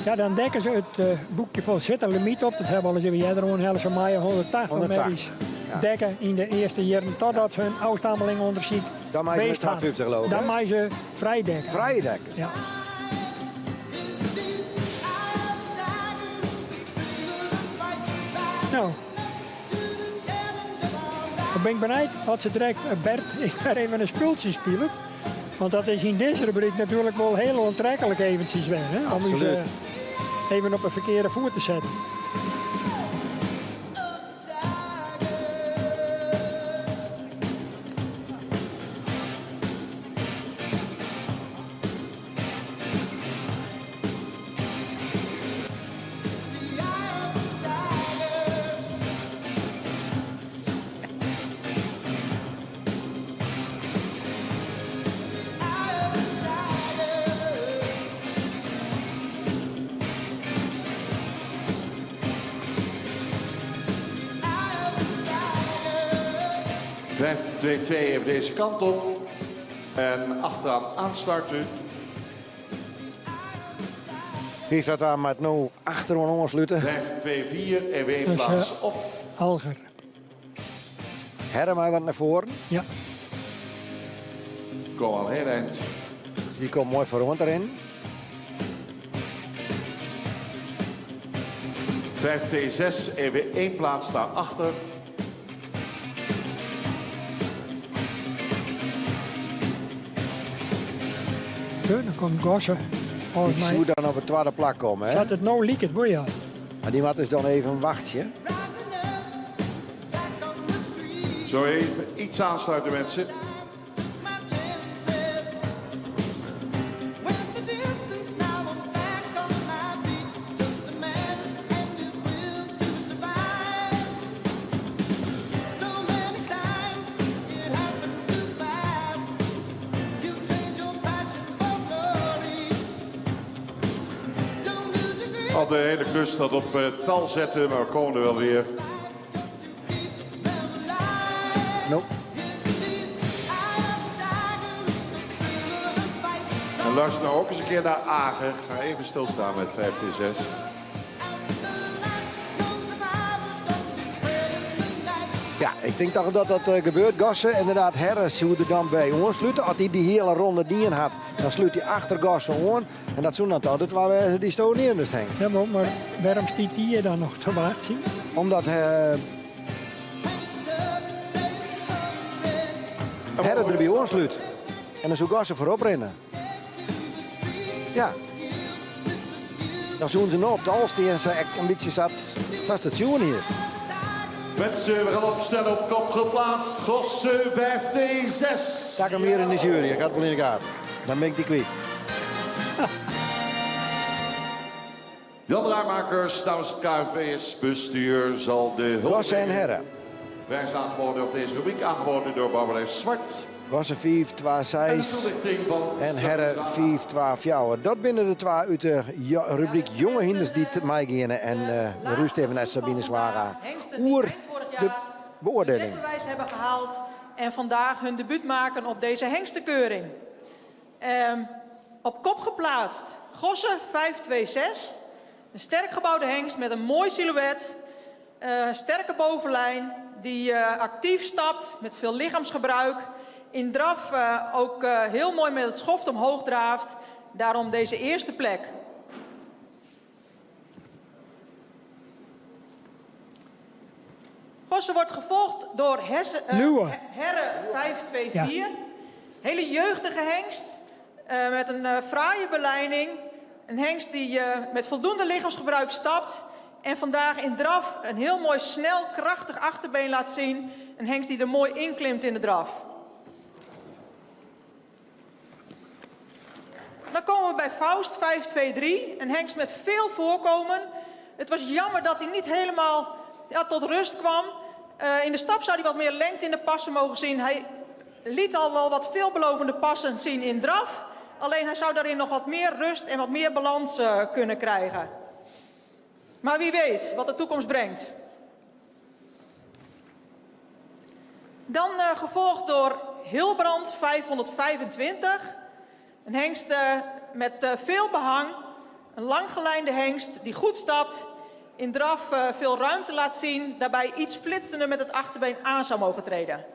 Ja, dan dekke se it eh, boekje fol. Sit in limyt op, dat hawwe we al ris even earder oanhelle. Se meie 180 180, merries ja. dekke yn de earste jierren totdat se hun ôfstammelingondersyk Dan meie se west ha. 250 geloof ik, Dan hè? meie se frij dekke. Frij dekke? Ja. No. Dan bin ik benijd oft se direkt eh, Bert wer even in spultsje spilet. Want dat is yn dizze rubryk natuerlik wol hiel oantreklik eventsjes wer. Hè? Om ús Absoluut. eh, even op 'e ferkearde foet te setten. Vijf, twee, twee even deze kant op. En achteraan aanstarten. Wie dat daar moat no achteroan oanslute? 5, 2, 4 en weer Dus, plaats eh, op. Alger. Herre mei wat nei foaren. Ja. Kom al heel eind. Dy komt moai foaroan te rinnen. 5, 2, 6 en weer één plaats naar achter. Ja, dan komt Gosse. Volgens Dy my. soe dan op it twadde plak komme. Hè? Sa't it no liket, wol ja. Mar dy moat dus dan even wachtsje. Zo even iets aansluiten mensen. Altijd een hele klus dat op eh, tal zetten, maar we komen er wel weer. Nope. En luister nou ook eens een keer naar Ager. Ga even stilstaan met 15-6. Ja, ik tink toch dat dat eh, gebeurt. Gosse, ynderdaad, Herre soe der dan by oanslute. As hy dy hiele ronde dien hat, dan slút hy achter Gosse oan. En dat soe dan toch de twa wêze dy't sto neamdest heen. Ja, mar, mar wêrom stiet dy hjir dan noch te wachtsjen? Omdat uh, Herre derby oanslút. En dan soe Gosse foarop rinne. Ja. Dan soene se no op tal stean sa ek in bytsje sa't sa't it sjoen is. Mensen, we gaan opstellen op kop geplaatst. Gosse 5-6. Tak him hjir yn de sjuery, ik ha it wol yn de gaten. Dan bin ik dy kwyt. Jan Ramakers namens het KFBS-bestuur zal de hulp. Gosse en Herre. Prijs aangeboden op deze rubriek, aangeboden door Barbara Zwart. Gosse 5, 2, En de 6 toelichting van en Herre 5, 2, 4. Dat binne de twa út de jo- rubryk Jonge Hynders dy't meigeane. En eh we rúst even nei Sabine Zwaga. Hengsten die Oer eind vorig de jaar beoardeling. bewijs hebben gehaald en vandaag hun debuut maken op deze hengstenkeuring. Op kop geplaatst, Gosse 526. Een sterk gebouwde hengst met een mooi silhouet, eh, sterke bovenlijn, die eh, actief stapt met veel lichaamsgebruik. In draf ook heel mooi met het schoft omhoog draaft. Daarom deze eerste plek. Gosse wordt gevolgd door Hesse, uh, Herre 524. Ja. Hele jeugdige hengst uh, met een uh, fraaie belijning. Een hengst die met voldoende lichaamsgebruik stapt. En vandaag in draf een heel mooi snel, krachtig achterbeen laat zien. Een hengst die er mooi inklimt in de draf. Dan komen we bij Faust 523. Een hengst met veel voorkomen. Het was jammer dat hij niet helemaal ja, tot rust kwam. Uh, in de stap zou hij wat meer lengte in de passen mogen zien. Hij liet al wel wat veelbelovende passen zien in draf. Alleen hij zou daarin nog wat meer rust en wat meer balans uh, kunnen krijgen. Maar wie weet wat de toekomst brengt. Dan uh, gevolgd door Hilbrand 525. Een hengst uh, met uh, veel behang. Een langgelijnde hengst die goed stapt. In draf veel ruimte laat zien. Daarbij iets flitsender met het achterbeen aan zou mogen treden.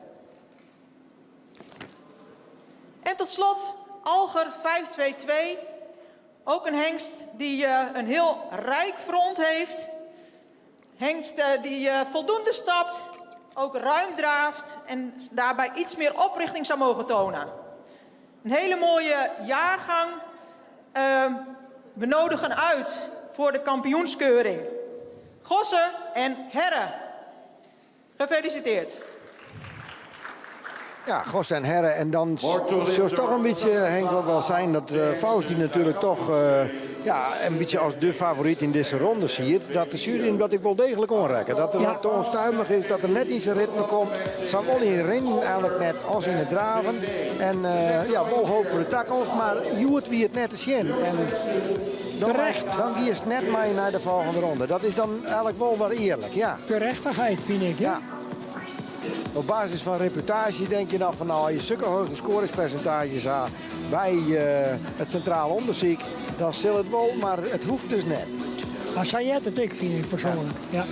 En tot slot Alger 522. Ook een hengst die een heel rijk front heeft. Hengst die voldoende stapt, ook ruim draaft en daarbij iets meer oprichting zou mogen tonen. Een hele mooie jaargang. Uh, we nodigen uit voor de kampioenskeuring. Gosse en Herre. Gefeliciteerd. Ja, Gosse en Herre. En dan zou het toch een beetje, Henk, wel zijn dat uh, Faust, die natuurlijk toch uh, ja, een beetje als de favoriet in deze ronde ziet, dat de jury hem dat ik wel degelijk onrekken. Dat er ja. te onstuimig is, dat er net iets in ritme komt. Zowel in rennen eigenlijk net als in het draven. En uh, ja, wel hoop voor de toekomst, maar Joert wie het net te zien. En dan, Terecht. Dan is het net mee naar de volgende ronde. Dat is dan eigenlijk wel wel eerlijk, ja. Gerechtigheid vind ik, ja. ja. Op basis van reputatie denk je dan van nou, als je zulke hoge scoringspercentages hebt bij uh, het centraal onderzoek, dan zal het wel, maar het hoeft dus net. Maar zei jij het ik, vind ik persoonlijk. Ja. ja.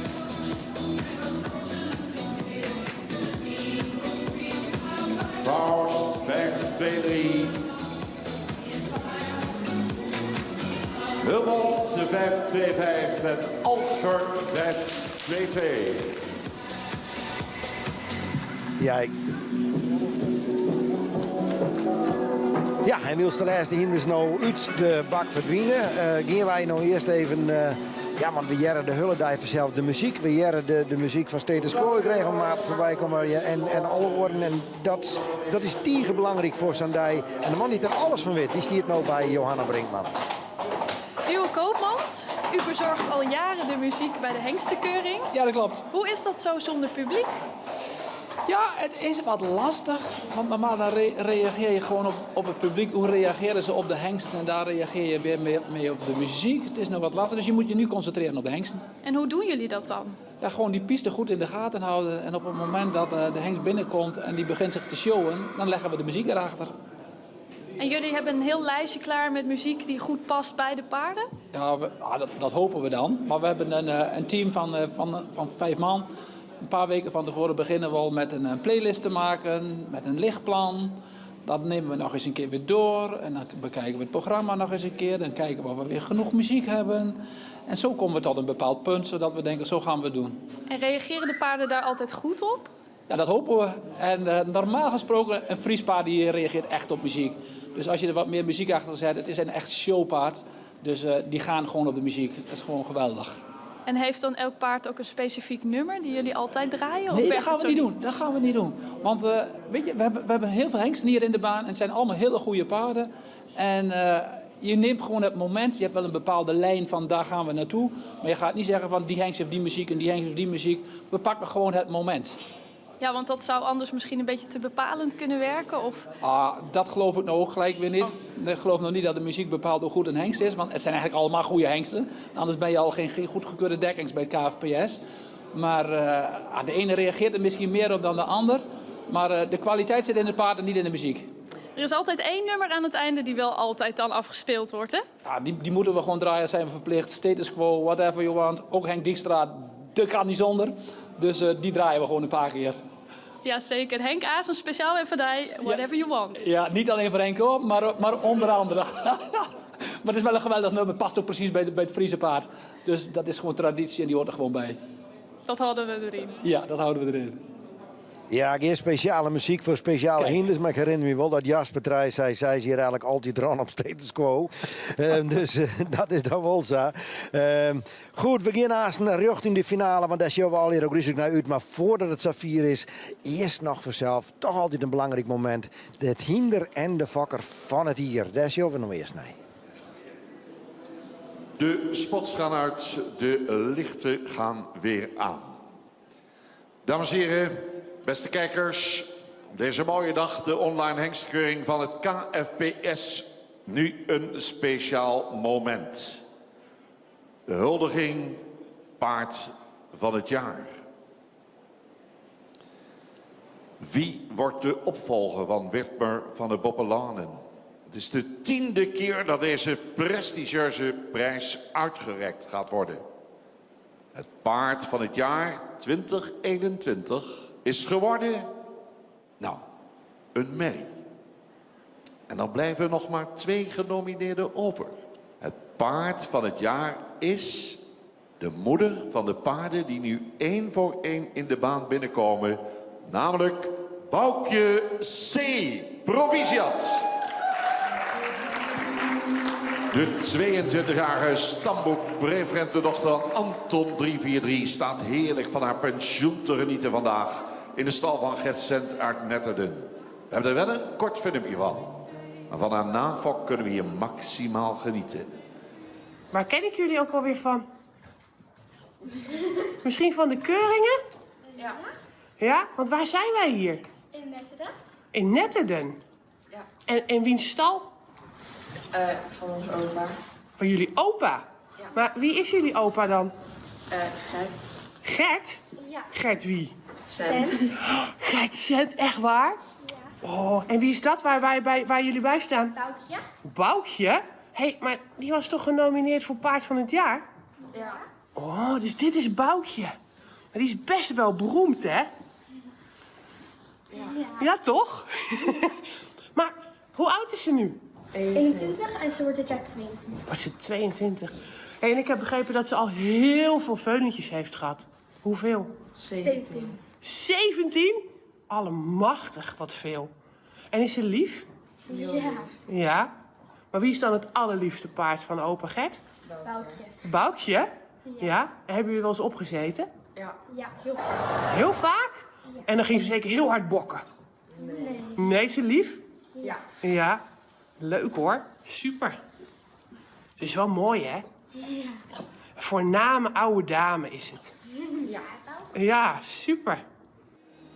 Faust 5, 2, 3. Wilmot 5, 2, 5 en Alger 5, 2, 2. Ja, ik... Ja, en wylst de lêste hynders no út de bak ferdwine, uh, gean wy no earst even... Uh, ja, want we hearre de hiele dei fansels de muzyk. We hearre de, de muzyk fan Status Quo regelmatig foarby kommen. En, en alle oaren. En dat, dat is tige belangryk foar sa'n dei. En de man dy't der alles fan wit, dy stiet no by Johanna Brinkman. Uwe Koopmans, u verzorgt al jaren de muziek bij de Hengstenkeuring. Ja, dat klopt. Hoe is dat zo zonder publiek? Ja, het is wat lastig. Want normaal dan re reageer je gewoon op, op het publiek. Hoe reageren ze op de hengsten? En daar reageer je weer mee, mee op de muziek. Het is nog wat lastig, dus je moet je nu concentreren op de hengsten. En hoe doen jullie dat dan? Ja, gewoon die piste goed in de gaten houden. En op het moment dat de hengst binnenkomt en die begint zich te showen, dan leggen we de muziek erachter. En jullie hebben een heel lijstje klaar met muziek die goed past bij de paarden? Ja, we, ah, dat, dat, hopen we dan. Maar we hebben een, een team van, van, van vijf man. Een paar weken van tevoren beginnen we al met een playlist te maken, met een lichtplan. Dat nemen we nog eens een keer weer door. En dan bekijken we het programma nog eens een keer. Dan kijken we of we weer genoeg muziek hebben. En zo komen we tot een bepaald punt, zodat we denken, zo gaan we het doen. En reageren de paarden daar altijd goed op? Ja, dat hopen we. En uh, normaal gesproken, een Fries paard die reageert echt op muziek. Dus als je er wat meer muziek achter zet, het is een echt showpaard. Dus uh, die gaan gewoon op de muziek. Dat is gewoon geweldig. En heeft dan elk paard ook een specifiek nummer die jullie altijd draaien? Of nee, dat gaan we niet doen. Dat gaan we niet doen. Want uh, weet je, we hebben, we hebben heel veel hengsten hier in de baan. En het zijn allemaal hele goede paarden. En uh, je neemt gewoon het moment. Je hebt wel een bepaalde lijn van daar gaan we naartoe. Maar je gaat niet zeggen van die hengst heeft die muziek en die hengst heeft die muziek. We pakken gewoon het moment. Ja, want dat zou anders misschien een beetje te bepalend kunnen werken? Of... Ah, dat geloof ik nou ook gelijk weer niet. Oh. Ik geloof nog niet dat de muziek bepaalt hoe goed een hengst is. Want het zijn eigenlijk allemaal goede hengsten. Anders ben je al geen, geen goedgekeurde dekhengst bij het KFPS. Maar uh, de ene reageert er misschien meer op dan de ander. Maar uh, de kwaliteit zit in het paard en niet in de muziek. Er is altijd één nummer aan het einde die wel altijd dan afgespeeld wordt, hè? Ja, die, die moeten we gewoon draaien, zijn we verplicht. Status quo, whatever you want. Ook Henk Dijkstra, dat kan niet zonder. Dus uh, die draaien we gewoon een paar keer. Ja, zeker. Henk Aasen, speciaal even voor dy, Whatever You Want. Ja, niet alleen voor Henk hoor, maar onder andere. Maar het is wel een geweldig nummer. Past ook precies bij het Friese paard. Dus dat is gewoon traditie en die hoort er gewoon bij. Dat houden we erin. Ja, dat houden we erin. Ja, geen speciale muziek voor speciale hynders. Maar ik herinner me wel dat Jasper Trij zei, zij is hier eigenlijk altijd run op status quo. Dus dat is dan wel zo. Goed, we gaan haast naar richting de finale, want daar zien we al hier ook rustig naar uit. Maar voordat het zofier is, eerst nog vanzelf toch altijd een belangrijk moment. Het hynder en de fokker van het jier. Daar zien we nog eerst naar. De spots gaan uit, de lichten gaan weer aan. Dames en heren, beste kijkers, op deze mooie dag de online hengstkeuring van het KFPS. Nu een speciaal moment. De huldiging paard van het jaar. Wie wordt de opvolger van Witmer van de Boppelanen? Het is de 10e keer dat deze prestigieuze prijs uitgereikt gaat worden. Het paard van het jaar 2021 is geworden, een merrie. En dan blijven er nog maar 2 genomineerden over. Het paard van het jaar is de moeder van de paarden die nu 1 voor 1 in de baan binnenkomen. Namelijk Boukje C. Proficiat. De 22-jarige stamboekpreferente dochter van Anton 343 staat heerlijk van haar pensioen te genieten vandaag in de stal van Gert Sent uit Netterden. We hebben er wel een kort filmpje van. Maar van haar nafok kunnen we hier maximaal genieten. Waar ken ik jullie ook alweer van? Misschien van de keuringen? Ja. Ja, want waar zijn wij hier? In Netterden. In Netterden? Ja. En in wiens stal? Van onze opa. Van jullie opa? Ja. Maar wie is jullie opa dan? Gert. Gert? Ja. Gert wie? Cent. Oh, Gert Cent, echt waar? Ja. Oh, en wie is dat waar jullie bij staan? Boukje. Boukje? Hé, hey, maar die was toch genomineerd voor Paard van het Jaar? Ja. Oh, dus dit is Boukje. Maar die is best wel beroemd, hè? Ja. Ja, toch? Maar hoe oud is ze nu? 21 en ze wordt dit jaar 22. Wordt ze 22? Hey, en ik heb begrepen dat ze al heel veel veulentjes heeft gehad. Hoeveel? 17. 17? Allemachtig, wat veel. En is ze lief? Ja. Ja. Maar wie is dan het allerliefste paard van opa Gert? Boukje. Boukje? Ja. Ja. En hebben jullie wel eens opgezeten? Ja. Ja, heel vaak. Heel vaak? Ja. En dan ging ze zeker heel hard bokken? Nee. Nee, is ze lief? Ja. Ja. Leuk hoor. Super. Het is wel mooi, hè? Ja. Voorname oude dame is het. Ja. Ja, super.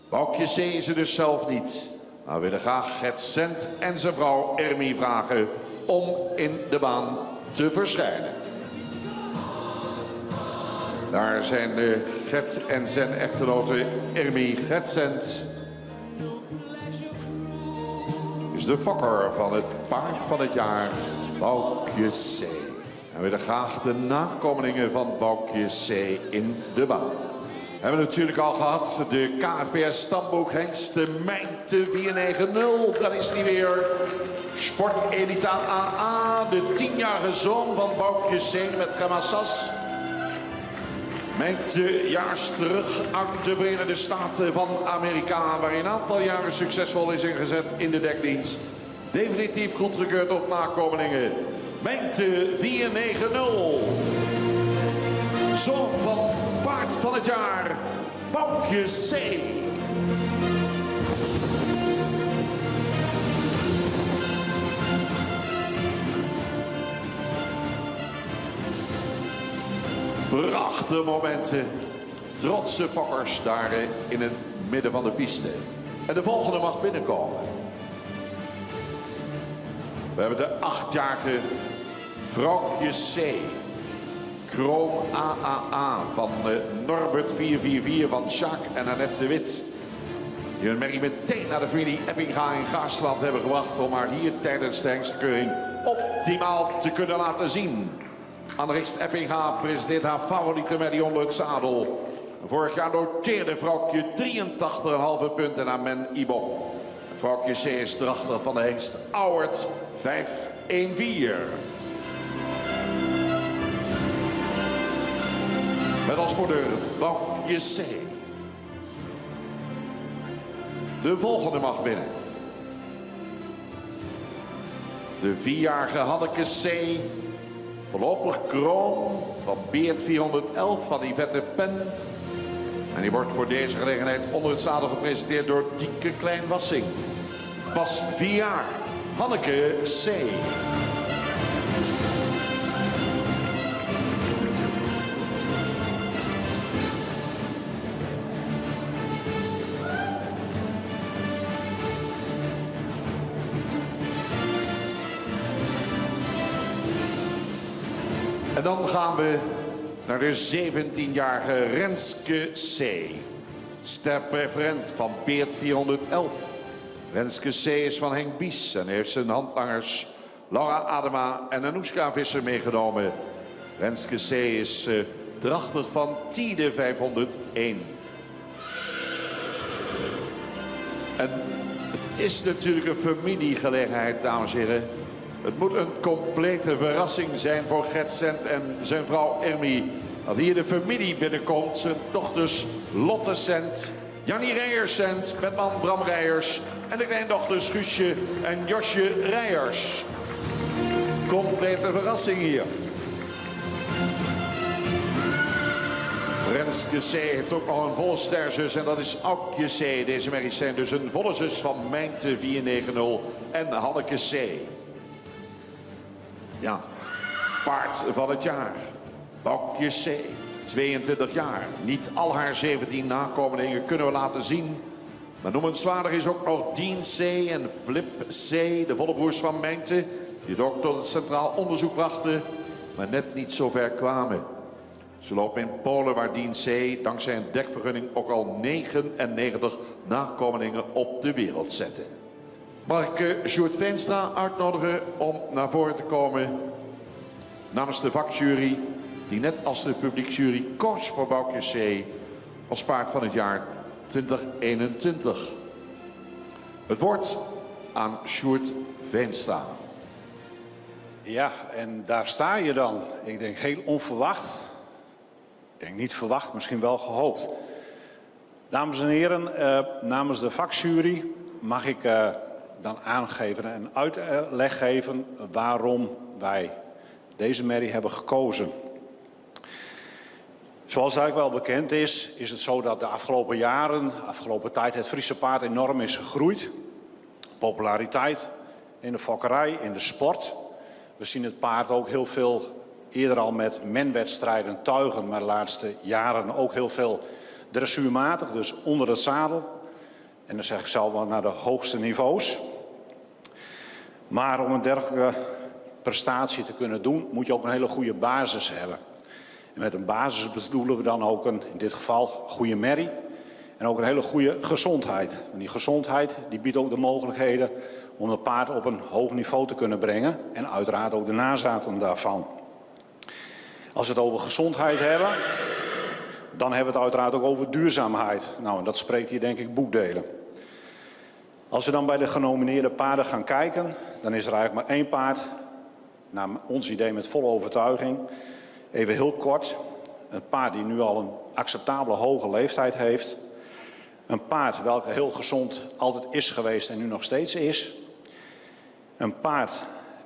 Boukje C is er dus zelf niet. Maar we willen graag Gert Cent en zijn vrouw Ermie vragen om in de baan te verschijnen. Daar zijn de Gert en zijn echtgenote Ermie. Gert Cent is de fokker van het paard van het jaar, Boukje C. En we willen graag de nakomelingen van Boukje C in de baan. We hebben natuurlijk al gehad de KFPS stamboek Hengsten Mijnte 490. Daar is die weer. Sport Elita AA, de 10-jarige zoon van Boukje C met Gemma Sas. Mijnte jaars terug uit de Verenigde Staten van Amerika, waar hij een aantal jaren succesvol is ingezet in de dekdienst. Definitief goedgekeurd op nakomelingen. Mijnte 490. Zoon van paard van het jaar, Boukje C. Prachtige momenten. Trotse fokkers daar in het midden van de piste. En de volgende mag binnenkomen. We hebben de 8-jarige Vrouwtje C. Kroon AAA van Norbert 444 van Jacques en Annette de Wit. Die hun merrie meteen naar de familie Eppinga in Gaasterland hebben gebracht om haar hier tijdens de hengstkeuring optimaal te kunnen laten zien. Anneriks Eppinga presenteert haar favoriete merrie onder het zadel. Vorig jaar noteerde vrouwtje 83,5 punten aan Men Ibom. Vrouwtje C is drachtig van de hengst Auwert 514. Met als moeder Boukje C. De volgende mag binnen. De vierjarige Hanneke C. Voorlopig kroon van Beert 411 van Yvette Pen. En die wordt voor deze gelegenheid onder het zadel gepresenteerd door Dieke Klein-Wassing. Pas vier jaar, Hanneke C. En dan gaan we naar de 17-jarige Renske C. Sterpreferent van Beert 411. Renske C. is van Henk Bies en heeft zijn handlangers Laura Adema en Anoushka Visser meegenomen. Renske C. is eh, drachtig van Tiede 501. En het is natuurlijk een familiegelegenheid, dames en heren. Het moet een complete verrassing zijn voor Gert Sent en zijn vrouw Ermi. Dat hier de familie binnenkomt. Zijn dochters Lotte Sent, Jannie Rijers Sent met man Bram Rijers. En de kleindochters Guusje en Josje Rijers. Complete verrassing hier. Renske C. heeft ook nog een volle sterzus en dat is Aukje C. Deze merries zijn dus een volle zus van Mijnte 490 en Hanneke C. Ja, paard van het jaar. Boukje C. 22 jaar. Niet al haar 17 nakomelingen kunnen we laten zien. Maar noemenswaardig is ook nog Dean C. en Flip C., de volle broers van Mijnte, die het ook tot het Centraal Onderzoek brachten, maar net niet zo ver kwamen. Ze lopen in Polen waar Dean C. dankzij een dekvergunning ook al 99 nakomelingen op de wereld zette. Mag ik eh, Sjoerd Veenstra uitnodigen om naar voren te komen namens de vakjury, die net als de publieksjury koos voor Boukje C. als paard van het jaar 2021. Het woord aan Sjoerd Veenstra. Ja, en daar sta je dan. Ik denk heel onverwacht. Ik denk niet verwacht, misschien wel gehoopt. Dames en heren, eh, namens de vakjury mag ik eh, dan aangeven en uitleg geven waarom wij deze merrie hebben gekozen. Zoals eigenlijk wel bekend is, is het zo dat de afgelopen jaren, afgelopen tijd, het Friese paard enorm is gegroeid. Populariteit in de fokkerij, in de sport. We zien het paard ook heel veel eerder al met menwedstrijden tuigen, maar de laatste jaren ook heel veel dressuurmatig, dus onder het zadel. En dan zeg ik zelf wel naar de hoogste niveaus. Maar om een dergelijke prestatie te kunnen doen, moet je ook een hele goede basis hebben. En met een basis bedoelen we dan ook een, in dit geval, goede merrie. En ook een hele goede gezondheid. En die gezondheid die biedt ook de mogelijkheden om het paard op een hoog niveau te kunnen brengen. En uiteraard ook de nazaten daarvan. Als we het over gezondheid hebben, dan hebben we het uiteraard ook over duurzaamheid. Nou, en dat spreekt hier denk ik boekdelen. Als we dan bij de genomineerde paarden gaan kijken, dan is er eigenlijk maar één paard, naar ons idee met volle overtuiging. Even heel kort, een paard die nu al een acceptabele hoge leeftijd heeft. Een paard welke heel gezond altijd is geweest en nu nog steeds is. Een paard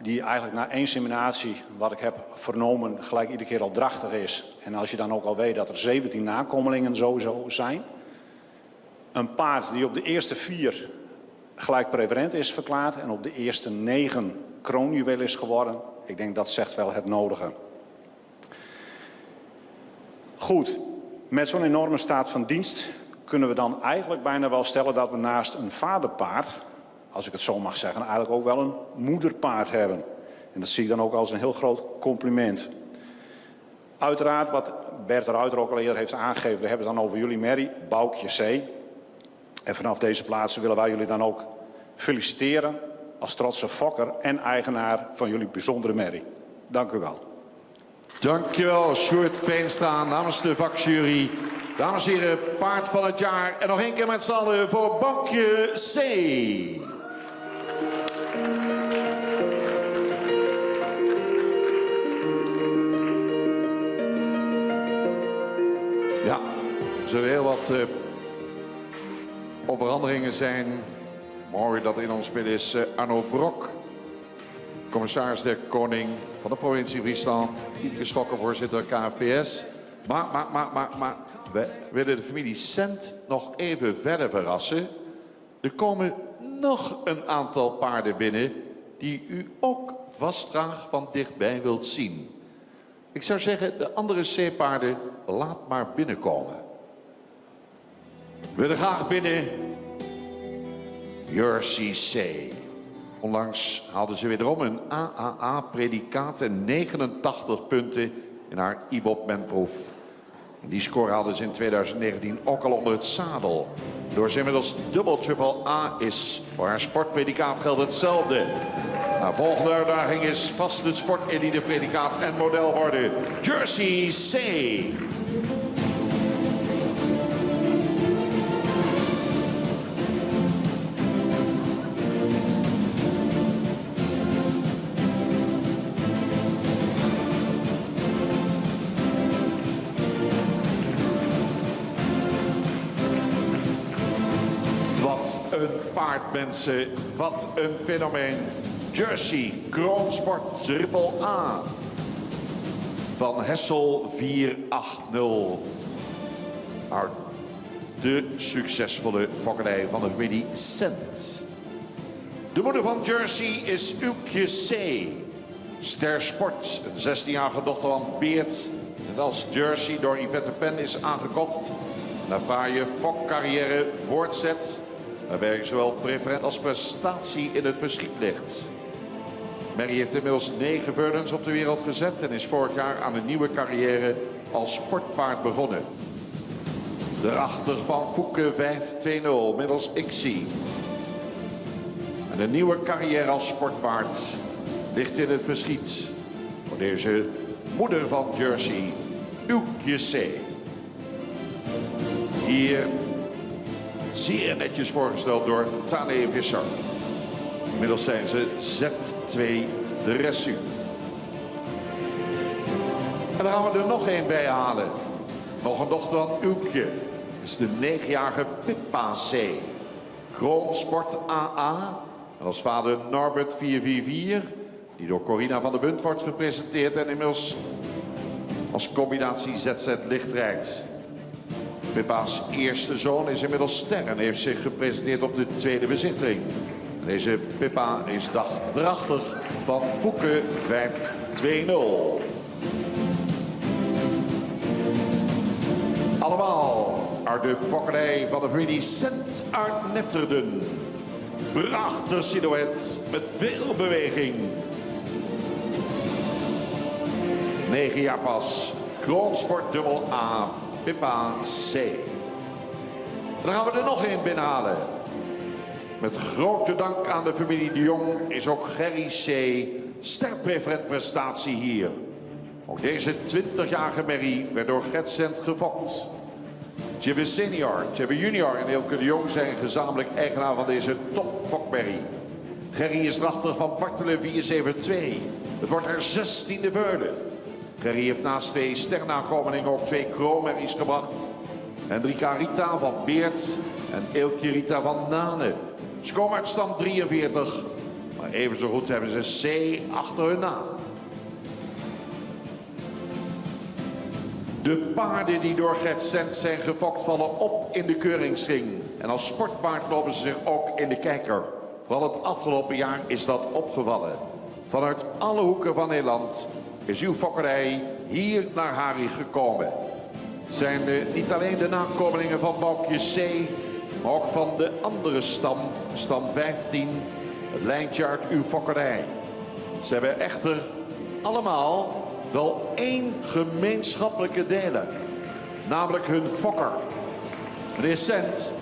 die eigenlijk na één seminatie, wat ik heb vernomen, gelijk iedere keer al drachtig is. En als je dan ook al weet dat er 17 nakomelingen sowieso zijn. Een paard die op de eerste vier gelijk preferent is verklaard en op de eerste negen kroonjuweel is geworden. Ik denk dat zegt wel het nodige. Goed, met zo'n enorme staat van dienst kunnen we dan eigenlijk bijna wel stellen dat we naast een vaderpaard, als ik het zo mag zeggen, eigenlijk ook wel een moederpaard hebben. En dat zie ik dan ook als een heel groot compliment. Uiteraard, wat Bert Ruiter ook al eerder heeft aangegeven, we hebben het dan over jullie merrie, Boukje C. En vanaf deze plaats willen wij jullie dan ook feliciteren als trotse fokker en eigenaar van jullie bijzondere merrie. Dank u wel. Dankjewel, Sjoerd Veenstra namens de vakjury. Dames en heren, paard van het jaar. En nog één keer met z'n allen voor Baukje C. Ja, er zullen heel wat eh, veranderingen zijn. Mooi dat in ons midden is eh, Arno Brok. Commissaris der Koning van de provincie Friesland. Tineke Schokker, voorzitter KFPS. Maar, maar, maar, maar, maar, we willen de familie Cent nog even verder verrassen. Er komen nog een aantal paarden binnen die u ook vast graag van dichtbij wilt zien. Ik zou zeggen, de andere C-paarden, laat maar binnenkomen. We willen graag binnen Jersey C. Onlangs haalde ze wederom een AAA-predicaat en 89 punten in haar IBOP-menproef. En die score haalde ze in 2019 ook al onder het zadel. Door ze inmiddels dubbel triple A is. Voor haar sportpredicaat geldt hetzelfde. Haar volgende uitdaging is vast het sportelite predicaat en model worden. Jersey C. Wat een paard, mensen. Wat een fenomeen. Jersey, Kroonsport Triple A. Van Hessel 480. Uit de succesvolle fokkerij van de familie Cent. De moeder van Jersey is Uukje C. Ster Sport, een 16-jarige dochter van Beert. Net als Jersey door Yvette Pen is aangekocht. Naar fraaie fokcarrière voortzet. Waarbij zowel preferent als prestatie in het verschiet ligt. Mary heeft inmiddels negen veulens op de wereld gezet en is vorig jaar aan een nieuwe carrière als sportpaard begonnen. Drachtig van Fouke 5-2-0 middels Ixie. En een nieuwe carrière als sportpaard ligt in het verschiet voor deze moeder van Jersey, Uukje C. Hier zeer netjes voorgesteld door Tane Visser. Inmiddels zijn ze Z2 Dressu. En dan gaan we er nog één bij halen. Nog een dochter van Uukje. Dat is de negenjarige Pippa C. Kroonsport AA. En als vader Norbert 444. Die door Corina van der Bunt wordt gepresenteerd en inmiddels als combinatie ZZ licht rijdt. Pippa's eerste zoon is inmiddels ster en heeft zich gepresenteerd op de tweede bezichtiging. Deze Pippa is dagdrachtig van Fouke 520. Allemaal uit de fokkerij van de familie Cent uit Netterden. Prachtig silhouet met veel beweging. 9 jaar pas. Kroonsport dubbel A, Pippa C. En dan gaan we er nog één binnenhalen. Met grote dank aan de familie de Jong is ook Gerry C. sterpreferent prestatie hier. Ook deze 20-jarige merrie werd door Gert Cent gefokt. Tjibbe senior, Tjibbe junior en Eelke de Jong zijn gezamenlijk eigenaar van deze topfokmerrie. Gerry is drachtig van Bartelen 472. Het wordt haar 16e veulen. Gerry heeft naast twee sternaankomelingen ook twee kroonmerries gebracht. Hendrika Rita van Beert en Eelkje Rita van Nane. Ze komen uit stand 43, maar even zo goed hebben ze C achter hun naam. De paarden die door Gert Cent zijn gefokt vallen op in de keuringsring. En als sportpaard lopen ze zich ook in de kijker. Vooral het afgelopen jaar is dat opgevallen. Vanuit alle hoeken van Nederland is uw fokkerij hier naar Harry gekomen. Het zijn eh, niet alleen de nakomelingen van Boukje C, maar ook van de andere stam, stam 15, het lijntje uit uw fokkerij. Ze hebben echter allemaal wel één gemeenschappelijke deler, namelijk hun fokker. Meneer Cent,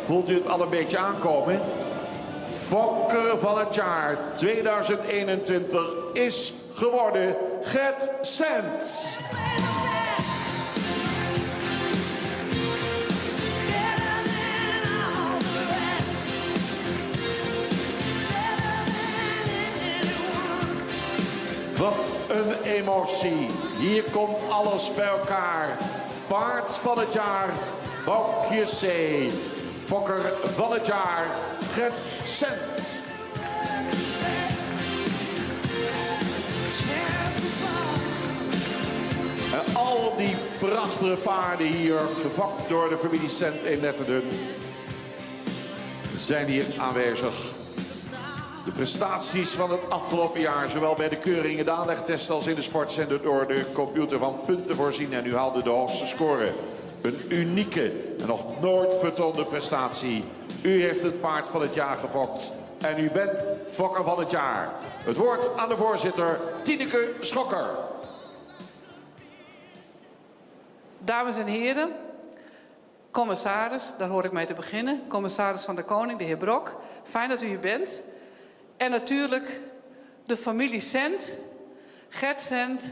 voelt u het al een beetje aankomen? Fokker van het jaar 2021 is geworden Gert Cent. Wat een emotie. Hier komt alles bij elkaar. Paard van het jaar, Boukje C. Fokker van het jaar, Gert Sent. En al die prachtige paarden hier, gefokt door de familie Sent in Netterden, zijn hier aanwezig. De prestaties van het afgelopen jaar, zowel bij de keuringen, de aanlegtesten als in de sport, zijn door de computer van punten voorzien. En u haalde de hoogste score. Een unieke en nog nooit vertoonde prestatie. U heeft het paard van het jaar gefokt. En u bent fokker van het jaar. Het woord aan de voorzitter, Tineke Schokker. Dames en heren, commissaris, daar hoor ik mee te beginnen. Commissaris van de Koning, de heer Brok. Fijn dat u hier bent. En natuurlijk de familie Sent, Gert Sent.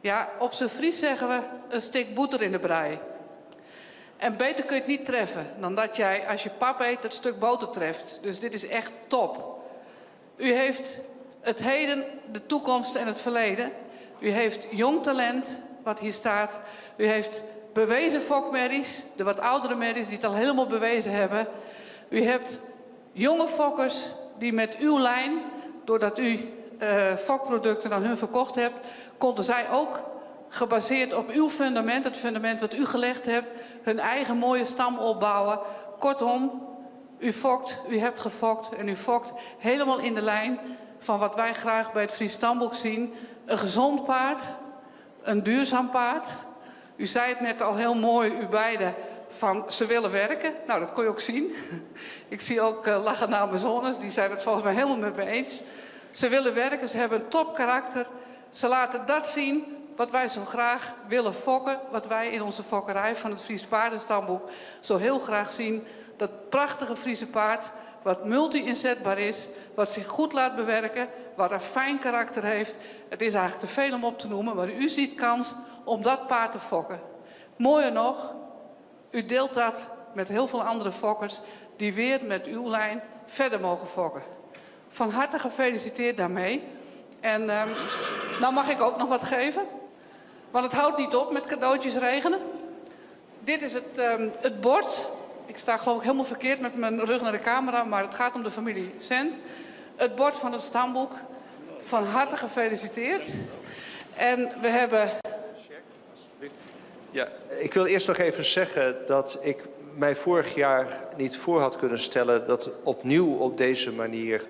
Ja, op zijn Fries zeggen we een stik boeter in de brei. En beter kun je het niet treffen dan dat jij als je pap eet het stuk boter treft. Dus dit is echt top. U heeft het heden, de toekomst en het verleden. U heeft jong talent, wat hier staat. U heeft bewezen fokmerries, de wat oudere merries die het al helemaal bewezen hebben. U hebt jonge fokkers die met uw lijn, doordat u uh, fokproducten aan hun verkocht hebt, konden zij ook gebaseerd op uw fundament, het fundament wat u gelegd hebt, hun eigen mooie stam opbouwen. Kortom, u fokt, u hebt gefokt en u fokt helemaal in de lijn van wat wij graag bij het Fries Stamboek zien. Een gezond paard, een duurzaam paard. U zei het net al heel mooi, u beiden, van ze willen werken. Nou, dat kon je ook zien. Ik zie ook uh, lachende Amazones, die zijn het volgens mij helemaal met me eens. Ze willen werken, ze hebben een topkarakter. Ze laten dat zien wat wij zo graag willen fokken. Wat wij in onze fokkerij van het Fries Paardenstamboek zo heel graag zien. Dat prachtige Friese paard, wat multi-inzetbaar is, wat zich goed laat bewerken, wat een fijn karakter heeft. Het is eigenlijk te veel om op te noemen, maar u ziet kans om dat paard te fokken. Mooier nog, u deelt dat met heel veel andere fokkers die weer met uw lijn verder mogen fokken. Van harte gefeliciteerd daarmee. En um, nou mag ik ook nog wat geven. Want het houdt niet op met cadeautjes regenen. Dit is het, um, het bord. Ik sta geloof ik helemaal verkeerd met mijn rug naar de camera, maar het gaat om de familie Cent. Het bord van het stamboek. Van harte gefeliciteerd. En we hebben Ja, ik wil eerst nog even zeggen dat ik mij vorig jaar niet voor had kunnen stellen dat opnieuw op deze manier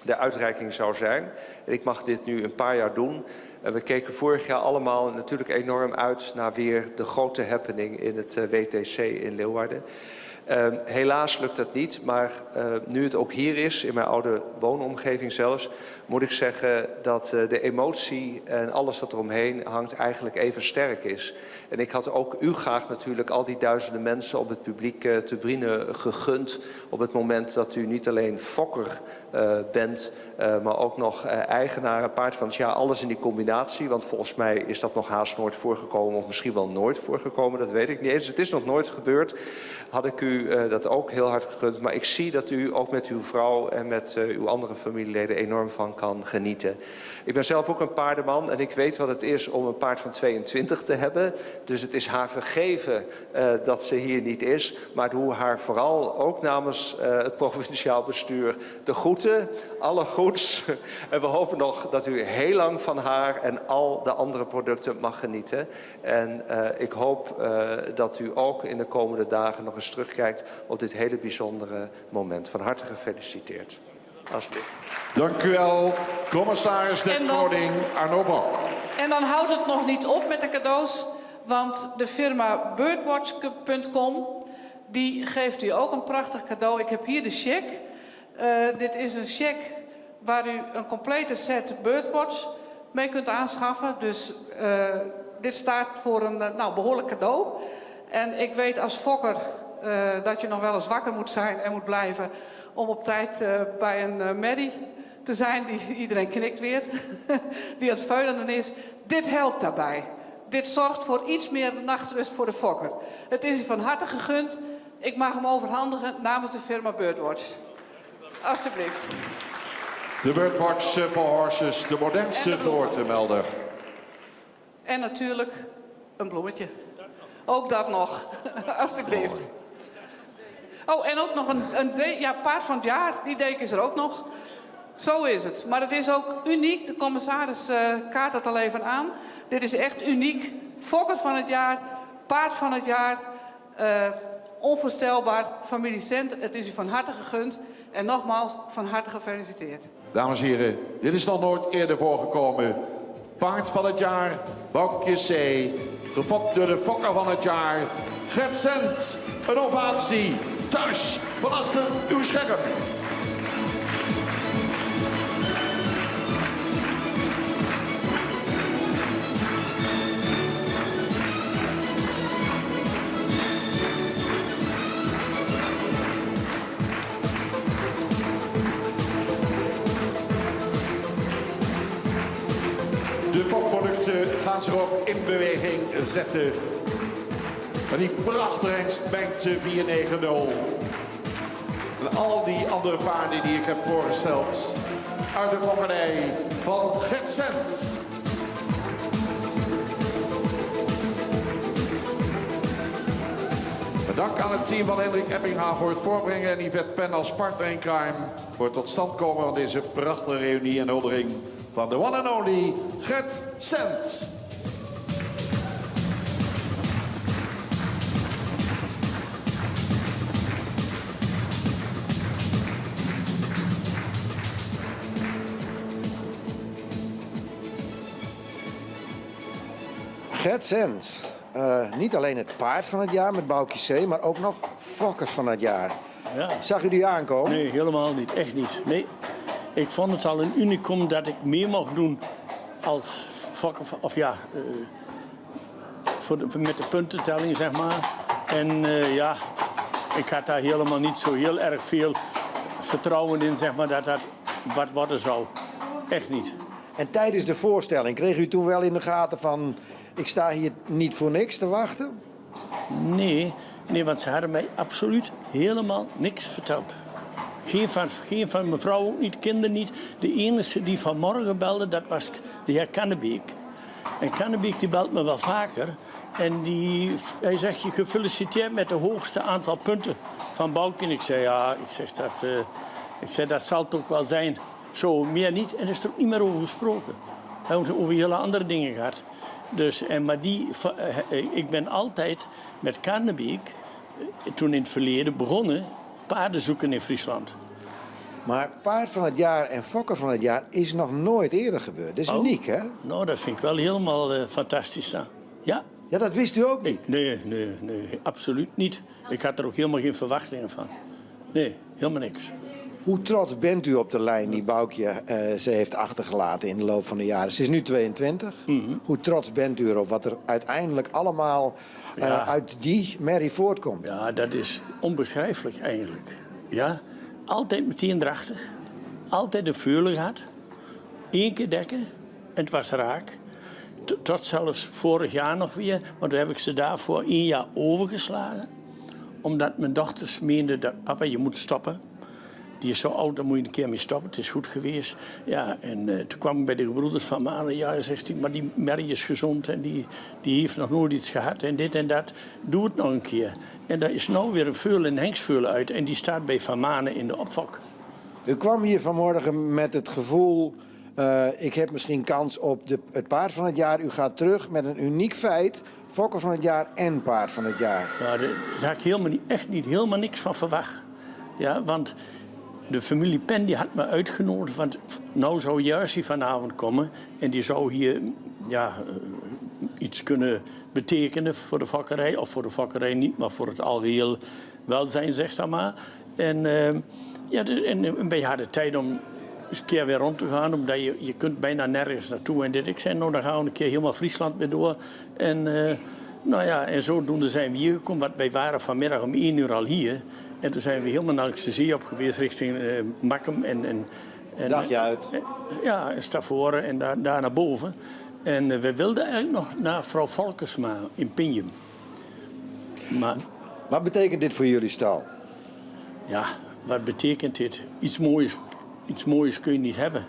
de uitreiking zou zijn. En ik mag dit nu een paar jaar doen. En we keken vorig jaar allemaal natuurlijk enorm uit naar weer de grote happening in het WTC in Leeuwarden. Uh, helaas lukt dat niet, maar uh, nu het ook hier is, in mijn oude woonomgeving zelfs, moet ik zeggen dat uh, de emotie en alles wat eromheen hangt eigenlijk even sterk is. En ik had ook u graag natuurlijk al die duizenden mensen op het publieke tribune gegund op het moment dat u niet alleen fokker bent, maar ook nog eigenaar, paard van het jaar, alles in die combinatie. Want volgens mij is dat nog haast nooit voorgekomen of misschien wel nooit voorgekomen, dat weet ik niet eens. Het is nog nooit gebeurd. Had ik u uh, dat ook heel hard gegund. Maar ik zie dat u ook met uw vrouw en met uh, uw andere familieleden enorm van kan genieten. Ik ben zelf ook een paardenman en ik weet wat het is om een paard van 22 te hebben. Dus het is haar vergeven uh, dat ze hier niet is. Maar doe haar vooral ook namens het provinciaal bestuur de groeten, alle goeds. En we hopen nog dat u heel lang van haar en al de andere producten mag genieten. En ik hoop dat u ook in de komende dagen nog eens terugkijkt op dit hele bijzondere moment. Van harte gefeliciteerd. Alsjeblieft. Dank u wel, commissaris de Koning Arno Brok. En dan houdt het nog niet op met de cadeaus, want de firma birdwatch.com die geeft u ook een prachtig cadeau. Ik heb hier de cheque. Uh, dit is een cheque waar u een complete set Birdwatch mee kunt aanschaffen. Dus uh, dit staat voor een nou, behoorlijk cadeau. En ik weet als fokker uh, dat je nog wel eens wakker moet zijn en moet blijven om op tijd uh, bij een uh, merrie te zijn. Die, iedereen knikt weer. die aan het veulenen is. Dit helpt daarbij. Dit zorgt voor iets meer nachtrust voor de fokker. Het is u van harte gegund. Ik mag hem overhandigen namens de firma Birdwatch. Alsjeblieft. De Birdwatch for Horses, de modernste geboortemelder. En natuurlijk een bloemetje. Ook dat nog, alsjeblieft. Oh, en ook nog een, een ja, paard van het jaar. Die deken is er ook nog. Zo is het. Maar het is ook uniek. De commissaris uh, kaart het al even aan. Dit is echt uniek. Fokker van het jaar, paard van het jaar. Uh, onvoorstelbaar. Familie Cent, het is u van harte gegund. En nogmaals, van harte gefeliciteerd. Dames en heren, dit is nog nooit eerder voorgekomen. Paard van het jaar, Boukje C. Gefokt door de fokker van het jaar, Gert Cent. Een ovatie, thuis, van achter uw scherm. De fokproducten gaan zich ook in beweging zetten. En die prachtige hengst Mijntje 490. En al die andere paarden die ik heb voorgesteld uit de fokkerij van Gert Cent. Dank aan het team van Hendrik Eppinga voor het voorbrengen en Yvette Pen als partner in crime voor het tot stand komen van deze prachtige reunie en huldiging van de one and only Gert Cent. Gert Cent. Uh, niet alleen het paard van het jaar met Boukje C, maar ook nog fokkers van het jaar. Ja. Zag u die aankomen? Nee, helemaal niet. Echt niet. Nee. Ik vond het al een unicum dat ik meer mocht doen als fokker, of ja, uh, voor de, met de puntentelling, zeg maar. En uh, ja, ik had daar helemaal niet zo heel erg veel vertrouwen in, zeg maar, dat dat wat worden zou. Echt niet. En tijdens de voorstelling kreeg u toen wel in de gaten van... ik sta hier niet voor niks te wachten? Nee, nee want ze hadden mij absoluut helemaal niks verteld. Geen van, geen van mevrouw ook niet, kinderen niet. De enige die vanmorgen belde, dat was de heer Kannebeek. En Kannebeek die belt me wel vaker. En die, hij zegt, je gefeliciteerd met het hoogste aantal punten van Boukje. En ik zei, ja, ik zeg dat, uh, ik zei, dat zal het ook wel zijn. Zo, meer niet. En er is er ook niet meer over gesproken. Hij heeft over hele andere dingen gehad. Dus, en, maar die, ik ben altijd met Karnebeek, toen in het verleden begonnen, paarden zoeken in Friesland. Maar paard van het jaar en fokker van het jaar is nog nooit eerder gebeurd. Dat is oh, uniek, hè? Nou, dat vind ik wel helemaal uh, fantastisch dan. Ja. Ja, dat wist u ook niet? Nee, nee, nee, absoluut niet. Ik had er ook helemaal geen verwachtingen van. Nee, helemaal niks. Hoe trots bent u op de lijn die Boukje uh, ze heeft achtergelaten in de loop van de jaren? Ze is nu 22. Mm -hmm. Hoe trots bent u erop wat er uiteindelijk allemaal uh, ja. uit die merrie voortkomt? Ja, dat is onbeschrijfelijk eigenlijk. Ja, altijd meteen drachtig. Altijd de veulen gehad. Eén keer dekken en het was raak. Tot zelfs vorig jaar nog weer, want toen heb ik ze daarvoor één jaar overgeslagen. Omdat mijn dochters meenden dat papa, je moet stoppen. Die is zo oud, daar moet je een keer mee stoppen. Het is goed geweest. Ja, en uh, toen kwam ik bij de gebroeders van Malen. Ja, zegt hij, maar die merrie is gezond en die, die heeft nog nooit iets gehad en dit en dat. Doe het nog een keer. En daar is nou weer een veul en hengstveul uit en die staat bij Van Manen in de opfok. U kwam hier vanmorgen met het gevoel, uh, ik heb misschien kans op de, het paard van het jaar. U gaat terug met een uniek feit, fokker van het jaar en paard van het jaar. Ja, daar had ik helemaal niet, echt niet, helemaal niks van verwacht. Ja, want de familie Pen die had me uitgenodigd, want nou zou Jersey vanavond komen en die zou hier ja, iets kunnen betekenen voor de fokkerij. Of voor de fokkerij niet, maar voor het algeheel welzijn, zeg dan maar. En, uh, ja, de, en wij hadden tijd om eens een keer weer rond te gaan, omdat je, je kunt bijna nergens naartoe en dit. Ik zei, nou dan gaan we een keer helemaal Friesland weer door. En, uh, nou ja, en zodoende zijn we hier gekomen, want wij waren vanmiddag om 1 uur al hier. En toen zijn we helemaal langs de zee op geweest, richting uh, Makkum en, en, en... Dagje uit. Ja, en Stavoren en daar, daar naar boven. En uh, we wilden eigenlijk nog naar vrouw Volkersma in Pinjum. Maar... Wat betekent dit voor jullie stal? Ja, wat betekent dit? Iets moois. Iets mooiers kun je niet hebben.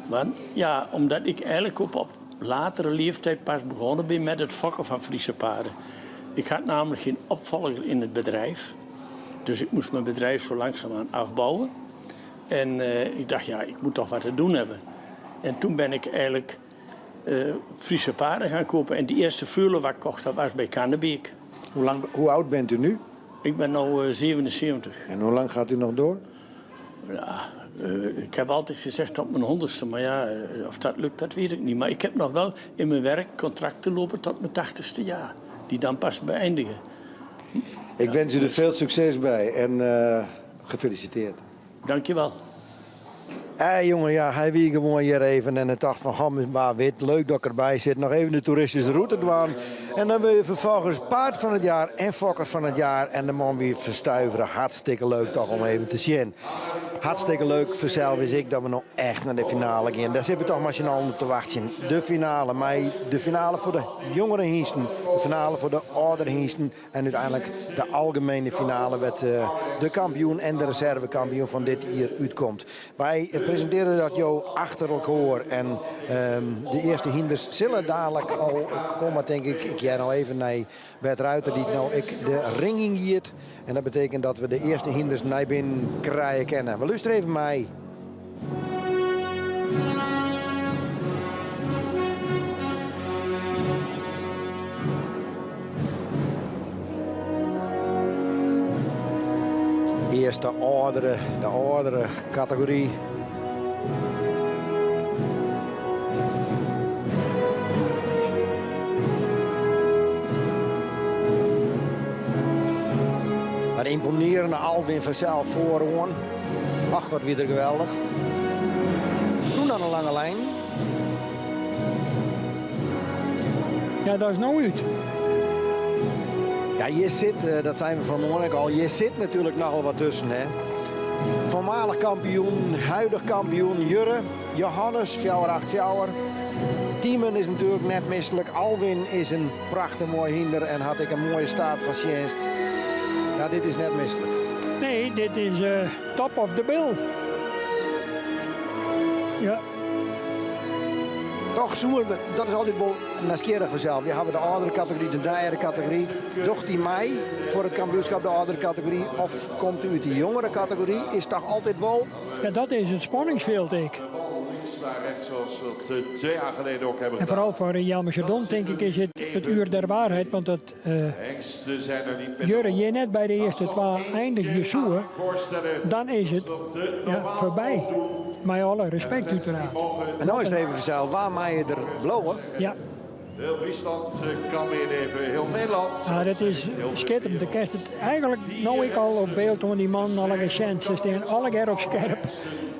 Want ja, omdat ik eigenlijk op, op latere leeftijd pas begonnen ben met het fokken van Friese paarden. Ik had namelijk geen opvolger in het bedrijf. Dus ik moest mijn bedrijf zo langzaamaan afbouwen. En eh, ik dacht, ja, ik moet toch wat te doen hebben. En toen ben ik eigenlijk eh, Friese paarden gaan kopen. En die eerste veulen wat ik kocht, dat was bij Kannebeek. Hoe, lang, hoe oud bent u nu? Ik ben nu 77. En hoe lang gaat u nog door? Ja, eh, ik heb altijd gezegd tot mijn honderdste, maar ja, eh, of dat lukt, dat weet ik niet. Maar ik heb nog wel in mijn werk contracten lopen tot mijn tachtigste jaar, die dan pas beëindigen. Ik wens u er veel succes bij en eh, gefeliciteerd. Dankjewel. Hé jongen, ja, hij wie gewoon hier even en het dacht van gam waar wit, leuk dat ik erbij zit. Nog even de toeristische route dwaan. En dan wil je vervolgens paard van het jaar en fokker van het jaar. En de man weer verstuiveren. Hartstikke leuk toch om even te zien. Hartstikke leuk, vanzelf is ik dat we nog echt naar de finale gaan. Daar zitten we toch maar z'n te wachten. De finale, maar de finale voor de jongere hengsten, de finale voor de oudere hengsten en uiteindelijk de algemene finale met eh, de kampioen en de reservekampioen van dit jaar uitkomt. Wij presenteren dat jou achter elkaar en ehm, de eerste hinders zullen dadelijk al komen, denk ik. Ik jij nou even naar Bert Ruiter die nou ik de ring ingiet. En dat betekent dat we de eerste hinders naar binnen krijgen kennen. We luisteren even mij. Eerst de oudere, de oudere categorie. Maar imponerende Alwin vanzelf voorhoorn. Ach, wat weer geweldig. Toen aan een lange lijn. Ja, dat is nou uit. Ja, je zit, eh, dat zijn we vanmorgen al, je zit natuurlijk nogal wat tussen. Hè? Voormalig kampioen, huidig kampioen Jurre, Johannes, 484. Tiemen is natuurlijk net misselijk. Alwin is een prachtig mooi hinder en had ik een mooie staat van dienst. Ja, dit is net misselijk. Nee, dit is eh, top of the bill. Ja. Toch zoeken we, dat is altijd wel nieuwsgierig vanzelf. We hebben de oudere categorie, de derde categorie. Docht hij mij voor het kampioenschap de oudere categorie of komt u uit de jongere categorie? Is toch altijd wel? Ja, dat is het spanningsveld, ik. Links naar rechts, zoals we dat eh, twee jaar geleden ook hebben En gedaan. vooral voor Jelmer Chardon, denk ik, is het het uur der waarheid. Want dat eh Hengsten zijn er niet meer. Jurre, je net bij de eerste twee eindigt je zoer, dan is het ja, voorbij. Maar alle respect uiteraard. En nou is het even vanzelf, waar mij je er blowen? Ja. Heel Friesland eh, kan meeleven, heel Nederland. Ah, dat is schitterend. De kerst het eigenlijk nou ik al op beeld toen die man al een chance. Ze staan alle keer op scherp.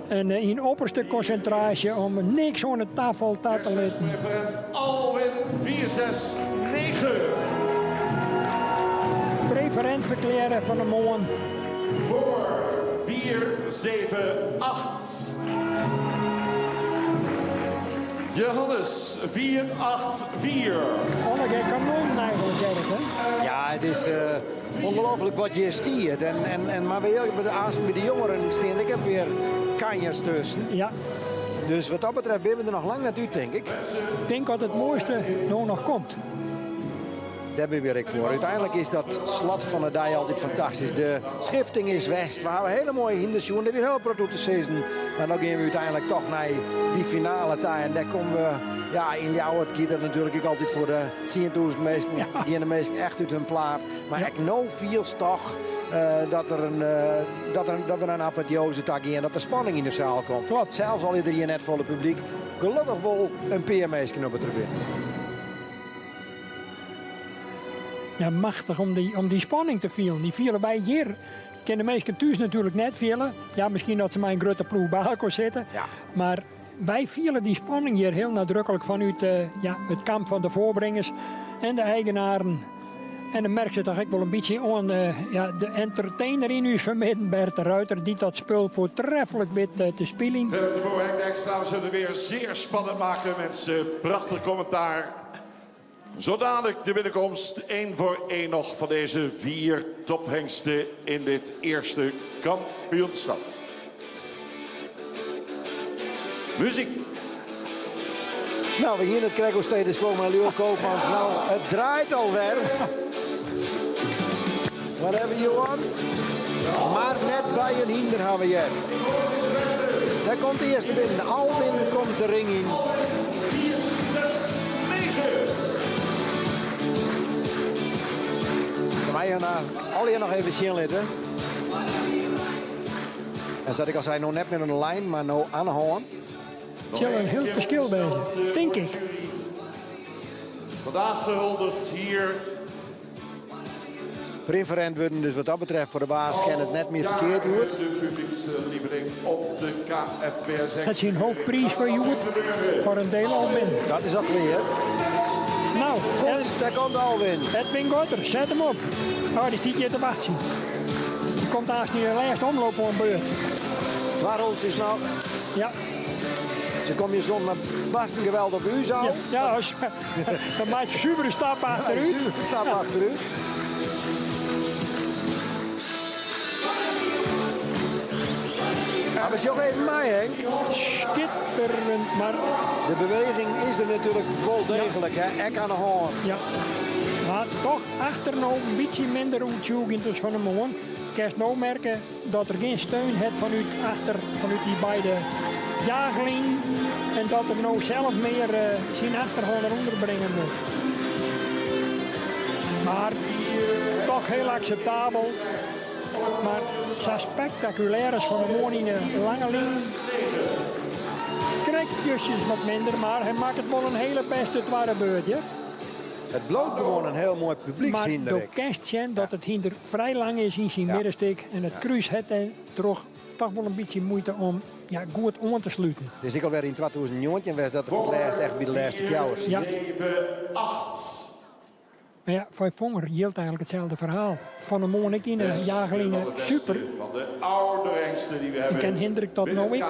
En eh, in opperste concentratie om niks aan de tafel te laten. Preferent Alwin 469. Preferent verklaren van de morgen. Voor 478. Johannes 484. Alle keer kanon eigenlijk, Gerrit, hè? Ja, het is eh, ongelooflijk wat je stiert. En, en, en, maar bij, bij de, aanstaan bij de jongeren staan ik heb weer kanjers tussen. Ja. Dus wat dat betreft ben we er nog lang naartoe, denk ik. Ik denk dat het mooiste nou nog komt. Daar ben weer ik voor. Uiteindelijk is dat slot van de dij altijd fantastisch. De schifting is west. We hebben hele mooie hinderschoenen. Er weer heel veel te season. Maar dan gaan we uiteindelijk toch naar die finale tijd. En daar komen we... Ja, in Ljouwert kiet dat natuurlijk ook altijd voor de 10.000 mensen. Die de meesten echt uit hun plaat. Maar ik nou viel toch eh, dat, er een, eh, dat, er, dat we naar een apotheose tak gaan en dat er spanning in de zaal komt. Klopt. Zelfs al is er hier net volle publiek. Gelukkig wel een peermeisje op de tribune. Ja, machtig om die, om die spanning te vielen. Die vielen wij hier. Kunnen de meesten thuis natuurlijk net vielen. Ja, misschien dat ze maar een grote ploeg bij elkaar zitten. Maar wij vielen die spanning hier heel nadrukkelijk vanuit eh, ja, het kamp van de voorbrengers en de eigenaren. En dan merk je toch ook wel een beetje aan eh, ja, de entertainer in u vanmiddag, Bert de Ruiter, die dat spul voortreffelijk weet eh, te spelen. Gerrit de Boer, Henk Dijkstra, we zullen weer zeer spannend maken, mensen. Prachtig commentaar. Zo dadelijk de binnenkomst, één voor één nog van deze vier tophengsten in dit eerste kampioenschap. Muzyk. No, we hiene it krekt oer Status Quo mei Lieuwe Koopmans. No, it draait alwer. Whatever you want. Mar net by in hynder ha we heard. Dêr komt de earste binnen. Alwin komt de ring yn. 4, 6, 9. Wy allegear noch even sjen litte. En sa't ik al sei, no net mear oan de lijn, mar no oan de hân. It sil in hiel ferskil wêze, tink ik. Vandaag gehuldigd hier. Preferint wurden, dus wat dat betreft foar de baas kin it net mear ferkeard hjoed. De publiekslieveling op de KFPS. It syn hoofdpriis foar hjoed foar in diel al binnen. Dat is al klear. No, Goed, dêr komt Alwin. Edwin Gorter, set him op. Oh, dy stiet hjir te wachtsjen. Dy komt aanst yn de lêste omloop oan beurt. Twa roltsjes noch. Ja. Se komme je zonder barsten geweld op ús ôf. Ja, als, dan maak je suvere stap achterút. Ja, suvere stap achterút. Maar we sjogge even mei, Henk. Skitterend, mar... De beweging is der natuerlik wol deeglik, hè? Ek oan de hân. Ja. Mar toch achter no in bytsje minder oertsjûgjend as fan 'e moarn. Kinst no merke dat er gjin steun hat fanút achter, fanút dy beide jaachlinen. En dat er no sels mear syn achterhân derûnder bringe moat. Mar toch hiel akseptabel. Mar sa spektakulêr as fan 'e moarn yn 'e lange linen. Krekt justjes wat minder, mar hy makket wol in hiele bêste twadde beurt, hear. It bliuwt gewoan in hiel moai publykshynder. Mar do kinst sjen dat it hynder frij lang is yn syn middenstik en it krús hat dêrtroch toch wol in bytsje muoite om ja, goed oan te sluten. It is ek alwer yn 2019 west dat er foar it lêst echt by de lêste fjouwer siet. Ja. Mar ja, foar Fonger jildt eigenlik itselde ferhaal. Fan 'e moarn ek yn de jaachline super. Van de oude hengsten die we En hebben. kin Hindrik dat no ek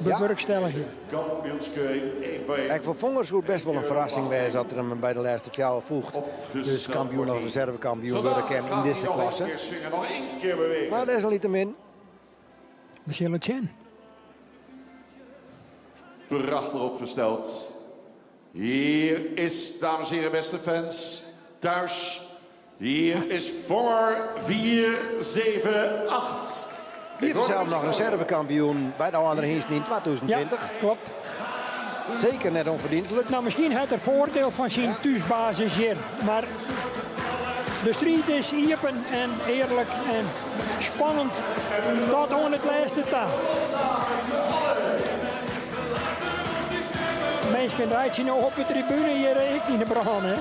bewurkstelligje? Kampioenskeuring 1 bij Ek foar Fonger soe it best wol in ferrassing wêze as er him by de lêste fjouwer foecht. Dus kampioen of reservekampioen wurde kin yn dizze klasse. Nog één keer bewegen. Mar desalniettemin. We sille it sjen. Prachtig opgesteld. Hier is, dames en heren, beste fans, thuis. Hier is Fonger 4, 7, 8. Wie fansels noch reservekampioen by de âldere hynsten yn 2020. Ja, klopt. Seker net ûnferdienstlik. No, miskien hat er foardiel fan syn thúsbasis hjir, mar de striid is iepen en earlik en spannend tot oan it lêste ta. Minsken reitsje no op de tribune hjir ek yn de brân, hè?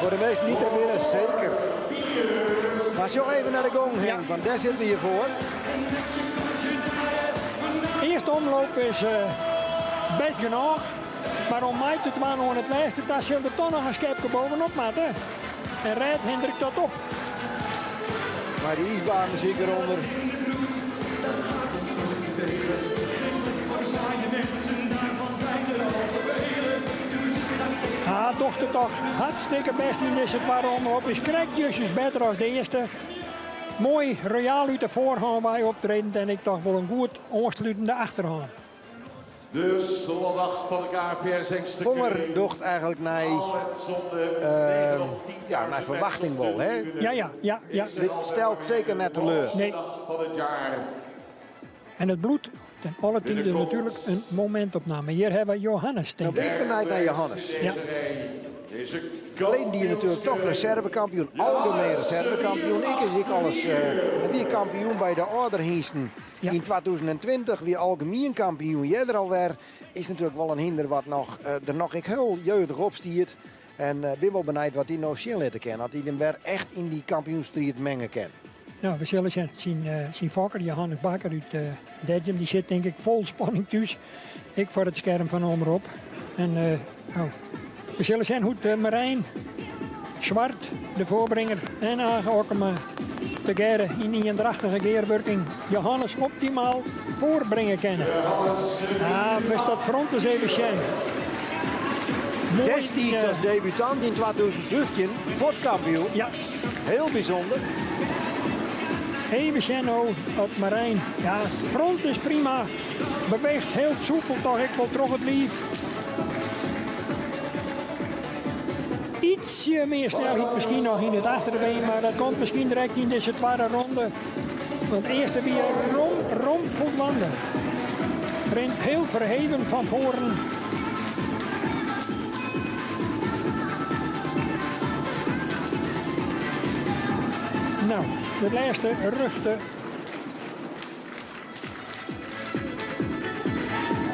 Foar de measten dy't der binne, seker. Mar sjoch even nei de gong, Henk, want dêr sitte we hjir foar. Earste omloop is bêst genôch, mar om mei te dwaan oan it lêste ta sil der toch noch in skepke bovenop moatte. En rêdt Hindrik dat op? Mei de iisbaanmuzyk derûnder. Ha docht it toch hartstikke bêst yn dizze twadde omloop. Is krekt justjes better as de earste. Moai royaal út de foarhân wei optredend en ek toch wol in goed oanslutende achterhân. De slotdag fan de KNVS Hengsten. Fonger docht eigenlik nei, ja, nei ferwachting wol, hè? Ja, ja, ja, ja. Dit stelt seker net teleur. Nee. Fan it jaar. En it bliuwt ten alle tiden natuerlik in momintopname. Hjir hawwe we Johannes, tink No ik. bin ik benijd nei Johannes. Ja. Ferleden jier natuerlik toch reservekampioen, algemeen reservekampioen. Ek is ek alris uh, wie kampioen by de âldere hynsten. Yn 2020 wie algemien kampioen earder alwer. Is natuerlik wol in hynder wat noch, uh, der noch ek hiel jeugdich op stiet. En uh, bin wol benijd wat hy no sjen litte kin. As hy him wer echt yn dy kampioensstriid minge kin. No, we sille sjen. Syn, uh, syn fokker, Johannes Bakker út uh, Dedzjum, dy sit tink ik fol spanning thús. Ek foar it skerm fan Omrop. En uh, oh, we sille sjen hoe't uh, Marijn Zwart, de foarbringer, en Age Okkema tegearre yn iendrachtige gearwurking Johannes optimaal foarbringe kinne. Ah, moatst dat front ris even sjen. Moai, Destiids uh, as debutant yn 2015 fuort kampioen. Ja. Hiel bysûnder. Even sjen no oft Marijn. Ja, front is prima. Beweecht hiel soepel toch ek wol troch it liif. Ytsje mear snelheid miskien noch yn it achterbeen, mar dat komt miskien direkt yn dizze twadde ronde. Want earste wie rom, rom foldwaande. Rint hiel ferheven fan foaren. No, de lêste rjochte.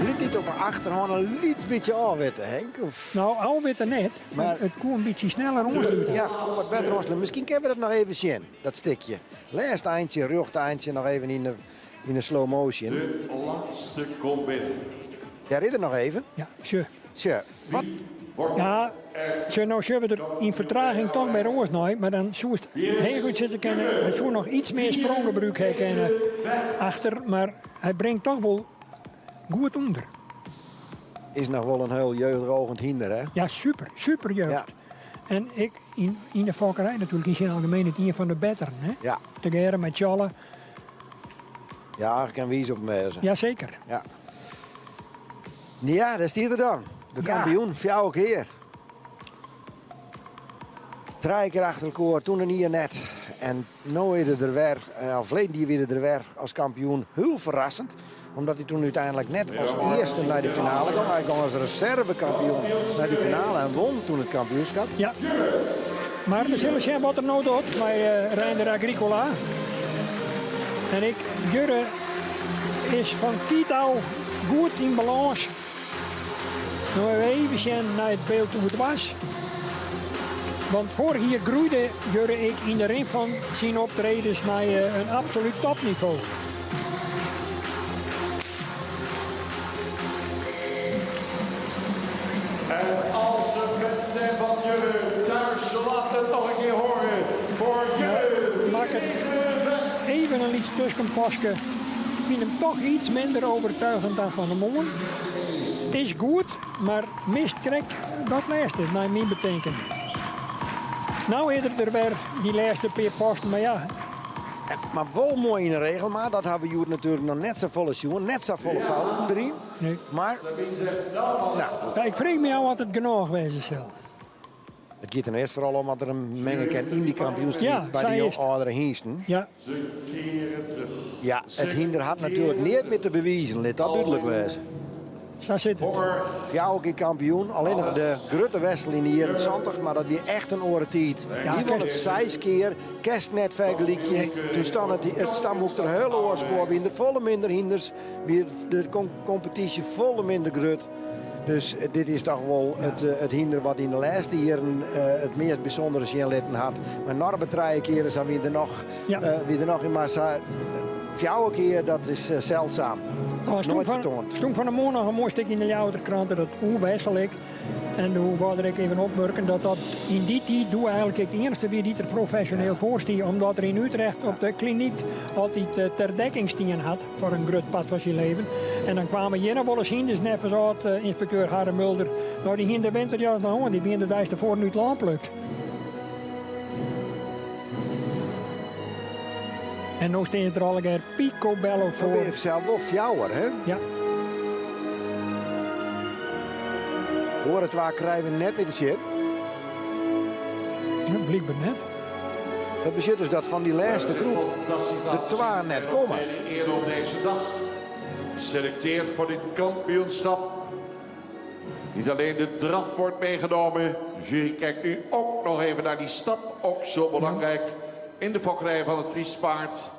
Lit dit op 'e achterhân in lyts bytsje ôfwitte, Henk? Of? No, ôfwitte net. Maar it koe in bytsje sneller oanslute. Ja, koe wat better oanslute. Miskien kinne we dat noch even sjen, dat stikje. Lêste eintsje, rjochte eintsje, noch even yn de, yn de slow motion. De laatste komt binnen. Dêr is er noch even. Ja, sjoch. Sjoch, wat? Ja, sjoch, no sjogge we der yn fertraging toch wer oars nei, mar dan soest heechút sizze kinne, hy soe noch iets mear spronggebrûk ha kinne achter, mar hy bringt toch wol goed ûnder. Is noch wol in hiel jeugdig hynder, hè? Ja, super, super jeugd. Ja. En ek yn, yn de fokkerij natuerlik yn syn algemeenheid ien fan de betteren, hè? Ja. Tegearre mei Tjalle. Ja, ik kin wiis op him wêze. Jaseker. Ja. Ja, dêr stiet er dan. De kampioen, fjouwer kear. Trije kear achter elkoar, toen in jier net. En no is er der wer, eh, of ferleden jier wie er der wer as kampioen. Hiel ferrassend, omdat hy toen úteinlik net as earste nei de finale kaam. Hy gong as reservekampioen nei de finale en won toen it kampioenskip. Ja. Mar we sille sjen wat er no docht mei uh, Reinder Agricola. En ek Jurre is fan tiid ôf goed yn balâns. No even sjen nei it byld hoe't it was. Want foarich jier groeide Jurre ek yn de rin fan syn optredens nei eh, in absolút topnivo. En als er fans zijn van Jurre thuis, laat het nog een keer horen voor Jurre. Makket even in lyts tuskenpaske. Fyn him toch iets minder overtuigend dan fan 'e moarn. Is goed, mar mist krekt dat lêste, nei myn betinken. No is er der wer, dy lêste pear posten, mar ja. Mar wol moai yn 'e regelmaat, dat hawwe we hjoed natuerlik noch net safolle sjoen. Net safolle fouten deryn. Nee. Mar, no. Ja, ik freegje my ôf oft it genôch wêze sil. It giet der earst foaral om dat er him minge kin yn dy kampioenstriid Ja, by sa dy is it. âldere hynsten. Ja. Ze keren terug. Ja, it hynder hat natuerlik neat mear te bewizen, lit dat dúdlik wêze. Sa sit it. Fjouwer kear kampioen, allinnich de grutte Wessel yn de jierren 70, mar dat wie echt in oare tiid. Ja, Dy wûn it seis kear, kinst net fergelykje. Toen stie it, it stamboek der hiel oars foar, wiene der folle minder hynders, wie de kompetysje folle minder grut. Dus dit is toch wol it, it hynder wat yn de lêste jierren it meast bysûndere sjen litten hat. Mar Norbert trije kear, sa wie der noch, Ja. wie der noch in, mar sa fjouwer kear, dat is seldsum. Oh, Noait fertoand. Stond fan 'e moarn noch in moai stik yn de Ljouwerter krante dat oer Wessel ek. En doe waard der ek even opmurken dat dat yn dy tiid doe eigenlik ek de iennichste wie dy't der profesjoneel foar stie. Omdat er yn Utrecht op de klinyk altyd eh, ter dekking stien hat foar in grut part fan syn leven. En dan kwamen hjir noch wolris hynders neffens âld-ynspekteur Harry Mulder. No, dy hiene de winterjas noch oan, dy wiene de deis tefoaren út lân plukt. En no stean se der allegear picobello Dat foar. binne sels wol fjouwer, hè? Ja. Oare twa krije we net mear te sjen. Ja, blykber net. Dat betsjut dus dat fan dy lêste groep de twa net komme. Eerder op deze dag geselecteerd voor dit kampioenschap. Niet alleen de draf wordt meegenomen. De jury kijkt nu ook nog even naar die stap. Ook zo belangrijk in de fokkerij van het Fries paard.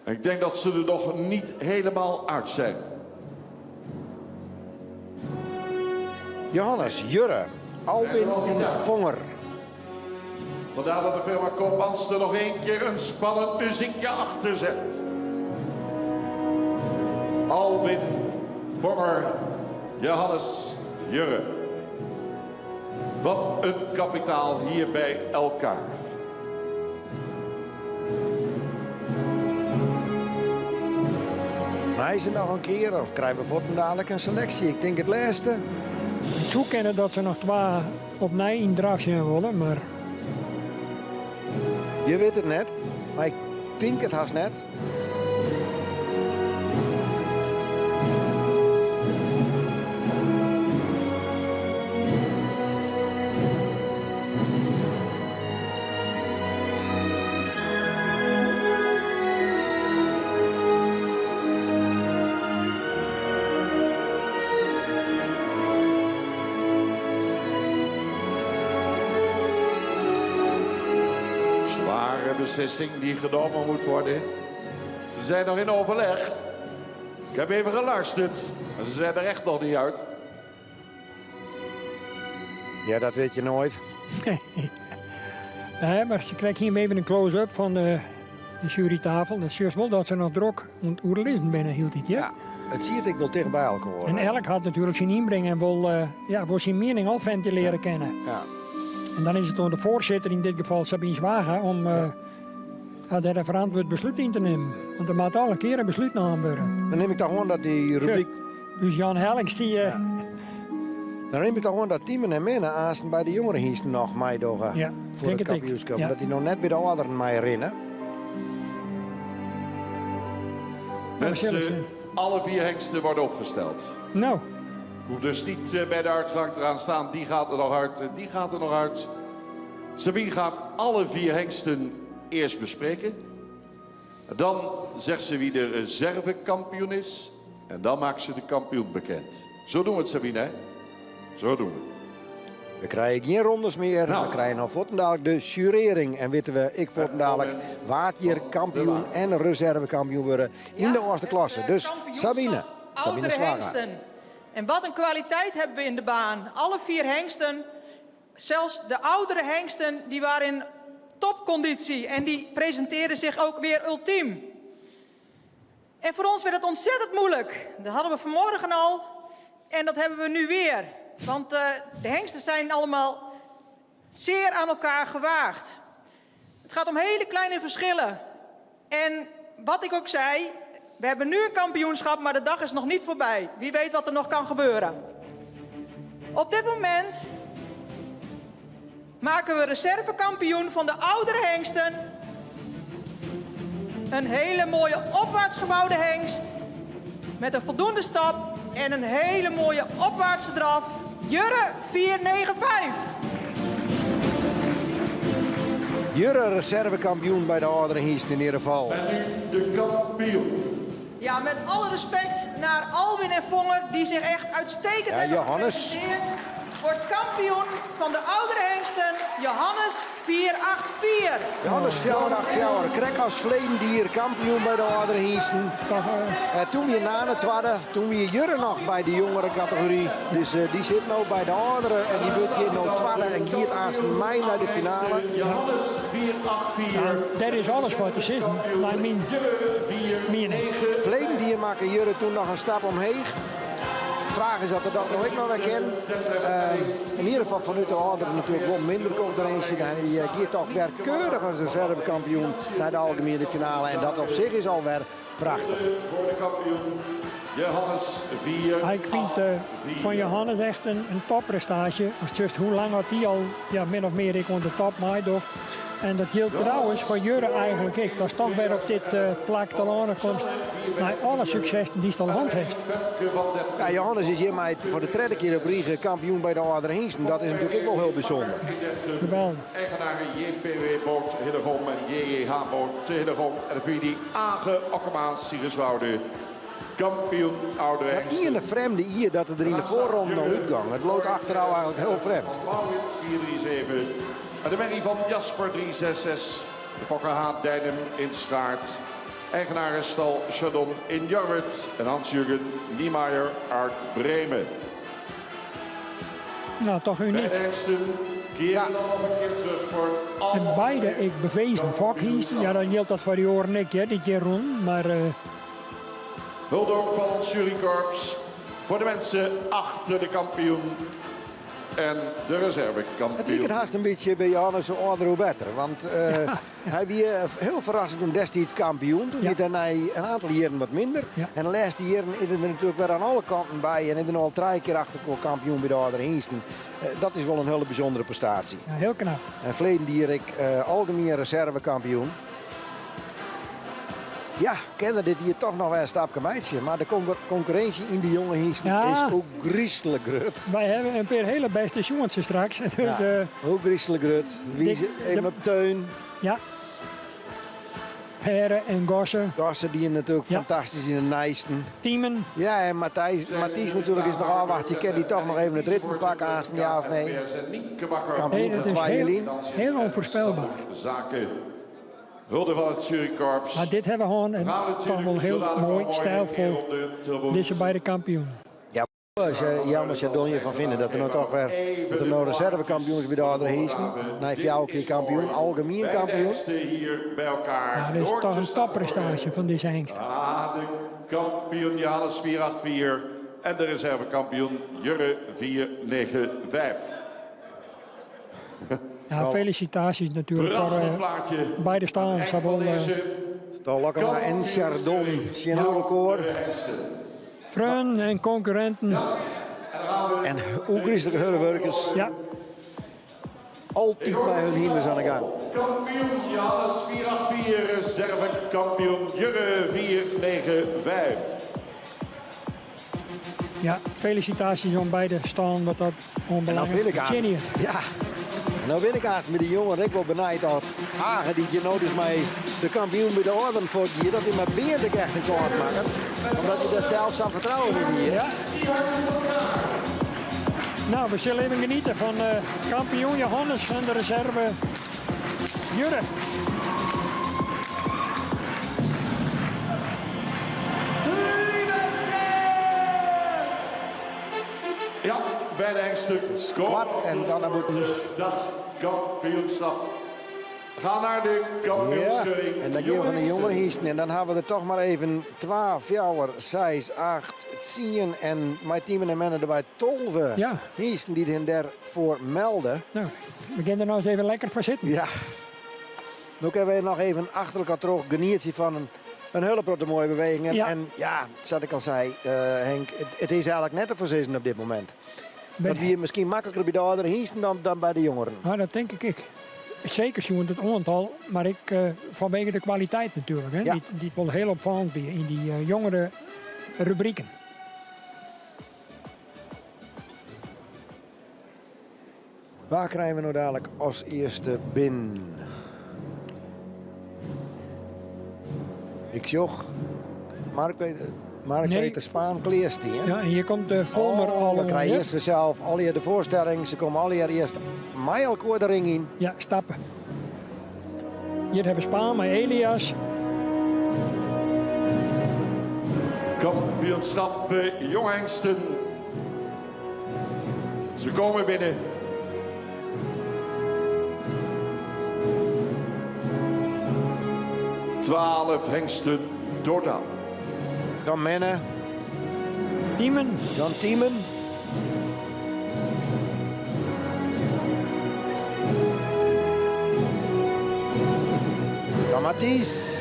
Ik denk dat ze er nog niet helemaal uit zijn. Johannes, Jurre, Alwin en Vonger. Vandaar dat de firma Koopmans er nog één keer een spannend muziekje achter zet. Alwin, Vonger, Johannes, Jurre. Wat een kapitaal hier bij elkaar. Maar is er noch in kear of krije we fuortendalik in seleksje? Ik tink it lêste. It soe kinne dat se noch twa opnij yn draf sjen wolle, mar... Je wit it net. Mar ik tink it hast net. Zware beslissing die genomen moet worden. Ze zijn nog in overleg. Ik heb even geluisterd, maar ze zijn er echt nog niet uit. Ja, dat weet je nooit. Nee, mar se krije hjir even in close-up fan de, de jurytafel. Dan sjochst wol dat se noch drok oan it oerlizzen binne hieltyd. Ja? Ja, it siet ek wol ticht by elkoar. En elk hat natuerlik syn ynbring en wol, uh, ja, wol syn miening al fentilearje kinne. Ja. En dan is it oan de foarsitter, yn dit gefal Sabine Zwaga, om uh, ja, dêr in ferantwurd beslút yn te nimmen. Want der moat alle kear in beslút naam wurde. Dan nim ik toch oan dat dy rubryk... Us Jan Hellings die... Uh, Dan nim ik toch oan dat Timen en Minne aansten by de jongere hynsten noch meidogge ja, foar it kampioenskip. Ja. Dat dy noch net by de âlderen meirinne. Mensen, alle vier hengsten worden opgesteld. Nou. Ik hoef dus niet eh, bij de uitgang eraan staan. Die gaat er nog uit, die gaat er nog uit. Sabine gaat alle vier hengsten eerst bespreken. Dan zegt ze wie de reservekampioen is. En dan maakt ze de kampioen bekend. Zo doen we het, Sabine. Hè? Zo doen we het. We krije gjin rondes mear. Nou. We krije no fuortendalik de jurering. En witte we ek fuortendalik wa't hjir kampioen en reservekampioen wurde yn de earste klasse. eh, Dus Sabine. Sabine Oudere Zwaga. hengsten. En wat een kwaliteit hebben we in de baan. Alle vier hengsten, zelfs de oudere hengsten, die waren in topconditie. En die presenteren zich ook weer ultiem. En voor ons werd het ontzettend moeilijk. Dat hadden we vanmorgen al en dat hebben we nu weer. Want uh, de hengsten zijn allemaal zeer aan elkaar gewaagd. Het gaat om hele kleine verschillen. En wat ik ook zei, we hebben nu een kampioenschap, maar de dag is nog niet voorbij. Wie weet wat er nog kan gebeuren. Op dit moment maken we reservekampioen van de oudere hengsten. Een hele mooie opwaarts gebouwde hengst. Met een voldoende stap en een hele mooie opwaartse draf. Jurre 495. Jurre reservekampioen by de âldere hynsten yn ieder gefal. En nu de kampioen. Ja, met alle respect naar Alwin en Vonger, die zich echt uitstekend Ja, hebben Johannes. gepresenteerd. Wordt kampioen van de oudere hengsten, Johannes 484. Johannes 484, krekt as ferleden jier kampioen by de âldere hynsten. Eh, toen wie Nane twadde, toen wie Jurre noch by de jongere kategory. Dus eh, dy sit no by de âldere en dy wurdt hjir no twadde en giet aansten mei nei de finale. Johannes 484. Dêr is alles foar te sizzen, nei myn miening. Ferleden jier makke Jurre toen noch in stap omheech. Fraach is oft er dat no ek noch wer kin. Uh, yn ieder gefal fanút de âlderen natuerlik wol minder konkurrinsje. Hy uh, giet dochs wer keurich as reservekampioen nei de algemiene finale. En dat op sich is alwer prachtich. Voor de kampioen Johannes 4. Ik fyn uh, fan Johannes echt in topprestaasje. Ast sjochst hoe lang hat dy al ja, min of mear ek oan de top meidocht. En dat jildt trouwens foar Jurre eigentlik ek. Datst dochs wer op dit uh, plak telâne komst. Nei alle suksessen dy'tst al hân hast. Ja, Johannes is hjirmei foar de tredde kear op rige kampioen by de âldere hynsten. Dat is natuerlik ek wol hiel bysûnder. Geweldig. Eigenaren JPW Boot Hillegom en JJH Boot Hillegom. En de familie Age Okkema Siegerswoude. Kampioen oudere Dat hengsten. ien frjemde jier dat er yn de foarronde al útgong. It bliuwt achterôf eigentlik hiel frjemd. Maurits 437. En de merrie van Jasper 366. De Fokker H. Dijnem in Schaart. Eigenaar is stal Chardon in Jorwert. En Hans-Jürgen Niemeyer uit Bremen. Nou, toch Bij uniek. de hengsten keren dan nog een keer terug voor En beide ek bewezen fokhynsten. Ja, dan jildt dat foar dy oaren ek, hè, dit jier rûn. Mar uh, Hulde ook van ons jurykorps. Voor de mensen achter de kampioen en de reservekampioen. It liket hast in bytsje by Johannes hoe âlder hoe better. Want uh, hy wie hiel ferrassend toen destiids kampioen. Toen wie dêrnei in oantal jierren wat minder. En de lêste jierren is er natuerlik wer oan alle kanten by. En is er no al trije kear achter elkoar kampioen by de âldere hynsten. Uh, dat is wol in hiele bysûndere prestaasje. Ja, hiel knap. En ferleden jier ek uh, algemien reservekampioen. Ja, kin er dit jier toch noch wer in stapke meitsje. Mar de konkurrinsje yn de jonge hynsten Ja. is ôfgryslik grut. Wy hawwe in pear hiele bêste sjoentsjes straks. Dus, Ja, eh, ôfgryslik grut. Wie Dik- even op Teun. Ja. Herre en Gosse. Gosse die natuerlik fantastysk yn de nijsten. Tiemen. Ja, en Matthijs, Matthijs natuerlik is noch ôfwachtsjen. Kin dy toch noch even it ritme pakke aansten, ja of nee? Kampioen Nee, fan dat is twa jaar heel, lyn. heel onvoorspelbaar. Zaken. Hulde van het jurykorps. Maar dit hebben we gewoon en toch wel heel mooi, stijlvol. Deze beide kampioen. Ja, als je Jelmer Chardonje van vinden dat er nou toch weer dat er nou reservekampioens by de âldere hynsten. Nei fjouwer kear kampioen, algemien Beide kampioen. hengsten hier bij elkaar. Ja, dit is toch een topprestatie van deze hengst. Ah, de kampioen Johannes 484 en de reservekampioen Jurre 495. Ja, felicitaties natuurlijk voor Prachtig eh, plaatje. beide stallen. Zowel, eh, Stal en Chardon, tsjin elkoar. Freonen en concurrenten. En ôfgryslike hurde wurkers. Ja. Altyd mei hun hynders oan de gang. Kampioen Johannes 484, reservekampioen Jurre 495. Ja, felicitaties oan beide stallen wat dat En dan oanbelanget. bin ik aan. Genius. Ja. En dan bin ik eigenlijk met die jongen ik wel benijd dat Hagen die je nou dus met de kampioen bij de orden voor hier, dat hij met Beert ook echt een kant maakt. Omdat hij daar zelf aan vertrouwen in hier. Ja. Nou, we zullen even genieten van eh, kampioen Johannes en de reserve Jurre. Ja, beide hengsten Kwart en dan naar boeten. Dat kampioenschap. Ga naar de Ja, kampioenskeuring. en dan gaan we van de jonge hynsten. En dan hebben we er toch maar even 12, 4, 6, 8, 10 en mijn team en mannen erbij 12 Ja. hynsten die hen daarvoor melden. Nou, we gaan er nou eens even lekker voor zitten. Ja. Nu kunnen we nog even achter elkaar terug genieten van een hele grote mooie beweging. En Ja. en ja, zoals ik al zei, eh, Henk, het is eigenlijk net te voorzien op dit moment. Ben- Dat we hier misschien makkelijker bij de oudere hynsten dan bij de jongeren. Nou, dat denk ik. ik. Zeker zo'n het aantal, maar ik, eh, vanwege de kwaliteit natuurlijk. Hè, Ja. die wel heel opvallend weer in die eh, jongere rubrieken. Waar krijgen we nou dadelijk als eerste bin? Ik zocht Mark, Mark Nee. Peter Spaan kleerstien. Ja, en hier komt de Volmer Oh, al. we krijgen hè? eerst zelf al hier de voorstelling. Ze komen al hier eerst mij elkaar de ring in. Ja, stappen. Hier hebben we Spaan met Elias. Kampioenschap eh, jonghengsten. Ze komen binnen. 12 hengsten totaal. Dan Menne. Tiemen. Dan Tiemen. Dan Mathies.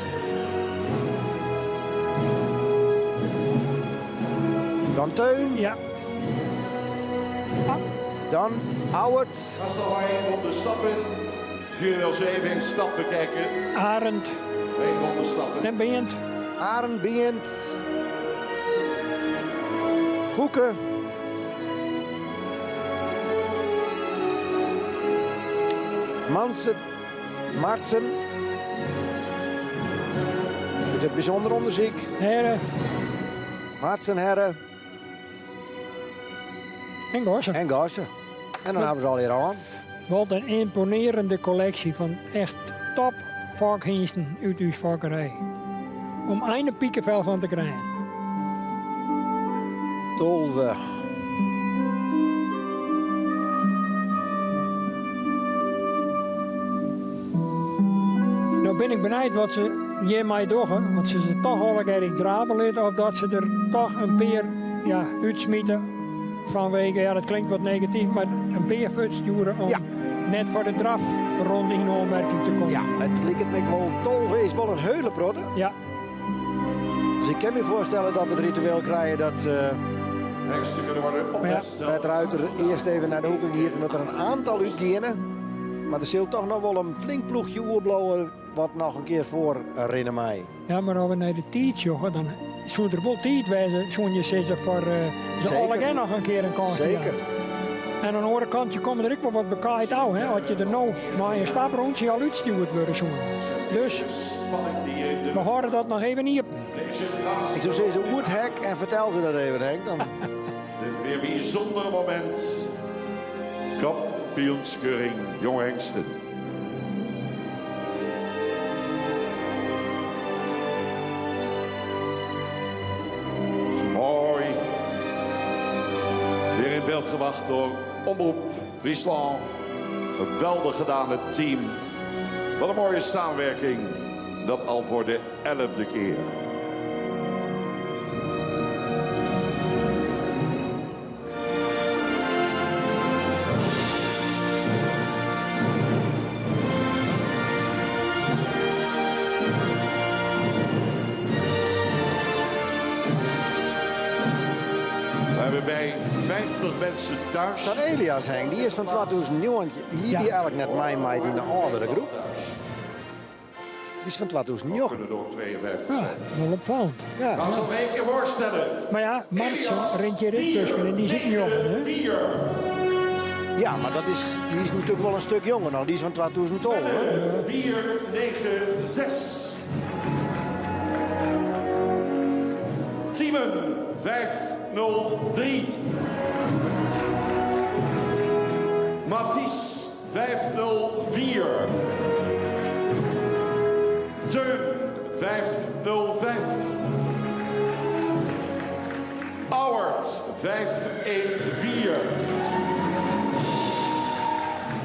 Dan Teun. Ja. Dan Howard. Ga ze maar één ronde stappen. Jullie wil ze even in stap bekijken. Arend. Eén ronde stappen. En Beent. Arend, Beent. Fouke. Mansen. Martsen. Met het bijzonder onderzoek. Herre. Martsen, Herre. En Gossen. En Gossen. En dan hebben we ze al hier aan. Wat een imponerende collectie van echt top fokhynsten uit uw fokkerij. Om einde piekenvel van te krijgen. Tolve. Nou ben ik benijd wat ze hiermee doen, want ze zijn toch al een keer drabelen of dat ze er toch een peer ja, uitsmieten vanwege, ja dat klinkt wat negatief, maar een peer sturen om net voor de drafronde in aanmerking te komen. Ja, het lijkt me wel, 12 is wel een hele protte. Ja. Dus ik kan me voorstellen dat we het ritueel krijgen dat uh, Hengsten kunnen worden opgesteld. Bert Ruiter eerst even naar de hoeken gaat en dat er een aantal uitgaan. Maar er zit toch nog wel een flink ploegje oerblowen wat nog een keer voor rennen mij. Ja. Ja, mar as we nei de tiid sjogge, dan soe der wol tiid wêze, soene je sizze, foar se allegear noch in kear in kâns te jaan. Zeker. En oan de oare kant, je komme der ek wol wat bekaaid ôf, hè, as je der no nei in staprûntsje al útstjoerd wurde soene. Dus we hâlde dat noch even iepen. Ik soe sizze, oer it hek en fertel se dat even, Henk. Dan... Dit is weer een bijzonder moment. Kampioenskeuring jonge hengsten. Mooi. Weer in beeld gebracht door Omroep Fryslân. Geweldig gedaan het team. Wat een mooie samenwerking. Dat al voor de 11e keer. We hebben bij 50 mensen thuis. Dat Elias Henk, die is fan 2009. Hie dy eigenlik net meimeid yn de âldere groep. Die is fan 2009. Kunnen er ook 52 Ja, zijn. wel opfallend. Ja. Gaan ze nog één keer voorstellen. Mar ja, Martsen rint hjir ek tusken en dy is ek njoggen, hè? Ja, mar dat is, dy is natuerlik wol in stik jonger noch. Dy is fan 2012. Hè? 4, 9, 6. Tiemen 5, 0, 3. Mathies 504. Teun 505. Auwert 514.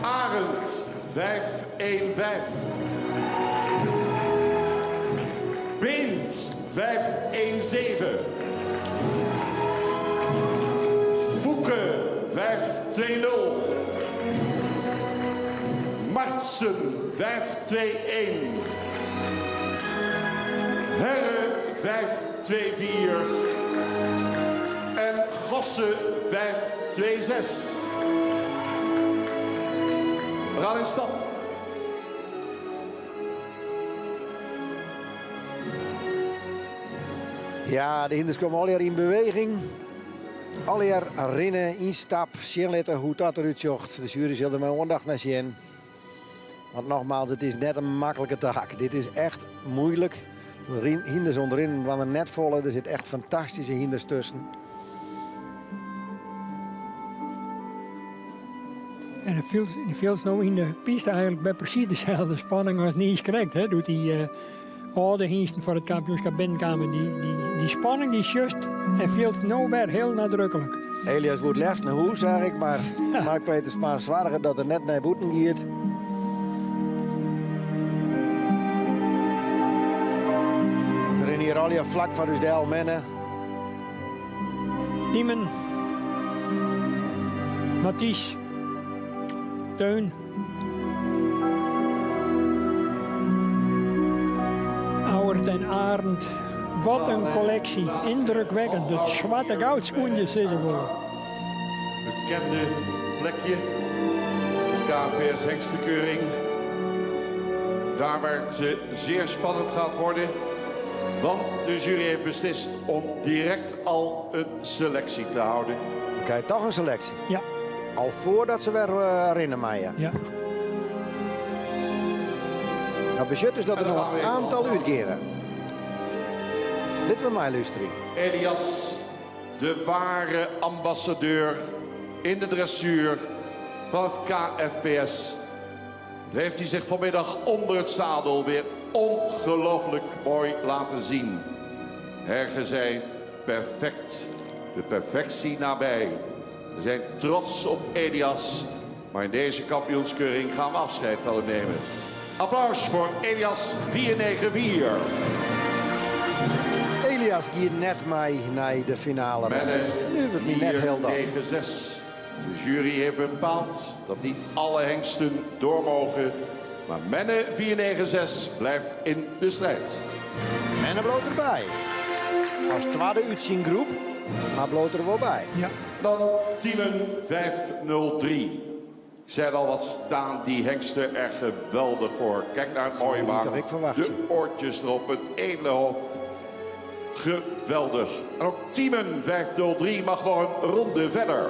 Arend 515. Beent 517. Foeke 520. Martsen 521. Herre 524. En Gosse 526. We gaan in stap. Ja, de hynders komme allegear yn beweging. Allegear rinne, yn stap, sjen litte hoe't dat derút sjocht. De sjuery sil der mei oandacht nei sjen. Want nogmaals, it is net in maklike taak. Dit is echt muoilik. Hynders ûnderyn dwaan der net folle. Der sit echt fantastyske hynders tusken. En it fielt, it fielt no yn de piste eigenlik by presys deselde spanning as niiskrekt. Hè, doe't dy uh, âlde hynsten foar it kampioenskip binnenkamen. Dy, dy, dy spanning dy sjochst en fielst no wer hiel nadruklik. Elias woe it leafst nei hûs, seach ik, mar Mark Peter Spaan soarget dat er net nei bûten giet. Se rinne hjir allegear flak foar ús del, Menne. Tiemen, Mathies, Teun. Auwert en Arend. Wat in kolleksje. Yndrukwekkend. It swarte goud soene je sizze wolle. Bekende plekje. De KFPS Hengstenkeuring. Daar waar het zeer spannend gaat worden. Want de jury heeft beslist om direct al een selectie te houden. We krije toch in seleksje. Ja. Al foardat se wer uh, rinne meie. Ja. Dat betsjut dus dat der noch in oantal útgeane. Litte we meilústerje. Elias, de ware ambassadeur in de dressuur van het KFPS. Daar heeft hij zich vanmiddag onder het zadel weer ongelooflijk mooi laten zien. Herge zei perfect, de perfectie nabij. We zijn trots op Elias, maar in deze kampioenskeuring gaan we afscheid van hem nemen. Applaus voor Elias 494. Elias giet net mei nei de finale. Menne Fernuveret my net hielendal. 496. De jury heeft bepaald dat niet alle hengsten door mogen. Maar Menne 496 blijft in de strijd. Menne bliuwt derby. As twadde út syn groep, mar bliuwt der wol by. Ja. Dan Tiemen 503. Ik zei al, wat staan die hengsten er geweldig voor. Kijk naar het mooie niet baan. toch ik verwacht. De oortjes erop, het edele hoofd. Geweldig. En ook Tiemen 503 mag nog een ronde verder.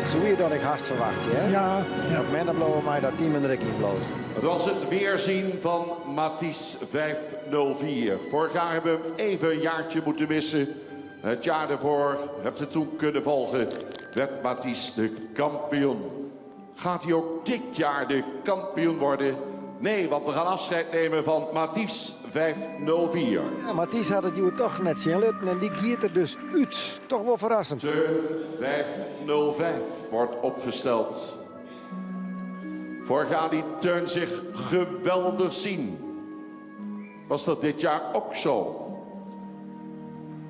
Dat zou je dat ik haast verwacht, hè? Ja. ja. Op men dan mij dat Tiemen er ook in bloot. Het was het weerzien van Mathies 504. Vorig jaar hebben we hem even een jaartje moeten missen. Het jaar daarvoor, hebt het toen kunnen volgen, werd Mathies de kampioen. Gaat hij ook dit jaar de kampioen worden? Nee, want we gaan afscheid nemen van Mathies 504. Ja, Mathies had het hier toch net zien litten en die giert er dus uit. Toch wel verrassend. Teun 505 wordt opgesteld. Vorig jaar liet Teun zich geweldig zien. Was dat dit jaar ook zo?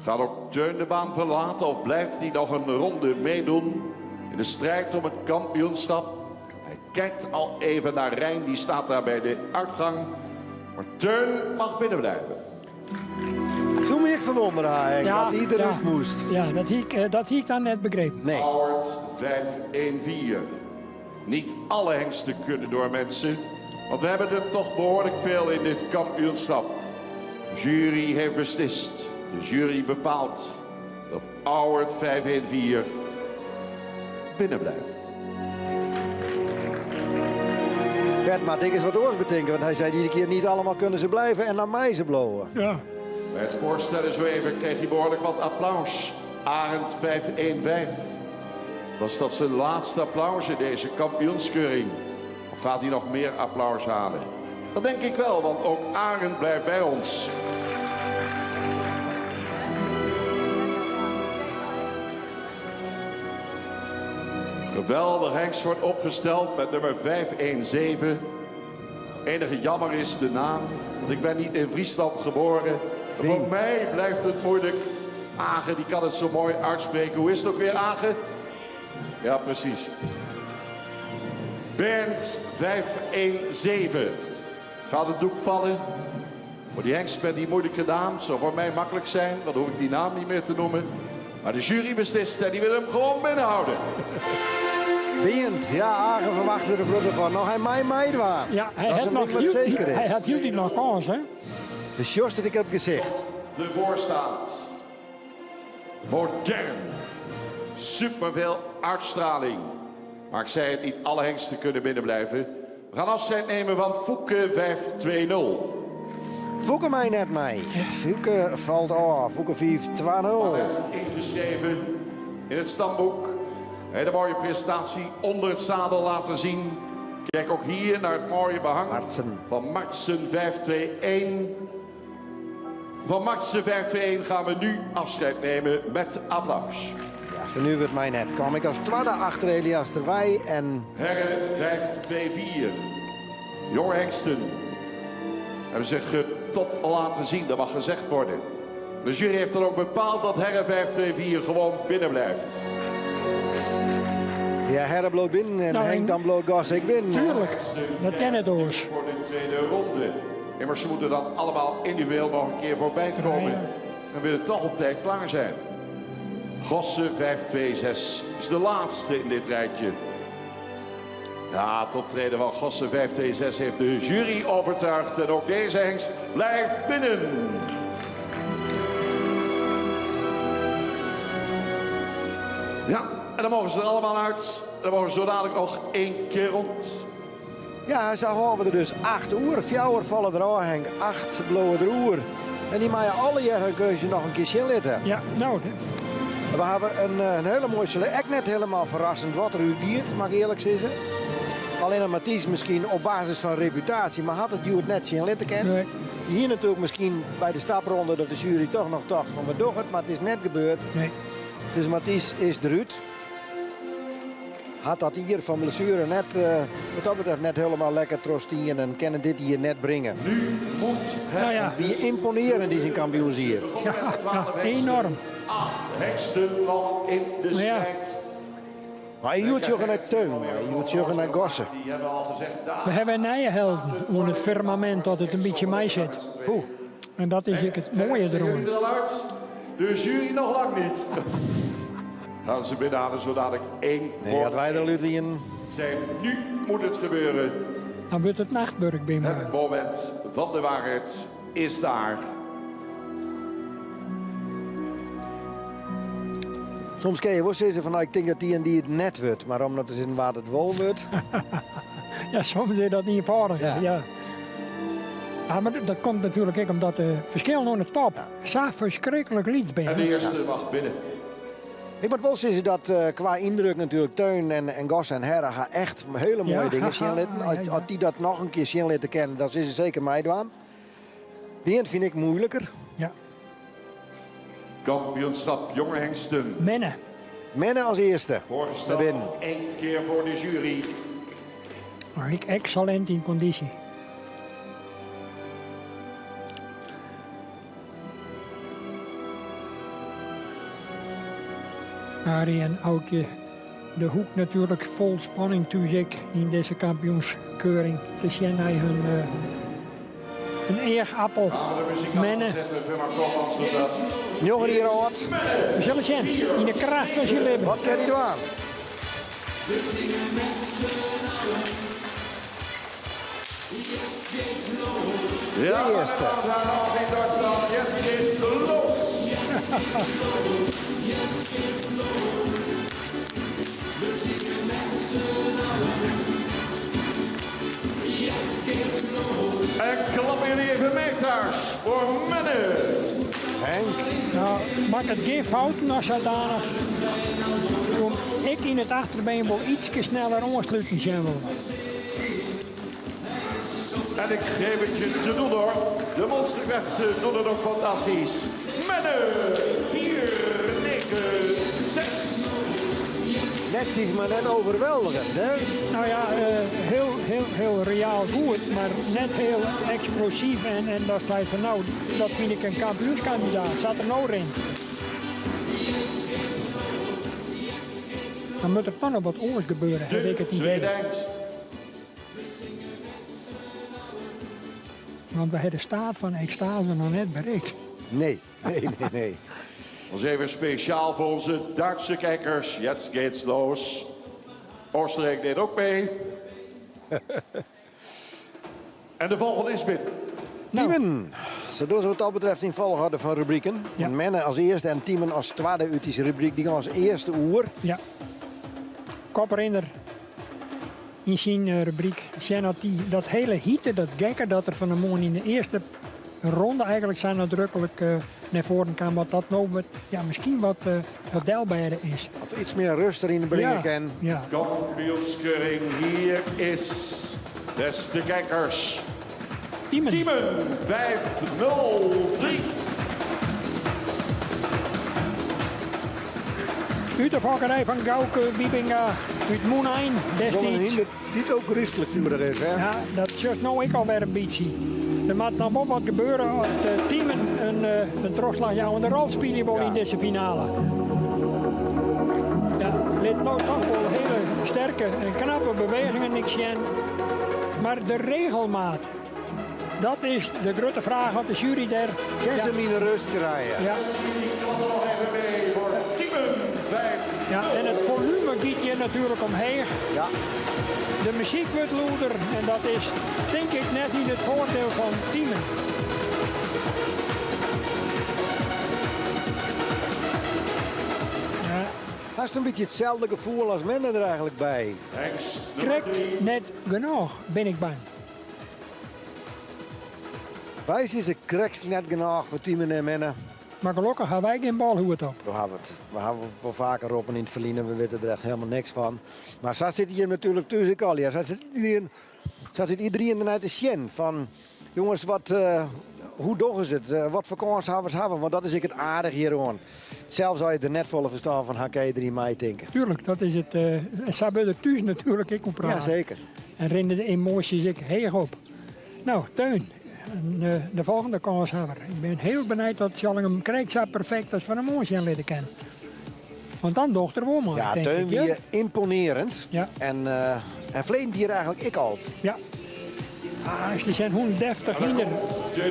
Gaat ook Teun de baan verlaten of blijft hij nog een ronde meedoen in de strijd om het kampioenschap? Hij kijkt al even naar Rijn, die staat daar bij de uitgang. Maar Teun mag binnenblijven. Toen moet ik verwonderen, Henk, Ja, dat hij eruit ja. moest. Ja, dat hie ik, eh, dat hie ik dan net begrepen. Nee. Howard 514. Niet alle hengsten kunnen door mensen. Want we hebben er toch behoorlijk veel in dit kampioenschap. De jury heeft beslist. De jury bepaalt dat Howard 514 binnenblijft. Bert, maar ik eens wat oors bedenken, want hij zei iedere keer niet allemaal kunnen ze blijven en naar mij ze blowen. Ja. Bij het voorstellen zo even kreeg hij behoorlijk wat applaus. Arend 515. Was dat zijn laatste applaus in deze kampioenskeuring? Of gaat hij nog meer applaus halen? Dat denk ik wel, want ook Arend blijft bij ons. Geweldig hengst wordt opgesteld met nummer 517. Enige jammer is de naam, want ik ben niet in Friesland geboren. En Voor mij blijft het moeilijk. Agen, die kan het zo mooi uitspreken. Hoe is het ook weer, Agen? Ja, precies. Bernd 517. Gaat het doek vallen? Voor die hengst met die moeilijke naam. Zou voor mij makkelijk zijn, dan hoef ik die naam niet meer te noemen. Maar de jury beslist en die wil hem gewoon binnenhouden. Bernd, ja, Agen verwachtte er vlugger van. Nog hij mij meidwaan. Ja, hij dat is had een nog ding wat heel- zeker is. Hij had heel die nog kans, hè? De sjost dat ik heb gezegd. De voorstaand. Modern. Superveel uitstraling. Maar ik zei het niet, alle hengsten kunnen binnenblijven. We gaan afscheid nemen van Fouke 520. Fouke mij net mij. Fouke valt af. Fouke 5-2-0. Net ingeschreven in het stamboek. Hele mooie prestatie onder het zadel laten zien. Kijk ook hier naar het mooie behang van Martsen 521. Van Martsen 521 gaan we nu afscheid nemen met applaus. Ja, voor nu wordt mij net. Kwam ik als tweede achter Elias Terwij en Herre 524. Jonge hengsten hebben zich eh, top laten zien, dat mag gezegd worden. De jury heeft dan ook bepaald dat Herre 524 gewoon binnen blijft. ja, Herre bloot binnen en Nou, Henk en- dan bloot gas. Ik win. Tuurlijk, dat ken het oors. Voor de tweede ronde. Immers, ze moeten dan allemaal individueel nog een keer voorbij komen. En willen toch op tijd klaar zijn. Gosse 526 is de laatste in dit rijtje. Ja, het optreden van Gosse 526 heeft de jury overtuigd. En ook deze hengst blijft binnen. Ja, en dan mogen ze er allemaal uit. Dan mogen ze zo dadelijk nog één keer rond. Ja, ze houden er dus 8 uur. Fjouwer vallen er al, Henk. 8 blowen er oer. En die maaien alle jaren keuze nog een keer zien litten. Ja, nou. We hebben een, eh, een hele mooie selectie. Echt net helemaal verrassend wat er u giert, mag ik eerlijk zeggen. Alleen aan Mathies misschien op basis van reputatie, maar had het duurt net zien litten kennen. Hier natuurlijk misschien bij de stapronde dat de jury toch nog dacht van we doen het, maar het is net gebeurd. Nee. Dus Mathies is eruit. Had dat hier van blessure net, eh, wat dat betreft, net helemaal lekker trostien en kennen dit hier net brengen. Nu moet het. Nou ja. Wie imponeren die zijn kampioens hier. Ja, ja, enorm. Acht hengsten nog in de Nou ja. strijd. Maar je moet jongen naar Teun, je moet jongen naar Gossen. Die hebben al gezegd, daar We hebben nijenhelden onder het firmament dat het een beetje mij zit. Hoe? En dat is ik het mooie zijn erom. jullie er al uit. De jury nog lang niet. Gaan ze binnenhalen zo dadelijk één Nee, voor had wij er één. luid wienen. Zijn, nu moet het gebeuren. Dan wordt het nachtwerk bij mij. Het moment van de waarheid is daar. Soms kun je wel zeggen van nou, ik denk dat die en die het net wordt. Maar omdat het in wat het wol wordt. Ja, soms is dat niet eenvoudig. Ja. Ja. Ja, maar dat komt natuurlijk ook omdat de verschillen aan de top zo verschrikkelijk liet zijn. En de eerste mag binnen. Ik moet wel zeggen dat qua indruk natuurlijk Teun en Gos en Herre gaan echt hele mooie dingen zien laten. Als, als die dat nog een keer zien laten kennen, dan is het zeker meedaan. Beent vind ik moeilijker. Ja. Kampioenschap jonge hengsten. Menne. Menne als eerste. Naar Voorgesteld binnen. nog één keer voor de jury. Maar ik excellent in conditie. Arie en Aukje de Hoek natuurlijk vol spanning toezik in deze kampioenskeuring. Te zien hij hun een eerappel. Menne. Jongen hier oud. We zullen zien. In de kracht van zijn leven. Wat kan hij doen? Ja, De eerste. Auch in Deutschland. Jetzt geht's los. En klappen jullie even mee thuis voor Menne. Henk. Nou, maak het geen fouten als zodanig. Kom ik in het achterbeen wel ietsje sneller aansluiten zijn wil. En ik geef het je te doen hoor. De monstervechten doen het ook fantastisch. Menne, 4, 9, 6. Net is maar net overweldigend, hè? Nou ja, heel, heel, heel reaal goed, maar net heel explosief. En dat zei van nou, dat vind ik een kampioenskandidaat. Zat er nou in. Dan moet er toch nog wat oors gebeuren, heb ik het idee. Tweede hengst. Want we hebben de staat van extase nog net bereikt. Nee, nee, nee, nee. Dat is even speciaal voor onze Duitse kijkers. Jetzt geht's los. Oostenrijk deed ook mee. En de volgende is binnen. Nou. Tiemen. Ze doen ze wat dat betreft in volgorde van rubrieken. Menne als eerste en Tiemen als tweede uit deze rubriek. Die gaan als eerste oer. Ja. Koprinner in zijn rubriek. Zijn dat, die, dat hele hitte, dat gekke dat er van de morgen in de eerste ronde eigenlijk zijn nadrukkelijk naar voren kwam. Wat dat nou met, ja, misschien wat delbijder is. Of iets meer rust erin brengen kan. Kampioenskeuring hier is, beste kijkers. Tiemen. Tiemen, 5-0-3. Uit de fokkerij van Gauke Wiebinga, uit Moenijn destijds. Zo'n die ook rustig vurig is, hè? Ja, dat is nou ik alweer een beetje. Er moet nog wel wat gebeuren als de Tiemen een terugslag jou de rol spelen wil in deze finale. Ja, let nou toch wel hele sterke en knappe bewegingen ik zien. Maar de regelmaat, dat is de grote vraag wat de jury daar... Kan ze hem in de rust krijgen? Ja. Ja, en het volume giet je natuurlijk omheen. Ja. De muziek wordt luider en dat is denk ik net in het voordeel van Tiemen. Ja. Dat is een beetje hetzelfde gevoel als Menne er eigenlijk bij. Krekt net genoeg, ben ik bang. Wij zijn ze krekt net genoeg voor Tiemen en Menne. Maar gelukkig hebben wij geen balhoed op. We hebben het, we hebben het wel vaker op en in het verliezen, we weten er echt helemaal niks van. Maar zo zit hier natuurlijk tussen al. Ja, zo zit iedereen, zo zit iedereen ernaar te zien van, jongens, hoe dog is het? Wat voor kans hebben we hebben? Want dat is ik het aardig hier gewoon. Zelf zou je er net volle verstaan van, ga je er in mij denken. Tuurlijk, dat is het. En zo hebben er thuis natuurlijk ik op praten. Jazeker. En rennen de emoties ik heeg op. Nou, Teun. En de volgende kanshebber. Ik ben heel benieuwd dat Schallingham krijgt zo perfect als van een mooi leren kennen. Want dan docht er wel maar, Ja, denk Teun ik, hè? weer imponerend. Ja. En vreemd hier eigenlijk ik al. Ja. Ah, ze zijn hoe deftig hinder.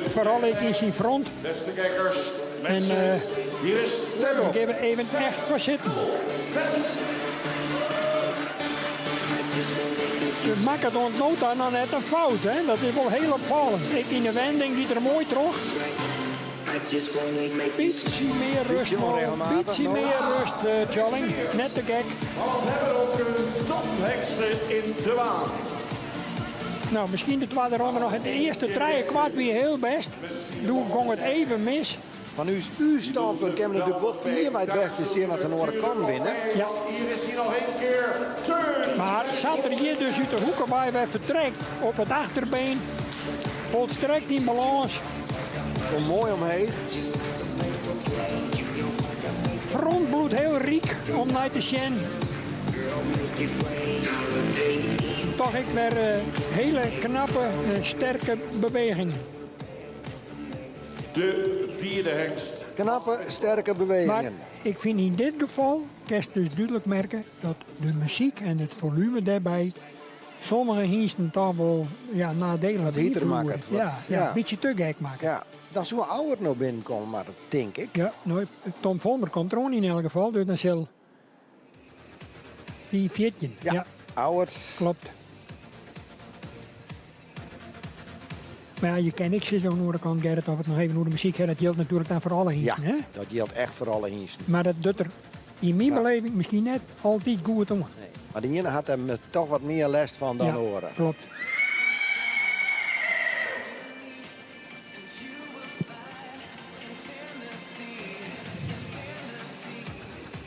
Vooral ik in zijn front. Beste kijkers, En eh, Hier is daar gean we even echt foar sitten. It makket oant no ta noch net in fout, hè? Dat is wol hiel opfallend. Ek yn de wending giet er moai troch. Bytsje mear rêst, Bytsje Mo. ûnregelmatich Bytsje no. mear rêst, eh, Tjalling. Net te gek. Want we hebben ook een tophengsten in de baan. No, miskien de twadde ronde noch. De earste trijekwart wie hiel bêst. Doe gong it even mis. Fan ús ús stânpunt kinne we natuerlik wol fier it bêste sjen dat se oan de oare kant winne. Ja. Hier is hij nog één keer. Teun. Mar sa't er hjir dus út de hoeke wei wer fertrekt op it achterbeen. Folstrekt yn balâns. Komt moai omheech. Front bliuwt hiel ryk om nei te sjen. Toch ek wer eh, hiele knappe en sterke bewegingen. De vierde hengst. Knappe, sterke Mar bewegingen. ik fyn yn dit gefal, kinst dus dúdlik merke dat de muzyk en it folume dêrby sommige hynsten toch wol ja, nadelig Wat heter beynfloede. makket, wat- Ja, ja, ja. in bytsje te gek makket. Ja, dan soe Auwert no binnenkomme, mar dat tink ik. Ja, no, Tom Volmer komt der oan yn elk gefal, dus dan sil 4-14. Ja, Ja, Auwert. klopt. Mar ja, je kin ek sizze oan de oare kant, Gerrit, of it noch even oer de muzyk ha, dat jildt natuerlik dan foar alle Ja, hynsten. Hè? dat jildt echt foar alle hynsten. Mar dat docht der yn myn Ja. beleving miskien net altyd goed oan. Mar de iene hat der dochs wat mear lêst fan dan Ja, de oare. klopt.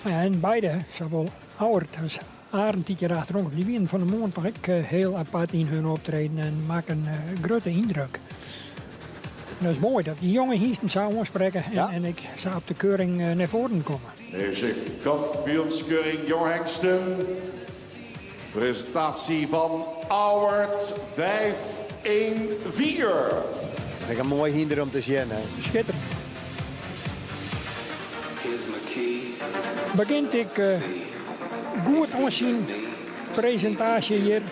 Ja, en beide, sawol Auwert as Arend dy't hjir achterom komt, dy wienen fan 'e moarn toch ek eh, hiel apart yn har optreden en makken uh, grutte yndruk. En dat is moai dat dy jonge hynsten sa oansprekke en, Ja. en ek sa op de keuring uh, nei foaren komme. Deze kampioenskeuring Jonghengsten. Presentatie van Auwert 5-1-4. Ek in moai hynder om te sjen. Hè. Skitterend. Begjint ek uh, goed oan syn presintaasje hjir.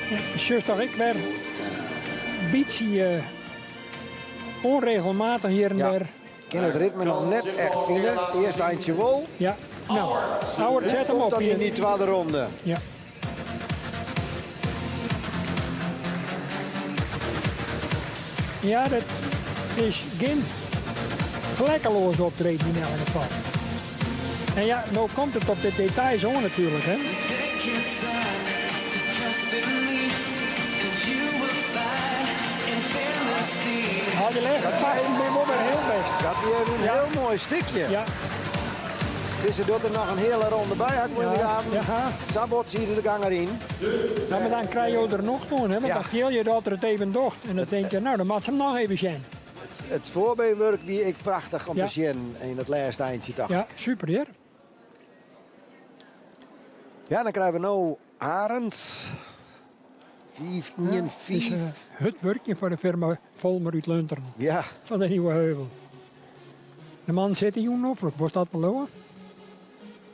Ja, Sjochst toch ek wer in bytsje uh, ûnregelmatich hjir en Ja. dêr. Kin it ritme noch net echt fine. It earste eintsje wol. Ja, no, Auwert set him Komt op dat yn hier. dy twadde ronde. Ja. Ja, dat is gjin flekkeloas optreden yn elk gefal. En ja, no komt it op de details oan natuerlik. Hè? Take your time to trust in me, and you will find infinity. Hou die lêste pakken binne wol wer hiel bêst. Dat wie even in Ja. hiel moai stikje. Ja, Dus er docht der noch in hiele ronde by, ha ik wol yn de Ja, gaten. ja. Sa bot siet de gang deryn. Nou, mar dan krije je der noch oan, hè? Want Ja. dan fiel je dat er it even docht. En dan tink je, no, dan moat se him noch even sjen. It foarbeenwurk wie ek prachtich om Ja. te sjen yn it lêste eintsje tocht Ja, ik. super hear. Ja, dan krije we no Arend. 5, 1, Het 5. is it wurkjen foar de firma Volmer út Lunteren. Ja, Fan de Nieuwe Heuvel. De man sit hjir noflik. Wolst dat beloven?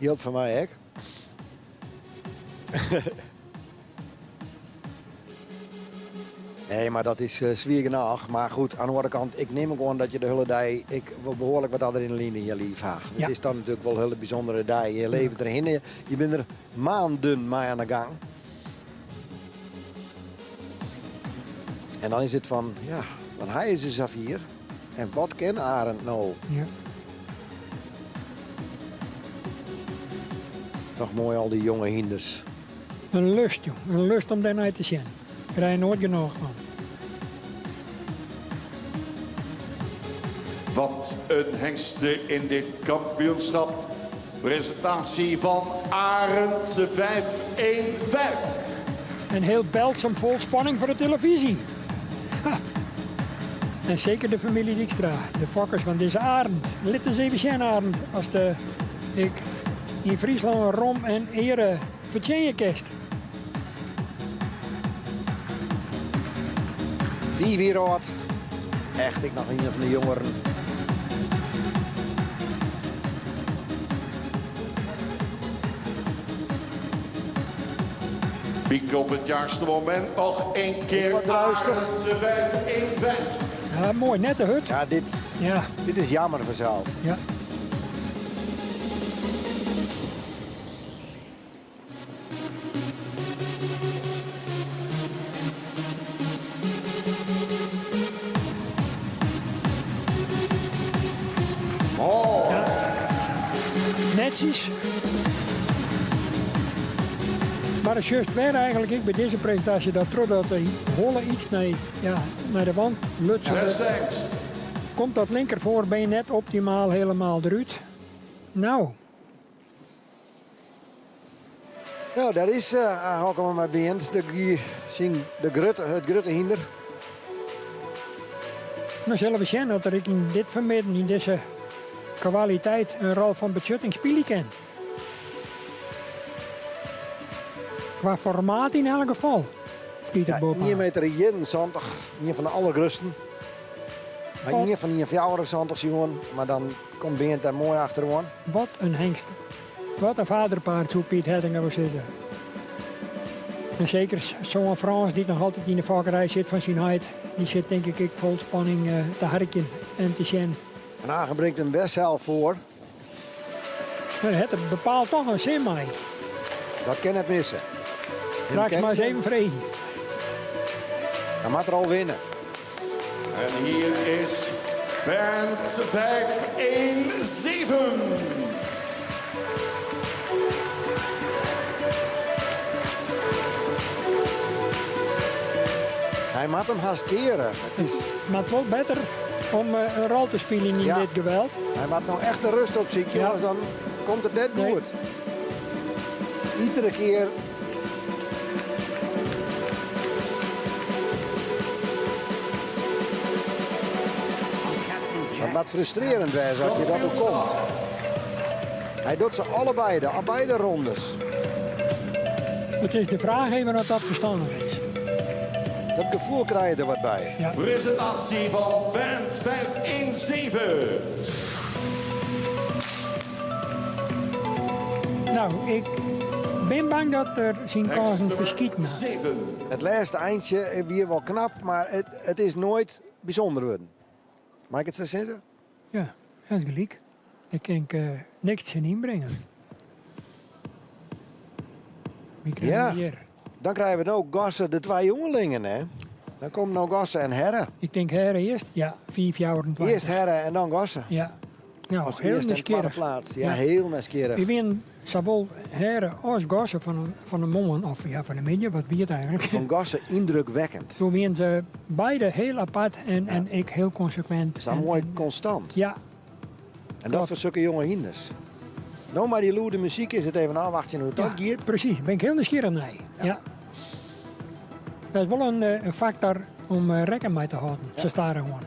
jildt foar my ek. Nee, mar dat is uh, swier genôch. Mar goed, oan de oare kant, ik nim ek oan dat je de hiele dei ek wol behoarlik wat adrenaline yn je liif ha. Ja. It is dan natuerlik wol in hiele bysûndere dei. Je leve derhinne, je binne der maanden mei oan de gang. En dan is it fan, ja, dan hy is dus safier. En wat kin Arend no? Ja. Toch moai al dy jonge hynders. In lust, jong. In lust om dêrnei te sjen. Krije je noait genôch fan. Wat een hengsten in dit kampioenschap. Presentatie van Arend 5-1-5. En hiel Berltsum fol spanning foar de televyzje. Ha. En seker de famylje Dijkstra, de fokkers fan dizze Arend. Lit ris even sjen, Arend, as de, ek yn Fryslân rom en eare fertsjinje kinst. 5 jier âld. Echt, ek noch ien fan de jongeren. Piek op het juiste moment nog één keer. Wat druistig. 5, 1, 5. Ja, mooi, net de hut. Ja, dit, ja. dit is jammer vanzelf. Ja. Oh. Ja. Netsjes. Mar it sjochst wer eigenlijk ek by dizze presintaasje dat trochdat de holle iets nei, ja, nei de wand lutsen wurdt, komt dat linkerfoarbeen net optimaal helemaal derút. Nou. Nou, daar is uh, Hokkema mei Beant. De, de grutte, it grutte hynder. No sille we sjen oft er ek yn dit fermidden, yn dizze kwaliteit, in rol fan betsjutting spylje kin. Kwa formaat yn elk gefal. Stiet er Ja, boppe. 1 meter 71, ien fan de allergrutsten. Mar ien fan 1,74 sjoen, mar dan komt Beant dêr moai achteroan. Wat in hengst. Wat in vaderpaard, soe Piet Hettinga wol sizze. En seker soan Frans, dy't noch altyd yn de fokkerij sit fan syn heit, dy sit tink ik ek fol spanning eh, te harkjen en te sjen. En Age bringt him wer sels foar. Hy hat der bepaald toch in sin mei. Dat kin net misse. Straks mar ris even freegje. Dan moat er al winne. En hier is Bernd 517. Hy moat him hast keare. It is... Moat wol better om eh, in rol te spyljen yn Ja. dit geweld. Hy moat no echt de rêst opsykje, Ja. oars dan komt it net Nee. goed. Iedere kear. Dat moat frustrearjend wêze as je dat oerkomt. Hy docht se allebei, de beide rondes. It is de fraach even oft dat ferstannich is. Dat gefoel krije je der wat by. Ja. Presentatie van Bernd 517. Nou, ik bin bang dat er syn kânsen ferskiten hat. It lêste eintsje wie wol knap, mar it, it is noait bysûnder wurden. Mei ik it sa sizze? Ja, dat is gelyk. Dêr kin ik eh, niks tsjin ynbringe. Wy krije Ja. hjir. Dan krije we no Gosse de twa jongelingen, hè? Dan komme no Gosse en Herre. Ik tink Herre earst. Ja, 5,24. Earst Herre en dan Gosse. Ja. Nou, As hiel earste en twadde nijsgjirrich. plaats. Ja, hiel nijsgjirrich. Wy wienen sawol Herre as Gosse fan de moarn, of ja, fan de middei, wat wie it eigentlik? Fan Gosse yndrukwekkend. Doe wienen se beide hiel apart en, en ek hiel konsekwint. Sa moai konstant. Ja. En dat foar sokke jonge hynders. No, mei dy lûde muzyk is it even ôfwachtsjen hoe't dat giet. Presys, bin ik hiel nijsgjirrich nei. Ja. Dat is wol in, eh, in faktor om eh, rekken mei te hâlden, sa stadichoan.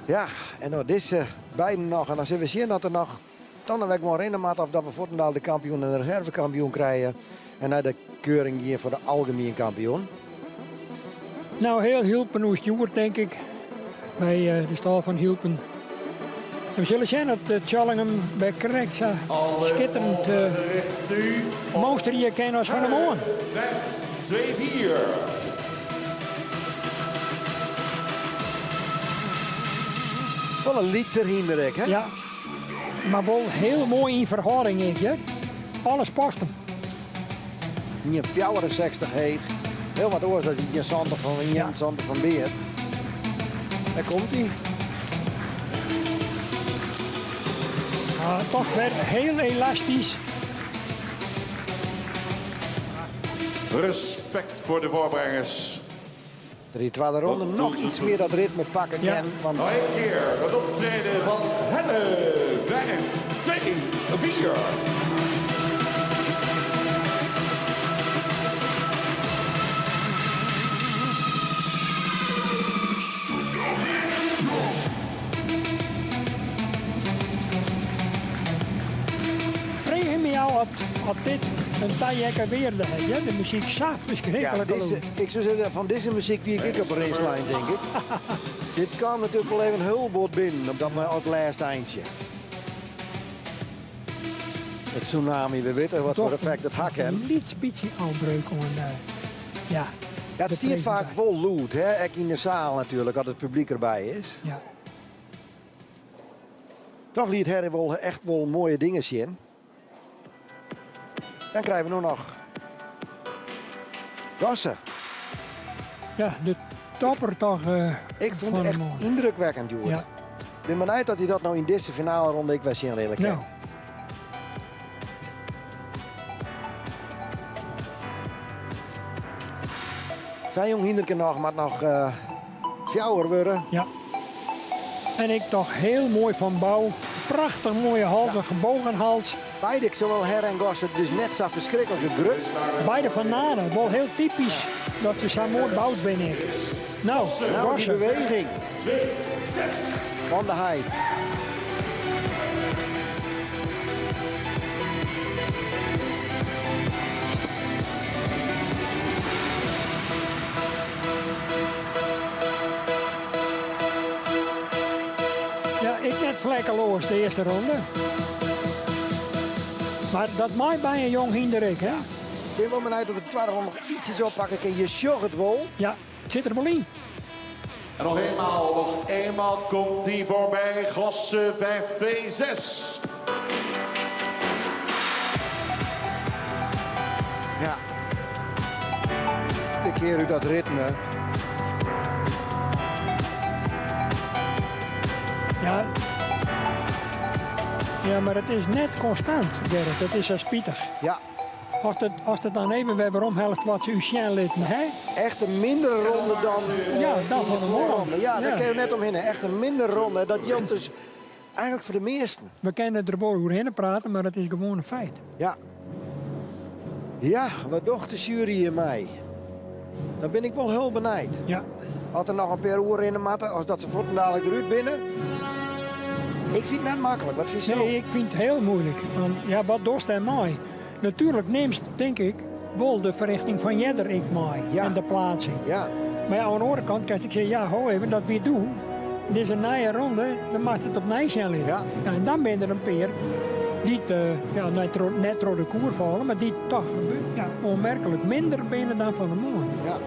Ja, en no dizze beiden noch. En dan sille we sjen dat der noch dan wer gewoan rinne moat of dat we fuortendaliks de kampioen en de reservekampioen krije. En nei de keuring gean foar de algemien kampioen. Nou, hiel Hylpen oerstjoerd, tink ik. By eh, de stâl fan Hylpen. En we sille sjen dat Tjallingum wer krekt sa skitterend uh, monsterje kin as fan 'e moarn. 5, 2, 4. Wol in lytser hynder ek, hè? Ja, mar wol hiel moai yn ferhâlding ek, hear. Alles past him. 64 heech. Hiel wat oars dan dy 70 fan 71 fan Beert. Dêr komt hy. Ah, toch wer hiel elastysk. Respect voor de voorbrengers. De twadde ronde noch iets mear dat ritme pakke kin. Want Nog één keer het optreden van Helle. 5, 2, 4. Freegje my ôf oft, oft dit in taheakke wearde hat. Ja? De muzyk sa ja, ferskriklik dizze, ik soe sizze, fan dizze muzyk wie ik ek op 'e racelijn, tink ik. Dit kaam natuerlik wol even hiel bot binnen op dat op it lêste eintsje. De tsunami, we witte wat foar effekt it ha kin. In lyts bytsje ôfbreuk oan ja, Ja, it de stiet faak presentaasje. wol lûd, hè? Ek yn de saal natuerlik, as it publyk derby is. Ja. Toch liet Herre wol echt wol moaie dingen sjen. Dan krije we no noch Gosse. Ja, de topper toch. Ik fûn it echt yndrukwekkend hjoed. Ja. Bin benijd dat hy dat no yn dizze finaleronde ek wer sjen litte kin. Nou. Sa'n jong hynderke noch moat noch fjouwer wurde. Ja. En ek toch hiel moai fan bou. Prachtich moaie hals, in gebogen hals. Beide, sawol Herre en Gosse, dus net sa ferskriklik grut. Beide fan Naarden, wol hiel typysk dat se sa moai boud binne ek. No, Nou, die Gosse. beweging fan de heit. Ja, ek net vlekkeloos de earste ronde. Mar dat mei by in jong hynder ek, hè? Ik bin wol benijd dat de twadde ronde noch ietsjes oppakke kin. Je sjogge it wol. Ja, it sit der wol yn. En nog eenmaal, nog eenmaal komt hij voorbij. Gosse 5, 2, 6. Ja. De kear út dat ritme. Ja. Ja, mar it is net konstant, Gerrit. Dat is sa spitich. Ja. As it dan even wer weromhellet wat se ús sjen litten, hè? Echt in mindere ronde dan, Ja, dan yn fan de de morgen. voorronde. Ja, dêr Ja. kinne we net omhinne. Echt in mindere ronde. Dat jildt dus eigentlik foar de measten. We kinne der wol oerhinne prate, mar it is gewoan in feit. Ja. Ja, wat docht de sjuery hjirmei? Dan bin ik wol hiel benijd. Ja. As der noch in pear oerrinne moatte, as dat se fuortendalik derút binne. Ik fyn it net maklik. Wat fynsto? Nee, ik fyn it hiel muoilik. Want ja, wat dochst dêrmei? Natuerlik nimst, tink ik, wol de ferrichting fan earder ek mei. En de pleatsing. Ja. Mar ja, oan de oare kant kinst ek sizze, ja, ho even, dat wie doe. Dit is in nije ronde, dan moatst it opnij sjen litte. Ja. en dan binne der in pear dy't ja, net troch, net troch de koer falle, mar dy't toch ja, oanmerklik minder binne dan fan 'e moarn. Ja.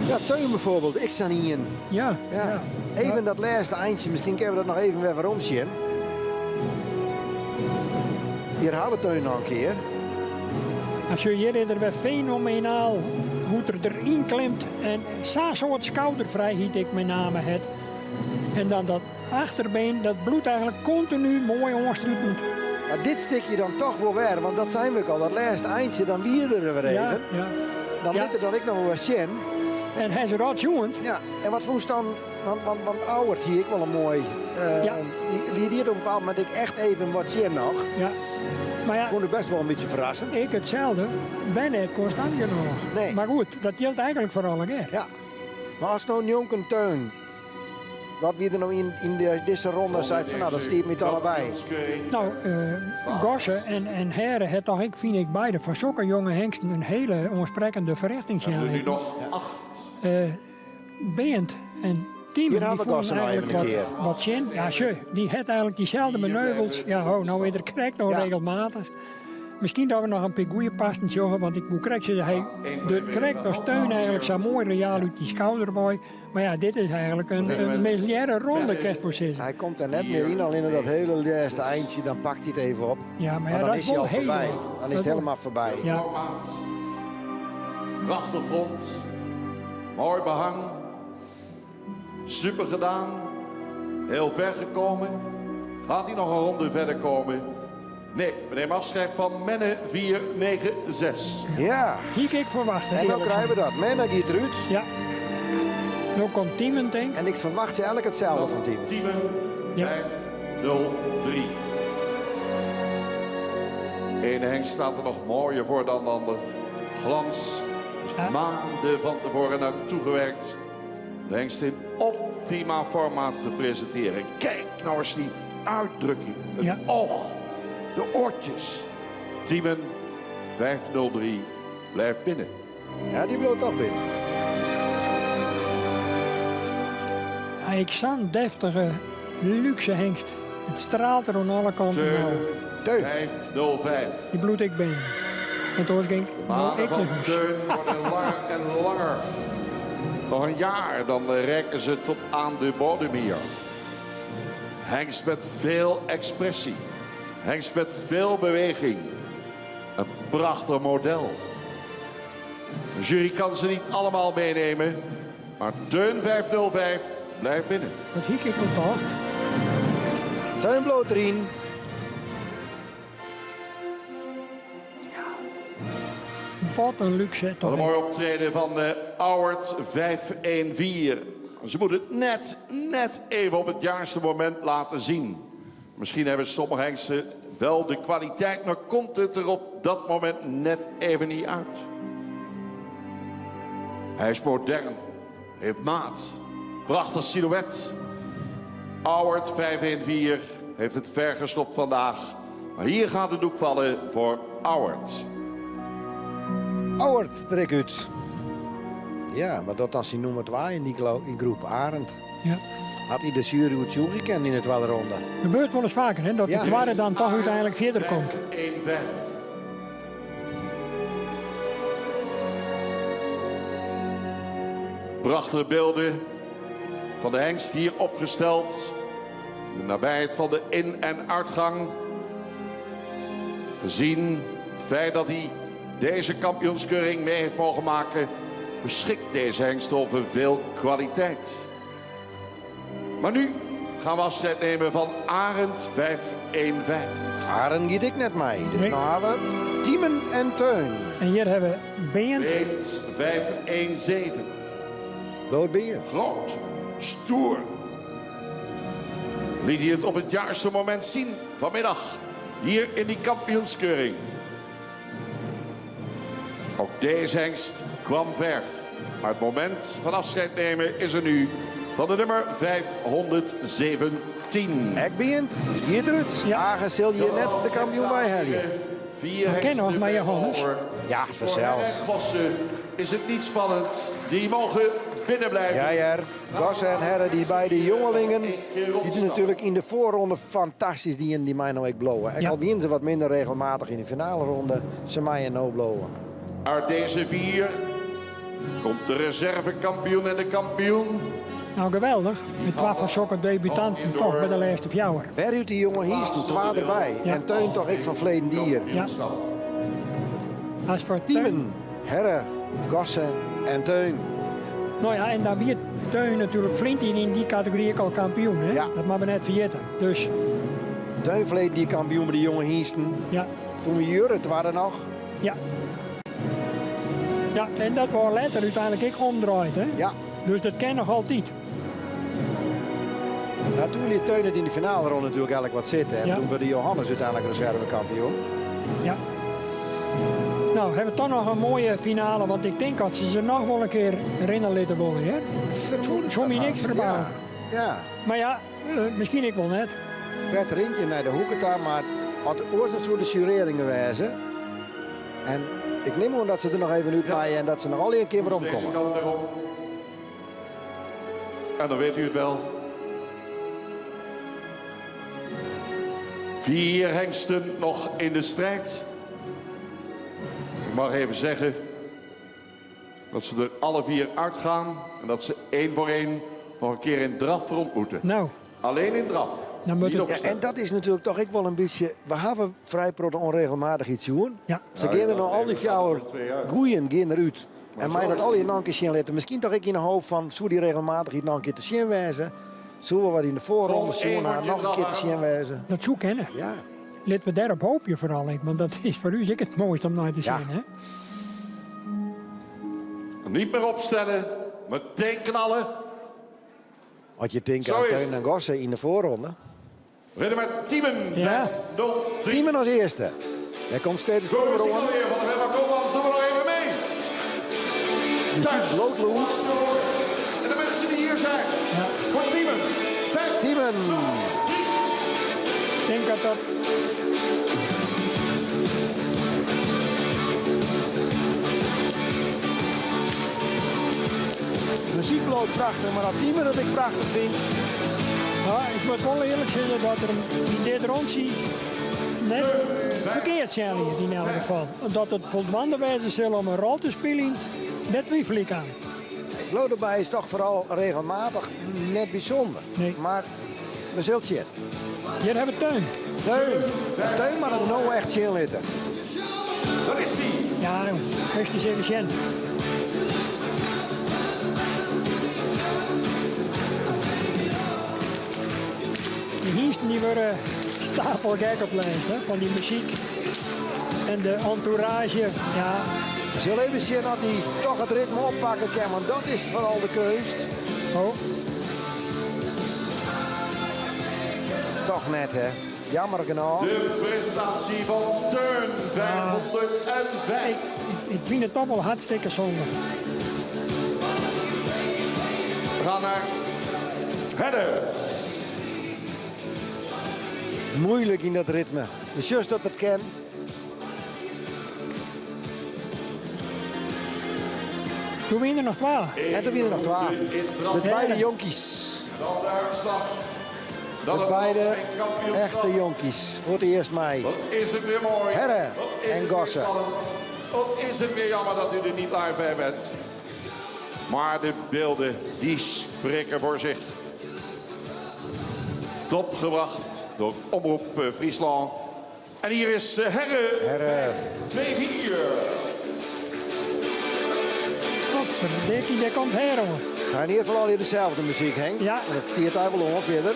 Ja, Teun bijvoorbeeld, ik sta ien. Ja, Ja. ja. Even dat lêste eintsje, miskien kinne we dat noch even wer werom sjen. Hjir ha we Teun noch in kear. En sjoch, hjir is er wer fenomenaal hoe't er deryn klimt en sa'n soart skouderfrijheid ek mei name hat. En dan dat achterbeen, dat bliuwt eigentlik kontinu moai oanslutend. Maar dit stikje dan toch wol wer, want dat seine we ek al, dat lêste eintsje, dan wie er wer Ja, even. ja. Dan Ja. lit er dan ek noch wol wat sjen. En hy is rotsjoend. Ja, en wat fûnst dan, want, want Auwert hie ek wol in moai, Ja. dy liet op in bepaald momint ek echt even wat sjen noch. Ja. Mar ja, Fûn ik bêst wol in bytsje ferrassend. Ik itselde, bin net konstant genôch. Nee. Mar goed, dat jildt eigentlik foar allegear. Ja. Mar ast no njonken Teun, wat wie der no yn dizze ronde seist fan no, dat stiet my toch al by. No, Gosse en Herre ha toch ek, fyn ik, beide foar sokke jonge hengsten in hiele oansprekkende ferrichting sjen Er nu litten. nog acht. Beant en Tiemen, Hjir dy ha we fûnen Gosse noch even eigentlik in wat, kear. wat tsjin. Ja, sjoch, dy hat eigentlik dyselde maneuvels. Ja, ho, no is er krekt noch Ja. regelmatich. Miskien dat we noch in pear goede passen sjogge, want ik woe krekt sizze, hy docht krekt as Teun eigentlik sa moai royaal út dy skouder wei. Mar ja, dit is eigentlik in mislearre ronde, kinst wol sizze. Hy komt der net mear yn, allinne dat hiele lêste eintsje, dan pakt hy it even op. Ja, mar ja, dan dat is hy wol al hiel foarby. wat. Dan is it hielendal foarby. Ja. Prachtig rond. Mooi behang. Super gedaan. Heel ver gekomen. Gaat hij nog een ronde verder komen? Nee, we nemen afscheid van Menne 4, 9, 6. Ja. Hie ik ferwachte. En dan krije we dat. Menne giet derút. Ja. No komt Tiemen, tink En ik ferwachtsje eigentlik itselde fan Tiemen. Tiemen 5, 0, 3. Ene hengst staat er nog mooier voor dan de ander. Glans. Is maanden van tevoren naartoe gewerkt. De hengst in optima forma te presenteren. Kijk nou eens die uitdrukking. Het Ja. oog. De oortjes. Tiemen 503 blijft binnen. Ja, dy bliuwt toch binnen. Ja, ek sa'n deftige luxe hengst. It straalt der oan alle kanten ôf. Teun 505. Dy bliuwt ek binnen. Want oars gean ik De no manen ek van nei hûs. Teun worden langer en langer. Nog een jaar, dan reiken ze tot aan de bodem hier. Hengst met veel expressie. Hengst met veel beweging. Een prachtig model. De jury kan ze niet allemaal meenemen. Maar Teun 505 blijft binnen. Dat hie ik al tocht. Teun bliuwt deryn. Wat in luxe Wat een mooi optreden van de Auwert 514. Ze moeten het net, net even op het juiste moment laten zien. Misschien hebben sommige hengsten wel de kwaliteit, maar komt het er op dat moment net even niet uit. Hij is modern, heeft maat, prachtig silhouet. Auwert 514 heeft het ver gestopt vandaag. Maar hier gaat de doek vallen voor Auwert. Auwert der ek út. Ja, mar dat dan syn nûmer 2 yn dy yn groep Arend. Ja. Hat hy de sjuery oertsjûgje kinnen yn de twadde ronde. Gebeurt wolris faker, hè, dat de Ja. twadde dan toch úteinlik fierder komt. 1-5. Prachtige beelden van de hengst hier opgesteld. In de nabijheid van de in- en uitgang. Gezien het feit dat hij deze kampioenskeuring mee heeft mogen maken, beschikt deze hengst over veel kwaliteit. Maar nu gaan we afscheid nemen van Arend 515. Arend giet ek net mei. Dus Nee. no hawwe we Tiemen en Teun. En hjir hawwe we Beant. Beant 517. Bloot Beant. Groot, stoer. Liet hij het op het juiste moment zien vanmiddag. Hier in die kampioenskeuring. Ook deze hengst kwam ver. Maar het moment van afscheid nemen is er nu van de nummer 517. Ek Beant, giet derút. Ja. Age sil hjir net de kampioen by helje. Vier Dat kin hengsten noch, mar bij Johannes. over. Ja, Voor vanzelf. Herre Gossen is het niet spannend. Die mogen binnen blijven. Ja, ja. Gosse en Herre, die beide jongelingen, die doen natuurlijk in de voorronde fantastisch die in die mij nou ik blowen. En Ja. al winnen ze wat minder regelmatig in de finale ronde, se meie no bliuwe. Uit deze vier komt de reservekampioen en de kampioen. Nou, geweldig. Met twa fan sokke debutanten toch by de lêste fjouwer. Wêr út dy jonge hynsten, twa derby. Ja. En Teun toch ek fan ferleden jier. Ja. As foar Teun. Tiemen, Herre, Gosse en Teun. No ja, en dan wie Teun natuerlik flink yn dy kategory ek al kampioen. Hè? Ja. Dat moatte we net ferjitte. Dus Teun ferleden jier kampioen by de jonge hynsten. ja, Doe wie Jurre twadde noch. ja. Ja, en dat wordt letter úteinlik ek omdraaid. Hè? Ja. Dus dat kin noch altyd. Nou, doe liet Teun it yn de finale ronde natuerlik eigentlik wat sitte. En Ja. doe wie Johannes úteinlik reservekampioen. Ja. No, hawwe we toch noch in moaie finale. Want ik tink dat se se noch wol in kear rinne litte wolle. Hè? Fermoed Soe my niks ferbaze. Ja. ja. Mar ja, miskien ek wol net. Bert rint hjir nei de hoeke ta, mar as oars dan soe de jureringen wêze. En ik nim oan dat se der noch even út meie en dat se noch al in kear Deze weromkomme. kant weer op. En dan weet u het wel. Vier hengsten nog in de strijd. Ik mag even zeggen dat ze er alle vier uitgaan. En dat ze één voor één nog een keer in draf rond moeten. Nou, Alleen in draf. dan moet Niet het... op Ja, stap. en dat is natuerlik toch ek wol in bytsje. We hawwe frij protte ûnregelmatichheid sjoen. Ja. Se geane der no al dy fjouwer goeien geane derút. En mei dat allegear noch in kear sjen litte. Miskien toch ek yn de hoop fan soe dy regelmatichheid noch in kear te sjen wêze. Soe we wat yn de foarronde sjoen ha noch in kear te sjen wêze. Dat soe kinne. Ja. Litte we dêrop hoopje foaral ek, want dat is foar ús ek it moaiste om nei te Ja. sjen. Hè? Niet meer opstellen. Meteen knallen. As je tinkt Zo oan is Teun het. en Gosse yn de foarronde. Rennen met Tiemen. Ja. 5-0-3. Tiemen as earste. Dêr komt steeds Komen Koper ze oan. alweer van de Webber Koopmans. Doen we nog even mee. Muzyk bliuwt lûd. En de mensen die hier zijn. Ja. Voor Tiemen. 5, Tiemen. Ik tink dat dat Muzyk bliuwt prachtich, mar dat Tiemen dat ik prachtich fyn. Ja, ik moat wol earlik sizze dat er yn dit rûntsje net ferkeard sjen liet yn elk gefal. Dat it foldwaande wêze sil om in rol te spyljen, dêr twivelje ik aan. Ik bliuw derby is toch foaral regelmatich net bysûnder. Mar we sille it sjen. Hjir hawwe we Teun. Teun. Teun moat it no echt sjen litte. Daar is hij. Ja, moatst ris even sjen. De hynsten dy wurde stapelgek op lêst hè, fan dy muzyk en de entourage. Ja. We sille even sjen oft hy toch it ritme oppakke kin, want dat is foaral de keunst. Oh. Toch net, hè? Jammer genôch. De prestatie van Teun 505. Ik, ik fyn it toch wol hartstikke sonde. We gaan naar Hedde. Moeilijk yn dat ritme. Dus just dat it kin. Doe wiene der noch twa. En der wiene der noch twa. De beide jonkies. Dan de uitslag. De beide echte jonkies. Foar it earst mei. Wat is het weer mooi. Herre Wat is en het weer Gosse. spannend. Wat is het weer jammer dat u er niet live bij bent. Maar de beelden, die spreken voor zich. Top gebracht door Omroep eh, Friesland. En hier is eh, Herre. Herre. 2-4. Potverdikkie, dêr komt Herre oan. Ga in ieder geval al dezelfde muzyk, Henk. Ja. Dat stiet daar wol oan fierder.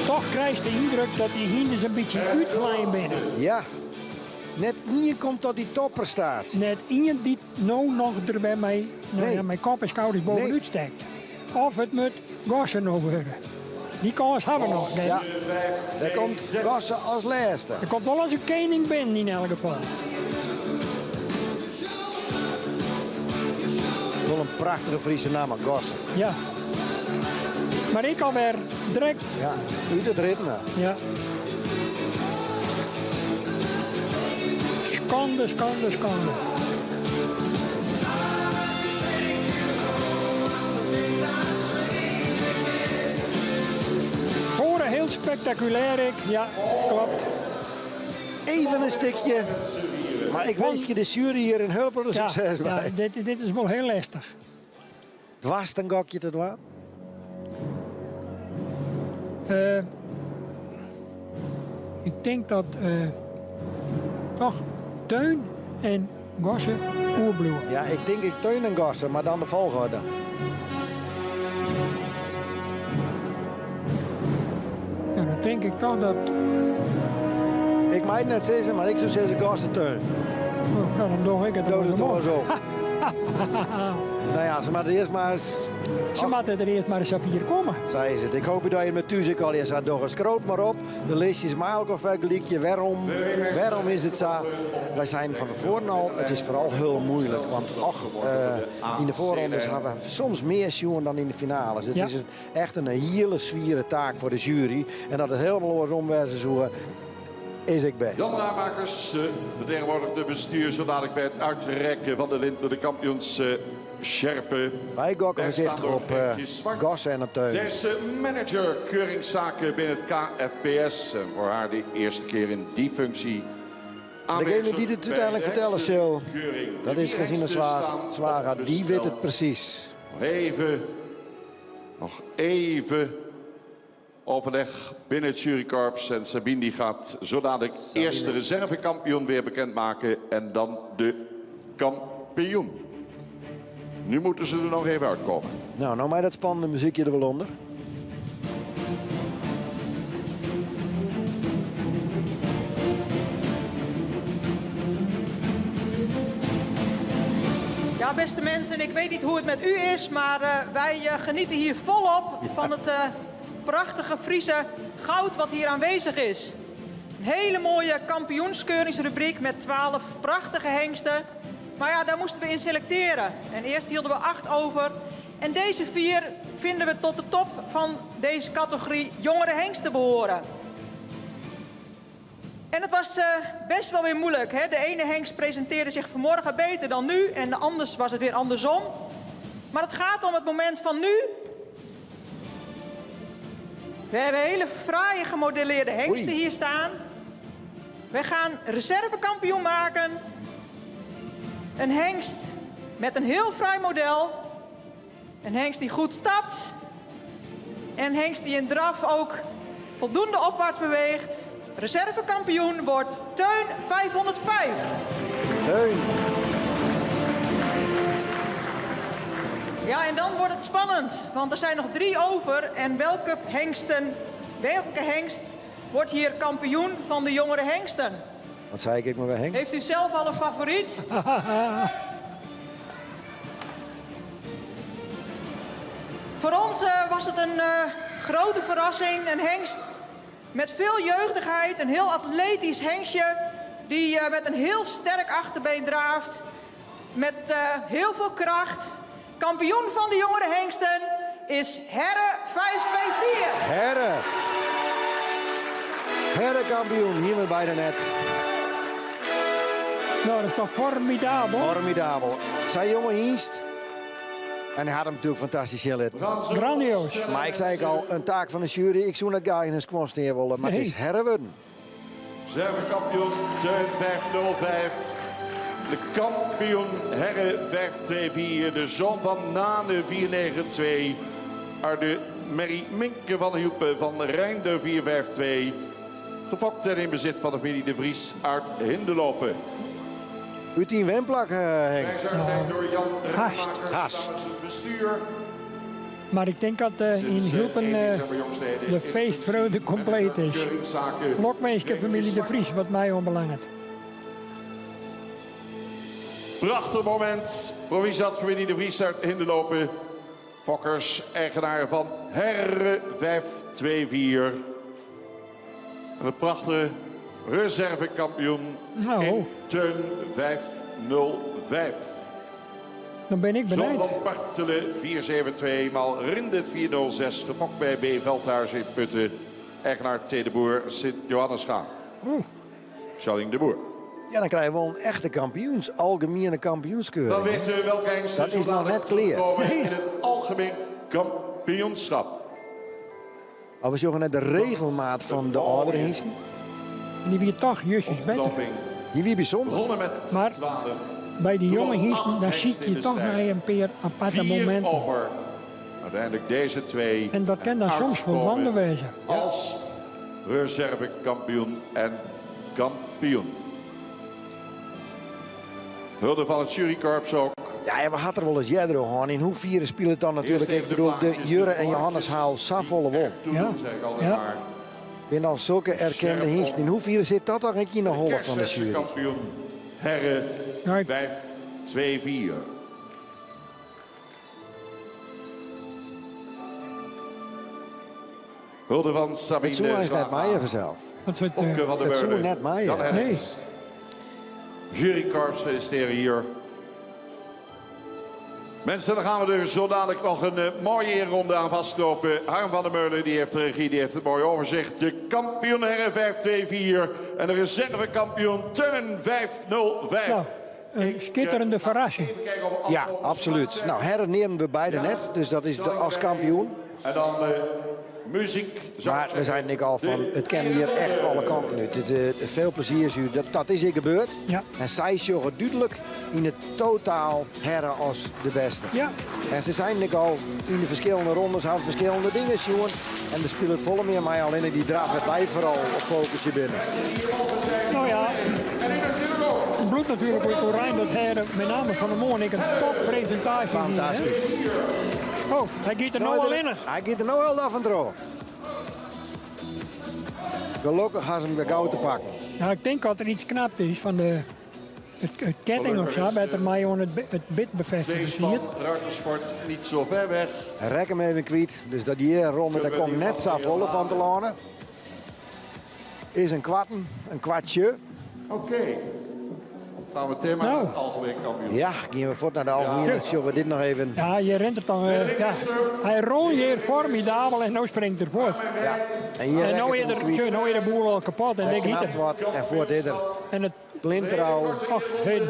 Toch krijst de yndruk dat dy hynders in bytsje útflein binne. Ja. Net ien komt tot dy topprestaasje. Net ien dy't no noch der wer mei, no Nee. ja, mei kop en skouders bovenút stekt. Of it moat Gosse no wurde. Dy kâns hawwe we noch. Ja, dêr komt Gosse as lêste. Der komt wol as in kening binnen yn elk gefal. Wol in prachtige Fryske namme, Gosse. Ja. Mar ik alwer direkt. Ja, út it ritme. Ja. Skande, skande, skande. Foar hiel spektakulêr ek. Ja, kloppet. Even in stikje. Mar ik winskje de sjuery hjir in hiel protte sukses Ja, by. dit, dit is wol hiel lestich. Doarst in gokje te dwaan? Eh, ik tink dat eh, toch Teun en Gosse oerbliuwe. Ja, ik tink ek Teun en Gosse, mar dan de folchoarder. Nou, dan tink ik toch dat. Ik mei it net sizze, mar ik soe sizze Gosse Teun. Oh, nou, dan doch ik it Doch it oarsom. zo. Nou ja, se moatte earst mar ris... Se moatte der earst mar ris safier komme. Sa is it. Ik hoopje dat je it thús ek allegear sa dogge. Skroat mar op. De listjes mei elkoar fergelykje. Wêrom, wêrom is it sa? Wy seinen fan tefoaren al, it is foaral hiel muoilik. Want och, eh, yn de foarrondes hawwe we soms mear sjoen dan yn de finales. It Ja. is echt in hiele swiere taak foar de sjuery. En dat it hielendal oarsom wêze soe, is ek bêst. Jan Ramakers eh, vertegenwoordigt de bestuur zo dadelijk bij het uitreiken van de linten, de kampioens eh, sjerpen. Wy gokke foarsichtich op eh, Gosse en op Teun. Zij is eh, manager keuringszaken binnen het KFPS. En voor haar de eerste keer in die functie. Degene dy't it úteinlik fertelle sil, dat is Gesine Zwaga. Dy wit it presys. Nog even, nog even overleg binnen het jurykorps. En Sabine die gaat zo dadelijk eerst de reservekampioen weer bekendmaken en dan de kampioen. Nu moeten ze er nog even uitkomen. Nou, no mei dat spannende muzykje der wol ûnder. Ja, beste mensen, ik weet niet hoe het met u is, maar eh, wij eh, genieten hier volop van het eh, prachtige Friese goud wat hier aanwezig is. Een hele mooie kampioenskeuringsrubriek met 12 prachtige hengsten. Maar ja, daar moesten we in selecteren. En eerst hielden we 8 over. En deze vier vinden we tot de top van deze categorie jongere hengsten behoren. En het was eh, best wel weer moeilijk. Hè? De ene hengst presenteerde zich vanmorgen beter dan nu en de anders was het weer andersom. Maar het gaat om het moment van nu. We hebben hele fraaie gemodelleerde hengsten Oei. hier staan. We gaan reservekampioen maken. Een hengst met een heel fraai model. Een hengst die goed stapt. En een hengst die in draf ook voldoende opwaarts beweegt. Reservekampioen wordt Teun 505. Teun. Ja, en dan wordt het spannend, want er zijn nog drie over. En welke, hengsten, welke hengst wordt hier kampioen van de jongere hengsten? Wat zei ik maar weer, Henk? Heeft u zelf al een favoriet? Voor ons eh, was het een eh, grote verrassing. Een hengst met veel jeugdigheid. Een heel atletisch hengstje. Die eh, met een heel sterk achterbeen draaft. Met eh, heel veel kracht. Kampioen van de jongere hengsten is Herre 524. Herre. Herre kampioen, hier met beide net. Nou, dat is toch formidabel? Formidabel. Zijn jonge hengst. En hij had hem natuurlijk fantastisch in Grandioos. Maar ik zei ook al, een taak van de jury. Ik zoek net graag in een squash neerwollen, maar het is Nee. Herre worden. Reservekampioen Teun 505. De kampioen Herre 524. De zoon van Nane 492. Arde Mary Minke van Hielpen van Rijnder 452. Gefokt en in bezit van de familie De Vries uit Hindelopen. Uw team Wemplak, eh, Henk. Prijsuitreiking door Jan Haast. Rijmakers Haast. namens het bestuur. Maar ik denk dat eh, in Sinds, eh, Hielpen 1 eh, december jongstleden de in feestvreugde compleet is. Keuringszaken. Lokmeester familie De Vries, wat mij onbelangt. Prachtig moment. Proficiat familie De Vries uit Hindelopen. Fokkers, eigenaar van Herre 524. En een prachtige reservekampioen Nou. in Teun 505. Dan ben ik Zon benijd. van Bartelen 472, maal Rindert 406. Gefokt bij B. Veldhuis in Putten. Eigenaar T. de Boer, Sint-Johannesga. Oeh. Charlene de Boer. Ja, dan krijgen we wel een echte kampioens, algemene kampioenskeuring. Dan weten we welke hengsten Dat is zo nog dadelijk net clear. terugkomen in het algemeen kampioenschap. Maar we zoeken net de regelmaat van de oudere hengsten. Die wie toch jusjes beter. Die wie bijzonder. Begonnen met Maar 12. bij die jonge Toen hengsten, acht daar ziet hengsten in je de toch strijd. naar een paar aparte Vier momenten. over. Uiteindelijk deze twee. En dat kan dan soms voor uitkomen wanden wezen. Als reservekampioen en kampioen. Hulde van het jurykorps ook. Ja, en we hadden er wel eens eerder gehad. In hoeverre speelt het dan natuurlijk? Eerst Ik even de bedoel, de plaatjes, Jurre de en Johannes haal savolle won. Toen ja. zeg ik altijd Ja. maar. Ben dan zulke erkende Scherp hengsten. In hoeverre zit dat dan in de holle van de Kerstverse jury? kampioen Herre Nou, ik- 5, 2, 4. Hulde van Het Sabine zoen is net Zwaga. mij vanzelf. Dat soort, eh, Opke van der Het zoen Meulen. net mij, Jan hè? Hendricks. Jurykorps feliciteren hier. Mensen, dan gaan we er zo dadelijk nog een eh, mooie ronde aan vastlopen. Harm van der Meulen die heeft de regie, die heeft het mooie overzicht. De kampioen herren 5-2-4 en de reservekampioen Teun 5-0-5. nou, een schitterende verrassing. Ja, absoluut. Nou, herren nemen we beide net. Dus dat is de, als kampioen. En dan eh, muziek. zou Maar ik we zijn ik al van, De het kennen hier echt alle kanten nu. Het, eh, veel plezier is u, dat is hier gebeurd. Ja. En zij zorgen duidelijk in het totaal herren als de beste. Ja. En ze zijn ik al in de verschillende rondes, hebben verschillende dingen, jongen. En er speelt het volle meer, maar alleen die draaf het wij vooral op focus binnen. Nou ja, het bloed natuurlijk ook oranje dat heren, met name van de morgen, ik een toppresentatie. hier, hè. Fantastisch. Oh, hij gaat er nou al in. Hij gaat er nou al af en toe. Gelukkig gaan ze hem de gauw te pakken. Nou, ik denk dat er iets knapt is van de het, het ketting of zo, dat er mij aan het, het bit bevestigd is hier. Tweespan, ruitersport niet zo ver weg. Rek hem even kwijt. Dus dat die ronde, daar komt net zo volle van te lanen. Is een kwarten, een kwartje. Oké. Gaan we thema Nou. naar het algemeen kampioen. Ja, gaan we voort naar de algemene. Ja. Zullen we dit nog even... Ja, je rent er toch. Ja. Hij rolt hier formidabel en nu springt er voort. Ja. En hier En nou rekt is het er, om kwijt. nou is de boel al kapot en Hij denk ik knapt wat en voort is er. En het Klintrouw. Och, hun.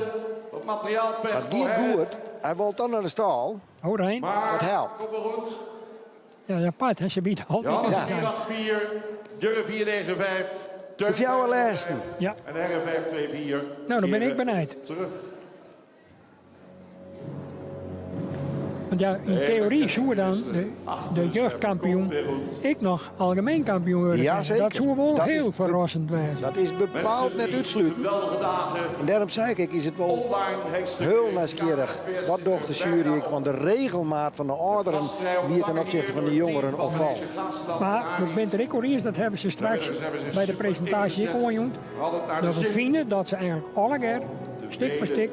Het materiaalpech Maar voor Geert Herre. Boert, hij wil dan naar de stal. Oh, Rijn. Dat helpt. Komt wel goed. Ja, apart, hè. Ze biedt altijd Johannes een 484, Jurre 495. De fjouwer lêsten. Ja. En Herre 524. Nou, dan ben ik benijd. Terug. Want ja, in theorie zoeken dan de jeugdkampioen ik nog algemeen kampioen worden. Ja, zeker. Dat zou wel Dat heel is- verrassend zijn. Dat is bepaald net uitsluiten. Geweldige dagen. En daarom zei ik, is het wel Online hengsten. heel nieuwsgierig. Wat docht de jury? ik, Want de regelmaat van de ouderen wie het ten opzichte van de jongeren opvalt. Maar ik ben er ik al eens, dat hebben ze straks bij de presentatie ook al genoemd. Dat we vinden dat ze eigenlijk alle keer, stuk voor stuk,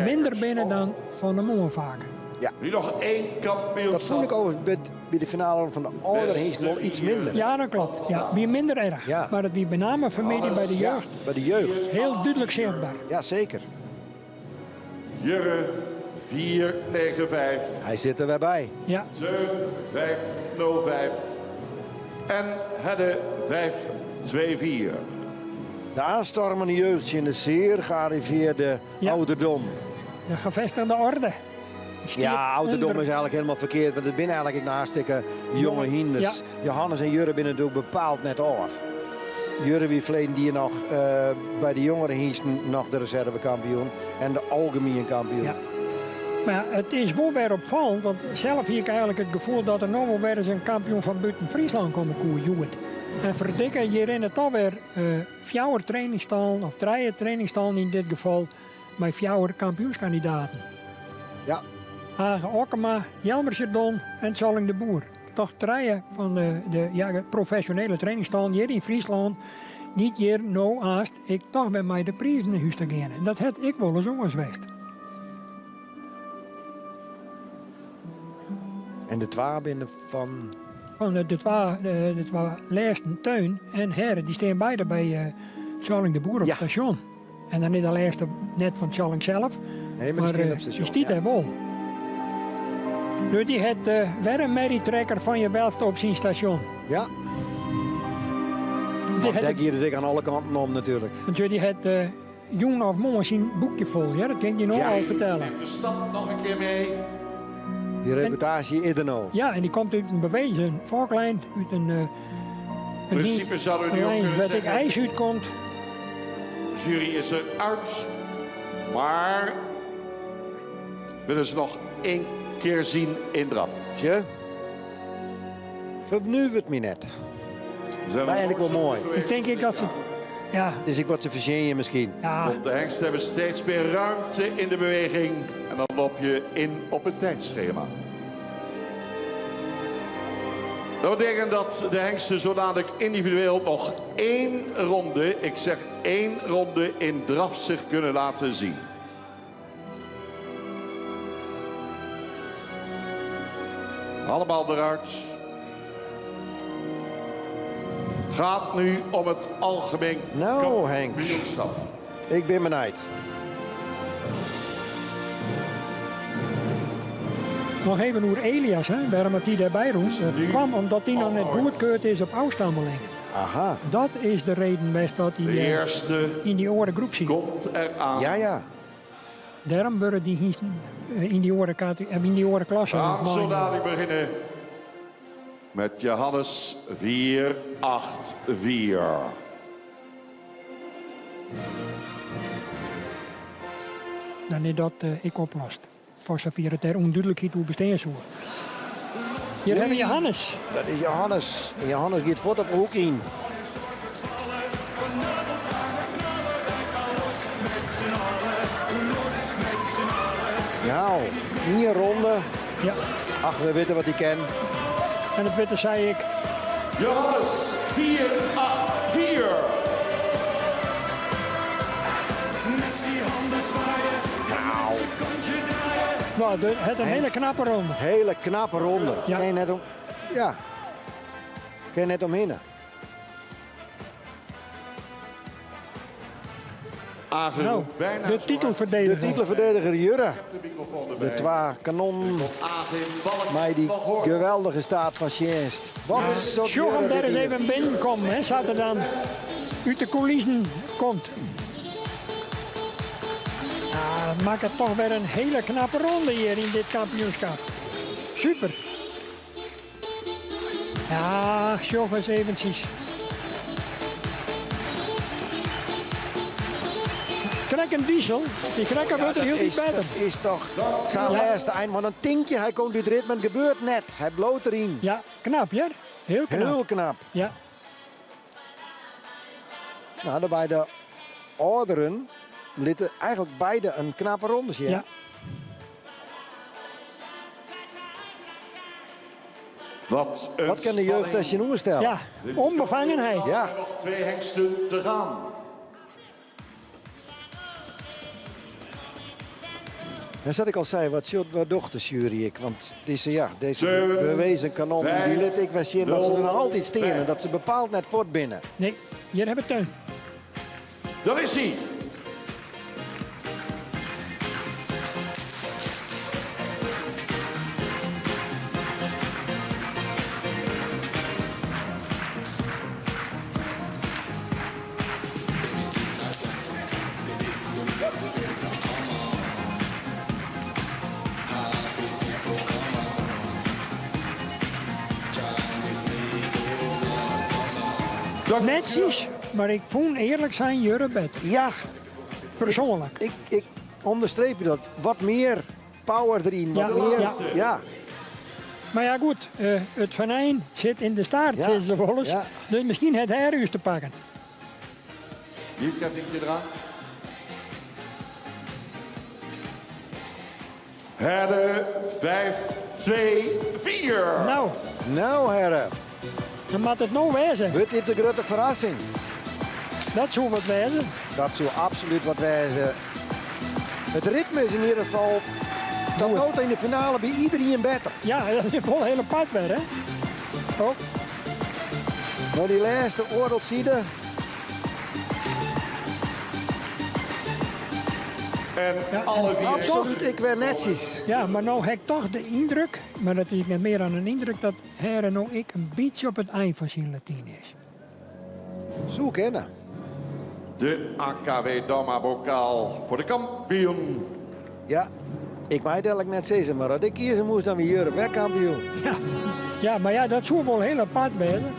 minder binnen dan van de morgen vaak. Ja. Nu nog één kampioenschap. Dat vond ik overigens bij de finale van de ouderen is wel iets minder. Ja, dat klopt. Ja, wie minder erg. Ja. Maar dat wie met name vanmiddag bij de Ja, jeugd bij de jeugd. heel duidelijk zichtbaar. Ja, zeker. Jurre 495. Hij zit er weer bij. Ja. Teun 505. En Hedde 524. De aanstormende jeugd in de zeer gearriveerde ouderdom. De gevestigde orde. Stiert Ja, ouderdom onder- is eigenlijk helemaal verkeerd. Want het binnen eigenlijk een hartstikke jonge hinders. Ja. Johannes en Jurre binnen natuurlijk bepaald net oud. Jurre wie verleden die nog bij de jongeren hiesten nog de reservekampioen en de algemeen kampioen. Ja. Maar ja, het is wel weer opvallend, want zelf heb ik eigenlijk het gevoel dat er nog wel weer eens een kampioen van buiten Friesland komt, koe, Joet. En verdikken, hier in het alweer fjouwer trainingstal, of drie trainingstal in dit geval, met fjouwer kampioenskandidaten. Ja. Hage Okkema, Jelmer Chardon en Tjalling de Boer. Toch drie van de professionele trainingstal hier in Friesland. Niet hier nou haast, ik toch bij mij de prijzen naar huis te gaan. En dat had ik wel eens anders geweest. En de twa binnen van... Van de twee laatste Teun en Herre, die staan beide bij Tjalling de Boer op het station. En dan niet de laatste net van Tjalling zelf. Nee, maar die staan op het station, Die stiet ja. er wel. Dus die het weer een merrietrekker van je welste op zijn station. Ja. Die Want het daar hier het aan alle kanten om natuurlijk. Want die het Joen of Mon zijn boekje vol. Ja, dat kan ik je nog Ja. al vertellen. De stap nog een keer mee. Die reputatie is er nou. Ja, en die komt uit een bewezen volklijn, uit een In principe zouden we nu een ook lijn kunnen waar ik zeggen- ijs uitkomt. De jury is eruit. Maar willen ze nog één keer zien in draf. Tje. Vernuwt me net. Maar eigenlijk wel mooi. Ik denk ik dat ze het... Ja. Het is ik wat ze verzinnen misschien. Ja. Want de hengsten hebben steeds meer ruimte in de beweging. En dan loop je in op het tijdschema. Dat betekent dat de hengsten zo dadelijk individueel nog 1 ronde, ik zeg 1 ronde in draf zich kunnen laten zien. Allemaal eruit. Gaat nu om het algemeen Nou, Henk. kampioenschap. Ik ben benijd. Nog even over Elias, hè, waarom het die daarbij roemt. Dat kwam omdat die nog net goedkeurd is op afstammelingen. Aha. Dat is de reden best dat hij, De eerste in die orengroep zit. Komt eraan. Ja, ja. Daarom worden die hiesten in die oren in die orenklasse. We gaan nog zo maar. dadelijk beginnen met Johannes 484. Dan is dat ik oplost. Voor zover het er onduidelijkheid hoe bestaan zou. Hier hebben we Johannes. Dat is Johannes. En Johannes gaat voort op de hoek in. Ja, 4 ronde. Ja. Ach, we weten wat hij kent. En het witte zei ik. Johannes 484. Nou. Nou, het een hele knappe ronde. Hele knappe ronde. Ja. Kan je net om, ja. Kan je net omheen. Age Nou, roept bijna de zo hard. titelverdediger. De titelverdediger Jurre. De twee kanonnen. Met die geweldige staat van Sjenst. Wat zat Sjoch hem Jurre daar dit eens hier. even binnenkomen, hè, zat er dan uit de coulissen komt. Ja, maakt het toch weer een hele knappe ronde hier in dit kampioenschap. Super. Ja, sjoch eens eventjes. Krek een diesel, die krekker Ja, wordt er dat heel is, niet beter. dat is toch zijn laatste eind. Want een tientje, hij komt uit ritme, het gebeurt net. Hij bloot erin. Ja, knap, ja. Heel knap. Heel knap. Ja. Nou, daarbij de ouderen lieten eigenlijk beide een knappe ronde zien. Ja. Wat, een Wat kan de jeugd spanning. als je noemen stellen? Ja, onbevangenheid. Ja. Er nog twee hengsten te gaan. Dan zat ik al zei, wat zult wat docht de jury ik? Want deze, ja, deze Zeven, bewezen kanon, die vijf, liet ik wel zien dat ze er nog nul, altijd staan. En vijf. dat ze bepaald net voort binnen. Nee, hier hebben we Teun. Daar is hij. Netjes, maar ik vond eerlijk zijn Jurre beter. Ja. Persoonlijk. Ik, ik onderstreep je dat. Wat meer power erin. Wat Ja. meer, Ja. ja. Maar ja, goed, eh, het venijn zit in de staart, Ja. zeggen ze wel eens. Ja. Dus misschien het herhuis te pakken. Hier kettingje eraan. Herde 5, 2, 4. Nou. Nou, herren. Dan moet het nou wezen. Wordt dit de grote verrassing? Dat zou wat wezen. Dat zou absoluut wat wezen. Het ritme is in ieder geval tot nood in de finale bij iedereen beter. Ja, dat is wel een hele pad weer, hè? Oh. Maar die laatste oordeelzijde. En alle vier. Absoluut, ik werd netjes. Ja, maar nou heb ik toch de indruk, maar dat is net meer dan een indruk, dat Herre nou ik een beetje op het eind van zijn Latijn is. Zo kennen. De AKW Damma bokaal voor de kampioen. Ja, ik mag het eigenlijk net zeggen, maar dat ik kiezen moest, dan weer Jurre kampioen. Ja, ja, maar ja, dat zou wel heel apart worden.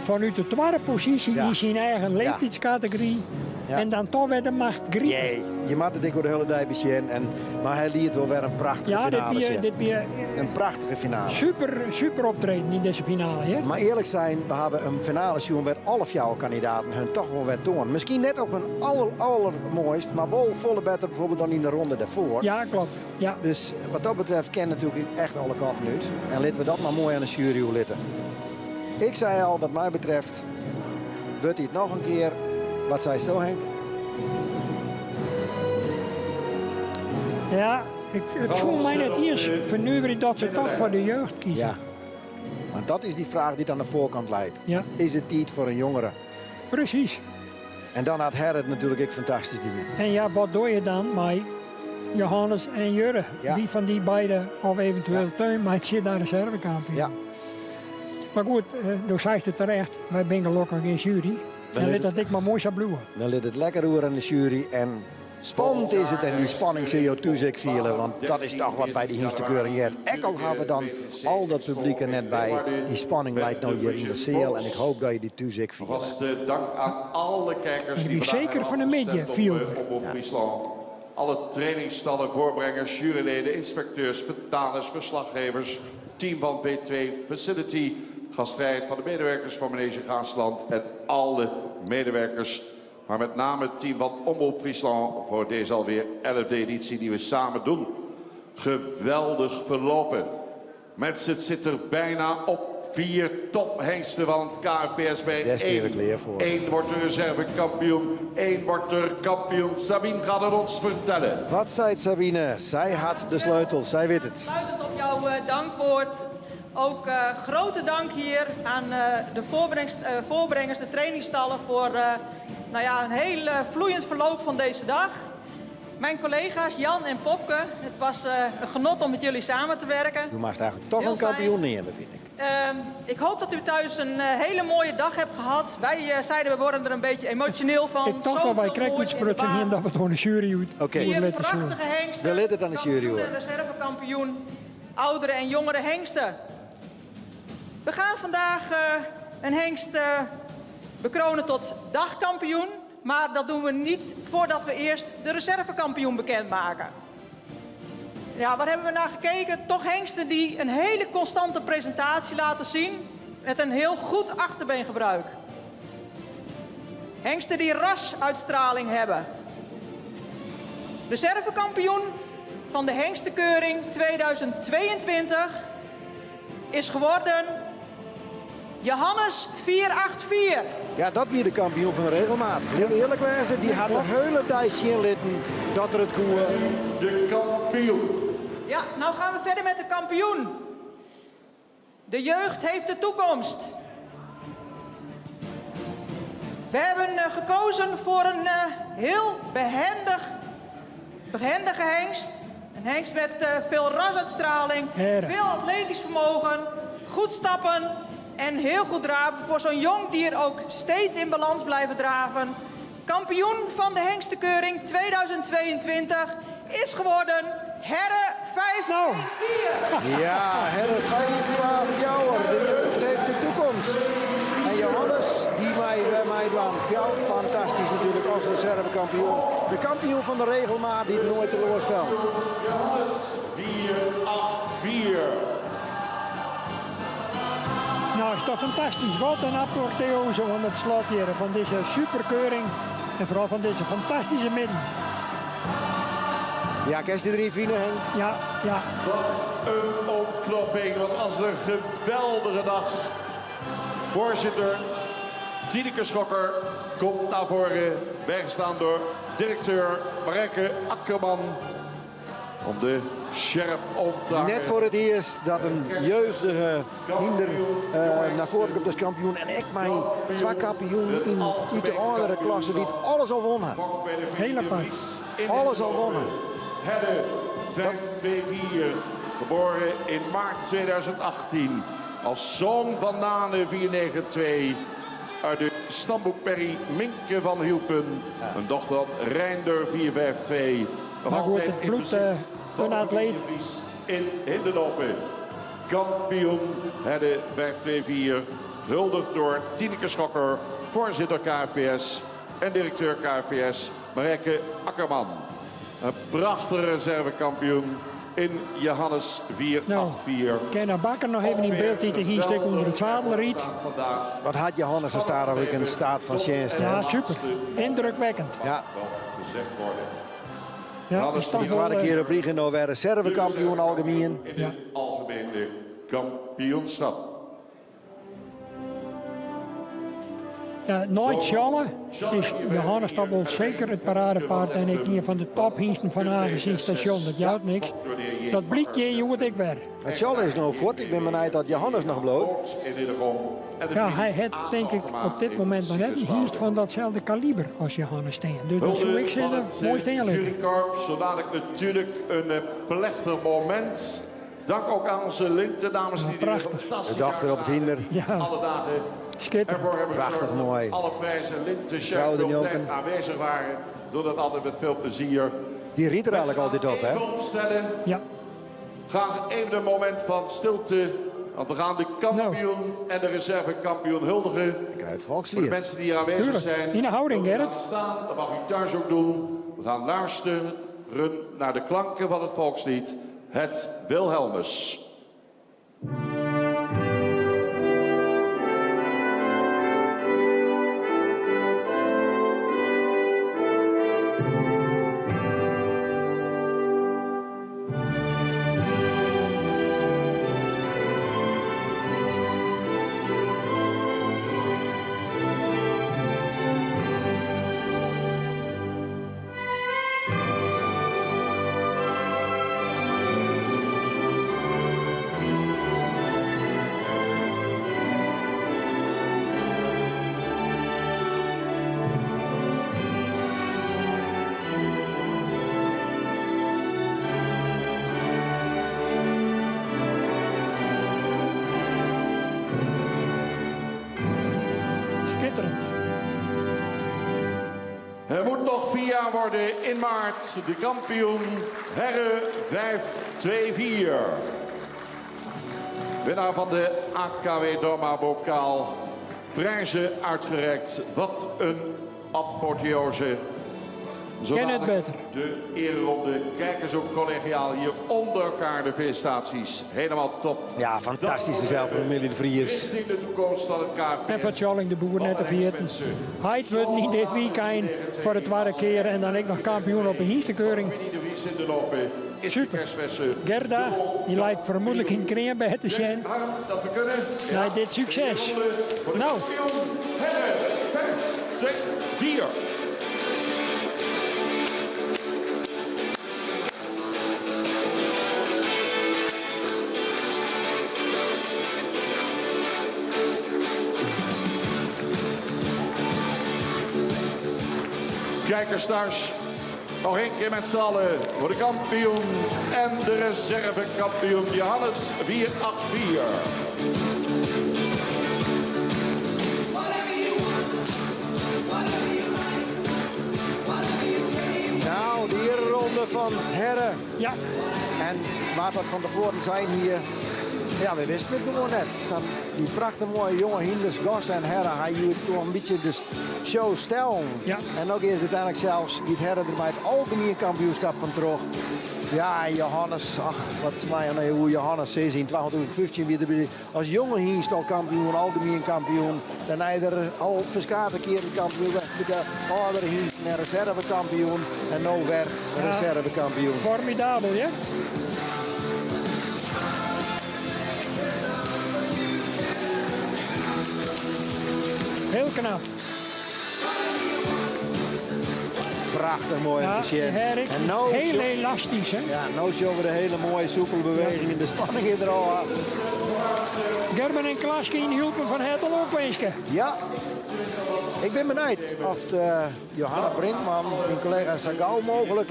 Vanuit de tweede positie in zijn eigen leeftijdscategorie. Ja. En dan toch weer de macht griepen. Jee, je maakt het ik door de hele dag zien. En, maar hij liet wel weer een prachtige Ja, dit finale weer, zien. dit weer Een prachtige finale. super, super optreden in deze finale. Hè? Maar eerlijk zijn, we hebben een finale zien waar alle jouw kandidaten hun toch wel weer toon. Misschien net op hun aller, allermooist, maar wel volle beter bijvoorbeeld dan in de ronde daarvoor. Ja, klopt. Ja. Dus wat dat betreft ken natuurlijk echt alle kanten uit. En laten we dat maar mooi aan de jury hoe litten. Ik zei al, wat mij betreft, wordt hij het nog een keer. Wat zei zo Henk? Ja, ik, het zou mij net eerst vernuiveren dat ze toch voor de jeugd kiezen. Ja. Maar dat is die vraag die het aan de voorkant leidt. Ja. Is het tijd voor een jongere? Precies. En dan had Gerrit natuurlijk ook fantastisch dingen. En ja, wat doe je dan met Johannes en Jurre? Ja. Wie van die beiden, of eventueel Teun, maar het zit daar reservekampioen. Ja. Maar goed, eh door zei het terecht, wij zijn gelukkig geen jury. Dan En ligt laat dat ik maar mooi zou bloeien. Dan ligt het lekker roer aan de jury en spannend is het. En die spanning zul je toezicht vielen. Want dat is toch wat bij die Hingstekeuring hebt. Ekkel gaan we dan al dat publiek er net bij. Die spanning lijkt nou hier in de zeel. En ik hoop dat je die toezicht viert. Vast eh, dank aan alle kijkers Ik die ben vandaag zeker hebben van de midden, afgestemd op, viel. eh, Omroep Friesland. Alle trainingsstallen, voorbrengers, juryleden, inspecteurs, vertalers, verslaggevers, team van V2 Facility, gastvrijheid van de medewerkers van Manege Gaasland en alle medewerkers, maar met name het team van Omroep Friesland voor deze alweer 11e editie die we samen doen. Geweldig verlopen. Mensen, het zit er bijna op. Vier tophengsten van het KFPSB. Daar steen we Eén- klaar voor. Eén wordt de reservekampioen. Eén wordt de kampioen. Sabine gaat het ons vertellen. Wat zei het, Sabine? Zij had de sleutel, zij weet het. Sluitend op jouw eh, dankwoord. Ook eh, grote dank hier aan eh, de voorbrengst- eh, voorbrengers, de trainingstallen voor eh, Nou ja, een heel eh, vloeiend verloop van deze dag. Mijn collega's Jan en Popke, het was eh, een genot om met jullie samen te werken. U mag eigenlijk toch Heel een kampioen nemen, vind ik. Ik hoop dat u thuis een eh, hele mooie dag hebt gehad. Wij zeiden, we worden er een beetje emotioneel van. Ik dacht dat wij Zoveel krijgen moois iets in de voor het baan. dat we het gewoon een jury uit. Oké. moet Vier laten zien. prachtige hengsten. We laten het aan de jury Kampioen hoor. en reservekampioen. Oudere en jongere hengsten. We gaan vandaag een hengst bekronen tot dagkampioen. Maar dat doen we niet voordat we eerst de reservekampioen bekendmaken. Ja, waar hebben we naar gekeken? Toch hengsten die een hele constante presentatie laten zien. Met een heel goed achterbeengebruik. Hengsten die rasuitstraling hebben. Reservekampioen van de hengstenkeuring 2022 is geworden Johannes 484. Ja, dat wie de kampioen van de regelmaat. Laten we eerlijk wezen, die had de hele tijd zien litten dat er het koe. De kampioen. Ja, nou gaan we verder met de kampioen. De jeugd heeft de toekomst. We hebben gekozen voor een heel behendige hengst. Een hengst met veel rasuitstraling, Heren. veel atletisch vermogen, goed stappen en heel goed draven. Voor zo'n jong dier ook steeds in balans blijven draven. Kampioen van de hengstenkeuring 2022 is geworden Herre 524. Ja, Herre 524. De jeugd heeft de toekomst. En Johannes, die mij bij mij kwam. Ja, fantastisch natuurlijk als reservekampioen. De kampioen van de regelmaat die het nooit teleurstelt. Johannes 484. Nou, is toch fantastisch. Wat een apotheose van het slot hier. Van deze superkeuring. En vooral van deze fantastische midden. Ja, kan je erin vinden, Henk? Ja, ja. Wat een ontknoping. Wat was een geweldige dag. Voorzitter Tineke Schokker komt naar voren. Bijgestaan door directeur Marijke Akkerman. Om de sjerp om te hangen. Net voor het eerst dat een jeugdige hinder naar voren komt als kampioen. En ik mij twee kampioen in uit de andere klasse die het alles al wonnen. Heel apart. Alles al wonnen. Hedde 524, geboren in maart 2018. Als zoon van Nane 492 uit de stamboekmerrie Minke van Hielpen. Een dochter van Reinder 452. Nog Maar goed, altijd het in bloed, bezit van een de atleet. Vries in Hindeloopen. Kampioen Hedde 524. Huldigd door Tineke Schokker, voorzitter KFPS en directeur KFPS Marijke Akkerman. Een prachtige reservekampioen in Johannes 484. Kenna Bakker nog even in beeld die de hinstek onder het zadel riet. Wat had Johannes een staat ook in staat van chance, hè? Ja, super. Indrukwekkend. Ja. Gezegd worden. Ja, Johannes is toch De wel, tweede keer op Riegen nou weer reservekampioen algemeen. In het algemene kampioenschap. Ja, nooit Sjalle is Johannes toch wel zeker het paradepaard en ik een van de tophiensten van aangezien station. Dat jouwt niks. Dat blik je, jongen, ik weer. Het Sjalle is nou voort. Ik ben benieuwd dat Johannes nog bloot. Ja, hij heeft denk ik op dit moment nog net een hienst van datzelfde kaliber als Johannes Steen. Dus dat zou ik zeggen, mooi steen liggen. Jurykorps, zo dadelijk natuurlijk een plechtig moment. Dank ook aan onze lintendames die er fantastisch De dag erop het hinder. Ja. Alle dagen Schitterend. ervoor hebben Prachtig gezorgd dat mooi. Alle prijzen linten, Vrouwen chef, de op tijd Jonken. aanwezig waren. Doe dat altijd met veel plezier. Die riet er eigenlijk altijd op, hè? Even opstellen. Ja. Graag even een moment van stilte. Want we gaan de kampioen en de reservekampioen huldigen. Ik krijg het Voor de volkslied. mensen die hier aanwezig Tuurlijk. zijn. In de houding, wilt u Gerrit. gaan staan, dat mag u thuis ook doen. We gaan luisteren naar de klanken van het volkslied. Het Wilhelmus. India worden in maart de kampioen Herre 5-2-4. Winnaar van de AKW Dorma Bokaal. Prijzen uitgereikt. Wat een apotheose. Zo Ken het dadelijk beter. De ereronde. Kijk eens ook collegiaal hier onder elkaar de felicitaties. Helemaal top. Ja, fantastisch zelf voor Familie de Vries. Richting de toekomst van het KVS. En van Tjalling de Boer net te vergeten. Hij wordt niet dit weekend voor de tweede keer en dan ik nog kampioen op een hingstenkeuring. De Vries in de lopen is de kerstverse. Gerda, die lijkt vermoedelijk in Kreembed te zijn. Dat we kunnen. Na dit succes. Nou. Herre, 5, 2, 4. Kijkers thuis, nog één keer met z'n allen voor de kampioen en de reservekampioen Johannes 484. Nou, de ereronde van Herre. Ja. En waar dat van tevoren zijn hier. Ja, we wisten het gewoon net. Staan Die prachtig mooie jonge hinders, Gos en Herre, hij hield toch een beetje de show stellen. Ja. En ook is uiteindelijk zelfs die Herre er bij het algemeen kampioenschap van terug. Ja, en Johannes, ach, wat mij aan hoe Johannes is in 2015 weer erbij. Als jonge hingst al kampioen, algemeen kampioen. Daarna is er al verschillende keren kampioen weg met de oudere hingst en reservekampioen. En nu weer Ja. reservekampioen. Formidabel, hè? Heel knap. Prachtig mooi om Ja, te zien. Herrik En is nou heel zo- elastisch, hè? Ja, nou zien we de hele mooie soepele beweging en de spanning in er al aan. Gerben en Klaske in Hielpen van het al opwensen. Ja, ik ben benieuwd of de Johanna Brinkman, mijn collega, zo gauw mogelijk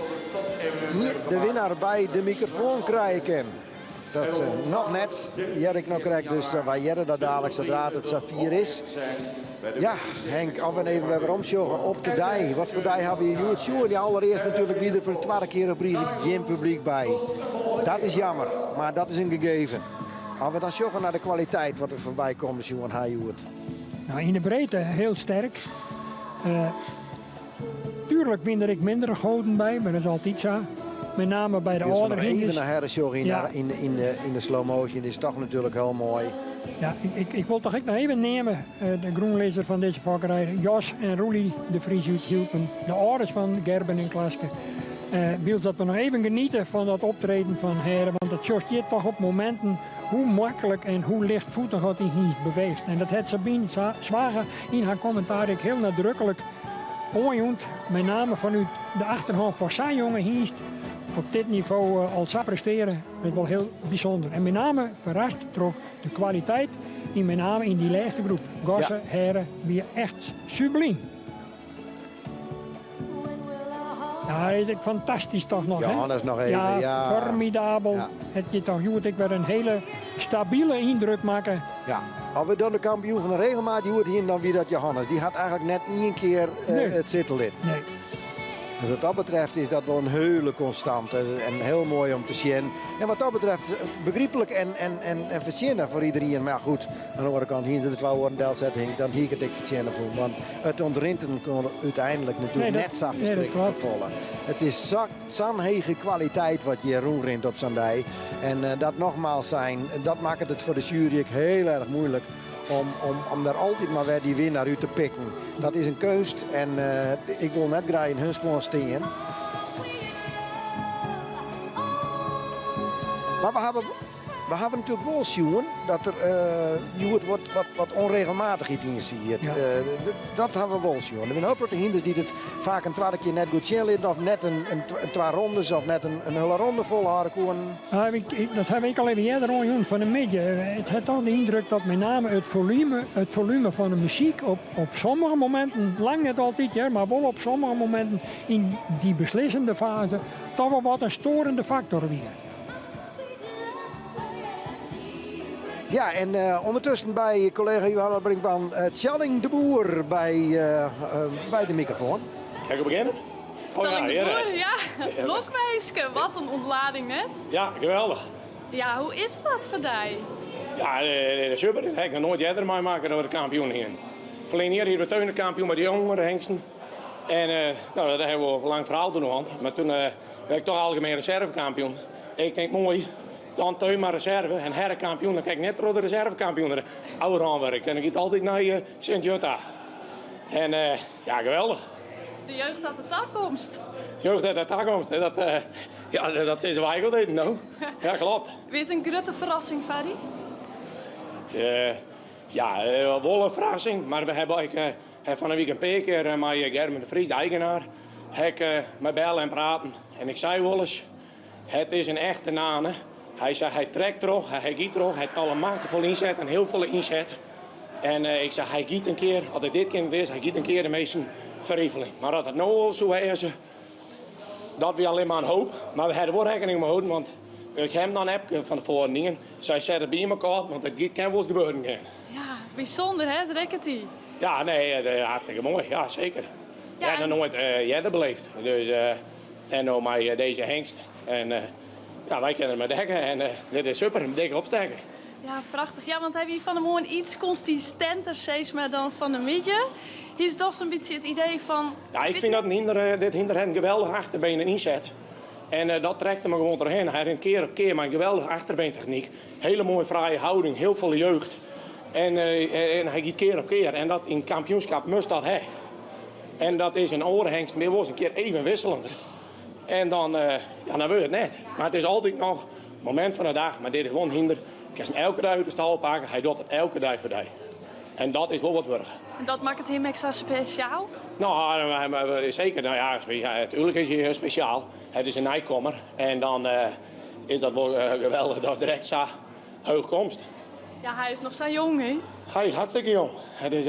hier de winnaar bij de microfoon krijgen kan. Dat is eh, nog net. Jerk nog krijgt, dus eh, wij jerren dat dadelijk zodra het Safir is. Ja, Henk, af en even weer omsjoggen op de dij. Wat voor dij hebben we hier? Sjoerd, die allereerst natuurlijk weer voor de tweede keer op rij geen publiek bij. Dat is jammer, maar dat is een gegeven. Als we dan sjoggen naar de kwaliteit wat er voorbij komt, Sjoerd Hajoert. Nou, in de breedte heel sterk. Eh, tuurlijk win er ik mindere goden bij, maar dat is altijd zo. Met name bij de Dus we nog oudere even hinders. naar Herre sjoggen in, Ja. in, in, de, in de slow motion. Dit is toch natuurlijk heel mooi. Ja, ik, ik, ik wil toch ook nog even nemen, eh, de groenlezer van deze fokkerij, Jos en Roelie de Vries uit Hielpen, de ouders van Gerben en Klaske. Eh wil dat we nog even genieten van dat optreden van heren, want dat sorteert toch op momenten hoe makkelijk en hoe lichtvoetig wat hij hier beweegt. En dat heeft Sabine Zwager in haar commentaar ook heel nadrukkelijk oorjoend, met name vanuit de achterhand van zijn jonge hingst, op dit niveau eh, al zo presteren, dat is wel heel bijzonder. En met name verrast door de kwaliteit, in met name in die laatste groep. Gossen, Heren, weer echt subliem. Ja, dat is fantastisch toch nog, hè? Johannes nog even, Ja, ja. formidabel. Het je toch, Joert, ik weer een hele stabiele indruk maken. Ja, als we dan de kampioen van de regelmaat die hoort hier, dan wie dat Johannes. Die had eigenlijk net één keer eh, Nee. het zitten lid. Nee. Dus wat dat betreft is dat wel een hele constante en heel mooi om te zien. En wat dat betreft eh, begrijpelijk en, en, en, en verzinnen voor iedereen. Maar goed, aan de andere kant, hier de twee woorden delzetting, dan hier het ik verzinnen voor. Want het ontrinten kon uiteindelijk natuurlijk Nee, dat- net zo nee, dat verschrikkelijk klopt. vallen. Het is zo'n hege kwaliteit wat Jeroen rint op zijn dij. En eh, dat nogmaals zijn, dat maakt het voor de jury ook heel erg moeilijk. Om, om, om daar altijd maar weer die winnaar uit te pikken. Dat is een keust en eh, ik wil net graag in hun schoen staan. Maar we hebben, we hebben natuurlijk wel zien dat er eh je wordt wat, wat, wat onregelmatigheid in ziet. Eh, dat hebben we wel zien. Er zijn ook de hinders die het vaak een tweede keer net goed zien liggen, of net een, een, een twee rondes of net een, een hele ronde volhouden koen. Nou, dat heb ik al even eerder al van de midden. Het heeft toch de indruk dat met name het volume van de muziek op, op sommige momenten, lang niet altijd, ja, maar wel op sommige momenten in die beslissende fase, toch wel wat een storende factor weer. Ja, en eh, ondertussen bij collega Johanna Brinkman, uh, Tjalling de Boer bij, eh, eh, bij de microfoon. Ga ik beginnen? Oh ja, Salling de hear, Boer, ja. Lokwinske, wat in ûntlading net. Ja, geweldich. Ja, hoe is dat foar dy? Ja, eh, super. Dat ha ik noch noait earder meimakke dat we de kampioen hienen. Ferline jier hiene we Teun de kampioen by de jongere hengsten. En eh, nou, dat hawwe we wol in lang ferhaal toen hân. Mar toen eh, wie ik toch algemeen reservekampioen. Ik tink moai, dan Teun mar reserve en Herre kampioen. Dan kin ik net troch de reservekampioen ôfrûn wurde. En dan giet altyd nei eh, Sint-Jutta. En eh, ja, geweldich. De jeugd hat de takomst. Jeugd hat de takomst. Dat, eh, ja, dat sizze wy altyd, no. Ja, kloppet. Wie it in grutte ferrassing foar dy? Eh, ja, eh, wol in ferrassing, mar we hawwe ek eh, fan 'e wike in pear kear eh, mei Gerben de Vries, de eigenaar, ha ik eh, mei belle en praten. En ik sei wolris, it is in echte nane. Hy sei, hy trekt troch, hy giet troch, hy hat alle machten fol ynset en hiel folle ynset. En eh, ik sei, hy giet in kear, as it dit kear is, hy giet in kear de minsken ferrifeljen. Mar as it no al soe wêze, dat wie allinne mar in hoop. Mar we hawwe der wol rekkening mei holden, want ik ha him dan appke fan tefoaren dien. Sei, set it by mekoar, want it giet kin wolris gebeuren gean. Ja, bysûnder hè, it rekket dy. Ja, nee, eh, hartstikke moai. Ja, seker. Ja, ja noch noait eh, earder beleefd. Dus, eh, en no mei dizze hengst. En ja, wy kinne der mei dekke. En dit is super, in dikke opstekker. Ja, prachtich. Ja, want hy wie fan 'e moarn iets konsistenter sis mar dan fan 'e middei. Hier is dochs in bytsje it idee fan. Ja, ik fyn dat in hynder, eh, dit hynder hat in geweldich achterbeen en ynset. En eh, dat trekt him gewoan trochhinne. Hy rint kear op kear mei in geweldige achterbeentechnyk. Hele moaie frije houding, hiel folle jeugd. En, eh, en hy giet kear op kear. En dat yn kampioenskip moatst dat ha. En dat is in oare hengst mear wolris in kear even wisselender. En dan, ja, dan wurdt it net. Mar it is altyd noch momint fan de dei, mar dit is wol in hynder. Kinst him elke dei út de stâl pakke, hy docht it elke dei foar dy. En dat is wol wat wurdich. En dat makket him ek sa spesjaal? No, seker. No ja, natuerlik is hy spesjaal. It is in nijkommer en dan is dat wol geweldich datst direkt sa heech komst. Ja, hy is noch sa jong, hè? Hy is hartstikke jong. It is,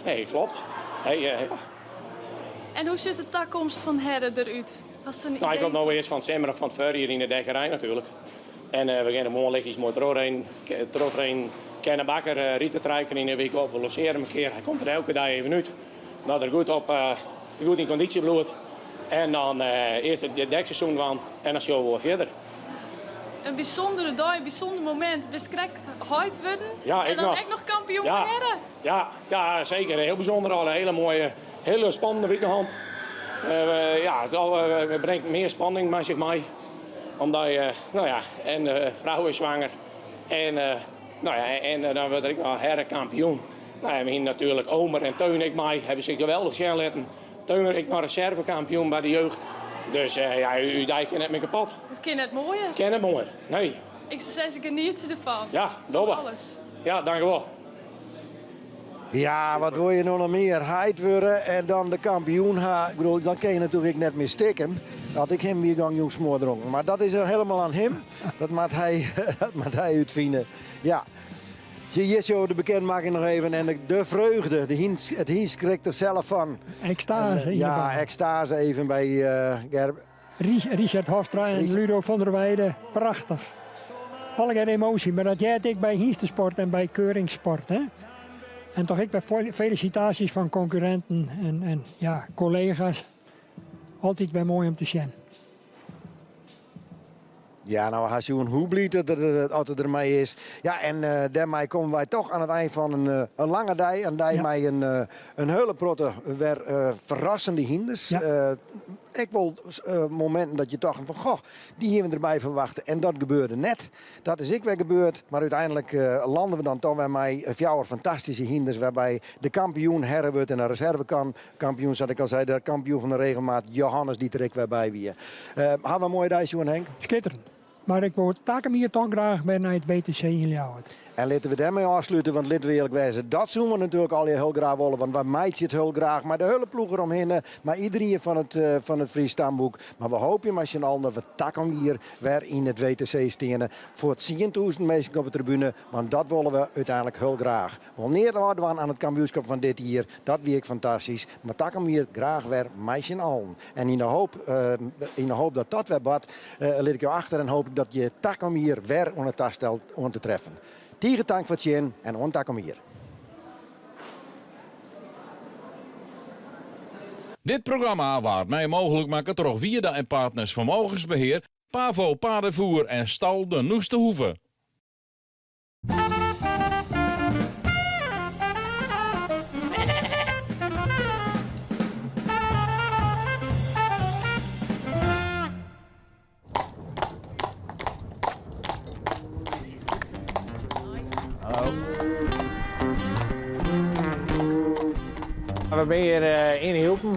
nee, kloppet. Hy, ja. En hoe sjocht de takomst fan Herre derút? Hast in No, hy idee? komt no earst fan it simmer en fan it foarjier yn de dekkerij natuerlik. En we gean him moarn lichtjes moai trochrennen, trochtrainen. Kenne Bakker uh, rydt er trije kear yn de wike op. We losearje him in kear. Hy komt der elke dei even út. Dat er goed, op, uh, goed yn kondysje bliuwt. En dan uh, earst it dekseizoen dwaan en dan sjogge we wol fierder. In bysûndere dei, in bysûnder momint. Bist krekt heit wurden Ja, en ik dan noch. ek noch kampioen Ja. Herre. Ja, ja, seker. Hiel bysûnder. Al in hiele moaie, hiele spannende wike hân. Uh, ja, it al, uh, bringt mear spanning mei sich mei. Omdat je, no ja, en de frou is swanger. En, uh, no ja, en dan wurdt er ek noch Herre kampioen. No ja, we hiene natuerlik Omer en Teun ek mei. Hawwe sich geweldich sjen litten. Teun ek noch reservekampioen by de jeugd. Dus uh, ja, ús dei kin net mear kapot. It kin net moaier. Kin net moaier, nee. Ik soe sizze, genietsje derfan. Ja, dogge we. Alles. Ja, dankjewol. Ja, wat wol je no noch mear? Heit wurde en dan de kampioen ha. Ik bedoel, dan kin je natuerlik net mear stikken. As ik him wie, gong jûn smoardronken. Mar dat is er hielendal oan him. Dat moat hy, dat moat hy útfine. Ja. Hjir sjogge we de bekendmakking noch even. En de, de freugde, de hynst, it hynst skrikt der sels fan. Extase. En, ja, extase even by uh, Gerb. Richard Hofstra en Ludo van der Weide, prachtich. Allegear emoasje, mar dat heart ek by hynstesport en by keuringssport. Hè? En toch ek by felisitaasjes fan konkurrinten en, en ja, kollega's. Altyd wer moai om te sjen. Ja, no, hast sjoen hoe bliid dat er, dat er dermei is. Ja, en uh, dêrmei komme wy toch oan it ein fan in, eh, in lange dei. In dei ja. mei in, eh, in hiele protte wer uh, ferrassende hynders. Ja. Uh, ek wol mominten dat je tochten fan, goh, dy hiene we derby ferwachte. En dat gebeurde net. Dat is ek wer gebeurd. Mar úteinlik lande we dan toch wer mei fjouwer fantastyske hynders. Wêrby't de kampioen Herre wurdt en de reservekampioen, sa't ik al sei, de kampioen fan de regelmaat Johannes, dy't der ek wer by wie. Uh, hawwe we in moaie dei sjoen, Henk? Skitterend. Mar ik wol takom jier toch graach wer nei it WTC yn Ljouwert. En litte we dêrmei ôfslute, want litte we earlik wêze, dat soene we natuerlik allegear hiel graach wolle, want wy meitsje it hiel graach mei de hiele ploech deromhinne, mei iderien fan it, uh, fan it Fries Stamboek. Mar we hoopje mei syn allen dat we takom jier wer yn it WTC steane foar 10.000 minsken op de tribune, want dat wolle we úteinlik hiel graach. Wol neat ôfdwaan oan it kampioenskip fan dit jier, dat wie ek fantastysk, mar takom jier graach wer mei syn allen. En yn de hoop, uh, yn de hoop dat dat wer bart, uh, lit ik jo achter en hoop ik dat je takom jier wer oan it tastel oan te treffen. Tige tank foar it sjen en oant takom jier. Dit programma waard mei mooglik makke troch Wierda en Partners Vermogensbeheer, Pavo Paardenvoer en Stal de Noeste Hoeve. We binne hjir yn Hylpen.